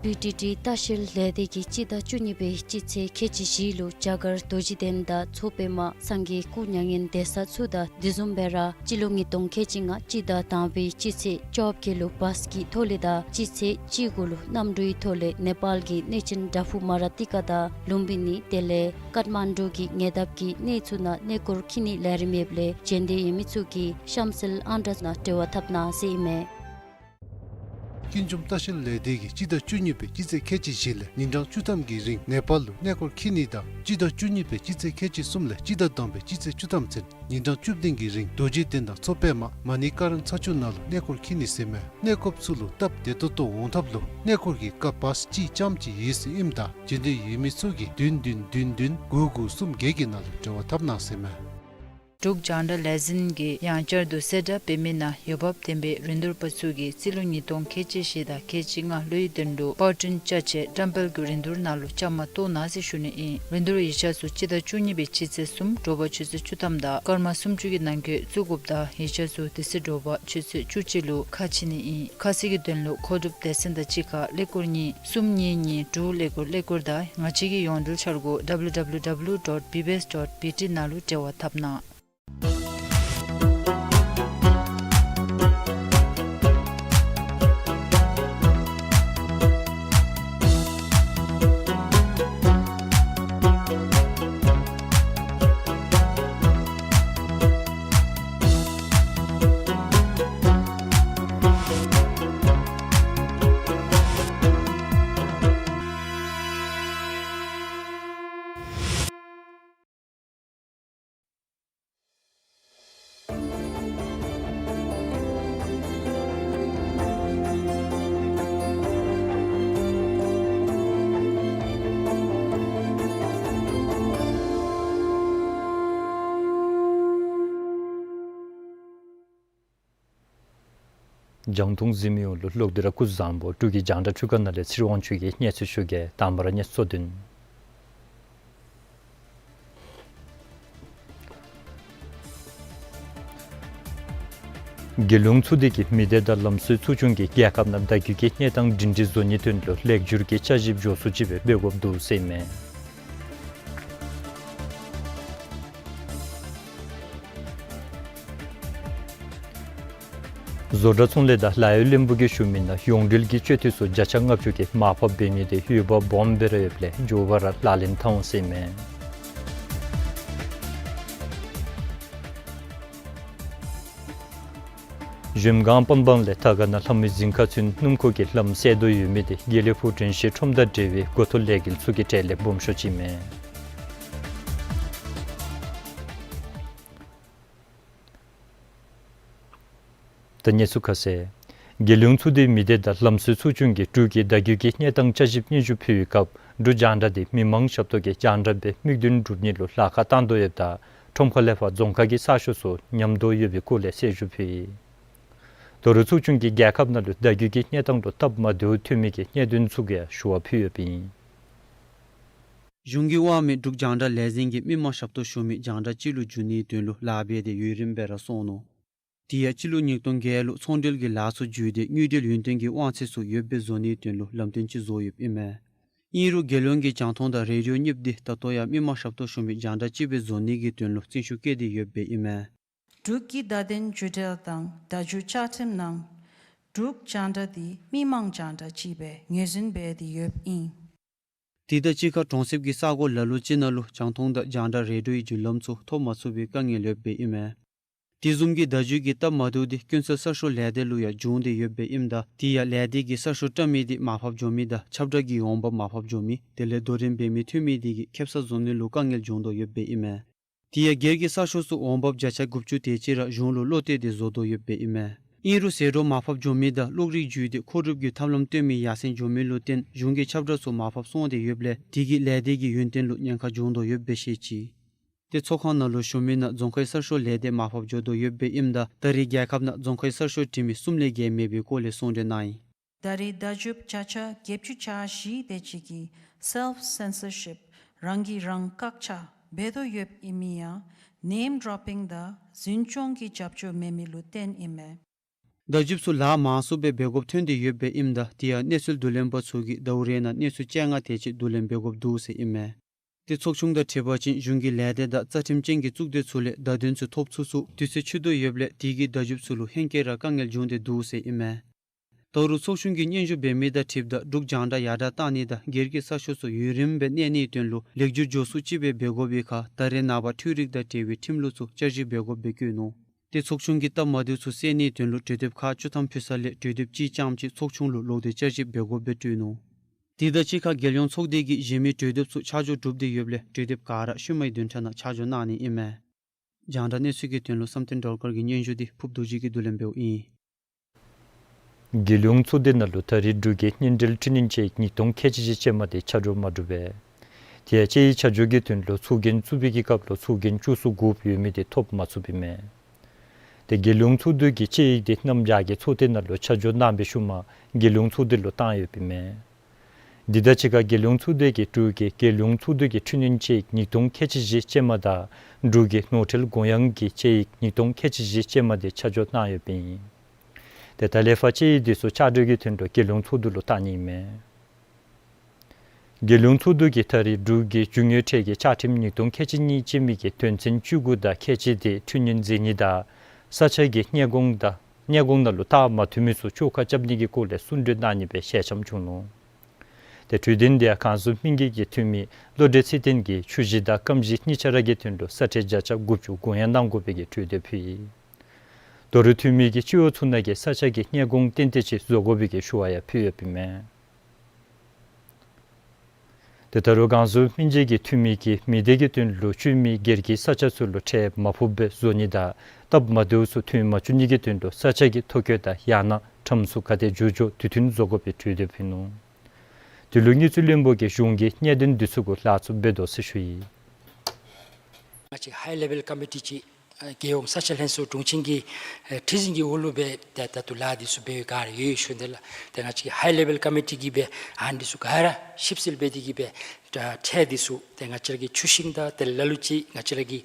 བི་ཊི་ཊི་ལྟ་བཤལ་ལས་སྡེ་གིས་སྤྱི་ཟླ་བཅུ་གཉིས་པའི་སྤྱི་ཚེས་ཁལ་གཅིག་བཞི་ལུ་རྒྱ་གར་རྡོ་རྗེ་གདན་དང་མཚོ་པདྨ་སངས་རྒྱས་སྐུ་མྱ་ངན་འདས་ས་ཚུ་དང་དེ་བཟུམ་སྦེ་ར་སྤྱི་ལོ་ཉིས་སྟོང་ཁལ་གཅིག་ལྔ་སྤྱི་ཟླ་དང་པའི་སྤྱི་ཚེས་བཅོ་བརྒྱད་ལུ་བཱས་ཀྱི་ཐོག་ལས་དང་སྤྱི་ཚེས་བཅུ་དགུ་ལུ་གནམ་གྲུའི་ཐོག་ལས་ནེ་པཱལ་གྱི་གནས་ཆེན་བྲག་ཕུག་མ་ར་ཏི་ཀ་དང་ལུམ་བི་ནི་དེ་ལས་ཀཏ་མན་ཌུ་གི་ཉེ་འདབས་ཀྱི་གནས་ཚུ་ནང་གནས་སྐོར་འཁྱིད་ནིའི་ལས་རིམ་ཡོདཔ་ལས་འབྱོན་འདོད་ཡོད་མི་ཚུ་གིས་གཤམ་གསལ་ཨང་གྲངས་ནང་འབྲེལ་བ་འཐབ་གནང་ཟེར་ཨིན་མས། ཀུན་འབྱུང་ལྟ་བཤལ་ལས་སྡེ་གིས་སྤྱི་ཟླ་བཅུ་གཉིས་པའི་སྤྱི་ཚེས་ཁལ་གཅིག་བཞི་ལས་ཉིན་གྲངས་བཅུ་ཐམ་གྱི་རིང་ནེ་པཱལ་ལུ་གནས་སྐོར་འཁྱིད་ནི་དང་སྤྱི་ཟླ་བཅུ་གཉིས་པའི་སྤྱི་ཚེས་ཁལ་གཅིག་གསུམ་ལས་སྤྱི་ཟླ་དང་པའི་སྤྱི་ཚེས་བཅུ་ཐམ་ཚུན་ཉིན་གྲངས་བཅུ་བདུན་གྱི་རིང་རྡོ་རྗེ་གདན་དང་མཚོ་པདྨ་མ་ཎི་ཀ་རན་ས་ཆུ་ནང་ལུ་གནས་སྐོར་འཁྱིད་ནི་ཟེར་མས། གནས་སྐོརཔ་ཚུ་ལུ་སྟབས་བདེ་ཏོག་ཏོ་འོང་ཐབས་ལུ་གནས་སྐོར་གྱི་སྐབས་བཱས་གཅིག་རྐྱངམ་ཅིག་ཡོད་ཟེར་ཨིནམ་ད་འབྱོན་འདོད་ཡོད་མི་ཚུ་གིས་བདུན་བདུན་བདུན་བདུན་དགུ་དགུ་གསུམ་བརྒྱད་ཀྱི་ནང་ལུ་འབྲེལ་བ་འཐབ་གནང་ཟེར་མས། འབྲུག་རྒྱང་བསྒྲགས་ལས་འཛིན་གྱིས་ཡང་བསྐྱར་དུ་གསལ་བསྒྲགས་འབད་མི་ནང་འོས་འབབ་ལྡན་པའི་རིན་བསྡུར་པ་ཚུ་གིས་རྩིས་ལོ་ཉིས་སྟོང་ཁལ་གཅིག་བཞི་དང་ཁལ་གཅིག་ལྔ་ལོའི་དོན་ལུ་པར་སྐྲུན་ཅ་ཆས་བཀྲམ་སྤེལ་གྱི་རིན་བསྡུར་ནང་ལུ་བཅའ་མར་གཏོགས་གནང་ཟེར་ཞུ་ནི་ཨིན། རིན་བསྡུར་ཡིག་ཆ་ཚུ་སྤྱི་ཟླ་བཅུ་གཉིས་པའི་སྤྱི་ཚེས་གསུམ་དྲོ་པ་ཆུ་ཚོད་བཅུ་ཐམ་དང་སྐར་མ་སུམ་ཅུ་གི་ནང་འཁོད་བཙུགས་དགོཔ་དང་ཡིག་ཆ་ཚུ་དེ་ཚེ་དྲོ་པ་ཆུ་ཚོད་བཅུ་གཅིག་ལུ་ཁ་ཕྱེ་ནི་ཨིན། ཁ་གསལ་གྱི་དོན་ལུ་མཁོ་སྒྲུབ་སྡེ་ཚན་དང་གཅིག་ཁར་ཀླད་ཀོར་གཉིས་གསུམ་གཉིས་གཉིས་དྲུག་ཀླད་ཀོར་ཀླད་ཀོར་དང་ང་བཅས་ཀྱི་ཡོངས་འབྲེལ་འཆར་སྒོ་W W W dot B B S dot B T ནང་ལུ་འབྲེལ་བ་འཐབ་གནང་། རྒྱང་མཐོང་གཟིགས་མི་ཡོངས་ལུ་ལོག་སྟེ་ར་སྐུ་གཟུགས་བཟང་པོ། འབྲུག་གི་རྒྱང་བསྒྲགས་འཕྲུལ་ཁང་ནང་ལས་ཚེ་རིང་དབང་ཕྱུག་གིས་གནས་ཚུལ་ཞུ་གེ། དང་པ་ར་གནས་ཚུལ་གཙོ་དོན། རྒྱལ་ཡོངས་ཚོགས་སྡེ་གིས་མི་སྡེ་དང་ལམ་སྲོལ་ཚོགས་ཆུང་གིས་རྒྱལ་ཁབ་ནང་བརྡ་བརྒྱུད་ཀྱི་གནས་སྟངས་སྒྲིང་སྒྲིང་བཟོ་ནིའི་དོན་ལུ་ལེགས་བསྒྱུར་གྱི་དཔྱད་ཞིབ་མགྱོགས་སུ་ཅིག་སྦེ་འབད་དགོཔ་འདུག་ཟེར་ཨིན་མས། བཟོ་གྲྭ་ཚོང་ལས་དང་ལཱ་གཡོག་བློན་པོ་གིས་ཞུ་མི་ནང་ཡོངས་འབྲེལ་གྱི་སྤྱོད་འཐུས་ཚུ་བརྒྱ་ཆ་ལྔ་བཅུ་གི་མར་ཕབ་འབད་ནི་དེ་འོས་འབབ་སྦོམ་སྦེ་ར་ཡོདཔ་ལས་མགྱོགས་པ་ར་ལག་ལེན་འཐབ་འོང་ཟེར་ཨིན་མས། གཞལམ་སྒང་པན་སྦང་ལས་དར་དཀར་ནང་ལྷ་མོའི་རྫིང་ཁ་ཚུན་སྣུམ་འཁོར་གྱིས་ལམ་བསལ་དོ་ཡོད་མི་དེ་དགེ་ལེགས་ཕུག་དྲན་ཤེས་ཁྲོམ་དང་འབྲེལ་བའི་འགོ་ཐོག་ལས་འགུལ་ཚུ་གི་གྲས་ལས་སྦོམ་ཤོས་ཅིག་ཨིན་མས། ད་གནས་ཚུལ་ཁ་གསལ། རྒྱལ་ཡོངས་ཚོགས་སྡེའི་མི་སྡེ་དང་ལམ་སྲོལ་ཚོགས་ཆུང་གིས་འབྲུག་གི་བརྡ་བརྒྱུད་ཀྱི་གནས་སྟངས་བསྐྱར་ཞིབ་སྙན་ཞུ་ཕུལ་བའི་སྐབས་འབྲུག་རྒྱང་བསྒྲགས་དེ་མི་མང་ཞབས་ཏོག་གི་རྒྱང་བསྒྲགས་སྦེ་དམིགས་དོན་འགྲུབ་ནི་ལུ་ལཱ་ཁག་བཏང་དོ་ཡོདཔ་ད་ཁྲོམ་ཁ་ལས་ཕར་རྫོང་ཁག་གི་ས་ཕྱོགས་ཚུ་ཉམས་དོ་ཡོད་པའི་སྐོར་ལས་གསལ་ཞུ་ཕུལ་ཡི། དོ་རུང་ཚོགས་ཆུང་གིས་རྒྱལ་ཁབ་ནང་ལུ་བརྡ་བརྒྱུད་ཀྱི་གནས་སྟངས་ལུ་སྟབས་མ་བདེཝ་ཐོན་མི་གི་གནད་དོན་ཚུ་གུ་ཡང་ཞུ་བ་ཕུལ་ཡོདཔ་ཨིན། གཞུང་གིས་དབང་མི་འབྲུག་རྒྱང་བསྒྲགས་ལས་འཛིན་གྱིས་མི་མང་ཞབས་ཏོག་ཞུ་མི་རྒྱང་བསྒྲགས་སྤྱི་ལུ་བསྒྱུར་ནིའི་དོན་ལུ་ལཱ་འབད་དེ་ཡུན་རིངམོ་སྦེ་ར་སོང་ནུག། དེ་ཡང་སྤྱི་ལོ་ཉིས་སྟོང་བརྒྱད་ལུ་ཚོང་འབྲེལ་གྱི་ལཱ་ཚུ་བསྒྱུར་ཏེ་དངུལ་འབྲེལ་ཡུན་བརྟན་གྱི་དབང་ཚད་ཚུ་ཡོདཔ་སྦེ་བཟོ་ནིའི་དོན་ལུ་ལམ་སྟོན་ཅིག་བཟོ་ཡོདཔ་ཨིན་མས། ཨིན་རུང་རྒྱལ་ཡོངས་ཀྱི་རྒྱང་མཐོང་དང་རེ་ཌི་ཡོ་གཉིསཔ་དེ་ད་ལྟོ་ཡང་མི་མང་ཞབས་ཏོག་ཞུ་མི་རྒྱང་བསྒྲགས་སྤྱི་སྦེ་བཟོ་ནི་གི་དོན་ལུ་བརྩོན་ཤུགས་བསྐྱེད་དེ་ཡོདཔ་ཨིན་མས། འབྲུག་གི་བརྡ་དོན་བརྒྱུད་འབྲེལ་དང་བརྡ་བརྒྱུད་བཅའ་ཁྲིམས་ནང་འབྲུག་རྒྱང་བསྒྲགས་དེ་མི་མང་རྒྱང་བསྒྲགས་ཅིག་སྦེ་ངོས་འཛིན་འབད་དེ་ཡོདཔ་ཨིན། དེ་དང་གཅིག་ཁར་གྲོང་གསེབ་ཀྱི་ས་གོ་ལ་ལུ་ཅིག་ནང་ལུ་རྒྱང་མཐོང་དང་རྒྱང་བསྒྲགས་རེ་ཌི་ཡོའི་བརྒྱུད་ལམ་ཚུ་ཐོབ་མ་ཚུགས་པའི་དཀའ་ངལ་ཡོདཔ་ཨིན་མས། དེ་བཟུམ་གྱི་བརྡ་བརྒྱུད་ཀྱི་སྟབས་མ་བདེཝ་དེ་ཀུན་གསལ་གསར་ཤོག་ལས་སྡེ་ལུ་ཡང་འབྱུང་སྟེ་ཡོདཔ་ཨིནམ་ད་དེ་ཡང་ལས་སྡེ་གིས་གསར་ཤོག་བཀྲམ་མི་དེ་མར་ཕབ་འགྱོ་མི་དང་ཁྱབ་བསྒྲགས་ཀྱི་འོང་འབབ་མར་ཕབ་འགྱོ་མི་དེ་ལས་དོ་རིམ་འབད་མི་ཐོན་མི་དེ་གིས་ཁེབ་ས་བཟོ་ནི་ལུ་དཀའ་ངལ་འབྱུང་དོ་ཡོདཔ་ཨིན་མས། དེ་ཡང་སྒེར་གྱི་གསར་ཤོག་ཚུ་འོང་འབབ་བརྒྱ་ཆ་དགུ་བཅུ་དེ་ཅིག་ར་གཞུང་ལུ་བློ་གཏད་དེ་བཟོ་དོ་ཡོདཔ་ཨིན་མས། ཨིན་རུང་ཟད་འགྲོ་མར་ཕབ་འགྱོ་མི་དང་གློག་རིག་བརྒྱུད་དེ་མཁོ་སྒྲུབ་ཀྱི་ཐབས་ལམ་སྟོན་མི་ཡར་སེང་འགྱོ་མི་ལུ་བརྟེན་གཞུང་གི་ཁྱབ་བསྒྲགས་ཚུ་མར་ཕབ་སོང་སྟེ་ཡོདཔ་ལས་དེ་གིས་ལས་སྡེ་གི་ཡུན་བརྟན་ལུ་ཉེན་ཁ་འབྱུང་དོ་ཡོདཔ་སྦེ་བཤད་ཅི། ཏེ་ཚོགས་ཁང་ནང་ལུ་ཞུ་མི་ནང་རྫོང་ཁའི་གསར་ཤོག་ལས་སྡེ་མར་ཕབ་འགྱོ་དོ་ཡོདཔ་ཨིནམ་ད་ད་རེས་རྒྱལ་ཁབ་ནང་རྫོང་ཁའི་གསར་ཤོག་བྲི་མི་གསུམ་ལས་བརྒལ་མེད་པའི་སྐོར་ལས་གསུང་གྲོས་གནང་ཡི། ད་རེས་བརྡ་བརྒྱུདཔ་བརྒྱ་ཆ་བརྒྱད་ཅུ་གྱ་བཞི་དེ་ཅིག་གིས་སེལཕ་སེན་སར་ཤིཔ་རང་གིས་རང་བཀག་ཆ་འབད་དོ་ཡོདཔ་ཨིན་མི་ཡང་ནེམ་ཌོརོ་པིང་དང་འཛིན་སྐྱོང་གི་རྒྱབ་སྐྱོར་མེད་མི་ལུ་བརྟེན་ཨིན་མས། བརྡ་བརྒྱུདཔ་ཚུ་ལཱ་མང་སུ་སྦེ་འབད་དགོཔ་ཐོན་ཏེ་ཡོདཔ་ཨིནམ་ད་དེ་ཡང་གནས་ཚུལ་བསྡུ་ལེན་པ་ཚུ་གིས་ཟླཝ་རེ་ནང་གནས་ཚུལ་བཅོ་ལྔ་དེ་ཅིག་བསྡུ་ལེན་འབད་དགོཔ་འདུག་ཟེར་ཨིན་མས། ཏེ་ཚོགས་ཆུང་དང་འཁྲིལ་བ་ཅིན་གཞུང་གི་ལས་སྡེ་དང་རྩ་ཁྲིམས་ཅན་གྱི་གཙུག་སྡེ་ཚུ་ལས་བརྡ་དོན་ཚུ་ཐོབ་ཚུགས་ཚུགས་དུས་ཚོད་ཆུད་དོ་ཡོདཔ་ལས་དེ་གིས་བརྡ་བརྒྱུདཔ་ཚུ་ལུ་ཧེང་སྐལ་ར་དཀའ་ངལ་འབྱུང་སྟེ་འདུག་ཟེར་ཨིན་མས། ད་རུང་ཚོགས་ཆུང་གིས་སྙན་ཞུ་འབད་མི་དང་འཁྲིལཝ་ད་འབྲུག་རྒྱང་བསྒྲགས་ཡར་དྲག་གཏང་ནི་དང་སྒེར་གྱི་གསར་ཤོག་ཚུ་ཡུན་རིངམོ་སྦེ་གནས་ནིའི་དོན་ལུ་ལེགས་བསྒྱུར་མགྱོགས་སུ་ཅིག་སྦེ་འབད་དགོ་པའི་ཁར་ད་རེས་ནངས་པ་འཕྲུལ་རིག་དང་འབྲེལ་བའི་ཁྲིམས་ལུགས་ཚུ་བསྐྱར་ཞིབ་འབད་དགོཔ་སྦེ་བཀོད་ནུག། ཏེ་ཚོགས་ཆུང་གི་སྟབས་མ་བདེཝ་ཚུ་སེལ་ནིའི་དོན་ལུ་གྲོས་འདེབས་ཁག་བཅུ་ཐམ་ཕུལ་ས་ལས་གྲོས་འདེབས་གཅིག་རྐྱངམ་ཅིག་ཚོགས་ཆུང་ལུ་ལོག་སྟེ་བསྐྱར་ཞིབ་འབད་དགོཔ་སྦེ་སྤྲོད་ནུག། དེ་དང་གཅིག་ཁར་རྒྱལ་ཡོངས་ཚོགས་སྡེ་གིས་གཞན་མི་གྲོས་འདེབས་ཚུ་ཆ་འཇོག་གྲུབ་སྟེ་ཡོདཔ་ལས་གྲོས་འདེབས་ག་ར་ཤུལ་མའི་བདུན་ཕྲག་ནང་ཆ་འཇོག་གནང་ནི་ཨིན་མས། རྒྱང་བསྒྲགས་གནས་ཚུལ་གྱི་དོན་ལུ་བསམ་གཏན་སྒྲོལ་དཀར་གྱི་སྙན་ཞུ་དེ་ཕུརབ་རྡོ་རྗེ་གིས་བསྡུ་ལེན་འབདཝ་ཨིན། རྒྱལ་ཡོངས་ཚོགས་སྡེ་ནང་ལུ་ད་རེས་འབྲུག་གི་སྣེ་འབྲེལ་འཕྲི་སྣོན་དཔྱད་ཡིག་ཉིས་སྟོང་ཁལ་གཅིག་བཞི་ཅན་མ་དེ་ཆ་འཇོག་མ་གྲུབ་པས། དེ་ཡང་དཔྱད་ཡིག་ཆ་འཇོག་གི་དོན་ལུ་ཚོགས་རྒྱན་བཙུགས་པའི་གི་སྐབས་ལུ་ཚོགས་རྒྱན་བཅུ་གསུམ་དགོཔ་ཡོད་མི་དེ་ཐོབ་མ་ཚུགསཔ་ཨིན་མས། དེ་རྒྱལ་ཡོངས་ཚོགས་འདུ་གིས་དཔྱད་ཡིག་དེ་གནམ་བྱཱར་གྱི་ཚོགས་ཐེངས་ནང་ལུ་ཆ་འཇོག་གནང་བའི་ཤུལ་མ་རྒྱལ་ཡོངས་ཚོགས་སྡེ་ལུ་བཏང་ཡོདཔ་ཨིན་མས། འདི་དང་གཅིག་ཁར་རྒྱལ་ཡོངས་ཚོགས་སྡེ་གིས་འབྲུག་གི་རྒྱལ་ཡོངས་ཚོགས་འདུ་གི་འཕྲི་སྣོན་དཔྱད་ཡིག་ཉིས་སྟོང་ཁལ་གཅིག་བཞི་ཅན་མ་དང་འབྲུག་གི་ནོར་ཁྲལ་དགོངས་ཡངས་ཀྱི་དཔྱད་ཡིག་ཉིས་སྟོང་ཁལ་གཅིག་བཞི་ཅན་མ་དེ་ཆ་འཇོག་གནང་ཡོདཔ་ཨིན། དེ་ད་ལས་ཕར་དཔྱད་ཡིག་དེ་ཚུ་བཅའ་སྒྲིག་གི་དོན་ལུ་རྒྱལ་ཡོངས་ཚོགས་འདུ་ལུ་བཏང་ནི་ཨིན་མས། རྒྱལ་ཡོངས་ཚོགས་འདུ་གིས་ད་རེས་འབྲུག་གི་རྒྱུ་དངོས་ཁྲལ་གྱི་བཅའ་ཁྲིམས་ཉིས་སྟོང་ཁལ་གཅིག་གཉིས་ཅན་མའི་གི་དོན་ཚན་བཅུ་དགུ་དང་ཁལ་གཅིག་དེ་འཕྲི་སྣོན་མཛད་ནི་དང་ས་ཆ་གི་གནས་གོང་དང་གནས་གོང་ནང་ལུ་བཏང་མ་ཐུབ་མི་ཚུ་བཅོ་ཁ་རྐྱབ་ནི་གི་སྐོར་ལས་གསུང་གྲོས་གནང་ནི་སྦེ་ཞལ་འཆམ་བྱུང་ནུག། དེ་གྲོས་དོན་དེ་ཡང་གངས་ལྗོངས་མི་རྒྱུད་ཀྱི་འཐུས་མི་བློ་གྲོས་ཚེ་བརྟན་གྱིས་ཆུ་བཞི་དང་སྐམ་བཞི་གཉིས་ཆ་ར་གི་དོན་ལུ་ས་ཁྲལ་བརྒྱ་ཆ་དགུ་བཅུ་དགོངས་ཡངས་གནང་དགོ་པའི་གི་གྲོས་འདེབས་ཕུལ་ཡི། དོ་རུང་འཐུས་མི་གིས་སྤྱི་འོག་ཚུ་ནང་གི་ས་ཆ་གི་གནས་གོང་ཏན་ཏན་ཅིག་བཟོ་དགོ་པའི་གི་ཞུ་བ་ཡང་ཕུལ་ཡོདཔ་ཨིན་མས། དེ་ད་རུང་གངས་ལྗོངས་མི་རྒྱུད་ཀྱི་འཐུས་མི་གིས་མི་སྡེ་གི་དོན་ལུ་བཅོས་མའི་སྒེར་གྱི་ས་ཆ་ཚུ་ལུ་ཁྲལ་མ་ཕོགཔ་སྦེ་བཟོ་ནི་དང་སྟབས་མ་བདེཝ་ཚུ་ཐོན་མ་བཅུག་ནི་གི་དོན་ལུ་ས་ཆ་གི་ཐོ་བཀོད་དང་ཡང་ན་ཁྲམ་ཚུ་ག་དེ་འཇུ་འགྱོ་དུས་མཐུན་བཟོ་དགོ་པའི་གྲོས་འདེབས་ཕུལ་ནུག། དེ་ལུ་དངུལ་རྩིས་བློན་པོ་གིས་གཞུང་གིས་གནད་དོན་འདི་ཚུ་གུ་ལཱ་ཚུ་འབད་དོ་ཟེར་ཞུ་ཡི། ང་བཅས་ཧའི་ལེ་ཝེལ་ཀོ་མི་ཊི་ཅིག་ཨ་རྒྱལ་ཡོངས་ས་ཆ་ལྷན་ཚོགས་དྲུང་ཆེན་གྱི་ཨ་ཁྲི་འཛིན་གྱི་འོག་ལུ་སྦེ་ད་ད་ལྟོ་ལཱ་འདི་ཚུ་འབད་བའི་བསྒང་ར་ཡོད་ཡོད་ཞུ་ནི་ལགས། ཏེ་ང་བཅས་ཧའི་ལེ་ཝེལ་ཀོ་མི་ཊི་གིས་སྦེ་ཨ་ནི་འདི་ཚུ་ག་ར་ཞིབ་འཚོལ་འབད་དེ་གིས་སྦེ་ད་ཁྲལ་འདི་ཚུ་ཏེ་ང་བཅས་ར་གི་ཆུ་ཤིང་དང་དེ་ལ་ལུ་ཅིག་ང་བཅས་ར་གི་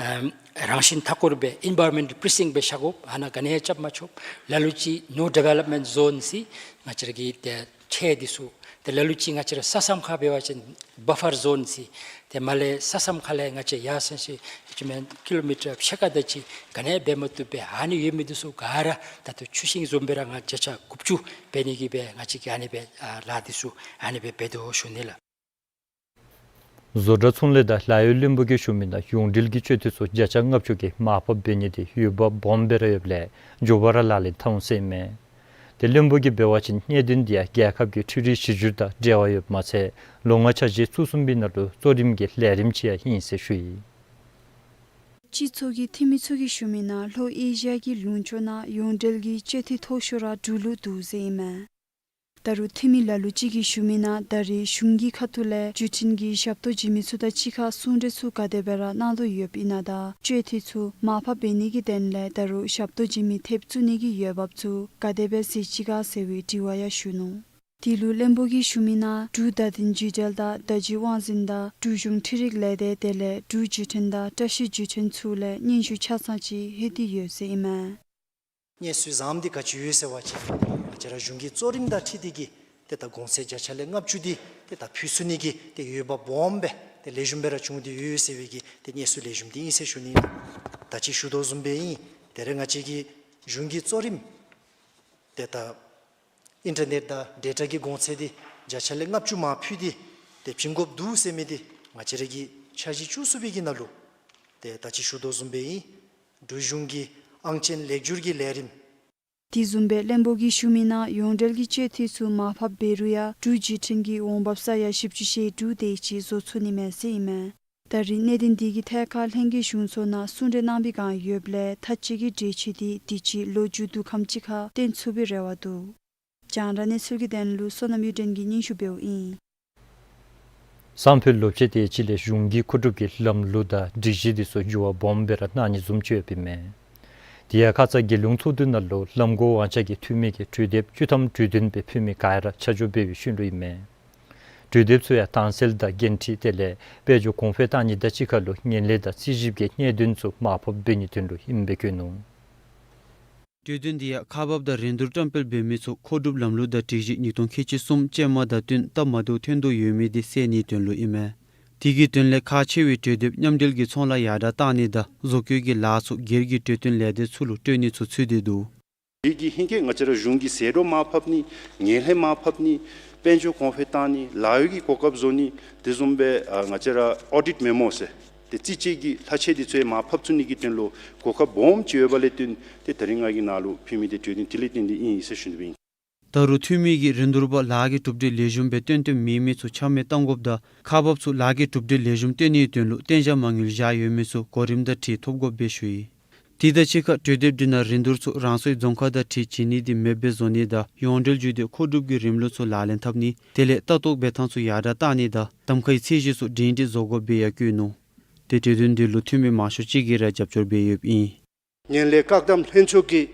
ཨམ་རང་བཞིན་མཐའ་འཁོར་སྦེ་ཨིན་བཱ་རོན་མེནཊ་པི་རི་སིང་སྦེ་བཞག་དགོ། ཨ་ནཱ་ག་ནི་ཡང་རྐྱབ་མ་ཆོག། ལ་ལུ་ཅིག་ནོ་ཌི་ཝེ་ལོབ་མེནཊ་ཛོན་ཟེར་ང་བཅས་ར་གི་ཏེ་ ཁྲལ་འདི་ཚུ་ཏེ་ལ་ལུ་ཅིག་ང་བཅས་ར་ས་མཚམས་ཁར་འབད་བ་ཅིན་བ་ཕར་ཟོན་ཟེར། ཏེ་མར་ལས་ས་མཚམས་ཁ་ལས་ང་བཅས་ཡར་སོང་ཞིནམ་ཅིག་མེན་ཀི་ལོ་མི་ཊར་ཕྱེད་ཀ་དེ་ཅིག་ག་ནི་འབད་མ་བཏུབ་པས། ཨ་ནི་ཡོད་མི་འདི་ཚུ་ག་ར་ད་ལྟོ་ཆུ་ཤིང་བཟུམ་སྦེ་ར་ང་བརྒྱ་ཆ་དགུ་བཅུ་འབད་ནི་གི་སྦེ་ང་བཅས་ཀྱིས་ཨ་ནི་སྦེ་ཨ་ལཱ་འདི་ཚུ་ཨ་ནི་སྦེ་འབད་དོ་ཞུ་ནི་ལགས། བཟོ་གྲྭ་ཚོང་ལས་དང་ལཱ་གཡོག་བློན་པོ་གིས་ཞུ་མི་ནང་ཡོངས་འབྲེལ་གྱི་སྤྱོད་འཐུས་ཚུ་བརྒྱ་ཆ་ལྔ་བཅུ་གིས་མར་ཕབ་འབད་ནི་འདི་འོས་འབབ་སྦོམ་སྦེ་ར་ཡོདཔ་ལས་མགྱོགས་པ་ར་ལག་ལེན་འཐབ་འོང་ཟེར་ཨིན་མས། ཏེ་བློན་པོ་གིས་འབད་བ་ཅིན་གནད་དོན་འདི་ཡང་རྒྱལ་ཁབ་ཀྱི་འཕྲུལ་རིག་གཞི་འགྱུར་དང་འབྲེལ་བ་ཡོདཔ་མ་ཚད་ལོ་ལྔ་འཆར་གཞི་ཚུ་གསུམ་པའི་ནང་ལུ་གཙོ་རིམ་གྱི་ལས་རིམ་ཅིག་ཡང་ཨིན་ཟེར་ཞུ་ཡི། སྤྱི་ཚོགས་ཀྱི་འཐུས་མི་ཚུ་གིས་ཞུ་མི་ནང་ལྷོ་ཨེ་ཤི་ཡ་གི་ལུང་ཕྱོགས་ནང་ཡོངས་འབྲེལ་གྱི་སྤྱོད་འཐུས་མཐོ་ཤོས་ར་འབྲུག་ལུ་འདུག་ཟེར་ཨིན་མས། ད་རུང་འཐུས་མི་ལ་ལུ་ཅིག་གིས་ཞུ་མི་ནང་ད་རེས་གཞུང་གི་ཁ་ཐུག་ལས་བརྒྱུད་འཕྲིན་གྱི་ཞབས་ཏོག་བྱིན་མི་ཚུ་དང་གཅིག་ཁར་གསུང་གྲོས་ཚུ་ག་དེ་སྦེ་ར་གནང་དོ་ཡོདཔ་ཨིན་ན་དང་སྤྱོད་འཐུས་ཚུ་མར་ཕབ་འབད་ནི་གི་དོན་ལས་ད་རུང་ཞབས་ཏོག་བྱིན་མི་ཐེབས་བཙུགས་ནི་གི་འོས་འབབ་ཚུ་ག་དེ་སྦེ་གཟིགས་ཅི་ག་ཟེར་བའི་དྲི་བ་ཡང་ཞུ་ནུག། དེ་ལུ་བློན་པོ་གིས་ཞུ་མི་ནང་འབྲུག་བརྡ་དོན་བརྒྱུད་འབྲེལ་དང་བརྡ་བརྒྱུད་དབང་འཛིན་དང་འབྲུག་གཞུང་འཕྲུལ་རིག་ལས་སྡེ་དེ་ལས་འབྲུག་བརྒྱུད་འཕྲིན་དང་བཀྲ་ཤིས་བརྒྱུད་འཕྲིན་ཚུ་ལས་སྙན་ཞུ་ཆ་ཚང་ཅིག་ལྷོད་དེ་ཡོད་ཟེར་ཨིན་མས། སྙན་ཞུ་བཟངམ་འདི་ག་ཅི་ཡོད་ཟེར་བ་ཅིན་ང་བཅས་ར་གཞུང་གི་གཙོ་རིམ་དང་འཁྲིལ་ཏེ་གིས་ཏེ་ད་གོང་ཚད་བརྒྱ་ཆ་ལས་ལྔ་བཅུ་འདི་ཏེ་ད་ཕུལ་ཚུགས་ནི་གི་ཏེ་འོས་འབབ་སྦོམ་སྦེ་ཏེ་ལེགས་ཤོམ་སྦེ་ར་བྱུང་སྟེ་ཡོད་ཟེར་བའི་གི་ཏེ་སྙན་ཞུ་ལེགས་ཤོམ་འདི་ཨིན་ཟེར་ཞུ་ནི། ད་ཅི་ཞུ་དོ་བཟུམ་སྦེ་ཨིན། ད་རེས་ང་བཅས་ཀྱི་གཞུང་གི་གཙོ་རིམ་ཏེ་ད་ཨིན་ཊར་ནེཊ་དང་ཌེ་ཊ་གི་གོང་ཚད་འདི་བརྒྱ་ཆ་ལས་ལྔ་བཅུ་མར་ཕུལ་ཏེ་ཏེ་བྱིན་དགོཔ་འདུག་ཟེར་མི་འདི་ང་བཅས་ར་གི་འཆར་གཞི་བཅུ་གསུམ་པའི་གི་ནང་ལུ་ཏེ་ད་ཅི་ཞུ་དོ་བཟུམ་སྦེ་ཨིན། འབྲུག་གཞུང་གི་ཨང་ཅན་ལེགས་བསྒྱུར་གྱི་ལས་རིམ། དེ་བཟུམ་སྦེ་བློན་པོ་གིས་ཞུ་མི་ནང་ཡོངས་འབྲེལ་གྱི་སྤྱོད་འཐུས་ཚུ་མར་ཕབ་འབད་རུང་ཡང་འབྲུག་བརྒྱུད་འཕྲིན་གྱི་འོང་འབབ་ས་ཡ་བཞི་བཅུ་ཞེ་དྲུག་དེ་ཅིག་བཟོ་ཚུགས་ནི་མས་ཟེར་ཨིན་མས། ད་རེས་གནད་དོན་འདི་གི་ཐད་ཁར་ལྷན་རྒྱས་གཞུང་ཚོགས་ནང་གསུང་གྲོས་གནང་པའི་བསྒང་ཡོདཔ་ལས་མཐའ་དཔྱད་ཀྱི་གྲོས་ཆོད་འདི་དུས་ཅི་ལོ་མཇུག་བསྡུ་ཁམས་ཅིག་ཁར་བཏོན་ཚུགས་པའི་རེ་བ་འདུག། རྒྱང་བསྒྲགས་གནས་ཚུལ་གྱི་དོན་ལུ་བསོད་ནམས་གཡུ་སྒྲོན་གྱིས་སྙན་ཞུ་འབདཝ་ཨིན། སང་ཕོད་ལོ་ཕྱེད་དེ་ཅིག་ལས་གཞུང་གི་མཁོ་སྒྲུབ་ཀྱི་ལམ་ལུགས་དང་སྒྲིག་གཞི་འདི་ཚུ་འགྱུར་བ་སྦོམ་སྦེ་ར་གནང་ནི་བཟུམ་ཅིག་ཡོདཔ་ཨིན་མས། དེ་ཡང་ཁ་ཙ་རྒྱལ་ཡོངས་ཚོགས་འདུ་ནང་ལུ་ལམ་གོང་དབང་ཆ་གི་འཐུས་མི་གིས་གྲོས་འདེབས་བཅུ་ཐམ་གྲོས་མཐུན་སྦེ་ཕུལ་མི་ག་ར་ཆ་འཇོག་འབད་བའི་ཤུལ་ལུ་ཨིན་མས། གྲོས་འདེབས་ཚུ་ཡང་དྭངས་གསལ་དང་འགན་འཁྲི་དེ་ལས་དཔལ་འབྱོར་གོང་འཕེལ་བཏང་ནི་དང་གཅིག་ཁར་ལུ་ངན་ལྷད་དང་རྩིས་ཞིབ་ཀྱི་གནད་དོན་ཚུ་མར་ཕབ་འབད་ནིའི་དོན་ལུ་ཨིནམ་སྦེ་བཀོད་ནུག། གྲོས་མཐུན་འདི་ཡང་ཁག་འབགཔ་དང་རིན་བསྡུར་བཀྲམ་སྤེལ་འབད་མི་ཚུ་མཁོ་སྒྲུབ་ལམ་ལུགས་དང་སྒྲིག་གཞི་ཉིས་སྟོང་ཁལ་གཅིག་གསུམ་ཅན་མ་དང་བསྟུན་སྟབས་མ་བདེཝ་ཐོན་དོ་ཡོད་མི་འདི་སེལ་ནིའི་དོན་ལུ་ཨིན་མས། དེ་གི་དོན་ལས་ཁག་ཆེ་བའི་གྲོས་འདེབས་མཉམ་འབྲེལ་གྱི་ཚོང་ལཱ་ཡར་དྲག་བཏང་ནི་དང་བཟོ་བཀོད་ཀྱི་ལཱ་ཚུ་སྒེར་གྱི་གྲོས་བསྟུན་ལས་སྡེ་ཚུ་ལུ་སྤྲོད་ནི་ཚུ་ཚུད་དེ་འདུག། དེ་གིས་ཧེང་སྐལ་ང་བཅས་ར་གཞུང་གི་ཟད་འགྲོ་མར་ཕབ་ནི་ངན་ལྷད་མར་ཕབ་ནི་དཔལ་འབྱོར་གོང་འཕེལ་བཏང་ནི་ལཱ་གཡོག་གི་གོ་སྐབས་བཟོ་ནི་དེ་བཟུམ་སྦེ་ཨ་ང་བཅས་ར་ཨོ་ཌིཊ་མེ་མོ་ཟེར་ཏེ་རྩིས་དཔྱད་ཀྱི་ལྷག་ཆད་འདི་ཚུ་ཡང་མར་ཕབ་ཚུགས་ནི་གི་དོན་ལུ་གོ་སྐབས་སྦོམ་ཅིག་ཡོདཔ་ལས་བརྟེན་ཏེ་ད་རིས་ང་གིས་ནཱ་ལུ་ཕུལ་མི་འདི་གྲོས་མཐུན་དེ་ལས་བརྟེན་ཏེ་ཨིན་ཟེར་ཞུ་ནི་སྦེ་ཨིན། ད་རུང་འཐུས་མི་གིས་རིན་བསྡུར་པ་ལཱ་གི་གྲུབ་འབྲས་ལེགས་ཤོམ་སྦེ་སྟོན་སྟོནམ་མེད་མི་ཚུ་ཆ་མེད་བཏང་དགོཔ་དང་ཁག་འབགཔ་ཚུ་ལཱ་གི་གྲུབ་འབྲས་ལེགས་ཤོམ་སྟོན་ནིའི་དོན་ལུ་གཏན་འཇགས་མ་དངུལ་བཞག་ཡོད་མི་ཚུ་གོ་རིམ་དང་འཁྲིལ་ཐོབ་དགོཔ་སྦེ་ཞུ་ཡི། དེ་དང་གཅིག་ཁར་གྲོས་འདེབས་འདི་ནང་རིན་བསྡུར་ཚུ་རང་སོའི་རྫོང་ཁག་དང་འཁྲིལ་བྱིན་ནི་འདི་མེདཔ་སྦེ་བཟོ་ནི་དང་ཡོངས་འབྲེལ་བརྒྱུད་དེ་མཁོ་སྒྲུབ་ཀྱི་རིམ་ལུགས་ཚུ་ལག་ལེན་འཐབ་ནི་དེ་ལས་ལྟ་རྟོག་འབད་ཐངས་ཚུ་ཡར་དྲག་བཏང་ནི་དང་གདམ་ཁའི་ཚད་གཞི་ཚུ་སྒྲིང་སྒྲི་བཟོ་དགོཔ་སྦེ་ཡང་བཀོད་ནུག། ཏེ་གྲོས་མཐུན་འདི་ལུ་འཐུས་མི་མང་ཤོས་ཅིག་གིས་ར་རྒྱབ་སྐྱོར་འབད་ཡོདཔ་ཨིན། ངན་ལྷད་བཀག་སྡོམ་ལྷན་ཚོགས་ཀྱིས་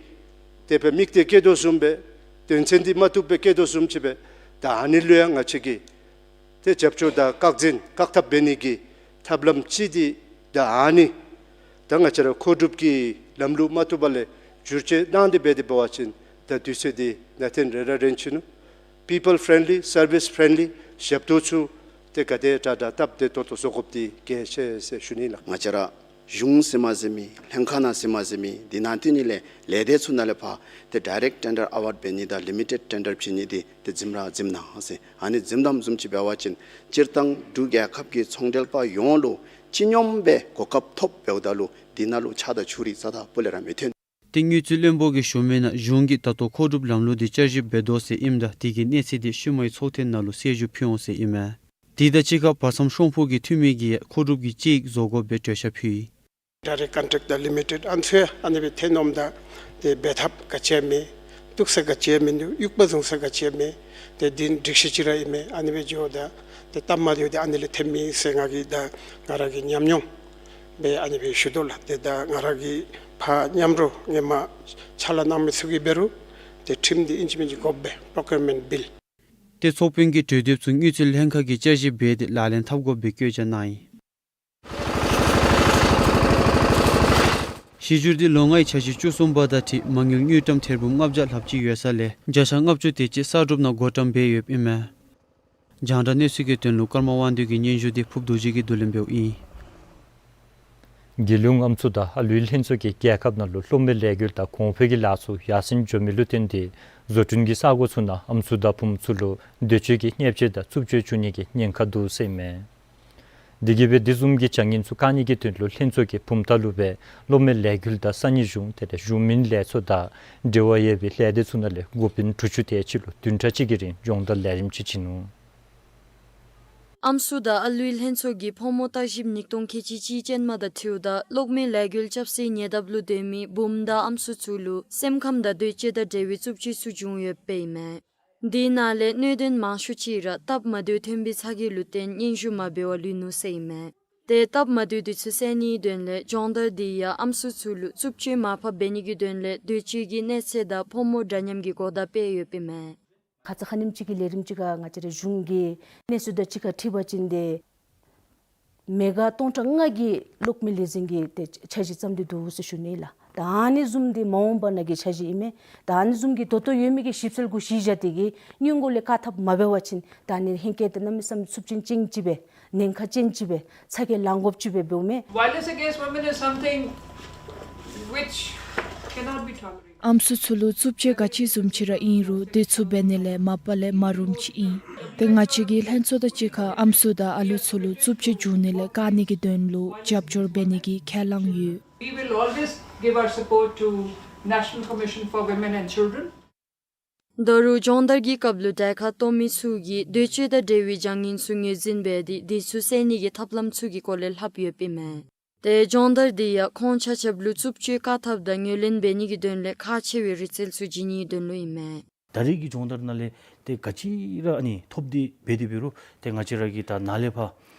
དེ་སྦེ་དམིགས་གཏད་བསྐྱེད་དོ་བཟུམ་སྦེ་དོན་ཚན་འདི་མ་བཏུབ་སྦེ་བཀལ་དོ་བཟུམ་ཅིག་སྦེ་ད་ཨ་ནི་ལུ་ཡང་ང་བཅས་ཀྱིས་ཏེ་རྒྱབ་སྐྱོར་དང་བཀག་འཛིན་བཀག་ཐབས་འབད་ནི་གི་ཐབས་ལམ་ཅིག་འདི་ད་ཨ་ནི་ད་ང་བཅས་ར་མཁོ་སྒྲུབ་ཀྱི་ལམ་ལུགས་མ་བཏུབ་པ་ལས་བསྒྱུར་བཅོས་གནང་སྟེ་འབད་དེ་འབད་བ་ཅིན་ད་དུས་ཚོད་འདི་ནང་ཏེ་རེ་ར་རན་ཅི་ནུག། པི་པཱལ་ཕེརེནཌ་ལི་སར་བིསི་ཕེརེནཌ་ལི་ཞབས་ཏོག་ཚུ་ཏེ་ག་དེ་དྲག་དྲག་སྟབས་བདེ་ཏོག་ཏོ་བཟོ་དགོཔ་འདི་གལ་ཆེ་ཟེར་ཞུ་ནི་ལགས། ང་བཅས་ར་གཞུང་ཟེར་མ་ཟེར་མི་ལྷན་ཁག་ནང་ཟེར་མ་ཟེར་མི་འདི་ནང་ཏེ་ནི་ལས་ལས་སྡེ་ཚུ་ནང་ལས་ཕར་ཏེ་ཌའི་རེཀཊ་ཊེན་ཌར་ཨ་ཝརཌ་འབད་ནི་དང་ལི་མི་ཊེཌ་ཊེན་ཌར་བྱིན་ནི་འདི་ཏེ་འཛིམ་ར་འཛིམ་གནང་ཟེར། ཨ་ནི་འཛིམ་དོ་བཟུམ་ཅིག་འབད་བ་ཅིན་སྤྱིར་བཏང་འབྲུག་རྒྱལ་ཁབ་ཀྱི་ཚོང་འབྲེལ་པ་ཡོངས་ལུ་སྤྱི་སྙོམས་སྦེ་གོ་སྐབས་ཐོབ་འབདཝ་ད་ལུ་འདི་ནང་ལུ་ཆགས་སྡང་ཕྱོགས་རིས་རྩ་དང་སྤུ་ལས་ར་མི་ཐོན། ཏེ་དངུལ་རྩིས་བློན་པོ་གིས་ཞུ་མི་ནང་གཞུང་གིས་ད་ལྟོ་མཁོ་སྒྲུབ་ལམ་ལུགས་འདི་བསྐྱར་ཞིབ་འབད་དོ་ཟེར་ཨིནམ་ད་དེ་གི་གནས་ཚད་འདི་ཤུལ་མའི་ཚོགས་ཐེངས་ནང་ལུ་གསལ་ཞུ་ཕུལ་འོང་ཟེར་ཨིན་མས། དེ་དང་གཅིག་ཁར་བར་མཚམས་ཤོང་ཕུག་གི་འཐུས་མི་གིས་ཡང་མཁོ་སྒྲུབ་ཀྱི་དཔྱད་ཡིག་བཟོ་དགོཔ་སྦེ་གྲོས་འཆར་ཕུལ་ཡི། ཌའི་རེཀཊ་ཀོན་ཊེཀཊ་དང་ལི་མི་ཊེཌ་ཨ་ནི་ཚུ་ཡང་ཨ་ནི་སྦེ་ཐོན་འོངམ་ད་ཏེ་འབད་ཐབས་ག་ཅི་ཡང་མེད། གཏུག་ས་ག་ཅི་ཡང་མིན་འདུག། དབྱུག་པ་བཟུང་ས་ག་ཅི་ཡང་མེད། ཏེ་འདི་སྒྲིག་གཞི་ཅིག་ར་ཨིན་མས། ཨ་ནི་སྦེ་འགྱོཝ་ད་ཏེ་སྟབས་མ་བདེཝ་འདི་ཨ་ནི་ལས་ཐོནམ་ཨིན་ཟེར་ང་གིས་ད་ང་ར་གི་ཉམས་མྱོང་སྦེ་ཨ་ནི་སྦེ་ཞུ་དོ་ལགས། ཏེ་ད་ང་ར་གི་ཕར་མཉམ་རོགས་སྔོན་མ་ཕྱག་ལཱ་གནང་མི་ཚུ་གིས་འབད་རུང་ཏེ་ཁྲིམས་འདི་ཨིན་ཅི་མིན་ཅི་དགོཔ་སྦེ་པོརོ་ཀིའུར་མེནཊ་བིལ། ཏེ་ཚོགས་དཔོན་གྱིས་གྲོས་འདེབས་ཚུ་དངུལ་རྩིས་ལྷན་ཁག་གིས་བསྐྱར་ཞིབ་འབད་དེ་ལག་ལེན་འཐབ་དགོཔ་སྦེ་བཀོད་རྒྱ་གནང་ཡི། གཞི་འགྱུར་འདི་ལོ་ལྔའི་འཆར་གཞི་བཅུ་གསུམ་པ་དང་འཁྲིལ་མ་དངུལ་དངུལ་ཀྲམ་ཐེར་འབུམ་ལྔ་བརྒྱ་ལྷགཔ་ཅིག་ཡོད་ས་ལས་བརྒྱ་ཆ་ལྔ་བཅུ་དེ་ཅིག་གསར་སྒྲུབ་ནང་བགོ་བཀྲམ་འབད་ཡོདཔ་ཨིན་མས། རྒྱང་བསྒྲགས་གནས་ཚུལ་གྱི་དོན་ལུ་ཀརྨ་དབང་འདུས་ཀྱི་སྙན་ཞུ་འདི་ཕུབ་རྡོ་རྗེ་གིས་བསྡུ་ལེན་འབདཝ་ཨིན། རྒྱལ་ཡོངས་ཨམ་སྲུ་དང་ཨ་ལུའི་ལྷན་ཚོགས་ཀྱིས་རྒྱལ་ཁབ་ནང་ལུ་གློག་མེ་ལས་འགུལ་དང་གོང་འཕེལ་གྱི་ལཱ་ཚུ་ཡར་སེང་འགྱོ་མི་ལུ་བརྟེན་ཏེ་བཟོ་སྐྲུན་གྱི་ས་གོ་ཚུ་ནང་ཨམ་སྲུ་དང་བུམོ་ཚུ་ལུ་སྡོད་བྱེད་ཀྱི་གནས་བཅས་དང་རྩུབ་སྤྱོད་འབྱུང་ནི་གི་ཉེན་ཁ་འདུག་ཟེར་ཨིན་མས། དེ་གིས་སྦེ་དེ་བཟུམ་གྱི་བྱ་ངན་ཚུ་བཀག་ནི་གི་དོན་ལུ་ལྷན་ཚོགས་ཀྱིས་བུམ་ཐང་ལུ་སྦེ་གློག་མེ་ལས་འགུལ་དང་ས་གནས་གཞུང་དེ་ལས་གཞུང་མིན་ལས་ཚོགས་དང་འབྲེལ་བ་ཡོད་པའི་ལས་སྡེ་ཚུ་ནང་ལས་འགོ་དཔོན་དྲུག་ཅུ་དེ་ཅིག་ལུ་བདུན་ཕྲག་གཅིག་གི་རིང་སྦྱོང་བརྡར་ལས་རིམ་ཅིག་བྱིན་ནུག། ཨམ་སྲུ་དང་ཨ་ལུའི་ལྷན་ཚོགས་ཀྱིས་ཕོ་མོ་བརྟག་ཞིབ་ཉིས་སྟོང་ཁལ་གཅིག་གཅིག་ཅན་མ་དང་འཁྲིལཝ་ད་གློག་མེ་ལས་འགུལ་རྐྱབ་སའི་ཉེ་འདབས་ལུ་སྡོད་མི་བུམ་དང་ཨམ་སྲུ་ཚུ་ལུ་སེམས་ཁམས་དང་སྡོད་བྱེད་དང་འབྲེལ་བའི་རྩུབ་སྤྱོད་ཚུ་བྱུང་ཡོདཔ་ཨིན་མས། དེ་ནང་ལས་གནད་དོན་མང་ཤོས་ཅིག་ར་སྟབས་མ་བདེཝ་ཐོན་པའི་ཚ་གྱང་ལུ་བརྟེན་སྙན་ཞུ་མ་འབད་བར་ལུས་ནུག་ཟེར་ཨིན་མས། ཏེ་སྟབས་མ་བདེཝ་དེ་ཚུ་སེལ་ནིའི་དོན་ལས་སྦྱོང་བརྡར་དེ་ཡང་ཨམ་སྲུ་ཚུ་ལུ་རྩུབ་སྤྱོད་མར་ཕབ་འབད་ནི་གི་དོན་ལས་སྡོད་བྱེད་ཀྱི་གནས་ཚད་དང་ཕོ་མོ་འདྲ་མཉམ་གྱི་གོ་བརྡ་སྤེལ་ཡོདཔ་ཨིན་མས། ཁ་ཙ་ཁ་ཉིནམ་ཅིག་གི་ལས་རིམ་ཅིག་ཁར་ང་བཅས་རའི་གཞུང་གི་གནས་ཚུལ་དང་གཅིག་ཁར་འཁྲིལ་བ་ཅིན་ཏེ་མེ་ག་སྟོང་ཕྲག་ལྔ་གི་གློག་མེ་ལས་འཛིན་གྱི་ཏེ་འཆར་གཞི་བརྩམས་ཏེ་འདུག་ཟེར་ཞུ་ནི་ལགས། ད་ཨ་ནི་བཟུམ་འདི་མ་འོངས་པ་ནང་གི་འཆར་གཞི་ཨིན་མས། ད་ཨ་ནི་བཟུམ་གྱི་ད་ལྟོ་ཡོད་མི་གི་ཞིབ་འཚོལ་གུ་གཞི་བཞག་སྟེ་གིས་སྔོན་འགོ་ལས་བཀག་ཐབས་མ་འབད་བ་ཅིན་ད་ཨ་ནི་ཧེང་སྐལ་དེ་གནམ་མེད་ས་མེད་རྩུབ་ཅན་ཅན་ཅིག་སྦེ་ཉེན་ཁ་ཅན་ཅིག་སྦེ་ཚ་གྱང་ལང་དགོཔ་ཅིག་སྦེ་འབདཝ་མས། Violence against women is something which cannot be tolerated. ཨམ་སྲུ་ཚུ་ལུ་རྩུབ་སྤྱོད་ག་ཅི་བཟུམ་ཅིག་ར་ཨིན་རུང་དེ་ཚུ་འབད་ནི་ལས་མ་པ་ལས་མ་རུངམ་ཅིག་ཨིན། ཏེ་ང་བཅས་ཀྱི་ལྷན་ཚོགས་དང་གཅིག་ཁར་ཨམ་སྲུ་དང་ཨ་ལུ་ཚུ་ལུ་རྩུབ་སྤྱོད་འབྱུང་ནི་ལས་བཀག་ནི་གི་དོན་ལུ་རྒྱབ་སྐྱོར་འབད་ནི་གི་ཁས་བླངས་ཡོད། We will always give our support to National Commission for Women and Children. ད་རུང་སྦྱོང་བརྡར་གྱི་སྐབས་ལུ་གྲལ་ཁར་གཏོགས་མི་ཚུ་གིས་སྡོད་བྱེད་དང་འབྲེལ་བའི་བྱ་ངན་ཚུ་ངོས་འཛིན་འབད་དེ་དེ་ཚུ་སེལ་ནི་གི་ཐབས་ལམ་ཚུ་གི་སྐོར་ལས་ལྷབ་ཡོདཔ་ཨིན་མས། ཏེ་སྦྱོང་བརྡར་དེ་ཡང་ཁོང་ཆ་ཁྱབ་ལུ་རྩུབ་སྤྱོད་བཀག་ཐབས་དང་ངོས་ལེན་འབད་ནི་གི་དོན་ལས་ཁག་ཆེ་བའི་རིག་རྩལ་ཚུ་བྱིན་ནིའི་དོན་ལུ་ཨིན་མས། ད་རེས་ཀྱི་སྦྱོང་བརྡར་ནང་ལས་ཏེ་ག་ཅི་ར་ཨ་ནི་ཐོབ་སྟེ་འབད་དེ་འབད་རུང་ཏེ་ང་བཅས་ར་གི་ད་ནཱ་ལས་ཕར་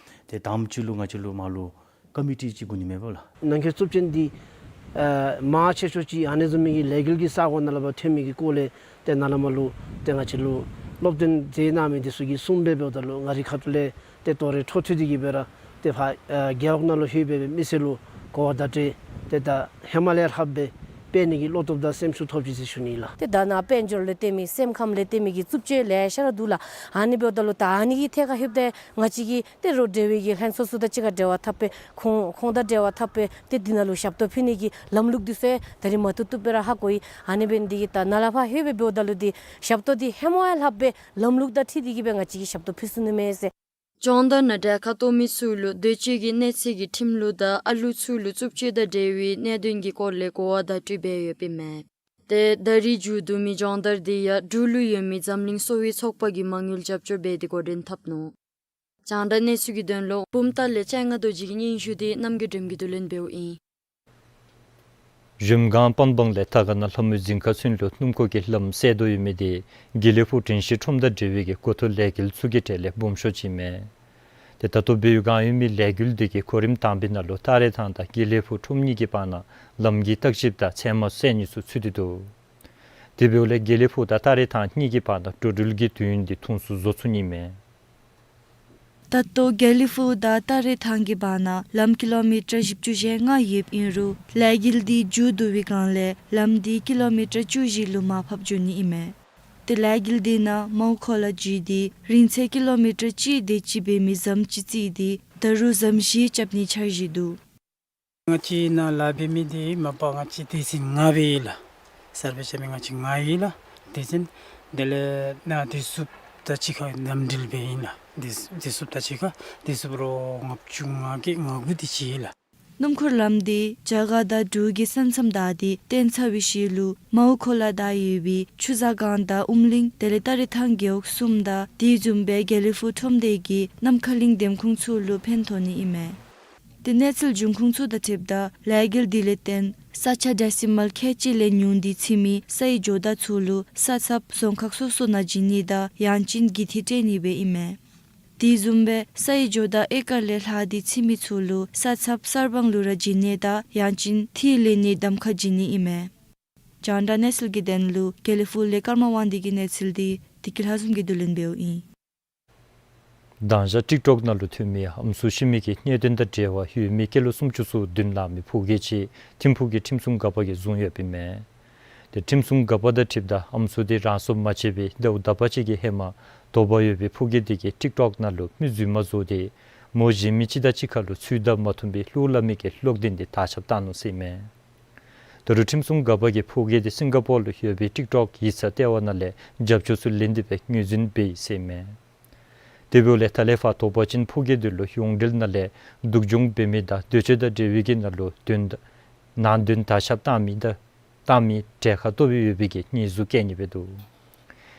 ཏེ་དང་པ་ཅིག་ལུ་ང་བཅས་ལུ་མར་ལུ་ཀོ་མི་ཊི་ཅིག་དགོ་ནི་མས་པ་ལགས། ནང་འཁོད་རྩུབ་ཅན་འདི་ཨ་མང་ཆེ་ཤོས་ཅིག་ཨ་ནི་བཟུམ་མའི་གི་ལས་འགུལ་གྱི་ས་གོ་ནང་ལས་ཕར་ཐོན་མི་གི་སྐོར་ལས་ཏེ་ནཱ་ལས་མར་ལུ་ཏེ་ང་བཅས་ལུ་སློབ་སྟོན་མཛད་གནང་མི་འདི་ཚུ་གིས་གསུངས་སྦེ་འབདཝ་ད་ལུ་ང་རའི་ཁ་ཐུག་ལས་ཏེ་དོ་རུང་འཕྲོ་མཐུད་དེ་གིས་སྦེ་ར་ཏེ་ཕར་ཨ་རྒེད་འོག་ནང་ལུ་ལྷོད་སྦེ་སྦེ་མི་སེར་ལུ་གོ་བརྡ་སྤྲོད་དེ་ད་ཧེ་མ་ལས་ལྷགཔ་སྦེ་འབད་ནི་གི་བློ་སྟོབས་དང་སེམས་ཤུགས་ཐོབ་ཅི་ཟེར་ཞུ་ནི་ལགས། ཏེ་ད་ནཱ་དཔལ་འབྱོར་ལས་བརྟེན་མི་སེམས་ཁམས་ལས་བརྟེན་མི་གི་རྩུབ་སྤྱོད་ལེ་ཤ་ར་འདུག་ལགས། ཨ་ནི་འབདཝ་ད་ལུ་ད་ཨ་ནི་གི་ཐད་ཁར་ལྷོདཔ་ད་ང་བཅས་ཀྱི་ཏེ་རོགས་འབྲེལ་བའི་གི་ལྷན་ཚོགས་ཚུ་དང་གཅིག་ཁར་འབྲེལ་བ་འཐབ་སྦེ་ཁོང་ཁོང་དང་འབྲེལ་བ་འཐབ་སྦེ་ཏེ་འདི་ནང་ལུ་ཞབས་ཏོག་ཕུལ་ནི་གི་ལམ་ལུགས་འདི་ཚུ་ད་རིས་མ་བཏུབ་བཏུབ་སྦེ་ར་ཧ་གོ་ཡི། ཨ་ནི་འབད་ནི་འདི་གིས་ད་ནཱ་ལས་ཕར་ལྷོད་སྦེ་འབདཝ་ད་ལུ་འདི་ཞབས་ཏོག་འདི་ཧེ་མ་ཡང་ལྷགཔ་སྦེ་ལམ་ལུགས་དང་འཁྲིལ་ཏེ་གིས་སྦེ་ང་བཅས་ཀྱིས་ཞབས་ཏོག་ཕུལ་ཚུགས་ནི་མས་ཟེར། སྦྱོང་བརྡར་ནང་གྲལ་ཁར་གཏོགས་མི་ཚུ་ལུ་སྡོད་བྱེད་ཀྱི་གནས་ཚད་ཀྱི་ཁྲིམས་ལུགས་དང་ཨ་ལུ་ཚུ་ལུ་རྩུབ་སྤྱོད་དང་འབྲེལ་བའི་གནད་དོན་གྱི་སྐོར་ལས་གོ་བ་བརྡ་སྤྲོད་འབད་ཡོདཔ་ཨིན་མས། ཏེ་ད་རིས་མཇུག་བསྡུ་མི་སྦྱོང་བརྡར་དེ་ཡང་འབྲུག་ལུ་ཡོད་མི་འཛམ་གླིང་གསོ་བའི་ཚོགས་པ་གིས་མ་དངུལ་རྒྱབ་སྐྱོར་འབད་དེ་འགོ་འདྲེན་འཐབ་ནུག། རྒྱང་བསྒྲགས་གནས་ཚུལ་གྱི་དོན་ལུ་བུམ་ཐང་ལས་ལྕང་རྡོ་རྗེ་གི་སྙན་ཞུ་དེ་རྣམ་རྒྱལ་སྒྲོལམ་གིས་བསྡུ་ལེན་འབདཝ་ཨིན། གཞལམ་སྒང་པན་སྦང་ལས་དར་དཀར་ན་ལྷ་མོའི་རྫིང་ཁ་ཚུན་ལུ་སྣུམ་འཁོར་གྱི་ལམ་སེལ་དོ་ཡོད་མི་དེ་དགེ་ལེགས་ཕུག་དྲན་ཤེས་ཁྲོམ་དང་འབྲེལ་བའི་གི་འགོ་ཐོག་ལས་འགུལ་ཚུ་གི་གྲས་ལས་སྦོམ་ཤོས་ཅིག་ཨིན་མས། ཏེ་ད་ལྟོ་འབད་བའི་སྒང་ཡོད་མི་ལས་འགུལ་དེ་གིས་གོ་རིམ་དང་པའི་ནང་ལུ་སྟ་རེ་ཐང་དང་དགེ་ལེགས་ཕུག་ཁྲོམ་གཉིས་ཀྱི་བར་ན་ལམ་གྱི་བརྟག་ཞིབ་དང་ཚལ་མ་བསལ་ནི་ཚུ་ཚུད་དེ་འདུག། དེ་འབདཝ་ལས་དགེ་ལེགས་ཕུག་དང་སྟ་རེ་ཐང་གཉིས་ཀྱི་བར་ན་འགྲོ་འགྲུལ་གྱི་དུས་ཡུན་འདི་ཐུང་སུ་བཟོ་ཚུགས་ནི་མས། ད་ལྟོ་དགེ་ལེགས་ཕུག་དང་སྟ་རེ་ཐང་གི་བར་ན་ལམ་ཀི་ལོ་མི་ཊར་བཞི་བཅུ་ཞེ་ལྔ་ཡོདཔ་ཨིན་རུང་ལས་འགུལ་འདི་མཇུག་བསྡུ་བའི་སྒང་ལས་ལམ་འདི་ཀི་ལོ་མི་ཊར་བཅུ་བཞི་ལུ་མར་ཕབ་འགྱོ་ནི་ཨིན་མས། ཏེ་ལས་འགུལ་འདི་ནང་མའོ་ཁོ་ལ་བརྒྱུད་དེ་རིང་ཚད་ཀི་ལོ་མི་ཊར་གཅིག་དེ་ཅིག་འབད་མི་ཟམ་ཅིག་བརྩིགས་ཏེ་ད་རུང་ཟམ་བཞི་རྐྱབ་ནིའི་འཆར་གཞི་འདུག། ང་བཅས་ནཱ་ལཱ་འབད་མི་འདི་མ་པ་ང་བཅས་སྡེ་ཚན་ལྔ་སྦེ་ཨིན་ལགས། གསརཔ་རྐྱབ་མི་ང་བཅས་ལྔ་ཨིན་ལགས། སྡེ་ཚན་དེ་ལས་ནཱ་བདེ་སྲུངཔ་དང་གཅིག་ཁར་མཉམ་འབྲེལ་སྦེ་ཨིན་ལགས། བདེ་བདེ་སྲུངཔ་དང་གཅིག་ཁར་བདེ་སྲུངཔ་རོགས་ལྔ་བཅུ་ང་བརྒྱད་ང་དགུ་དེ་ཅིག་ཨིན་ལགས། སྣུམ་འཁོར་ལམ་འདི་རྒྱ་གར་དང་འབྲུག་གི་ས་མཚམས་བདའ་སྟེ་བརྟན་ཚར་བའི་ཤུལ་ལུ་མའོ་ཁོ་ལ་བདའ་ཡོད་པའི་ཆུ་བཟང་སྒང་དང་ཨུམ་གླིང་དེ་ལས་སྟ་རེ་ཐང་རྒེད་འོག་གསུམ་དང་དེ་བཟུམ་སྦེ་དགེ་ལེགས་ཕུག་ཁྲོམ་སྡེ་གི་གནམ་མཁའ་གླིང་འདེམས་ཁོངས་ཚུ་ལུ་ཕན་ཐོགས་ནི་ཨིན་མས། ཏེ་གནས་ཚུལ་འབྱུང་ཁུངས་ཚུ་དང་འཁྲིལཝ་ད་ལས་འགུལ་འདི་ལས་བརྟེན་ས་ཆ་ཌེ་སི་མལ་ཁལ་གཅིག་ལས་ཉུང་སྟེ་ཚིག་མི་སའི་ཇོ་བདག་ཚུ་ལུ་ས་ཚབ་རྫོང་ཁག་སོ་སོ་ནང་བྱིན་ནི་དང་ཡང་ཅིན་གི་ཐི་སྤྲོད་ནི་སྦེ་ཨིན་མས། དེ་བཟུམ་སྦེ་སའི་ཇོ་བདག་ཨེ་ཀར་ལས་ལྷག་སྟེ་ཚིག་མི་ཚུ་ལུ་ས་ཚབ་གསར་སྤང་ལུ་ར་བྱིན་ནི་དང་ཡང་ཅིན་ཐི་ལེན་ནི་གདམ་ཁ་བྱིན་ནི་ཨིན་མས། རྒྱང་བསྒྲགས་གནས་ཚུལ་གྱི་དོན་ལུ་དགེ་ལེགས་ཕུག་ལས་ཀརྨ་དབང་འདུས་ཀྱི་གནས་ཚུལ་འདི་བདེ་སྐྱིད་ལྷ་འཛོམས་ཀྱིས་བསྡུ་ལེན་འབདཝ་ཨིན། དང་ཞག་ཊིཀ་ཊོཀ་ནང་ལུ་ཐོན་མི་ཨམ་སྲུ་ཤི་མི་གི་གནད་དོན་དང་འབྲེལ་བ་ཡོད་མི་སྐྱེས་ལོ་སུམ་ཅུ་སོ་བདུན་ལང་མི་ཕོ་སྐྱེས་ཅིག་ཐིམ་ཕུག་གི་ཁྲིམས་སྲུང་འགག་པ་གིས་བཟུང་ཡོདཔ་ཨིན་མས། ཏེ་ཁྲིམས་སྲུང་འགག་པ་དང་འཁྲིལཝ་ད་ཨམ་སྲུ་དེ་རང་སྲོག་མ་བཅད་པའི་ཟླཝ་དག་པ་ཅིག་གི་ཧེ་མ་དོགས་པ་ཡོད་པའི་ཕོ་སྐྱེས་དེ་གིས་ཊིཀ་ཊོཀ་ནང་ལུ་མི་རྫུན་མ་བཟོ་སྟེ་མོ་གཞན་མི་ཅིག་དང་གཅིག་ཁར་ལུ་ཚུལ་དང་མ་མཐུན་པའི་བློ་སླབ་མི་གི་གློག་འཕྲིན་དེ་དར་ཁྱབ་བཏང་ནུག་ཟེར་ཨིན་མས། ད་རུང་ཁྲིམས་སྲུང་འགག་པ་གིས་ཕོ་སྐྱེས་དེ་སིང་ག་པོར་ལུ་ཡོད་པའི་ཊིཀ་ཊོཀ་ཡིག་ཚང་ལྟེ་བ་ནང་ལས་རྒྱབ་ཕྱོགས་ཚུ་ལེན་ཏེ་སྦེ་ངོས་འཛིན་འབད་ཡི་ཟེར་ཨིན་མས། དེ་འབདཝ་ལས་ད་ལས་ཕར་དོགས་པ་ཅན་ཕོ་སྐྱེས་དེ་ལུ་ཡོངས་འབྲེལ་ནང་ལས་སྡུག་སྦྱོང་འབད་མི་དང་འདོད་སྤྱོད་དང་འབྲེལ་བའི་གི་ནང་ལུ་དོན་ནང་དོན་དར་ཁྱབ་བཏང་མི་དང་བཏང་མི་གྲལ་ཁར་གཏོགས་པའི་ཡོད་པའི་གི་ཉེས་འཛུགས་བཀལ་ནི་སྦེ་འདུག།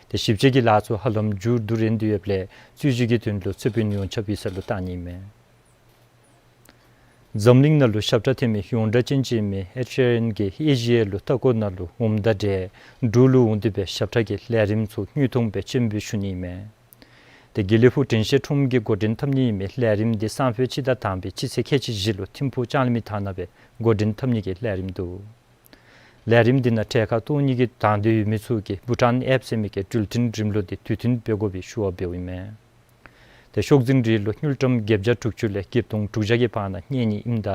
ཏེ་ཞིབ་དཔྱད་ཀྱི་ལཱ་ཚུ་ཧ་ལམ་མཇུག་བསྡུ་རན་ཏེ་ཡོདཔ་ལས་རྩོད་གཞི་གི་དོན་ལུ་རྩོད་དཔོན་ཡོངས་ཁྱབ་ཡིག་ཚང་ལུ་བཏང་ནི་ཨིན་མས། འཛམ་གླིང་ནང་ལུ་ཞབས་ཁྲ་འཐེན་མི་ཡོངས་གྲགས་ཅན་ཅིག་ཨིན་མི་ཨེཌ་ཤི་རན་གྱིས་ཨེ་ཤི་ཡ་ལུ་ལྟ་སྐོར་ནང་ལུ་འོངམ་དང་འབྲེལ་འབྲུག་ལུ་འོང་སྟེ་སྦེ་ཞབས་ཁྲ་གི་ལས་རིམ་ཚུ་དངོས་མཐོང་སྦེ་སྤྱན་འབུལ་ཞུ་ནི་ཨིན་མས། ཏེ་དགེ་ལེགས་ཕུག་དྲན་ཤེས་ཁྲོམ་གྱི་འགོ་འདྲེན་འཐབ་ནི་ཨིན་མི་ལས་རིམ་འདི་སང་ཕོད་སྤྱི་ཟླ་དང་པའི་སྤྱི་ཚེས་ཁལ་གཅིག་བཞི་ལུ་ཐིམ་ཕུག་ལྕང་གླིང་མི་ཐང་ནང་སྦེ་འགོ་འདྲེན་འཐབ་ནི་གི་ལས་རིམ་འདུག། ལས་རིམ་འདི་ནང་གྲལ་ཁར་གཏོགས་ནི་གི་དང་འདོད་ཡོད་མི་ཚུ་གིས་བྷུ་ཊཱན་ཨེབ་ཟེར་མི་གི་འགྲུལ་འཕྲིན་རིམ་ལུགས་འདི་དུས་མཐུན་འབད་དགོ་པའི་ཞུ་བ་འབདཝ་ཨིན་མས། ཏེ་ཤོག་འཛིན་རེ་ལུ་དངུལ་ཀྲམ་བརྒྱད་བརྒྱ་དྲུག་ཅུ་ལས་བརྒྱད་སྟོང་དྲུག་བརྒྱ་གི་བར་ན་གནས་ནི་ཨིནམ་ད་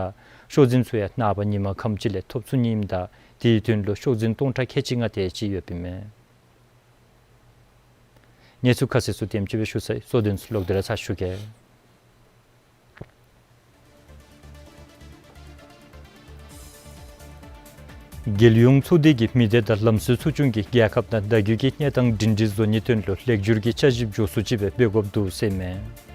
ཤོག་འཛིན་ཚུ་ཡང་ནངས་པ་ཉིན་མ་ཁམས་ཅིག་ལས་ཐོབ་ཚུགས་ནི་ཨིནམ་ད་དེའི་དོན་ལུ་ཤོག་འཛིན་སྟོང་ཕྲག་ཁལ་གཅིག་ལྔ་དེ་ཅིག་ཡོདཔ་ཨིན་མས། གནས་ཚུལ་ཁ་གསལ་ཚུ་དེམ་ཅིག་སྦེ་ཞུ་ཚར་ཡི། གཙོ་དོན་ཚུ་ལོག་སྟེ་ར་ཚར་ཞུ་གེ། རྒྱལ་ཡོངས་ཚོགས་སྡེ་གིས་མི་སྡེ་དང་ལམ་སྲོལ་ཚོགས་ཆུང་གིས་རྒྱལ་ཁབ་ནང་བརྡ་བརྒྱུད་ཀྱི་གནས་སྟངས་སྒྲིང་སྒྲིང་བཟོ་ནིའི་དོན་ལུ་ལེགས་བསྒྱུར་གྱི་དཔྱད་ཞིབ་མགྱོགས་སུ་ཅིག་སྦེ་འབད་དགོཔ་འདུག་ཟེར་ཨིན་མས།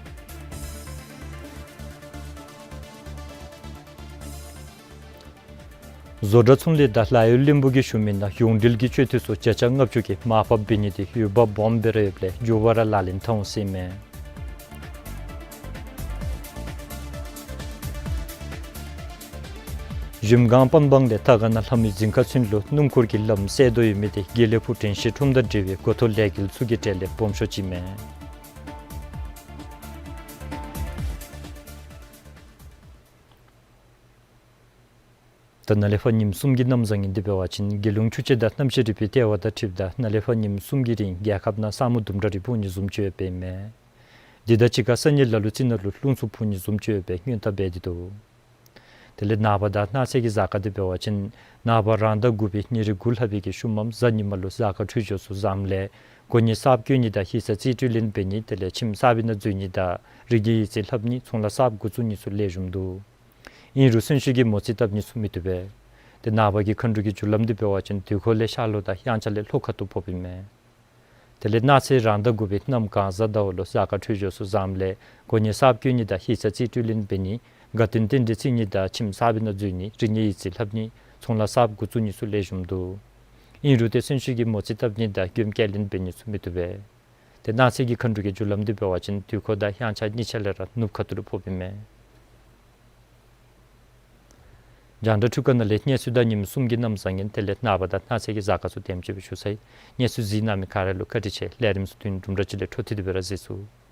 བཟོ་གྲྭ་ཚོང་ལས་དང་ལཱ་གཡོག་བློན་པོ་གིས་ཞུ་མི་ནང་ཡོངས་འབྲེལ་གྱི་སྤྱོད་འཐུས་ཚུ་བརྒྱ་ཆ་ལྔ་བཅུ་གི་མར་ཕབ་འབད་ནི་དེ་འོས་འབབ་སྦོམ་སྦེ་ར་ཡོདཔ་ལས་མགྱོགས་པ་ར་ལག་ལེན་འཐབ་འོང་ཟེར་ཨིན་མས། གཞལམ་སྒང་པན་སྦང་ལས་དར་དཀར་ནང་ལྷ་མོའི་རྫིང་ཁ་ཚུན་ལུ་སྣུམ་འཁོར་གྱི་ལམ་སེལ་དོ་ཡོད་མི་དེ་དགེ་ལེགས་ཕུག་དྲན་ཤེས་ཁྲོམ་དང་འབྲེལ་བའི་འགོ་ཐོག་ལས་འགུལ་ཚུ་གི་གྲས་ལས་སྦོམ་ཤོས་ཅིག་ཨིན་མས། ད་ནཱ་ལས་ཕར་ཉིནམ་གསུམ་གྱི་གནམ་བཟང་ངན་འདི་འབད་བ་ཅིན་རྒྱལ་ཡོངས་ཆུ་དཔྱད་དང་གནམ་གཤིས་རིག་པའི་ལྟེ་བ་དང་འཁྲིལཝ་ད་ནཱ་ལས་ཕར་ཉིནམ་གསུམ་གྱི་རིང་རྒྱལ་ཁབ་ནང་ས་སྨུག་ལྡུམ་ར་རེ་འཕུ་ནི་བཟུམ་ཅིག་ཡོདཔ་ཨིན་མས། འདི་དང་གཅིག་ཁར་ས་གནས་ལ་ལུ་ཅིག་ནང་ལུ་རླུང་འཚུབ་འཕུ་ནི་བཟུམ་ཅིག་ཡོད་པའི་སྔོན་བརྡ་འབད་དེ་འདུག། དེ་ལས་ནངས་པ་དང་གནངས་ཚེ་གི་གཟའ་སྐར་འདི་འབད་བ་ཅིན་ནངས་པ་རང་ཟླ་དགུ་པའི་ཉེར་དགུ་ལྷག་པའི་གི་ཤུལ་མམ་གཟའ་ཉི་མ་ལུ་གཟའ་སྐར་འཕྲོད་སྦྱོར་ཚུ་བཟངམ་ལས་སྒོ་ཉིད་གསརཔ་བསྐོ་ནི་དང་ཡིག་ཚང་རྩིས་སྤྲོད་ལེན་འབད་ནི་དེ་ལས་ཁྱིམ་གསར་པའི་ནང་འཛུལ་ནི་དང་རིག་གནས་ཡིག་རྩིས་ལྷབ་ནི་ཚོང་ལཱ་གསརཔ་འགོ་བཙུགས་ནི་ཚུ་ལེགས་ཤོམ་འདུག། ཨིན་རུང་གསོན་གཤིན་གྱི་མོ་རྩིས་བཏབ་ནི་ཚུ་མི་བཏུབ་པས། ཏེ་ནངས་པ་གི་མཁའ་འགྲོ་གི་རྒྱུ་ལམ་འདི་འབད་བ་ཅིན་དུས་འཁོར་ལས་ཤར་ལྷོ་དང་དབྱངས་འཆར་ལས་ལྷོ་ཁ་ཐུག་ཕོགཔ་ཨིན་མས། དེ་ལས་གནངས་ཚེ་རང་ཟླ་དགུ་པའི་གནམ་གང་གཟའ་ཟླ་བ་ལུ་གཟའ་སྐར་འཕྲོད་སྦྱོར་ཚུ་བཟངམ་ལས་སྒོ་ཉིད་གསརཔ་བསྐོ་ནི་དང་ཡིག་ཚང་རྩིས་སྤྲོད་ལེན་འབད་ནི་དགའ་སྟོན་རྟེན་འབྲེལ་བརྩི་ནི་དང་ཁྱིམ་གསར་པའི་ནང་འཛུལ་ནི་རིག་གནས་ཡིག་རྩིས་ལྷབ་ནི་ཚོང་ལཱ་གསརཔ་འགོ་བཙུགས་ནི་ཚུ་ལེགས་ཤོམ་འདུག། ཨིན་རུང་ཏེ་གསོན་གཤིན་གྱི་མོ་རྩིས་བཏབ་ནི་དང་མགྱོནམ་བསྐྱལ་ལེན་འབད་ནི་ཚུ་མི་བཏུབ་པས། ཏེ་གནངས་ཚེ་གི་མཁའ་འགྲོ་གི་རྒྱུ་ལམ་འདི་འབད་བ་ཅིན་དུས་འཁོར་དང་དབྱངས་འཆར་གཉིས་ཆ་ལས་ར་ནུབ་ཁ་ཐུག་ལུ་ཕོགཔ་ཨིན་མས། རྒྱང་བསྒྲགས་འཕྲུལ་ཁང་ནང་ལས་གནས་ཚུལ་དང་ཉིནམ་གསུམ་གྱི་གནམ་བཟང་ངན་དེ་ལས་ནངས་པ་དང་གནངས་ཚེ་གི་གཟའ་སྐར་ཚུ་དེམ་ཅིག་སྦེ་ཞུ་ཚར་ཡི། གནས་ཚུལ་གཟིགས་གནང་མི་ག་ར་ལུ་བཀའ་དྲིན་ཆེ། ལས་རིམ་ཚུ་དུས་ཡུན་དུམ་གྲ་ཅིག་ལས་འཕྲོ་མཐུད་དེ་སྦེ་ར་གཟིགས་ཚུགས།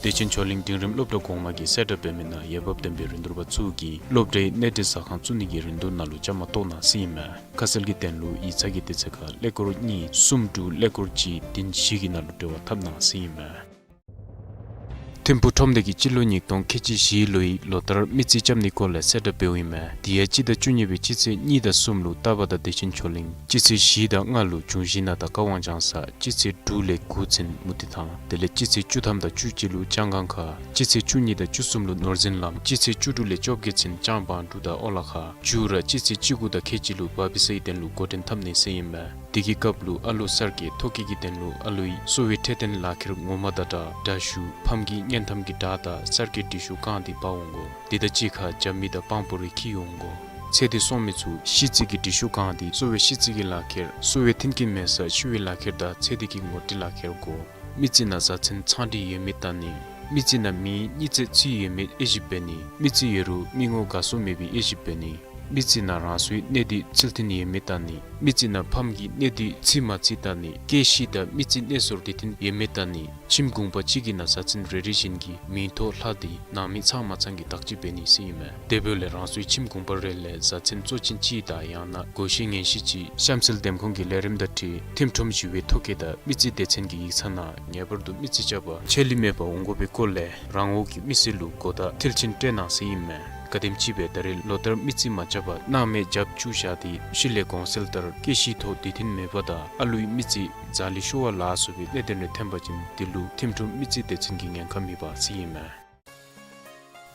བདེ་ཆེན་ཆོས་གླིང་འབྲིང་རིམ་སློབ་གྲྭ་གོང་མ་གིས་གསལ་བསྒྲགས་འབད་མི་ནང་འོས་འབབ་ལྡན་པའི་རིན་བསྡུར་པ་ཚུ་གིས་སློབ་གྲྭའི་གནས་སྡོད་ཟ་ཁང་བཙུགས་ནི་གི་རིན་བསྡུར་ནང་ལུ་བཅའ་མར་གཏོགས་གནང་ཟེར་ཨིན་མས། ཁ་གསལ་གྱི་དོན་ལུ་ཡིག་ཚང་གི་དུས་ཚོད་ཁར་ཀླད་ཀོར་གཉིས་གསུམ་དྲུག་ཀླད་ཀོར་གཅིག་བདུན་བཞི་གི་ནང་ལུ་འབྲེལ་བ་འཐབ་གནང་ཟེར་ཨིན་མས། ཐིམ་ཕུག་ཁྲོམ་སྡེ་གིས་སྤྱི་ལོ་ཉིས་སྟོང་ཁལ་གཅིག་བཞི་ལོའི་ལོ་ལྟར་མི་རྩིས་རྐྱབ་ནིའི་སྐོར་ལས་གསལ་བསྒྲགས་འབདཝ་ཨིན་མས། དེ་ཡང་སྤྱི་ཟླ་བཅུ་གཉིས་པའི་སྤྱི་ཚེས་གཉིས་དང་གསུམ་ལུ་རྟ་པ་དང་བདེ་ཆེན་ཆོས་གླིང་། སྤྱི་ཚེས་བཞི་དང་ལྔ་ལུ་འབྱུང་བཞི་ན་དང་ཀ་ཝང་ལྗང་ས། སྤྱི་ཚེས་དྲུག་ལས་དགུ་ཚུན་མུ་ཏིག་ཐང་། དེ་ལས་སྤྱི་ཚེས་བཅུ་ཐམ་དང་བཅུ་གཅིག་ལུ་ལྕང་སྒང་ཁ། སྤྱི་ཚེས་བཅུ་གཉིས་དང་བཅུ་གསུམ་ལུ་ནོར་འཛིན་ལམ། སྤྱི་ཚེས་བཅུ་དྲུག་ལས་བཅོ་བརྒྱད་ཚུན་ལྕང་བང་འབྲུག་དང་ཨོ་ལ་ཁ། མཇུག་ར་སྤྱི་ཚེས་བཅུ་དགུ་དང་ཁལ་གཅིག་ལུ་བ་བི་ས་ཡི་དོན་ལུ་འགོ་འདྲེན་འཐབ་ནི་ཟེར་ཨིན་མས། དེ་གི་སྐབས་ལུ་ཨ་ལུ་གསར་སྐྱེས་ཐོ་བཀོད་ཀྱི་དོན་ལུ་ཨ་ལུའི་གསོ་བའི་འཕྲོད་བསྟེན་ལག་ཁྱེར་ངོ་མ་དང་སྦྲགས་འདྲ་ཞུ། ཕམ་གྱི་བརྙན་ཐུང་གི་སྒྲ་དང་གསར་སྐྱེས་འབྲི་ཤོག་བཀང་སྟེ་འབག་འོང་དགོ། དེ་དང་གཅིག་ཁར་རྒྱབ་མི་དང་པང་པོ་རེ་འཁྱིད་འོང་དགོ། ཚེ་འདས་སོང་མི་ཚུ་ཤི་ཚད་ཀྱི་འབྲི་ཤོག་བཀང་སྟེ་གསོ་བའི་ཤི་ཚད་ཀྱི་ལག་ཁྱེར། གསོ་བའི་མཐུན་རྐྱེན་མེད་སར་ཤི་བའི་ལག་ཁྱེར་དང་ཚེ་འདས་ཀྱི་ངོ་སྤྲོད་ལག་ཁྱེར་དགོ། མི་རྩིས་ནང་བཟའ་ཚང་ཚང་སྒྲིག་ཡོད་མེད་བལྟ་ནི། མི་རྩིས་ནང་མིང་གཉིས་བརྩེགས་ཚུད་ཡོད་མེད་དབྱེ་ཞིབ་འབད་ནི། མི་རྩིས་ཡོད་རུང་མི་ངོ་དགའ་སོ་མེད་པའི་དབྱེ་ཞིབ་འབད་ནི། མི་རྩིས་ནང་རང་སོའི་གནས་སྡུད་རྩིས་མཐུན་ཡོད་མེད་བལྟ་ནི། མི་རྩིས་ནང་ཕམ་གྱི་གནས་སྡུད་རྩིས་མ་རྩིས་བལྟ་ནི། སྐྱེས་ཤི་དང་མི་རྩིས་གནས་སོར་འདི་མཐུན་ཡོད་མེད་བལྟ་ནི། ཁྱིམ་གུང་པ་གཅིག་གི་ནང་བཟའ་ཚང་རེ་རེ་བཞིན་གྱི་མིང་ཐོ་ལྷག་སྟེ་ནང་མི་ཚང་མ་ཚང་གི་བདག་གཅིག་འབད་ནི་ཟེར་ཨིན་མས། དེ་འབདཝ་ལས་རང་སོའི་ཁྱིམ་གུང་པ་རེ་ལས་བཟའ་ཚང་གཙོ་ཅན་གཅིག་དང་ཡང་ན་བགོ་བཤའ་ངན་ཤོས་ཅིག་གཤམ་གསལ་འདེམས་ཁོངས་ཀྱི་ལས་རིམ་དང་འཁྲིལ་ཐིམ་ཕུག་ཁྲོམ་ཞུ་བའི་ཐོ་བཀོད་དང་མི་རྩིས་སྡེ་ཚན་གྱི་ཡིག་ཚང་ནང་ངེས་པར་དུ་མི་རྩིས་རྐྱབ་པར་ཆད་ལུས་མེད་པར་འོང་དགོ་པའི་སྐོར་ལས་རང་འོག་གི་མི་སེར་ལུ་གོ་བརྡ་མཐིལ་ཕྱིན་སྤྲོད་གནང་ཟེར་ཨིན་མས། ག་དེམ་ཅིག་སྦེ་ད་རེས་ལོ་ལྟར་མི་རྩིས་མ་རྐྱབ་པར་སྣང་མེད་རྒྱབ་བཅུག་བཞག་སྟེ་ཤུལ་ལས་གོང་གསལ་ལྟར་སྐྱེས་ཤི་ཐོ་འདི་མཐུན་མེད་པ་དང་ཨ་ལུའི་མི་རྩིས་རྫ་ལས་ཤོར་བ་ལ་སོགས་པའི་གནད་དོན་རེ་ཐོན་པ་ཅིན་དེ་ལུ་ཐིམ་ཕུག་ཁྲོམ་མི་རྩིས་སྡེ་ཚན་གྱིས་ཉེན་ཁ་མི་འབག་ཟེར་ཨིན་མས།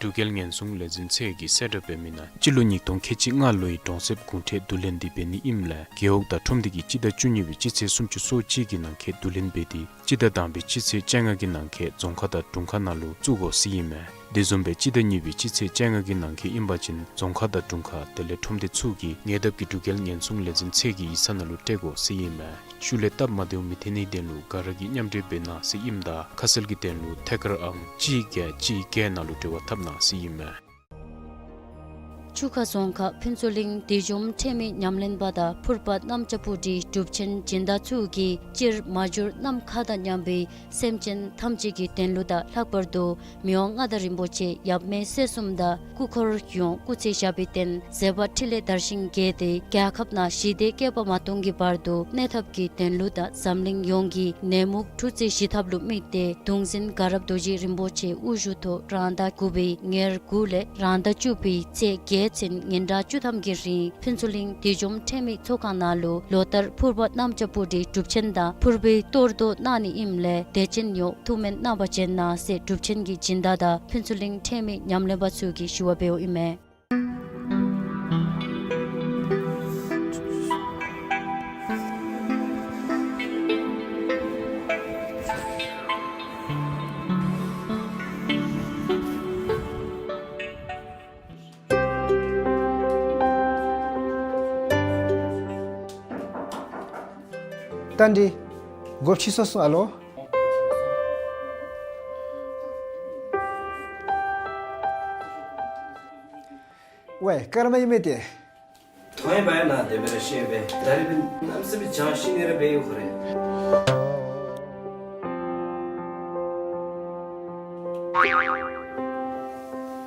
འབྲུག་རྒྱལ་ཉེན་སྲུང་ལས་འཛིན་ཚད་ཀྱིས་གསལ་བསྒྲགས་འབད་མི་ནང་སྤྱི་ལོ་ཉིས་སྟོང་ཁལ་གཅིག་ལྔ་ལོའི་གྲོང་གསེབ་གུང་ཁྲན་བསྡུ་ལེན་འདི་འབད་ནི་ཨིནམ་ལས་རྒེད་འོག་དང་ཁྲོམ་སྡེ་གིས་སྤྱི་ཟླ་བཅུ་གཉིས་པའི་སྤྱི་ཚེས་སུམ་ཅུ་སོ་གཅིག་གི་ནང་འཁོད་བསྡུ་ལེན་འབད་དེ་སྤྱི་ཟླ་དང་པའི་སྤྱི་ཚེས་བཅོ་ལྔ་གི་ནང་འཁོད་རྫོང་ཁག་དང་དྲུང་ཁག་ནང་ལུ་བཙུགས་དགོ་ཟེར་ཨིན་མས། དེ་བཟུམ་སྦེ་སྤྱི་ཟླ་གཉིས་པའི་སྤྱི་ཚེས་བཅོ་ལྔ་གི་ནང་འཁོད་ཨིན་པ་ཅིན་རྫོང་ཁག་དང་དྲུང་ཁག་དེ་ལས་ཁྲོམ་སྡེ་ཚུ་གིས་ཉེ་འདབས་ཀྱི་འབྲུག་རྒྱལ་ཉེན་སྲུང་ལས་འཛིན་ཚད་ཀྱི་ཡིག་ཚང་ནང་ལུ་སྤྲོད་དགོ་ཟེར་ཨིན་མས། ཤུལ་ལས་སྟབས་མ་བདེཝ་མི་ཐོན་ནིའི་དོན་ལུ་ག་ར་གིས་མཉམ་འབྲེལ་འབད་གནང་ཟེར་ཨིནམ་ད་ཁ་གསལ་གྱི་དོན་ལུ་ཐད་ཀར་ཨང་གཅིག་བརྒྱད་གཅིག་བརྒྱད་ནང་ལུ་འབྲེལ་བ་འཐབ་གནང་ཟེར་ཨིན་མས། ཆུ་ཁ་རྫོང་ཁག་ཕུན་ཚོགས་གླིང་བདེ་འཇོམས་ཁྲལ་མེད་ཉམས་ལེན་པ་དང་ཕུར་པ་གནམ་ལྕགས་སྤུ་གྲིའི་སྒྲུབ་ཆེན་སྦྱིན་བདག་ཚུ་གིས་སྤྱིར་མ་གྱུར་ནམ་མཁའ་དང་མཉམ་པའི་སེམས་ཅན་ཐམས་ཅད་ཀྱི་དོན་ལུ་དང་ལྷག་པར་དུ་མི་དབང་མངའ་བདག་རིན་པོ་ཆེ་ཡབ་མེས་སྲས་གསུམ་དང་སྐུ་འཁོར་ཡོངས་སྐུ་ཚེ་ཞབས་པད་བརྟན་མཛད་པ་འཕྲིན་ལས་དར་ཞིང་རྒྱས་ཏེ་རྒྱལ་ཁབ་ནང་ཞི་བདེ་བསྐལ་པ་མ་སྟོངས་ཀྱི་བར་དུ་གནས་ཐབས་ཀྱི་དོན་ལུ་དང་འཛམ་གླིང་ཡོངས་ཀྱི་ནད་མུག་འཁྲུག་རྩོད་ཞི་ཐབས་ལུ་དམིགས་ཏེ་གདུང་འཛིན་དགའ་རབ་རྡོ་རྗེ་རིན་པོ་ཆེ་དབུ་བཞུགས་ཐོག་རང་ཟླ་དགུ་པའི་ཉེར་དགུ་ལས་རང་ཟླ་བཅུ་པའི་ཚེས་བརྒྱད་ཚུན་ཉིན་གྲངས་བཅུ་ཐམ་གྱི་རིང་ཕུན་ཚོགས་གླིང་བདེ་འཇོམས་ཁྲལ་མེད་ཚོགས་ཁང་ནང་ལུ་ལོ་ལྟར་ཕུར་པ་གནམ་ལྕགས་སྤུ་གྲིའི་སྒྲུབ་ཆེན་དང་ཕུར་པའི་གཏོར་བཟློག་གནང་ནི་ཨིནམ་ལས་དད་ཅན་ཡོངས་ཐུགས་སྨོན་གནང་བར་བྱོན་གནང་ཟེར་སྒྲུབ་ཆེན་གྱི་སྦྱིན་བདག་དང་ཕུན་ཚོགས་གླིང་ཁྲལ་མེད་ཉམས་ལེན་པ་ཚུ་གིས་ཞུ་བ་འབདཝ་ཨིན་མས། ཏན་ཏན་སྒོ་ཕྱེ་སོང་སོང་ཨ་ལོ། ཝའི་ཀརྨ་ཨིན་མས་ཏེ། ཐོན་པ་ཡང་ན་དེ་སྦེ་ར་ཤེས་པས། ད་རེས་པའི་གནམ་ས་བའི་ཅང་ཤེས་ནི་ར་འབད་ཡོད་ཁོ་རེ།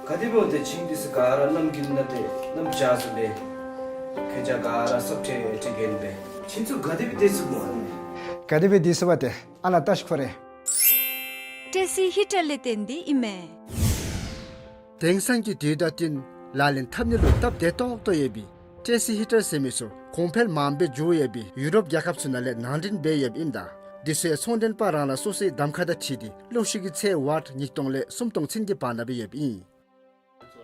ག་དེ་འབདཝ་ཏེ་ཁྱིམ་འདི་ཚུ་ག་ར་གནམ་དགུན་ན་ཏེ་གནམ་བྱཱར་ཚུ་ལས་ཁྱེད་ཅག་ག་ར་སོབ་ཁྲེ་ཁྲེ་གེན་པས། ཁྱིམ་ཚུ་ག་དེ་སྦེ་སྡོད་ཚུགས་མོ་ཨ་ནི། ག་དེ་སྦེ་སྡོད་ཚུགས་པ་ཏེ་ཨ་ལ་བལྟ་ཤིག་ཁོ་རེ། ཊེ་སི་ཧི་ཊར་ལས་བརྟེན་ཏེ་ཨིན་མས། དེང་སང་གི་དུས་དང་བསྟུན་ལག་ལེན་འཐབ་ནི་ལུ་སྟབས་བདེ་ཏོག་ཏོ་ཡོད་པའི་ཊེ་སི་ཧི་ཊར་ཟེར་མི་ཚུ་གོང་འཕེལ་མངམ་སྦེ་འགྱོ་ཡོད་པའི་ཡུ་རོབ་རྒྱལ་ཁབ་ཚུ་ནང་ལས་ནང་འདྲེན་འབད་ཡོདཔ་ཨིན་ད། འདི་ཚུ་ཡང་ཚོང་མགྲོན་པ་རང་རང་སོ་སོའི་གདམ་ཁ་དང་འཁྲིལ་ཏེ་གློག་ཤུགས་ཀྱི་ཚད་ཝཊ་ཉིས་སྟོང་ལས་སུམ་སྟོང་ཚུན་གྱི་བར་ན་སྦེ་ཡོདཔ་ཨིན།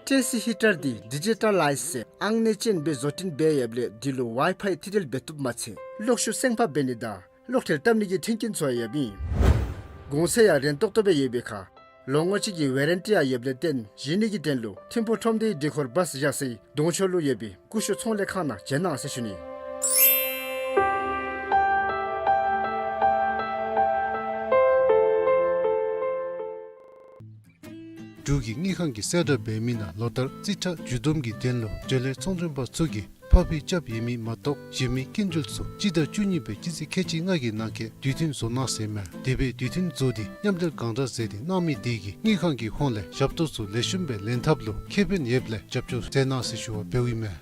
ཊེ་སི་ཧི་ཊར་འདི་ཌི་ཇི་ཊ་ལའིཛ་ཟེར་ཨང་གནས་ཅན་སྦེ་བཟོ་སྐྲུན་འབད་ཡོདཔ་ལས་འདི་ལུ་ཝའི་ཕའི་ཐིག་འབྲེལ་འབད་བཏུབ་མ་ཚད་གློག་ཤུགས་སེང་ཕག་འབད་ནི་དང་གློག་ཁྲལ་བཏབ་ནི་གི་མཐུན་རྐྱེན་ཚུ་ཡང་ཡོདཔ་ཨིན། གོང་ཚད་ཡང་རན་ཏོག་ཏོ་སྦེ་ཡོད་པའི་ཁར་ལོ་ངོ་གཅིག་གི་ཝེ་རན་ཊི་ཡང་ཡོདཔ་ལས་བརྟེན་གཞི་ནི་གི་དོན་ལུ་ཐིམ་ཕུག་ཁྲོམ་སྡེའི་འདི་ཁོར་བཱས་བཞག་སའི་གདོང་ཕྱོགས་ལུ་ཡོད་པའི་ཀུ་ཤུ་ཚོང་ལས་ཁང་ནང་བྱོན་གནང་ཟེར་ཞུ་ནི། འབྲུག་གི་དངུལ་ཁང་གིས་གསལ་བསྒྲགས་འབད་མི་ནང་ལོ་ལྟར་རྩིས་ཁྲ་བསྒྱུར་བསྡོམས་ཀྱི་དོན་ལུ་འབྲེལ་ཡོད་ཚོང་མགྲོན་པ་ཚུ་གིས་ཕབ་ཕབ་རྐྱབ་ཡོད་མི་མ་གཏོགས་གཞན་མི་སྐྱིན་འགྲུལ་ཚུ་སྤྱི་ཟླ་བཅུ་གཉིས་པའི་སྤྱི་ཚེས་ཁལ་གཅིག་ལྔ་གི་ནང་འཁོད་དུས་མཐུན་བཟོ་གནང་ཟེར་མས། དེ་སྦེ་དུས་མཐུན་བཟོ་སྟེ་མཉམ་འབྲེལ་གང་དྲག་མཛད་དེ་གནང་མི་དེ་གིས་དངུལ་ཁང་གི་ཧོངས་ལས་ཞབས་ཏོག་ཚུ་ལེགས་ཤོམ་སྦེ་ལེན་ཐབས་ལུ་ཁེ་ཕན་ཡོདཔ་ལས་རྒྱབ་སྐྱོར་མཛད་གནང་ཟེར་ཞུ་བ་འབདཝ་ཨིན་མས།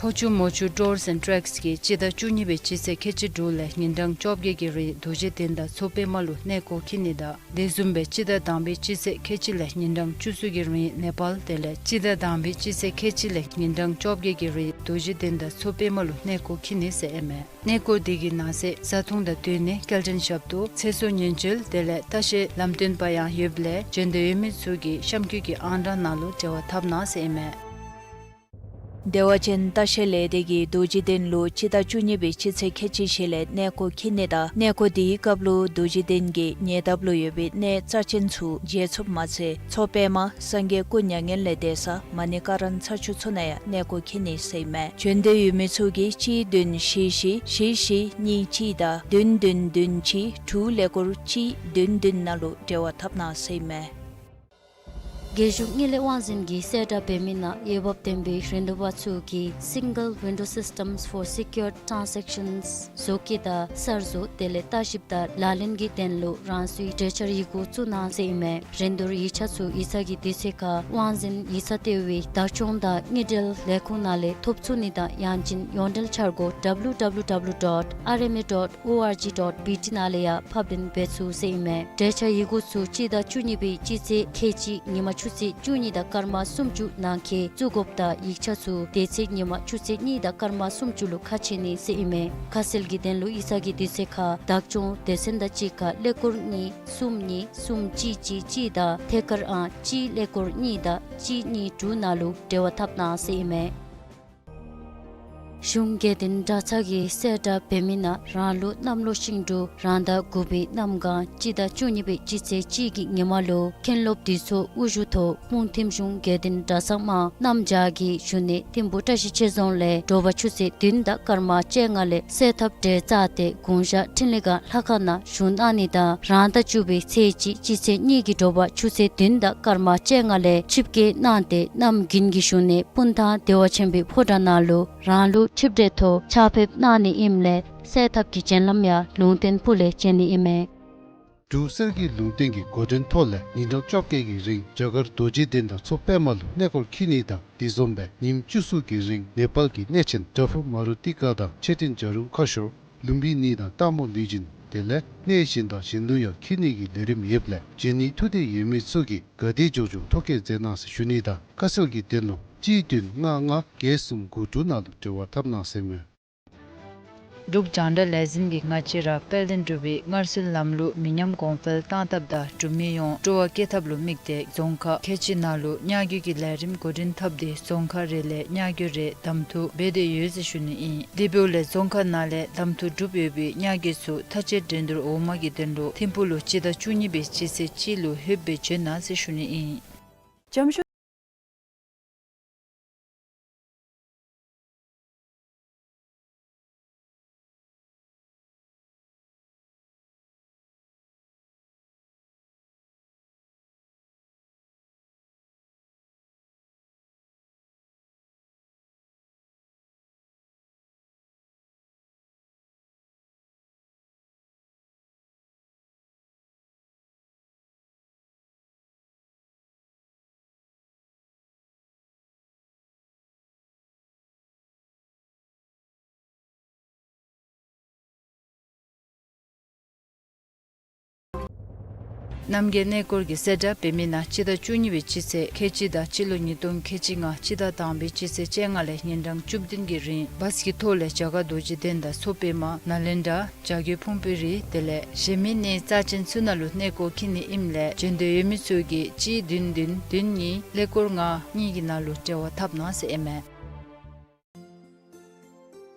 མཁོ་ཆུ་མོ་ཆུ་ཊུརསི་ཨེནཌ་ཊེགསི་གིས་སྤྱི་ཟླ་བཅུ་གཉིས་པའི་སྤྱི་ཚེས་ཁལ་གཅིག་དྲུག་ལས་ཉིན་གྲངས་བཅོ་བརྒྱད་ཀྱི་རིང་རྡོ་རྗེ་གདན་དང་མཚོ་པདྨ་ལུ་གནས་སྐོར་འཁྱིད་ནི་དང་དེ་བཟུམ་སྦེ་སྤྱི་ཟླ་དང་པའི་སྤྱི་ཚེས་ཁལ་གཅིག་ལས་ཉིན་གྲངས་བཅུ་གསུམ་གྱི་རིང་ནེ་པཱལ་དེ་ལས་སྤྱི་ཟླ་དང་པའི་སྤྱི་ཚེས་ཁལ་གཅིག་ལས་ཉིན་གྲངས་བཅོ་བརྒྱད་ཀྱི་རིང་རྡོ་རྗེ་གདན་དང་མཚོ་པདྨ་ལུ་གནས་སྐོར་འཁྱིད་ནི་ཟེར་ཨིན་མས། གནས་སྐོར་དེ་གི་ནང་གསེས་བཟའ་འཐུང་དང་སྡོད་གནས་སྐྱེལ་འདྲེན་ཞབས་ཏོག་ཚེ་སྲོག་ཉེན་བཅོལ་དེ་ལས་ལྟ་བཤལ་ལམ་སྟོན་པ་ཡང་ཡོདཔ་ལས་བྱོན་འདོད་ཡོད་མི་ཚུ་གིས་གཤམ་འཁོད་ཀྱི་ཨང་གྲངས་ནང་ལུ་འབྲེལ་བ་འཐབ་གནང་ཟེར་ཨིན་མས། བདེ་བ་ཅན་ལྟ་བཤལ་ལས་སྡེ་གིས་རྡོ་རྗེ་གདན་ལུ་སྤྱི་ཟླ་བཅུ་གཉིས་པའི་སྤྱི་ཚེས་ཁལ་གཅིག་བཞེས་ལས་གནས་སྐོར་འཁྱིད་ནི་དང་གནས་སྐོར་དེའི་སྐབས་ལུ་རྡོ་རྗེ་གདན་གྱི་ཉེ་འདབས་ལུ་ཡོད་པའི་གནས་རྩ་ཅན་ཚུ་མཇལ་ཚུགསཔ་མ་ཚད་མཚོ་པདྨ་སངས་རྒྱས་སྐུ་མྱ་ངན་ལས་འདས་ས་མ་ཎི་ཀ་ར་ན་ཚ་ཆུ་ཚོད་ནང་ཡང་གནས་སྐོར་འཁྱིད་ནི་ཟེར་ཨིན་མས། བྱོན་འདོད་ཡོད་མི་ཚུ་གིས་གཅིག་བདུན་བཞི་བཞི་བཞི་བཞི་གཉིས་གཅིག་དང་བདུན་བདུན་བདུན་གཅིག་དྲུག་ཀླད་ཀོར་གཅིག་བདུན་བདུན་ནང་ལུ་འབྲེལ་བ་འཐབ་གནང་ཟེར་ཨིན་མས། རྒྱལ་གཞུང་དངུལ་ལས་དབང་འཛིན་གྱིས་གསལ་བསྒྲགས་འབད་མི་ནང་འོས་འབབ་ལྡན་པའི་རིན་བསྡུར་པ་ཚུ་གིས་Single Window Systems for Secure Transactions བཟོ་བཀོད་དང་གསར་བཟོ་དེ་ལས་ལྟ་ཞིབ་དང་ལག་ལེན་གྱི་དོན་ལུ་རང་སོའི་གྲོས་འཆར་ཡི་གུ་བཙུགས་གནང་ཟེར་ཨིན་མས། རིན་བསྡུར་ཡིག་ཆ་ཚུ་ཡིག་ཚང་གི་དུས་ཚོད་ཁར་དབང་འཛིན་ཡིག་ཚང་ལྟེ་བའི་བདག་སྐྱོང་དང་དངུལ་འབྲེལ་ལས་ཁུངས་ནང་ལས་ཐོབ་ཚུགས་ནི་དང་ཡང་ཅིན་ཡོངས་འབྲེལ་འཆར་སྒོ་W W W dot R M A dot O R G dot B T ནང་ལས་ཡང་ཕབ་ལེན་འབད་ཚུགས་ཟེར་ཨིན་མས། གྲོས་འཆར་ཡི་གུ་ཚུ་སྤྱི་ཟླ་བཅུ་གཉིས་པའི་སྤྱི་ཚེས་ཁལ་གཅིག་ཉིན་མ་ཆུ་ཚོད་བཅུ་གཉིས་དང་སྐར་མ་སུམ་ཅུ་ནང་འཁོད་བཙུགས་དགོཔ་དང་ཡིག་ཆ་ཚུ་དེ་ཚེ་ཉིན་མ་ཆུ་ཚོད་གཉིས་དང་སྐར་མ་སུམ་ཅུ་ལུ་ཁ་ཕྱེ་ནི་ཟེར་ཨིན་མས། ཁ་གསལ་གྱི་དོན་ལུ་ཡིག་ཚང་གི་དུས་ཚོད་ཁར་བདག་སྐྱོང་སྡེ་ཚན་དང་གཅིག་ཁར་ཀླད་ཀོར་གཉིས་གསུམ་གཉིས་གསུམ་གཅིག་གཅིག་གཅིག་དང་ཐད་ཀར་ཨང་གཅིག་ཀླད་ཀོར་གཉིས་དང་གཅིག་གཉིས་དྲུག་ནང་ལུ་འབྲེལ་བ་འཐབ་གནང་ཟེར་ཨིན་མས། གཞུང་དགེ་འདུན་གྲྭ་ཚང་གིས་གསལ་བསྒྲགས་འབད་མི་ནང་རང་ལུགས་གནམ་ལོ་ཤིང་འབྲུག་རང་ཟླ་དགུ་པའི་གནམ་གང་སྤྱི་ཟླ་བཅུ་གཉིས་པའི་སྤྱི་ཚེས་གཅིག་གི་ཉིན་མ་ལུ་མཁན་སློབ་དུས་ཚོད་དབུ་བཞུགས་ཐོག་སྤུངས་ཐིམ་གཞུང་དགེ་འདུན་གྲྭ་ཚང་དམངས་གནམ་བྱཱར་གྱི་བཞུགས་གནས་ཐིམ་ཕུ་བཀྲ་ཤིས་ཆོས་རྫོང་ལས་དྲོ་པ་ཆུ་ཚོད་བདུན་དང་སྐར་མ་བཅོ་ལྔ་ལས་གསོལ་ཐབ་གྲལ་བཙུགས་ཏེ་དགུང་ཞག་འཕྲིན་ལས་སྒང་ལྷ་ཁང་ནང་བཞུགས་གནང་ནི་དང་རང་ཟླ་བཅུ་པའི་ཚེས་གཅིག་སྤྱི་ཚེས་གཉིས་ཀྱི་དྲོ་པ་ཆུ་ཚོད་བདུན་དང་སྐར་མ་བཅོ་ལྔ་ལས་ཆིབས་བསྐྱོད་གནང་སྟེ་གནམ་དགུན་གྱི་བཞུགས་གནས་སྤུངས་ཐང་བདེ་བ་ཆེན་པོའི་ཕོ་བྲང་ནང་ལུ་རང་ལུགས་ཆིབས་གྲལ་ཐོག་ཕྱག་ཕེབས་གནང་ནི་ཨིནམ་ལས་གསོལ་ཐབ་ཀྱི་བྱིན་རླབས་ཡང་ལུང་བསྟན་ཕུག་ལས་མཇལ་ནི་ཨིན་མས། འབྲུག་གསེར་གྱི་ལུང་བསྟན་གྱི་འགོ་འདྲེན་ཐོག་ལས་ཉིན་གྲངས་བཅོ་བརྒྱད་ཀྱི་རིང་རྒྱ་གར་རྡོ་རྗེ་གདན་དང་མཚོ་པདྨ་ལུ་གནས་སྐོར་འཁྱིད་ནི་དང་དེ་བཟུམ་སྦེ་ཉིནམ་བཅུ་གསུམ་གྱི་རིང་ནེ་པཱལ་གྱི་གནས་ཆེན་པྲ་བྷུ་མ་རུ་ཏི་ཀ་དང་མཆོད་རྟེན་བྱ་རུང་ཁ་ཤོར་ལུམ་བི་ནི་དང་སྟག་མོ་ལུས་སྦྱིན་དེ་ལས་གནས་གཞན་དང་གཞན་ལུ་ཡང་འཁྱིད་ནི་གི་ལས་རིམ་ཡོདཔ་ལས་འབྱོན་ནི་ཐུགས་འདོད་ཡོད་མི་ཚུ་གིས་ག་དེ་མགྱོགས་མགྱོགས་ཐོ་བཀོད་མཛད་གནང་ཟེར་ཞུ་ནི་དང་ཁ་གསལ་གྱི་དོན་ལུ་གཅིག་བདུན་ལྔ་ལྔ་བརྒྱད་གསུམ་དགུ་དྲུག་ནང་ལུ་འབྲེལ་བ་འཐབ་གནང་ཟེར་མས། འབྲུག་རྒྱང་བསྒྲགས་ལས་འཛིན་གྱིས་ང་བཅས་ར་དཔལ་ལྡན་འབྲུག་པའི་སྔར་སྲོལ་ལམ་ལུགས་མི་ཉམས་གོང་འཕེལ་གཏང་ཐབས་དང་འབྲུག་མི་ཡོངས་སྤྲོ་བ་བསྐྱེད་ཐབས་ལུ་དམིགས་ཏེ་རྫོང་ཁག་ཁལ་གཅིག་ནང་ལུ་གཉའ་རྒྱུ་གི་ལས་རིམ་འགོ་འདྲེན་འཐབ་སྟེ་རྫོང་ཁག་རེ་ལས་གཉའ་རྒྱུ་རེ་གདམ་འཐུ་འབད་དེ་ཡོད་ཟེར་ཞུ་ནི་ཨིན། དེ་འབདཝ་ལས་རྫོང་ཁག་ནང་ལས་གདམ་འཐུ་གྲུབ་ཡོད་པའི་གཉའ་རྒྱུ་ཚུ་མཐའ་དཔྱད་འགྲན་བསྡུར་འོག་མ་གི་དོན་ལུ་ཐིམ་ཕུག་ལུ་སྤྱི་ཟླ་བཅུ་གཉིས་པའི་སྤྱི་ཚེས་གཅིག་ལུ་ལྷོདཔ་སྦེ་བྱོན་གནང་ཟེར་ཞུ་ནི་ཨིན། རྣམ་རྒྱལ་གནས་སྐོར་གྱིས་གསལ་བསྒྲགས་འབད་མི་ནང་སྤྱི་ཟླ་བཅུ་གཉིས་པའི་སྤྱི་ཚེས་ཁལ་གཅིག་དང་སྤྱི་ལོ་ཉིས་སྟོང་ཁལ་གཅིག་ལྔ་སྤྱི་ཟླ་དང་པའི་སྤྱི་ཚེས་བཅོ་ལྔ་ལས་ཉིན་གྲངས་བཅུ་བདུན་གྱི་རིང་བཱས་ཀྱི་ཐོག་ལས་རྒྱ་གར་རྡོ་རྗེ་གདན་དང་མཚོ་པདྨ་ནཱ་ལེནྡྲ་བྱ་རྒོད་ཕུང་པོའི་རི་དེ་ལས་གཞན་མི་གནས་རྩ་ཅན་ཚུ་ནང་ལུ་གནས་སྐོར་འཁྱིད་ནི་ཨིནམ་ལས་འབྱོན་འདོད་ཡོད་མི་ཚུ་གིས་གཅིག་བདུན་བདུན་བདུན་གཉིས་ཀླད་ཀོར་ལྔ་གཉིས་ཀྱི་ནང་ལུ་འབྲེལ་བ་འཐབ་གནང་ཟེར་ཨིན་མས།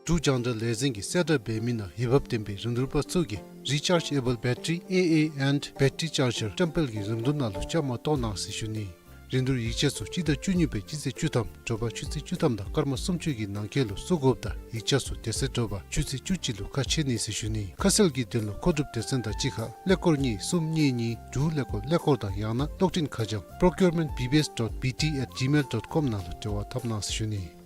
འབྲུག་རྒྱང་བསྒྲགས་ལས་འཛིན་གྱིས་གསལ་བསྒྲགས་འབད་མི་ནང་འོས་འབབ་ལྡན་པའི་རིན་བསྡུར་པ་ཚུ་གིས་Rechargeable Battery, A A and Battery Charger སྤྲོད་སྤེལ་གྱི་རིན་བསྡུར་ནང་ལུ་བཅའ་མར་གཏོགས་གནང་ཟེར་ཞུ་ནི། རིན་བསྡུར་ཡིག་ཆ་ཚུ་སྤྱི་ཟླ་བཅུ་གཉིས་པའི་སྤྱི་ཚེས་བཅུ་ཐམ་དྲོ་པ་ཆུ་ཚོད་བཅུ་ཐམ་དང་སྐར་མ་སུམ་ཅུ་གི་ནང་འཁོད་ལུ་བཙུགས་དགོཔ་དང་ཡིག་ཆ་ཚུ་དེ་ཚེ་དྲོ་པ་ཆུ་ཚོད་བཅུ་གཅིག་ལུ་ཁ་ཕྱེ་ནི་ཟེར་ཞུ་ནི། ཁ་གསལ་གྱི་དོན་ལུ་མཁོ་སྒྲུབ་སྡེ་ཚན་དང་གཅིག་ཁར་ཀླད་ཀོར་གཉིས་གསུམ་གཉིས་གཉིས་དྲུག་ཀླད་ཀོར་ཀླད་ཀོར་དང་ཡང་ན་གློག་འཕྲིན་ཁ་བྱང་procurement B B S dot B T at gmail dot com ནང་ལུ་འབྲེལ་བ་འཐབ་གནང་ཟེར་ཞུ་ནི།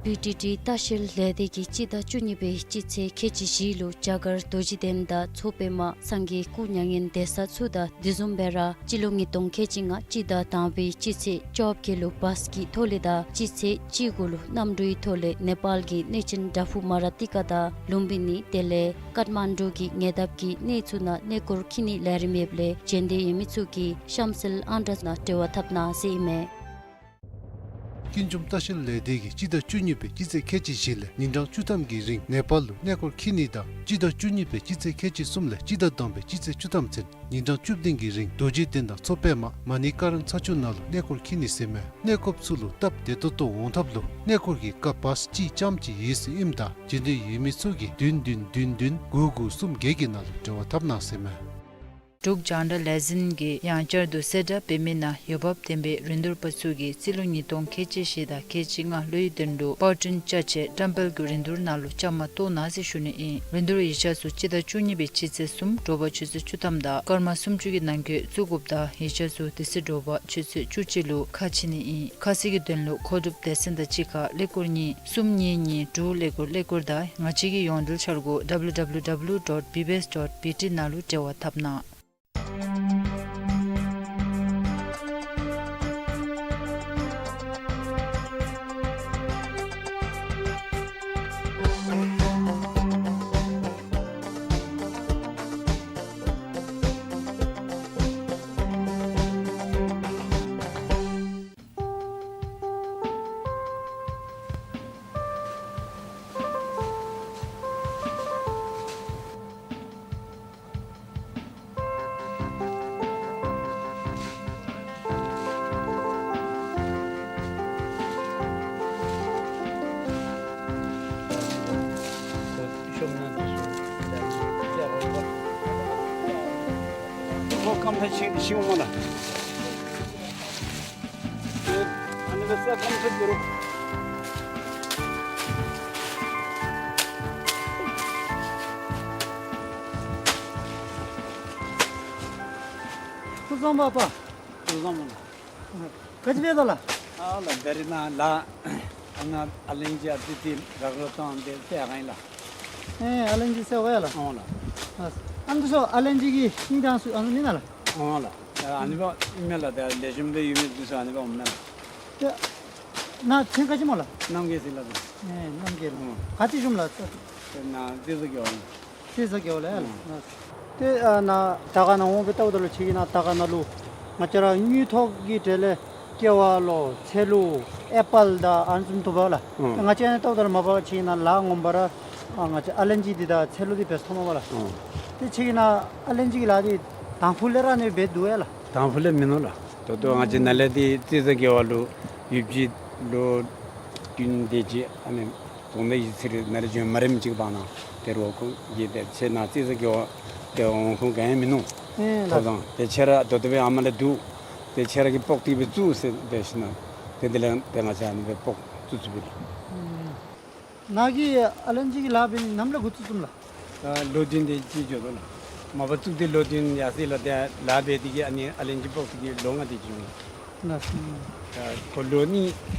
ཨི་ཊི་ཊི་ལྟ་བཤལ་ལས་སྡེ་གིས་སྤྱི་ཟླ་བཅུ་གཉིས་པའི་སྤྱི་ཚེས་ཁལ་གཅིག་བཞི་ལུ་རྒྱ་གར་རྡོ་རྗེ་གདན་དང་མཚོ་པདྨ་སངས་རྒྱས་སྐུ་མྱ་ངན་འདས་ས་ཚུ་དང་དེ་བཟུམ་སྦེ་ར་སྤྱི་ལོ་ཉིས་སྟོང་ཁལ་གཅིག་ལྔ་སྤྱི་ཟླ་དང་པའི་སྤྱི་ཚེས་བཅོ་བརྒྱད་ལུ་བཱས་ཀྱི་ཐོག་ལས་དང་སྤྱི་ཚེས་བཅུ་དགུ་ལུ་གནམ་གྲུའི་ཐོག་ལས་ནེ་པཱལ་གྱི་གནས་ཆེན་དྭ་ཕུ་མ་ར་ཏི་ཀ་དང་ལུམ་བི་ནི་དེ་ལས་ཀཏ་མན་ཌུ་གི་ཉེ་འདབས་ཀྱི་གནས་ཚུ་ནང་གནས་སྐོར་འཁྱིད་ནིའི་ལས་རིམ་ཡོདཔ་ལས་བྱོན་འདོད་ཡོད་མི་ཚུ་གིས་གཤམ་གསལ་ཨང་གྲངས་ནང་འབྲེལ་བ་འཐབ་གནང་ཟེར་ཨིན་མས། ཀུན་འཇོམས་ལྟ་བཤལ་ལས་སྡེ་གིས་སྤྱི་ཟླ་བཅུ་གཉིས་པའི་སྤྱི་ཚེས་ཁལ་གཅིག་བཞི་ལས་ཉིན་གྲངས་བཅུ་ཐམ་གྱི་རིང་ནེ་པཱལ་ལུ་གནས་སྐོར་འཁྱིད་ནི་དང་སྤྱི་ཟླ་བཅུ་གཉིས་པའི་སྤྱི་ཚེས་ཁལ་གཅིག་གསུམ་ལས་སྤྱི་ཟླ་དང་པའི་སྤྱི་ཚེས་བཅུ་ཐམ་ཚུན་ཉིན་གྲངས་བཅུ་བདུན་གྱི་རིང་རྡོ་རྗེ་གདན་དང་མཚོ་པདྨ་མ་ཎི་ཀ་རན་ཚ་ཆུ་ནང་ལུ་གནས་སྐོར་འཁྱིད་ནི་ཟེར་མས། གནས་སྐོརཔ་ཚུ་ལུ་སྟབས་བདེ་ཏོག་ཏོ་འོང་ཐབས་ལུ་གནས་སྐོར་གྱི་སྐབས་བཱས་གཅིག་རྐྱངམ་ཅིག་ཡོད་ཟེར་ཨིནམ་ད་བྱོན་འདོད་ཡོད་མི་ཚུ་གིས་བདུན་བདུན་བདུན་བདུན་དགུ་དགུ་གསུམ་བརྒྱད་ཀྱི་ནང་ལུ་འབྲེལ་བ་འཐབ་གནང་ཟེར་མས། འབྲུག་རྒྱང་བསྒྲགས་ལས་འཛིན་གྱིས་ཡང་བསྐྱར་དུ་གསལ་བསྒྲགས་འབད་མི་ནང་འོས་འབབ་ལྡན་པའི་རིན་བསྡུར་པ་ཚུ་གིས་རྩིས་ལོ་ཉིས་སྟོང་ཁལ་གཅིག་བཞི་དང་ཁལ་གཅིག་ལྔ་ལོའི་དོན་ལུ་པར་སྐྲུན་བཅའ་ཆེད་བཀྲམ་སྤེལ་གྱི་རིན་བསྡུར་ནང་ལུ་བཅའ་མར་གཏོགས་གནང་ཟེར་ཞུ་ནི་ཨིན། རིན་བསྡུར་ཡིག་ཆ་ཚུ་སྤྱི་ཟླ་བཅུ་གཉིས་པའི་སྤྱི་ཚེས་གསུམ་དྲོ་པ་ཆུ་ཚོད་བཅུ་ཐམ་དང་སྐར་མ་སུམ་ཅུ་གི་ནང་འཁོད་བཙུགས་དགོཔ་དང་ཡིག་ཆ་ཚུ་དེ་ཚེ་དྲོ་པ་ཆུ་ཚོད་བཅུ་གཅིག་ལུ་ཁ་ཕྱེ་ནི་ཨིན། ཁ་གསལ་གྱི་དོན་ལུ་མཁོ་སྒྲུབ་སྡེ་ཚན་དང་གཅིག་ཁར་ཀླད་ཀོར་གཉིས་གསུམ་གཉིས་གཉིས་དྲུག་ཀླད་ཀོར་ཀླད་ཀོར་དང་ང་བཅས་ཀྱི་ཡོངས་འབྲེལ་འཆར་སྒོ་W W W dot B B S dot B T ནང་ལུ་འབྲེལ་བ་འཐབ་གནང་། ཁོ་སྐམ་ཐང་ཤིང་ཤིང་འོང་མ་ལ། ཨ་ནི་གི་ས་སྐམ་ཐང་འགྱོ་རུང་། སྐུ་གཟུགས་བཟང་པོ་པ། སྐུ་གཟུགས་བཟང་པོ། ག་ཅི་འབད་དོ་ལགས། ཨ་ལགས་ད་རིས་ནཱ་ལཱ་ཨ་ནཱ་ཨ་ལན་ཅི་ཨ་ཙི་ཙི་རག་རོག་བཏང་སྟེ་བསད་ག་ཨིན་ལགས། ཨེ་ཨ་ལན་ཅི་བསད་ག་ཡ་ལགས། འོང་ལགས། ཨ་ཨ་ནི་ཚུ་ཨ་ལན་ཅི་གི་ཤིང་དང་ཚུ་ཨ་ནི་ཨིན་ན་ལགས། འོང་ལགས། ཨ་ནི་བ་ཨིན་མས་ལགས། ད་ལེགས་ཤོམ་སྦེ་ཡོད་མི་འདི་ཚུ་ཨ་ནི་བ་འོང་མས་ལགས། ཏེ་ནཱ་མཚན་ག་ཅི་སྨོ་ལགས། རྣམ་རྒྱལ་ཟེར་ལགས། ཨེ་རྣམ་རྒྱལ་ལགས། ཨོ། ག་ཏེ་བཞུགསམ་ལགས། ཏེ་ནཱ་རྩེ་བཟའ་རྒེད་འོག་ལགས། རྩེ་བཟའ་རྒེད་འོག་ལགས་ཡ་ལགས། ཨོ། ཏེ་ཨ་ནཱ་དར་དཀར་ནང་འོང་སྦེ་བལྟཝ་ད་ལུ་ཁྱེད་ཀྱི་ནཱ་དར་དཀར་ནང་ལུ་ང་བཅས་ར་དངུལ་ཐོག་གི་གྲས་ལས་ཀེ་བ་ལོ་ཚལ་ལུ་ཨེ་པཱལ་དང་ཨ་ནི་བཟུམ་འདུག་པ་ལགས། ཨོ། ང་བཅས་ཨ་ནི་བལྟཝ་ད་ལུ་མ་པ་ཁྱེད་ཀྱི་ནཱ་ལཱ་ངོ་མ་ར་ཨ་ང་བཅས་ཨ་ལན་ཅི་འདི་དང་ཚལ་ལུ་འདི་འབད་མཐོངམ་མས་པ་ལགས། ཨོ། ཏེ་ཁྱེད་ཀྱི་ནཱ་ཨ་ལན་ཅི་གི་ལཱ་འདི་དང་ཕུ་ལས་ར་ཨ་ནི་འབད་དོ་ཡ་ལགས། དང་ཕུ་ལས་མིན་ནུག་ལགས། ད་ལྟོ་ང་བཅས་ནཱ་ལས་འདི་རྩེ་བཟའ་རྒེད་འོག་ལུ་ཡོདཔ་ཅིག་ལོ་རྒྱུན་དེ་ཅིག་ཨ་ནི་གདོང་ལེན་ཡིད་ཚིམ་རེ་ནཱ་ལས་བྱོན་མ་རནམ་ཅིག་བར་ན་དེ་རོགས་ཁོང་གིས་དེ་ཚེ་ནཱ་རྩེ་བཟའ་རྒེད་འོག་དེ་འོང་ཁུངས་ག་ཡང་མིན་ནུག། ཨེ་ཐོབ་ཐང་དེ་ཁྱེད་ར་ད་ལྟོ་སྦེ་ཨ་མ་ལས་འདུག། དེ་ཁྱེད་ར་གིས་སྤོག་སྟེ་སྦེ་བཙུགས་ཟེར་འབད་ཞིནམ་ལས་དེ་དེ་ལས་དེ་ང་བཅས་ཨ་ནི་སྦེ་སྤོག་བཙུགས་བཙུགསཔ་ཨིན་ལགས། ནཱ་གིས་ཨ་ལན་ཅི་གི་ལཱ་འབད་ནི་ནམ་ལས་འགོ་བཙུགས་བཙུགསམ་ལགས། ད་ལོ་བདུན་དེ་ཅིག་འགྱོ་དོ་ལགས། མ་པ་བཙུགས་ཏེ་ལོ་བདུན་ཡར་སོ་ཡི་ལགས། ཏེ་ལཱ་འབད་དེ་གིས་ཨ་ནི་ཨ་ལན་ཅི་སྤོག་སྟེ་གིས་ལོ་ལྔ་དེ་ཅིག་འགྱོ། ལགས་སོ། ད་ཁོ་ལོ་གཉིས་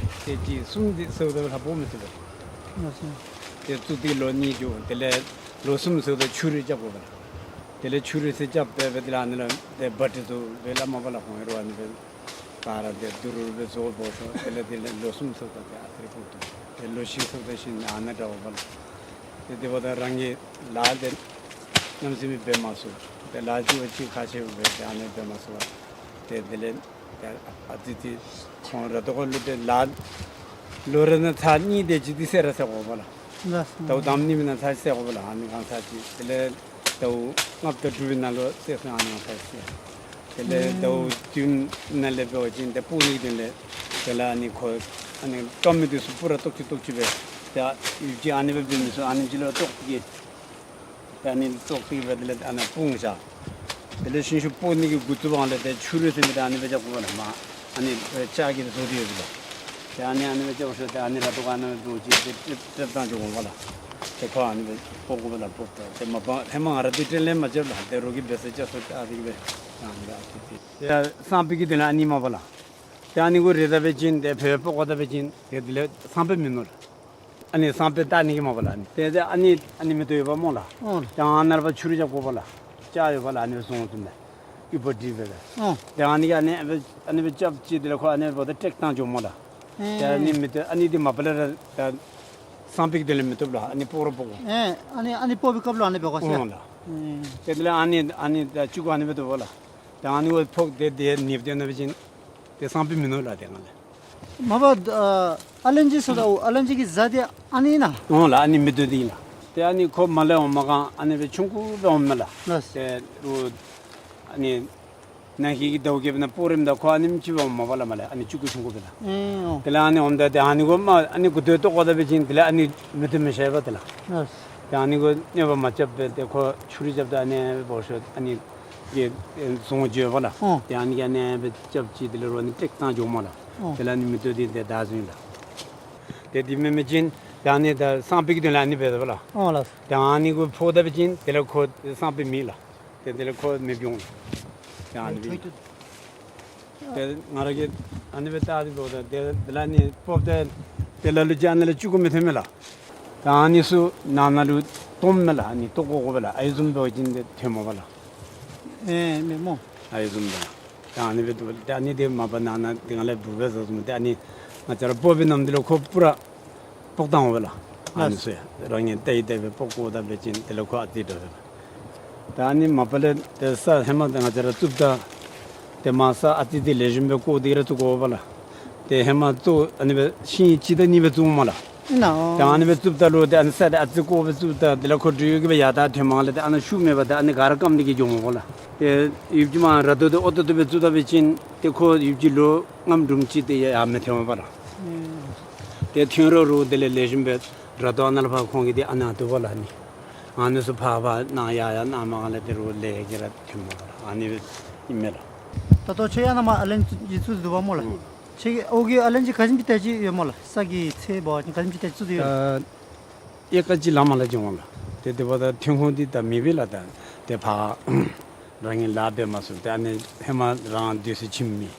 དེ་ཅིག་གསུམ་དེ་སོ་ད་ལྷག་སྤོག་མི་ཚུགས་པས། ལགས་སོ། ཏེ་བཙུགས་ཏེ་ལོ་གཉིས་འགྱོ། དེ་ལས་ལོ་གསུམ་སོ་ད་ཆུ་རུད་རྐྱབ་དགོ་པས་ལགས། དེ་ལས་ཆུ་རུད་ཟེར་རྐྱབ་སྦེ་སྦེ་དེ་ལས་ཨ་ནི་ལགས་ཏེ་བ་ཏི་ཚུ་སྦེ་ལགས་མ་པ་ལགས་ཁོང་ཨེ་རོགས་ཨ་ནི་སྦེ་ག་ར་ཏེ་དུར་རུ་སྦེ་བཟོ་བོ་ཤོ། དེ་ལས་དེ་ལས་ལོ་གསུམ་སོ་ད་ཏེ་ཨ་ཙི་རེ་སྤོག་བཏུབ། ཏེ་ལོ་བཞི་སོ་ད་ཞིནམ་ཨ་ནི་འདྲཝ་པ་ལགས། ཏེ་དེ་འབདཝ་ད་རང་གི་ལཱ་དེ་གནམ་མེད་ས་མེད་འབད་མ་ཚུགས། ཏེ་ལཱ་ཅིག་བ་ཅིག་ཁག་ཆེཝ་སྦེ་ཏེ་ཨ་ནི་འབད་མ་ཚུགས་པར་ཏེ་དེ་ལས་ཏེ་ཨ་ཙི་ཙི་ཁོང་ར་ད་ཁོ་ལུ་ཏེ་ལཱ་ལོ་རེ་ནང་ཚར་གཉིས་དེ་ཅིག་ཏེ་བསད་ར་བསད་དགོ་པས་ལགས། ལགས་སོ། ཟླཝ་དང་པ་གཉིས་པའི་ནང་ཚར་ཅིག་བསད་དགོ་པས་ལགས། ཨ་ནི་གང་ཚར་ཅིག་དེ་ལས་ཟླཝ་ལྔ་པ་དང་དྲུག་པའི་ནང་ལུ་བསད་སོང་། ཨ་ནི་གང་ཚར་ཅིག་དེ་ལས་ཟླཝ་བདུན་ནང་ལས་འབད་བ་ཅིན་ཏེ་སྤུག་ནི་གི་དོན་ལས་དེ་ལས་ཨ་ནི་ཁོ་ཨ་ནི་སྐམ་མི་འདི་ཚུ་སྤུ་ར་བཏོག་ཅི་བཏོག་ཅི་སྦེ་ཏེ་ཡུདཔ་ཅིག་ཨ་ནི་སྦེ་འབད་མི་ཚུགས། ཨ་ནི་ཅིག་ལུ་བཏོག་སྟེ་གིས་ཏེ་ཨ་ནི་བཏོག་སྟེ་སྦེ་དེ་ལས་ཨ་ནཱ་སྤུངས་བཞག། དེ་ལས་ཤིང་ཤུ་སྤོག་ནི་གི་འགོ་བཙུགས་པའི་སྒང་ལས་ཏེ་ཆུ་རུད་ཟེར་མི་འདི་ཨ་ནི་སྦེ་རྐྱབ་དགོ་པས་ལགས། མ་ཨ་ནི་ལྕགས་ཀྱིས་བཟོ་སྟེ་ཡོད་པས་ལགས། ཏེ་ཨ་ནི་ཨ་ནི་སྦེ་རྐྱབ་ཤོ་ཏེ་ཨ་ནི་ར་ཏོ་ག་ཨ་ནི་སྦེ་བཟོ་ཅི་ཏེ་ཏེ་ཏེ་བཏང་འགྱོ་དགོ་པས་ལགས། ཏེ་ཁོ་ཨ་ནི་སྦེ་སྤོག་དགོ་པས་ལགས། སྤོག་སྟེ་ཏེ་མ་པ་ཧེ་མ་ང་ར་འདི་དྲིན་ལན་མ་རྐྱབ་ལགས། ཏེ་རོགས་ཀྱིས་འབད་ས་རྐྱབ་ས་ཏེ་ཨ་ནི་སྦེ་ཨ་ནི་སྦེ་ཨ་ཙི་ཙི་ཏེ་སང་ཕོད་ཀྱི་དོན་ལས་ཨ་ནི་མ་པ་ལགས། ཏེ་ཨ་ནི་གུ་རེ་ད་འབད་བ་ཅིན་ཏེ་བོད་སྤོག་པ་ད་འབད་བ་ཅིན་ཏེ་དེ་ལས་སང་ཕོད་མིན་ནུག་ལགས། ཨ་ནི་སང་ཕོད་བཏང་ནི་གི་མས་པ་ལགས། ཨ་ནི་ཏེ་ཏེ་ཨ་ནི་ཨ་ནི་མེ་ཏོག་ཡོདཔ་སྨོ་ལགས། ཨོ། ཏེ་ཨ་ནཱ་ལས་ཕར་ཆུ་རུད་རྐྱབ་དགོ་པ་ལགས། ལྕགས་ཡོདཔ་ལགས། ཨ་ནི་བཟུང་འོང་དོ་མས། ཨུ་པ་དྲིལ་སྦེ་སྦེ། ཨོ། ཏེ་ཨ་ནི་གིས་ཨ་ནི་སྦེ་ཨ་ནི་སྦེ་རྐྱབ་ཅི། དེ་ལས་ཁོ་ཨ་ནི་འབདཝ་ད་ཊེཀ་བཏང་འགྱོཝ་སྨོ་ལགས། ཨེ། ཏེ་ཨ་ནི་མེ་ཏོག་ཨ་ནི་འདི་མ་པ་ལས་ར་ད་སང་ཕོད་ཀྱི་དོན་ལས་མི་བཏུབ་ལགས། ཨ་ནི་སྤོག་ར་སྤོག་དགོ། ཨེ། ཨ་ནི་ཨ་ནི་སྤོག་པའི་སྐབས་ལུ་ཨ་ནི་འབད་དགོ་ཟེར། ཨོ་ལགས། ཨེ། ཏེ་དེ་ལས་ཨ་ནི་ཨ་ནི་ད་ཅུ་གུ་ཨ་ནི་སྦེ་བཏུབ་པ་ལགས། ཏེ་ཨ་ནི་འབདཝ་ཕོག་སྟེ་ཏེ་ནི་སྦེ་སྟོན་ད་པ་ཅིན་ཏེ་སང་ཕོད་མིན་ནུག་ལགས། ཏེ་ང་ལས། མ་པ་ཨ་ཨ་ལན་ཅི་ཟེརཝ་ད་ཨ་ལན་ཅི་གི་ཟ་འདི་ཨ་ནི་ཨིན་ན། ཨོ་ལགས། ཨ་ནི་མེ་ཏོག་འདི་ཨིན་ལགས། ཏེ་ཨ་ནི་ཁོ་མར་ལས་འོངམ་སྒང་ཨ་ནི་སྦེ་ཆུང་ཀུ་སྦེ་འོངམ་མས་ལགས། ལགས། ཏེ་རུང་ཨ་ནི་ནང་གི་ཟླཝ་བརྒྱད་པ་ནང་སྤོག་རནམ་ད་ཁོ་ཨ་ནེམ་ཅིག་འོངམ་མས་པ་ལགས། མར་ལས་ཨ་ནི་ཅུ་གུ་ཆུང་ཀུ་སྦེ་ལགས། ཨེ་ཨོ། དེ་ལས་ཨ་ནི་འོངམ་ད་ཏེ་ཨ་ནི་གུ་མ་ཨ་ནི་གུ་ཏོ་བཏོག་དགོ་ད་པ་ཅིན་དེ་ལས་ཨ་ནི་མེ་ཏོག་མི་ཤར་བས་ཏེ་ལགས། ལགས། ཏེ་ཨ་ནི་གུ་གནོད་པ་མ་རྐྱབ་པར་ཏེ་ཁོ་ཆུ་རུད་རྐྱབ་ད་ཨ་ནི་སྦེ་བོ་ཤོ་ཨ་ནི་གི་བཟུང་འགྱོ་བས་ལགས། ཨོ། ཏེ་ཨ་ནི་གིས་ཨ་ནི་སྦེ་རྐྱབ་ཅི། དེ་ལས་རོགས་ཨ་ནི་ཊེཀ་བཏང་འགྱོཝ་སྨོ་ལགས། ཨོ། དེ་ལས་ཨ་ནི་མེ་ཏོག་འདི་ཏེ་བདའ་ཟུན་ལགས། ཏེ་འདི་མེན་པ་ཅིན་ཏེ་ཨ་ནི་ད་སང་ཕོད་ཀྱི་དོན་ལས་ཨ་ནི་སྦེ་འབདཝ་ལགས། ཨོ་ལགས། ཏེ་ཨ་ནི་གུ་ཕོག་ད་པ་ཅིན་དེ་ལས་ཁོ་སང་ཕོད་མེད་ལགས། ཏེ་དེ་ལས་ཁོ་མེདཔ་འོང་། ཏེ་ཨ་ནི་སྦེ། ཏེ་ང་ར་གིས་ཨ་ནི་སྦེ་བལྟ་སྟེ་འབདཝ་ད་ཏེ་དེ་ལས་ཨ་ནི་སྤོག་སྟེ་ཏེ་ལ་ལུ་ཅིག་ཨ་ནི་ལས་ཅུ་གུ་མི་ཐོན་མས་ལགས། ཏེ་ཨ་ནི་ཚུ་ནང་ན་ལུ་སྟོངམ་མས་ལགས། ཨ་ནི་བཏོག་དགོ་དགོ་པས་ལགས། ཨའི་བཟུམ་འབད་བ་ཅིན་ཏེ་ཐོནམ་མས་པ་ལགས། ཨེ་མེན་སྨོ། ཨའི་བཟུམ་ད། ཏེ་ཨ་ནི་སྦེ་འདུག། ཏེ་ཨ་ནི་འདི་མ་པ་ནང་ན་འདི་ང་ལས་འབུ་སྦེ་བཟོ་བཟོཝ་མས། ཏེ་ཨ་ནི་ང་བཅས་ར་སྤོག་པའི་ནམ་དུས་ལུ་ཁོ་པུ་ར་སྤོག་བཏང་འོང་པས་ལགས། ཨ་ནི་ཚུ་ཡང་རང་གིས་བལྟ་ཡི་བལྟ་སྦེ་སྤོག་བཀོ་ད་པ་ཅིན་དེ་ལས་ཁོ་ཨ་ཙི་འདྲ་བས། ཏེ་ཨ་ནི་མ་པ་ལས་ཏེ་ས་ཧེ་མ་ཏེ་ང་བཅས་ར་བཙུགསཔ་ད་ཏེ་མར་ས་ཨ་ཙི་ཏེ་ལེགས་ཤོམ་སྦེ་བཀོ་སྟེ་ར་བཙུགས་དགོ་པས་ལགས། ཏེ་ཧེ་མ་བཙུགས་ཨ་ནི་སྦེ་ཤིང་གཅིག་དང་གཉིས་སྦེ་བཙུགས་འོང་སྨོ་ལགས། ཨིན་ན། ཨོ། ཏེ་ཨ་ནི་སྦེ་བཙུགསཔ་ད་ལུ་ཏེ་ཨ་ནི་ས་འདི་ཨ་ཙི་བཀོ་སྦེ་བཙུགསཔ་ད་དེ་ལས་ཁོ་འདྲུད་ཡུལ་གྱི་སྦེ་ཡར་ད་ཐོནམ་ལས་ཏེ་ཨ་ནི་ཤུགས་མེད་པར་ཏེ་ཨ་ནི་ག་ར་སྐམ་སྟེ་གི་འགྱོཝ་སྨོ་ལགས། ཏེ་ཡུདཔ་ཅིག་མར་ར་ཏོ་ཏེ་ཨོ་ཏོ་ཏོ་སྦེ་བཙུགས་ད་པ་ཅིན་ཏེ་ཁོ་ཡུདཔ་ཅིག་ལོ་ལྔ་དྲུག་ཅིག་ཏེ་ཡར་མི་ཐོན་པས་ལགས། ཨེ། ཏེ་ཐོན་རུང་རུང་དེ་ལས་ལེགས་ཤོམ་སྦེ་ར་ཏོ་ཨ་ནཱ་ལས་ཕར་ཁོང་གིས་ཏེ་ཨ་ནཱ་བཏུབ་པས་ལགས། ཨ་ནི་ཨ་ནི་ཚུ་ཕར་ཕར་ནང་ཡར་ཡར་གནང་མ་གནང་ལས་ཏེ་རུང་ལེགས་ཀྱི་ར་ཐོནམ་མས་ལགས། ཨ་ནི་སྦེ་ཨིན་མས་ལགས། ད་ལྟོ་ཁྱོད་ཡང་ནཱ་མར་ཨ་ལན་ཅི་བཙུགས་འདུག་པ་སྨོ་ལགས། ཨུམ། ཁྱོད་ཀྱིས་ཨོ་གི་ཨ་ལན་ཅི་ག་དེམ་ཅིག་ཏེ་ཅིག་ཡོད་སྨོ་ལགས། ས་གི་ཚད་འབད་བ་ཅིན་ག་དེམ་ཅིག་ཏེ་ཅིག་བཙུགས་ཏེ་ཡོད། ཨ་ཨེ་ཀར་གཅིག་ལང་མ་ལང་ཅིག་འོང་ལགས། ཏེ་དེ་འབདཝ་ད་ཐོན་ཁུངས་འདི་ད་མེད་པས་ལགས། ད་ཏེ་ཕར་རང་གིས་ལཱ་འབད་མ་ཚུགས། ཏེ་ཨ་ནི་ཧེ་མ་རང་སྡོད་སའི་ཁྱིམ་མེད།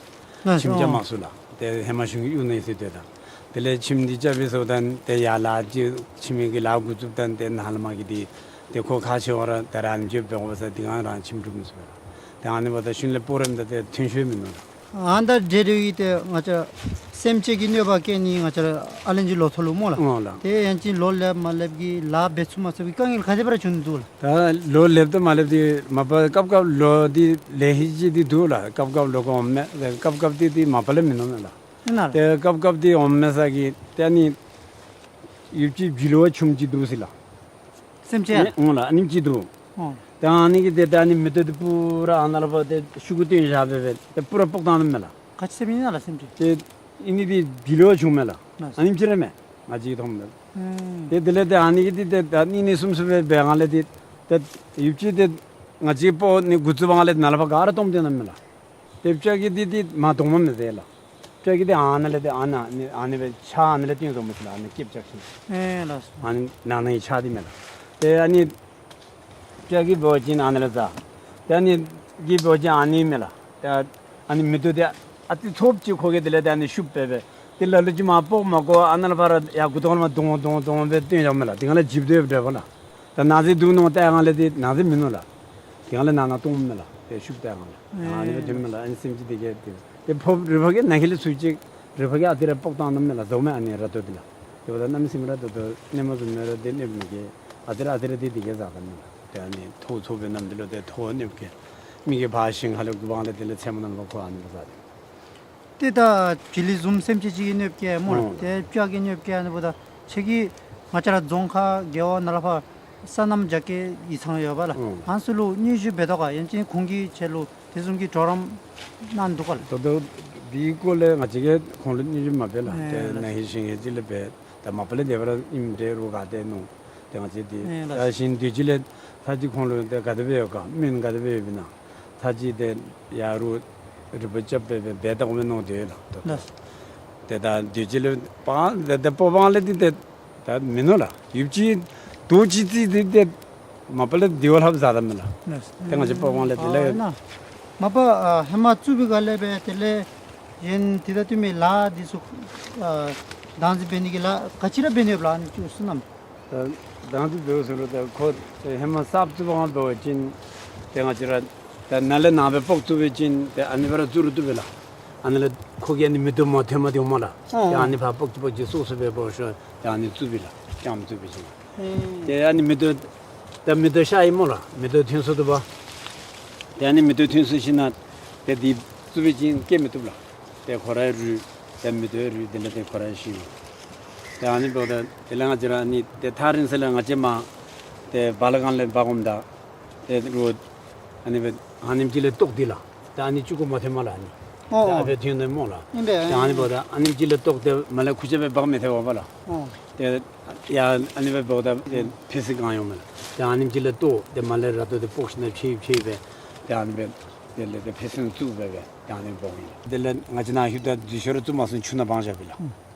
ཨ་ཁྱིམ་རྐྱབ་ཨོ་མ་ཚུགས་ལགས། ཏེ་ཧེ་མ་གཞུང་གི་གཡུས་ནང་ཡོད་ཟེར་སྡོད་ད། དེ་ལས་ཁྱིམ་འདི་རྐྱབ་པའི་ཚེ་ད་ཏེ་ཡར་ལཱ་ཅིག་ཁྱིམ་གྱི་ལཱ་འགོ་བཙུགསཔ་ད་ཏེ་ནཱ་ལས་མར་གྱི་འདི་ཏེ་ཁོ་ཁག་ཆེ་བ་ར་ད་རང་འཇོན་འབད་དགོ་པས་ཟེར་འདི་ག་རང་ཁྱིམ་སྒྲུབ་མི་ཚུགས་པས་ལགས། ཏེ་ཨ་ནི་འབདཝ་ད་ཤུལ་ལས་སྤོག་རནམ་ད་ཏེ་ཐོན་ཤུལ་མིན་ནུག་ལགས། ཨ་ད་འདྲེ་འདྲེ་གི་ཏེ་ང་བཅས་སེམས་ཅན་གྱི་གནོད་པ་བཀལ་ནི་ང་བཅས་ཨ་ལན་ཅི་ལོ་ཐོག་ལུ་སྨོ་ལགས། ཨོ་ལགས། ཏེ་ཡང་ཅིན་ལོ་ལེགསཔ་མ་ལེགསཔ་ཀྱི་ལཱ་འབད་ཚུགས་མ་ཚུགས་ཀྱི་དཀའ་ངལ་ག་དེ་སྦེ་ར་བྱུང་ནི་འདུག་ལགས། ད་ལོ་ལེགསཔ་དང་མ་ལེགསཔ་འདི་མ་པ་སྐབས་སྐབས་ལོ་འདི་ལེགས་ཤོམ་ཅིག་འདི་འདུག་ལགས། སྐབས་སྐབས་ལོ་ཁོ་འོངམ་མས། སྐབས་སྐབས་འདི་འདི་མ་པ་ལས་མིན་ནུག་ལགས། ཨིན་ན་ལགས། ཏེ་སྐབས་སྐབས་འདི་འོངམ་མས་ས་གི་ཏེ་ཨ་ནི་ཡུདཔ་ཅིག་བྱི་ལོ་ཆུང་ཅིག་འདུག་ཟེར་ལགས། སེམས་ཅན། ཨེ་འོང་ལགས། ཨ་ནེམ་ཅིག་འདུག། ཨོ། ཏེ་ཨ་ནི་གིས་ཏེ་ད་ཨ་ནི་མེ་ཏོག་འདི་པུ་ར་ཨ་ནཱ་ལས་ཕར་ཏེ་ཤུགས་ཀྱིས་བཏོན་བཞག་སྦེ་སྦེ་ཏེ་པུ་ར་སྤོག་བཏང་ནུག་མས་ལགས། ག་ཅི་ཟེར་མི་ཨིན་ན་ལགས་སེམས་ཅན། ཏེ་ཨ་ནི་འདི་བྱི་ལོ་ཆུང་མས་ལགས། ལགས། ཨ་ནེམ་ཅིག་ར་མས། ང་བཅས་ཀྱིས་མཐོངམ་ད། ཨེ། ཏེ་དེ་ལས་ཏེ་ཨ་ནི་གིས་ཏེ་ཏེ་ད་གཉིས་གཉིས་གསུམ་གསུམ་སྦེ་འབད་སྒང་ལས་ཏེ་ཏེ་ཡུདཔ་ཅིག་ཏེ་ང་བཅས་སྤོག་ནི་འགོ་བཙུགས་པའི་སྒང་ལས་ནཱ་ལས་ཕར་ག་ར་སྟོངམ་སྟོན་ནུག་མས་ལགས། ཏེ་སྤྱ་གིས་འདི་འདི་མ་སྟོངམ་མས་ཟེར་ལགས། སྤྱ་གིས་འདི་ཨ་ནཱ་ལས་ཏེ་ཨ་ནཱ་ཨ་ནི་ཨ་ནི་སྦེ་ཆ་ཨ་ནཱ་ལས་སྟོན་སོངམ་མས་ཟེར་ལགས། ཨ་ནི་སྐེདཔ་བཅག་ཞིནམ། ཨེ་ལགས། ཨ་ནི་ནང་ན་གི་ཆ་འདི་མས་ལགས། ཏེ་ཨ་ནི་སྤྱ་གིས་འབད་བ་ཅིན་ཨ་ནཱ་ལས་བཟའ། ཏེ་ཨ་ནི་གིས་འབད་བ་ཅིན་ཨ་ནི་མས་ལགས། ཏེ་ཨ་ནི་མེ་ཏོག་འདི་ཨ་ཙི་ཚོདཔ་ཅིག་ཁོ་གིས་དེ་ལས་ཏེ་ཨ་ནི་ཤུབ་སྦེ་སྦེ་ཏེ་ལ་ལུ་ཅིག་མར་སྤོག་མ་དགོ། ཨ་ནཱ་ལས་ཕར་ཡར་མགུ་ཏོ་ལས་མར་དོང་དོང་དོང་སྦེ་སྟོན་བཞགཔ་མས་ལགས། དེ་སྒང་ལས་འཇིབ་སྡོད་སྦེ་འབདཝ་ལགས། ད་ནང་ཟས་བསྡུ་ནི་འོང་བལྟ་སྒང་ལས་ཏེ་ནང་ཟས་མིན་ནུག་ལགས། དེ་སྒང་ལས་ནང་ན་སྟོངམ་མས་ལགས། ཏེ་ཤུབ་བལྟ་སྒང་ལས། ཨ་ནི་སྦེ་ཐོནམ་མས་ལགས། ཨ་ནི་སེམས་ཅན་འདི་གིས་ཏེ་ཏེ་ཕོརཔ་རུས་པ་གི་ནང་ཁ་ལས་ཚུར་ཅིག་རུས་པ་གིས་ཨ་ཙི་ར་སྤོག་བཏང་ནུག་མས་ལགས། རྫོགས་མས་ཨ་ནི་ར་ཏོ་འདི་ལགས། དེ་འབདཝ་ད་གནམ་མེད་ས་མེད་ར་ཏོ་ཏོ་གནོདཔ་བཟུམ་མས་ར་ཏེ་གནོདཔ་མི་བཀལ། ཨ་ཙི་ར་ཨ་ཙི་ར་འདི་འདི་གིས་བཟའ་ད་ནི་ལགས། ཏེ་ཨ་ནི་ཐོག་ཚོགས་པའི་ནམ་དུས་ལུ་ཏེ་ཐོག་གནོདཔ་བཀལ། མི་གིས་ཕར་ཞིང་ཁ་ལས་རྐུ་བའི་སྒང་ལས་དེ་ལས་ཚེར་མ་ནང་ལུ་ཁོ་ཨ་ནི་སྦེ་བཟའ་ནི། ཏེ་ད་བྱི་ལི་བཟུམ་སེམས་ཅན་ཅིག་གིས་གནོདཔ་བཀལ་སྨོ་ལགས། ཨོ། ཏེ་སྤྱ་གིས་གནོདཔ་བཀལ་ཨ་ནི་འབདཝ་ད་ཁྱོད་ཀྱིས་ང་བཅས་ར་རྫོང་ཁག་རྒེད་འོག་ནང་ལས་ཕར་སོ་ནམ་རྒྱ་སྐྱེད་ཡིག་ཚང་ཡོད་པ་ལགས། ཨོ། ཨ་ནི་ཚུ་ལུ་སྙན་ཞུ་འབད་དོ་ག། ཡང་ཅིན་ཁོང་གིས་ཁྱོད་ལུ་དེ་བཟུམ་གྱི་གྲོགས་རམ་གནང་ནུག་ག་ལགས། ད་ལྟོ་འདི་སྐོར་ལས་ང་བཅས་ཀྱིས་ཁོང་ལུ་སྙན་ཞུ་མ་འབད་ལགས། ཨེ་ཏེ་ལགས། ནཱ་ཧེ་ཞིང་ཧེ་ཅིག་ལས་འབད། ད་མ་པ་ལས་དེ་སྦེ་ར་ཨིནམ་འདྲས་རུང་ག་ཏེ་མནོ། ཏེ་ང་བཅས་འདི་ཨེ་ལགས། ད་ཞིང་དུས་ཅི་ལས་ཚར་ཅིག་ཁོང་ལུ་ཏེ་ག་དེ་སྦེ་ཡོད་ག་སྨན་ག་དེ་སྦེ་ཡོདཔ་ཨིན་ན། ཚར་ཅིག་ཏེ་ཡར་རུང་རིམ་པ་རྐྱབ་སྦེ་སྦེ་འབད་དགོ་མནོ་སྟེ་ཡོད་ལགས། ལགས། ཏེ་ད་དུས་ཅི་ལས་སྤོག་ཏེ་ཏེ་སྤོག་པའི་སྒང་ལས་འདི་ཏེ་ད་མིན་ནུག་ལགས། ཡུདཔ་ཅིག་དུས་ཅིག་ཅིག་འདི་ཏེ་མ་པ་ལས་འདི་བ་ལྷགཔ་བཟའ་ད་མས་ལགས། ལགས། ཏེ་ང་བཅས་སྤོག་པའི་སྒང་ལས་དེ་ལས། ཨ་ནཱ་མ་པ་ཨ་ཧེ་མ་བཙུགས་པའི་སྒང་ལས་སྦེ་དེ་ལས་གཞན་དེ་ད་དུས་མི་ལཱ་འདི་ཚུ་ཨ་ བདག་འཛིན་འབད་ནི་གི་ལཱ་ག་ཅི་ར་འབད་ནི་ཡོདཔ་ལགས། ཨ་ནི་ཅིག་གསུང་གནང་། ད་བདག་འཛིན་འབདཝ་ཟེར་རུང་ད་ཁོ་ཧེ་མ་གསརཔ་བཙུགས་པའི་སྒང་འབད་བ་ཅིན་ཏེ་ང་བཅས་ར་ད་ནཱ་ལས་ནངས་པ་སྤོག་བཙུགས་པ་ཅིན་ཏེ་ཨ་ནི་སྦེ་ར་བཙུགས་རུང་བཏུབ་པས་ལགས། ཨ་ནཱ་ལས་ཁོ་གིས་ཨ་ནི་མེ་ཏོག་མ་ཐོན་མ་ཐོནམ་ལགས། ཨོ། ཏེ་ཨ་ནི་ཕར་སྤོག་ཅིག་སྤོག་ཅིག་སོ་སོ་སྦེ་འབད་ཞིནམ་ཏེ་ཨ་ནི་བཙུགས་པས་ལགས། ལྕངམ་བཙུགས་པ་ཅིན། ཨེ། ཏེ་ཨ་ནི་མེ་ཏོག་ད་མེ་ཏོག་ཤར་ཡི་སྨོ་ལགས། མེ་ཏོག་ཐོན་སོ་ནུག་པ། ཏེ་ཨ་ནི་མེ་ཏོག་ཐོན་སོ་ཞིནམ་ཏེ་འདི་བཙུགས་པ་ཅིན་སྐྱེ་མི་བཏུབ་ལགས། ཏེ་ཁོ་ར་རུལ། ཏེ་མེ་ཏོག་རུལ། དེ་ལས་ཏེ་ཁོ་ར་ཤི་འོང་། ཏེ་ཨ་ནི་འབདཝ་ད་དེ་ལས་ང་བཅས་ར་ཨ་ནི་ཏེ་ཐག་རིང་ས་ལས་ང་བཅས་མར་ཏེ་བ་ལ་གང་ལས་འབག་འོངམ་ད་ཏེ་རུང་ཨ་ནི་སྦེ་ཨ་ནེམ་ཅིག་ལས་བཏོག་སྟེ་ལགས། ད་ཨ་ནི་ཅིག་གུ་མ་ཐོནམ་ལགས་ཨ་ནི། ཨོ། ད་ཨ་སྦེ་ཐོན་ནི་སྨོ་ལགས། ཨིན་པས། ད་ཨ་ནི་འབདཝ་ད་ཨ་ནེམ་ཅིག་ལས་བཏོག་སྟེ་མར་ལས་ཁུར་ཆ་སྦེ་འབག་མི་ཐེག་པས་ལགས། ཨོ། ཏེ་ཡ་ཨ་ནི་སྦེ་འབདཝ་ད་ཏེ་ཕྱེ་སི་གང་ཡོད་མས་ལགས། ཏེ་ཨ་ནེམ་ཅིག་ལས་བཏོག་སྟེ་མར་ལས་ར་བཏོག་སྟེ་སྤོག་ཞིནམ་ཕྱེ་ཕྱེ་སྦེ་ཏེ་ཨ་ནི་སྦེ་དེ་ལས་ཏེ་ཕྱེ་སི་བཙུགས་སྦེ་སྦེ་ཏེ་ཨ་ནི་འབག་ཡི། དེ་ལས་ང་བཅས་ནཱ་ལྷོདཔ་ད་འཛུལ་ཞོར་བཙུགས་མ་ཚུགས་ཆུ་ནང་སྦང་བཞག་པས་ལགས།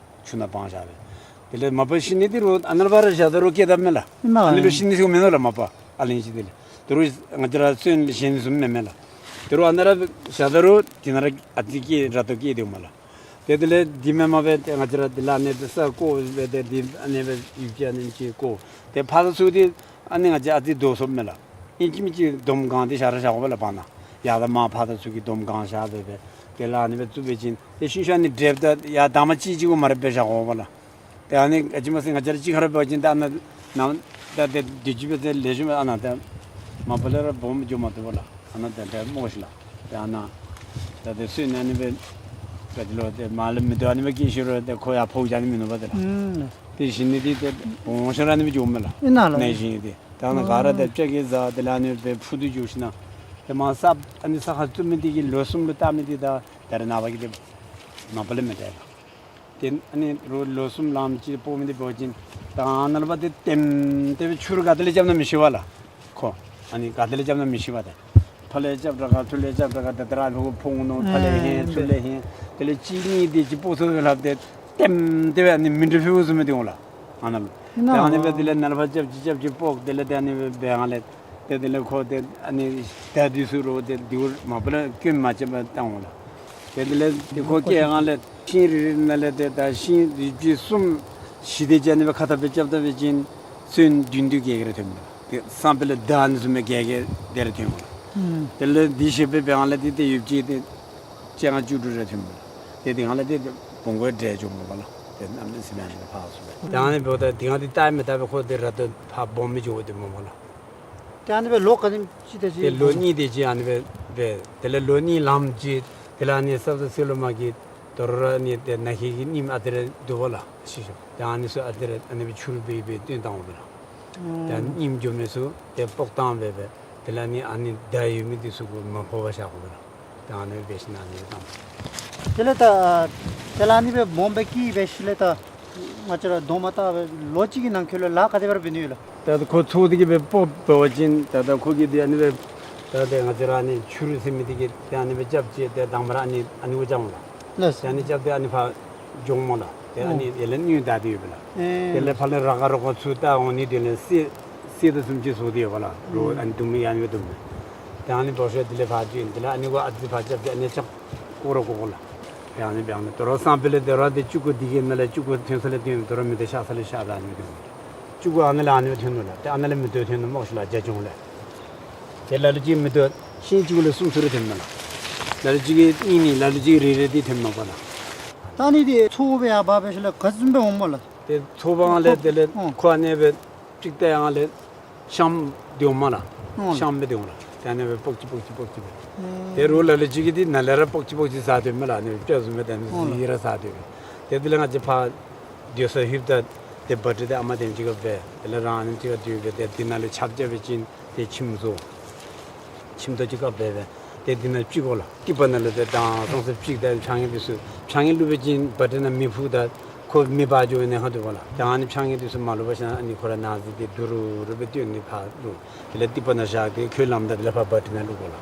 ཆུ་ནང་སྦང་བཞག་པས། དེ་ལས་མ་པ་ཤིང་ནི་འདི་རུང་ཨ་ནཱ་ལས་ཕར་ར་བཞག་ད་རུང་སྐྱེ་ད་མས་ལགས། ཨིན་ན། ཨ་ནི་ལུ་ཤིང་ནི་ཚུ་མིན་ནུག་ལགས་མ་པ། ཨ་ལན་ཅིག་དེ་ལས་དེ་རུང་ང་བཅས་ར་སོན་ལས་གཞན་བཟུམ་མེན་མས་ལགས། དེ་རུང་ཨ་ནཱ་ར་བཞག་ད་རུང་དེ་ནང་ར་ཨ་ཙི་སྐྱེ་ར་བཏོག་སྐྱེ་དེ་འོང་མས་ལགས། ཏེ་དེ་ལས་འདི་མེན་མ་པ་ཏེ་ང་བཅས་ར་དེ་ལས་ཨ་ནི་ཏེ་ས་བརྐོ་སྦེ་ཏེ་འདི་ཨ་ནི་སྦེ་ཡུདཔ་ཅིག་ཨ་ནེམ་ཅིག་བརྐོ། ཏེ་ཕར་ཚུར་འདི་ཨ་ནི་ང་བཅས་ཨ་ཙི་དོ་སོངམ་མས་ལགས། ཨིན་ཅི་མིན་ཅི་སྡོམ་གང་སྟེ་བཞག་ར་བཞག་དགོ་པས་ལགས་བར་ན། ཡར་དང་མར་ཕར་དང་ཚུར་གྱི་སྡོམ་གང་བཞག་སྦེ་སྦེ་དེ་ལས་ཨ་ནི་སྦེ་བཙུགས་པ་ཅིན་ཏེ་ཤིང་ཤུ་ཨ་ནི་འབྲས་བུ་ད་ཡར་དང་མར་གཅིག་གཅིག་གུ་མ་ར་སྦེ་བཞག་དགོ་པས་ལགས། ཏེ་ཨ་ནི་ག་ཅི་སྨོ་ཟེར་ང་བཅས་ར་གཅིག་ཁར་འབད་བ་ཅིན་ད་ཨ་ནཱ་ནང་ད་ཏེ་དུས་ཅི་སྦེ་ཏེ་ལེགས་ཤོམ་ཨ་ནཱ་ད་མ་པ་ལས་ར་སྦོམ་འགྱོ་མ་བཏུབ་པས་ལགས། ཨ་ནཱ་ད་ཏེ་སྨོ་ཤིག་ལགས། ཏེ་ཨ་ནཱ་ད་ཏེ་སོན་ནི་ཨ་ནི་སྦེ་ག་ཅི་ལོ་ཏེ་མར་ལས་མེ་ཏོག་ཨ་ནི་སྦེ་སྐྱེས་ཞིནམ་ལས་ཏེ་ཁོ་ཡར་ཕོཝ་རྒྱག་ནི་མིན་ནུག་པ་ཏེ་ལགས། ཨུམ། ཏེ་ཞིང་ནི་འདི་ཏེ་སྦོམ་ཤོས་ར་ཨ་ནི་སྦེ་འགྱོཝ་མས་ལགས། ཨིན་ན་ལགས། ནཱ་ཞིང་ཏེ་ད་ནཱ་ག་ར་ཏེ་ཨུམ་ཅ་གི་ཟ་དེ་ལས་ཨ་ནི་སྦེ་ཕུ་སྟེ་འགྱོ་ཞིནམ་ཏེ་མར་ས་ཨ་ནི་ས་ཁར་བཙུགས་མི་འདི་གིས་ལོ་གསུམ་ལུ་བཏབ་མི་འདི་ད་ད་རེས་ནངས་པ་གི་ཏེ་མ་པ་ལས་མི་འདྲ་ལགས། ཏེ་ཨ་ནི་རུང་ལོ་གསུམ་ལངམ་ཅིག་སྤོག་མི་འདི་འབད་བ་ཅིན་ད་ཨ་ནཱ་ལས་ཕར་ཏེ་ལྟེམ་ལྟེ་སྦེ་ཆུ་རུང་ག་ཏེ་ལས་རྐྱབ་ན་མི་ཤེས་པས་ལགས། ཁོ་ཨ་ནི་ག་ཏེ་ལས་རྐྱབ་ན་མི་ཤེས་པས། ཏེ་ཕར་ལས་རྐྱབ་ར་ག་ཚུར་ལས་རྐྱབ་ར་ག་ཏེ་ད་ར་ཕར་ཕོག་འོང་མནོ། ཕར་ལས་ཧེ་ཨེ་ཚུར་ལས་ཧེ། དེ་ལས་གཅིག་གཉིས་དེ་ཅིག་སྤོག་ཚུགས་ལྷགཔ་ཏེ་ལྟེམ་ལྟེ་སྦེ་ཨ་ནི་མི་འདྲ་ཕུལཝ་བཟུམ་སྦེ་ཏེ་འོང་ལགས། ཨ་ནཱ་ལུ་ཨིན་ན། ཏེ་ཨ་ནི་སྦེ་དེ་ལས་ནཱ་ལས་ཕར་རྐྱབ་ཅིག་རྐྱབ་ཅིག་སྤོག། དེ་ལས་ཏེ་ཨ་ནི་སྦེ་འབད་སྒང་ལས་ཏེ་དེ་ལས་ཁོ་ཏེ་ཨ་ནི་ད་འདི་ཚུ་རུང་ཏེ་འདི་བར་མ་པ་ལས་སྐྱོན་མ་བྱས་པར་བཏང་འོང་ལགས། ཏེ་དེ་ལས་ཏེ་ཁོ་སྐྱེ་སྒང་ལས་ཤིང་རེ་རེ་ནང་ལས་ཏེ་ད་ཤིང་ཡོདཔ་ཅིག་གསུམ་བཞི་དེ་ཅིག་ཨ་ནི་སྦེ་ཁ་ཐུག་སྦེ་རྐྱབ་ད་འབད་བ་ཅིན་སོན་བདུན་བདུན་བརྒྱད་བརྒྱད་ར་ཐོནམ་མས་ལགས། ཏེ་སང་ཕོད་ལས་ད་ཨ་ནི་བཟུམ་སྦེ་བརྒྱད་བརྒྱད་དེ་ར་ཐོན་འོང་ལགས། ཨུམ། དེ་ལས་འདི་བཞི་སྦེ་འབད་སྒང་ལས་ཏེ་ཏེ་ཡོདཔ་ཅིག་ཏེ་བཅོ་ལྔ་བཅུ་དྲུག་རེ་ཐོནམ་མས་ལགས། ཏེ་དེ་སྒང་ལས་ཏེ་བོང་ཀུ་འདྲེས་འགྱོཝ་མས་པ་ལགས། ཏེ་གནམ་མེད་ས་མེད་ཨ་ནི་སྦེ་ཕར་སོང་སྦེ། ཏེ་ཨ་ནི་འབདཝ་ད་དེ་སྒང་འདི་བལྟ་མི་བལྟ་སྦེ་ཁོ་ཏེ་ར་ཏེ་ཕར་སྦོམ་སྦེ་འགྱོཝ་འདི་སྨོ་མས་ལགས། ཏེ་ཨ་ནི་སྦེ་ལོ་ག་དེམ་ཅིག་ཏེ་ཅིག་ཏེ་ལོ་གཉིས་དེ་ཅིག་ཨ་ནི་སྦེ་འབད། དེ་ལས་ལོ་གཉིས་ལངམ་ཅིག་དེ་ལས་ཨ་ནི་སབ་ས་སི་ལོ་མ་གི་དོ་རུང་ར་ཨ་ནི་ཏེ་ནཱ་ཧེ་གི་རྙིངམ་ཨ་ཙི་རེ་འདུག་པ་ལགས། ཤིང་ཤུ་ཏེ་ཨ་ནི་ཚུ་ཨ་ཙི་རེ་ཨ་ནི་སྦེ་ཕྱུར་སྦེ་སྦེ་བཏོན་བཏང་འོང་པས་ལགས། ཏེ་ཨ་ནི་རྙིངམ་འགྱོ་མི་ཚུ་ཏེ་སྤོག་བཏང་སྦེ་སྦེ་དེ་ལས་ཨ་ནི་ཨ་ནི་ད་ཡོད་མི་འདི་ཚུ་གུ་མ་ཕོག་པར་བཞག་དགོ་པས་ལགས། ད་ཨ་ནི་སྦེ་ཞིནམ་ཨ་ནི་སྦེ་བཏང་། དེ་ལས་ད་དེ་ལས་ཨ་ནི་སྦེ་སྦོམ་སྦེ་སྐྱེས་སྦེ་ཞིནམ་ལས་ད་ང་བཅས་ར་དོ་མ་བཏགས་པར་ལོ་གཅིག་གི་ནང་འཁོད་ལུ་ལཱ་ག་དེ་སྦེ་ར་འབད་ནི་ཡོད་ལགས། ད་ཁོ་ཚོགས་འདི་གིས་སྦེ་སྤོག་འབད་བ་ཅིན་ད་ད་ཁོ་གིས་འདི་ཨ་ནི་སྦེ་ད་ཏེ་ང་བཅས་ར་ཨ་ནི་ཕྱུར་ཟེར་མི་འདི་གིས་ཏེ་ཨ་ནི་སྦེ་རྐྱབ་ཅི། ཏེ་དང་པ་ར་ཨ་ནི་ཨ་ནི་གུ་རྐྱབ་འོང་ལགས། ལགས་སོ། ཏེ་ཨ་ནི་རྐྱབ་སྟེ་ཨ་ནི་ཕར་འགྱོཝ་སྨོ་ལགས། ཏེ་ཨ་ཨོ་ནི་དེ་ལས་སྣོད་བདའ་སྟེ་ཡོད་པས་ལགས། ཨེ། དེ་ལས་ཕར་ལས་ར་ག་རོག་ཁར་ཚུར་བཏང་འོང་ནི་དེ་ལས་གསེར་གསེར་དང་བཟུམ་ཅིག་བཟོ་སྟེ་ཡོད་པས་ལགས། རོགས་ཨ་ནི་བརྡུང་མི་ཨ་ནི་སྦེ་བརྡུང་མི། ཏེ་ཨ་ནི་འབད་ཞིནམ་དེ་ལས་ཕར་བྱོན། དེ་ལས་ཨ་ནི་གུ་ཨ་ཙི་ཕར་རྐྱབ་སྟེ་ཨ་ནི་རྐྱབ་བཀོ་ར་བཀོ་དགོ་ལགས། ཏེ་ཨ་ནི་སྦེ་ཨ་ནི་དོ་རུང་སང་ཕོད་ལས་དོ་རུང་ཏེ་གཅིག་གུ་འདི་གི་ནང་ལས་གཅིག་གུ་ཐོན་ས་ལས་ཐོན། དོ་རུང་མེ་ཏོག་ཤར་ས་ལས་ཤར་ད་ཨ་ནི་སྦེ་ཐོན། གཅིག་གུ་ཨ་ནི་ལས་ཨ་ནི་སྦེ་ཐོན་ནུག་ལགས། ཏེ་ཨ་ནི་ལས་མེ་ཏོག་ཐོན་ནུག་སྨོ་ཤིག་ལགས། རྒྱ་ཁྱོང་ལས། ཏེ་ལ་ལུ་ཅིག་མེ་ཏོག་ཤིང་གཅིག་ལས་གསུམ་གསུམ་རེ་ཐོནམ་མས་ལགས། ལ་ལུ་ཅིག་གིས་གཉིས་གཉིས་ལ་ལུ་ཅིག་རེ་རེ་འདི་ཐོནམ་མས་པ་ལགས། ད་ཨ་ནི་འདི་ཚོགས་འབད་ཡར་འབག་སྦེ་ཞིནམ་ལས་ག་བཟུམ་སྦེ་འོངམ་སྨོ་ལགས། ཏེ་ཚོགས་པའི་སྒང་ལས་དེ་ལས་ཨོ་ཁོ་ཨ་ནི་སྦེ་ཅིག་བལྟ་ཡི་སྒང་ལས་ཤམ་འདི་འོངམ་མས་ལགས། ཨོ་ཤམ་སྦེ་འདི་འོང་ལགས། ཏེ་ཨ་ནི་སྦེ་སྤོག་ཅི་སྤོག་ཅི་སྤོག་ཅི་སྦེ། ཨེ། ཏེ་རོགས་ལ་ལུ་ཅིག་གིས་འདི་ནང་ལས་ར་སྤོག་ཅི་སྤོག་ཅི་ཟ་སྡོདཔ་མས་ལགས། ཨ་ནི་སྦེ་བཟུམ་སྦེ་ཏེ་ཨ་ནི་ཨོ་ལགས། ཟ་ར་ཟ་སྡོད་པས། ཏེ་དེ་ལས་ང་བཅས་ཕར་སྡོད་ས་ལྷོདཔ་ད་ཏེ་བ་ཊི་འདི་ཨ་མ་དེམ་ཅིག་ག་འབད། དེ་ལས་རང་ཨ་ནེམ་ཅིག་ག་སྡོད་སྦེ་ཏེ་འདི་ནང་ལུ་ཆརཔ་རྐྱབ་པ་ཅིན་ཏེ་ཁྱིམ་བཟོ། ཁྱིམ་ཐོག་ཅིག་ག་འབད་སྦེ་ཏེ་འདི་ནང་བཅུག་དགོ་ལགས། ཏི་པ་ནང་ལུ་ཏེ་དང་སོང་ས་བཅུག་ད་ཕྱགས་སྙིགས་འདི་ཚུ་ཕྱགས་སྙིགས་བླུག་པ་ཅིན་བ་ཊི་ནང་མེ་ཕུ་ད་ཁོ་མེ་འབར་འགྱོ་ནི་ཧ་འདུག་པ་ལགས། ད་ཨ་ནི་ཕྱགས་སྙིགས་འདི་ཚུ་མ་བླུག་པར་ཞིནམ་ཨ་ནི་ཁོ་ར་ནང་ཟེར་ཏེ་དུ་རུ་རུ་སྦེ་བཏོན་ནི་ཕར་བླུག། དེ་ལས་ཏི་པ་ནང་བཞག་སྟེ་ཁོ་ལངམ་ད་དེ་ལས་ཕར་བ་ཊི་ནང་བླུག་དགོ་ལགས།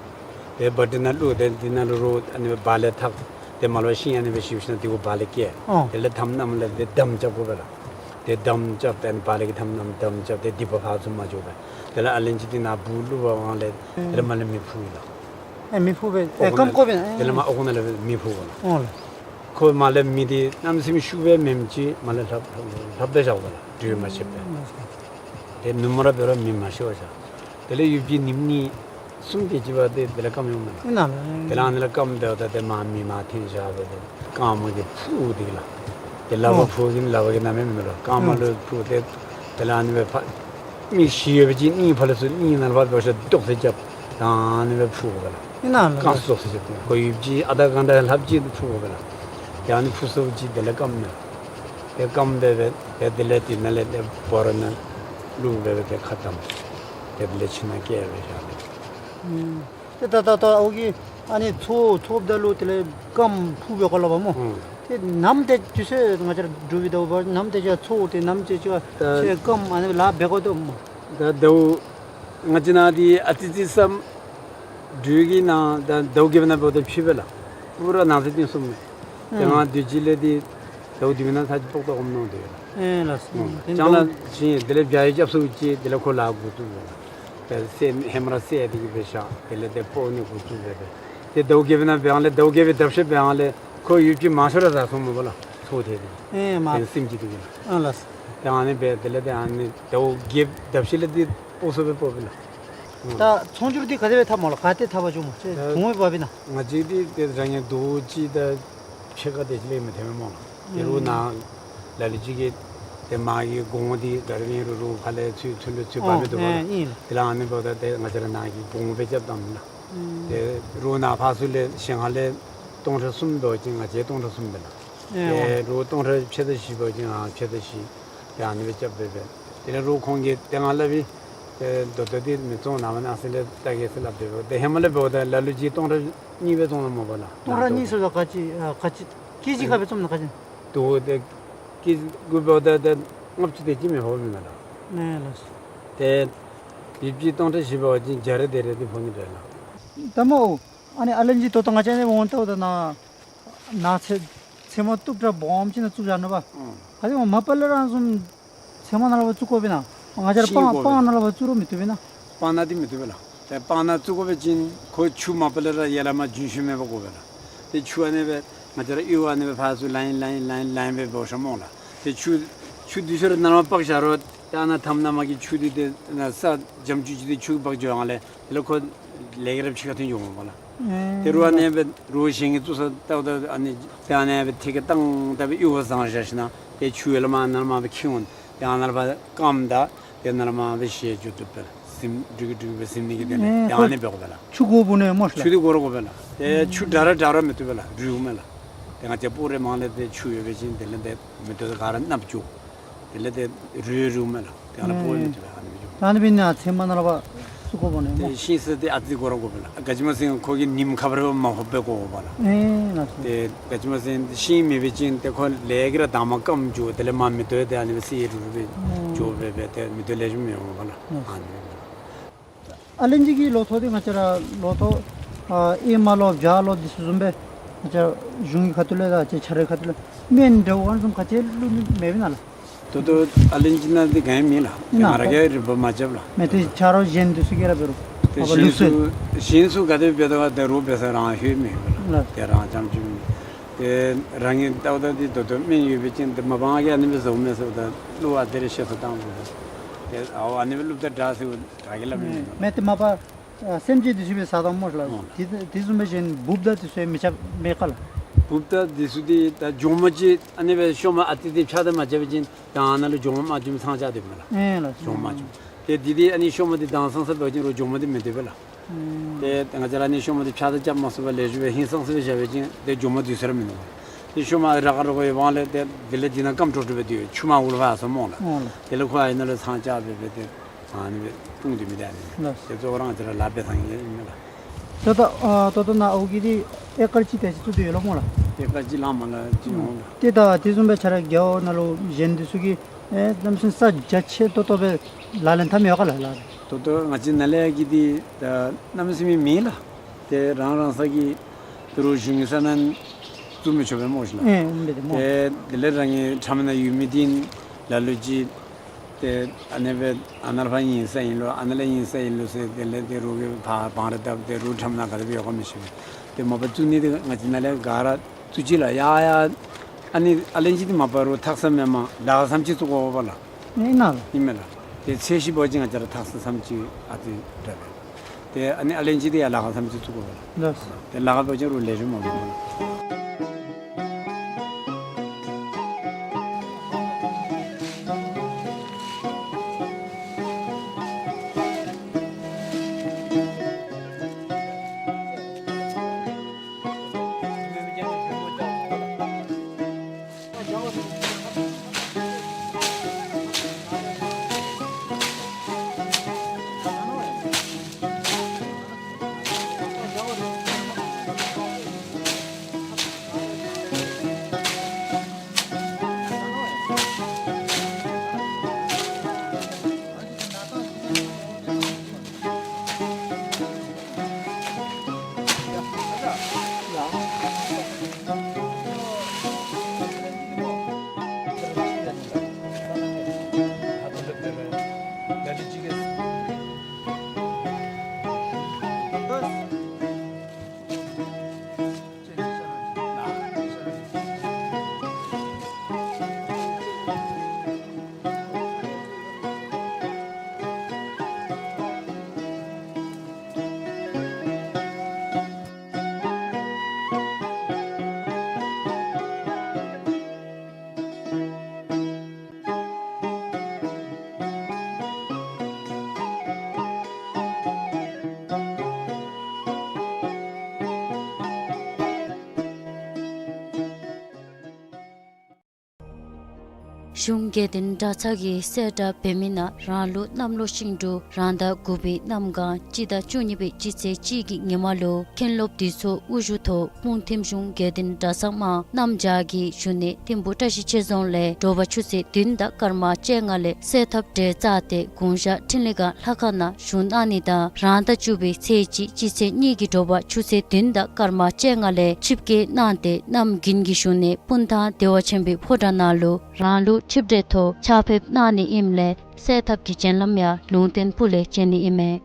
ཏེ་བ་ཊི་ནང་བླུག་སྟེ་འདི་ནང་ལུ་རོགས་ཨ་ནི་སྦེ་བག་ལེབ་འཐག། ཏེ་མར་ལུ་ཤིང་ཨ་ནི་སྦེ་བཤུབ་ཞིནམ་དེ་གུ་བག་ལེབ་བཀལ། ཨོ། དེ་ལས་མཐའམ་མནའམ་ལས་ཏེ་དམ་རྐྱབ་དགོ་པས་ལགས། ཏེ་དམ་རྐྱབ་སྟེ་ཨ་ནི་བག་ལེབ་ཀྱི་མཐའམ་མནའམ་དམ་རྐྱབ་སྟེ་སྡིག་པ་ཕར་ཚུར་མ་འགྱོ་བར། དེ་ལས་ཨ་ལན་ཅིག་འདི་ནང་སྦུག་བླུག་པའི་སྒང་ལས་དེ་ལས་མར་ལས་མེ་ཕུ་ཡི་ལགས། ཨེ་མེ་ཕུ་སྦེ་ཨེ་ཨོ་ཁོ་ན་སྐམ་བཀོ་བས། དེ་ལས་མར་ཨོ་ཁོ་ན་ལས་མེ་ཕུ་དགོ་ལགས། ཨོ་ལགས། ཁོ་མར་ལས་མི་འདི་གནམ་མེད་ས་མེད་ཤུགས་སྦེ་མེནམ་ཅིག་མར་ལས་ལྷབ་ལྷབ་ལྷབ་སྟེ་བཞག་པ་ལགས། འགྲུལ་མ་ཆད་པར། དེ་ནུབ་མོ་ར་འབད་རུང་མེ་མ་ཤོར་བར་བཞག། དེ་ལས་ཡུདཔ་ཅིག་ཉིནམ་གཉིས་གསུམ་དེ་ཅིག་འབདཝ་ད་དེ་ལས་སྐམ་འོང་མས་ལགས། ཨིན་ན་ལགས། དེ་ལས་ཨ་ནི་ལས་སྐམ་སྟེ་འབདཝ་ད་དེ་མར་མེ་མར་འཐོན་བཞག་སྦེ་དེ་རྐངམ་གིས་འཕུར་དེ་གིས་ལགས། དེ་ལག་པར་འཕུར་གིན་ལག་པ་གིས་གནམ་མེད་མེད་ལུ་རྐངམ་ལུ་འཕུར་ཏེ་དེ་ལས་ཨ་ནི་སྦེ་ཕར་མི་ཤི་ཡོད་པ་ཅིན་གཉིད་ཕར་ལས་ཚུར་གཉིད་ནང་ཕར་འབད་ཞིནམ་ཏོག་ཙེ་རྐྱབ། ད་ཨ་ནི་སྦེ་འཕུར་དགོ་པས་ལགས། ཨིན་ན་ལགས། རྐངམ་ཏོག་ཙེ་རྐྱབ། ཁོ་ཡུདཔ་ཅིག་ཨ་རྟག་གང་དྲག་ལྷབ་ཅི་འཕུར་དགོ་པས་ལགས། དེ་ཨ་ནི་འཕུར་སོང་ཅི་དེ་ལས་སྐམ་མས། དེ་སྐམ་སྦེ་སྦེ་དེ་དེ་ལས་དེ་ནང་ལས་དེ་བོ་ར་ནང་བླུགས་སྦེ་སྦེ་དེ་ཁ་བསྡམས། དེ་དེ་ལས་ཁྱིམ་ནང་བསྐྱལ་སྦེ་བཞག་ལགས། ཨུམ། ཏེ་ད་ད་ད་ཨོ་གི་ཨ་ནི་ཚོ་ཚོ་ད་ལུ་དེ་ལས་སྐམ་འཕུར་བའི་གོ་ལ་བ་སྨོ། ཨུམ། ཏེ་ནམ་དེ་དུས་ཚོད་ང་བཅས་ར་འགྲུལ་བའི་ཟླཝ་བར་ནམ་དེ་ཅིག་ཚོ་དེ་ནམ་དེ་ཅིག་ད་ཚེ་སྐམ་ཨ་ནི་ལཱ་འབད་དགོ་དོ་སྨོ། ད་ཟླཝ་ང་བཅས་ནང་འདི་ཨ་ཙི་ཙི་ཙམ་འགྲུལ་གྱི་ནང་ད་ཟླཝ་བརྒྱད་པའི་ནང་འབདཝ་ད་ཕྱི་པས་ལགས། པུ་ར་ནང་ཚེ་བརྟན་སོངམ་མས། དེ་ཨུམ། ང་དུས་ཅི་ལས་འདི་ཟླཝ་བདུན་པའི་ནང་ཚར་ཅིག་ཏོག་ཏོ་འོངམ་མནོ་སྟེ་ཡོད་ལགས། ཨེ་ལགས། ཨུམ། དེ་ལྕང་ལ་ཟླཝ་ཅིག་དེ་ལས་བྱཱ་ཡི་རྐྱབ་སོང་ཅི་དེ་ལས་ཁོ་ལཱ་འགོ་བཙུགས་པས་ལགས། དེ་སེ་ཧེ་མ་ར་སེ་དེ་གིས་སྦེ་བཞག། དེ་ལས་དེ་སྤོ་ནི་འགོ་བཙུགས་སྦེ་སྦེ། དེ་ཟླཝ་བརྒྱད་པའི་ནང་འབད་ཡང་ལས་ཟླཝ་བརྒྱད་པའི་ཟླཝ་ཤེས་འབད་ཡང་ལས་ཁོ་ཡུདཔ་ཅིག་མང་ཤོས་ར་བཟའ་སོངམ་མས་པ་ལགས། ཚོ་དེ་དེ། ཨེ་མ། དེ་སེམས་ཅན་དེ་གིས་ལགས། ཨ་ལགས། དེ་ཨ་ནི་སྦེ་དེ་ལས་དེ་ཨ་ནི་ཟླཝ་བརྒྱད་ཟླཝ་ཤེས་ལས་དེ་སྤོ་སོང་སྦེ་སྤོ་བས་ལགས། ཨུམ། ད་ཚོང་སྒྱུར་འདི་ག་དེ་སྦེ་འཐབ་སྨོ་ལགས། ག་ཏེ་འཐབ་པར་འགྱོཝ་སྨོ། ཁྱེད་ད་གོང་འོག་འབད་བ་ཅིན་ན། ང་བཅས་འདི་དེ་རང་གི་ཟླཝ་གཅིག་དང་ཕྱེད་ཀ་དེ་ཅིག་ལས་མི་འཐོན་པས་སྨོ་ལགས། དེ་རུང་ཨུམ། ནཱ་ལ་ལུ་ཅིག་གིས་དེ་མར་གྱི་གོང་འདི་ག་ར་ཨིན་རུང་རུང་ཕར་ལས་ཚུར་ཚུར་ལུ་ཚུར་འབག་མི་བཏུབ་པས་ལགས། ཨོ་ཨིན་ལགས། དེ་ལས་ཨ་ནི་འབདཝ་ད་དེ་ང་བཅས་ར་ནཱ་གི་གོང་འོག་སྦེ་རྐྱབ་བཏངམ་ལགས། ཨུམ། དེ་རུང་ནཱ་ཕར་ཚུར་ལས་ཞིང་ཁ་ལས་སྟོང་ཕྲག་གསུམ་འབད་བ་ཅིན་ང་བཅས་སྟོང་ཕྲག་གསུམ་སྦེ་ལགས། ཨེ་ཨོ། དེ་རུང་སྟོང་ཕྲག་ཕྱེད་དང་བཞི་འབད་བ་ཅིན་ཨ་ཕྱེད་དང་བཞི། ཡང་ཨ་ནི་སྦེ་རྐྱབ་སྦེ་སྦེ། དེ་ལས་རོགས་ཁོང་གིས་དེ་ང་སླབ་ཨིན། ཨེ་ད་ལྟོ་འདི་མི་བཙོང་གནང་མ་གནང་ཟེར་ལས་བལྟ་གེ་ཟེར་སླབ་སྟེ་འབདཝ་ད་ཧེ་མ་ལས་འབདཝ་ད་ལ་ལུ་ཅིག་སྟོང་ཕྲག་གཉིས་སྦེ་བཙོང་གནངམ་མས་པ་ལགས། སྟོང་ཕྲག་གཉིས་ཟེརཝ་ད་ག་ཅི་ཨ་ག་ཅི་ཀེ་ཇི་ག་སྦེ་བཙོང་ན་ག་ཅི། དོ་དེ་ཀེ་ཇི་གུ་འབདཝ་ད་དེ་ལྔ་བཅུ་དེ་ཅིག་མི་ཕོགཔ་མེན་ན་ལགས། ཨེ་ལགས། དེ་ཡུདཔ་ཅིག་སྟོང་ཕྲག་བཞི་འབད་བ་ཅིན་བརྒྱ་རེ་དེ་རེ་འདི་ཕོག་ནི་འདྲས་ལགས། ད་སྨོ། ཨ་ནི་ཨ་ལན་ཅི་ད་ལྟོ་ང་བཅས་ནི་འོང་ལྟཝ་ད་ན་ནཱ་ཚལ་ཚལ་མ་བཏུབ་དྲགས་སྦོམ་ཅིག་ནང་བཙུགས་བཞག་ནུག་པ། ཨང་། ག་ཅི་སྨོ་མ་པ་ལས་ར་བཟུམ་ཚལ་མ་ནང་ལུ་ཕར་བཙུགས་དགོ་པས་ན། ང་བཅས་ར་ཤིང་སྤང་དགོ་པས། སྤང་ནང་ལུ་ཕར་བཙུགས་རུང་མི་བཏུབ་པས་ན། སྤང་ནང་འདི་མི་བཏུབ་པས་ལགས། ཏེ་སྤང་ནང་བཙུགས་དགོ་པ་ཅིན་ཁོ་ཆུ་མ་པ་ལས་ར་ཡར་ལས་མར་རྒྱུན་ཞུགས་མེད་པར་དགོ་པས་ལགས། ཏེ་ཆུ་ཨ་ནི་སྦེ་ང་བཅས་ར་གཡུར་བ་ཨ་ནི་སྦེ་ཕར་ཚུར་ལཱའིན་ལཱའིན་ལཱའིན་ལཱའིན་སྦེ་འབད་ཤོམ་སྨོ་ལགས། ཏེ་ཆུ་ཆུ་འདི་ཚུ་ར་ནཱ་མར་འབག་བཞག་རུང་ཏེ་ཨ་ནཱ་མཐའམ་ནཱ་མར་གྱི་ཆུ་འདི་ཏེ་ནཱ་ས་འཇམ་ཅུག་ཅིག་འདི་ཆུ་འབག་འགྱོ་ཡང་ལས་དེ་ལས་ཁོ་ལས་ཀྱི་ར་ཕྱི་ཁར་ཐོན་འགྱོཝ་མས་པ་ལགས། ཨེ་ཏེ་རོགས་ཨ་ནི་སྦེ་རོགས་གཞན་གྱིས་བཙུགས་ས་ལྟཝ་ད་ཨ་ནི་ཏེ་ཨ་ནི་སྦེ་ཐད་ཀར་བཏང་ད་སྦེ་གཡུར་བ་བཟང་བཞག་ཞིན་ན་ཏེ་ཆུ་ཡར་ལས་མར་ནཱ་ལས་མར་སྦེ་ཁྱིད་འོང་། ཏེ་ཨ་ནཱ་ལས་ཕར་སྐམ་ད་ཏེ་ནཱ་ལས་མར་སྦེ་བཞེས་འགྱོ་བཏུབ་པས་ལགས། ཟིམ་འགྲིག་གི་འགྲིག་གི་སྦེ་ཟིམ་ནི་གི་དེ་ལས། ཨེ་ཏེ་ཨ་ནི་སྦེ་དགོ་པས་ལགས། ཆུ་དགོ་པས་ནི་སྨོ་ལགས། ཆུ་འདི་དགོ་ར་དགོ་པས་ལགས། ཏེ་ཨུམ་ཆུ་དྲག་ར་དྲག་ར་མི་བཏུབ་པས་ལགས། རུལཝ་མས་ལགས། ཏེ་ང་བཅས་སྤོ་རུང་མང་ལས་ཏེ་ཆུ་ཡོད་པ་ཅིན་དེ་ལས་ཏེ་མེ་ཏོག་ག་ར་གནགཔོ་འགྱོ། དེ་ལས་ཏེ་རུལ་རུལཝ་མས་ལགས། ཏེ་ཨ་ནི་སྤོ་མི་བཏུབ་པས། ཨ་ནི་སྦེ་འགྱོ། ད་ཨ་ནི་སྦེ་ནཱ་ཚལ་མ་ནང་ལུ་ཕར་བཙུགས་དགོ་པས་ནི་སྨོ། ཏེ་ཤིང་སི་འདི་ཨ་ཙི་དགོ་ར་དགོ་པས་ལགས། ག་ཅི་སྨོ་ཟེར་ན་ཁོ་གི་ཉིམ་ཁ་འབབ་ར་མ་ཕོགཔ་སྦེ་དགོ་པས་ལགས། ཨེ་ལགས་སོ། ཏེ་ག་ཅི་སྨོ་ཟེར་ན་ཤིང་མེད་པ་ཅིན་ཏེ་ཁོ་ལས་ཀྱི་ར་དྭངས་མ་སྐམ་འགྱོ། དེ་ལས་མར་མེ་ཏོག་ཏེ་ཨ་ནི་སྦེ་སེར་རུལ་རུལ་སྦེ་འགྱོ་སྦེ་སྦེ་ཏེ་མེ་ཏོག་ལེགས་ཤོམ་མི་འོང་པས་ལགས། ཨ་ནི་སྦེ། ཨ་ལན་ཅི་གི་ལོ་ཐོག་འདི་ང་བཅས་ར་ལོ་ཐོག་ཨ་ཨེ་མ་ལོ་བྱ་ལོ་འདི་ཚུ་བཟུམ་སྦེ་ང་བཅས་ར་གཞུང་གི་ཁ་ཐུག་ལས་དང་ཅིག་ཆ་རའི་ཁ་ཐུག་ལས་སྨན་འདྲཝ་ཨ་ནི་བཟུམ་ག་ཅི་བླུག་ནི་མེད་པས་ན་ལགས། ད་ལྟོ་ཨ་ལན་ཅི་ནང་འདི་ག་ཡང་མེད་ལགས། ཨིན་ན། ང་ར་གིས་རིག་པ་མ་རྐྱབ་ལགས། མེད་དེ་ཆ་རོགས་གཞན་འདི་ཚུ་གིས་ར་འབད་རུང་ཏེ་ཨ་ཕར་བླུགས་གཞན་སོ་ཡི། ཚུ་གཞན་ཚུ་ག་དེ་འབད་དོ་ག་དེ་རོགས་འབད་ས་རང་ལྷོད་མི་ཡོད་ལགས། ལགས། ཏེ་རང་རྐྱངམ་ཅིག་མེན། ཏེ་རང་གི་ལྟཝ་ད་འདི་ད་ལྟོ་སྨན་ཡོད་པ་ཅིན་ཏེ་མ་པ་ང་གིས་ཨ་ནི་སྦེ་བཟོཝ་མས་ཟེརཝ་ད་བླུག་པ་དེ་རེ་བཤད་ས་བཏང་དགོ། ཏེ་ཨའོ་ཨ་ནི་སྦེ་བླུགཔ་ད་དྲག་ཟེར་ག་གིས་སླབ་མི་མེད། མེད་དེ་མ་པ་ཨ་སེམས་ཅན་འདི་ཚུ་སྦེ་བཟའ་དོ་སྨོ་ལགས། ཨོ། དེ་དེ་བཟུམ་སྦེ་གཞན་འབུཔ་དང་འདི་ཚུ་ཡང་མི་རྐྱབ་མེད་ག་ལགས། འབུཔ་དང་འདི་ཚུ་འདི་ད་མགྱོགས་མ་ཅིག་ཨ་ནི་སྦེ་ཤོ་མ་ཨ་ཙི་ཙི་ཕྱགས་སྡོམ་མ་རྐྱབ་པ་ཅིན་ད་ཨ་ནཱ་ལུ་མགྱོགས་མ་མ་བྱུངམ་ཚང་བཅའ་སྡོདཔ་མས་ལགས། ཨེ་ལགས། མགྱོགས་མ་བྱུང་། ཏེ་འདི་འདི་ཨ་ནི་ཤོ་མ་འདི་དྭངས་སང་སང་འབད་བ་ཅིན་རོགས་མགྱོགས་མ་འདི་མི་སྡོད་པས་ལགས། ཨུམ། ཏེ་ང་བཅས་ར་ཨ་ནི་ཤོ་མ་འདི་ཕྱགས་སྡོམ་རྐྱབ་མ་ཚུགས་པར་ལེགས་ཤོམ་སྦེ་ཧིང་སངས་ས་སྦེ་བཞག་པ་ཅིན་ཏེ་མགྱོགས་མ་སྡོད་ས་ར་མིན་འདུག། ཏེ་ཤོ་མ་ར་ཁ་ར་ཁ་ཡོད་པ་ལས་ཏེ་དེ་ལས་འདི་ནང་སྐམ་དྲོ་དྲོ་སྦེ་སྡོད། ཆུ་མ་འུར་བ་སོང་སྨོ་ལགས། ཨོ་ལགས། དེ་ལས་ཁོ་ཨ་ནཱ་ལུ་ཚང་བཅའ་སྦེ་སྦེ་ཏེ་ཨ་ནི་སྦེ་སྤུངས་ཏེ་མི་སྡོད་ནི། ལགས། ཏེ་གཙོ་བོ་ར་ང་བཅས་ར་ལཱ་འབད་ཐངས་ཨིན་མས་ལགས། ད་ལྟོ་ཨ་ད་ལྟོ་ནཱ་ཨོ་གི་འདི་ཨེ་ཀར་གཅིག་དེ་ཅིག་བཙུགས་ཏེ་ཡོད་ལོ་སྨོ་ལགས། ཨེ་ཀར་གཅིག་ལྷག་མ་ལས་ཅིག་འོང་ལགས། ཏེ་ད་དེ་བཟུམ་སྦེ་ཆ་ར་རྒེད་འོག་ནང་ལུ་གཞན་འདི་ཚུ་གིས་ཨེ་གནམ་མེད་ས་མེད་ས་རྒྱ་ཆེ་ཏོག་ཏོ་སྦེ་ལག་ལེན་འཐབ་མི་ཡོད་ག་ལགས་ལགས། ད་ལྟོ་ང་བཅས་ནཱ་ལས་ཀྱི་འདི་ད་གནམ་མེད་ས་མེད་མེད་ལགས། ཏེ་རང་རང་སོ་གི་ཏི་རུ་གཞུང་གི་ས་ནང་བཙུགས་མི་ཆོག་པས་སྨོ་ཤི་ལགས། ཨེ་འོང་པས་ཏེ་སྨོ། ཏེ་དེ་ལས་རང་གི་ཁྲམ་ནང་ཡོད་མི་འདི་ལ་ལུ་ཅིག་ཏེ་ཨ་ནི་སྦེ་ཨ་ནཱ་ལས་ཕར་ཉེན་ས་ཨིན་ལོ་ཨ་ནཱ་ལས་ཉེན་ས་ཨིན་ལོ་ཟེར་དེ་ལས་ཏི་རུ་གིས་ཕར་བང་ར་བཏབ་ཏི་རུ་ཁྲམ་ནང་ག་དེ་སྦེ་ཡོད་ག་མི་ཤེས་པས། ཏེ་མ་པ་བཙུགས་ནི་འདི་ང་བཅས་ནཱ་ལས་ག་ར་ ཐུགས་རྗེ་ལགས། ཡ་ཡ། ཨ་ནི་ཨ་ལན་ཅི་འདི་མ་པ་རུ་ཐགས་མེད་མ་ལཱ་ཁག་ཙམ་ཅིག་བཙུགས་དགོ་པས་ལགས། ཨིན་ན་ལགས། ཨིན་མས་ལགས། ཏེ་ཚེས་བཞི་པ་ཅིན་ང་བཅས་ར་ཐགས་ཙམ་ཅིག་ཨ་ཙི་འདྲ་བས། ཏེ་ཨ་ནི་ཨ་ལན་ཅི་འདི་ཡང་ལཱ་ཁག་ཙམ་ཅིག་བཙུགས་དགོ་པས་ལགས། ལགས། ཏེ་ལཱ་ཁག་འབད་བ་ཅིན་རུང་ལེགས་ཤོམ་མ་པ་རུང་། གཞུང་དགེ་ལྡན་གྲྭ་ཚང་གིས་གསལ་བསྒྲགས་འབད་མི་ནང་རང་ལུགས་གནམ་ལོ་ཤིང་འབྲུག་རང་ཟླ་དགུ་པའི་གནམ་གང་སྤྱི་ཟླ་བཅུ་གཉིས་པའི་སྤྱི་ཚེས་གཅིག་གི་ཉི་མ་ལུ་མཁན་སློབ་འདི་ཚུ་དབུ་བཞུགས་ཐོག་སྤུངས་ཐིམ་གཞུང་དགེ་ལྡན་གྲྭ་ཚང་མར་གནམ་བྱཱར་གྱི་བཞུགས་གནས་ཐིམ་ཕུ་བཀྲ་ཤིས་ཆོས་རྫོང་ལས་དྲོ་པ་ཆུ་ཚོད་བདུན་དང་སྐར་མ་བཅོ་ལྔ་ལས་གསོལ་ཐབ་གྲལ་བཙུགས་ཏེ་དགུང་ཞག་འཕྲིན་ལས་སྒང་ལྷ་ཁང་ནང་བཞུགས་གནང་ནི་དང་རང་ཟླ་བཅུ་པའི་ཚེས་གཅིག་སྤྱི་ཚེས་གཉིས་ཀྱི་དྲོ་པ་ཆུ་ཚོད་བདུན་དང་སྐར་མ་བཅོ་ལྔ་ལས་ཆིབས་བསྐྱོད་གནང་སྟེ་གནམ་དགུན་གྱི་བཞུགས་གནས་སྤུངས་ཐང་བདེ་བ་ཆེན་པོའི་ཕོ་བྲང་ནང་ལུ་རང་ལུགས་ཆིབས་གྲལ་ཐོག་ཕྱག་ཕེབས་གནང་ནི་ཨིནམ་ལས་གསོལ་ཐབ་ཀྱི་སྤྱན་ལམ་ཡང་ལུང་བསྟན་ཕུ་ལས་མཇལ་ནི་ཨིན་མས།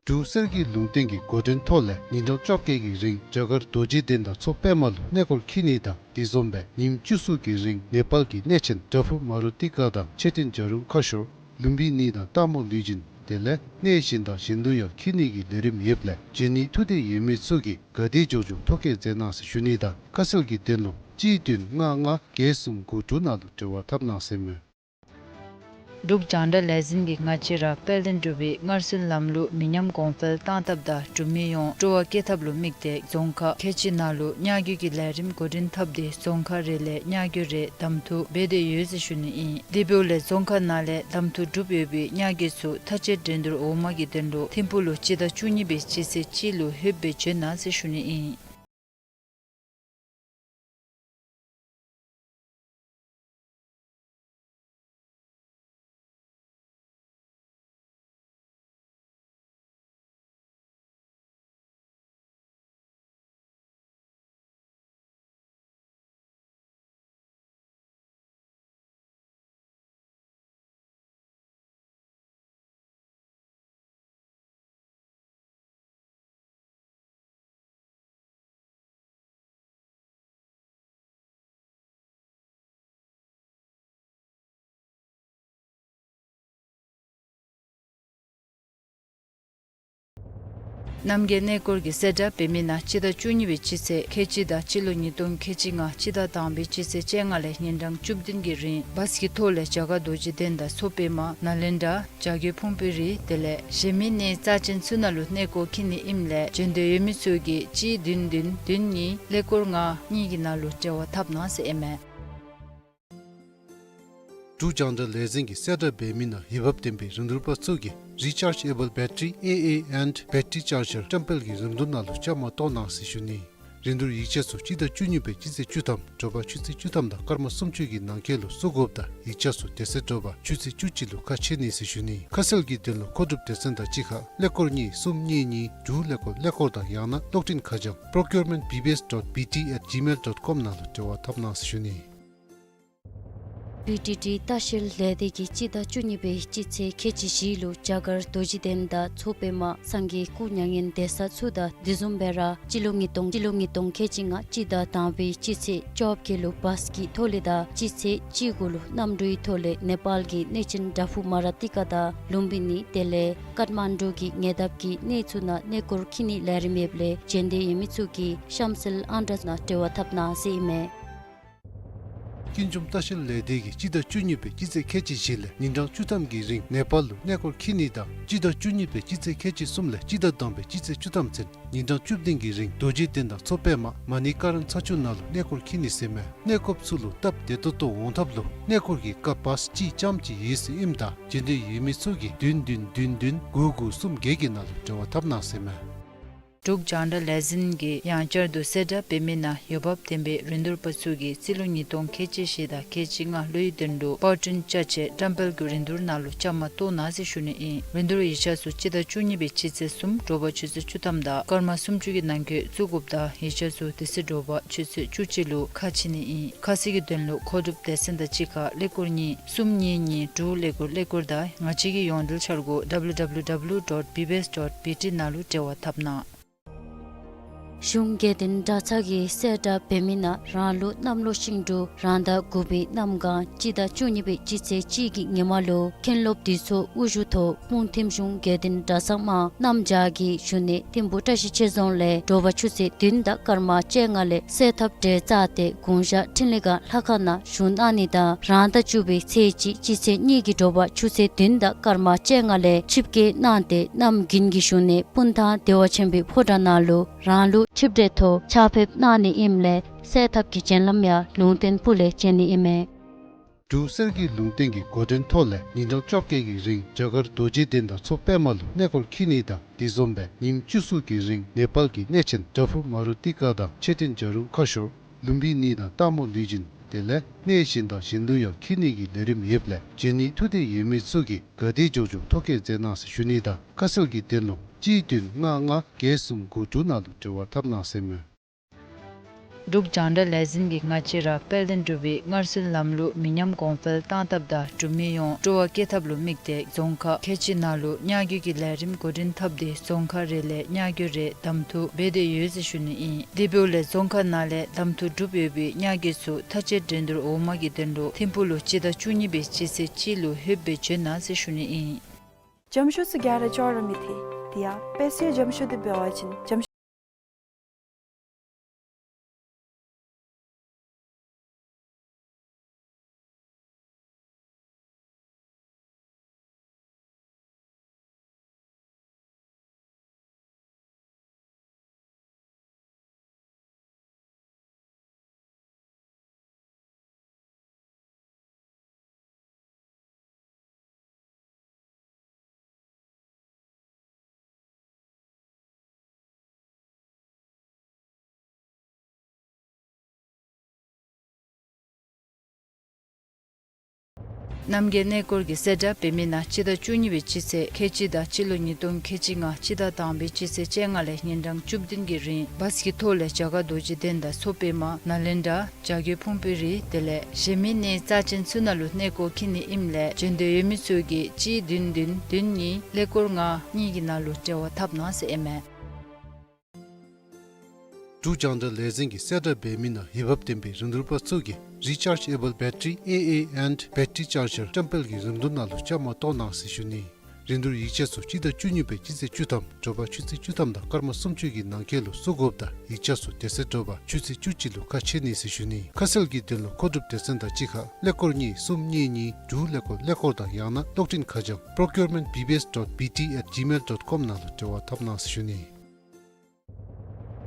འབྲུག་གསེར་གྱི་ལུང་བསྟན་གྱི་འགོ་འདྲེན་ཐོག་ལས་ཉིན་གྲངས་བཅོ་བརྒྱད་ཀྱི་རིང་རྒྱ་གར་རྡོ་རྗེ་གདན་དང་མཚོ་པདྨ་ལུ་གནས་སྐོར་འཁྱིད་ནི་དང་དེ་བཟུམ་སྦེ་ཉིནམ་བཅུ་གསུམ་གྱི་རིང་ནེ་པཱལ་གྱི་གནས་ཆེན་བྲག་ཕུག་མ་རུ་ཏི་ཀ་དང་མཆོད་རྟེན་བྱ་རུང་ཁ་ཤོར་ལུམ་བི་ནི་དང་སྟག་མོ་ལུས་སྦྱིན་དེ་ལས་གནས་གཞན་དང་གཞན་དུ་ཡང་འཁྱིད་ནི་གི་ལས་རིམ་ཡོདཔ་ལས་འབྱོན་ནི་ཐུགས་འདོད་ཡོད་མི་ཚུ་གིས་ག་དེ་མགྱོགས་མགྱོགས་ཐོ་བཀོད་མཛད་གནང་ཟེར་ཞུ་ནི་དང་ཁ་གསལ་གྱི་དོན་ལུ་གཅིག་བདུན་ལྔ་ལྔ་བརྒྱད་གསུམ་དགུ་དྲུག་ནང་ལུ་འབྲེལ་བ་འཐབ་གནང་ཟེར་མས། འབྲུག་རྒྱང་བསྒྲགས་ལས་འཛིན་གྱིས་ང་བཅས་ར་དཔལ་ལྡན་འབྲུག་པའི་སྔར་སྲོལ་ལམ་ལུགས་མི་ཉམས་གོང་འཕེལ་གཏང་ཐབས་དང་འབྲུག་མི་ཡོངས་སྤྲོ་བ་བསྐྱེད་ཐབས་ལུ་དམིགས་ཏེ་རྫོང་ཁག་ཁལ་གཅིག་ནང་ལུ་ཉ་རྒོད་ཀྱི་ལས་རིམ་འགོ་འདྲེན་འཐབ་སྟེ་རྫོང་ཁག་རེ་ལས་ཉ་རྒོད་རེ་གདམ་འཐུ་འབད་དེ་ཡོད་ཟེར་ཞུ་ནི་ཨིན། དེ་འབདཝ་ལས་རྫོང་ཁག་ནང་ལས་གདམ་འཐུ་གྲུབ་ཡོད་པའི་ཉ་རྒོད་ཚུ་མཐའ་དཔྱད་འགྲན་བསྡུར་འོག་མ་གི་དོན་ལུ་ཐིམ་ཕུ་ལུ་སྤྱི་ཟླ་བཅུ་གཉིས་པའི་སྤྱི་ཚེས་གཅིག་ལུ་ལྷོདཔ་སྦེ་འབྱོན་གནང་ཟེར་ཞུ་ནི་ཨིན། རྣམ་རྒྱལ་གནས་སྐོར་གྱིས་གསལ་བསྒྲགས་འབད་མི་ནང་སྤྱི་ཟླ་བཅུ་གཉིས་པའི་སྤྱི་ཚེས་ཁལ་གཅིག་དང་སྤྱི་ལོ་ཉིས་སྟོང་ཁལ་གཅིག་ལྔ་སྤྱི་ཟླ་དང་པའི་སྤྱི་ཚེས་བཅོ་ལྔ་ལས་ཉིན་གྲངས་བཅུ་བདུན་གྱི་རིང་བཱས་ཀྱི་ཐོག་ལས་རྒྱ་གར་རྡོ་རྗེ་གདན་དང་མཚོ་པདྨ་ནཱ་ལེནྡྲ་བྱ་རྒོད་ཕུང་པོའི་རི་དེ་ལས་གཞན་མི་གནས་རྩ་ཅན་ཚུ་ནང་ལུ་གནས་སྐོར་འཁྱིད་ནི་ཨིནམ་ལས་འབྱོན་འདོད་ཡོད་མི་ཚུ་གིས་གཅིག་བདུན་བདུན་བདུན་གཉིས་ཀླད་ཀོར་ལྔ་གཉིས་ཀྱི་ནང་ལུ་འབྲེལ་བ་འཐབ་གནང་ཟེར་ཨིན་མས། འབྲུག་རྒྱང་བསྒྲགས་ལས་འཛིན་གྱིས་གསལ་བསྒྲགས་འབད་མི་ནང་འོས་འབབ་ལྡན་པའི་རིན་བསྡུར་པ་ཚུ་གིས་Rechargeable Battery A A and Battery Charger བཀྲམ་སྤེལ་གྱི་རིན་བསྡུར་ནང་ལུ་བཅའ་མར་གཏོགས་གནང་ཟེར་ཞུ་ནི། རིན་བསྡུར་ཡིག་ཆ་ཚུ་སྤྱི་ཟླ་བཅུ་གཉིས་པའི་སྤྱི་ཚེས་བཅུ་ཐམ་དྲོ་པ་ཆུ་ཚོད་བཅུ་ཐམ་དང་སྐར་མ་སུམ་ཅུ་གི་ནང་འཁོད་ལུ་བཙུགས་དགོཔ་དང་ཡིག་ཆ་ཚུ་དེ་ཚེ་དྲོ་པ་ཆུ་ཚོད་བཅུ་གཅིག་ལུ་ཁ་ཕྱེ་ནི་ཟེར་ཞུ་ནི། ཁ་གསལ་གྱི་དོན་ལུ་མཁོ་སྒྲུབ་སྡེ་ཚན་དང་གཅིག་ཁར་ཀླད་ཀོར་གཉིས་གསུམ་གཉིས་གཉིས་དྲུག་ཀླད་ཀོར་ཀླད་ཀོར་དང་ཡང་ན་གློག་འཕྲིན་ཁ་བྱང་procurement B B S dot B T at gmail dot com ནང་ལུ་འབྲེལ་བ་འཐབ་གནང་ཟེར་ཞུ་ནི། པི་ཊི་ཊི་ལྟ་བཤལ་ལས་སྡེ་གིས་སྤྱི་ཟླ་བཅུ་གཉིས་པའི་སྤྱི་ཚེས་ཁལ་གཅིག་བཞི་ལུ་རྒྱ་གར་རྡོ་རྗེ་གདན་དང་མཚོ་པདྨ་སངས་རྒྱས་སྐུ་མྱ་ངན་འདས་ས་ཚུ་དང་དེ་བཟུམ་སྦེ་ར་སྤྱི་ལོ་ཉིས་སྟོང་སྤྱི་ལོ་ཉིས་སྟོང་ཁལ་གཅིག་ལྔ་སྤྱི་ཟླ་དང་པའི་སྤྱི་ཚེས་བཅོ་བརྒྱད་ལུ་བཱས་ཀྱི་ཐོག་ལས་དང་སྤྱི་ཚེས་བཅུ་དགུ་ལུ་གནམ་གྲུའི་ཐོག་ལས་ནེ་པཱལ་གྱི་གནས་ཆེན་བྲག་ཕུག་མ་ར་ཏི་ཀ་དང་ལུམ་བི་ནི་དེ་ལས་ཀཏ་མན་ཌུ་གི་ཉེ་འདབས་ཀྱི་གནས་ཚུ་ནང་གནས་སྐོར་འཁྱིད་ནིའི་ལས་རིམ་ཡོདཔ་ལས་བྱོན་འདོད་ཡོད་མི་ཚུ་གིས་གཤམ་གསལ་ཨང་གྲངས་ནང་འབྲེལ་བ་འཐབ་གནང་ཟེར་ཨིན་མས། ཀུན་འབྱུང་ལྟ་བཤལ་ལས་སྡེ་གིས་སྤྱི་ཟླ་བཅུ་གཉིས་པའི་སྤྱི་ཚེས་ཁལ་གཅིག་བཞི་ལས་ཉིན་གྲངས་བཅུ་ཐམ་གྱི་རིང་ནེ་པཱལ་ལུ་གནས་སྐོར་འཁྱིད་ནི་དང་སྤྱི་ཟླ་བཅུ་གཉིས་པའི་སྤྱི་ཚེས་ཁལ་གཅིག་གསུམ་ལས་སྤྱི་ཟླ་དང་པའི་སྤྱི་ཚེས་བཅུ་ཐམ་ཚུན་ཉིན་གྲངས་བཅུ་བདུན་གྱི་རིང་རྡོ་རྗེ་གདན་དང་མཚོ་པདྨ་མ་ཎི་ཀ་རན་ཚ་ཆུ་ནང་ལུ་གནས་སྐོར་འཁྱིད་ནི་ཟེར་མས། གནས་སྐོརཔ་ཚུ་ལུ་སྟབས་བདེ་ཏོག་ཏོ་འོང་ཐབས་ལུ་གནས་སྐོར་གྱི་སྐབས་བཱས་གཅིག་རྐྱངམ་གཅིག་ཡོད་ཟེར་ཨིནམ་ད་བྱོན་འདོད་ཡོད་མི་ཚུ་གིས་བདུན་བདུན་བདུན་བདུན་དགུ་དགུ་གསུམ་བརྒྱད་ཀྱི་ནང་ལུ་འབྲེལ་བ་འཐབ་གནང་ཟེར་མས། འབྲུག་རྒྱང་བསྒྲགས་ལས་འཛིན་གྱིས་ཡང་བསྐྱར་དུ་གསལ་བསྒྲགས་འབད་མི་ནང་འོས་འབབ་ལྡན་པའི་རིན་བསྡུར་པ་ཚུ་གིས་རྩིས་ལོ་ཉིས་སྟོང་ཁལ་གཅིག་བཞི་དང་ཁལ་གཅིག་ལྔ་ལོའི་དོན་ལུ་པར་སྐྲུན་བཅའ་ཆེད་བཀྲམ་སྤེལ་གྱི་རིན་བསྡུར་ནང་ལུ་བཅའ་མར་གཏོགས་གནང་ཟེར་ཞུ་ནི་ཨིན། རིན་བསྡུར་ཡིག་ཆ་ཚུ་སྤྱི་ཟླ་བཅུ་གཉིས་པའི་སྤྱི་ཚེས་གསུམ་དྲོ་པ་ཆུ་ཚོད་བཅུ་ཐམ་དང་སྐར་མ་སུམ་ཅུ་གི་ནང་འཁོད་བཙུགས་དགོཔ་དང་ཡིག་ཆ་ཚུ་དེ་ཚེ་དྲོ་པ་ཆུ་ཚོད་བཅུ་གཅིག་ལུ་ཁ་ཕྱེ་ནི་ཨིན། ཁ་གསལ་གྱི་དོན་ལུ་མཁོ་སྒྲུབ་སྡེ་ཚན་དང་གཅིག་ཁར་ཀླད་ཀོར་གཉིས་གསུམ་གཉིས་གཉིས་དྲུག་ཀླད་ཀོར་ཀླད་ཀོར་དང་ང་བཅས་ཀྱི་ཡོངས་འབྲེལ་འཆར་སྒོ་ཌབ་ལུ་ཌབ་ལུ་ཌབ་ལུ་ཌོཊ་བི་བི་ཨེསི་ཌོཊ་བི་ཊི་ནང་ལུ་འབྲེལ་བ་འཐབ་གནང་། གཞུང་དགེ་འདུན་གྲྭ་ཚང་གིས་གསལ་བསྒྲགས་འབད་མི་ནང་རང་ལུགས་གནམ་ལོ་ཤིང་འབྲུག་རང་ཟླ་དགུ་པའི་གནམ་གང་སྤྱི་ཟླ་བཅུ་གཉིས་པའི་སྤྱི་ཚེས་གཅིག་གི་ཉིན་མ་ལུ་མཁན་སློབ་འདུས་ཚོགས་དབུ་བཞུགས་ཐོག་སྤུངས་ཐིམ་གཞུང་དགེ་འདུན་གྲྭ་ཚང་དམངས་རྣམས་བཅས་ཀྱིས་བཞུགས་གནས་ཐིམ་ཕུ་བཀྲ་ཤིས་ཆོས་རྫོང་ལས་དྲོ་པ་ཆུ་ཚོད་བདུན་དང་སྐར་མ་བཅོ་ལྔ་ལས་གསོལ་ཐབ་གྲལ་བཅའ་སྟེ་དགུང་ཞག་འཕྲིན་ལས་ཁང་ལྷ་ཁང་ནང་བཞུགས་གནང་ནི་དང་རང་ཟླ་བཅུ་པའི་ཚེས་གཅིག་སྤྱི་ཚེས་གཉིས་ཀྱི་དྲོ་པ་ཆུ་ཚོད་བདུན་དང་སྐར་མ་བཅོ་ལྔ་ལས་ཆིབས་བསྐྱོད་གནང་སྟེ་གནམ་དགུན་གྱི་བཞུགས་གནས་སྤུངས་ཐང་བདེ་བ་ཆེན་པོའི་ཕོ་བྲང་ནང་ལུ་རང་ལུགས་ཆིབས་གྲལ་ཐོག་ཕྱག་ཕེབས་གནང་ནི་ཨིནམ་ལས་གསོལ་ཐབ་ཀྱི་བྱིན་རླབས་ཡང་ལུང་བསྟན་ཕུག་ལས་བྱོན་ནི་ཨིན་མས། འབྲུག་གསེར་གྱི་ལུང་བསྟན་གྱི་འགོ་འདྲེན་ཐོག་ལས་ཉིན་གྲངས་བཅོ་བརྒྱད་ཀྱི་རིང་རྒྱ་གར་རྡོ་རྗེ་གདན་དང་མཚོ་པདྨ་ལུ་གནས་སྐོར་འཁྱིད་ནི་དང་དེ་བཟུམ་སྦེ་ཉིནམ་བཅུ་གསུམ་གྱི་རིང་ནེ་པཱལ་གྱི་གནས་ཆེན་བྲག་ཕུག་མ་རུ་ཏི་ཀ་དང་མཆོད་རྟེན་བྱ་རུང་ཁ་ཤོར་ལུམ་བི་ནི་དང་སྟག་མོ་ལུས་སྦྱིན་དེ་ལས་གནས་གཞན་དང་གཞན་ལུ་ཡང་འཁྱིད་ནི་གི་ལས་རིམ་ཡོདཔ་ལས་བྱོན་ནི་ཐུགས་འདོད་ཡོད་མི་ཚུ་གིས་ག་དེ་མགྱོགས་མགྱོགས་ཐོ་བཀོད་མཛད་གནང་ཟེར་ཞུ་ནི་དང་ཁ་གསལ་གྱི་དོན་ལུ་གཅིག་བདུན་ལྔ་ལྔ་བརྒྱད་གསུམ་དགུ་དྲུག་ནང་ལུ་འབྲེལ་བ་འཐབ་གནང་ཟེར་མས། འབྲུག་རྒྱང་བསྒྲགས་ལས་འཛིན་གྱིས་ང་བཅས་ར་དཔལ་ལྡན་འབྲུག་པའི་སྔར་སྲོལ་ལམ་ལུགས་མི་ཉམས་གོང་འཕེལ་གཏང་ཐབས་དང་འབྲུག་མི་ཡོངས་སྤྲོ་བ་བསྐྱེད་ཐབས་ལུ་དམིགས་ཏེ་རྫོང་ཁག་ཁལ་གཅིག་ནང་ལུ་གཉའ་རྒོད་ཀྱི་ལས་རིམ་འགོ་འདྲེན་འཐབ་སྟེ་རྫོང་ཁག་རེ་ལས་གཉའ་རྒོད་རེ་གདམ་འཐུ་འབད་དེ་ཡོད་ཟེར་ཞུ་ནི་ཨིན། དེ་འབདཝ་ལས་རྫོང་ཁག་ནང་ལས་གདམ་འཐུ་གྲུབ་ཡོད་པའི་གཉའ་རྒོད་ཚུ་མཐའ་དཔྱད་འགྲན་བསྡུར་འོག་མ་གི་དོན་ལུ་ཐིམ་ཕུག་ལུ་སྤྱི་ཟླ་བཅུ་གཉིས་པའི་སྤྱི་ཚེས་གཅིག་ལུ་ལྷོདཔ་སྦེ་བྱོན་གནང་ཟེར་ཞུ་ནི་ཨིན། རྣམ་རྒྱལ་གནས་སྐོར་གྱིས་གསལ་བསྒྲགས་འབད་མི་ནང་སྤྱི་ཟླ་བཅུ་གཉིས་པའི་སྤྱི་ཚེས་ཁལ་གཅིག་དང་སྤྱི་ལོ་ཉིས་སྟོང་ཁལ་གཅིག་ལྔ་སྤྱི་ཟླ་དང་པའི་སྤྱི་ཚེས་བཅོ་ལྔ་ལས་ཉིན་གྲངས་བཅུ་བདུན་གྱི་རིང་བཱས་ཀྱི་ཐོག་ལས་རྒྱ་གར་རྡོ་རྗེ་གདན་དང་མཚོ་པདྨ་ནཱ་ལེནྡྲ་བྱ་རྒོད་ཕུང་པོའི་རི་དེ་ལས་གཞན་མི་གནས་རྩ་ཅན་ཚུ་ནང་ལུ་གནས་སྐོར་འཁྱིད་ནི་ཨིནམ་ལས་བྱོན་འདོད་ཡོད་མི་ཚུ་གིས་གཅིག་བདུན་བདུན་བདུན་གཉིས་ཀླད་ཀོར་ལྔ་གཉིས་ཀྱི་ནང་ལུ་འབྲེལ་བ་འཐབ་གནང་ཟེར་ཨིན་མས། འབྲུག་རྒྱང་བསྒྲགས་ལས་འཛིན་གྱིས་གསལ་བསྒྲགས་འབད་མི་ནང་འོས་འབབ་ལྡན་པའི་རིན་བསྡུར་པ་ཚུ་གིས་Rechargeable Battery A A and Battery Charger བཀྲམ་སྤེལ་གྱི་རིན་བསྡུར་ནང་ལུ་བཅའ་མར་གཏོགས་གནང་ཟེར་ཞུ་ནི། རིན་བསྡུར་ཡིག་ཆ་ཚུ་སྤྱི་ཟླ་བཅུ་གཉིས་པའི་སྤྱི་ཚེས་བཅུ་ཐམ་དྲོ་པ་ཆུ་ཚོད་བཅུ་ཐམ་དང་སྐར་མ་སུམ་ཅུ་གི་ནང་འཁོད་ལུ་བཙུགས་དགོཔ་དང་ཡིག་ཆ་ཚུ་དེ་ཚེ་དྲོ་པ་ཆུ་ཚོད་བཅུ་གཅིག་ལུ་ཁ་ཕྱེ་ནི་ཟེར་ཞུ་ནི། ཁ་གསལ་གྱི་དོན་ལུ་མཁོ་སྒྲུབ་སྡེ་ཚན་དང་གཅིག་ཁར་ཀླད་ཀོར་གཉིས་གསུམ་གཉིས་གཉིས་དྲུག་ཀླད་ཀོར་ཀླད་ཀོར་དང་ཡང་ན་གློག་འཕྲིན་ཁ་བྱང་procurement B B S dot B T at gmail dot com ནང་ལུ་འབྲེལ་བ་འཐབ་གནང་ཟེར་ཞུ་ནི།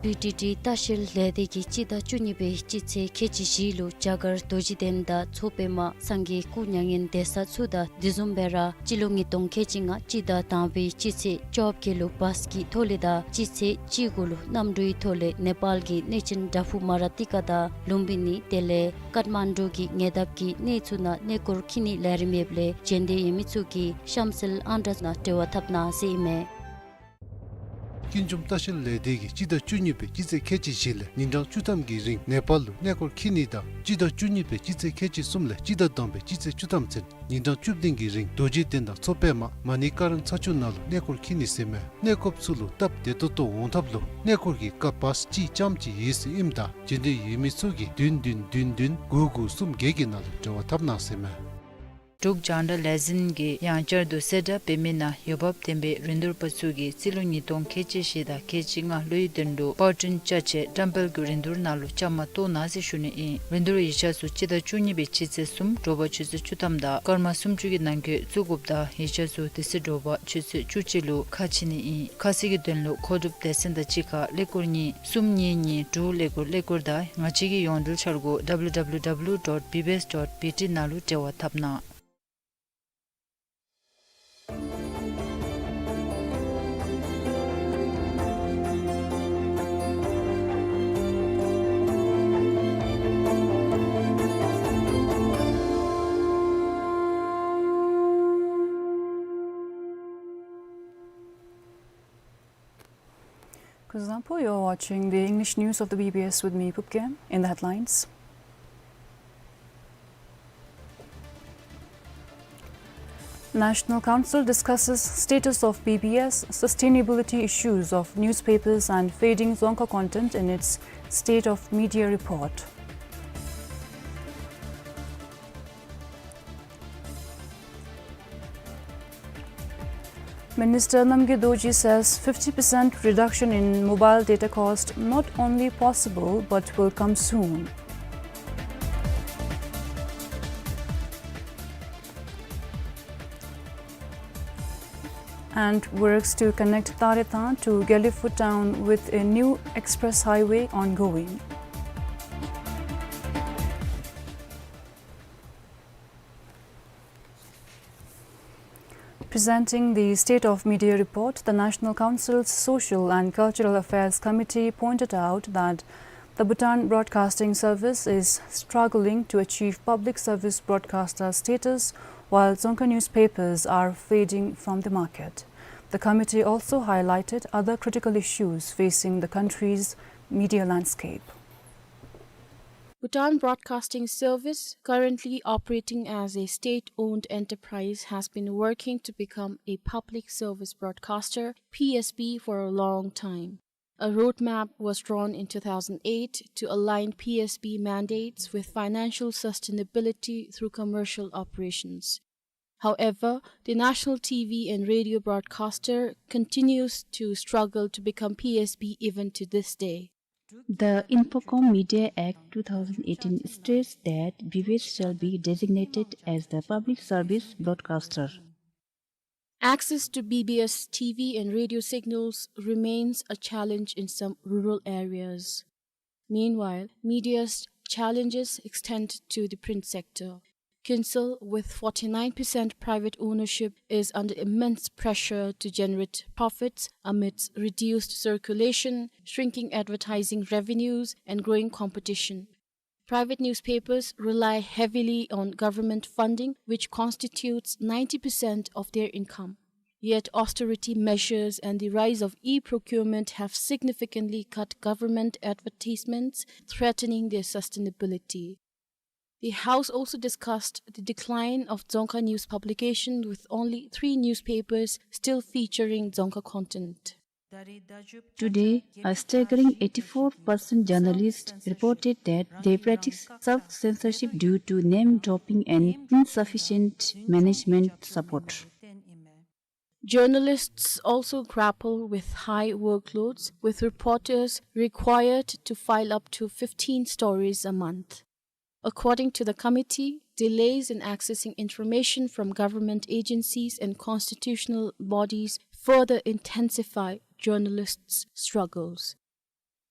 པི་ཊི་ཊི་ལྟ་བཤལ་ལས་སྡེ་གིས་སྤྱི་ཟླ་བཅུ་གཉིས་པའི་སྤྱི་ཚེས་ཁལ་གཅིག་བཞི་ལུ་རྒྱ་གར་རྡོ་རྗེ་གདན་དང་མཚོ་པདྨ་སངས་རྒྱས་སྐུ་མྱ་ངན་འདས་ས་ཚུ་དང་དེ་བཟུམ་སྦེ་ར་སྤྱི་ལོ་ཉིས་སྟོང་ཁལ་གཅིག་ལྔ་སྤྱི་ཟླ་དང་པའི་སྤྱི་ཚེས་བཅོ་བརྒྱད་ལུ་བཱས་ཀྱི་ཐོག་ལས་དང་སྤྱི་ཚེས་བཅུ་དགུ་ལུ་གནམ་གྲུའི་ཐོག་ལས་ནེ་པཱལ་གྱི་གནས་ཆེན་བྲག་ཕུག་མ་ར་ཏི་ཀ་དང་ལུམ་བི་ནི་དེ་ལས་ཀཏ་མན་ཌུ་གི་ཉེ་འདབས་ཀྱི་གནས་ཚུ་ནང་གནས་སྐོར་འཁྱིད་ནིའི་ལས་རིམ་ཡོདཔ་ལས་བྱོན་འདོད་ཡོད་མི་ཚུ་གིས་གཤམ་གསལ་ཨང་གྲངས་ནང་འབྲེལ་བ་འཐབ་གནང་ཟེར་ཨིན་མས། ཀུན་འབྱུང་ལྟ་བཤལ་ལས་སྡེ་གིས་སྤྱི་ཟླ་བཅུ་གཉིས་པའི་སྤྱི་ཚེས་ཁལ་གཅིག་བཞི་ལས་ཉིན་གྲངས་བཅུ་ཐམ་གྱི་རིང་ནེ་པཱལ་ལུ་གནས་སྐོར་འཁྱིད་ནི་དང་སྤྱི་ཟླ་བཅུ་གཉིས་པའི་སྤྱི་ཚེས་ཁལ་གཅིག་གསུམ་ལས་སྤྱི་ཟླ་བདུན་པའི་སྤྱི་ཚེས་བཅུ་ཐམ་ཚུན་ཉིན་གྲངས་བཅུ་བདུན་གྱི་རིང་རྡོ་རྗེ་གདན་དང་མཚོ་པདྨ་མ་ཎི་ཀ་ར་ཚ་ཆུ་ནང་ལུ་གནས་སྐོར་འཁྱིད་ནི་ཟེར་མས། གནས་སྐོར་ཚུ་ལུ་སྟབས་བདེ་ཏོག་ཏོ་འོང་ཐབས་ལུ་གནས་སྐོར་གྱི་སྐབས་བཱས་གཅིག་རྐྱངམ་ཅིག་ཡོད་ཟེར་ཨིནམ་ད་འབྱོན་འདོད་ཡོད་མི་ཚུ་གིས་བདུན་བདུན་བདུན་བདུན་དགུ་དགུ་གསུམ་བརྒྱད་ཀྱི་ནང་ལུ་འབྲེལ་བ་འཐབ་གནང་ཟེར་མས། འབྲུག་རྒྱང་བསྒྲགས་ལས་འཛིན་གྱིས་ཡང་བསྐྱར་དུ་གསལ་བསྒྲགས་འབད་མི་ནང་འོས་འབབ་ལྡན་པའི་རིན་བསྡུར་པ་ཚུ་གིས་རྩིས་ལོ་ཉིས་སྟོང་ཁལ་གཅིག་བཞི་དང་ཁལ་གཅིག་ལྔ་ལོའི་དོན་ལུ་པར་སྐྲུན་བཅའ་ཆེད་བཀྲམ་སྤེལ་གྱི་རིན་བསྡུར་ནང་ལུ་བཅའ་མར་གཏོགས་གནང་ཟེར་ཞུ་ནི་ཨིན། རིན་བསྡུར་ཡིག་ཆ་ཚུ་སྤྱི་ཟླ་བཅུ་གཉིས་པའི་སྤྱི་ཚེས་གསུམ་དྲོ་པ་ཆུ་ཚོད་བཅུ་ཐམ་དང་སྐར་མ་སུམ་ཅུ་གི་ནང་འཁོད་བཙུགས་དགོཔ་དང་ཡིག་ཆ་ཚུ་དེ་ཚེ་དྲོ་པ་ཆུ་ཚོད་བཅུ་གཅིག་ལུ་ཁ་ཕྱེ་ནི་ཨིན། ཁ་གསལ་གྱི་དོན་ལུ་མཁོ་སྒྲུབ་སྡེ་ཚན་དང་གཅིག་ཁར་ཀླད་ཀོར་གཉིས་གསུམ་གཉིས་གཉིས་དྲུག་ཀླད་ཀོར་ཀླད་ཀོར་དང་ང་བཅས་ཀྱི་ཡོངས་འབྲེལ་འཆར་སྒོ་W W W dot B B S dot B T ནང་ལུ་འབྲེལ་བ་འཐབ་གནང་། Kuzuzangpo, you're watching the English news of the B B S with me, Pupkem. In the headlines. National Council discusses status of B B S, sustainability issues of newspapers and fading Dzongkha content in its State of Media report. Minister Namgay Dorji says fifty percent reduction in mobile data cost not only possible but will come soon. And works to connect Tarithan to Gelephu town with a new express highway ongoing. Presenting the State of Media report, the National Council's Social and Cultural Affairs Committee pointed out that the Bhutan Broadcasting Service is struggling to achieve public service broadcaster status, while Dzongkha newspapers are fading from the market. The committee also highlighted other critical issues facing the country's media landscape. Bhutan Broadcasting Service, currently operating as a state-owned enterprise, has been working to become a public service broadcaster, P S B, for a long time. A roadmap was drawn in two thousand eight to align P S B mandates with financial sustainability through commercial operations. However, the national T V and radio broadcaster continues to struggle to become P S B even to this day. The Infocom Media Act two thousand eighteen states that B B S shall be designated as the public service broadcaster. Access to B B S T V and radio signals remains a challenge in some rural areas. Meanwhile, media's challenges extend to the print sector. Kuensel, with forty-nine percent private ownership, is under immense pressure to generate profits amidst reduced circulation, shrinking advertising revenues, and growing competition. Private newspapers rely heavily on government funding, which constitutes ninety percent of their income. Yet austerity measures and the rise of e-procurement have significantly cut government advertisements, threatening their sustainability. The House also discussed the decline of Dzongkha news publication, with only three newspapers still featuring Dzongkha content. Today, a staggering eighty-four percent journalists reported that they practice self-censorship due to name-dropping and insufficient management support. Journalists also grapple with high workloads, with reporters required to file up to fifteen stories a month. According to the committee, delays in accessing information from government agencies and constitutional bodies further intensify journalists' struggles.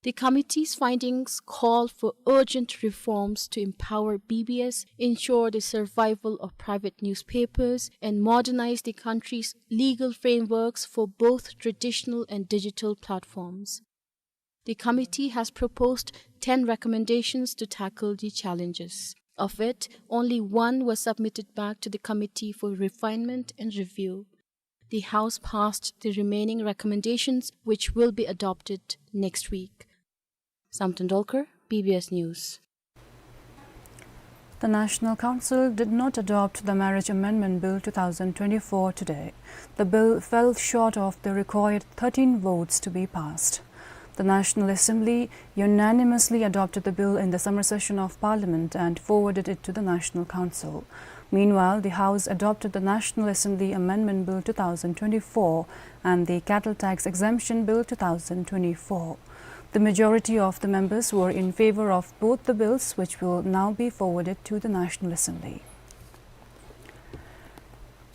The committee's findings call for urgent reforms to empower B B S, ensure the survival of private newspapers, and modernize the country's legal frameworks for both traditional and digital platforms. The committee has proposed ten recommendations to tackle the challenges. Of it, only one was submitted back to the committee for refinement and review. The House passed the remaining recommendations, which will be adopted next week. Samten Dolkar, B B S News. The National Council did not adopt the Marriage Amendment Bill two thousand twenty-four today. The bill fell short of the required thirteen votes to be passed. The National Assembly unanimously adopted the bill in the summer session of Parliament and forwarded it to the National Council. Meanwhile, the House adopted the National Assembly Amendment Bill two thousand twenty-four and the Cattle Tax Exemption Bill two thousand twenty-four. The majority of the members were in favor of both the bills, which will now be forwarded to the National Assembly.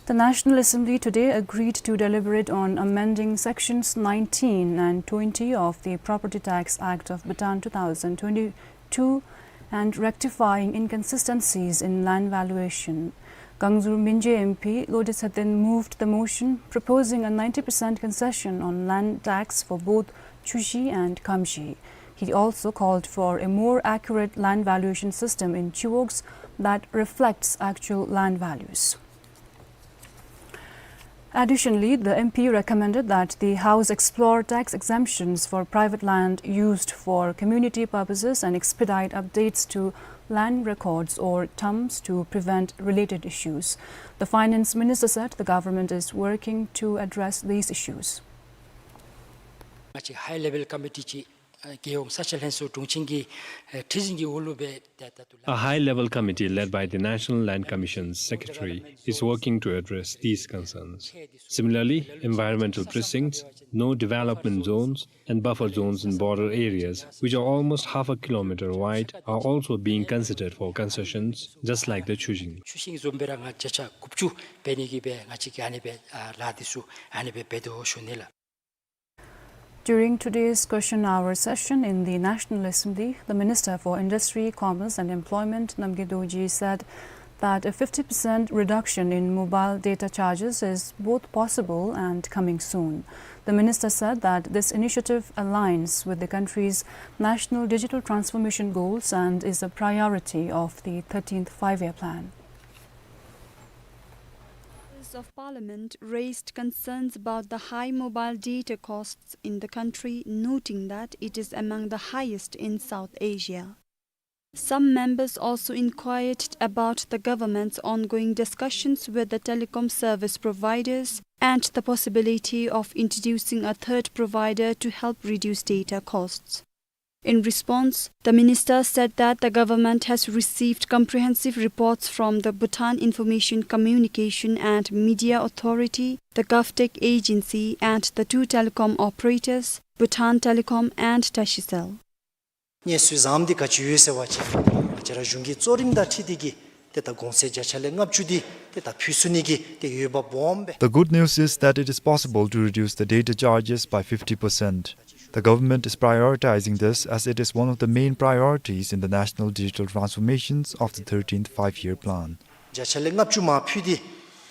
The National Assembly today agreed to deliberate on amending sections nineteen and twenty of the Property Tax Act of Bhutan two thousand twenty-two and rectifying inconsistencies in land valuation. Gangzur Minje M P Lode Tsheten moved the motion, proposing a ninety percent concession on land tax for both Chushi and Khamshi. He also called for a more accurate land valuation system in Chiwogs that reflects actual land values. Additionally, the M P recommended that the House explore tax exemptions for private land used for community purposes and expedite updates to land records or TAMs to prevent related issues. The Finance Minister said the government is working to address these issues. ང་བཅས་high level committee ཅིག་ཨ་རྒྱལ་ཡོངས་ས་ཆ་ལྷན་ཚོགས་དྲུང་ཆེན་གྱི་ཨ་ཁྲི་འཛིན་གྱི་འོག་ལུ་སྦེ་ཏེ་ད་ལྟོ། A high level committee led by the National Land Commission's secretary is working to address these concerns. Similarly, environmental precincts, no development zones, and buffer zones in border areas, which are almost half a kilometer wide, are also being considered for concessions, just like the Chushing. ཆུ་ཤིང་བཟུམ་སྦེ་ར་ང་བརྒྱ་ཆ་དགུ་བཅུ་འབད་ནི་གི་སྦེ་ང་བཅས་ཀྱིས་ཨ་ནི་སྦེ་ཨ་ལཱ་འདི་ཚུ་ཨ་ནི་སྦེ་འབད་དོ་ཞུ་ནི་ལགས། During today's question hour session in the National Assembly, the Minister for Industry, Commerce and Employment, Namgay Dorji, said that a fifty percent reduction in mobile data charges is both possible and coming soon. The minister said that this initiative aligns with the country's national digital transformation goals and is a priority of the thirteenth Five-Year Plan. Members of Parliament raised concerns about the high mobile data costs in the country, noting that it is among the highest in South Asia. Some members also inquired about the government's ongoing discussions with the telecom service providers and the possibility of introducing a third provider to help reduce data costs. In response, the minister said that the government has received comprehensive reports from the Bhutan Information Communication and Media Authority, the GovTech Agency, and the two telecom operators, Bhutan Telecom and Tashicell. གནས་ཚུལ་བཟངམ་འདི་ག་ཅི་ཡོད་ཟེར་བ་ཅིན་ང་བཅས་ར་གཞུང་གི་གཙོ་རིམ་དང་འཁྲིལ་ཏེ་གིས་ཏེ་ད་གོང་ཚད་བརྒྱ་ཆ་ལས་ལྔ་བཅུ་འདི་ཏེ་ད་ཕུལ་ཚུགས་ནི་གི་ཏེ་འོས་འབབ་སྦོམ་སྦེ། The good news is that it is possible to reduce the data charges by fifty percent. The government is prioritizing this as it is one of the main priorities in the national digital transformations of the thirteenth Five-Year Plan. བརྒྱ་ཆ་ལས་ལྔ་བཅུ་མར་ཕུལ་ཏེ་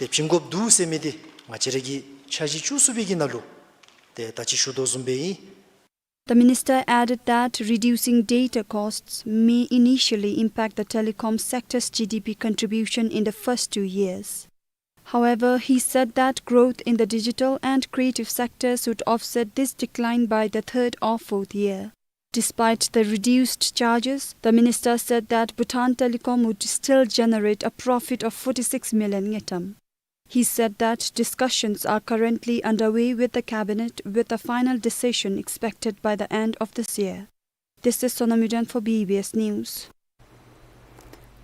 ཏེ་བྱིན་དགོཔ་འདུག་ཟེར་མི་འདི་ང་བཅས་ར་གིས་འཆར་གཞི་བཅུ་གསུམ་པའི་གི་ནང་ལུ་ཏེ་ད་ཅི་ཞུ་དོ་བཟུམ་སྦེ་ཨིན། The minister added that reducing data costs may initially impact the telecom sector's G D P contribution in the first two years. However, he said that growth in the digital and creative sectors would offset this decline by the third or fourth year. Despite the reduced charges, the minister said that Bhutan Telecom would still generate a profit of forty-six million ngultrum. He said that discussions are currently underway with the cabinet, with a final decision expected by the end of this year. This is Sonam Yuden for B B S News.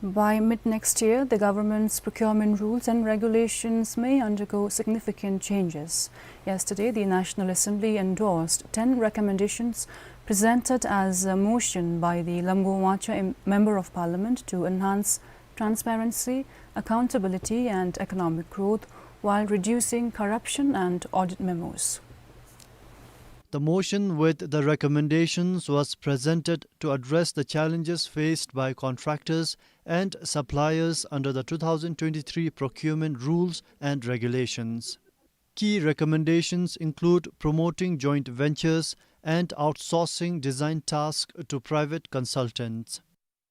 By mid next year, the government's procurement rules and regulations may undergo significant changes. Yesterday, the National Assembly endorsed ten recommendations presented as a motion by the Lamgor Wangchuk, a member of parliament, to enhance transparency, accountability and economic growth while reducing corruption and audit memos. The motion with the recommendations was presented to address the challenges faced by contractors and suppliers under the two thousand twenty-three procurement rules and regulations. Key recommendations include promoting joint ventures and outsourcing design tasks to private consultants.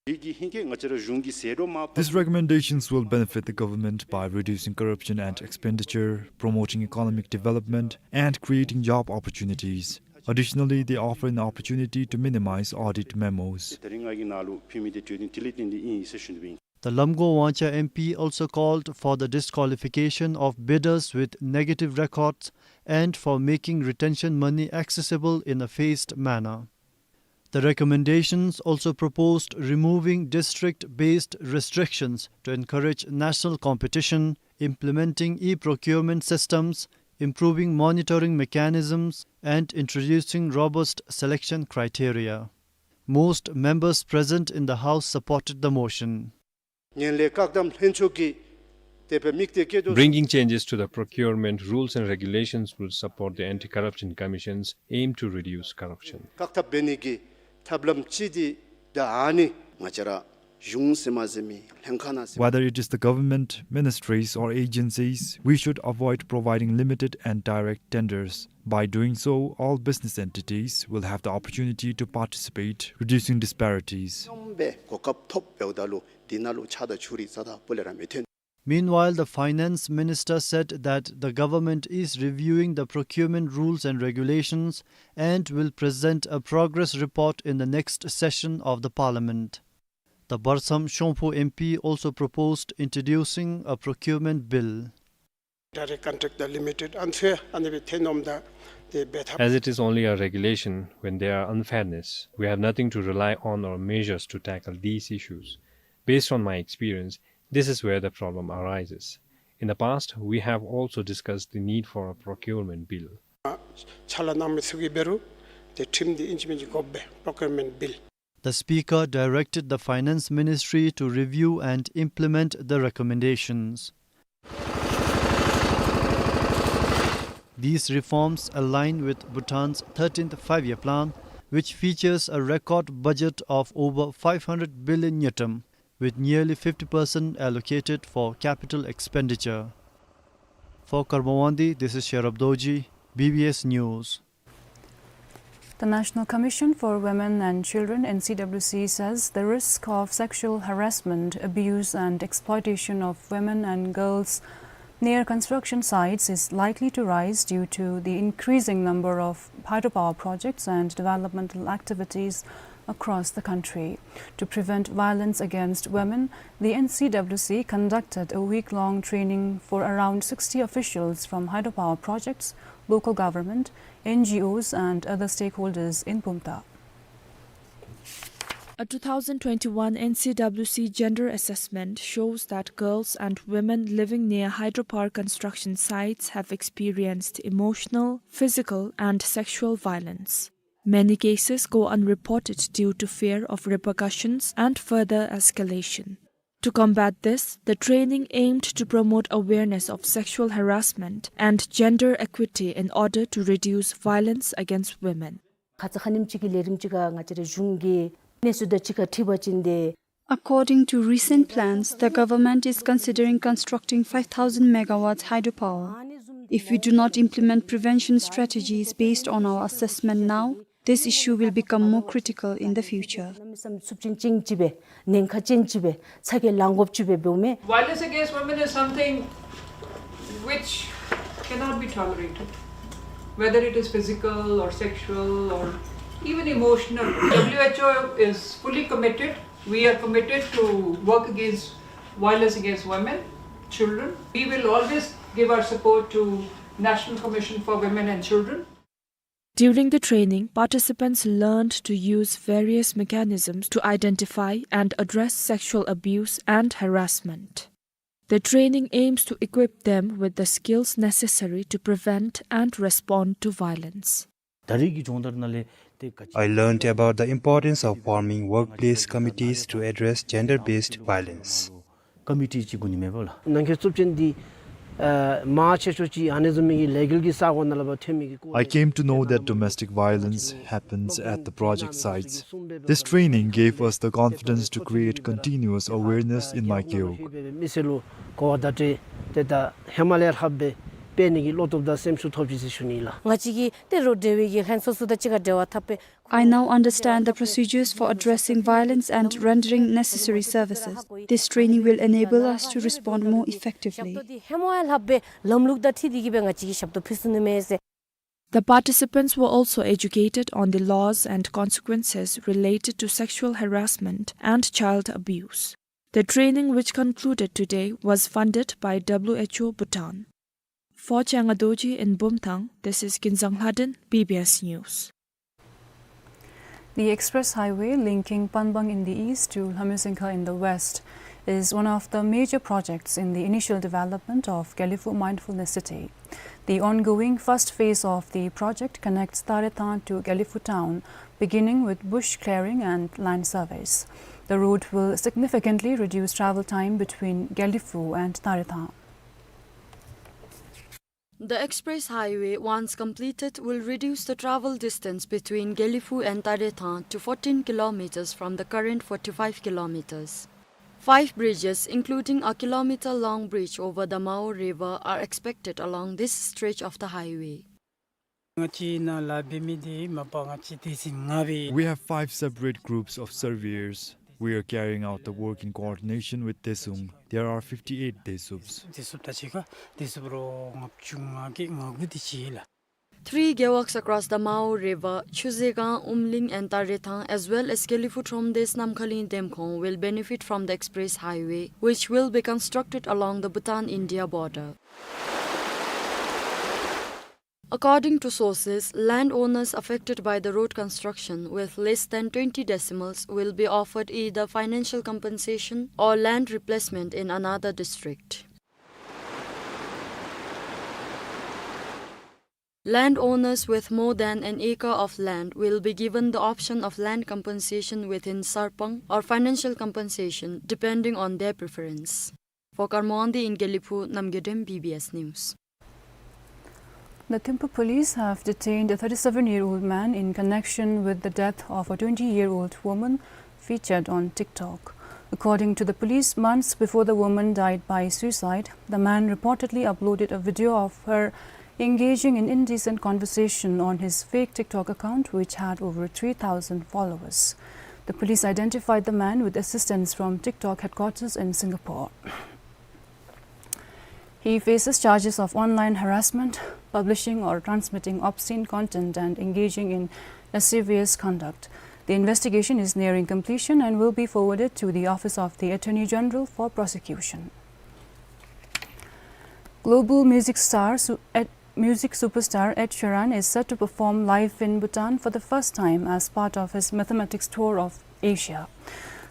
འདི་གིས་ཧིང་ཀེ་ང་བཅས་ར་གཞུང་གི་ཟད་འགྲོ་མ་These recommendations will benefit the government by reducing corruption and expenditure, promoting economic development, and creating job opportunities. Additionally, they offer an opportunity to minimize audit memos. ད་རིས་ང་གིས་ནཱ་ལུ་ཕུལ་མི་འདི་གྲོས་དོན་དེ་ལས་བརྟེན་ཏེ་ཨིན་ཟེར་ཞུ་ནི་སྦེ་ཨིན། The Lhamgao Wangchea M P also called for the disqualification of bidders with negative records and for making retention money accessible in a phased manner. The recommendations also proposed removing district-based restrictions to encourage national competition, implementing e-procurement systems, improving monitoring mechanisms, and introducing robust selection criteria. Most members present in the House supported the motion. ངན་ལྷད་བཀག་སྡོམ་ལྷན་ཚོགས་ཀྱིས་དེ་སྦེ་དམིགས་གཏད་བསྐྱེད་དོ། Bringing changes to the procurement rules and regulations will support the Anti-Corruption Commission's aim to reduce corruption. བཀག་ཐབས་འབད་ནི་གི་ཐབས་ལམ་ཅིག་འདི་ད་ཨ་ནི་ང་བཅས་ར་གཞུང་ཟེར་མ་ཟེར་མི་ལྷན་ཁག་ནང་ཟེར། Whether it is the government, ministries, or agencies, we should avoid providing limited and direct tenders. By doing so, all business entities will have the opportunity to participate, reducing disparities. སྙོམས་སྦེ་གོ་སྐབས་ཐོབ་འབདཝ་ད་ལུ་འདི་ནང་ལུ་ཆགས་སྡང་ཕྱོགས་རིས་རྩ་དང་སྤུ་ལས་ར་མི་ཐོན། Meanwhile, the finance minister said that the government is reviewing the procurement rules and regulations and will present a progress report in the next session of the parliament. The Barsam Shongphu M P also proposed introducing a procurement bill. Direct contract the limited unfair and the tenor the the better. As it is only a regulation when there are unfairness, we have nothing to rely on or measures to tackle these issues. Based on my experience, this is where the problem arises. In the past, we have also discussed the need for a procurement bill. ཕྱག་ལཱ་གནང་མི་ཚུ་གིས་འབད་རུང་ཏེ་ཁྲིམས་འདི་ཨིན་ཅི་མིན་ཅི་དགོཔ་སྦེ་procurement bill. The speaker directed the Finance Ministry to review and implement the recommendations. These reforms align with Bhutan's thirteenth Five-Year Plan, which features a record budget of over five hundred billion ngultrum, with nearly fifty percent allocated for capital expenditure. For Karma Wangdi, this is Sherab Dorji, B B S News. The National Commission for Women and Children, N C W C, says the risk of sexual harassment, abuse, and exploitation of women and girls near construction sites is likely to rise due to the increasing number of hydropower projects and developmental activities across the country. To prevent violence against women, the N C W C conducted a week-long training for around sixty officials from hydropower projects, local government, N G Os and other stakeholders in Bumthang. A two thousand twenty-one N C W C gender assessment shows that girls and women living near hydropower construction sites have experienced emotional, physical, and sexual violence. Many cases go unreported due to fear of repercussions and further escalation. To combat this, the training aimed to promote awareness of sexual harassment and gender equity in order to reduce violence against women. ཁ་ཙ་ཁ་ཉིནམ་ཅིག་གི་ལས་རིམ་ཅིག་ཁར་ང་བཅས་རའི་གཞུང་གི་གནས་ཚུལ་དང་གཅིག་ཁར་འཁྲིལ་བ་ཅིན་ཏེ། According to recent plans, the government is considering constructing five thousand megawatts hydropower. If we do not implement prevention strategies based on our assessment now, this issue will become more critical in the future. གནམ་མེད་ས་མེད་ཚབས་ཆེན་ཅིག་སྦེ་ཉེན་ཁ་ཅན་ཅིག་སྦེ་ཚ་གྱང་ལང་དགོཔ་ཅིག་སྦེ་འབདཝ་མས། Violence against women is something which cannot be tolerated, whether it is physical or sexual or even emotional. W H O is fully committed. We are committed to work against violence against women, children. We will always give our support to National Commission for Women and Children. During the training, participants learned to use various mechanisms to identify and address sexual abuse and harassment. The training aims to equip them with the skills necessary to prevent and respond to violence. ད་རིས་ཀྱི་སྦྱོང་བརྡར་ནང་ལས་ཏེ་ག་ཅི། I learned about the importance of forming workplace committees to address gender-based violence. ཀོ་མི་ཊི་ཅིག་དགོ་ནི་མས་པ་ལགས། ནང་འཁོད་རྩུབ་ཆེན་འདི་ཨ་མང་ཆེ་ཤོས་ཅིག་ཨ་ནི་བཟུམ་མའི་ལས་འགུལ་གྱི་ས་གོ་ནང་ལུ་འབད་ཐོན་མི་གི་སྐོར། I came to know that domestic violence happens at the project sites. This training gave us the confidence to create continuous awareness in my gewog. མི་སེར་ལུ་གོ་བ་བརྡ་སྤྲོད་ཏེ་ད་ཧེ་མ་ལས་ལྷགཔ་སྦེ་ སྤེལ་ནི་གི་བློ་སྟོབས་དང་སེམས་ཤུགས་ཐོབ་ཅི་ཟེར་ཞུ་ནི་ལགས། ང་བཅས་ཀྱིས་ཏེ་རོགས་འབྲེལ་བའི་གི་ལྷན་ཚོགས་ཚུ་དང་གཅིག་ཁར་འབྲེལ་བ་འཐབ་སྦེ། I now understand the procedures for addressing violence and rendering necessary services. This training will enable us to respond more effectively. ཞབས་ཏོག་འདི་ཧེ་མ་ཡང་ལྷགཔ་སྦེ་ལམ་ལུགས་དང་འཁྲིལ་ཏེ་གིས་སྦེ་ང་བཅས་ཀྱིས་ཞབས་ཏོག་ཕུལ་ཚུགས་ནི་མས་ཟེར། The participants were also educated on the laws and consequences related to sexual harassment and child abuse. The training, which concluded today, was funded by W H O Bhutan. For Changa Dorji in Bumthang, this is Kinzang Lhaden, B B S News. The express highway linking Panbang in the east to Lhamyusengkha in the west is one of the major projects in the initial development of Gelephu Mindfulness City. The ongoing first phase of the project connects Tarethang to Gelephu town, beginning with bush clearing and land surveys. The road will significantly reduce travel time between Gelephu and Tarethang. The express highway, once completed, will reduce the travel distance between Gelephu and Tarethang to fourteen kilometers from the current forty-five kilometers. Five bridges, including a kilometer-long bridge over the Mao River, are expected along this stretch of the highway. ང་བཅས་ནཱ་ལཱ་འབད་མི་འདི་མ་པ་ང་བཅས་སྡེ་ཚན་ལྔ་སྦེ། We have five separate groups of surveyors. We are carrying out the work in coordination with Desung. There are fifty-eight Desups. སྡེ་ཚན་དང་གཅིག་ཁར་སྡེ་ཚན་རོགས་ལྔ་བཅུ་ང་བརྒྱད་ང་དགུ་དེ་ཅིག་ལགས། Three gearworks across the Mao River, Chuzehgang, Umling and Tarethang, as well as Gelephu Thromdes Namkhaling Demkhong will benefit from the express highway, which will be constructed along the Bhutan-India border. According to sources, landowners affected by the road construction with less than twenty decimals will be offered either financial compensation or land replacement in another district. Landowners with more than an acre of land will be given the option of land compensation within Sarpang or financial compensation, depending on their preference. For Karmo Wangdi in Gelephu, Namgay Dem, B B S News. The Thimphu police have detained a thirty-seven-year-old man in connection with the death of a twenty-year-old woman featured on TikTok. According to the police, months before the woman died by suicide, the man reportedly uploaded a video of her engaging in indecent conversation on his fake TikTok account, which had over three thousand followers. The police identified the man with assistance from TikTok headquarters in Singapore. He faces charges of online harassment, publishing or transmitting obscene content, and engaging in lascivious conduct. The investigation is nearing completion and will be forwarded to the Office of the Attorney General for prosecution. Global music star Su-, Ed, music superstar Ed Sheeran is set to perform live in Bhutan for the first time as part of his Mathematics Tour of Asia.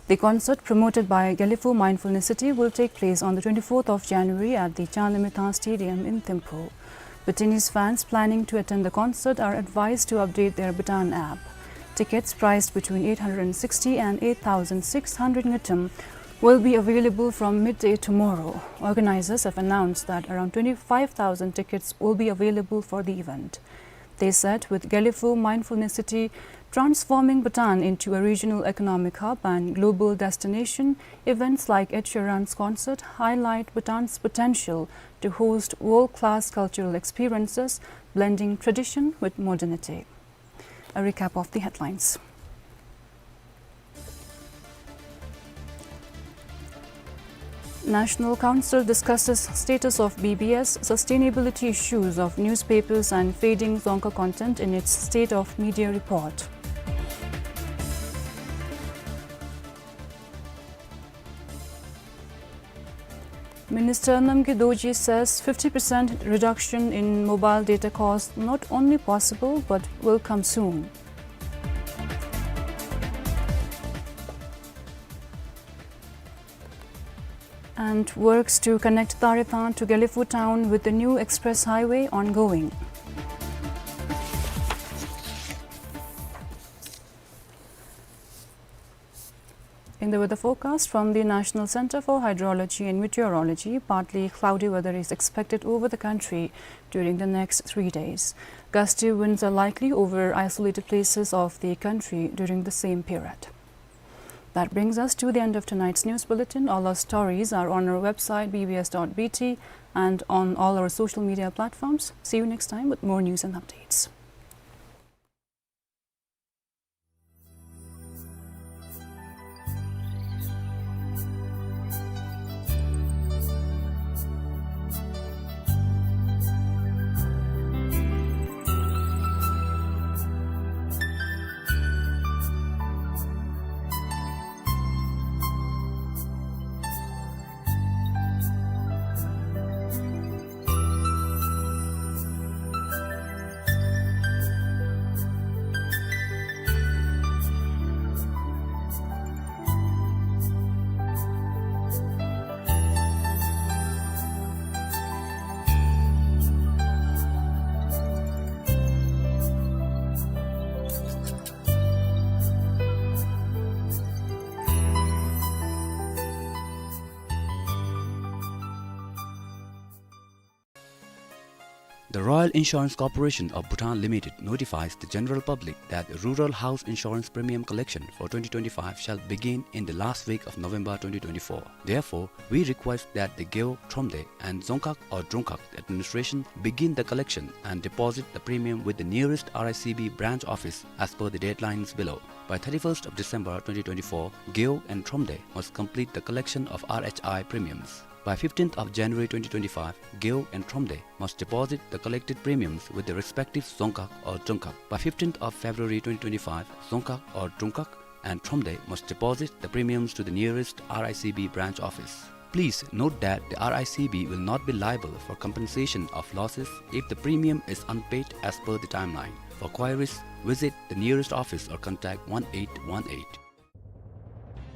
The concert, promoted by Gelephu Mindfulness City, will take place on the twenty-fourth of January at the Changlimithang Stadium in Thimphu. Bhutanese fans planning to attend the concert are advised to update their Bhutan app. Tickets priced between eight hundred and sixty and eight thousand six hundred ngultrum will be available from midday tomorrow. Organizers have announced that around twenty-five thousand tickets will be available for the event. They said with Gelephu Mindfulness City transforming Bhutan into a regional economic hub and global destination, events like Ed Sheeran's concert highlight Bhutan's potential to host world-class cultural experiences, blending tradition with modernity. A recap of the headlines. National Council discusses status of B B S, sustainability issues of newspapers and fading Dzongkha content in its State of Media report. Minister Namgay Dorji says fifty percent reduction in mobile data cost not only possible but will come soon. And works to connect Tarethang to Gelephu town with the new express highway ongoing. In the weather forecast from the National Center for Hydrology and Meteorology, partly cloudy weather is expected over the country during the next three days. Gusty winds are likely over isolated places of the country during the same period. That brings us to the end of tonight's news bulletin. All our stories are on our website, B B S dot B T, and on all our social media platforms. See you next time with more news and updates. The Royal Insurance Corporation of Bhutan Limited notifies the general public that rural house insurance premium collection for twenty twenty-five shall begin in the last week of November twenty twenty-four. Therefore, we request that the Gewog Thromde and Dzongkhag or Drongkhag administration begin the collection and deposit the premium with the nearest R I C B branch office as per the deadlines below. By thirty-first of December twenty twenty-four, Gewog and Thromde must complete the collection of R H I premiums. By fifteenth of January twenty twenty-five, Gewog and Thromde must deposit the collected premiums with the respective Dzongkhag or Drongkhag. By fifteenth of February twenty twenty-five, Dzongkhag or Drongkhag and Thromde must deposit the premiums to the nearest R I C B branch office. Please note that the R I C B will not be liable for compensation of losses if the premium is unpaid as per the timeline. For queries, visit the nearest office or contact one eight one eight.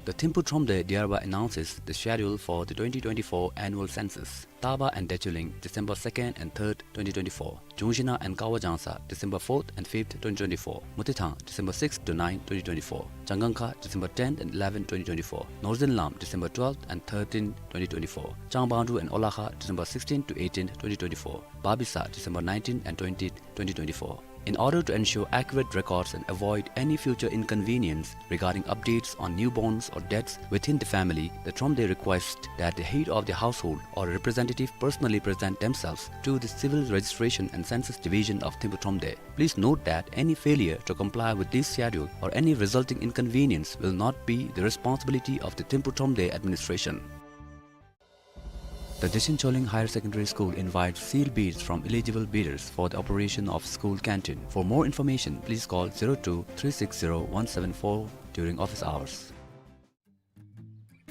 The Thimphu Thromde Diyarbakh announces the schedule for the twenty twenty-four annual census. Taba and Dechuling, December second and third, twenty twenty-four. Chungshina and Kawa Jangsa, December fourth and fifth, twenty twenty-four. Mutithang, December sixth to ninth, twenty twenty-four. Changankha, December tenth and eleventh, twenty twenty-four. Northern Lam, December twelfth and thirteenth, twenty twenty-four. Changbangdru and Olakha, December sixteenth to eighteenth, twenty twenty-four. Babisa, December nineteenth and twentieth, twenty twenty-four. In order to ensure accurate records and avoid any future inconvenience regarding updates on newborns or deaths within the family, the Thromde requests that the head of the household or a representative personally present themselves to the Civil Registration and Census Division of Thimphu Thromde. Please note that any failure to comply with this schedule or any resulting inconvenience will not be the responsibility of the Thimphu Thromde administration. The Dechen Choling Higher Secondary School invites sealed bids from eligible bidders for the operation of school canteen. For more information, please call zero two three six zero one seven four during office hours.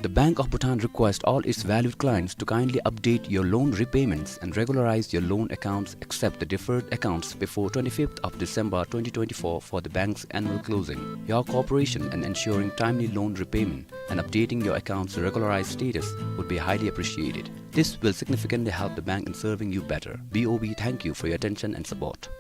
The Bank of Bhutan requests all its valued clients to kindly update your loan repayments and regularize your loan accounts except the deferred accounts before twenty-fifth of December twenty twenty-four for the bank's annual closing. Your cooperation in ensuring timely loan repayment and updating your account's regularized status would be highly appreciated. This will significantly help the bank in serving you better. B O B thank you for your attention and support.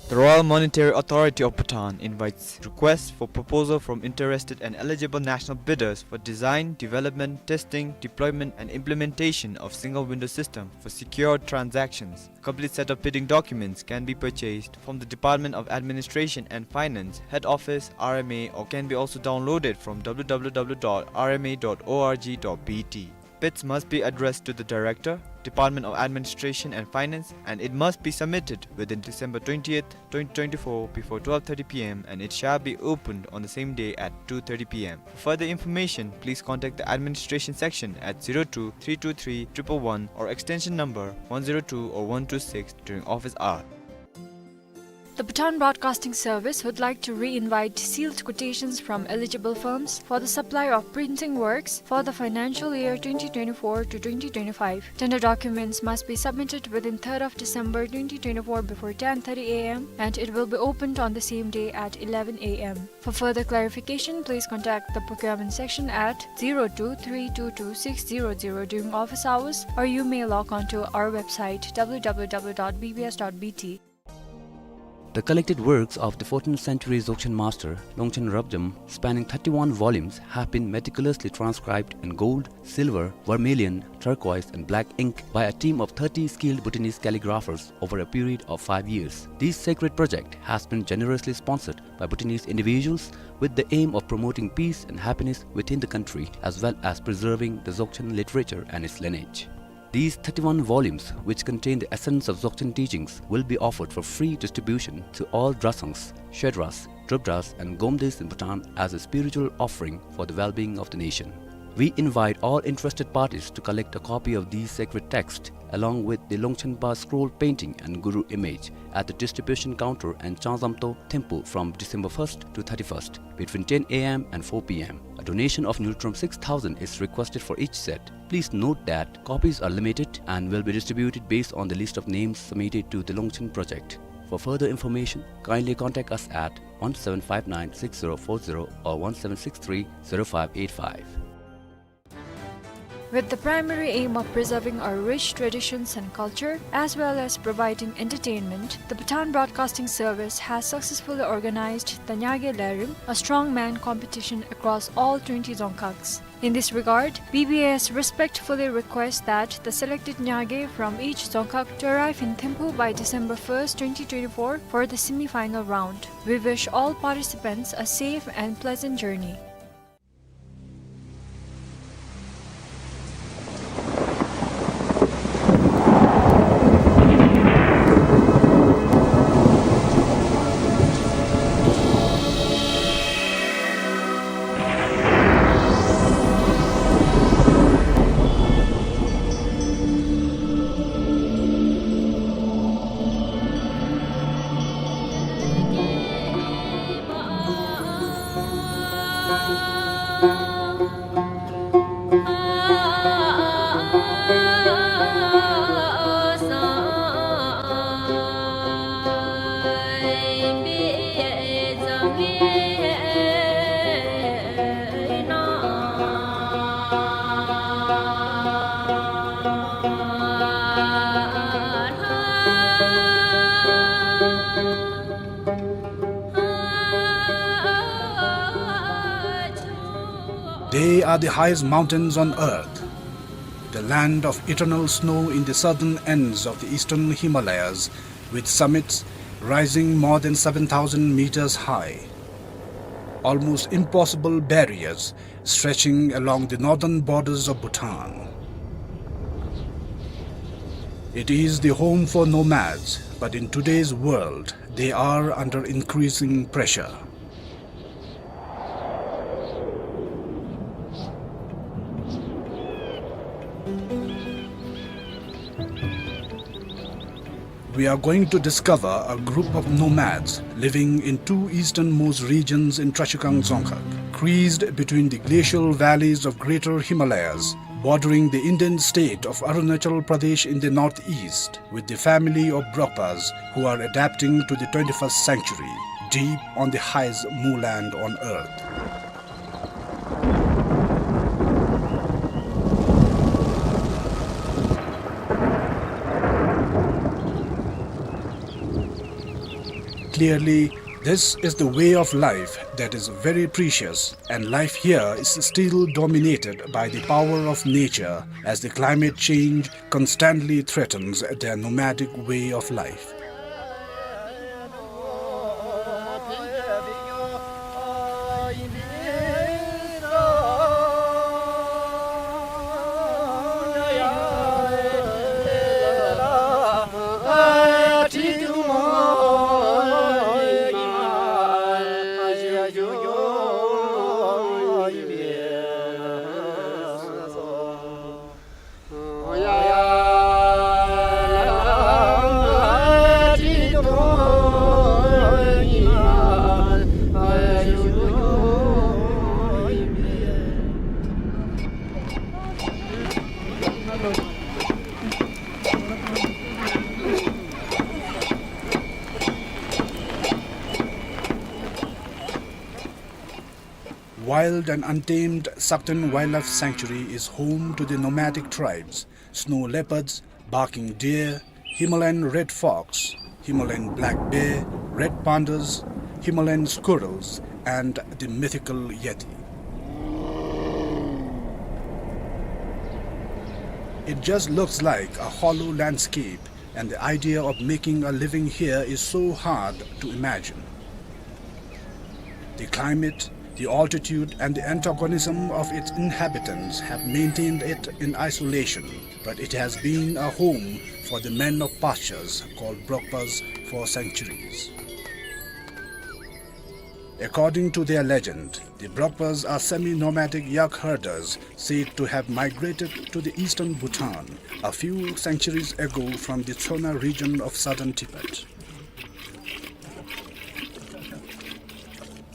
The Royal Monetary Authority of Bhutan invites requests for proposal from interested and eligible national bidders for design, development, testing, deployment, and implementation of single window system for secured transactions. Complete set of bidding documents can be purchased from the Department of Administration and Finance, Head Office, R M A, or can be also downloaded from W W W dot R M A dot org dot B T. Bids must be addressed to the Director, Department of Administration and Finance, and it must be submitted within December twentieth, twenty twenty-four, before twelve thirty P M, and it shall be opened on the same day at two thirty P M. For further information, please contact the administration section at zero two three two three triple one or extension number one zero two or one two six during office hour. The Bhutan Broadcasting Service would like to re-invite sealed quotations from eligible firms for the supply of printing works for the financial year twenty twenty-four to twenty twenty-five. Tender documents must be submitted within third of December twenty twenty-four before ten thirty A M, and it will be opened on the same day at eleven A M. For further clarification, please contact the procurement section at zero two three two two six zero zero during office hours, or you may log on to our website, W W W dot B B S dot B T. The collected works of the fourteenth century Dzogchen master, Longchen Rabjam, spanning thirty-one volumes, have been meticulously transcribed in gold, silver, vermilion, turquoise, and black ink by a team of thirty skilled Bhutanese calligraphers over a period of five years. This sacred project has been generously sponsored by Bhutanese individuals with the aim of promoting peace and happiness within the country, as well as preserving the Dzogchen literature and its lineage. These thirty-one volumes, which contain the essence of Dzogchen teachings, will be offered for free distribution to all Drasangs, Shedras, Drupdas, and Gomdes in Bhutan as a spiritual offering for the well-being of the nation. We invite all interested parties to collect a copy of these sacred texts along with the Longchenpa scroll painting and Guru image at the distribution counter in Changzamto, Thimphu from December first to thirty-first, between ten A M and four P M. A donation of ngultrum six thousand is requested for each set. Please note that copies are limited and will be distributed based on the list of names submitted to the Longchen project. For further information, kindly contact us at one seven five nine six zero four zero or one seven six three zero five eight five. With the primary aim of preserving our rich traditions and culture, as well as providing entertainment, the Bhutan Broadcasting Service has successfully organized the Nyage Lerim, a strongman competition across all twenty dzongkhags. In this regard, B B S respectfully requests that the selected Nyage from each dzongkhag to arrive in Thimphu by December first, twenty twenty-four for the semi-final round. We wish all participants a safe and pleasant journey. They are the highest mountains on earth, the land of eternal snow in the southern ends of the eastern Himalayas, with summits rising more than seven thousand meters high. Almost impossible barriers stretching along the northern borders of Bhutan. It is the home for nomads, but in today's world, they are under increasing pressure. We are going to discover a group of nomads living in two easternmost regions in Trashigang Dzongkhag, creased between the glacial valleys of Greater Himalayas, bordering the Indian state of Arunachal Pradesh in the northeast, with the family of Brokpas who are adapting to the twenty-first century, deep on the highest moorland on earth. Clearly, this is the way of life that is very precious, and life here is still dominated by the power of nature, as the climate change constantly threatens their nomadic way of life. Wild and untamed Sakten Wildlife Sanctuary is home to the nomadic tribes, snow leopards, barking deer, Himalayan red fox, Himalayan black bear, red pandas, Himalayan squirrels, and the mythical yeti. It just looks like a hollow landscape, and the idea of making a living here is so hard to imagine. The climate, the altitude, and the antagonism of its inhabitants have maintained it in isolation, but it has been a home for the men of pastures called Brokpas for centuries. According to their legend, the Brokpas are semi-nomadic yak herders said to have migrated to the eastern Bhutan a few centuries ago from the Tsona region of southern Tibet.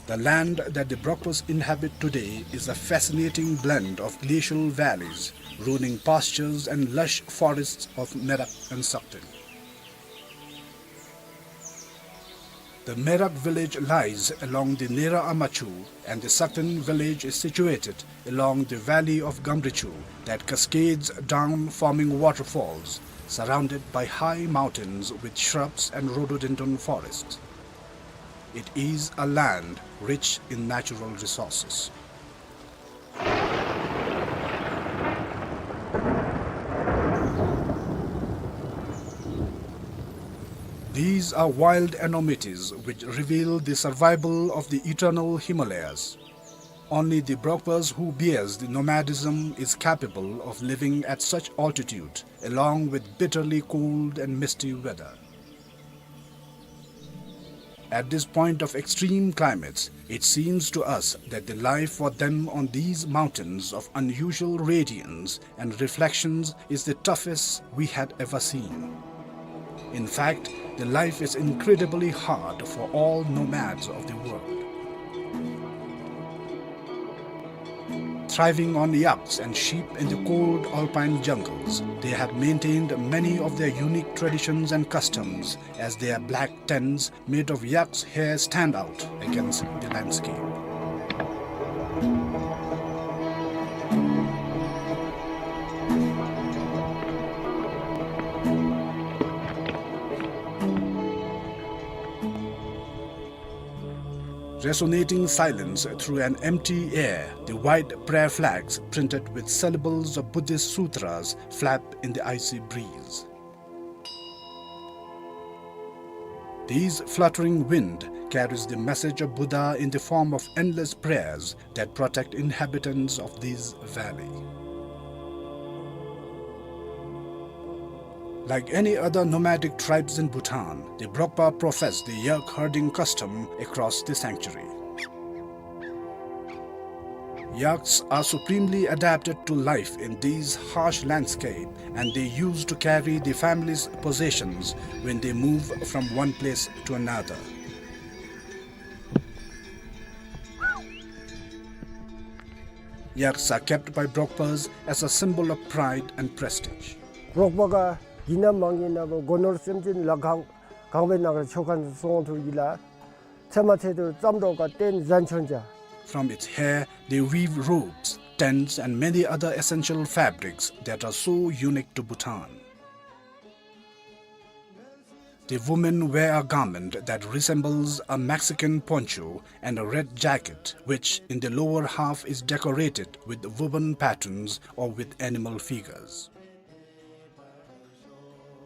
The land that the Brokpas inhabit today is a fascinating blend of glacial valleys, rolling pastures, and lush forests of Merak and Sakten. The Merak village lies along the Nera Amachu, and the Sakten village is situated along the valley of Gamrichu that cascades down, forming waterfalls, surrounded by high mountains with shrubs and rhododendron forests. It is a land rich in natural resources. These are wild enormities which reveal the survival of the eternal Himalayas. Only the Brokpas who bears the nomadism is capable of living at such altitude, along with bitterly cold and misty weather. At this point of extreme climates, it seems to us that the life for them on these mountains of unusual radiance and reflections is the toughest we had ever seen. In fact, the life is incredibly hard for all nomads of the world. Thriving on yaks and sheep in the cold alpine jungles, they have maintained many of their unique traditions and customs, as their black tents made of yak's hair stand out against the landscape. Resonating silence through an empty air, the white prayer flags printed with syllables of Buddhist sutras flap in the icy breeze. These fluttering wind carries the message of Buddha in the form of endless prayers that protect inhabitants of this valley. Like any other nomadic tribes in Bhutan, the Brokpa profess the yak herding custom across the sanctuary. Yaks are supremely adapted to life in these harsh landscape, and they used to carry the family's possessions when they move from one place to another. Yaks are kept by Brokpas as a symbol of pride and prestige. རོགས་པ་ག་གི་ན་མང་གི་ན་བོ་སྒོ་ནོར་སེམས་ཅན་ལ་གང་གང་བའི་ནང་ཆོ་ག་སོང་ཐུག་གི་ལ། ཚེ་མ་ཚེ་དུ་ཙམ་འགྲོ་ག་བརྟེན་ཟན་ཆོན་ཅ། From its hair, they weave robes, tents, and many other essential fabrics that are so unique to Bhutan. The women wear a garment that resembles a Mexican poncho and a red jacket, which in the lower half is decorated with woven patterns or with animal figures.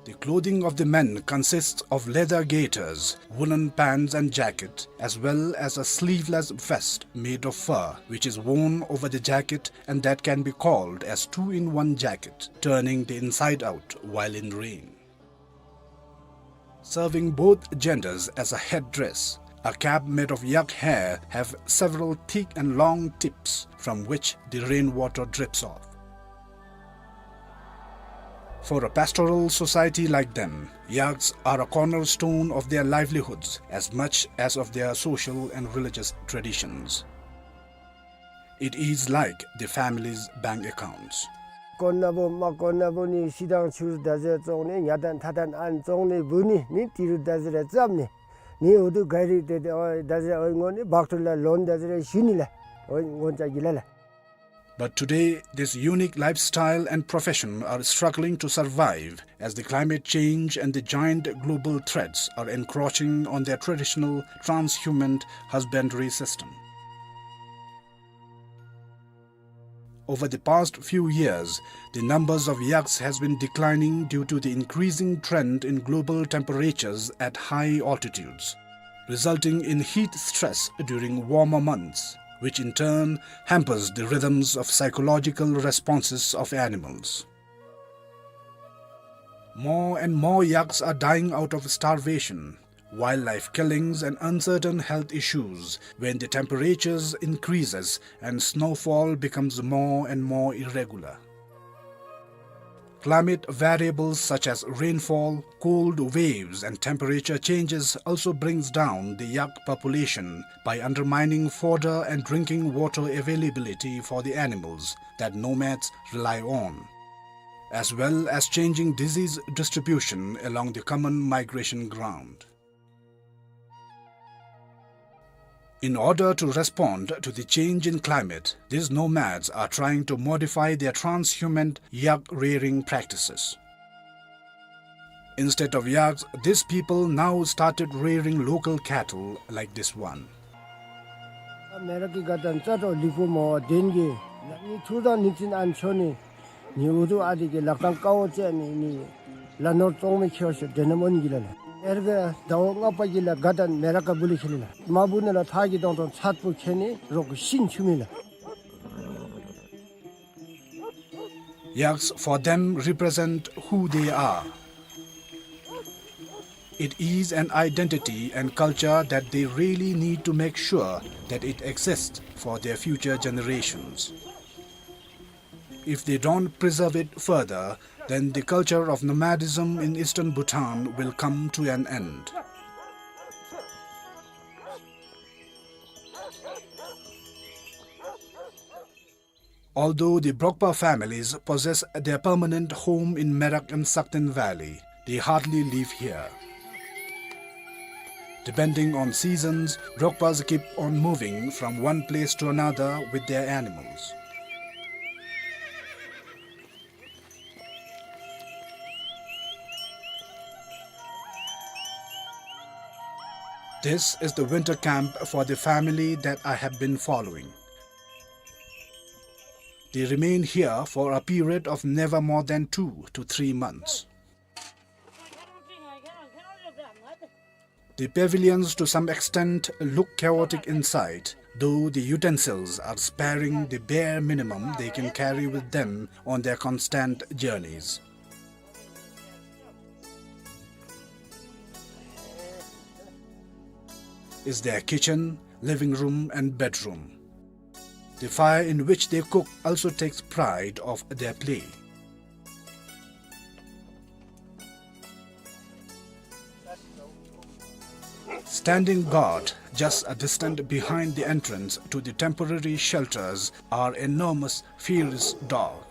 The clothing of the men consists of leather gaiters, woolen pants and jacket, as well as a sleeveless vest made of fur, which is worn over the jacket and that can be called as two-in-one jacket, turning the inside out while in rain. Serving both genders as a headdress, a cap made of yak hair have several thick and long tips from which the rainwater drips off. For a pastoral society like them, yaks are a cornerstone of their livelihoods as much as of their social and religious traditions. It is like the family's bank accounts. དཀོན་ན་བོ་མ་དཀོན་ན་བོ་ནི་ཤི་དང་ཆུ་ད་ཟེར་བཙོང་ནི་ཉ་དང་ཐ་དང་ཨན་བཙོང་ནི་བུ་ནི་ནི་ཏི་རུ་ད་ཟེར་རེ་ཙམ་ནི་ནི་འུ་དུ་ག་རི་ཏེ་ཏེ་ཨོ་ད་ཟེར་ཨོ་ངོ་ནི་བག་ཏུ་ལ་ལོན་ད་ཟེར་རེ་ཞུ་ནི་ལ་ཨོ་ངོ་ཅ་གི་ལ་ལ། But today, this unique lifestyle and profession are struggling to survive as the climate change and the giant global threats are encroaching on their traditional transhumant husbandry system. Over the past few years, the numbers of yaks has been declining due to the increasing trend in global temperatures at high altitudes, resulting in heat stress during warmer months, which in turn hampers the rhythms of psychological responses of animals. More and more yaks are dying out of starvation, wildlife killings and uncertain health issues when the temperatures increases and snowfall becomes more and more irregular. Climate variables such as rainfall, cold waves and temperature changes also brings down the yak population by undermining fodder and drinking water availability for the animals that nomads rely on, as well as changing disease distribution along the common migration ground. In order to respond to the change in climate, these nomads are trying to modify their transhumant yak rearing practices. Instead of yaks, these people now started rearing local cattle like this one. མེ་རག་གི་དགའ་སྟོན་རྩ་དྲོ་ལི་ཕུ་མོ་དེན་གི་ནི་ཐུར་དང་ནི་ཙིན་ཨན་ཆོ་ནི་ནི་ཨུ་ཐུ་ཨ་དི་གི་ལག་ཏང་ཀའོ་ཙེ་ནི་ནི་ལ་ནོར་ཙོང་མི་ཁྱེར་ཤོ་དེ་ནམ་འོན་གི་ལ་ལ། ཨེར་གི་ཟླ་བ་ལྔ་པ་གི་ལ་དགའ་སྟོན་མེ་རག་ག་བུ་ལི་ཁེ་ལི་ལ། མ་བུ་ནི་ལ་ཐག་གི་དོང་དོང་ཚད་པོ་ཁེ་ནི་རོག་གི་ཤིན་ཆུ་མི་ལ། Yaks for them represent who they are. It is an identity and culture that they really need to make sure that it exists for their future generations. If they don't preserve it further, then the culture of nomadism in eastern Bhutan will come to an end. Although the Brokpa families possess their permanent home in Merak and Sakten Valley, they hardly live here. Depending on seasons, Brokpas keep on moving from one place to another with their animals. This is the winter camp for the family that I have been following. They remain here for a period of never more than two to three months. The pavilions to some extent look chaotic inside, though the utensils are sparing the bare minimum they can carry with them on their constant journeys. Is their kitchen, living room and bedroom. The fire in which they cook also takes pride of their play. Standing guard just a distance behind the entrance to the temporary shelters are enormous, fierce dog.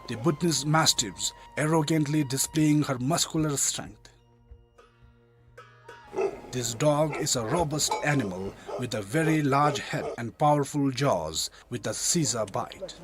The Bhutanese mastiffs arrogantly displaying her muscular strength. This dog is a robust animal with a very large head and powerful jaws with a scissor bite.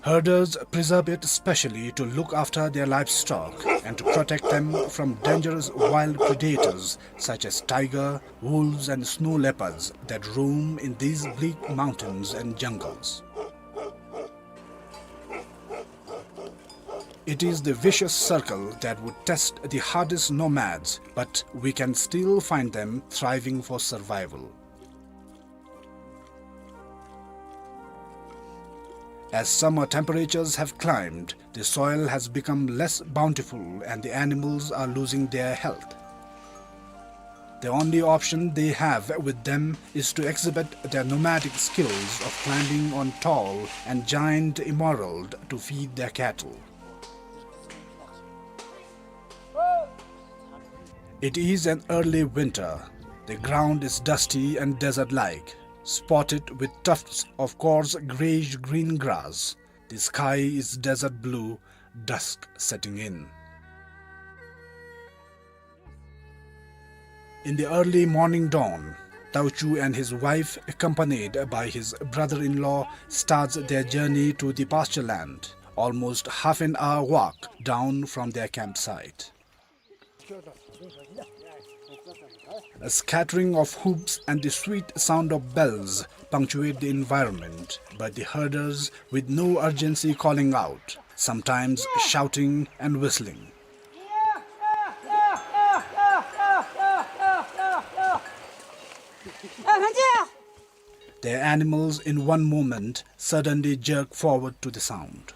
Herders preserve it specially to look after their livestock and to protect them from dangerous wild predators such as tiger, wolves and snow leopards that roam in these bleak mountains and jungles. It is the vicious circle that would test the hardest nomads, but we can still find them thriving for survival. As summer temperatures have climbed, the soil has become less bountiful and the animals are losing their health. The only option they have with them is to exhibit their nomadic skills of climbing on tall and giant emerald to feed their cattle. It is an early winter. The ground is dusty and desert-like, spotted with tufts of coarse grayish-green grass. The sky is desert blue, dusk setting in. In the early morning dawn, Tauchu and his wife, accompanied by his brother-in-law, starts their journey to the pasture land, almost half an hour walk down from their campsite. A scattering of hoofs and the sweet sound of bells punctuate the environment, but the herders, with no urgency, calling out, sometimes shouting and whistling. Their animals in one moment suddenly jerk forward to the sound.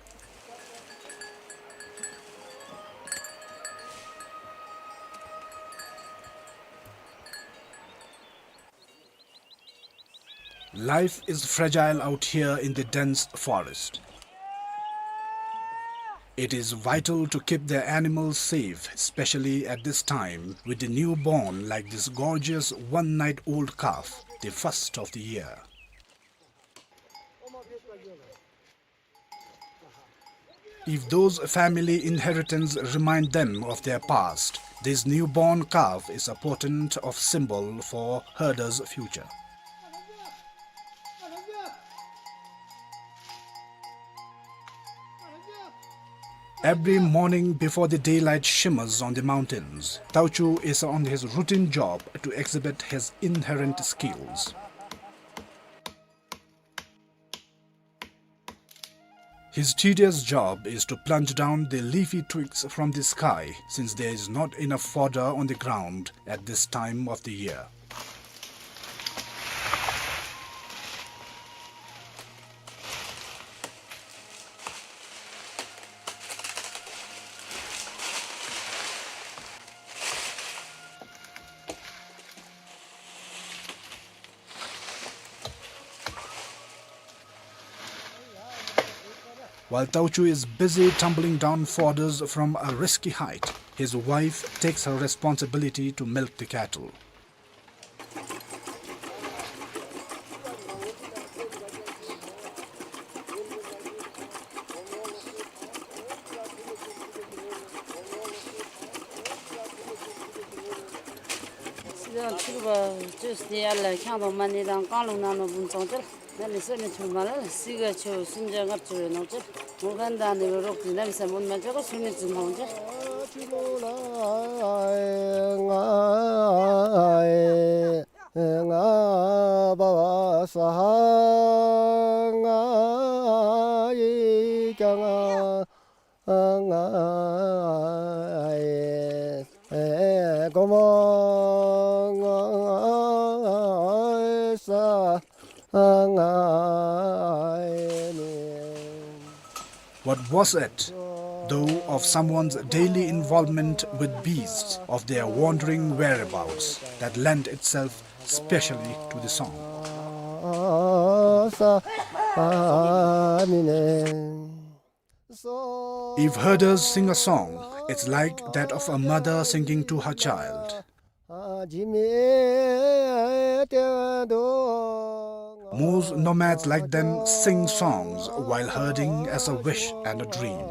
Life is fragile out here in the dense forest. It is vital to keep their animals safe, especially at this time, with the newborn like this gorgeous one-night-old calf, the first of the year. If those family inheritance remind them of their past, this newborn calf is a potent of symbol for herders' future. Every morning before the daylight shimmers on the mountains, Tauchu is on his routine job to exhibit his inherent skills. His tedious job is to plunge down the leafy twigs from the sky, since there is not enough fodder on the ground at this time of the year. While Tauchu is busy tumbling down fodders from a risky height, his wife takes her responsibility to milk the cattle. What was it, though, of someone's daily involvement with beasts, of their wandering whereabouts, that lent itself specially to the song? If herders sing a song, it's like that of a mother singing to her child. Most nomads like them sing songs while herding as a wish and a dream.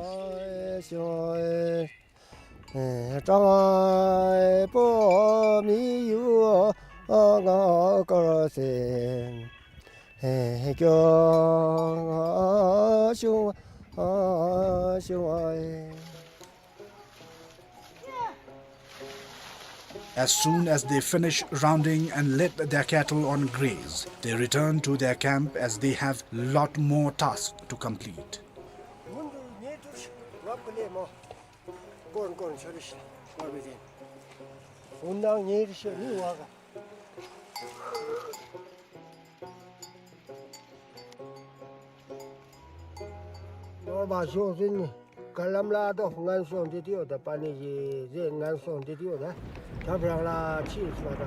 As soon as they finish rounding and let their cattle on graze, they return to their camp as they have lot more tasks to complete. ནོར་བ་ཤོར་ཟིན་ནི། ག་ལམ་ལ་དོ་ངན་སོང་འདི་དེ་ཡོད་ད། པ་ནི་ཡི་རེ་ངན་སོང་འདི་དེ་ཡོད་ད། ཐབ་རང་ལ་ཕྱིས་སོ་ད།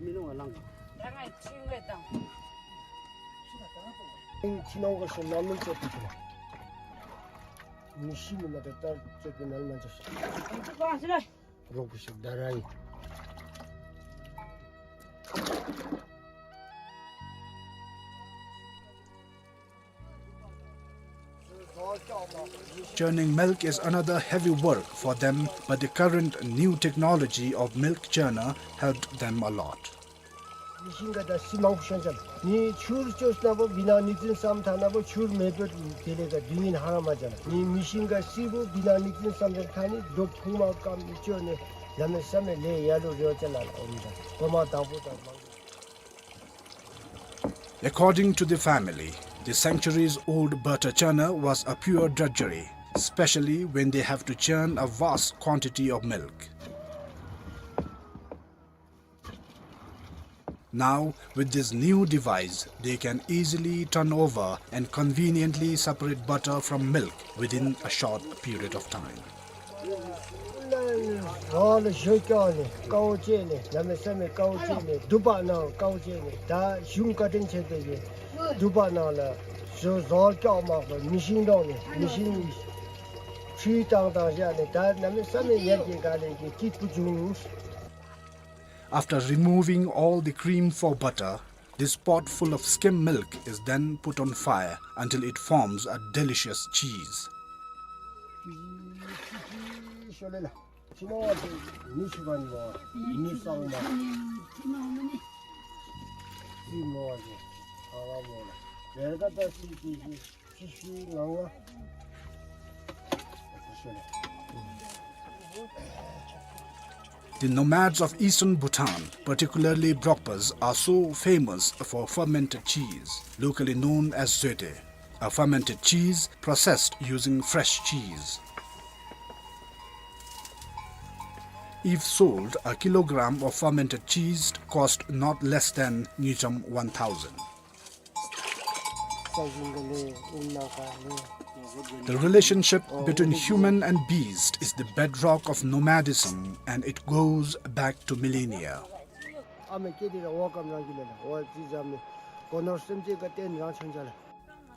མི་ནོར་བ་ལང་། ཕྱི་ནང་གི་ཤིང་ནང་མི་ཚེ་དེ་ཁྱེད་ལ། མི་ཤི་ནི་མ་དེ་ལྟར་ཚེ་གི་ནང་མ་འཇོག་ཤིག། རོགས་པོ་ཞིག་ད་ར་ཡིན། Churning milk is another heavy work for them, but the current new technology of milk churner helped them a lot. མི་ཤིང་ག་ད་སི་མང་པོ་ཤོང་ཅ་ལ། ནི་ཆུར་ཅོས་ན་བོ་བི་ན་ནིག་ཙིན་སམ་ཐ་ན་བོ་ཆུར་མེ་བོ་དེ་ལས་ག་དུས་ངན་ཧ་ར་མ་ཅ་ལ། ནི་མི་ཤིང་ག་སི་བོ་བི་ན་ནིག་ཙིན་སམ་ཐ་ནི་རྡོ་ཕུང་མ་ཀམ་ནི་ཅོ་ནི་ལ་མེ་ས་མེ་ལས་ཡ་ལུ་རེ་བ་ཅ་ལ་ཨོམ་ད་གོ་མ་དང་པོ་དང་མང་པོ། According to the family, the centuries-old butter churner was a pure drudgery, especially when they have to churn a vast quantity of milk. Now, with this new device, they can easily turn over and conveniently separate butter from milk within a short period of time. ཟོལ་ཞོ་སྐྱོག་ནི་ཀའོ་ཅེ་ནི་ལ་མེ་ས་མེ་ཀའོ་ཅེ་ནི་དུ་པ་ནང་ཀའོ་ཅེ་ནི་ད་གཞུང་བཀའ་དྲིན་ཆེ་དེ་གི་དུ་པ་ནང་ལ་ཟོལ་ཟོལ་སྐྱོག་མ་གོ་མི་ཤིང་ལོང་ནི་མི་ཤིང་ཁྲུས་བཏང་བཏང་བཞག་ནི་ད་ལ་མེ་ས་མེ་ཡར་གྱི་ག་ལས་ཀྱི་སྐྱིད་པོ་བྱུང་། After removing all the cream for butter, this pot full of skim milk is then put on fire until it forms a delicious cheese. The nomads of eastern Bhutan, particularly Brokpas, are so famous for fermented cheese, locally known as zoete, a fermented cheese processed using fresh cheese. If sold, a kilogram of fermented cheese cost not less than ngultrum one thousand. The relationship between human and beast is the bedrock of nomadism, and it goes back to millennia.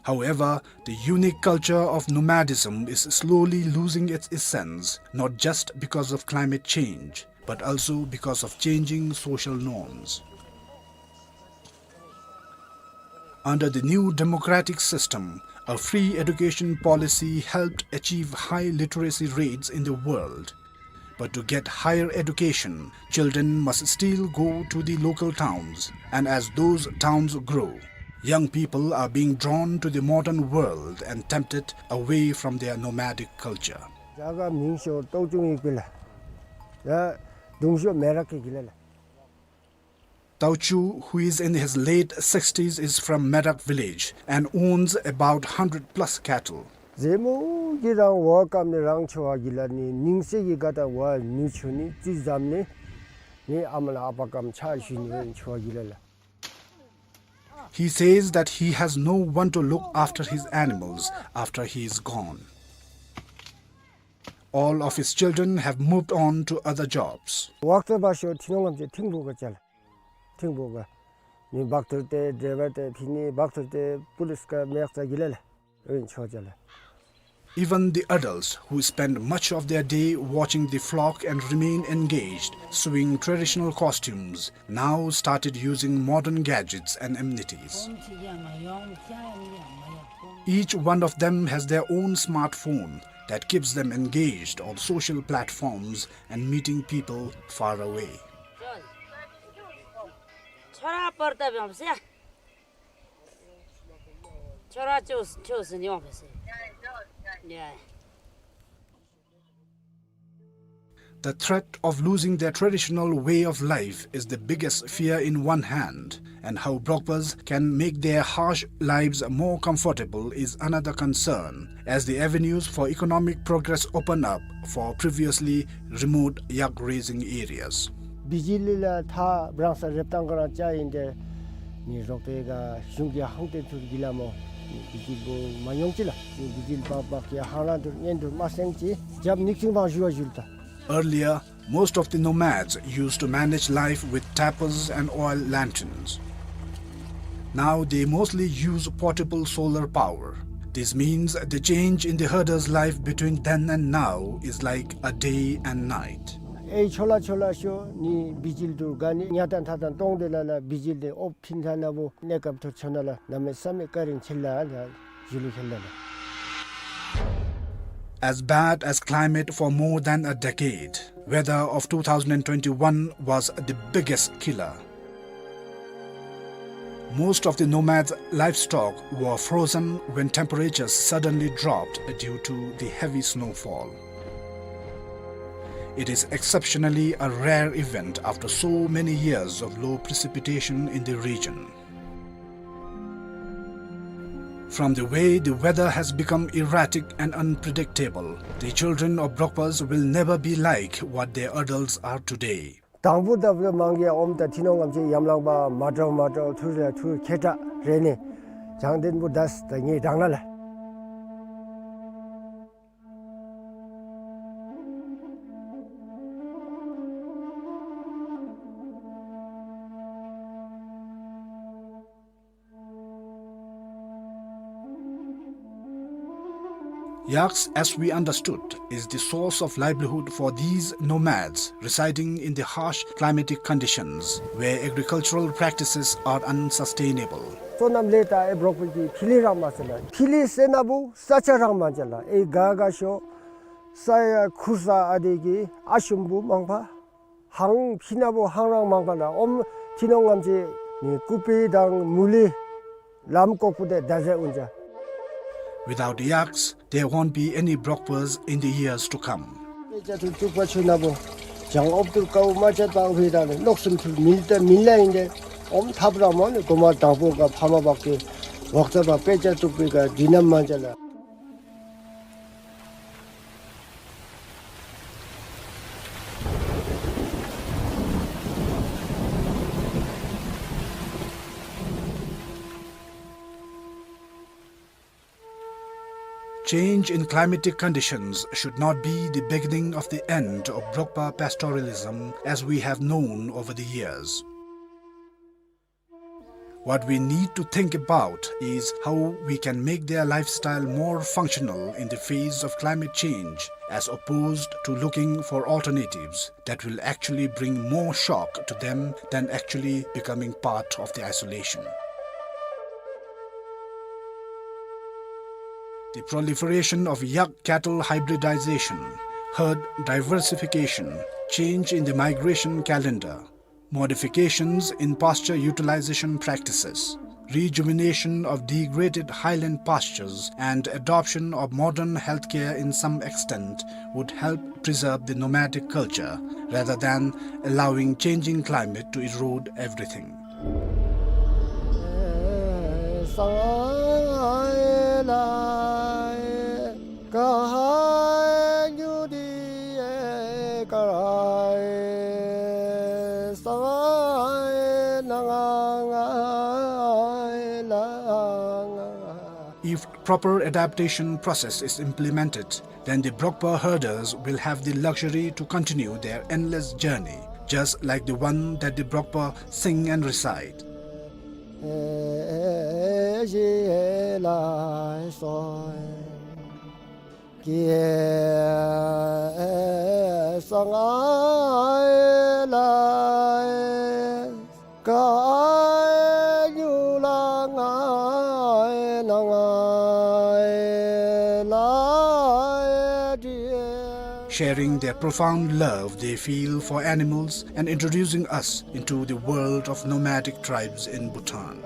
However, the unique culture of nomadism is slowly losing its essence, not just because of climate change, but also because of changing social norms. Under the new democratic system, a free education policy helped achieve high literacy rates in the world. But to get higher education, children must still go to the local towns, and as those towns grow, young people are being drawn to the modern world and tempted away from their nomadic culture. རྒྱ་གར་མིང་ཤོར་ཏོག་ཅུང་ཡིག་པི་ལ། ཡ་གདུང་ཤོར་མེ་རག་གི་གི་ལ་ལ། Tauchu, who is in his late sixties, is from Merak village and owns about hundred plus cattle. ཟེ་མོ་གི་རང་བ་ཀམ་ནི་རང་ཆོ་བ་གི་ལ་ནི་ནིང་སེ་གི་ག་ད་བ་ནུ་ཆུ་ནི་ཙི་ཛམ་ནི་ནི་ཨ་མ་ལ་ཨ་པ་ཀམ་ཆ་ཞུ་ནི་ཆོ་བ་གི་ལ་ལ། He says that he has no one to look after his animals after he is gone. All of his children have moved on to other jobs. ཝག་ཏོ་བ་ཤོ་ཐི་ནོང་ངམ་ཅེ་ཐིང་བུ་ག་ཅལ། ཐིང་བུ་ག། ནི་བག་ཐུར་ཏེ་ཌའི་ཝར་ཏེ་ཕི་ནི་བག་ཐུར་ཏེ་པུ་ལིས་ག་མེག་ཙ་གི་ལ་ལ། ཨིན་ཆོ་ཅལ། Even the adults who spend much of their day watching the flock and remain engaged, sewing traditional costumes, now started using modern gadgets and amenities. Each one of them has their own smartphone that keeps them engaged on social platforms and meeting people far away. The threat of losing their traditional way of life is the biggest fear in one hand, and how Brokpas can make their harsh lives more comfortable is another concern, as the avenues for economic progress open up for previously remote yak raising areas. བི་ཇི་ལི་ལ་ཐ་བྲང་ས་རེབ་ཏང་ག་རང་ཅ་ཨིན་ཏེ་ནི་རོག་ཏེ་ག་གཞུང་གི་ཧང་ཏེ་ཐུར་གི་ལ་མོ་ནི་བི་ཇི་ལི་བོ་མ་ཡོང་ཅི་ལ་ནི་བི་ཇི་ལི་བག་བག་གི་ཧང་རང་ཐུར་ཉན་ཐུར་མ་སེང་ཅི་རྒྱབ་ནིག་ཅིང་བང་ཞུ་བ་ཞུལ་ཏ། Earlier, most of the nomads used to manage life with tapers and oil lanterns. Now they mostly use portable solar power. This means the change in the herder's life between then and now is like a day and night. ཨེ་ཆོ་ལ་ཆོ་ལ་ཤོ་ནི་བི་ཇི་ལི་ཐུར་ག་ནི་ཉ་ཏན་ཐ་ཏན་ཏོང་ཏེ་ལ་ལ་བི་ཇི་ལི་ཨོ་ཕིན་ཐ་ན་བོ་ནེ་ཀབ་ཐུར་ཆོ་ན་ལ་ན་མེ་ས་མེ་ཀ་རིང་ཆི་ལ་ལ་ཞུ་ལི་ཁེ་ལ་ལ། As bad as climate for more than a decade, weather of two thousand twenty-one was the biggest killer. Most of the nomads' livestock were frozen when temperatures suddenly dropped due to the heavy snowfall. It is exceptionally a rare event after so many years of low precipitation in the region. From the way the weather has become erratic and unpredictable, the children of Brokpas will never be like what their adults are today. དང་པོ་ད་བུ་མང་གི་ཨོམ་ད་ཐི་ནོང་ངམ་ཅིག་ཡམ་ལང་པ་མ་འདྲཝ་མ་འདྲཝ་ཐུར་ལ་ཐུར་ཁེ་ཏྲ་རེ་ནི་བྱང་དེན་བུ་དས་ད་ངེ་དྲང་ན་ལ། Yaks, as we understood, is the source of livelihood for these nomads residing in the harsh climatic conditions where agricultural practices are unsustainable. སོ་ནམ་ལས་ད་ཨེ་འབྲོག་པའི་གི་ཕི་ལི་རང་མ་ཟེར་ལ། ཕི་ལི་སེ་ན་བུ་ས་ཆ་རང་མ་ཅ་ལ། ཨེ་ག་ག་ཤོ་ས་ཡ་ཁུར་ས་ཨ་དེ་གི་ཨ་ཤུམ་བུ་མང་པ། ཧང་ཕི་ན་བུ་ཧང་རང་མང་པ་ན་ཨོམ་ཐི་ནོང་ངམ་ཅིག་ནི་ཀུ་པི་དང་མུ་ལི་ལམ་ཀོག་པུ་དེ་ད་ཟེ་འུན་ཅ། Without yaks, there won't be any Brokpas in the years to come. དཔེ་ཆ་ཐུར་བཙུགས་པ་ཆུ་ན་བུ་བྱང་ཨོབ་ཐུར་ཀའུ་མ་ཆད་པའང་ཕི་ད་ནི་ལོག་སུམ་ཐུར་མིལ་ཏེ་མིལ་ལ་ཨིན་ཏེ་ཨོམ་ཐབ་ར་མོ་ནི་གོ་མ་དང་པོ་ག་ཕ་མ་བག་གི་འོག་ཚ་བ་དཔེ་ཆ་བཙུགས་པའི་ག་དུས་ནམ་མ་ཅ་ལ། Change in climatic conditions should not be the beginning of the end of Brokpa pastoralism as we have known over the years. What we need to think about is how we can make their lifestyle more functional in the face of climate change, as opposed to looking for alternatives that will actually bring more shock to them than actually becoming part of the isolation. The proliferation of yak cattle hybridization, herd diversification, change in the migration calendar, modifications in pasture utilization practices, rejuvenation of degraded highland pastures, and adoption of modern healthcare in some extent would help preserve the nomadic culture rather than allowing changing climate to erode everything. If proper adaptation process is implemented, then the Brokpa herders will have the luxury to continue their endless journey, just like the one that the Brokpa sing and recite. Sharing their profound love they feel for animals and introducing us into the world of nomadic tribes in Bhutan.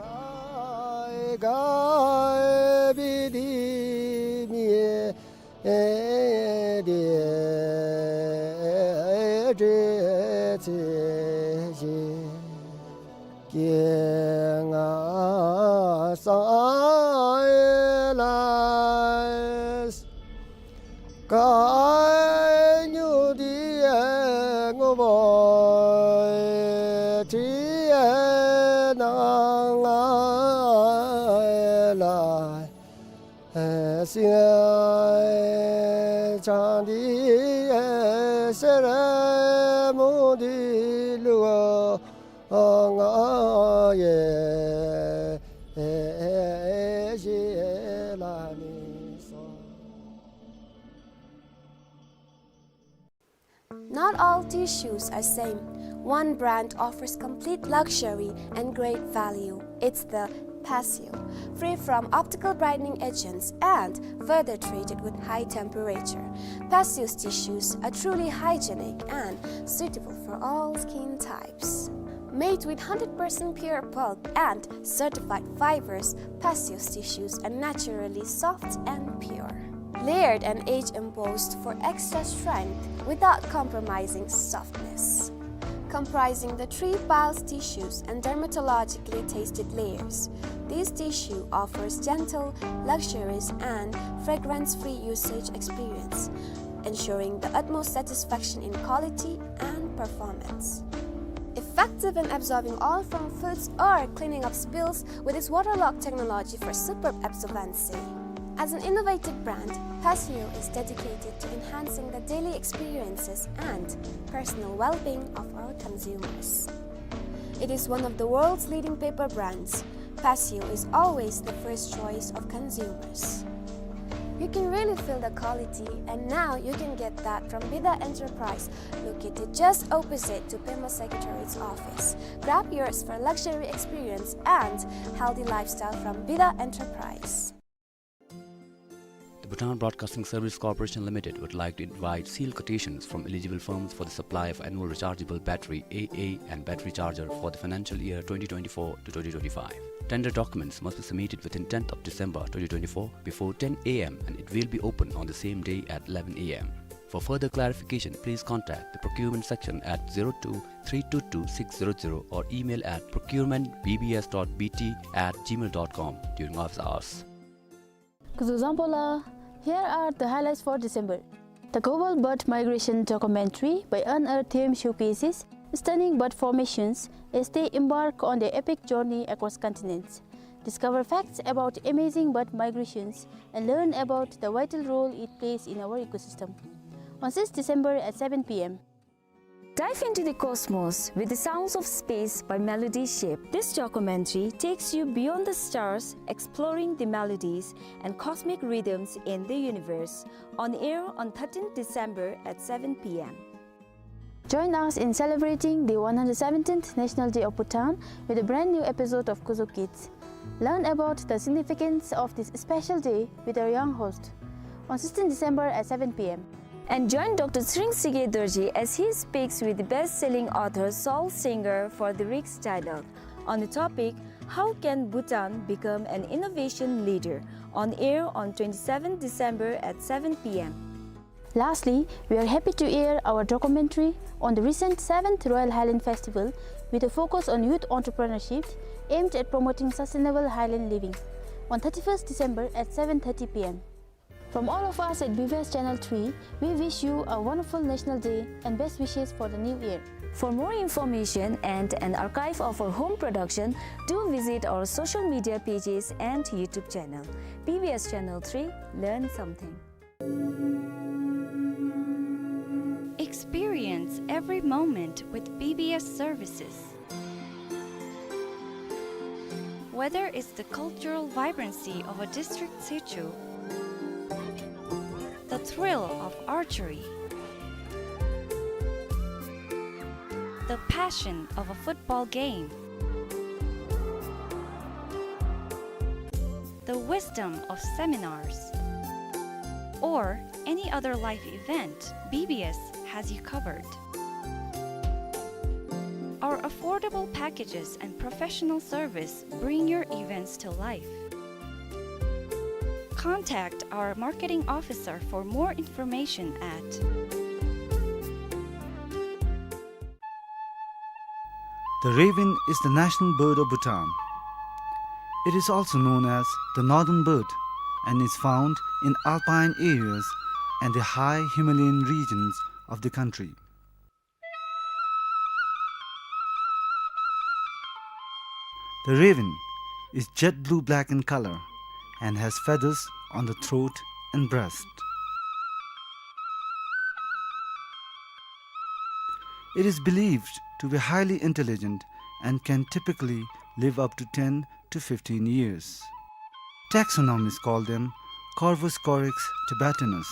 Not all tea shoes are same. One brand offers complete luxury and great value. It's the Passio, free from optical brightening agents and further treated with high temperature. Passio's tissues are truly hygienic and suitable for all skin types. Made with hundred percent pure pulp and certified fibers, Passio's tissues are naturally soft and pure. Layered and age embossed for extra strength without compromising softness. Comprising the three piles tissues and dermatologically tested layers, this tissue offers gentle, luxurious, and fragrance-free usage experience, ensuring the utmost satisfaction in quality and performance. Effective in absorbing oil from foods or cleaning up spills with its waterlock technology for superb absorbency. As an innovative brand, Passio is dedicated to enhancing the daily experiences and personal well-being of our consumers. It is one of the world's leading paper brands. Passio is always the first choice of consumers. You can really feel the quality, and now you can get that from Bida Enterprise, located just opposite to Pema Secretariat's office. Grab yours for luxury experience and healthy lifestyle from Bida Enterprise. The Bhutan Broadcasting Service Corporation Limited would like to invite sealed quotations from eligible firms for the supply of annual rechargeable battery, A A, and battery charger for the financial year twenty twenty-four to twenty twenty-five. Tender documents must be submitted within tenth of December twenty twenty-four before ten A M, and it will be open on the same day at eleven A M. For further clarification, please contact the procurement section at zero two three two two six zero zero or email at procurement B B S dot B T at gmail dot com during office hours. Kuzuzangpola, here are the highlights for December. The Global Bird Migration documentary by Unearthed Showcases stunning bird formations as they embark on their epic journey across continents. Discover facts about amazing bird migrations and learn about the vital role it plays in our ecosystem. On sixth December at seven P M. Dive into the cosmos with the sounds of space by Melody Ship. This documentary takes you beyond the stars, exploring the melodies and cosmic rhythms in the universe. On air on thirteenth December at seven P M. Join us in celebrating the one hundred seventeenth National Day of Bhutan with a brand new episode of Kuzo Kids. Learn about the significance of this special day with our young host on sixteenth December at seven P M. And join Doctor Tshering Tshige Dorji as he speaks with the best-selling author Saul Singer for the Riks Dialogue on the topic, "How can Bhutan become an innovation leader?" On air on twenty-seventh December at seven P M. Lastly, we are happy to air our documentary on the recent seventh Royal Highland Festival with a focus on youth entrepreneurship aimed at promoting sustainable highland living on thirty-first December at seven thirty P M. From all of us at B B S Channel three, we wish you a wonderful National Day and best wishes for the new year. For more information and an archive of our home production, do visit our social media pages and YouTube channel. B B S Channel three, learn something. Experience every moment with B B S services. Whether it's the cultural vibrancy of a district situ, the thrill of archery, the passion of a football game, the wisdom of seminars, or any other life event, B B S has you covered. Our affordable packages and professional service bring your events to life. Contact our marketing officer for more information at The raven is the national bird of Bhutan. It is also known as the northern bird and is found in alpine areas and the high Himalayan regions of the country. The raven is jet blue-black in color and has feathers on the throat and breast. It is believed to be highly intelligent and can typically live up to ten to fifteen years. Taxonomists call them Corvus corax tibetanus.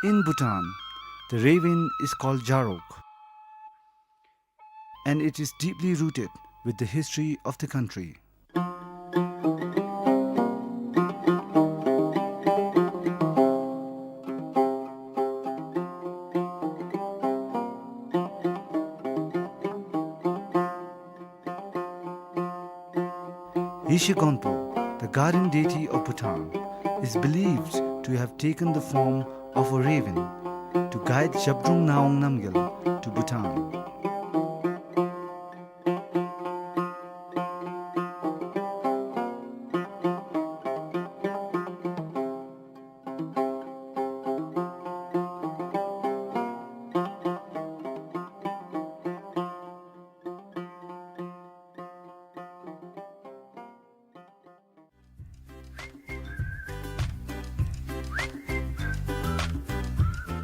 In Bhutan, the raven is called Jarok, and it is deeply rooted with the history of the country. Shigonpo, the guardian deity of Bhutan, is believed to have taken the form of a raven to guide Zhabdrung Ngawang Namgyal to Bhutan.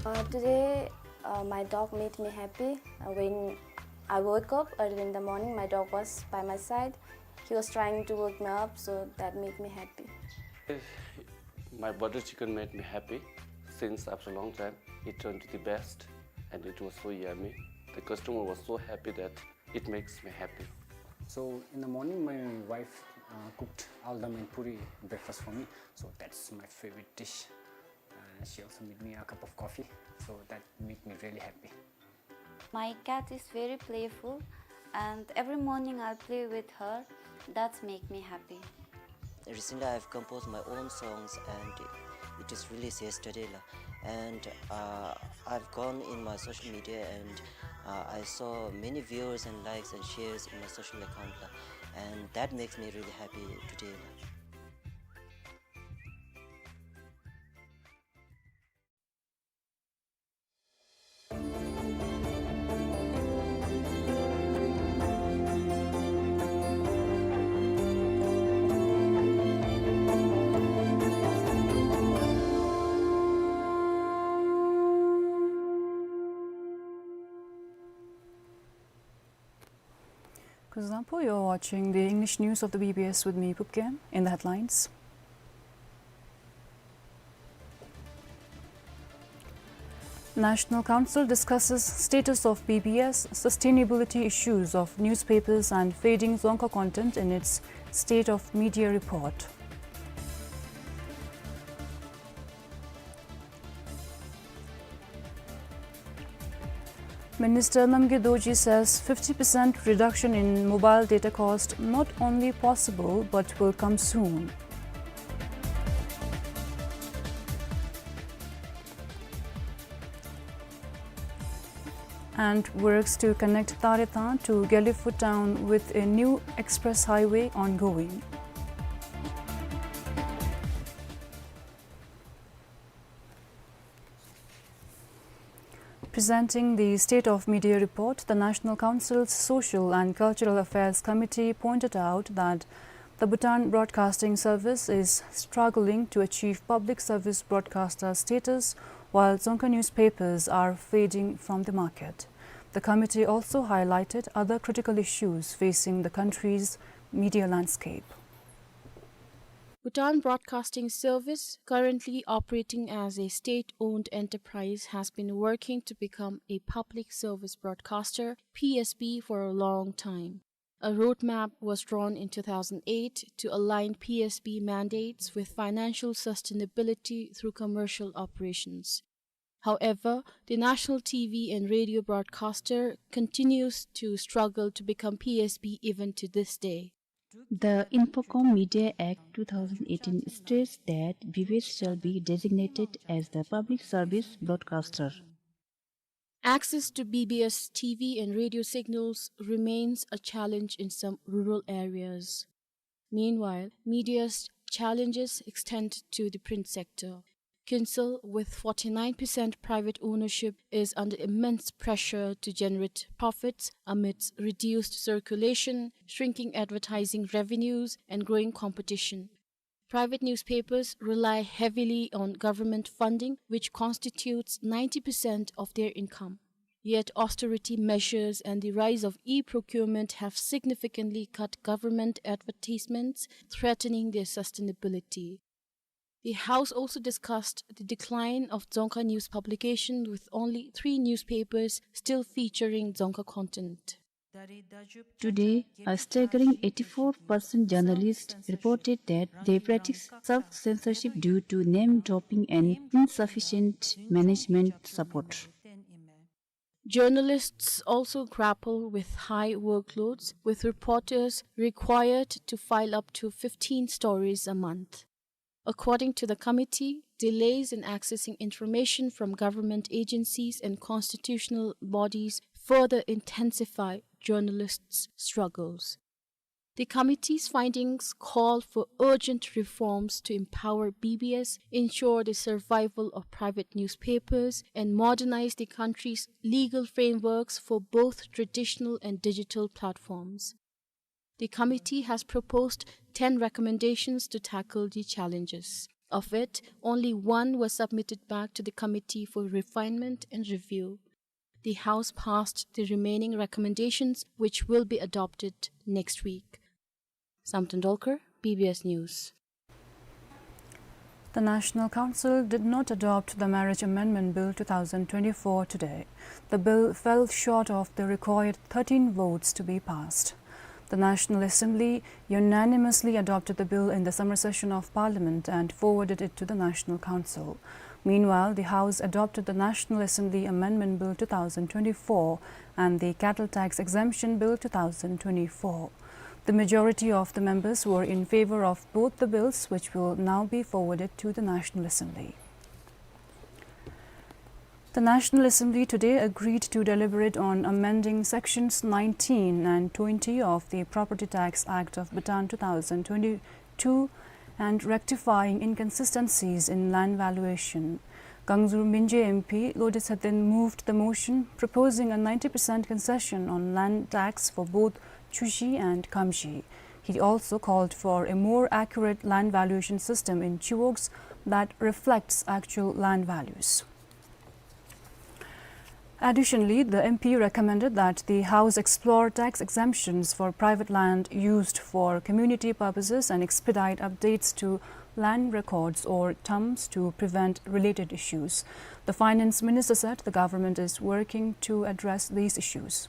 Uh, today, uh, my dog made me happy. Uh, when I woke up early in the morning, my dog was by my side. He was trying to wake me up, so that made me happy. My butter chicken made me happy since after a long time. It turned to the best and it was so yummy. The customer was so happy that it makes me happy. So in the morning, my wife, uh, cooked aldam and puri breakfast for me. So that's my favorite dish. Uh, she also made me a cup of coffee. So that made me really happy. My cat is very playful, and every morning I'll play with her. That's make me happy. Recently, I've composed my own songs, and it is released yesterday, la. And, uh, I've gone in my social media, and, uh, I saw many viewers and likes and shares in my social account, la. And that makes me really happy today, la. Kuzuzangpo, you're watching the English news of the B B S with me, Pupken. In the headlines: National Council discusses status of B B S, sustainability issues of newspapers and fading Dzongkha content in its State of Media report. Minister Namgay Dorji says fifty percent reduction in mobile data cost not only possible but will come soon. And works to connect Tarethang to Gelephu town with a new express highway ongoing. Presenting the State of Media report, the National Council's Social and Cultural Affairs Committee pointed out that the Bhutan Broadcasting Service is struggling to achieve public service broadcaster status, while Dzongkha newspapers are fading from the market. The committee also highlighted other critical issues facing the country's media landscape. Bhutan Broadcasting Service, currently operating as a state-owned enterprise, has been working to become a public service broadcaster, P S B, for a long time. A roadmap was drawn in two thousand eight to align P S B mandates with financial sustainability through commercial operations. However, the national T V and radio broadcaster continues to struggle to become P S B even to this day. The Infocom Media Act two thousand eighteen states that B B S shall be designated as the public service broadcaster. Access to B B S T V and radio signals remains a challenge in some rural areas. Meanwhile, media's challenges extend to the print sector. Kinsale, with forty-nine percent private ownership, is under immense pressure to generate profits amidst reduced circulation, shrinking advertising revenues, and growing competition. Private newspapers rely heavily on government funding, which constitutes ninety percent of their income. Yet austerity measures and the rise of e-procurement have significantly cut government advertisements, threatening their sustainability. The House also discussed the decline of Dzongkha news publication, with only three newspapers still featuring Dzongkha content. Today, a staggering eighty-four percent journalists reported that they practice self-censorship due to name-dropping and insufficient management support. Journalists also grapple with high workloads, with reporters required to file up to fifteen stories a month. According to the committee, delays in accessing information from government agencies and constitutional bodies further intensify journalists' struggles. The committee's findings call for urgent reforms to empower B B S, ensure the survival of private newspapers, and modernize the country's legal frameworks for both traditional and digital platforms. The committee has proposed ten recommendations to tackle the challenges. Of it, only one was submitted back to the committee for refinement and review. The House passed the remaining recommendations, which will be adopted next week. Samten Dolkar, B B S News. The National Council did not adopt the Marriage Amendment Bill two thousand twenty-four today. The bill fell short of the required thirteen votes to be passed. The National Assembly unanimously adopted the bill in the summer session of Parliament and forwarded it to the National Council. Meanwhile, the House adopted the National Assembly Amendment Bill two thousand twenty-four and the Cattle Tax Exemption Bill two thousand twenty-four. The majority of the members were in favor of both the bills, which will now be forwarded to the National Assembly. The National Assembly today agreed to deliberate on amending sections nineteen and twenty of the Property Tax Act of Bhutan two thousand twenty-two and rectifying inconsistencies in land valuation. Gangzur Minje M P Lode Tsheten moved the motion proposing a ninety percent concession on land tax for both Chushi and Khamshi. He also called for a more accurate land valuation system in Chiwogs that reflects actual land values. Additionally, the M P recommended that the House explore tax exemptions for private land used for community purposes and expedite updates to land records or TAMs to prevent related issues. The Finance Minister said the government is working to address these issues.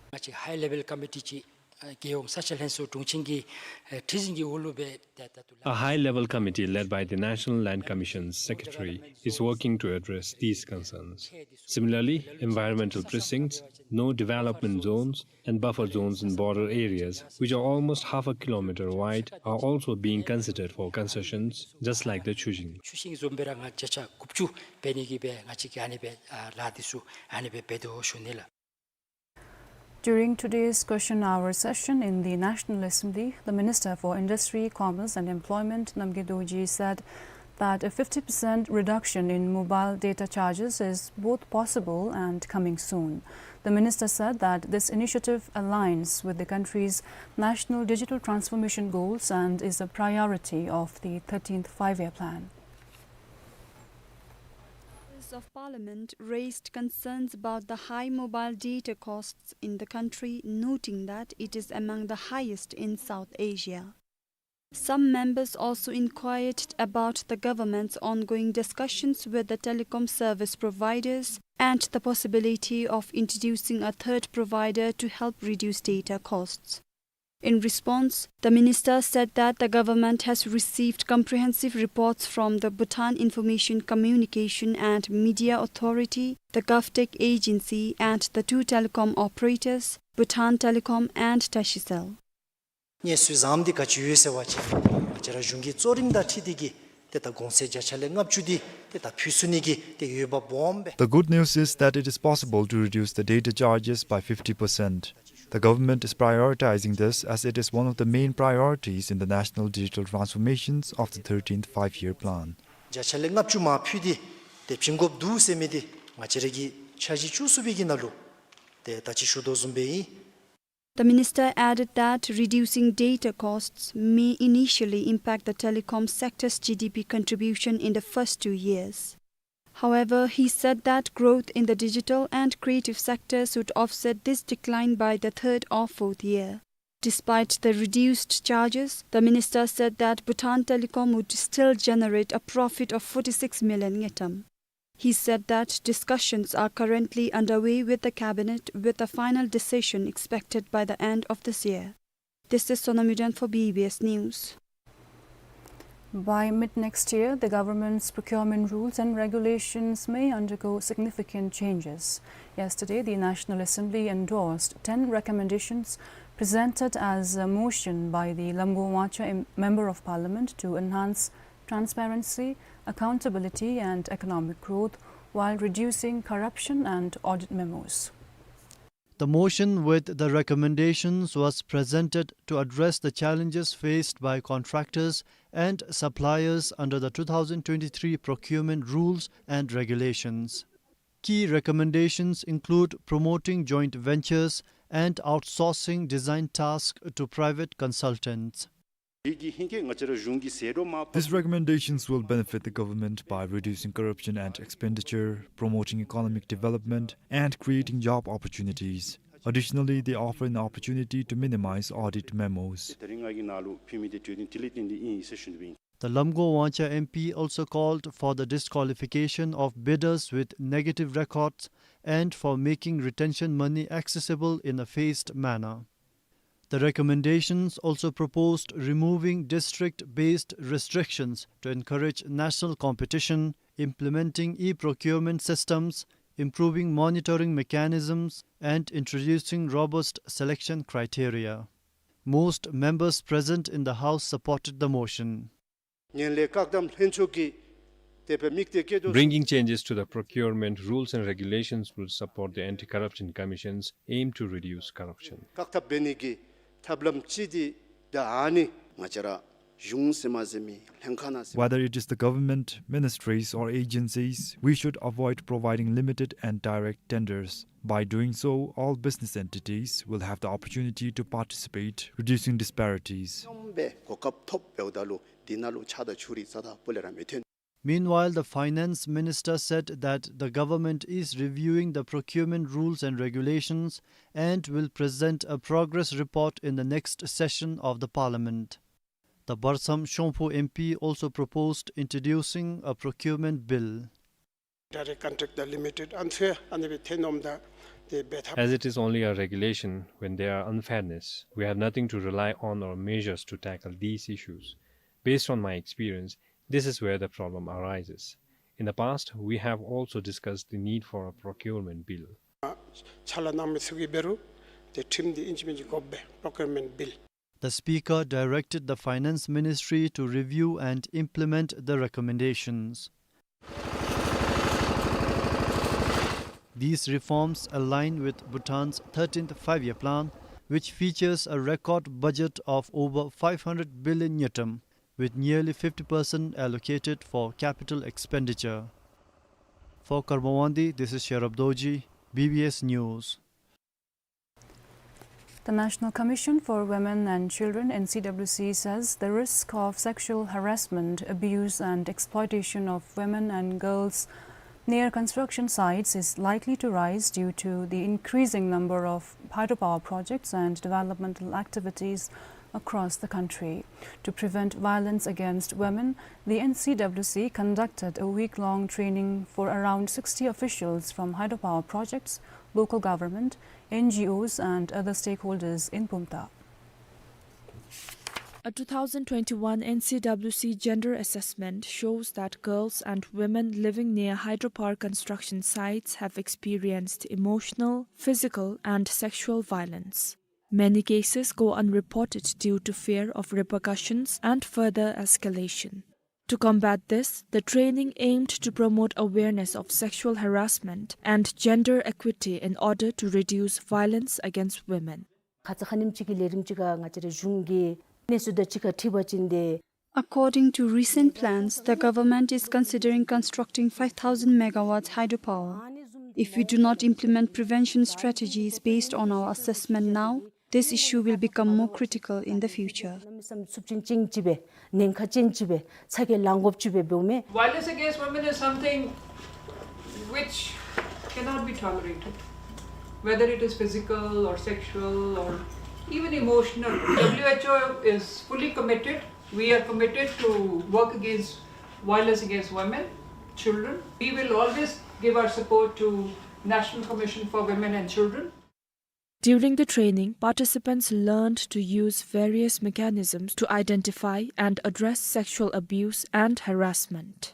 ང་བཅས་high level committee ཅིག་ཨ་རྒྱལ་ཡོངས་ས་ཆ་ལྷན་ཚོགས་དྲུང་ཆེན་གྱི་ཨ་ཁྲི་འཛིན་གྱི་འོག་ལུ་སྦེ་ཏེ་ད་ལྟོ། A high-level committee led by the National Land Commission's secretary is working to address these concerns. Similarly, environmental precincts, no development zones, and buffer zones in border areas, which are almost half a kilometer wide, are also being considered for concessions, just like the Chushing. ཆུ་ཤིང་བཟུམ་སྦེ་ར་ང་བརྒྱ་ཆ་དགུ་བཅུ་འབད་ནི་གི་སྦེ་ང་བཅས་ཀྱིས་ཨ་ནི་སྦེ་ཨ་ལཱ་འདི་ཚུ་ཨ་ནི་སྦེ་འབད་དོ་ཞུ་ནི་ལགས། During today's question hour session in the National Assembly, the Minister for Industry, Commerce and Employment, Namgay Dorji, said that a fifty percent reduction in mobile data charges is both possible and coming soon. The minister said that this initiative aligns with the country's national digital transformation goals and is a priority of the thirteenth Five-Year Plan. Members of Parliament raised concerns about the high mobile data costs in the country, noting that it is among the highest in South Asia. Some members also inquired about the government's ongoing discussions with the telecom service providers and the possibility of introducing a third provider to help reduce data costs. In response, the minister said that the government has received comprehensive reports from the Bhutan Information Communication and Media Authority, the GovTech Agency, and the two telecom operators, Bhutan Telecom and Tashicell. དངོས་སུ་ཟམ་འདི་ག་ཅི་ཡོད་ཟེར་བ་ཅིན་ང་བཅས་ར་གཞུང་གི་གཙོ་རིམ་དང་འཁྲིལ་ཏེ་གིས་ཏེ་ད་གོང་ཚད་བརྒྱ་ཆ་ལས་ལྔ་བཅུ་འདི་ཏེ་ད་ཕུལ་ཚུགས་ནི་གི་ཏེ་འོས་འབབ་སྦོམ་སྦེ། The good news is that it is possible to reduce the data charges by fifty percent. The government is prioritizing this as it is one of the main priorities in the national digital transformations of the thirteenth Five-Year Plan. བརྒྱ་ཆ་ལས་ལྔ་བཅུ་མར་ཕུལ་ཏེ་ཏེ་བྱིན་དགོཔ་འདུག་ཟེར་མི་འདི་ང་བཅས་ར་གི་འཆར་གཞི་བཅུ་གསུམ་པའི་གི་ནང་ལུ་ཏེ་ད་ཅི་ཞུ་དོ་བཟུམ་སྦེ་ཨིན། The minister added that reducing data costs may initially impact the telecom sector's G D P contribution in the first two years. However, he said that growth in the digital and creative sectors would offset this decline by the third or fourth year. Despite the reduced charges, the minister said that Bhutan Telecom would still generate a profit of forty-six million ngultrum. He said that discussions are currently underway with the cabinet, with a final decision expected by the end of this year. This is Sonam Yuden for B B S News. By mid-next year, the government's procurement rules and regulations may undergo significant changes. Yesterday, the National Assembly endorsed ten recommendations presented as a motion by the Lamgor Wangchuk, a member of parliament, to enhance transparency, accountability, and economic growth while reducing corruption and audit memos. The motion with the recommendations was presented to address the challenges faced by contractors and suppliers under the two thousand twenty-three procurement rules and regulations. Key recommendations include promoting joint ventures and outsourcing design tasks to private consultants. These recommendations will benefit the government by reducing corruption and expenditure, promoting economic development, and creating job opportunities. Additionally, they offer an opportunity to minimize audit memos. The Lamgor Wangchuk M P also called for the disqualification of bidders with negative records and for making retention money accessible in a phased manner. The recommendations also proposed removing district-based restrictions to encourage national competition, implementing e-procurement systems, improving monitoring mechanisms, and introducing robust selection criteria. Most members present in the House supported the motion. Bringing changes to the procurement rules and regulations will support the Anti-Corruption Commission's aim to reduce corruption. Whether it is the government, ministries, or agencies, we should avoid providing limited and direct tenders. By doing so, all business entities will have the opportunity to participate, reducing disparities. Meanwhile, the finance minister said that the government is reviewing the procurement rules and regulations and will present a progress report in the next session of the parliament. The Barsam Shongphu M P also proposed introducing a procurement bill. Direct contract, the limited, unfair, and the tenor, the, the better. As it is only a regulation when there are unfairness, we have nothing to rely on or measures to tackle these issues. Based on my experience, this is where the problem arises. In the past, we have also discussed the need for a procurement bill. ཨ་ཕྱག་ལཱ་གནང་མི་ཚུ་གིས་འབད་རུང་ཏེ་ཁྲིམས་འདི་ཨིན་ཅི་མིན་ཅི་དགོཔ་སྦེ་procurement bill. The speaker directed the Finance Ministry to review and implement the recommendations. These reforms align with Bhutan's thirteenth Five-Year Plan, which features a record budget of over five hundred billion ngultrum, with nearly fifty percent allocated for capital expenditure. For Karma Wangdi, this is Sherab Dorji, B B S News. The National Commission for Women and Children, N C W C, says the risk of sexual harassment, abuse, and exploitation of women and girls near construction sites is likely to rise due to the increasing number of hydropower projects and developmental activities across the country. To prevent violence against women, the N C W C conducted a week-long training for around sixty officials from hydropower projects, local government, N G Os, and other stakeholders in Bumthang. A two thousand twenty-one N C W C gender assessment shows that girls and women living near hydropower construction sites have experienced emotional, physical, and sexual violence. Many cases go unreported due to fear of repercussions and further escalation. To combat this, the training aimed to promote awareness of sexual harassment and gender equity in order to reduce violence against women. ཁ་ཙ་ཁ་ཉིནམ་ཅིག་གི་ལས་རིམ་ཅིག་ཁར་ང་བཅས་རའི་གཞུང་གིས་གནས་ཚུལ་དང་གཅིག་ཁར་འཁྲིལ་བ་ཅིན་ཏེ། According to recent plans, the government is considering constructing five thousand megawatts hydropower. If we do not implement prevention strategies based on our assessment now, this issue will become more critical in the future. གནམ་མེད་ས་མེད་འཚུབ་ཅིང་ཅིག་སྦེ་ཉེན་ཁ་ཅན་ཅིག་སྦེ་ཚ་གྱང་ལང་དགོཔ་ཅིག་སྦེ་འབདཝ་མས། Violence against women is something which cannot be tolerated, whether it is physical or sexual or even emotional. W H O is fully committed. We are committed to work against violence against women, children. We will always give our support to National Commission for Women and Children. During the training, participants learned to use various mechanisms to identify and address sexual abuse and harassment.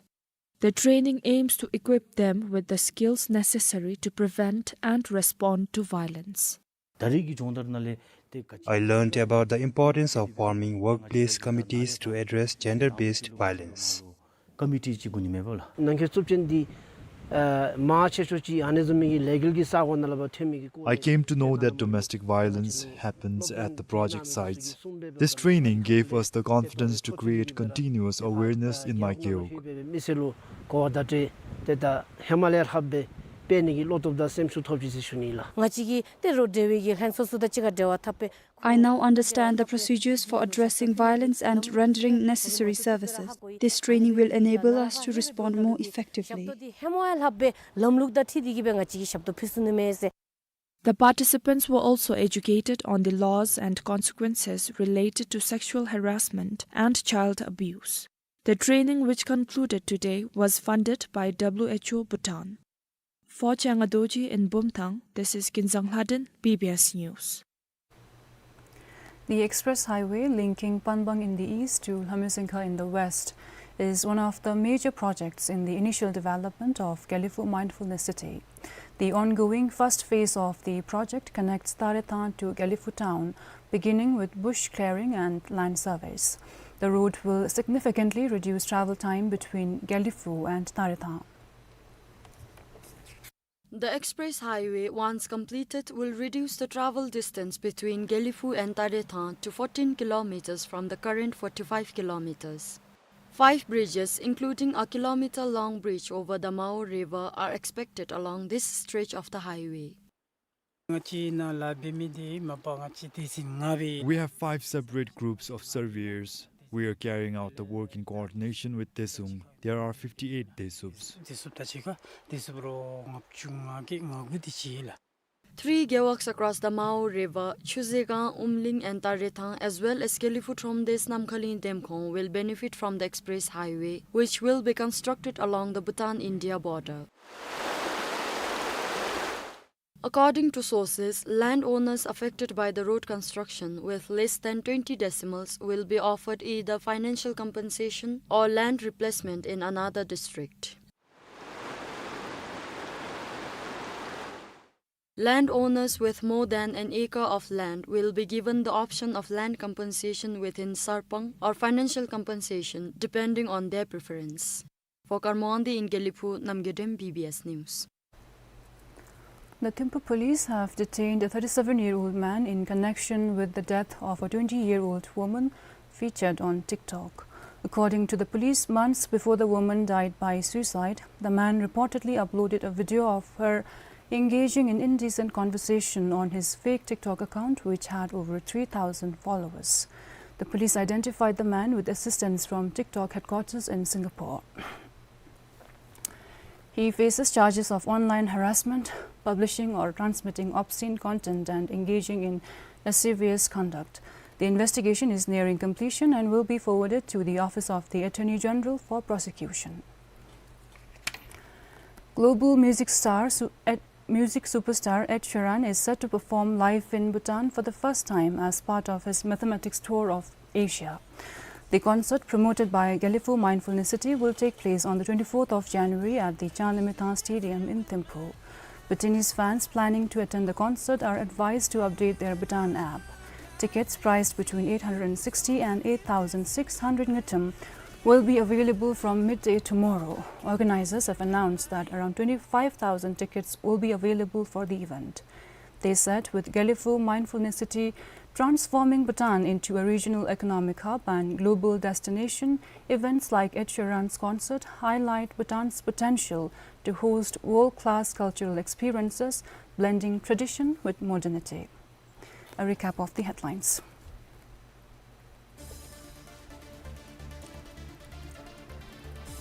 The training aims to equip them with the skills necessary to prevent and respond to violence. ད་རེས་ཀྱི་སྦྱོང་བརྡར་ནང་ལས་ཏེ་ག་ཅི། I learned about the importance of forming workplace committees to address gender-based violence. ཀོ་མི་ཊི་ཅིག་དགོ་ནི་མས་པ་ལགས། ནང་འཁོད་རྩུབ་ཅན་འདི་ཨ་མང་ཆེ་ཤོས་ཅིག་ཨ་ནི་བཟུམ་མའི་ལས་འགུལ་གྱི་ས་གོ་ནང་ལུ་འབད་ཐོན་མི་གི་སྐོར། I came to know that domestic violence happens at the project sites. This training gave us the confidence to create continuous awareness in my Kewok. མི་སེར་ལུ་གོ་བ་བརྡ་སྤྲོད་དེ་ད་ཧེ་མ་ལས་ལྷགཔ་སྦེ་འབད་ནི་གི་བློ་སྟོབས་དང་སེམས་ཤུགས་ཐོབ་ཅི་ཟེར་ཞུ་ནི་ལགས། ང་བཅས་ཀྱིས་ཏེ་རོགས་འབྲེལ་བའི་གི་ལྷན་ཚོགས་ཚུ་དང་གཅིག་ཁར་འབྲེལ་བ་འཐབ་སྦེ། I now understand the procedures for addressing violence and rendering necessary services. This training will enable us to respond more effectively. ཞབས་ཏོག་འདི་ཧེ་མ་ཡང་ལྷགཔ་སྦེ་ལམ་ལུགས་དང་འཁྲིལ་ཏེ་གིས་སྦེ་ང་བཅས་ཀྱིས་ཞབས་ཏོག་ཕུལ་ཚུགས་ནི་མས་ཟེར། The participants were also educated on the laws and consequences related to sexual harassment and child abuse. The training, which concluded today, was funded by W H O Bhutan. For Changa Dorji in Bumthang, this is Kinzang Lhaden, B B S News. The express highway linking Panbang in the east to Lhamyosingha in the west is one of the major projects in the initial development of Gelephu Mindfulness City. The ongoing first phase of the project connects Tarethang to Gelephu town, beginning with bush clearing and land surveys. The road will significantly reduce travel time between Gelephu and Tarethang. The express highway, once completed, will reduce the travel distance between Gelephu and Tarethang to fourteen kilometers from the current forty-five kilometers. Five bridges, including a kilometer-long bridge over the Mao River, are expected along this stretch of the highway. ང་བཅས་ནཱ་ལཱ་འབད་མི་འདི་མ་པ་ང་བཅས་སྡེ་ཚན་ལྔ་སྦེ། We have five separate groups of surveyors. We are carrying out the work in coordination with Desung. There are fifty-eight Desups. སྡེ་ཚན་དང་གཅིག་ཁར་སྡེ་ཚན་རོགས་ལྔ་བཅུ་ང་བརྒྱད་ང་དགུ་དེ་ཅིག་ལགས། Three gewaks across the Mao River, Chuzekang, Umling and Tarethang, as well as Gelephu Thromdes Namkhaling Demkhong, will benefit from the express highway, which will be constructed along the Bhutan-India border. According to sources, landowners affected by the road construction with less than twenty decimals will be offered either financial compensation or land replacement in another district. Landowners with more than an acre of land will be given the option of land compensation within Sarpang or financial compensation, depending on their preference. For Karmoang Dih in Gelephu, Namgay Dem, B B S News. The Thimphu police have detained a thirty-seven-year-old man in connection with the death of a twenty-year-old woman featured on TikTok. According to the police, months before the woman died by suicide, the man reportedly uploaded a video of her engaging in indecent conversation on his fake TikTok account, which had over three thousand followers. The police identified the man with assistance from TikTok headquarters in Singapore. He faces charges of online harassment, publishing or transmitting obscene content, and engaging in lascivious conduct. The investigation is nearing completion and will be forwarded to the Office of the Attorney General for prosecution. Global music star Su-, Ed-, music superstar Ed Sheeran is set to perform live in Bhutan for the first time as part of his Mathematics Tour of Asia. The concert, promoted by Gelephu Mindfulness City, will take place on the twenty-fourth of January at the Changlimithang Stadium in Thimphu. Bhutanese fans planning to attend the concert are advised to update their Bhutan app. Tickets priced between eight hundred and sixty and eight thousand six hundred ngultrum will be available from midday tomorrow. Organizers have announced that around twenty-five thousand tickets will be available for the event. They said with Gelephu Mindfulness City transforming Bhutan into a regional economic hub and global destination, events like Ed Sheeran's concert highlight Bhutan's potential to host world-class cultural experiences, blending tradition with modernity. A recap of the headlines.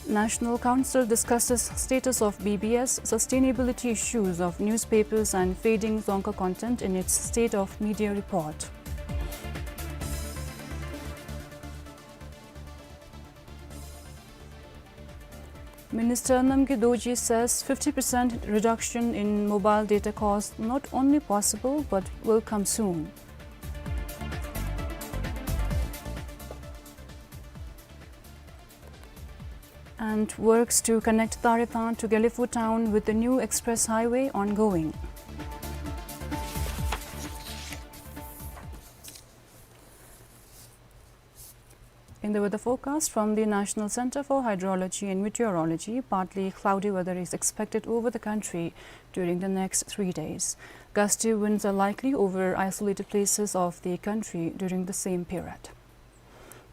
National Council discusses status of B B S, sustainability issues of newspapers and fading Dzongkha content in its State of Media report. Minister Namgay Dorji says fifty percent reduction in mobile data cost not only possible but will come soon. And works to connect Tarithan to Gelephu town with the new express highway ongoing. In the weather forecast from the National Centre for Hydrology and Meteorology, partly cloudy weather is expected over the country during the next three days. Gusty winds are likely over isolated places of the country during the same period.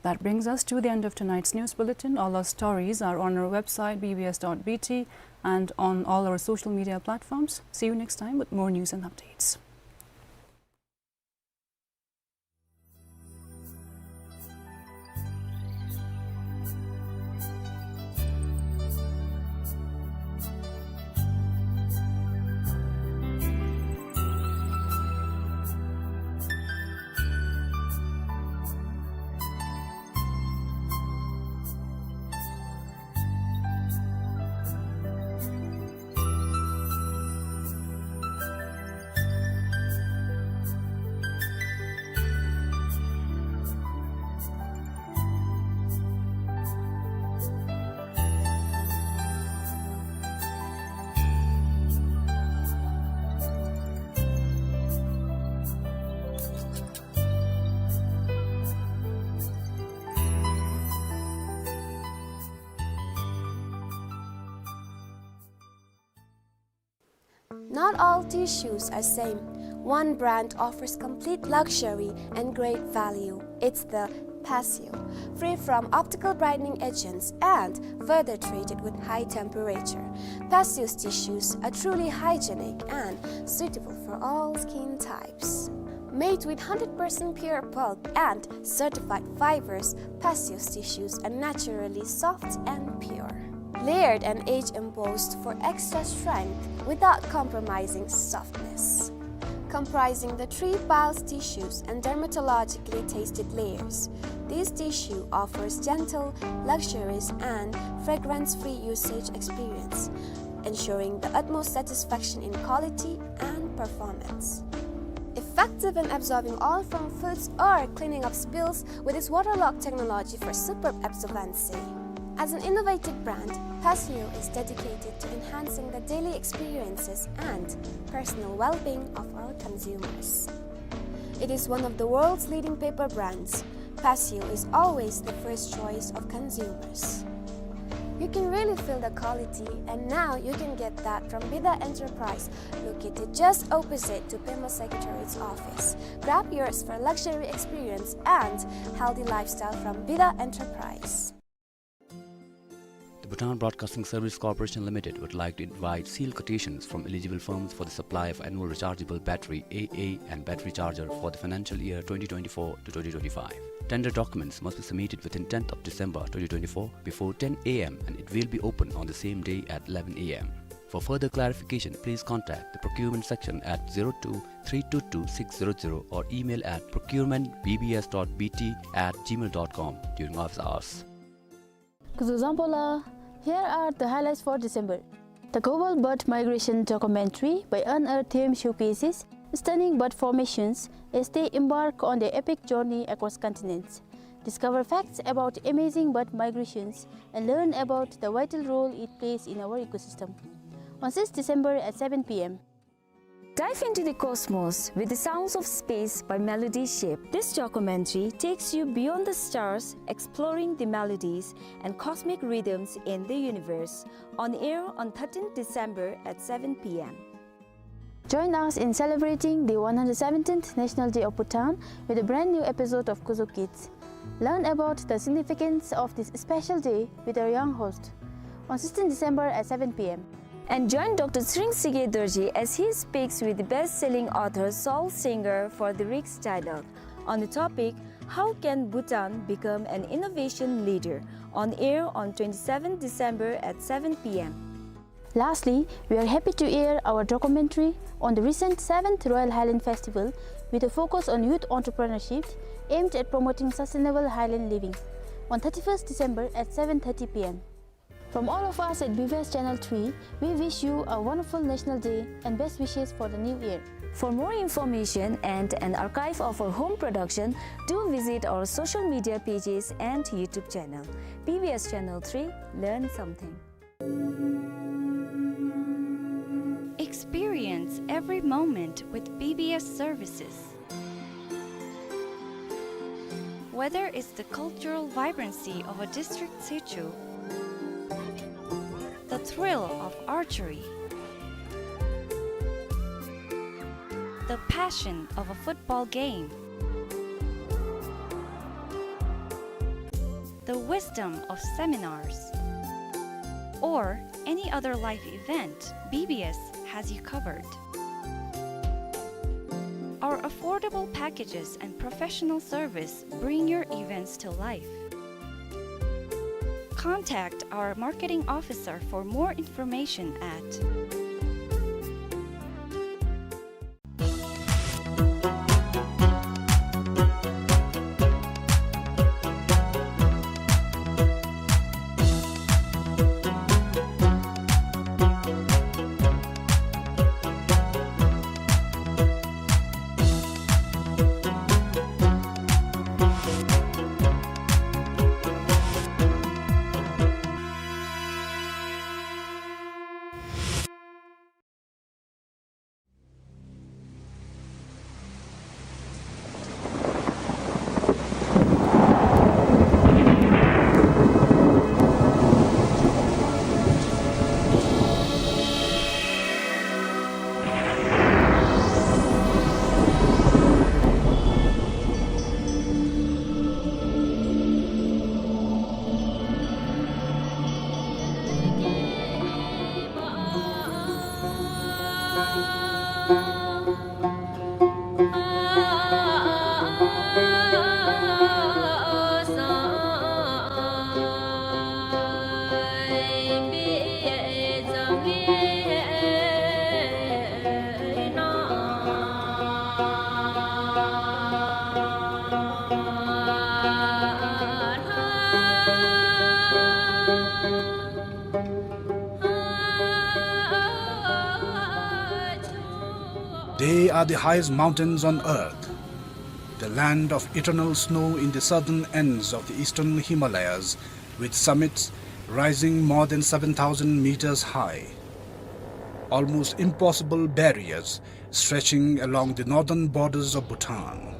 That brings us to the end of tonight's news bulletin. All our stories are on our website, B B S dot B T, and on all our social media platforms. See you next time with more news and updates. Not all tissues are same. One brand offers complete luxury and great value. It's the Passio, free from optical brightening agents and further treated with high temperature. Passio's tissues are truly hygienic and suitable for all skin types. Made with hundred percent pure pulp and certified fibers, Passio's tissues are naturally soft and pure. Layered and age embossed for extra strength without compromising softness. Comprising the three piles tissues and dermatologically tested layers, this tissue offers gentle, luxurious, and fragrance-free usage experience, ensuring the utmost satisfaction in quality and performance. Effective in absorbing oil from foods or cleaning up spills with its waterlock technology for superb absorbency. As an innovative brand, Passio is dedicated to enhancing the daily experiences and personal well-being of our consumers. It is one of the world's leading paper brands. Passio is always the first choice of consumers. You can really feel the quality, and now you can get that from Bida Enterprise, located just opposite to Pema Secretariat's office. Grab yours for luxury experience and healthy lifestyle from Bida Enterprise. The Bhutan Broadcasting Service Corporation Limited would like to invite sealed quotations from eligible firms for the supply of annual rechargeable battery, A A, and battery charger for the financial year twenty twenty-four to twenty twenty-five. Tender documents must be submitted within tenth of December twenty twenty-four before ten A M, and it will be open on the same day at eleven A M. For further clarification, please contact the procurement section at zero two three two two six zero zero or email at procurement B B S dot B T at gmail dot com during office hours. Kuzuzangpola, here are the highlights for December. The Global Bird Migration documentary by Unearthed Them showcases stunning bird formations as they embark on their epic journey across continents. Discover facts about amazing bird migrations and learn about the vital role it plays in our ecosystem. On sixth December at seven P M. Dive into the cosmos with the sounds of space by Melody Ship. This documentary takes you beyond the stars, exploring the melodies and cosmic rhythms in the universe. On air on thirteenth December at seven P M. Join us in celebrating the one hundred seventeenth National Day of Bhutan with a brand new episode of Kuzo Kids. Learn about the significance of this special day with our young host on sixteenth December at seven P M. And join Doctor Tshering Tshige Dorji as he speaks with the best-selling author Soul Singer for the Rik's Dialogue on the topic, "How can Bhutan become an innovation leader?" On air on twenty-seventh December at seven P M. Lastly, we are happy to air our documentary on the recent seventh Royal Highland Festival with a focus on youth entrepreneurship aimed at promoting sustainable highland living on thirty-first December at seven thirty P M. From all of us at B B S Channel three, we wish you a wonderful National Day and best wishes for the new year. For more information and an archive of our home production, do visit our social media pages and YouTube channel. B B S Channel three, learn something. Experience every moment with B B S services. Whether it's the cultural vibrancy of a district situ, the thrill of archery, the passion of a football game, the wisdom of seminars, or any other life event, B B S has you covered. Our affordable packages and professional service bring your events to life. Contact our marketing officer for more information at They are the highest mountains on earth, the land of eternal snow in the southern ends of the eastern Himalayas, with summits rising more than seven thousand meters high. Almost impossible barriers stretching along the northern borders of Bhutan.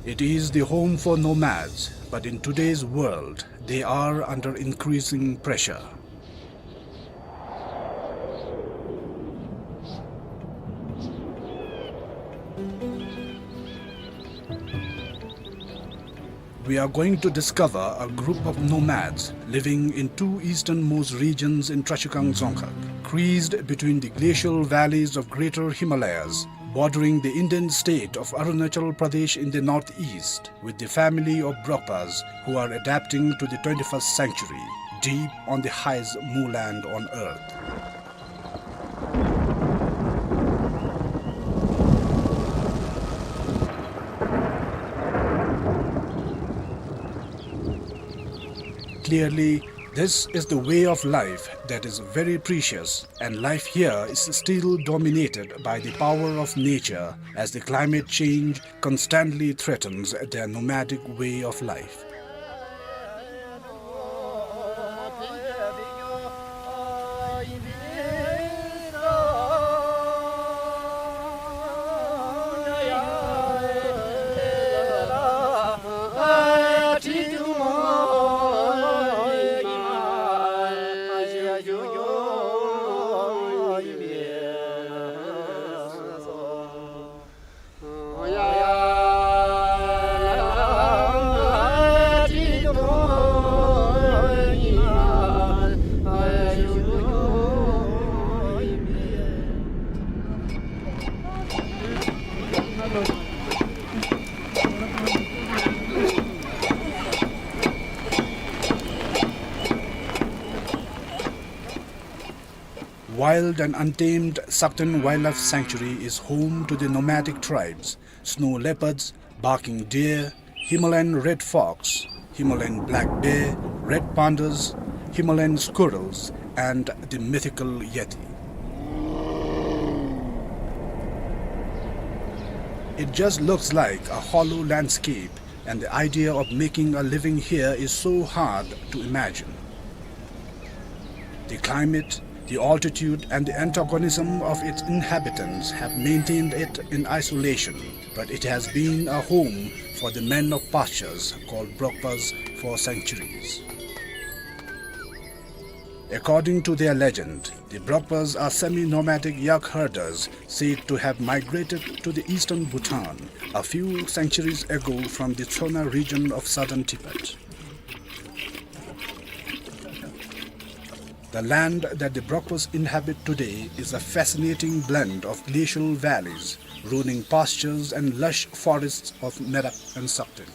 It is the home for nomads, but in today's world, they are under increasing pressure. We are going to discover a group of nomads living in two easternmost regions in Trashigang Dzongkhag, creased between the glacial valleys of Greater Himalayas, bordering the Indian state of Arunachal Pradesh in the northeast, with the family of Brokpas, who are adapting to the twenty-first century, deep on the highest moorland on earth. Clearly, this is the way of life that is very precious, and life here is still dominated by the power of nature, as the climate change constantly threatens their nomadic way of life. Wild and untamed Sakten Wildlife Sanctuary is home to the nomadic tribes, snow leopards, barking deer, Himalayan red fox, Himalayan black bear, red pandas, Himalayan squirrels, and the mythical yeti. It just looks like a hollow landscape, and the idea of making a living here is so hard to imagine. The climate, the altitude, and the antagonism of its inhabitants have maintained it in isolation, but it has been a home for the men of pastures called Brokpas for centuries. According to their legend, the Brokpas are semi-nomadic yak herders said to have migrated to the eastern Bhutan a few centuries ago from the Tsona region of southern Tibet. The land that the Brokpas inhabit today is a fascinating blend of glacial valleys, rolling pastures, and lush forests of Merak and Sakten.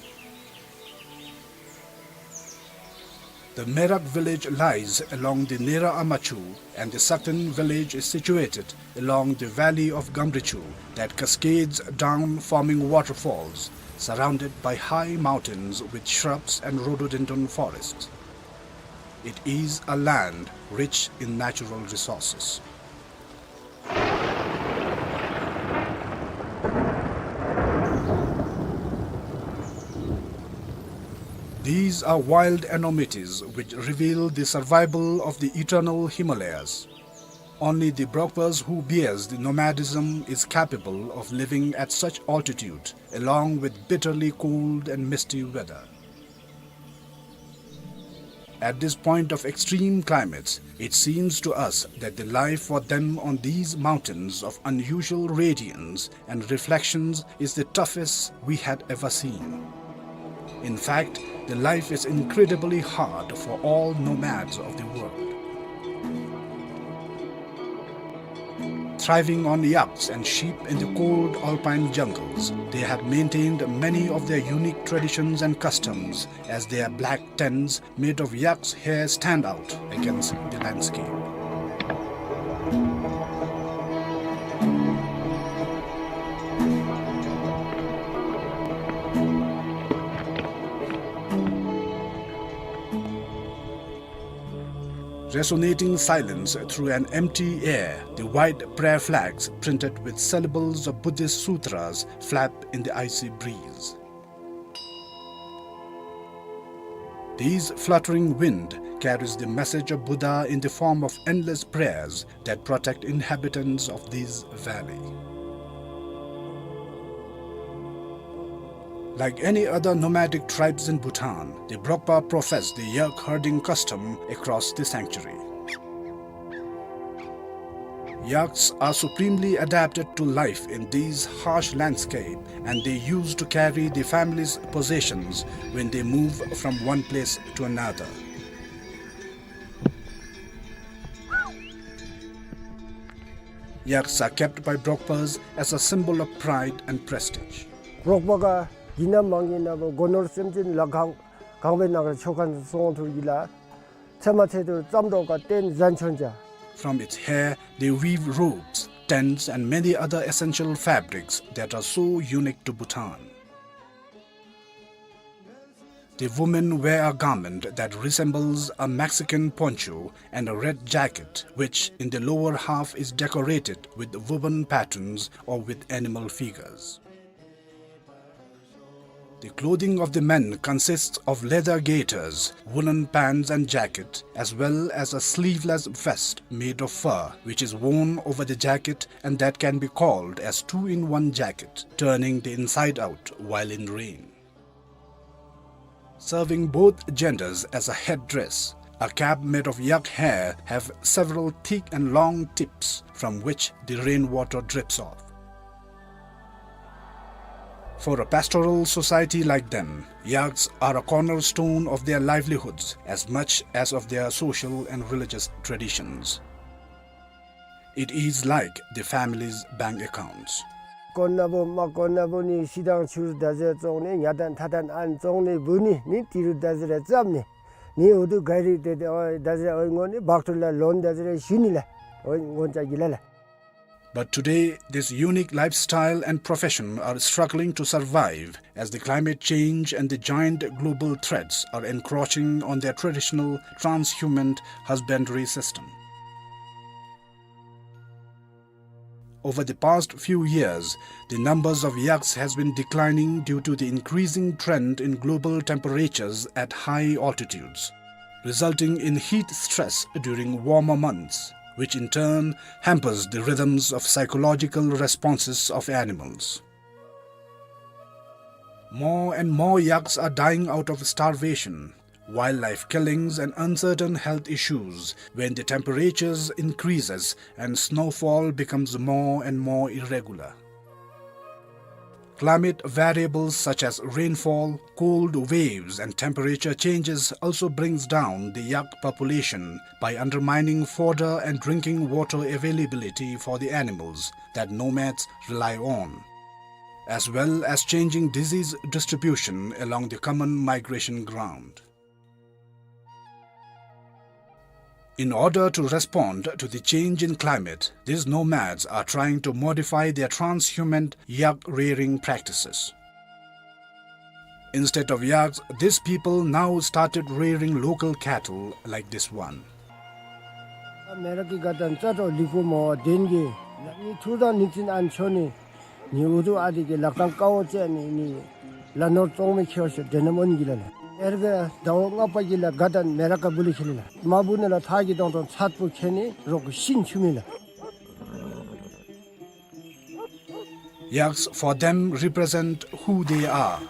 The Merak village lies along the Nera Amachu, and the Sakten village is situated along the valley of Gamrichu that cascades down, forming waterfalls, surrounded by high mountains with shrubs and rhododendron forests. It is a land rich in natural resources. These are wild enormities which reveal the survival of the eternal Himalayas. Only the Brokpas who bears the nomadism is capable of living at such altitude, along with bitterly cold and misty weather. At this point of extreme climates, it seems to us that the life for them on these mountains of unusual radiance and reflections is the toughest we had ever seen. In fact, the life is incredibly hard for all nomads of the world. Thriving on yaks and sheep in the cold alpine jungles, they have maintained many of their unique traditions and customs, as their black tents made of yak's hair stand out against the landscape. Resonating silence through an empty air, the white prayer flags printed with syllables of Buddhist sutras flap in the icy breeze. These fluttering wind carries the message of Buddha in the form of endless prayers that protect inhabitants of this valley. Like any other nomadic tribes in Bhutan, the Brokpa profess the yak herding custom across the sanctuary. Yaks are supremely adapted to life in these harsh landscape, and they use to carry the family's possessions when they move from one place to another. Yaks are kept by Brokpas as a symbol of pride and prestige. རོགས་པ་ག་གི་ན་མང་གི་ན་བོ་སྒོ་ནོར་སེམས་ཅན་ལ་གང་གང་བའི་ནང་ཆོ་ག་སོང་ཐུག་གི་ལ། ཚེ་མ་ཚེ་དུ་ཙམ་རོགས་ག་བརྟེན་བཟན་ཆོན་ཅ། From its hair, they weave robes, tents, and many other essential fabrics that are so unique to Bhutan. The women wear a garment that resembles a Mexican poncho and a red jacket, which in the lower half is decorated with woven patterns or with animal figures. The clothing of the men consists of leather gaiters, woolen pants and jacket, as well as a sleeveless vest made of fur, which is worn over the jacket and that can be called as two-in-one jacket, turning the inside out while in rain. Serving both genders as a headdress, a cap made of yak hair have several thick and long tips from which the rainwater drips off. For a pastoral society like them, yaks are a cornerstone of their livelihoods as much as of their social and religious traditions. It is like the family's bank accounts. དཀོན་ན་བུ་མ་དཀོན་ན་བུ་ནི་ཤི་དང་ཆུ་ད་ཟེར་བཙོང་ནི་ཉ་དང་ཐ་དང་ཨན་བཙོང་ནི་བུ་ནི་ནི་ཏི་རུ་ད་ཟེར་རེ་བཙབ་ནི་ནི་འུ་དུ་ག་རི་ཏེ་ཏེ་ཨོ་ད་ཟེར་ཨོ་ངོ་ནི་བག་ཏུ་ལ་ལོན་ད་ཟེར་རེ་ཞུ་ནི་ལ་ཨོ་ངོ་ཅ་གི་ལ་ལ། But today, this unique lifestyle and profession are struggling to survive as the climate change and the giant global threats are encroaching on their traditional transhuman husbandry system. Over the past few years, the numbers of yaks has been declining due to the increasing trend in global temperatures at high altitudes, resulting in heat stress during warmer months, which in turn hampers the rhythms of psychological responses of animals. More and more yaks are dying out of starvation, wildlife killings and uncertain health issues when the temperatures increases and snowfall becomes more and more irregular. Climate variables such as rainfall, cold waves and temperature changes also brings down the yak population by undermining fodder and drinking water availability for the animals that nomads rely on, as well as changing disease distribution along the common migration ground. In order to respond to the change in climate, these nomads are trying to modify their transhumant yak rearing practices. Instead of yaks, these people now started rearing local cattle like this one. མེ་རག་གི་དགའ་སྟོན་རྩ་དྲོ་ལི་ཀུ་མོ་བ་དེན་གི་ནི་ཐུར་དང་ནི་ཙིན་ཨན་ཆོ་ནི་ནི་ཨུ་ཐུ་ཨ་དི་གི་ལག་ཏང་ཀའོ་ཙེ་ནི་ནི་ལ་ནོར་ཙོང་མི་ཁེའོ་ཤོ་དེ་ནམ་ཨོན་གི་ལ་ལ། ཨེར་གི་ཟླ་བ་ལྔ་པ་གི་ལ་དགའ་སྟོན་མེ་རག་ག་བུ་ལི་ཁེ་ལི་ལ། མ་བུ་ནི་ལ་ཐག་གི་དོང་དོང་ཚད་པོ་ཁེ་ནི་རོག་གི་ཤིན་ཆུ་མི་ལ། Yaks for them represent who they are.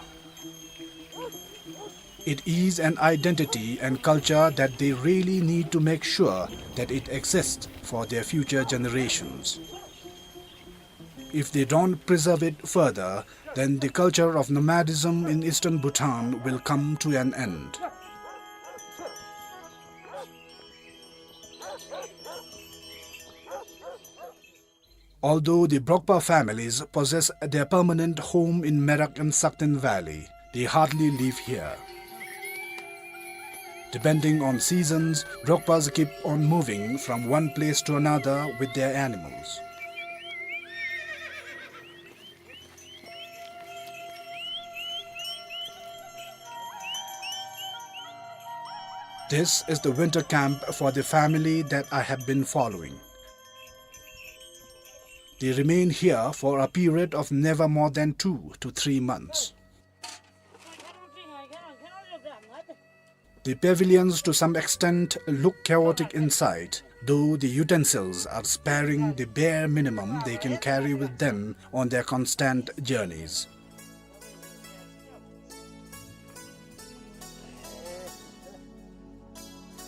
It is an identity and culture that they really need to make sure that it exists for their future generations. If they don't preserve it further, then the culture of nomadism in eastern Bhutan will come to an end. Although the Brokpa families possess their permanent home in Merak and Sakten Valley, they hardly live here. Depending on seasons, Brokpas keep on moving from one place to another with their animals. This is the winter camp for the family that I have been following. They remain here for a period of never more than two to three months. The pavilions to some extent look chaotic inside, though the utensils are sparing the bare minimum they can carry with them on their constant journeys.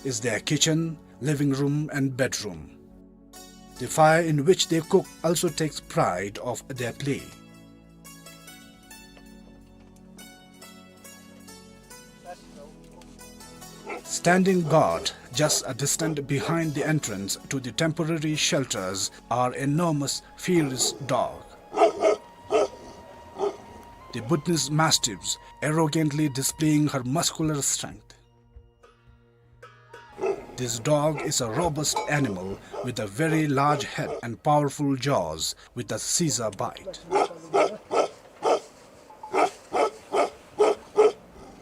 Is their kitchen, living room and bedroom. The fire in which they cook also takes pride of their play. Standing guard just a distance behind the entrance to the temporary shelters are enormous, fierce dog. The Bhutanese mastiffs arrogantly displaying her muscular strength. This dog is a robust animal with a very large head and powerful jaws with a scissor bite.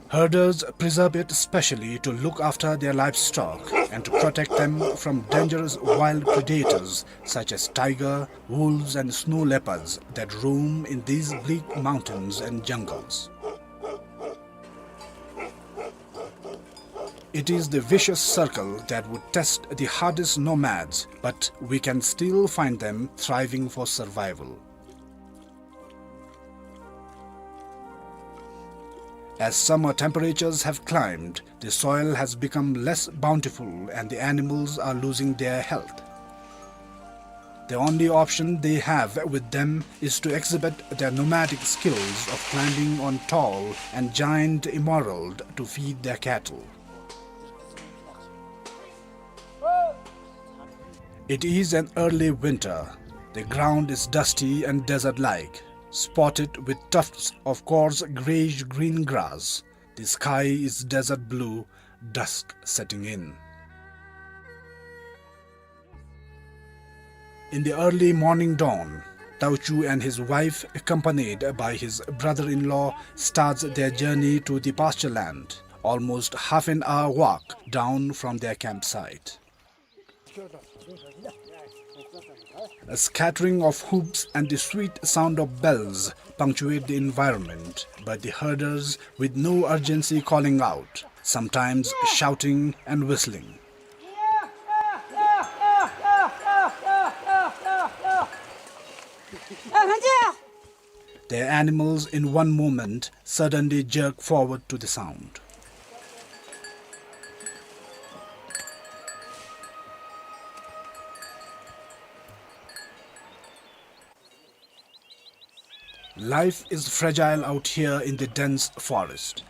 Herders preserve it specially to look after their livestock and to protect them from dangerous wild predators such as tiger, wolves and snow leopards that roam in these bleak mountains and jungles. It is the vicious circle that would test the hardest nomads, but we can still find them thriving for survival. As summer temperatures have climbed, the soil has become less bountiful and the animals are losing their health. The only option they have with them is to exhibit their nomadic skills of climbing on tall and giant emerald to feed their cattle. It is an early winter. The ground is dusty and desert-like, spotted with tufts of coarse grayish-green grass. The sky is desert blue, dusk setting in. In the early morning dawn, Tauchu and his wife, accompanied by his brother-in-law, starts their journey to the pasture land, almost half an hour walk down from their campsite. A scattering of hoofs and the sweet sound of bells punctuate the environment, but the herders with no urgency calling out, sometimes shouting and whistling. Their animals in one moment suddenly jerk forward to the sound. Life is fragile out here in the dense forest.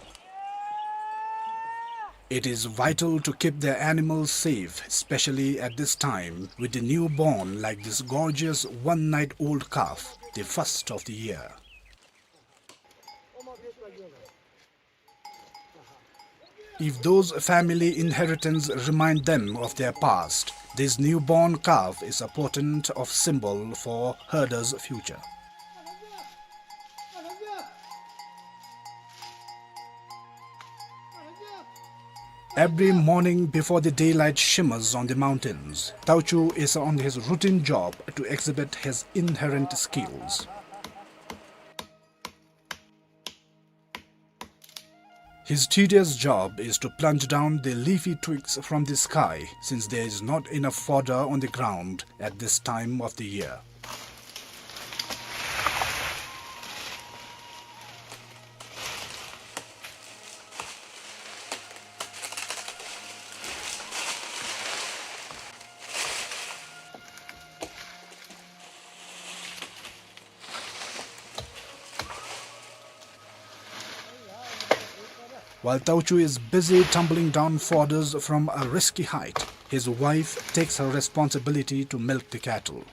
It is vital to keep their animals safe, especially at this time, with the newborn like this gorgeous one-night-old calf, the first of the year. If those family inheritance remind them of their past, this newborn calf is a potent of symbol for herders' future. Every morning before the daylight shimmers on the mountains, Tauchu is on his routine job to exhibit his inherent skills. His tedious job is to plunge down the leafy twigs from the sky, since there is not enough fodder on the ground at this time of the year. While Tauchu is busy tumbling down fodders from a risky height, his wife takes her responsibility to milk the cattle.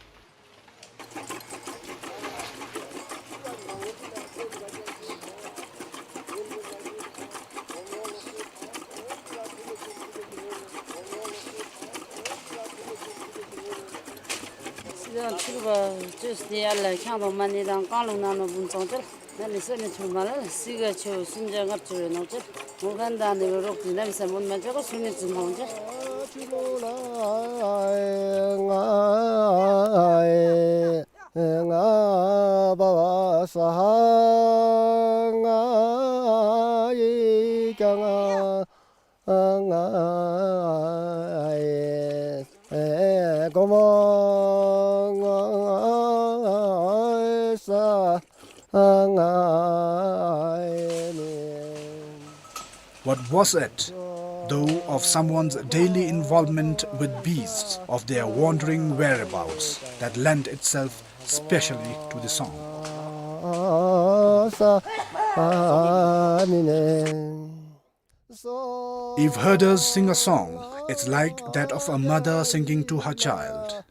What was it, though, of someone's daily involvement with beasts, of their wandering whereabouts, that lent itself specially to the song? If herders sing a song, it's like that of a mother singing to her child.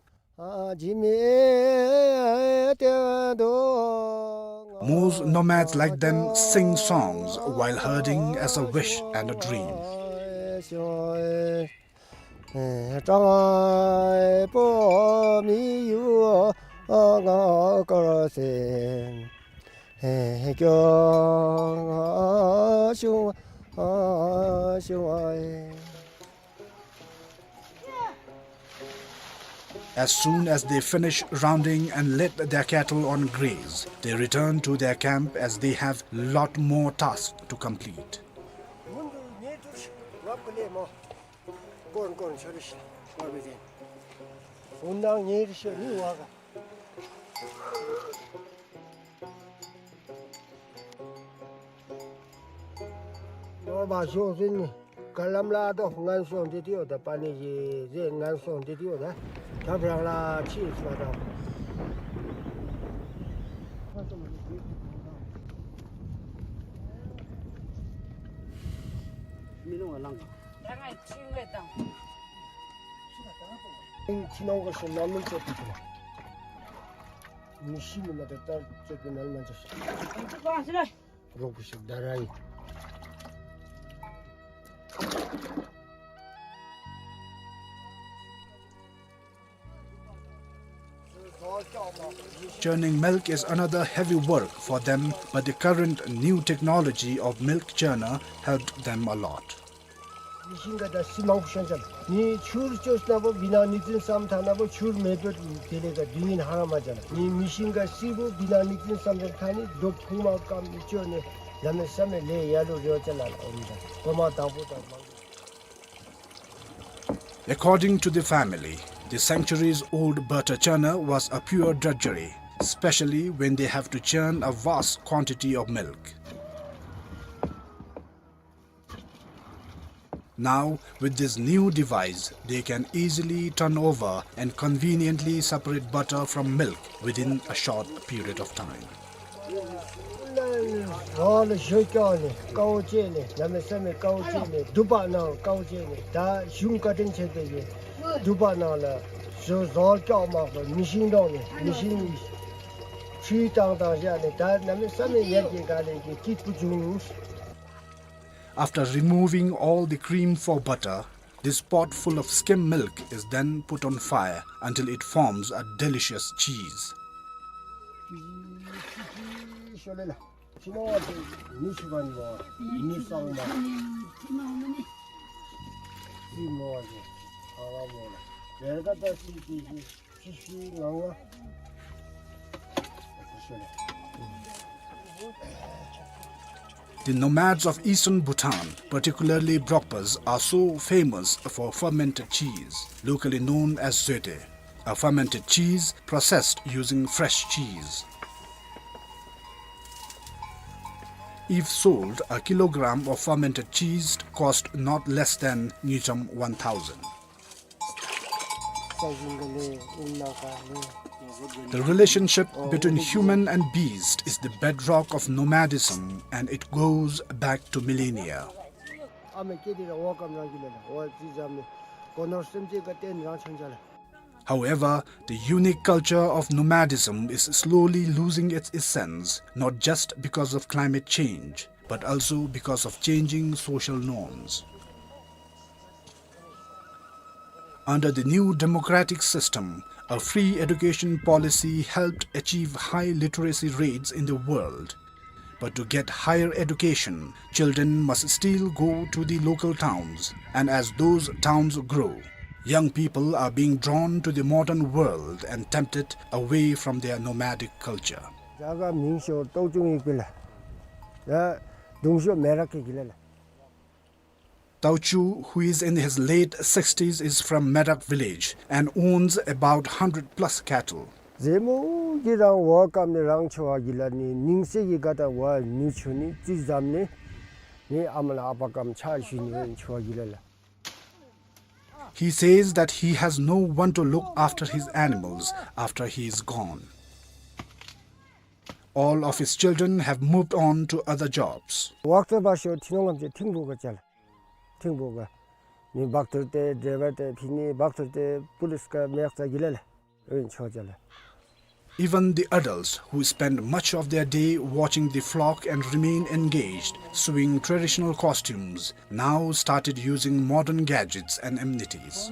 Most nomads like them sing songs while herding as a wish and a dream. As soon as they finish rounding and let their cattle on graze, they return to their camp as they have lot more tasks to complete. ནོར་བ་ཤོག་ཟེར་ནི། ག་ལམ་ལ་ཏོ་ངན་སོང་འདི་དེ་ཡོད་ད། པ་ནི་ཞིག་ཟེར་ངན་སོང་འདི་དེ་ཡོད་ད། ཁྱབ་རང་ལ་ཕྱིས་སོ་ད། མི་ལོང་བ་ལང་ག། ཕྱི་ནང་གི་སུ་ནམ་མི་ཚེ་དུས་ཀྱི་ན། མི་ཤི་ནི་མ་དེ་ལྟར་ཚེ་དུས་ནམ་མ་ཚེ་ཤི། རོགས་པོ་ཞིག་ད་ར་ཡིན། Churning milk is another heavy work for them, but the current new technology of milk churner helped them a lot. མི་ཤིང་ག་ད་སི་མང་པོ་ཤོང་ཅ་ལ། ནི་ཆུར་ཅོས་ན་བོ་བི་ན་ནིག་ཙིན་སམ་ཐ་ན་བོ་ཆུར་མེ་བོད་དེ་ལས་ཀ་དུས་ངན་ཧ་ར་མ་ཅ་ལ། ནི་མི་ཤིང་ག་སི་བོ་བི་ན་ནིག་ཙིན་སམ་ཐ་ནི་རྡོབ་ཁུང་མ་ཀམ་ནི་ཅོ་ནི་ལ་མེ་ས་མེ་ལས་ཡ་ལུ་རེ་བ་ཅ་ལ་ཨོམ་ད་གོ་མ་དང་པོ་དང་མང་པོ། According to the family, the centuries-old butter churner was a pure drudgery, especially when they have to churn a vast quantity of milk. Now, with this new device, they can easily turn over and conveniently separate butter from milk within a short period of time. རོགས་ལ་ཞོ་སྐྱོག་ནི་དཀའཝ་སྤྱད་ནི་གནམ་མེད་ས་མེད་དཀའཝ་སྤྱད་ནི་དུ་པ་ནང་དཀའཝ་སྤྱད་ནི་ད་གཞུང་བཀའ་དྲིན་ཆེ་དེ་གི་དུ་པ་ནང་ལ་ཞོ་ཟོར་སྐྱོག་མ་གཏོགས་མི་ཤིང་འདོང་ནི་མི་ཤིང་ཆུའི་བཏང་བཏང་བཞག་ནི་ད་གནམ་མེད་ས་མེད་ཡར་རྒྱས་ག་ལས་ཀྱི་སྐྱིད་པོ་བྱུང་། After removing all the cream for butter, this pot full of skim milk is then put on fire until it forms a delicious cheese. The nomads of eastern Bhutan, particularly Brokpas, are so famous for fermented cheese, locally known as zoete, a fermented cheese processed using fresh cheese. If sold, a kilogram of fermented cheese cost not less than ngultrum one thousand. The relationship between human and beast is the bedrock of nomadism, and it goes back to millennia. However, the unique culture of nomadism is slowly losing its essence, not just because of climate change, but also because of changing social norms. Under the new democratic system, a free education policy helped achieve high literacy rates in the world. But to get higher education, children must still go to the local towns, and as those towns grow, young people are being drawn to the modern world and tempted away from their nomadic culture. རྒྱ་གར་མིང་ཤོ་ཏོག་ཅུང་ཡིག་པི་ལ། ད་དུང་ཤོ་མེ་རག་གི་གི་ལ་ལ། Tauchu, who is in his late sixties, is from Merak village and owns about hundred plus cattle. ཟེ་མོ་གི་རང་བ་ཀམ་ནི་རང་ཆོ་བ་གི་ལ་ནི་ནིང་སེ་གི་ག་ད་བ་ནུ་ཆུ་ནི་ཙི་ཛམ་ནི་ནི་ཨ་མ་ལ་ཨ་པ་ཀམ་ཆ་ཞུ་ནི་ཆོ་བ་གི་ལ་ལ། He says that he has no one to look after his animals after he is gone. All of his children have moved on to other jobs. ཝག་ཏོ་བ་ཤོ་ཐི་ནོང་ངམ་ཅེ་ཐིང་བུ་ག་ཅལ། ཐིང་བུ་ག། ནི་བག་ཐུར་ཏེ་ཌྲའི་ཝར་ཏེ་ཕི་ནི་བག་ཐུར་ཏེ་པུ་ལིས་ག་མེག་ཙ་གི་ལ་ལ། ཨོན་ཆོ་ཅལ། Even the adults who spend much of their day watching the flock and remain engaged sewing traditional costumes now started using modern gadgets and amenities.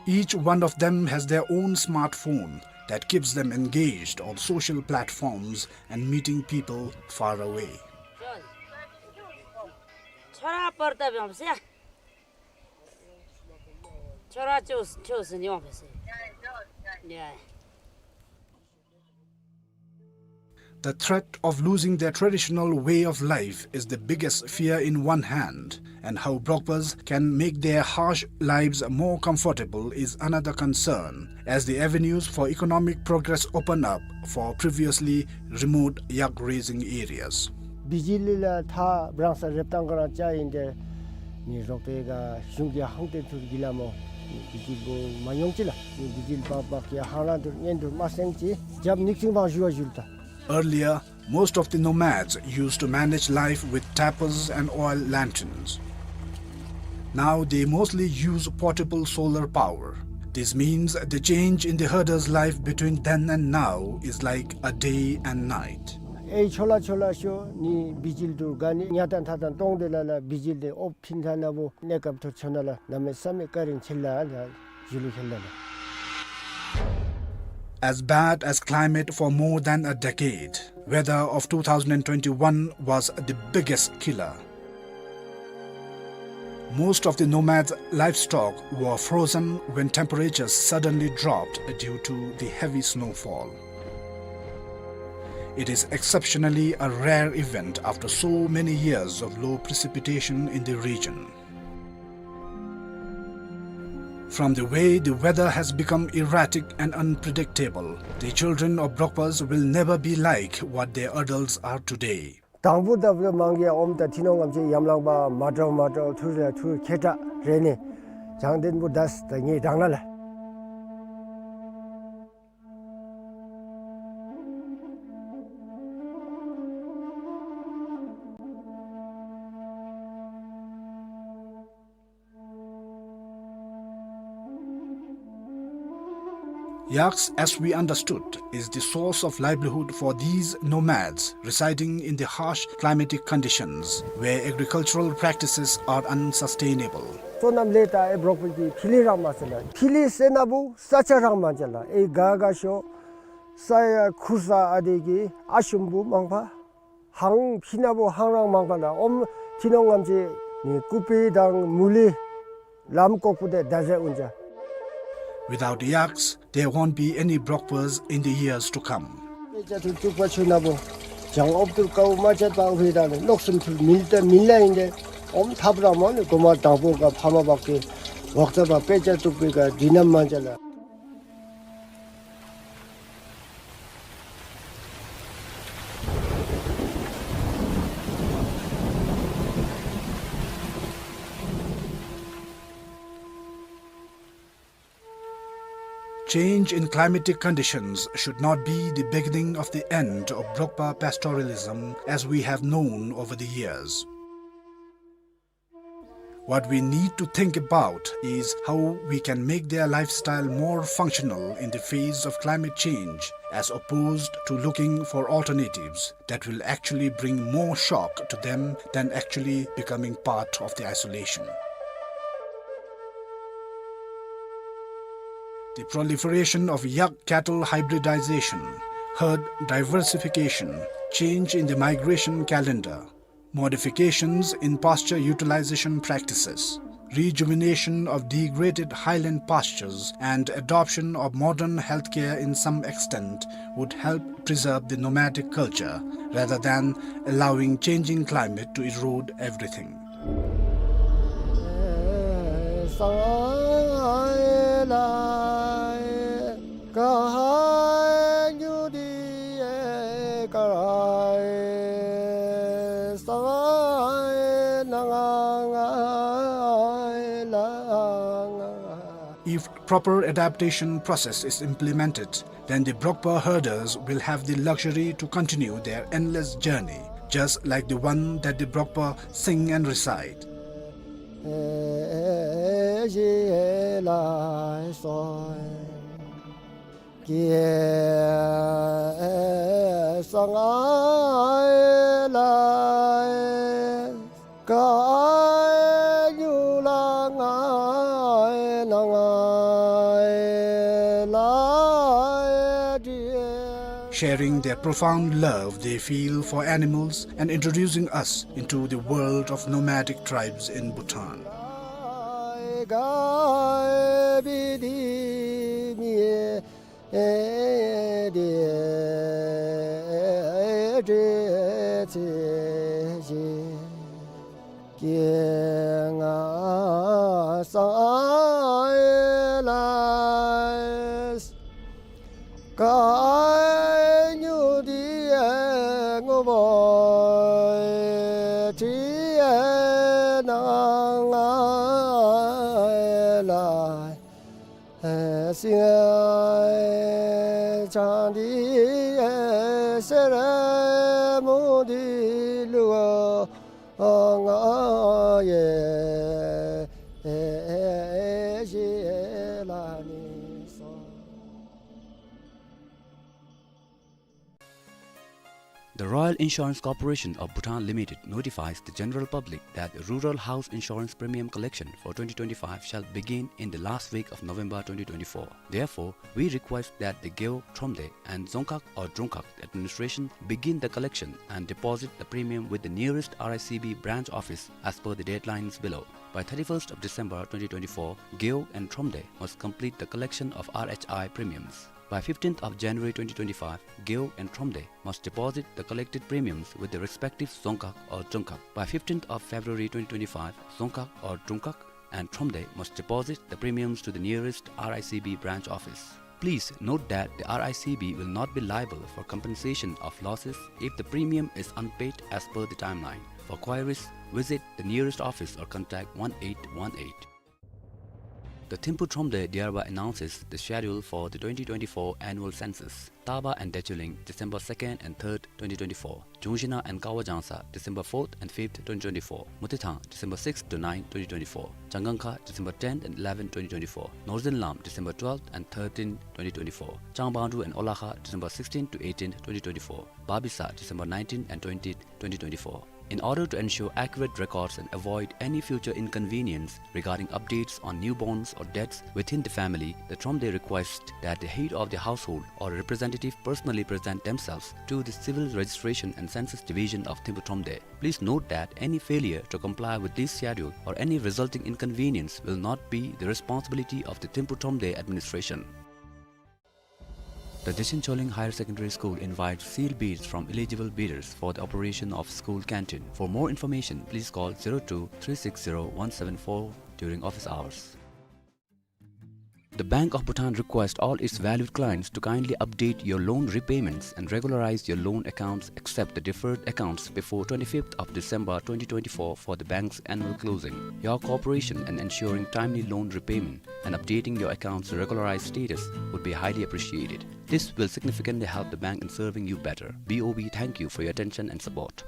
Each one of them has their own smartphone that keeps them engaged on social platforms and meeting people far away. ཁྱོད་ར་པར་ཏ་བྱོངས་ཟེར། ཁྱོད་ར་ཅོས་ཅོས་ཟེར་ཡོང་བས་ཟེར། ཡ། The threat of losing their traditional way of life is the biggest fear in one hand, and how Brokpas can make their harsh lives more comfortable is another concern, as the avenues for economic progress open up for previously remote yak grazing areas. བི་ཇི་ལི་ལ་ཐ་བྲང་ས་རེབ་ཏང་ག་རང་ཅ་ཡིན་ཏེ། ནི་རོགས་པའི་ག་གཞུང་གི་ཧང་ཏེན་ཐུར་གི་ལ་མོ། ནི་བི་ཇི་ལི་བོ་མ་ཡོང་ཅི་ལ། ནི་བི་ཇི་ལི་བག་བག་གི་ཧང་རང་ཐུར་ཉན་ཐུར་མ་སེང་ཅི། རྒྱབ་ནིག་ཅིང་བང་ཞུ་བ་ཞུ་ལ་ད། Earlier, most of the nomads used to manage life with tapers and oil lanterns. Now they mostly use portable solar power. This means the change in the herder's life between then and now is like a day and night. ཨེ་ཆོ་ལ་ཆོ་ལ་ཤོ་ནི་བི་ཇི་ལི་དུར་ག་ནི་ཉ་ཏན་ཐ་ཏན་ཏོང་དེ་ལ་ལ་བི་ཇི་ལི་དེ་ཨོ་ཕིན་ཐ་ན་བོ་གནས་སྐབས་ཐུར་ཆོ་ན་ལ་གནམ་མེད་ས་མེད་ཀ་རིང་ཆེ་ལ་ལ་ཞུ་ལུ་ཁེལ་ལ་ལ། as bad as climate for more than a decade. Weather of two thousand and twenty-one was the biggest killer. Most of the nomads' livestock were frozen when temperatures suddenly dropped due to the heavy snowfall. It is exceptionally a rare event after so many years of low precipitation in the region. From the way the weather has become erratic and unpredictable, the children of Brokpas will never be like what their adults are today. དང་པོ་ད་བུ་མང་གི་ཨོམ་ད་ཐི་ནོང་ངམ་ཅིག་ཡམ་ལང་པ་མ་འདྲཝ་མ་འདྲཝ་ཐུར་རེ་ཐུར་ཁེ་ཏྲ་རེ་ནི་བྱང་ལྡན་པོ་དཱས་ད་ངེ་དྲང་ན་ལ། Yaks, as we understood, is the source of livelihood for these nomads residing in the harsh climatic conditions where agricultural practices are unsustainable. སོ་ནམ་ལས་ད་ཨེ་འབྲོག་པའི་གི་ཕི་ལི་རང་མ་ཟེར་ལ། ཕི་ལི་ཟེར་ན་བུ་ས་ཆ་རང་མ་ཅ་ལ། ཨེ་ག་ག་ཤོ་ས་ཡ་ཁུར་ས་ཨ་དེ་གི་ཨ་ཤུམ་བུ་མང་པ། ཧང་ཕི་ན་བུ་ཧང་རང་མང་པ་ལ་ཨོམ་ཐི་ནོང་ངམ་ཅིག་ནི་ཀུ་པི་དང་མུ་ལི་ལམ་ཀོག་པུ་དེ་ད་ཟེར་འུན་ཅ། Without yaks, there won't be any Brokpas in the years to come. དཔེ་ཆ་ཐུར་བཙུགས་པ་ཆུ་ན་བུ་བྱང་ཨོབ་ཐུར་ཀའུ་མ་ཆད་པ་ཧུའི་ད་ནི་ལོག་སུམ་ཐུར་མིལ་ཏེ་མིལ་ལ་ཨིན་ཏེ་ཨོམ་ཐབ་ར་མོ་ནི་གོ་མ་དང་པོ་ག་ཕ་མ་བག་གི་ཝག་ཙ་པ་དཔེ་ཆ་བཙུགས་པའི་ག་དི་ནམ་མ་ཅ་ལ། Change in climatic conditions should not be the beginning of the end of Brokpa pastoralism as we have known over the years. What we need to think about is how we can make their lifestyle more functional in the face of climate change, as opposed to looking for alternatives that will actually bring more shock to them than actually becoming part of the isolation. The proliferation of yak cattle hybridization, herd diversification, change in the migration calendar, modifications in pasture utilization practices, rejuvenation of degraded highland pastures, and adoption of modern healthcare in some extent would help preserve the nomadic culture rather than allowing changing climate to erode everything. If proper adaptation process is implemented, then the Brokpa herders will have the luxury to continue their endless journey, just like the one that the Brokpa sing and recite. Sharing their profound love they feel for animals and introducing us into the world of nomadic tribes in Bhutan. The Royal Insurance Corporation of Bhutan Limited notifies the general public that rural house insurance premium collection for twenty twenty-five shall begin in the last week of November twenty twenty-four. Therefore, we request that the Gewog, Thromde and Dzongkhag or Drungkhag administration begin the collection and deposit the premium with the nearest R I C B branch office as per the deadlines below. By thirty-first of December twenty twenty-four, Gewog and Thromde must complete the collection of R H I premiums. By fifteenth of January twenty twenty-five, Gewog and Thromde must deposit the collected premiums with the respective Dzongkhag or Drungkhag. By fifteenth of February twenty twenty-five, Dzongkhag or Drungkhag and Thromde must deposit the premiums to the nearest R I C B branch office. Please note that the R I C B will not be liable for compensation of losses if the premium is unpaid as per the timeline. For queries, visit the nearest office or contact one eight one eight. The Thimphu Thromde Diyarbakh announces the schedule for the twenty twenty-four annual census. Taba and Dechuling, December second and third, twenty twenty-four. Chungshina and Kawa Jangsa, December fourth and fifth, twenty twenty-four. Mutithang, December sixth to ninth, twenty twenty-four. Changangkha, December tenth and eleventh, twenty twenty-four. Northern Lam, December twelfth and thirteenth, twenty twenty-four. Changbangdru and Olakha, December sixteenth to eighteenth, twenty twenty-four. Babisa, December nineteenth and twentieth, twenty twenty-four. In order to ensure accurate records and avoid any future inconvenience regarding updates on newborns or deaths within the family, the Thromde requests that the head of the household or representative personally present themselves to the Civil Registration and Census Division of Thimphu Thromde. Please note that any failure to comply with this schedule or any resulting inconvenience will not be the responsibility of the Thimphu Thromde administration. The Dechen Choling Higher Secondary School invites sealed bids from eligible bidders for the operation of school canteen. For more information, please call zero two three six zero one seven four during office hours. The Bank of Bhutan requests all its valued clients to kindly update your loan repayments and regularize your loan accounts except the deferred accounts before twenty-fifth of December twenty twenty-four for the bank's annual closing. Your cooperation in ensuring timely loan repayment and updating your accounts' regularized status would be highly appreciated. This will significantly help the bank in serving you better. B O B thank you for your attention and support.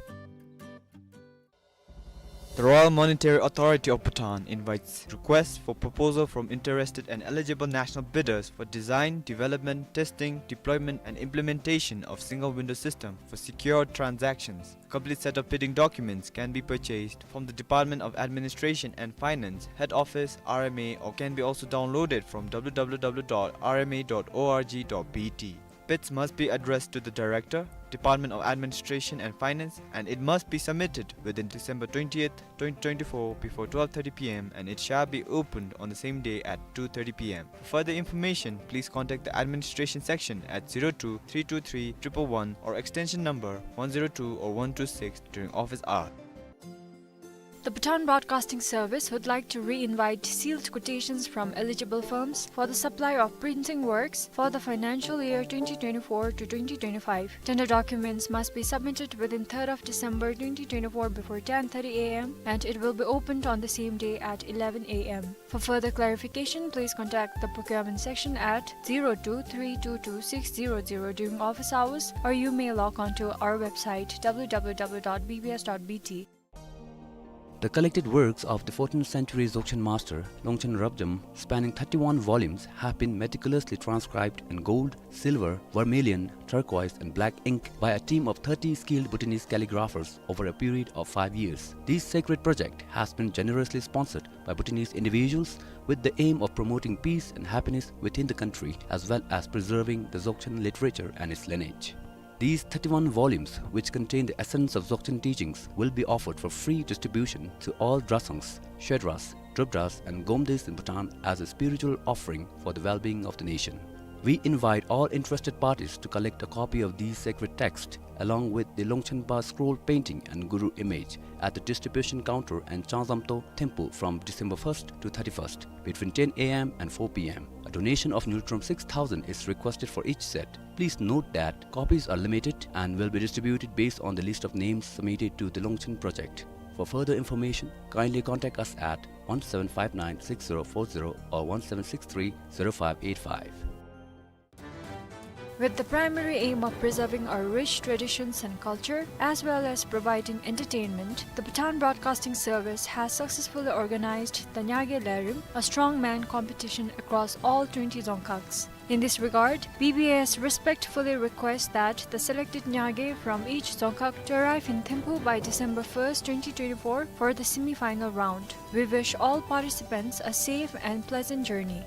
The Royal Monetary Authority of Bhutan invites requests for proposal from interested and eligible national bidders for design, development, testing, deployment, and implementation of single window system for secured transactions. Complete set of bidding documents can be purchased from the Department of Administration and Finance, Head Office, R M A, or can be also downloaded from W W W dot R M A dot org dot B T. Bids must be addressed to the Director, Department of Administration and Finance, and it must be submitted within December twentieth, twenty twenty-four, before twelve thirty P M, and it shall be opened on the same day at two thirty P M. For further information, please contact the administration section at zero two three two three triple one or extension number one zero two or one two six during office hours. The Bhutan Broadcasting Service would like to re-invite sealed quotations from eligible firms for the supply of printing works for the financial year twenty twenty-four to twenty twenty-five. Tender documents must be submitted within third of December twenty twenty-four before ten thirty A M, and it will be opened on the same day at eleven A M. For further clarification, please contact the procurement section at zero two three two two six zero zero during office hours, or you may log on to our website, W W W dot B B S dot B T. The collected works of the fourteenth century Dzogchen master, Longchen Rabjam, spanning thirty-one volumes, have been meticulously transcribed in gold, silver, vermilion, turquoise, and black ink by a team of thirty skilled Bhutanese calligraphers over a period of five years. This sacred project has been generously sponsored by Bhutanese individuals with the aim of promoting peace and happiness within the country, as well as preserving the Dzogchen literature and its lineage. These thirty-one volumes, which contain the essence of Dzogchen teachings, will be offered for free distribution to all Drasangs, Shedras, Drupdas, and Gomdes in Bhutan as a spiritual offering for the well-being of the nation. We invite all interested parties to collect a copy of these sacred texts, along with the Longchenpa scroll painting and Guru image, at the distribution counter in Changzamto Thimphu from December first to thirty-first, between ten A M and four P M. A donation of Ngultrum six thousand is requested for each set. Please note that copies are limited and will be distributed based on the list of names submitted to the Longchen project. For further information, kindly contact us at one seven five nine six zero four zero or one seven six three zero five eight five. With the primary aim of preserving our rich traditions and culture, as well as providing entertainment, the Pathan Broadcasting Service has successfully organized the Nyage Lerim, a strongman competition across all twenty Dzongkhags. In this regard, B B S respectfully requests that the selected Nyage from each Dzongkhag to arrive in Thimphu by December first, twenty twenty-four for the semi-final round. We wish all participants a safe and pleasant journey.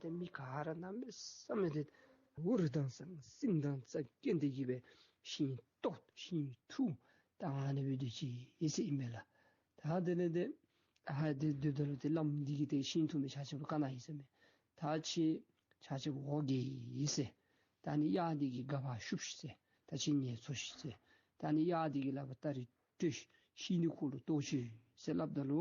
ཏེ་མི་ག་ར་གནམ་མེད་ས་མེད་ཏེ་འུར་དང་ཟང་ཟིང་དང་ཚ་གྱང་སྟེ་གི་སྦེ་ཤིང་བཏོག་ཤིང་འཐུ་ད་ཨ་ནི་སྦེ་སྡོད་ཅི་ཟེར་ཨིན་མས་ལགས། ད་དེ་ལས་ཏེ་ཨ་ཏེ་སྡོདཔ་ད་ལུ་ཏེ་བླམ་འདི་གིས་ཏེ་ཤིང་འཐུ་མི་ཆ་ཁྱབ་ལུ་བཀའ་གནང་ཡི་ཟེར་མས། ད་ཁྱེད་ཆ་ཁྱབ་འོ་བརྒྱལ་ཡི་ཟེར། ད་ནི་གཡག་འདི་གི་སྒ་ཕར་བཤུབ་ཤིག་ཟེར། ད་ཁྱེད་ངལ་འཚོ་ཤིག་ཟེར། ད་ནི་གཡག་འདི་གི་ལག་པར་སྟ་རེ་སྤྲོད་ཤིག། ཤིང་འདི་ཁོ་ལུ་གཏོར་ཤིག་ཟེར་སླབ་ད་ལུ་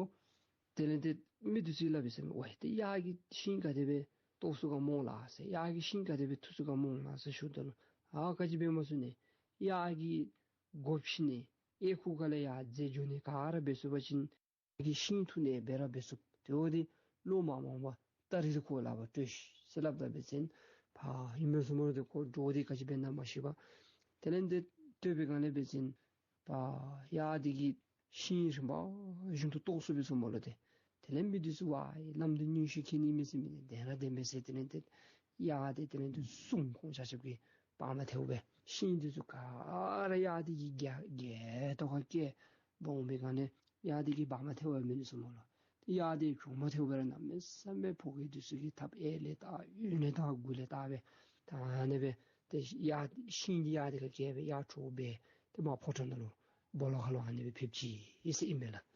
དེ་ལས་ཏེ་མི་འདི་ཚུ་སླབ་ཡི་ཟེར་མས། ཝའི་ཏེ་གཡག་གིས་ཤིང་ག་དེ་སྦེ་གཏོར་ཚུགས་ག་སྨོ་ལགས་ཟེར། གཡག་གིས་ཤིང་ག་དེ་སྦེ་འཐུ་ཚུགས་ག་སྨོ་ལགས་ཟེར་ཞུཝ་ད་ལུ་ཨ་ག་ཅི་འབད་མ་ཚུགས་ནི། གཡག་གི་སྒོ་ཕྱེ་ནི་གཡས་ཁུག་ཁ་ལས་ཡར་འཛེགས་འགྱོ་ནི་ག་ར་འབད་ཚུགས་པ་ཅིན་གཡག་གིས་ཤིང་འཐུ་ནི་འབད་ར་འབད་ཚུགས། དེ་འོ་འདི་ལོག་མ་འོང་པར་སྟ་རེ་འདི་ཁོ་ལག་པར་སྤྲོད་ཤིག་ཟེར་སླབ་ད་འབད་བ་ཅིན་ཕར་ཨིན་མས་ཟེར་སྨོ་ལགས། ཏེ་ཁོ་འདྲོག་སྟེ་ག་ཅི་འབད་ན་མ་ཤེས་པར། དེ་ལས་ཏེ་སྡོད་པའི་སྒང་ལས་འབད་བ་ཅིན་ཕར་གཡག་འདི་གིས་ཤིང་རིམ་པ་བཞིན་དུ་གཏོར་ཚུགས་པས་ཟེར་སྨོ་ལགས། ཏེ་དེ་ལས་མི་འདི་ཚུ་ཝའི་བླམ་འདི་མངོན་ཤེས་མཁྱེན་ནི་མས་ཟེར་མི་འདི་བདེན་ར་བདེན་པས་ཟེར། དེ་ལས་ཏེ་གཡག་འདི་དེ་ལས་ཏེ་བཟུང་ཁོང་ཆ་ཁྱབ་ཀྱིས་བག་མ་ཐལཝ་སྦེ་ཤིང་འདི་ཚུ་ག་ར་གཡག་འདི་གིས་བརྒལ་བརྒལ་ཏོག་ཁར་བསྐྱལ་འོང་པའི་སྒང་ལས་གཡག་འདི་གིས་བག་མ་ཐལཝ་མེད་ནུག་ཟེར་སྨོ་ལགས། གཡག་འདི་གྱོང་མ་ཐལཝ་སྦེ་ར་གནམ་མེད་ས་མེད་ཕོ་རྒྱས་འདི་ཚུ་གིས་ཐབ་གཡས་ལས་བཏགས་གཡོན་ལས་བཏགས་མགུ་ལས་བཏགས་སྦེ་ད་ཨ་ནི་སྦེ་ཏེ་གཡག་ཤིང་འདི་གཡག་འདི་ཁར་བསྐྱལ་སྦེ་གཡག་འདྲོག་སྦེ་ཏེ་མར་ཕོ་བྲང་ནང་ལུ་སྦོ་ལོགས་ཁ་ལུ་ཨ་ནི་སྦེ་ཕེབས་ཅི་ཟེར་ཨིན་མས་ལགས།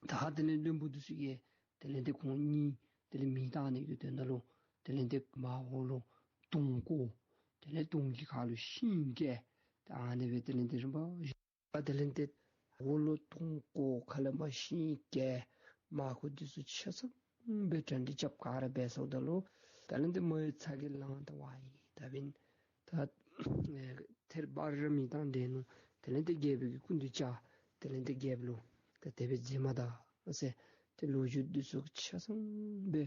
ད་དེ་ལས་བློན་པོ་འདི་ཚུ་གིས་དེ་ལས་ཏེ་ཁོང་གཉིས་དེ་ལས་མེ་བཏང་ནི་གི་དོན་དག་ལུ་དེ་ལས་ཏེ་མར་འོག་ལུ་དོང་བརྐོ། དེ་ལས་དོང་གི་ཁ་ལུ་ཤིང་བཀལ། ད་ཨ་ནི་སྦེ་དེ་ལས་ཏེ་རིམ་པ་བཞིན་དེ་ལས་ཏེ་འོག་ལུ་དོང་བརྐོ། ཁ་ལས་མར་ཤིང་བཀལ། མར་ཁུ་འདི་ཚུ་ཆ་ཚང་སྦེ་གྲ་སྒྲིག་རྐྱབ་ག་ར་འབད་ཚརཝ་ད་ལུ་དེ་ལས་ཏེ་མོ་ཡང་ཚ་གྱང་ལངས་ད་ཝའི་ད་འབདན་ད་ཨེ་ཐེར་འབའ་ར་མེ་བཏང་དེ་ནུག། དེ་ལས་ཏེ་རྒྱལ་པོ་གི་སྐུ་མདུན་བཅར། དེ་ལས་ཏེ་རྒྱལཔོ་ལུ་ད་དེ་སྦེ་མཛད་མ་ད་ཟེར་ཏེ་ལོ་རྒྱུས་འདི་ཚུ་ཆ་ཚང་སྦེ་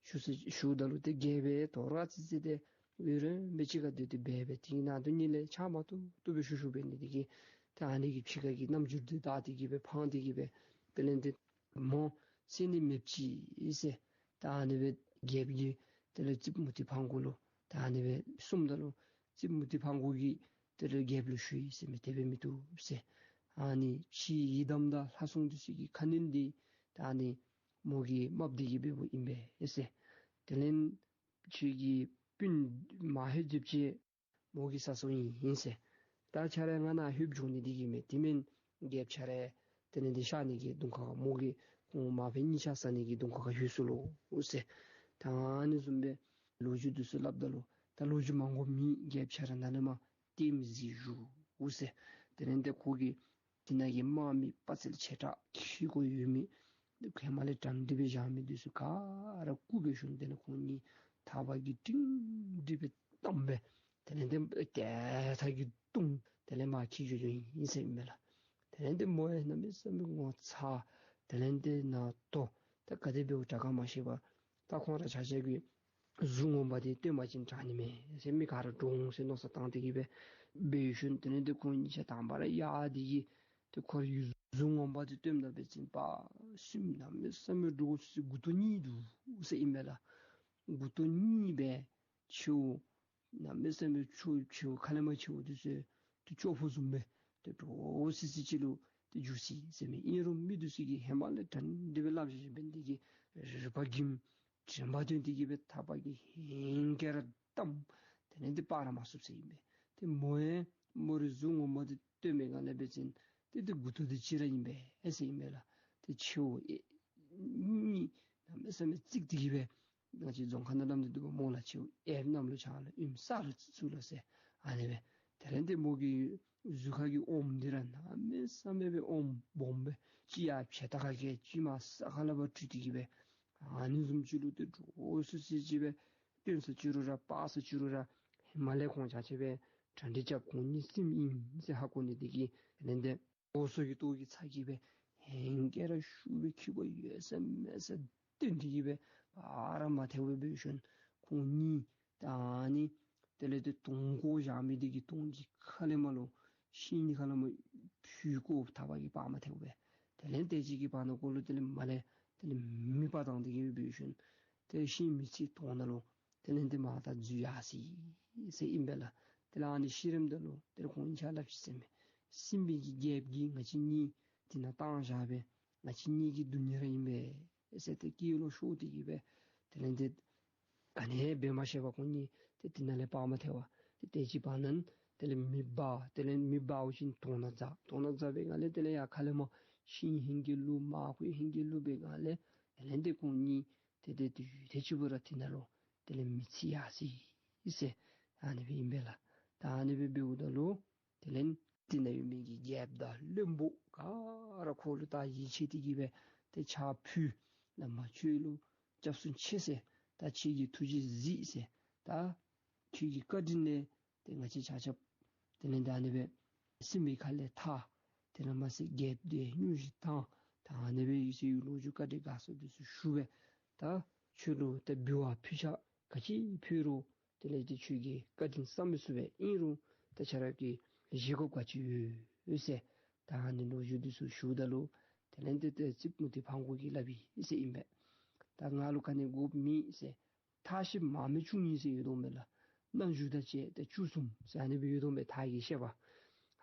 ཞུ་ས་ཞུཝ་ད་ལུ་ཏེ་རྒྱལ་པོ་དོ་རུང་ཨ་ཙི་ཙི་ཏེ་ཡུན་རིངམོ་སྦེ་གཅིག་ཁར་སྡོད་དེ་འབད་འབད་དེ་ནང་དུ་ཉིད་ལས་ཆ་མ་ཏོག་ཏོ་སྦེ་ཞུ་ཞུཝ་འབད་ནི་དེ་གིས་ད་ཨ་ནི་གི་ཕྱི་ཁ་གི་རྣམ་འགྱུར་འདི་བལྟ་སྟེ་གི་སྦེ་ཕངས་ཏེ་གི་སྦེ་དེ་ལས་ཏེ་མོ་གསད་ནི་མེདཔ་ཅིག་ཟེར་ད་ཨ་ནི་སྦེ་རྒྱལཔོ་གིས་དེ་ལས་རྩིགཔ་མུ་ཏིག་ཕང་གུ་ལུ་ད་ཨ་ནི་སྦེ་གསུངམ་ད་ལུ་རྩིགཔ་མུ་ཏིག་ཕང་གུ་གིས་དེ་ལས་རྒྱལཔོ་ལུ་ཞུ་ཡི་ཟེར་མས། དེ་སྦེ་མི་བཏུབ་ཟེར། ཨ་ནི་ཕྱིའི་ཡི་དམ་དང་ལྷ་སྲུང་འདི་ཚུ་གི་ཁ་གནོན་འདི་ད་ཨ་ནི་མོ་གིས་མ་བདེ་གི་འབདཝ་ཨིན་པས་ཟེར། དེ་ལས་ཁྱོད་ཀྱི་སྤུན་མ་ལྷོད་དེ་ཅིག་མོ་གིས་བསད་སོང་ཡི་ཟེར། ད་ཁྱོད་ར་ང་ནཱ་ལྷོདཔ་འགྱོ་ནི་འདི་གིས་མེན། དེ་མེན་རྒྱལཔོ་ཁྱོད་ར་དེ་ལས་འདི་གཤགས་ནི་གི་གདོང་ཁ་ཁར་མོ་གིས་ཁོང་མ་ཕམ་གཉིས་ཆ་བསད་ནི་གི་གདོང་ཁ་ཁར་ལྷོད་སོ་ལོ་ཟེར། ད་ཨ་ནི་བཟུམ་སྦེ་ལོ་རྒྱུས་འདི་ཚུ་སླབ་ད་ལུ་ད་ལོ་རྒྱུས་མང་པོ་མེད། རྒྱལཔོ་ཁྱོད་ར་ནཱ་ལས་མར་ལྟདམོ་གཟིགས་བཞུགས་ཟེར། དེ་ལས་འདི་ཁོ་གིས་དེ་ནང་གི་དམག་མི་དཔའ་རྩལ་ཆེ་དྲགས་ཁྱི་གོ་ཡོད་མི་ཧེ་མ་ལས་དྲང་སྒྲིག་སྦེ་བཞག་མི་འདི་ཚུ་ག་ར་བཀུག་སྦེ་ཞིནམ་དེ་ལས་ཁོང་གཉིས་ཐག་པ་གིས་སྒྲིང་སྒྲི་སྦེ་བསྡམས་སྦེ་དེ་ལས་འདི་ཏེ་ཐག་གིས་བརྡུང་། དེ་ལས་མར་འཁྱིད་འགྱོ་འགྱོཝ་ཨིན་ཟེར་ཨིན་མས་ལགས། དེ་ལས་འདི་མོ་ཡང་གནམ་མེད་ས་མེད་ངོ་ཚ། དེ་ལས་འདི་ནང་དོག། ད་ག་དེ་འབདཝ་དྲག་ག་མ་ཤེས་པར་ད་ཁོང་ར་ཆ་ཁྱབ་ཀྱིས་གཟུགས་ངོ་མ་འདི་སྟོན་པ་ཅིན་དྲག་ནི་མས་ཟེར། མི་ག་ར་འདྲོག་འོང་ཟེར་མནོ་བསམ་བཏང་སྟེ་གི་སྦེ་འབད་ཞིནམ་དེ་ལས་འདི་ཁོང་གཉིས་ཆ་དང་པ་ར་ཡར་འདི་གིས་ཏེ་ཁོ་རའི་གཟུགས་ངོ་མ་འདི་སྟོནམ་ད་འབད་བ་ཅིན་པ་སེམས་གནམ་མེད་ས་མེད་འདྲོག་སི་སི་མགུ་ཏོ་གཉིས་འདུག་ཟེར་ཨིན་མས་ལགས། མགུ་ཏོ་གཉིས་སྦེ་མཆེཝ་གནམ་མེད་ས་མེད་མཆེཝ་མཆེཝ་ཁ་ལས་མར་མཆེཝ་འདི་ཚུ་ཏེ་ཅོག་ཕུ་བཟུམ་སྦེ་ཏེ་འདྲོག་སི་སི་ཅིག་ལུ་ཏེ་འགྱུར་སི་ཟེར་མས། ཨིན་རུང་མི་འདི་ཚུ་གིས་ཧེ་མ་ལས་དྲང་སྒྲིག་སྦེ་སླབ་བཞག་བཞགཔ་འབད་ནི་དེ་གིས་རུས་པ་འགྱེམས། དྲན་པ་བཏོན་ཏེ་གི་སྦེ་ཐག་པ་གིས་ཧེང་སྐལ་ར་བསྡམས། དེ་ལས་འདི་སྤར་ར་མ་ཚུགས་ཟེར་ཨིན་པས། ཏེ་མོ་ཡང་མོ་རའི་གཟུགས་ངོ་མ་འདི་སྟོན་པའི་སྒང་ལས་འབད་བ་ཅིན་ཏེ་འདི་མགུ་ཏོ་འདི་གཅིག་ར་ཨིན་པས་ཟེར་ཨིན་པས་ལགས། ཏེ་མཆེཝ་ཨེབ་གཉིས་གནམ་མེད་ས་མེད་བརྩིགས་ཏེ་གི་སྦེ་ང་བཅས་རྫོང་ཁ་ནང་སླབ་ནི་འདུག་པ་སྨོ་ལགས། མཆེཝ་ཨེབ་གནམ་ལུ་ཆགས་ལ་ཨེབ་ས་རུ་བཙུགས་ལོ་ཟེར་ཨ་ནི་སྦེ། དེ་ལས་འདི་མོ་གི་གཟུགས་ཁ་གི་ཨོམ་འདི་ར་གནམ་མེད་ས་མེད་སྦེ་ཨོམ་སྦོམ་སྦེ་གཅིག་ཡར་ཕྱེད་ཏ་ཁ་གི་གཅིག་མར་ས་ཁ་ལས་ཕར་བྲུས་ཏེ་གི་སྦེ་ཨ་ནི་བཟུམ་ཅིག་ལུ་ཏེ་འདྲོག་སི་སི་ཅིག་སྦེ་སྟོན་ས་ཅིག་རུང་ར་སྤར་ས་ཅིག་རུང་ར་ཧེ་མ་ལས་ཁོང་ཆ་ཁྱབ་སྦེ་གྲ་སྒྲིག་རྐྱབ། ཁོང་གཉིས་སེམས་ཨིན་ཟེར་ཧ་གོ་ནི་དེ་གིས་དེ་ལས་འདི་སྒོ་ཟོག་གི་ཏོག་གི་ཚ་གྱང་སྦེ་ཧེང་སྐལ་ར་ཤུགས་སྦེ་ཁྱི་གོ་ཡོད་ས་མེད་ས་བཏོན་ཏེ་གི་སྦེ་སྤར་ར་མ་ཐལཝ་སྦེ་འབད་ཞིནམ་ཁོང་གཉིས་ད་ཨ་ནི་དེ་ལས་ཏེ་དོང་བརྐོ་བཞག་མི་འདི་གི་དོང་གི་ཁ་ལས་མར་ལུ་ཤིང་གི་ཁ་ལས་མར་ཕུད་བརྐོ་ཐག་པ་གིས་སྤར་མ་ཐལཝ་སྦེ། དེ་ལས་དེ་ཅིག་གི་བར་ན་ཁོ་ལུ་དེ་ལས་མར་ལས་དེ་ལས་མེ་འབར་བཏང་སྟེ་གི་སྦེ་འབད་ཞིནམ་ཏེ་ཤིང་མེ་ཆེ་དོང་ནང་ལུ་དེ་ལས་འདི་མར་ད་འཛུལ་ཡར་སོ་ཡི་ཟེར་ཨིན་པས་ལགས། དེ་ལས་ཨ་ནི་ཤི་རནམ་ད་ལུ་དེ་ལས་ཁོང་གཉིས་ཆ་སླབ་ཅི་ཟེར་མས། སྲིན་པོའི་གི་རྒྱལཔོ་གིས་ང་བཅས་གཉིས་དེ་ནང་བཏང་བཞག་པས། ང་བཅས་གཉིས་ཀྱི་སྡུག་བསྔལ་ར་ཨིན་པས་ཟེར་ཏེ་སྐད་ལོག་ཤོར་ཏེ་གི་སྦེ་དེ་ལས་འདི་ཨ་ནི་འབད་མ་ཤེས་པར་ཁོང་གཉིས་ཏེ་དེ་ནང་ལས་སྤར་མ་ཐལཝ། ཏེ་དེ་ཅིག་བར་ན་དེ་ལས་མེ་འབར། དེ་ལས་མེ་འབར་བཞིན་དོང་ནང་འཛག། དོང་ནང་འཛག་པའི་སྒང་ལས་དེ་ལས་ཡར་ཁ་ལས་མར་ཤིང་ཧེང་སྐལ་བླུག། མར་ཁུ་ཧེང་སྐལ་བླུག་པའི་སྒང་ལས་དེ་ལས་འདི་ཁོང་གཉིས་ཏེ་ཏེ་ཏེ་ཏེ་གཅིག་པུ་ར་དེ་ནང་ལུ་དེ་ལས་མེ་ཚིག་ཡར་སོ་ཡི་ཟེར་ཨ་ནི་སྦེ་ཨིན་པས་ལགས། ད་ཨ་ནི་སྦེ་འབདཝ་ད་ལུ་དེ་ལས་དེ་ནང་ཡོད་མི་གི་རྒྱལཔོ་དང་བློན་པོ་ག་ར་ཁོ་ལུ་ད་ཡིད་ཆེས་ཏེ་གི་སྦེ་ཏེ་ཕྱག་ཕུལ། བླ་མ་ཁྱོད་ལུ་སྐྱབས་སུ་མཆི་ཟེར། ད་ཁྱོད་ཀྱི་ཐུགས་རྗེ་གཟིགས་ཟེར། ད་ཁྱོད་ཀྱི་བཀའ་དྲིན་ལས་ཏེ་ང་བཅས་ཆ་ཁྱབ་དེ་ལས་ད་ཨ་ནི་སྦེ་སྲིན་པོའི་ཁ་ལས་ཐར། དེ་ལས་མ་ཚད་རྒྱལཔོ་འདི་སྙུང་གཞི་དྭངས། ད་ཨ་ནི་སྦེ་ཡིད་ཆེས་ཡོད་ལོ་རྒྱུས་བཀའ་དྲིན་དགའ་ཚོར་འདི་ཚུ་ཞུ་སྦེ་ད་ཁྱོད་ལུ་ཏེ་འབུལ་བ་ཕུལ་ཆ་ག་ཅི་ཕུལ་རུང་དེ་ལས་ཏེ་ཁྱོད་ཀྱི་བཀའ་དྲིན་བསམ་མི་ཚུགས་པས། ཨིན་རུང་ད་ཁྱོད་ར་གིས་བཞེས་དགོཔ་ག་ཅི་ཡོད་ཟེར། ད་ཨ་ནི་ལོ་རྒྱུས་འདི་ཚུ་ཞུཝ་ད་ལུ་དེ་ལས་ཏེ་ཏེ་རྩིགཔ་མུ་ཏིག་ཕང་མགོ་གིས་སླབ་ཡི་ཟེར་ཨིན་པས། ད་ང་ལུ་ག་ནི་དགོཔ་མེད་ཟེར། ཐགས་ཤི་མ་ཕམ་བཅུ་གཉིས་ཟེར་ཡོད་དོ་མས་ལགས། རྣ་མཇུག་དང་བཅས་ཏེ་བཅུ་གསུམ་ཟེར་ཨ་ནི་སྦེ་ཡོད་དོ་མས། ཐགས་ཀྱི་བཤད་པ་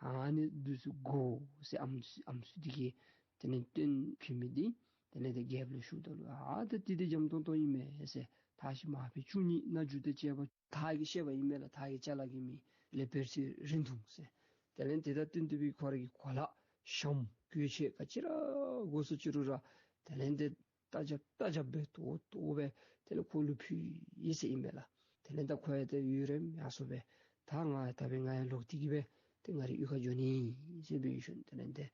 ཨ་ནི་འདི་ཚུ་དགོ་ཟེར་ཨམ་ཨམ་སྲུ་འདི་གིས་དེ་ལས་སྟོན་ཕུལ་མི་འདི་དེ་ལས་ཏེ་རྒྱལཔོ་ལུ་ཞུཝ་ད་ལུ་ཨ་ད་འདི་ཏེ་འཇམ་ཏོང་ཏོ་ཨིན་མས་ཟེར། ཐགས་ཤི་མ་ཕམ་བཅུ་གཉིས་རྣ་མཇུག་དང་བཅས་པ་ཐགས་ཀྱི་བཤད་པ་ཨིན་མས་ལགས། ཐགས་ཀྱི་ཅ་ལ་གི་མི་ལས་བེར་ཚེ་རིང་ཐུང་ཟེར། དེ་ལས་ཏེ་ད་བསྟུན་ཏེ་སྦེ་ཁོ་ར་གི་གོ་ལ་ཞྭམོ་གོས་ཆས་ག་ཅི་ར་དགོ་ས་ཅིག་རུང་ར་དེ་ལས་ཏེ་ལྟ་རྐྱབ་ལྟ་རྐྱབ་སྦེ་ཏོག་ཏོ་སྦེ་དེ་ལས་ཁོ་ལུ་ཕུལ་ཡི་ཟེར་ཨིན་མས་ལགས། དེ་ལས་ད་ཁོ་ཡང་ཏེ་ཡུན་རིངམོ་ཡར་སོ་སྦེ་ད་ང་ད་འབདན་ང་ཡང་ལོག་སྟེ་གི་སྦེ་ཏེ་ང་རའི་གཡུས་ཁར་འགྱོ་ནི་ཟེར་སྦེ་ཞུཝ་ད་དེ་ལས་ཏེ་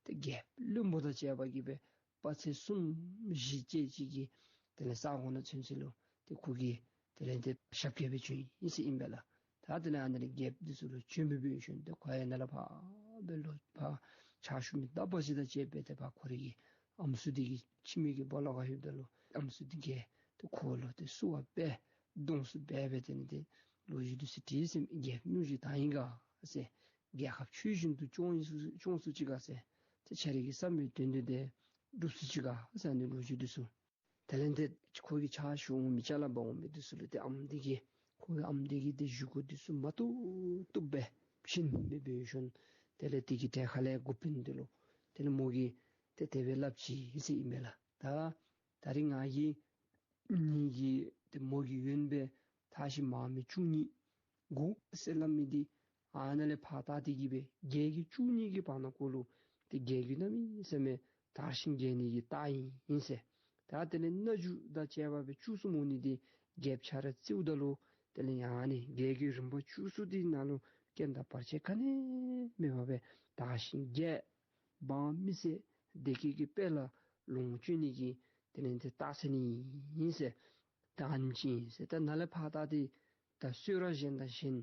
ཏེ་རྒྱལཔོ་བློན་པོ་དང་བཅས་པ་གིས་སྦེ་དཔག་ཚད་གསུམ་བཞི་བཅས་ཅིག་གི་དེ་ལས་ས་གོ་ནང་ཚུན་ཚོད་ལུ་ཏེ་ཁོ་གིས་དེ་ལས་ཏེ་ཞབས་སྐྱེལ་སྦེ་བྱོན་ཡི་ཟེར་ཨིན་པས་ལགས། ད་དེ་ལས་ཨ་ནཱ་ལས་རྒྱལཔོ་འདི་ཚུ་ལུ་བྱོན་སྦེ་འབད་ཞིནམ་ཏེ་ཁོ་ཡང་ནཱ་ལས་ཕར་སྦེ་ལོག་ཕར་ཕྱག་ཞུ་མི་དག་པ་ཅིག་དང་བཅས་སྦེ་ཏེ་ཕར་ཁོ་རའི་གི་ཨམ་སྲུ་འདི་གི་ཁྱིམ་གྱི་སྦོ་ལོགས་ཁར་ལྷོདཔ་ད་ལུ་ཨམ་སྲུ་འདི་གིས་ཏེ་ཁོ་ལུ་ཏེ་བསུ་བ་འབད་གདོང་བསུ་འབད་སྦེ་དེ་ལས་ཏེ་ལོ་རྒྱུས་འདི་ཚུ་དྲིས་ཟེར་མས། རྒྱལཔོ་སྙུང་གཞི་དྭངས་ཡི་ག་ཟེར། རྒྱལ་ཁབ་ཆོས་བཞིན་དུ་སྐྱོང་ཡི་སྐྱོང་ཚུགས་ཅི་ག་ཟེར། ཏེ་ཁྱོད་རའི་གི་བསམ་པའི་དོན་འདི་ཏེ་འགྲུབ་ཚུགས་ཅི་ག་ཟེར་ཨ་ནི་ལོ་རྒྱུས་འདི་ཚུ། དེ་ལས་ཏེ་ཁོ་གི་ཕྱག་ཞུ་འོང་མི་ཅ་ལ་འབག་འོང་མི་འདི་ཚུ་ལུ་ཏེ་ཨམ་འདི་གིས་ཁོ་གི་ཨམ་འདི་གིས་ཏེ་བཞེས་སྒོ་འདི་ཚུ་མ་བཏུབ་བཏུབ་སྦེ་བྱིན་སྦེ་འབད་ཞིནམ་ དེ་ལས་དེ་གི་གྲལ་ཁ་ལས་འགོ་དཔོན་འདི་ལུ་དེ་ལས་མོ་གིས་ཏེ་དེ་སྦེ་སླབ་ཅི་ཟེར་ཨིན་པས་ལགས། ད་ད་རིས་ང་གིས་ངེ་གི་ཏེ་མོ་གི་ཡོན་སྦེ་དར་ཤིང་མར་མེ་བཅུ་གཉིས་དགོ་ཟེར་སླབ་མི་འདི་ཨ་ནཱ་ལས་ཕར་ད་དེ་གི་སྦེ་རྒྱལ་བརྒྱུད་བཅུ་གཉིས་ཀྱི་བར་ན་ཀོ་ལུ་ཏེ་རྒྱལ་བརྒྱུད་གནམ་མེད་ས་མེད་དར་ཞིང་རྒྱས་ནི་གི་རྟགས་ཨིན་ཨིན་ཟེར། ད་དེ་ལས་མནའ་མཇུག་དང་བཅས་པ་སྦེ་བཅུ་གསུམ་འོང་ནི་འདི་རྒྱལཔོ་ཆ་ར་རྩིཝ་ད་ལུ་དེ་ལས་ཡང་ཨ་ནི་རྒྱལ་བརྒྱུད་རིམ་པ་བཅུ་གསུམ་འདི་ནང་ལུ་རྐྱེན་དང་བར་ཆད་ག་ནི་མེད་པར་སྦེ་དར་ཞིང་རྒྱས་འབངས་མི་སེར་བདེ་སྐྱིད་ཀྱི་དཔལ་ལ་ལོངས་སྤྱོད་ནི་གི་དེ་ལས་ཏེ་རྟགས་མཚན་ཨིན་ཟེར། ད་ཨ་ནེམ་ཅིག་ཨིན་ཟེར། ད་ནཱ་ལས་ཕར་ད་ཏེ་ད་གསོལ་རས་གཞན་དང་གཞན་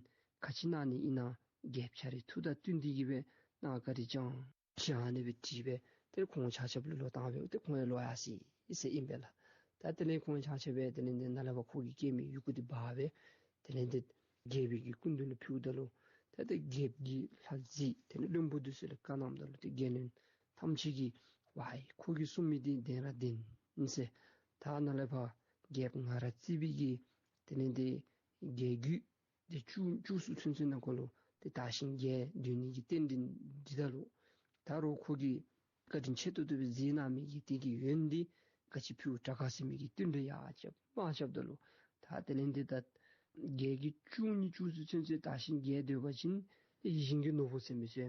ག་ཅི་གནང་ནི་ཨིན་ན་རྒྱལཔོ་ཆ་རའི་ཐུགས་དང་བསྟུན་ཏེ་གི་སྦེ་གནང་བཀའ་དྲིན་བསྐྱང་ཟེར་ཨ་ནི་སྦེ་དྲིས་སྦེ་ཏེ་ཁོང་ཆ་ཁྱབ་ལུ་ལོག་བཏང་སྦེ་ཏེ་ཁོང་ཡང་ལོག་ཡར་སོ་ཡི་ཟེར་ཨིན་པས་ལགས། ད་དེ་ལས་ཁོང་ཆ་ཁྱབ་སྦེ་དེ་ལས་ཏེ་ནཱ་ལས་ཕར་ཁོ་གིས་བསྐྱལ་མི་ཡི་གུ་འདི་འབག་སྦེ་དེ་ལས་ཏེ་རྒྱལ་པོའི་གི་སྐུ་མདུན་ལུ་ཕུལཝ་ད་ལུ་ད་ཏེ་རྒྱལཔོ་གི་ལྷ་རྫས་དེ་ལས་བློན་པོ་འདི་ཚུ་ལུ་བཀའ་གནངམ་ད་ལུ་ཏེ་རྒྱལ་བློན་ཐམས་ཅད་ཀྱིས་ཝའི་ཁོ་གིས་གསུངས་མི་འདི་བདེན་ར་བདེན་ཨིན་ཟེར། ད་ནཱ་ལས་ཕར་རྒྱལཔོ་ང་ར་རྩིས་པའི་གི་དེ་ལས་ཏེ་རྒྱལ་བརྒྱུད་ཏེ་བཅུ་བཅུ་གསུམ་ཚུན་ཚོད་ནང་འཁོད་ལུ་ཏེ་དར་ཞིང་རྒྱས་སྡོད་ནི་གི་རྟེན་འབྲེལ་འདི་ད་ལུ་ད་རུང་ཁོ་གིས་བཀའ་དྲིན་ཆེ་ཏོག་ཏོ་སྦེ་མཛད་གནང་མི་གི་དེ་གི་ཡོན་འདི་ག་ཅི་ཕུལ་དྲག་ག་ཟེར་མི་གི་བསྟུན་གྲོས་ཡར་རྐྱབ་མར་རྐྱབ་ད་ལུ་ད་དེ་ལས་ཏེ་ད་རྒྱལ་བརྒྱུད་བཅུ་གཉིས་བཅུ་གསུམ་ཚུན་ཚོད་དར་ཞིང་རྒྱས་སྡོད་པ་ཅིན་ཏེ་ཡིད་བཞིན་གྱི་ནོར་བུ་ཟེར་མི་ཚུ་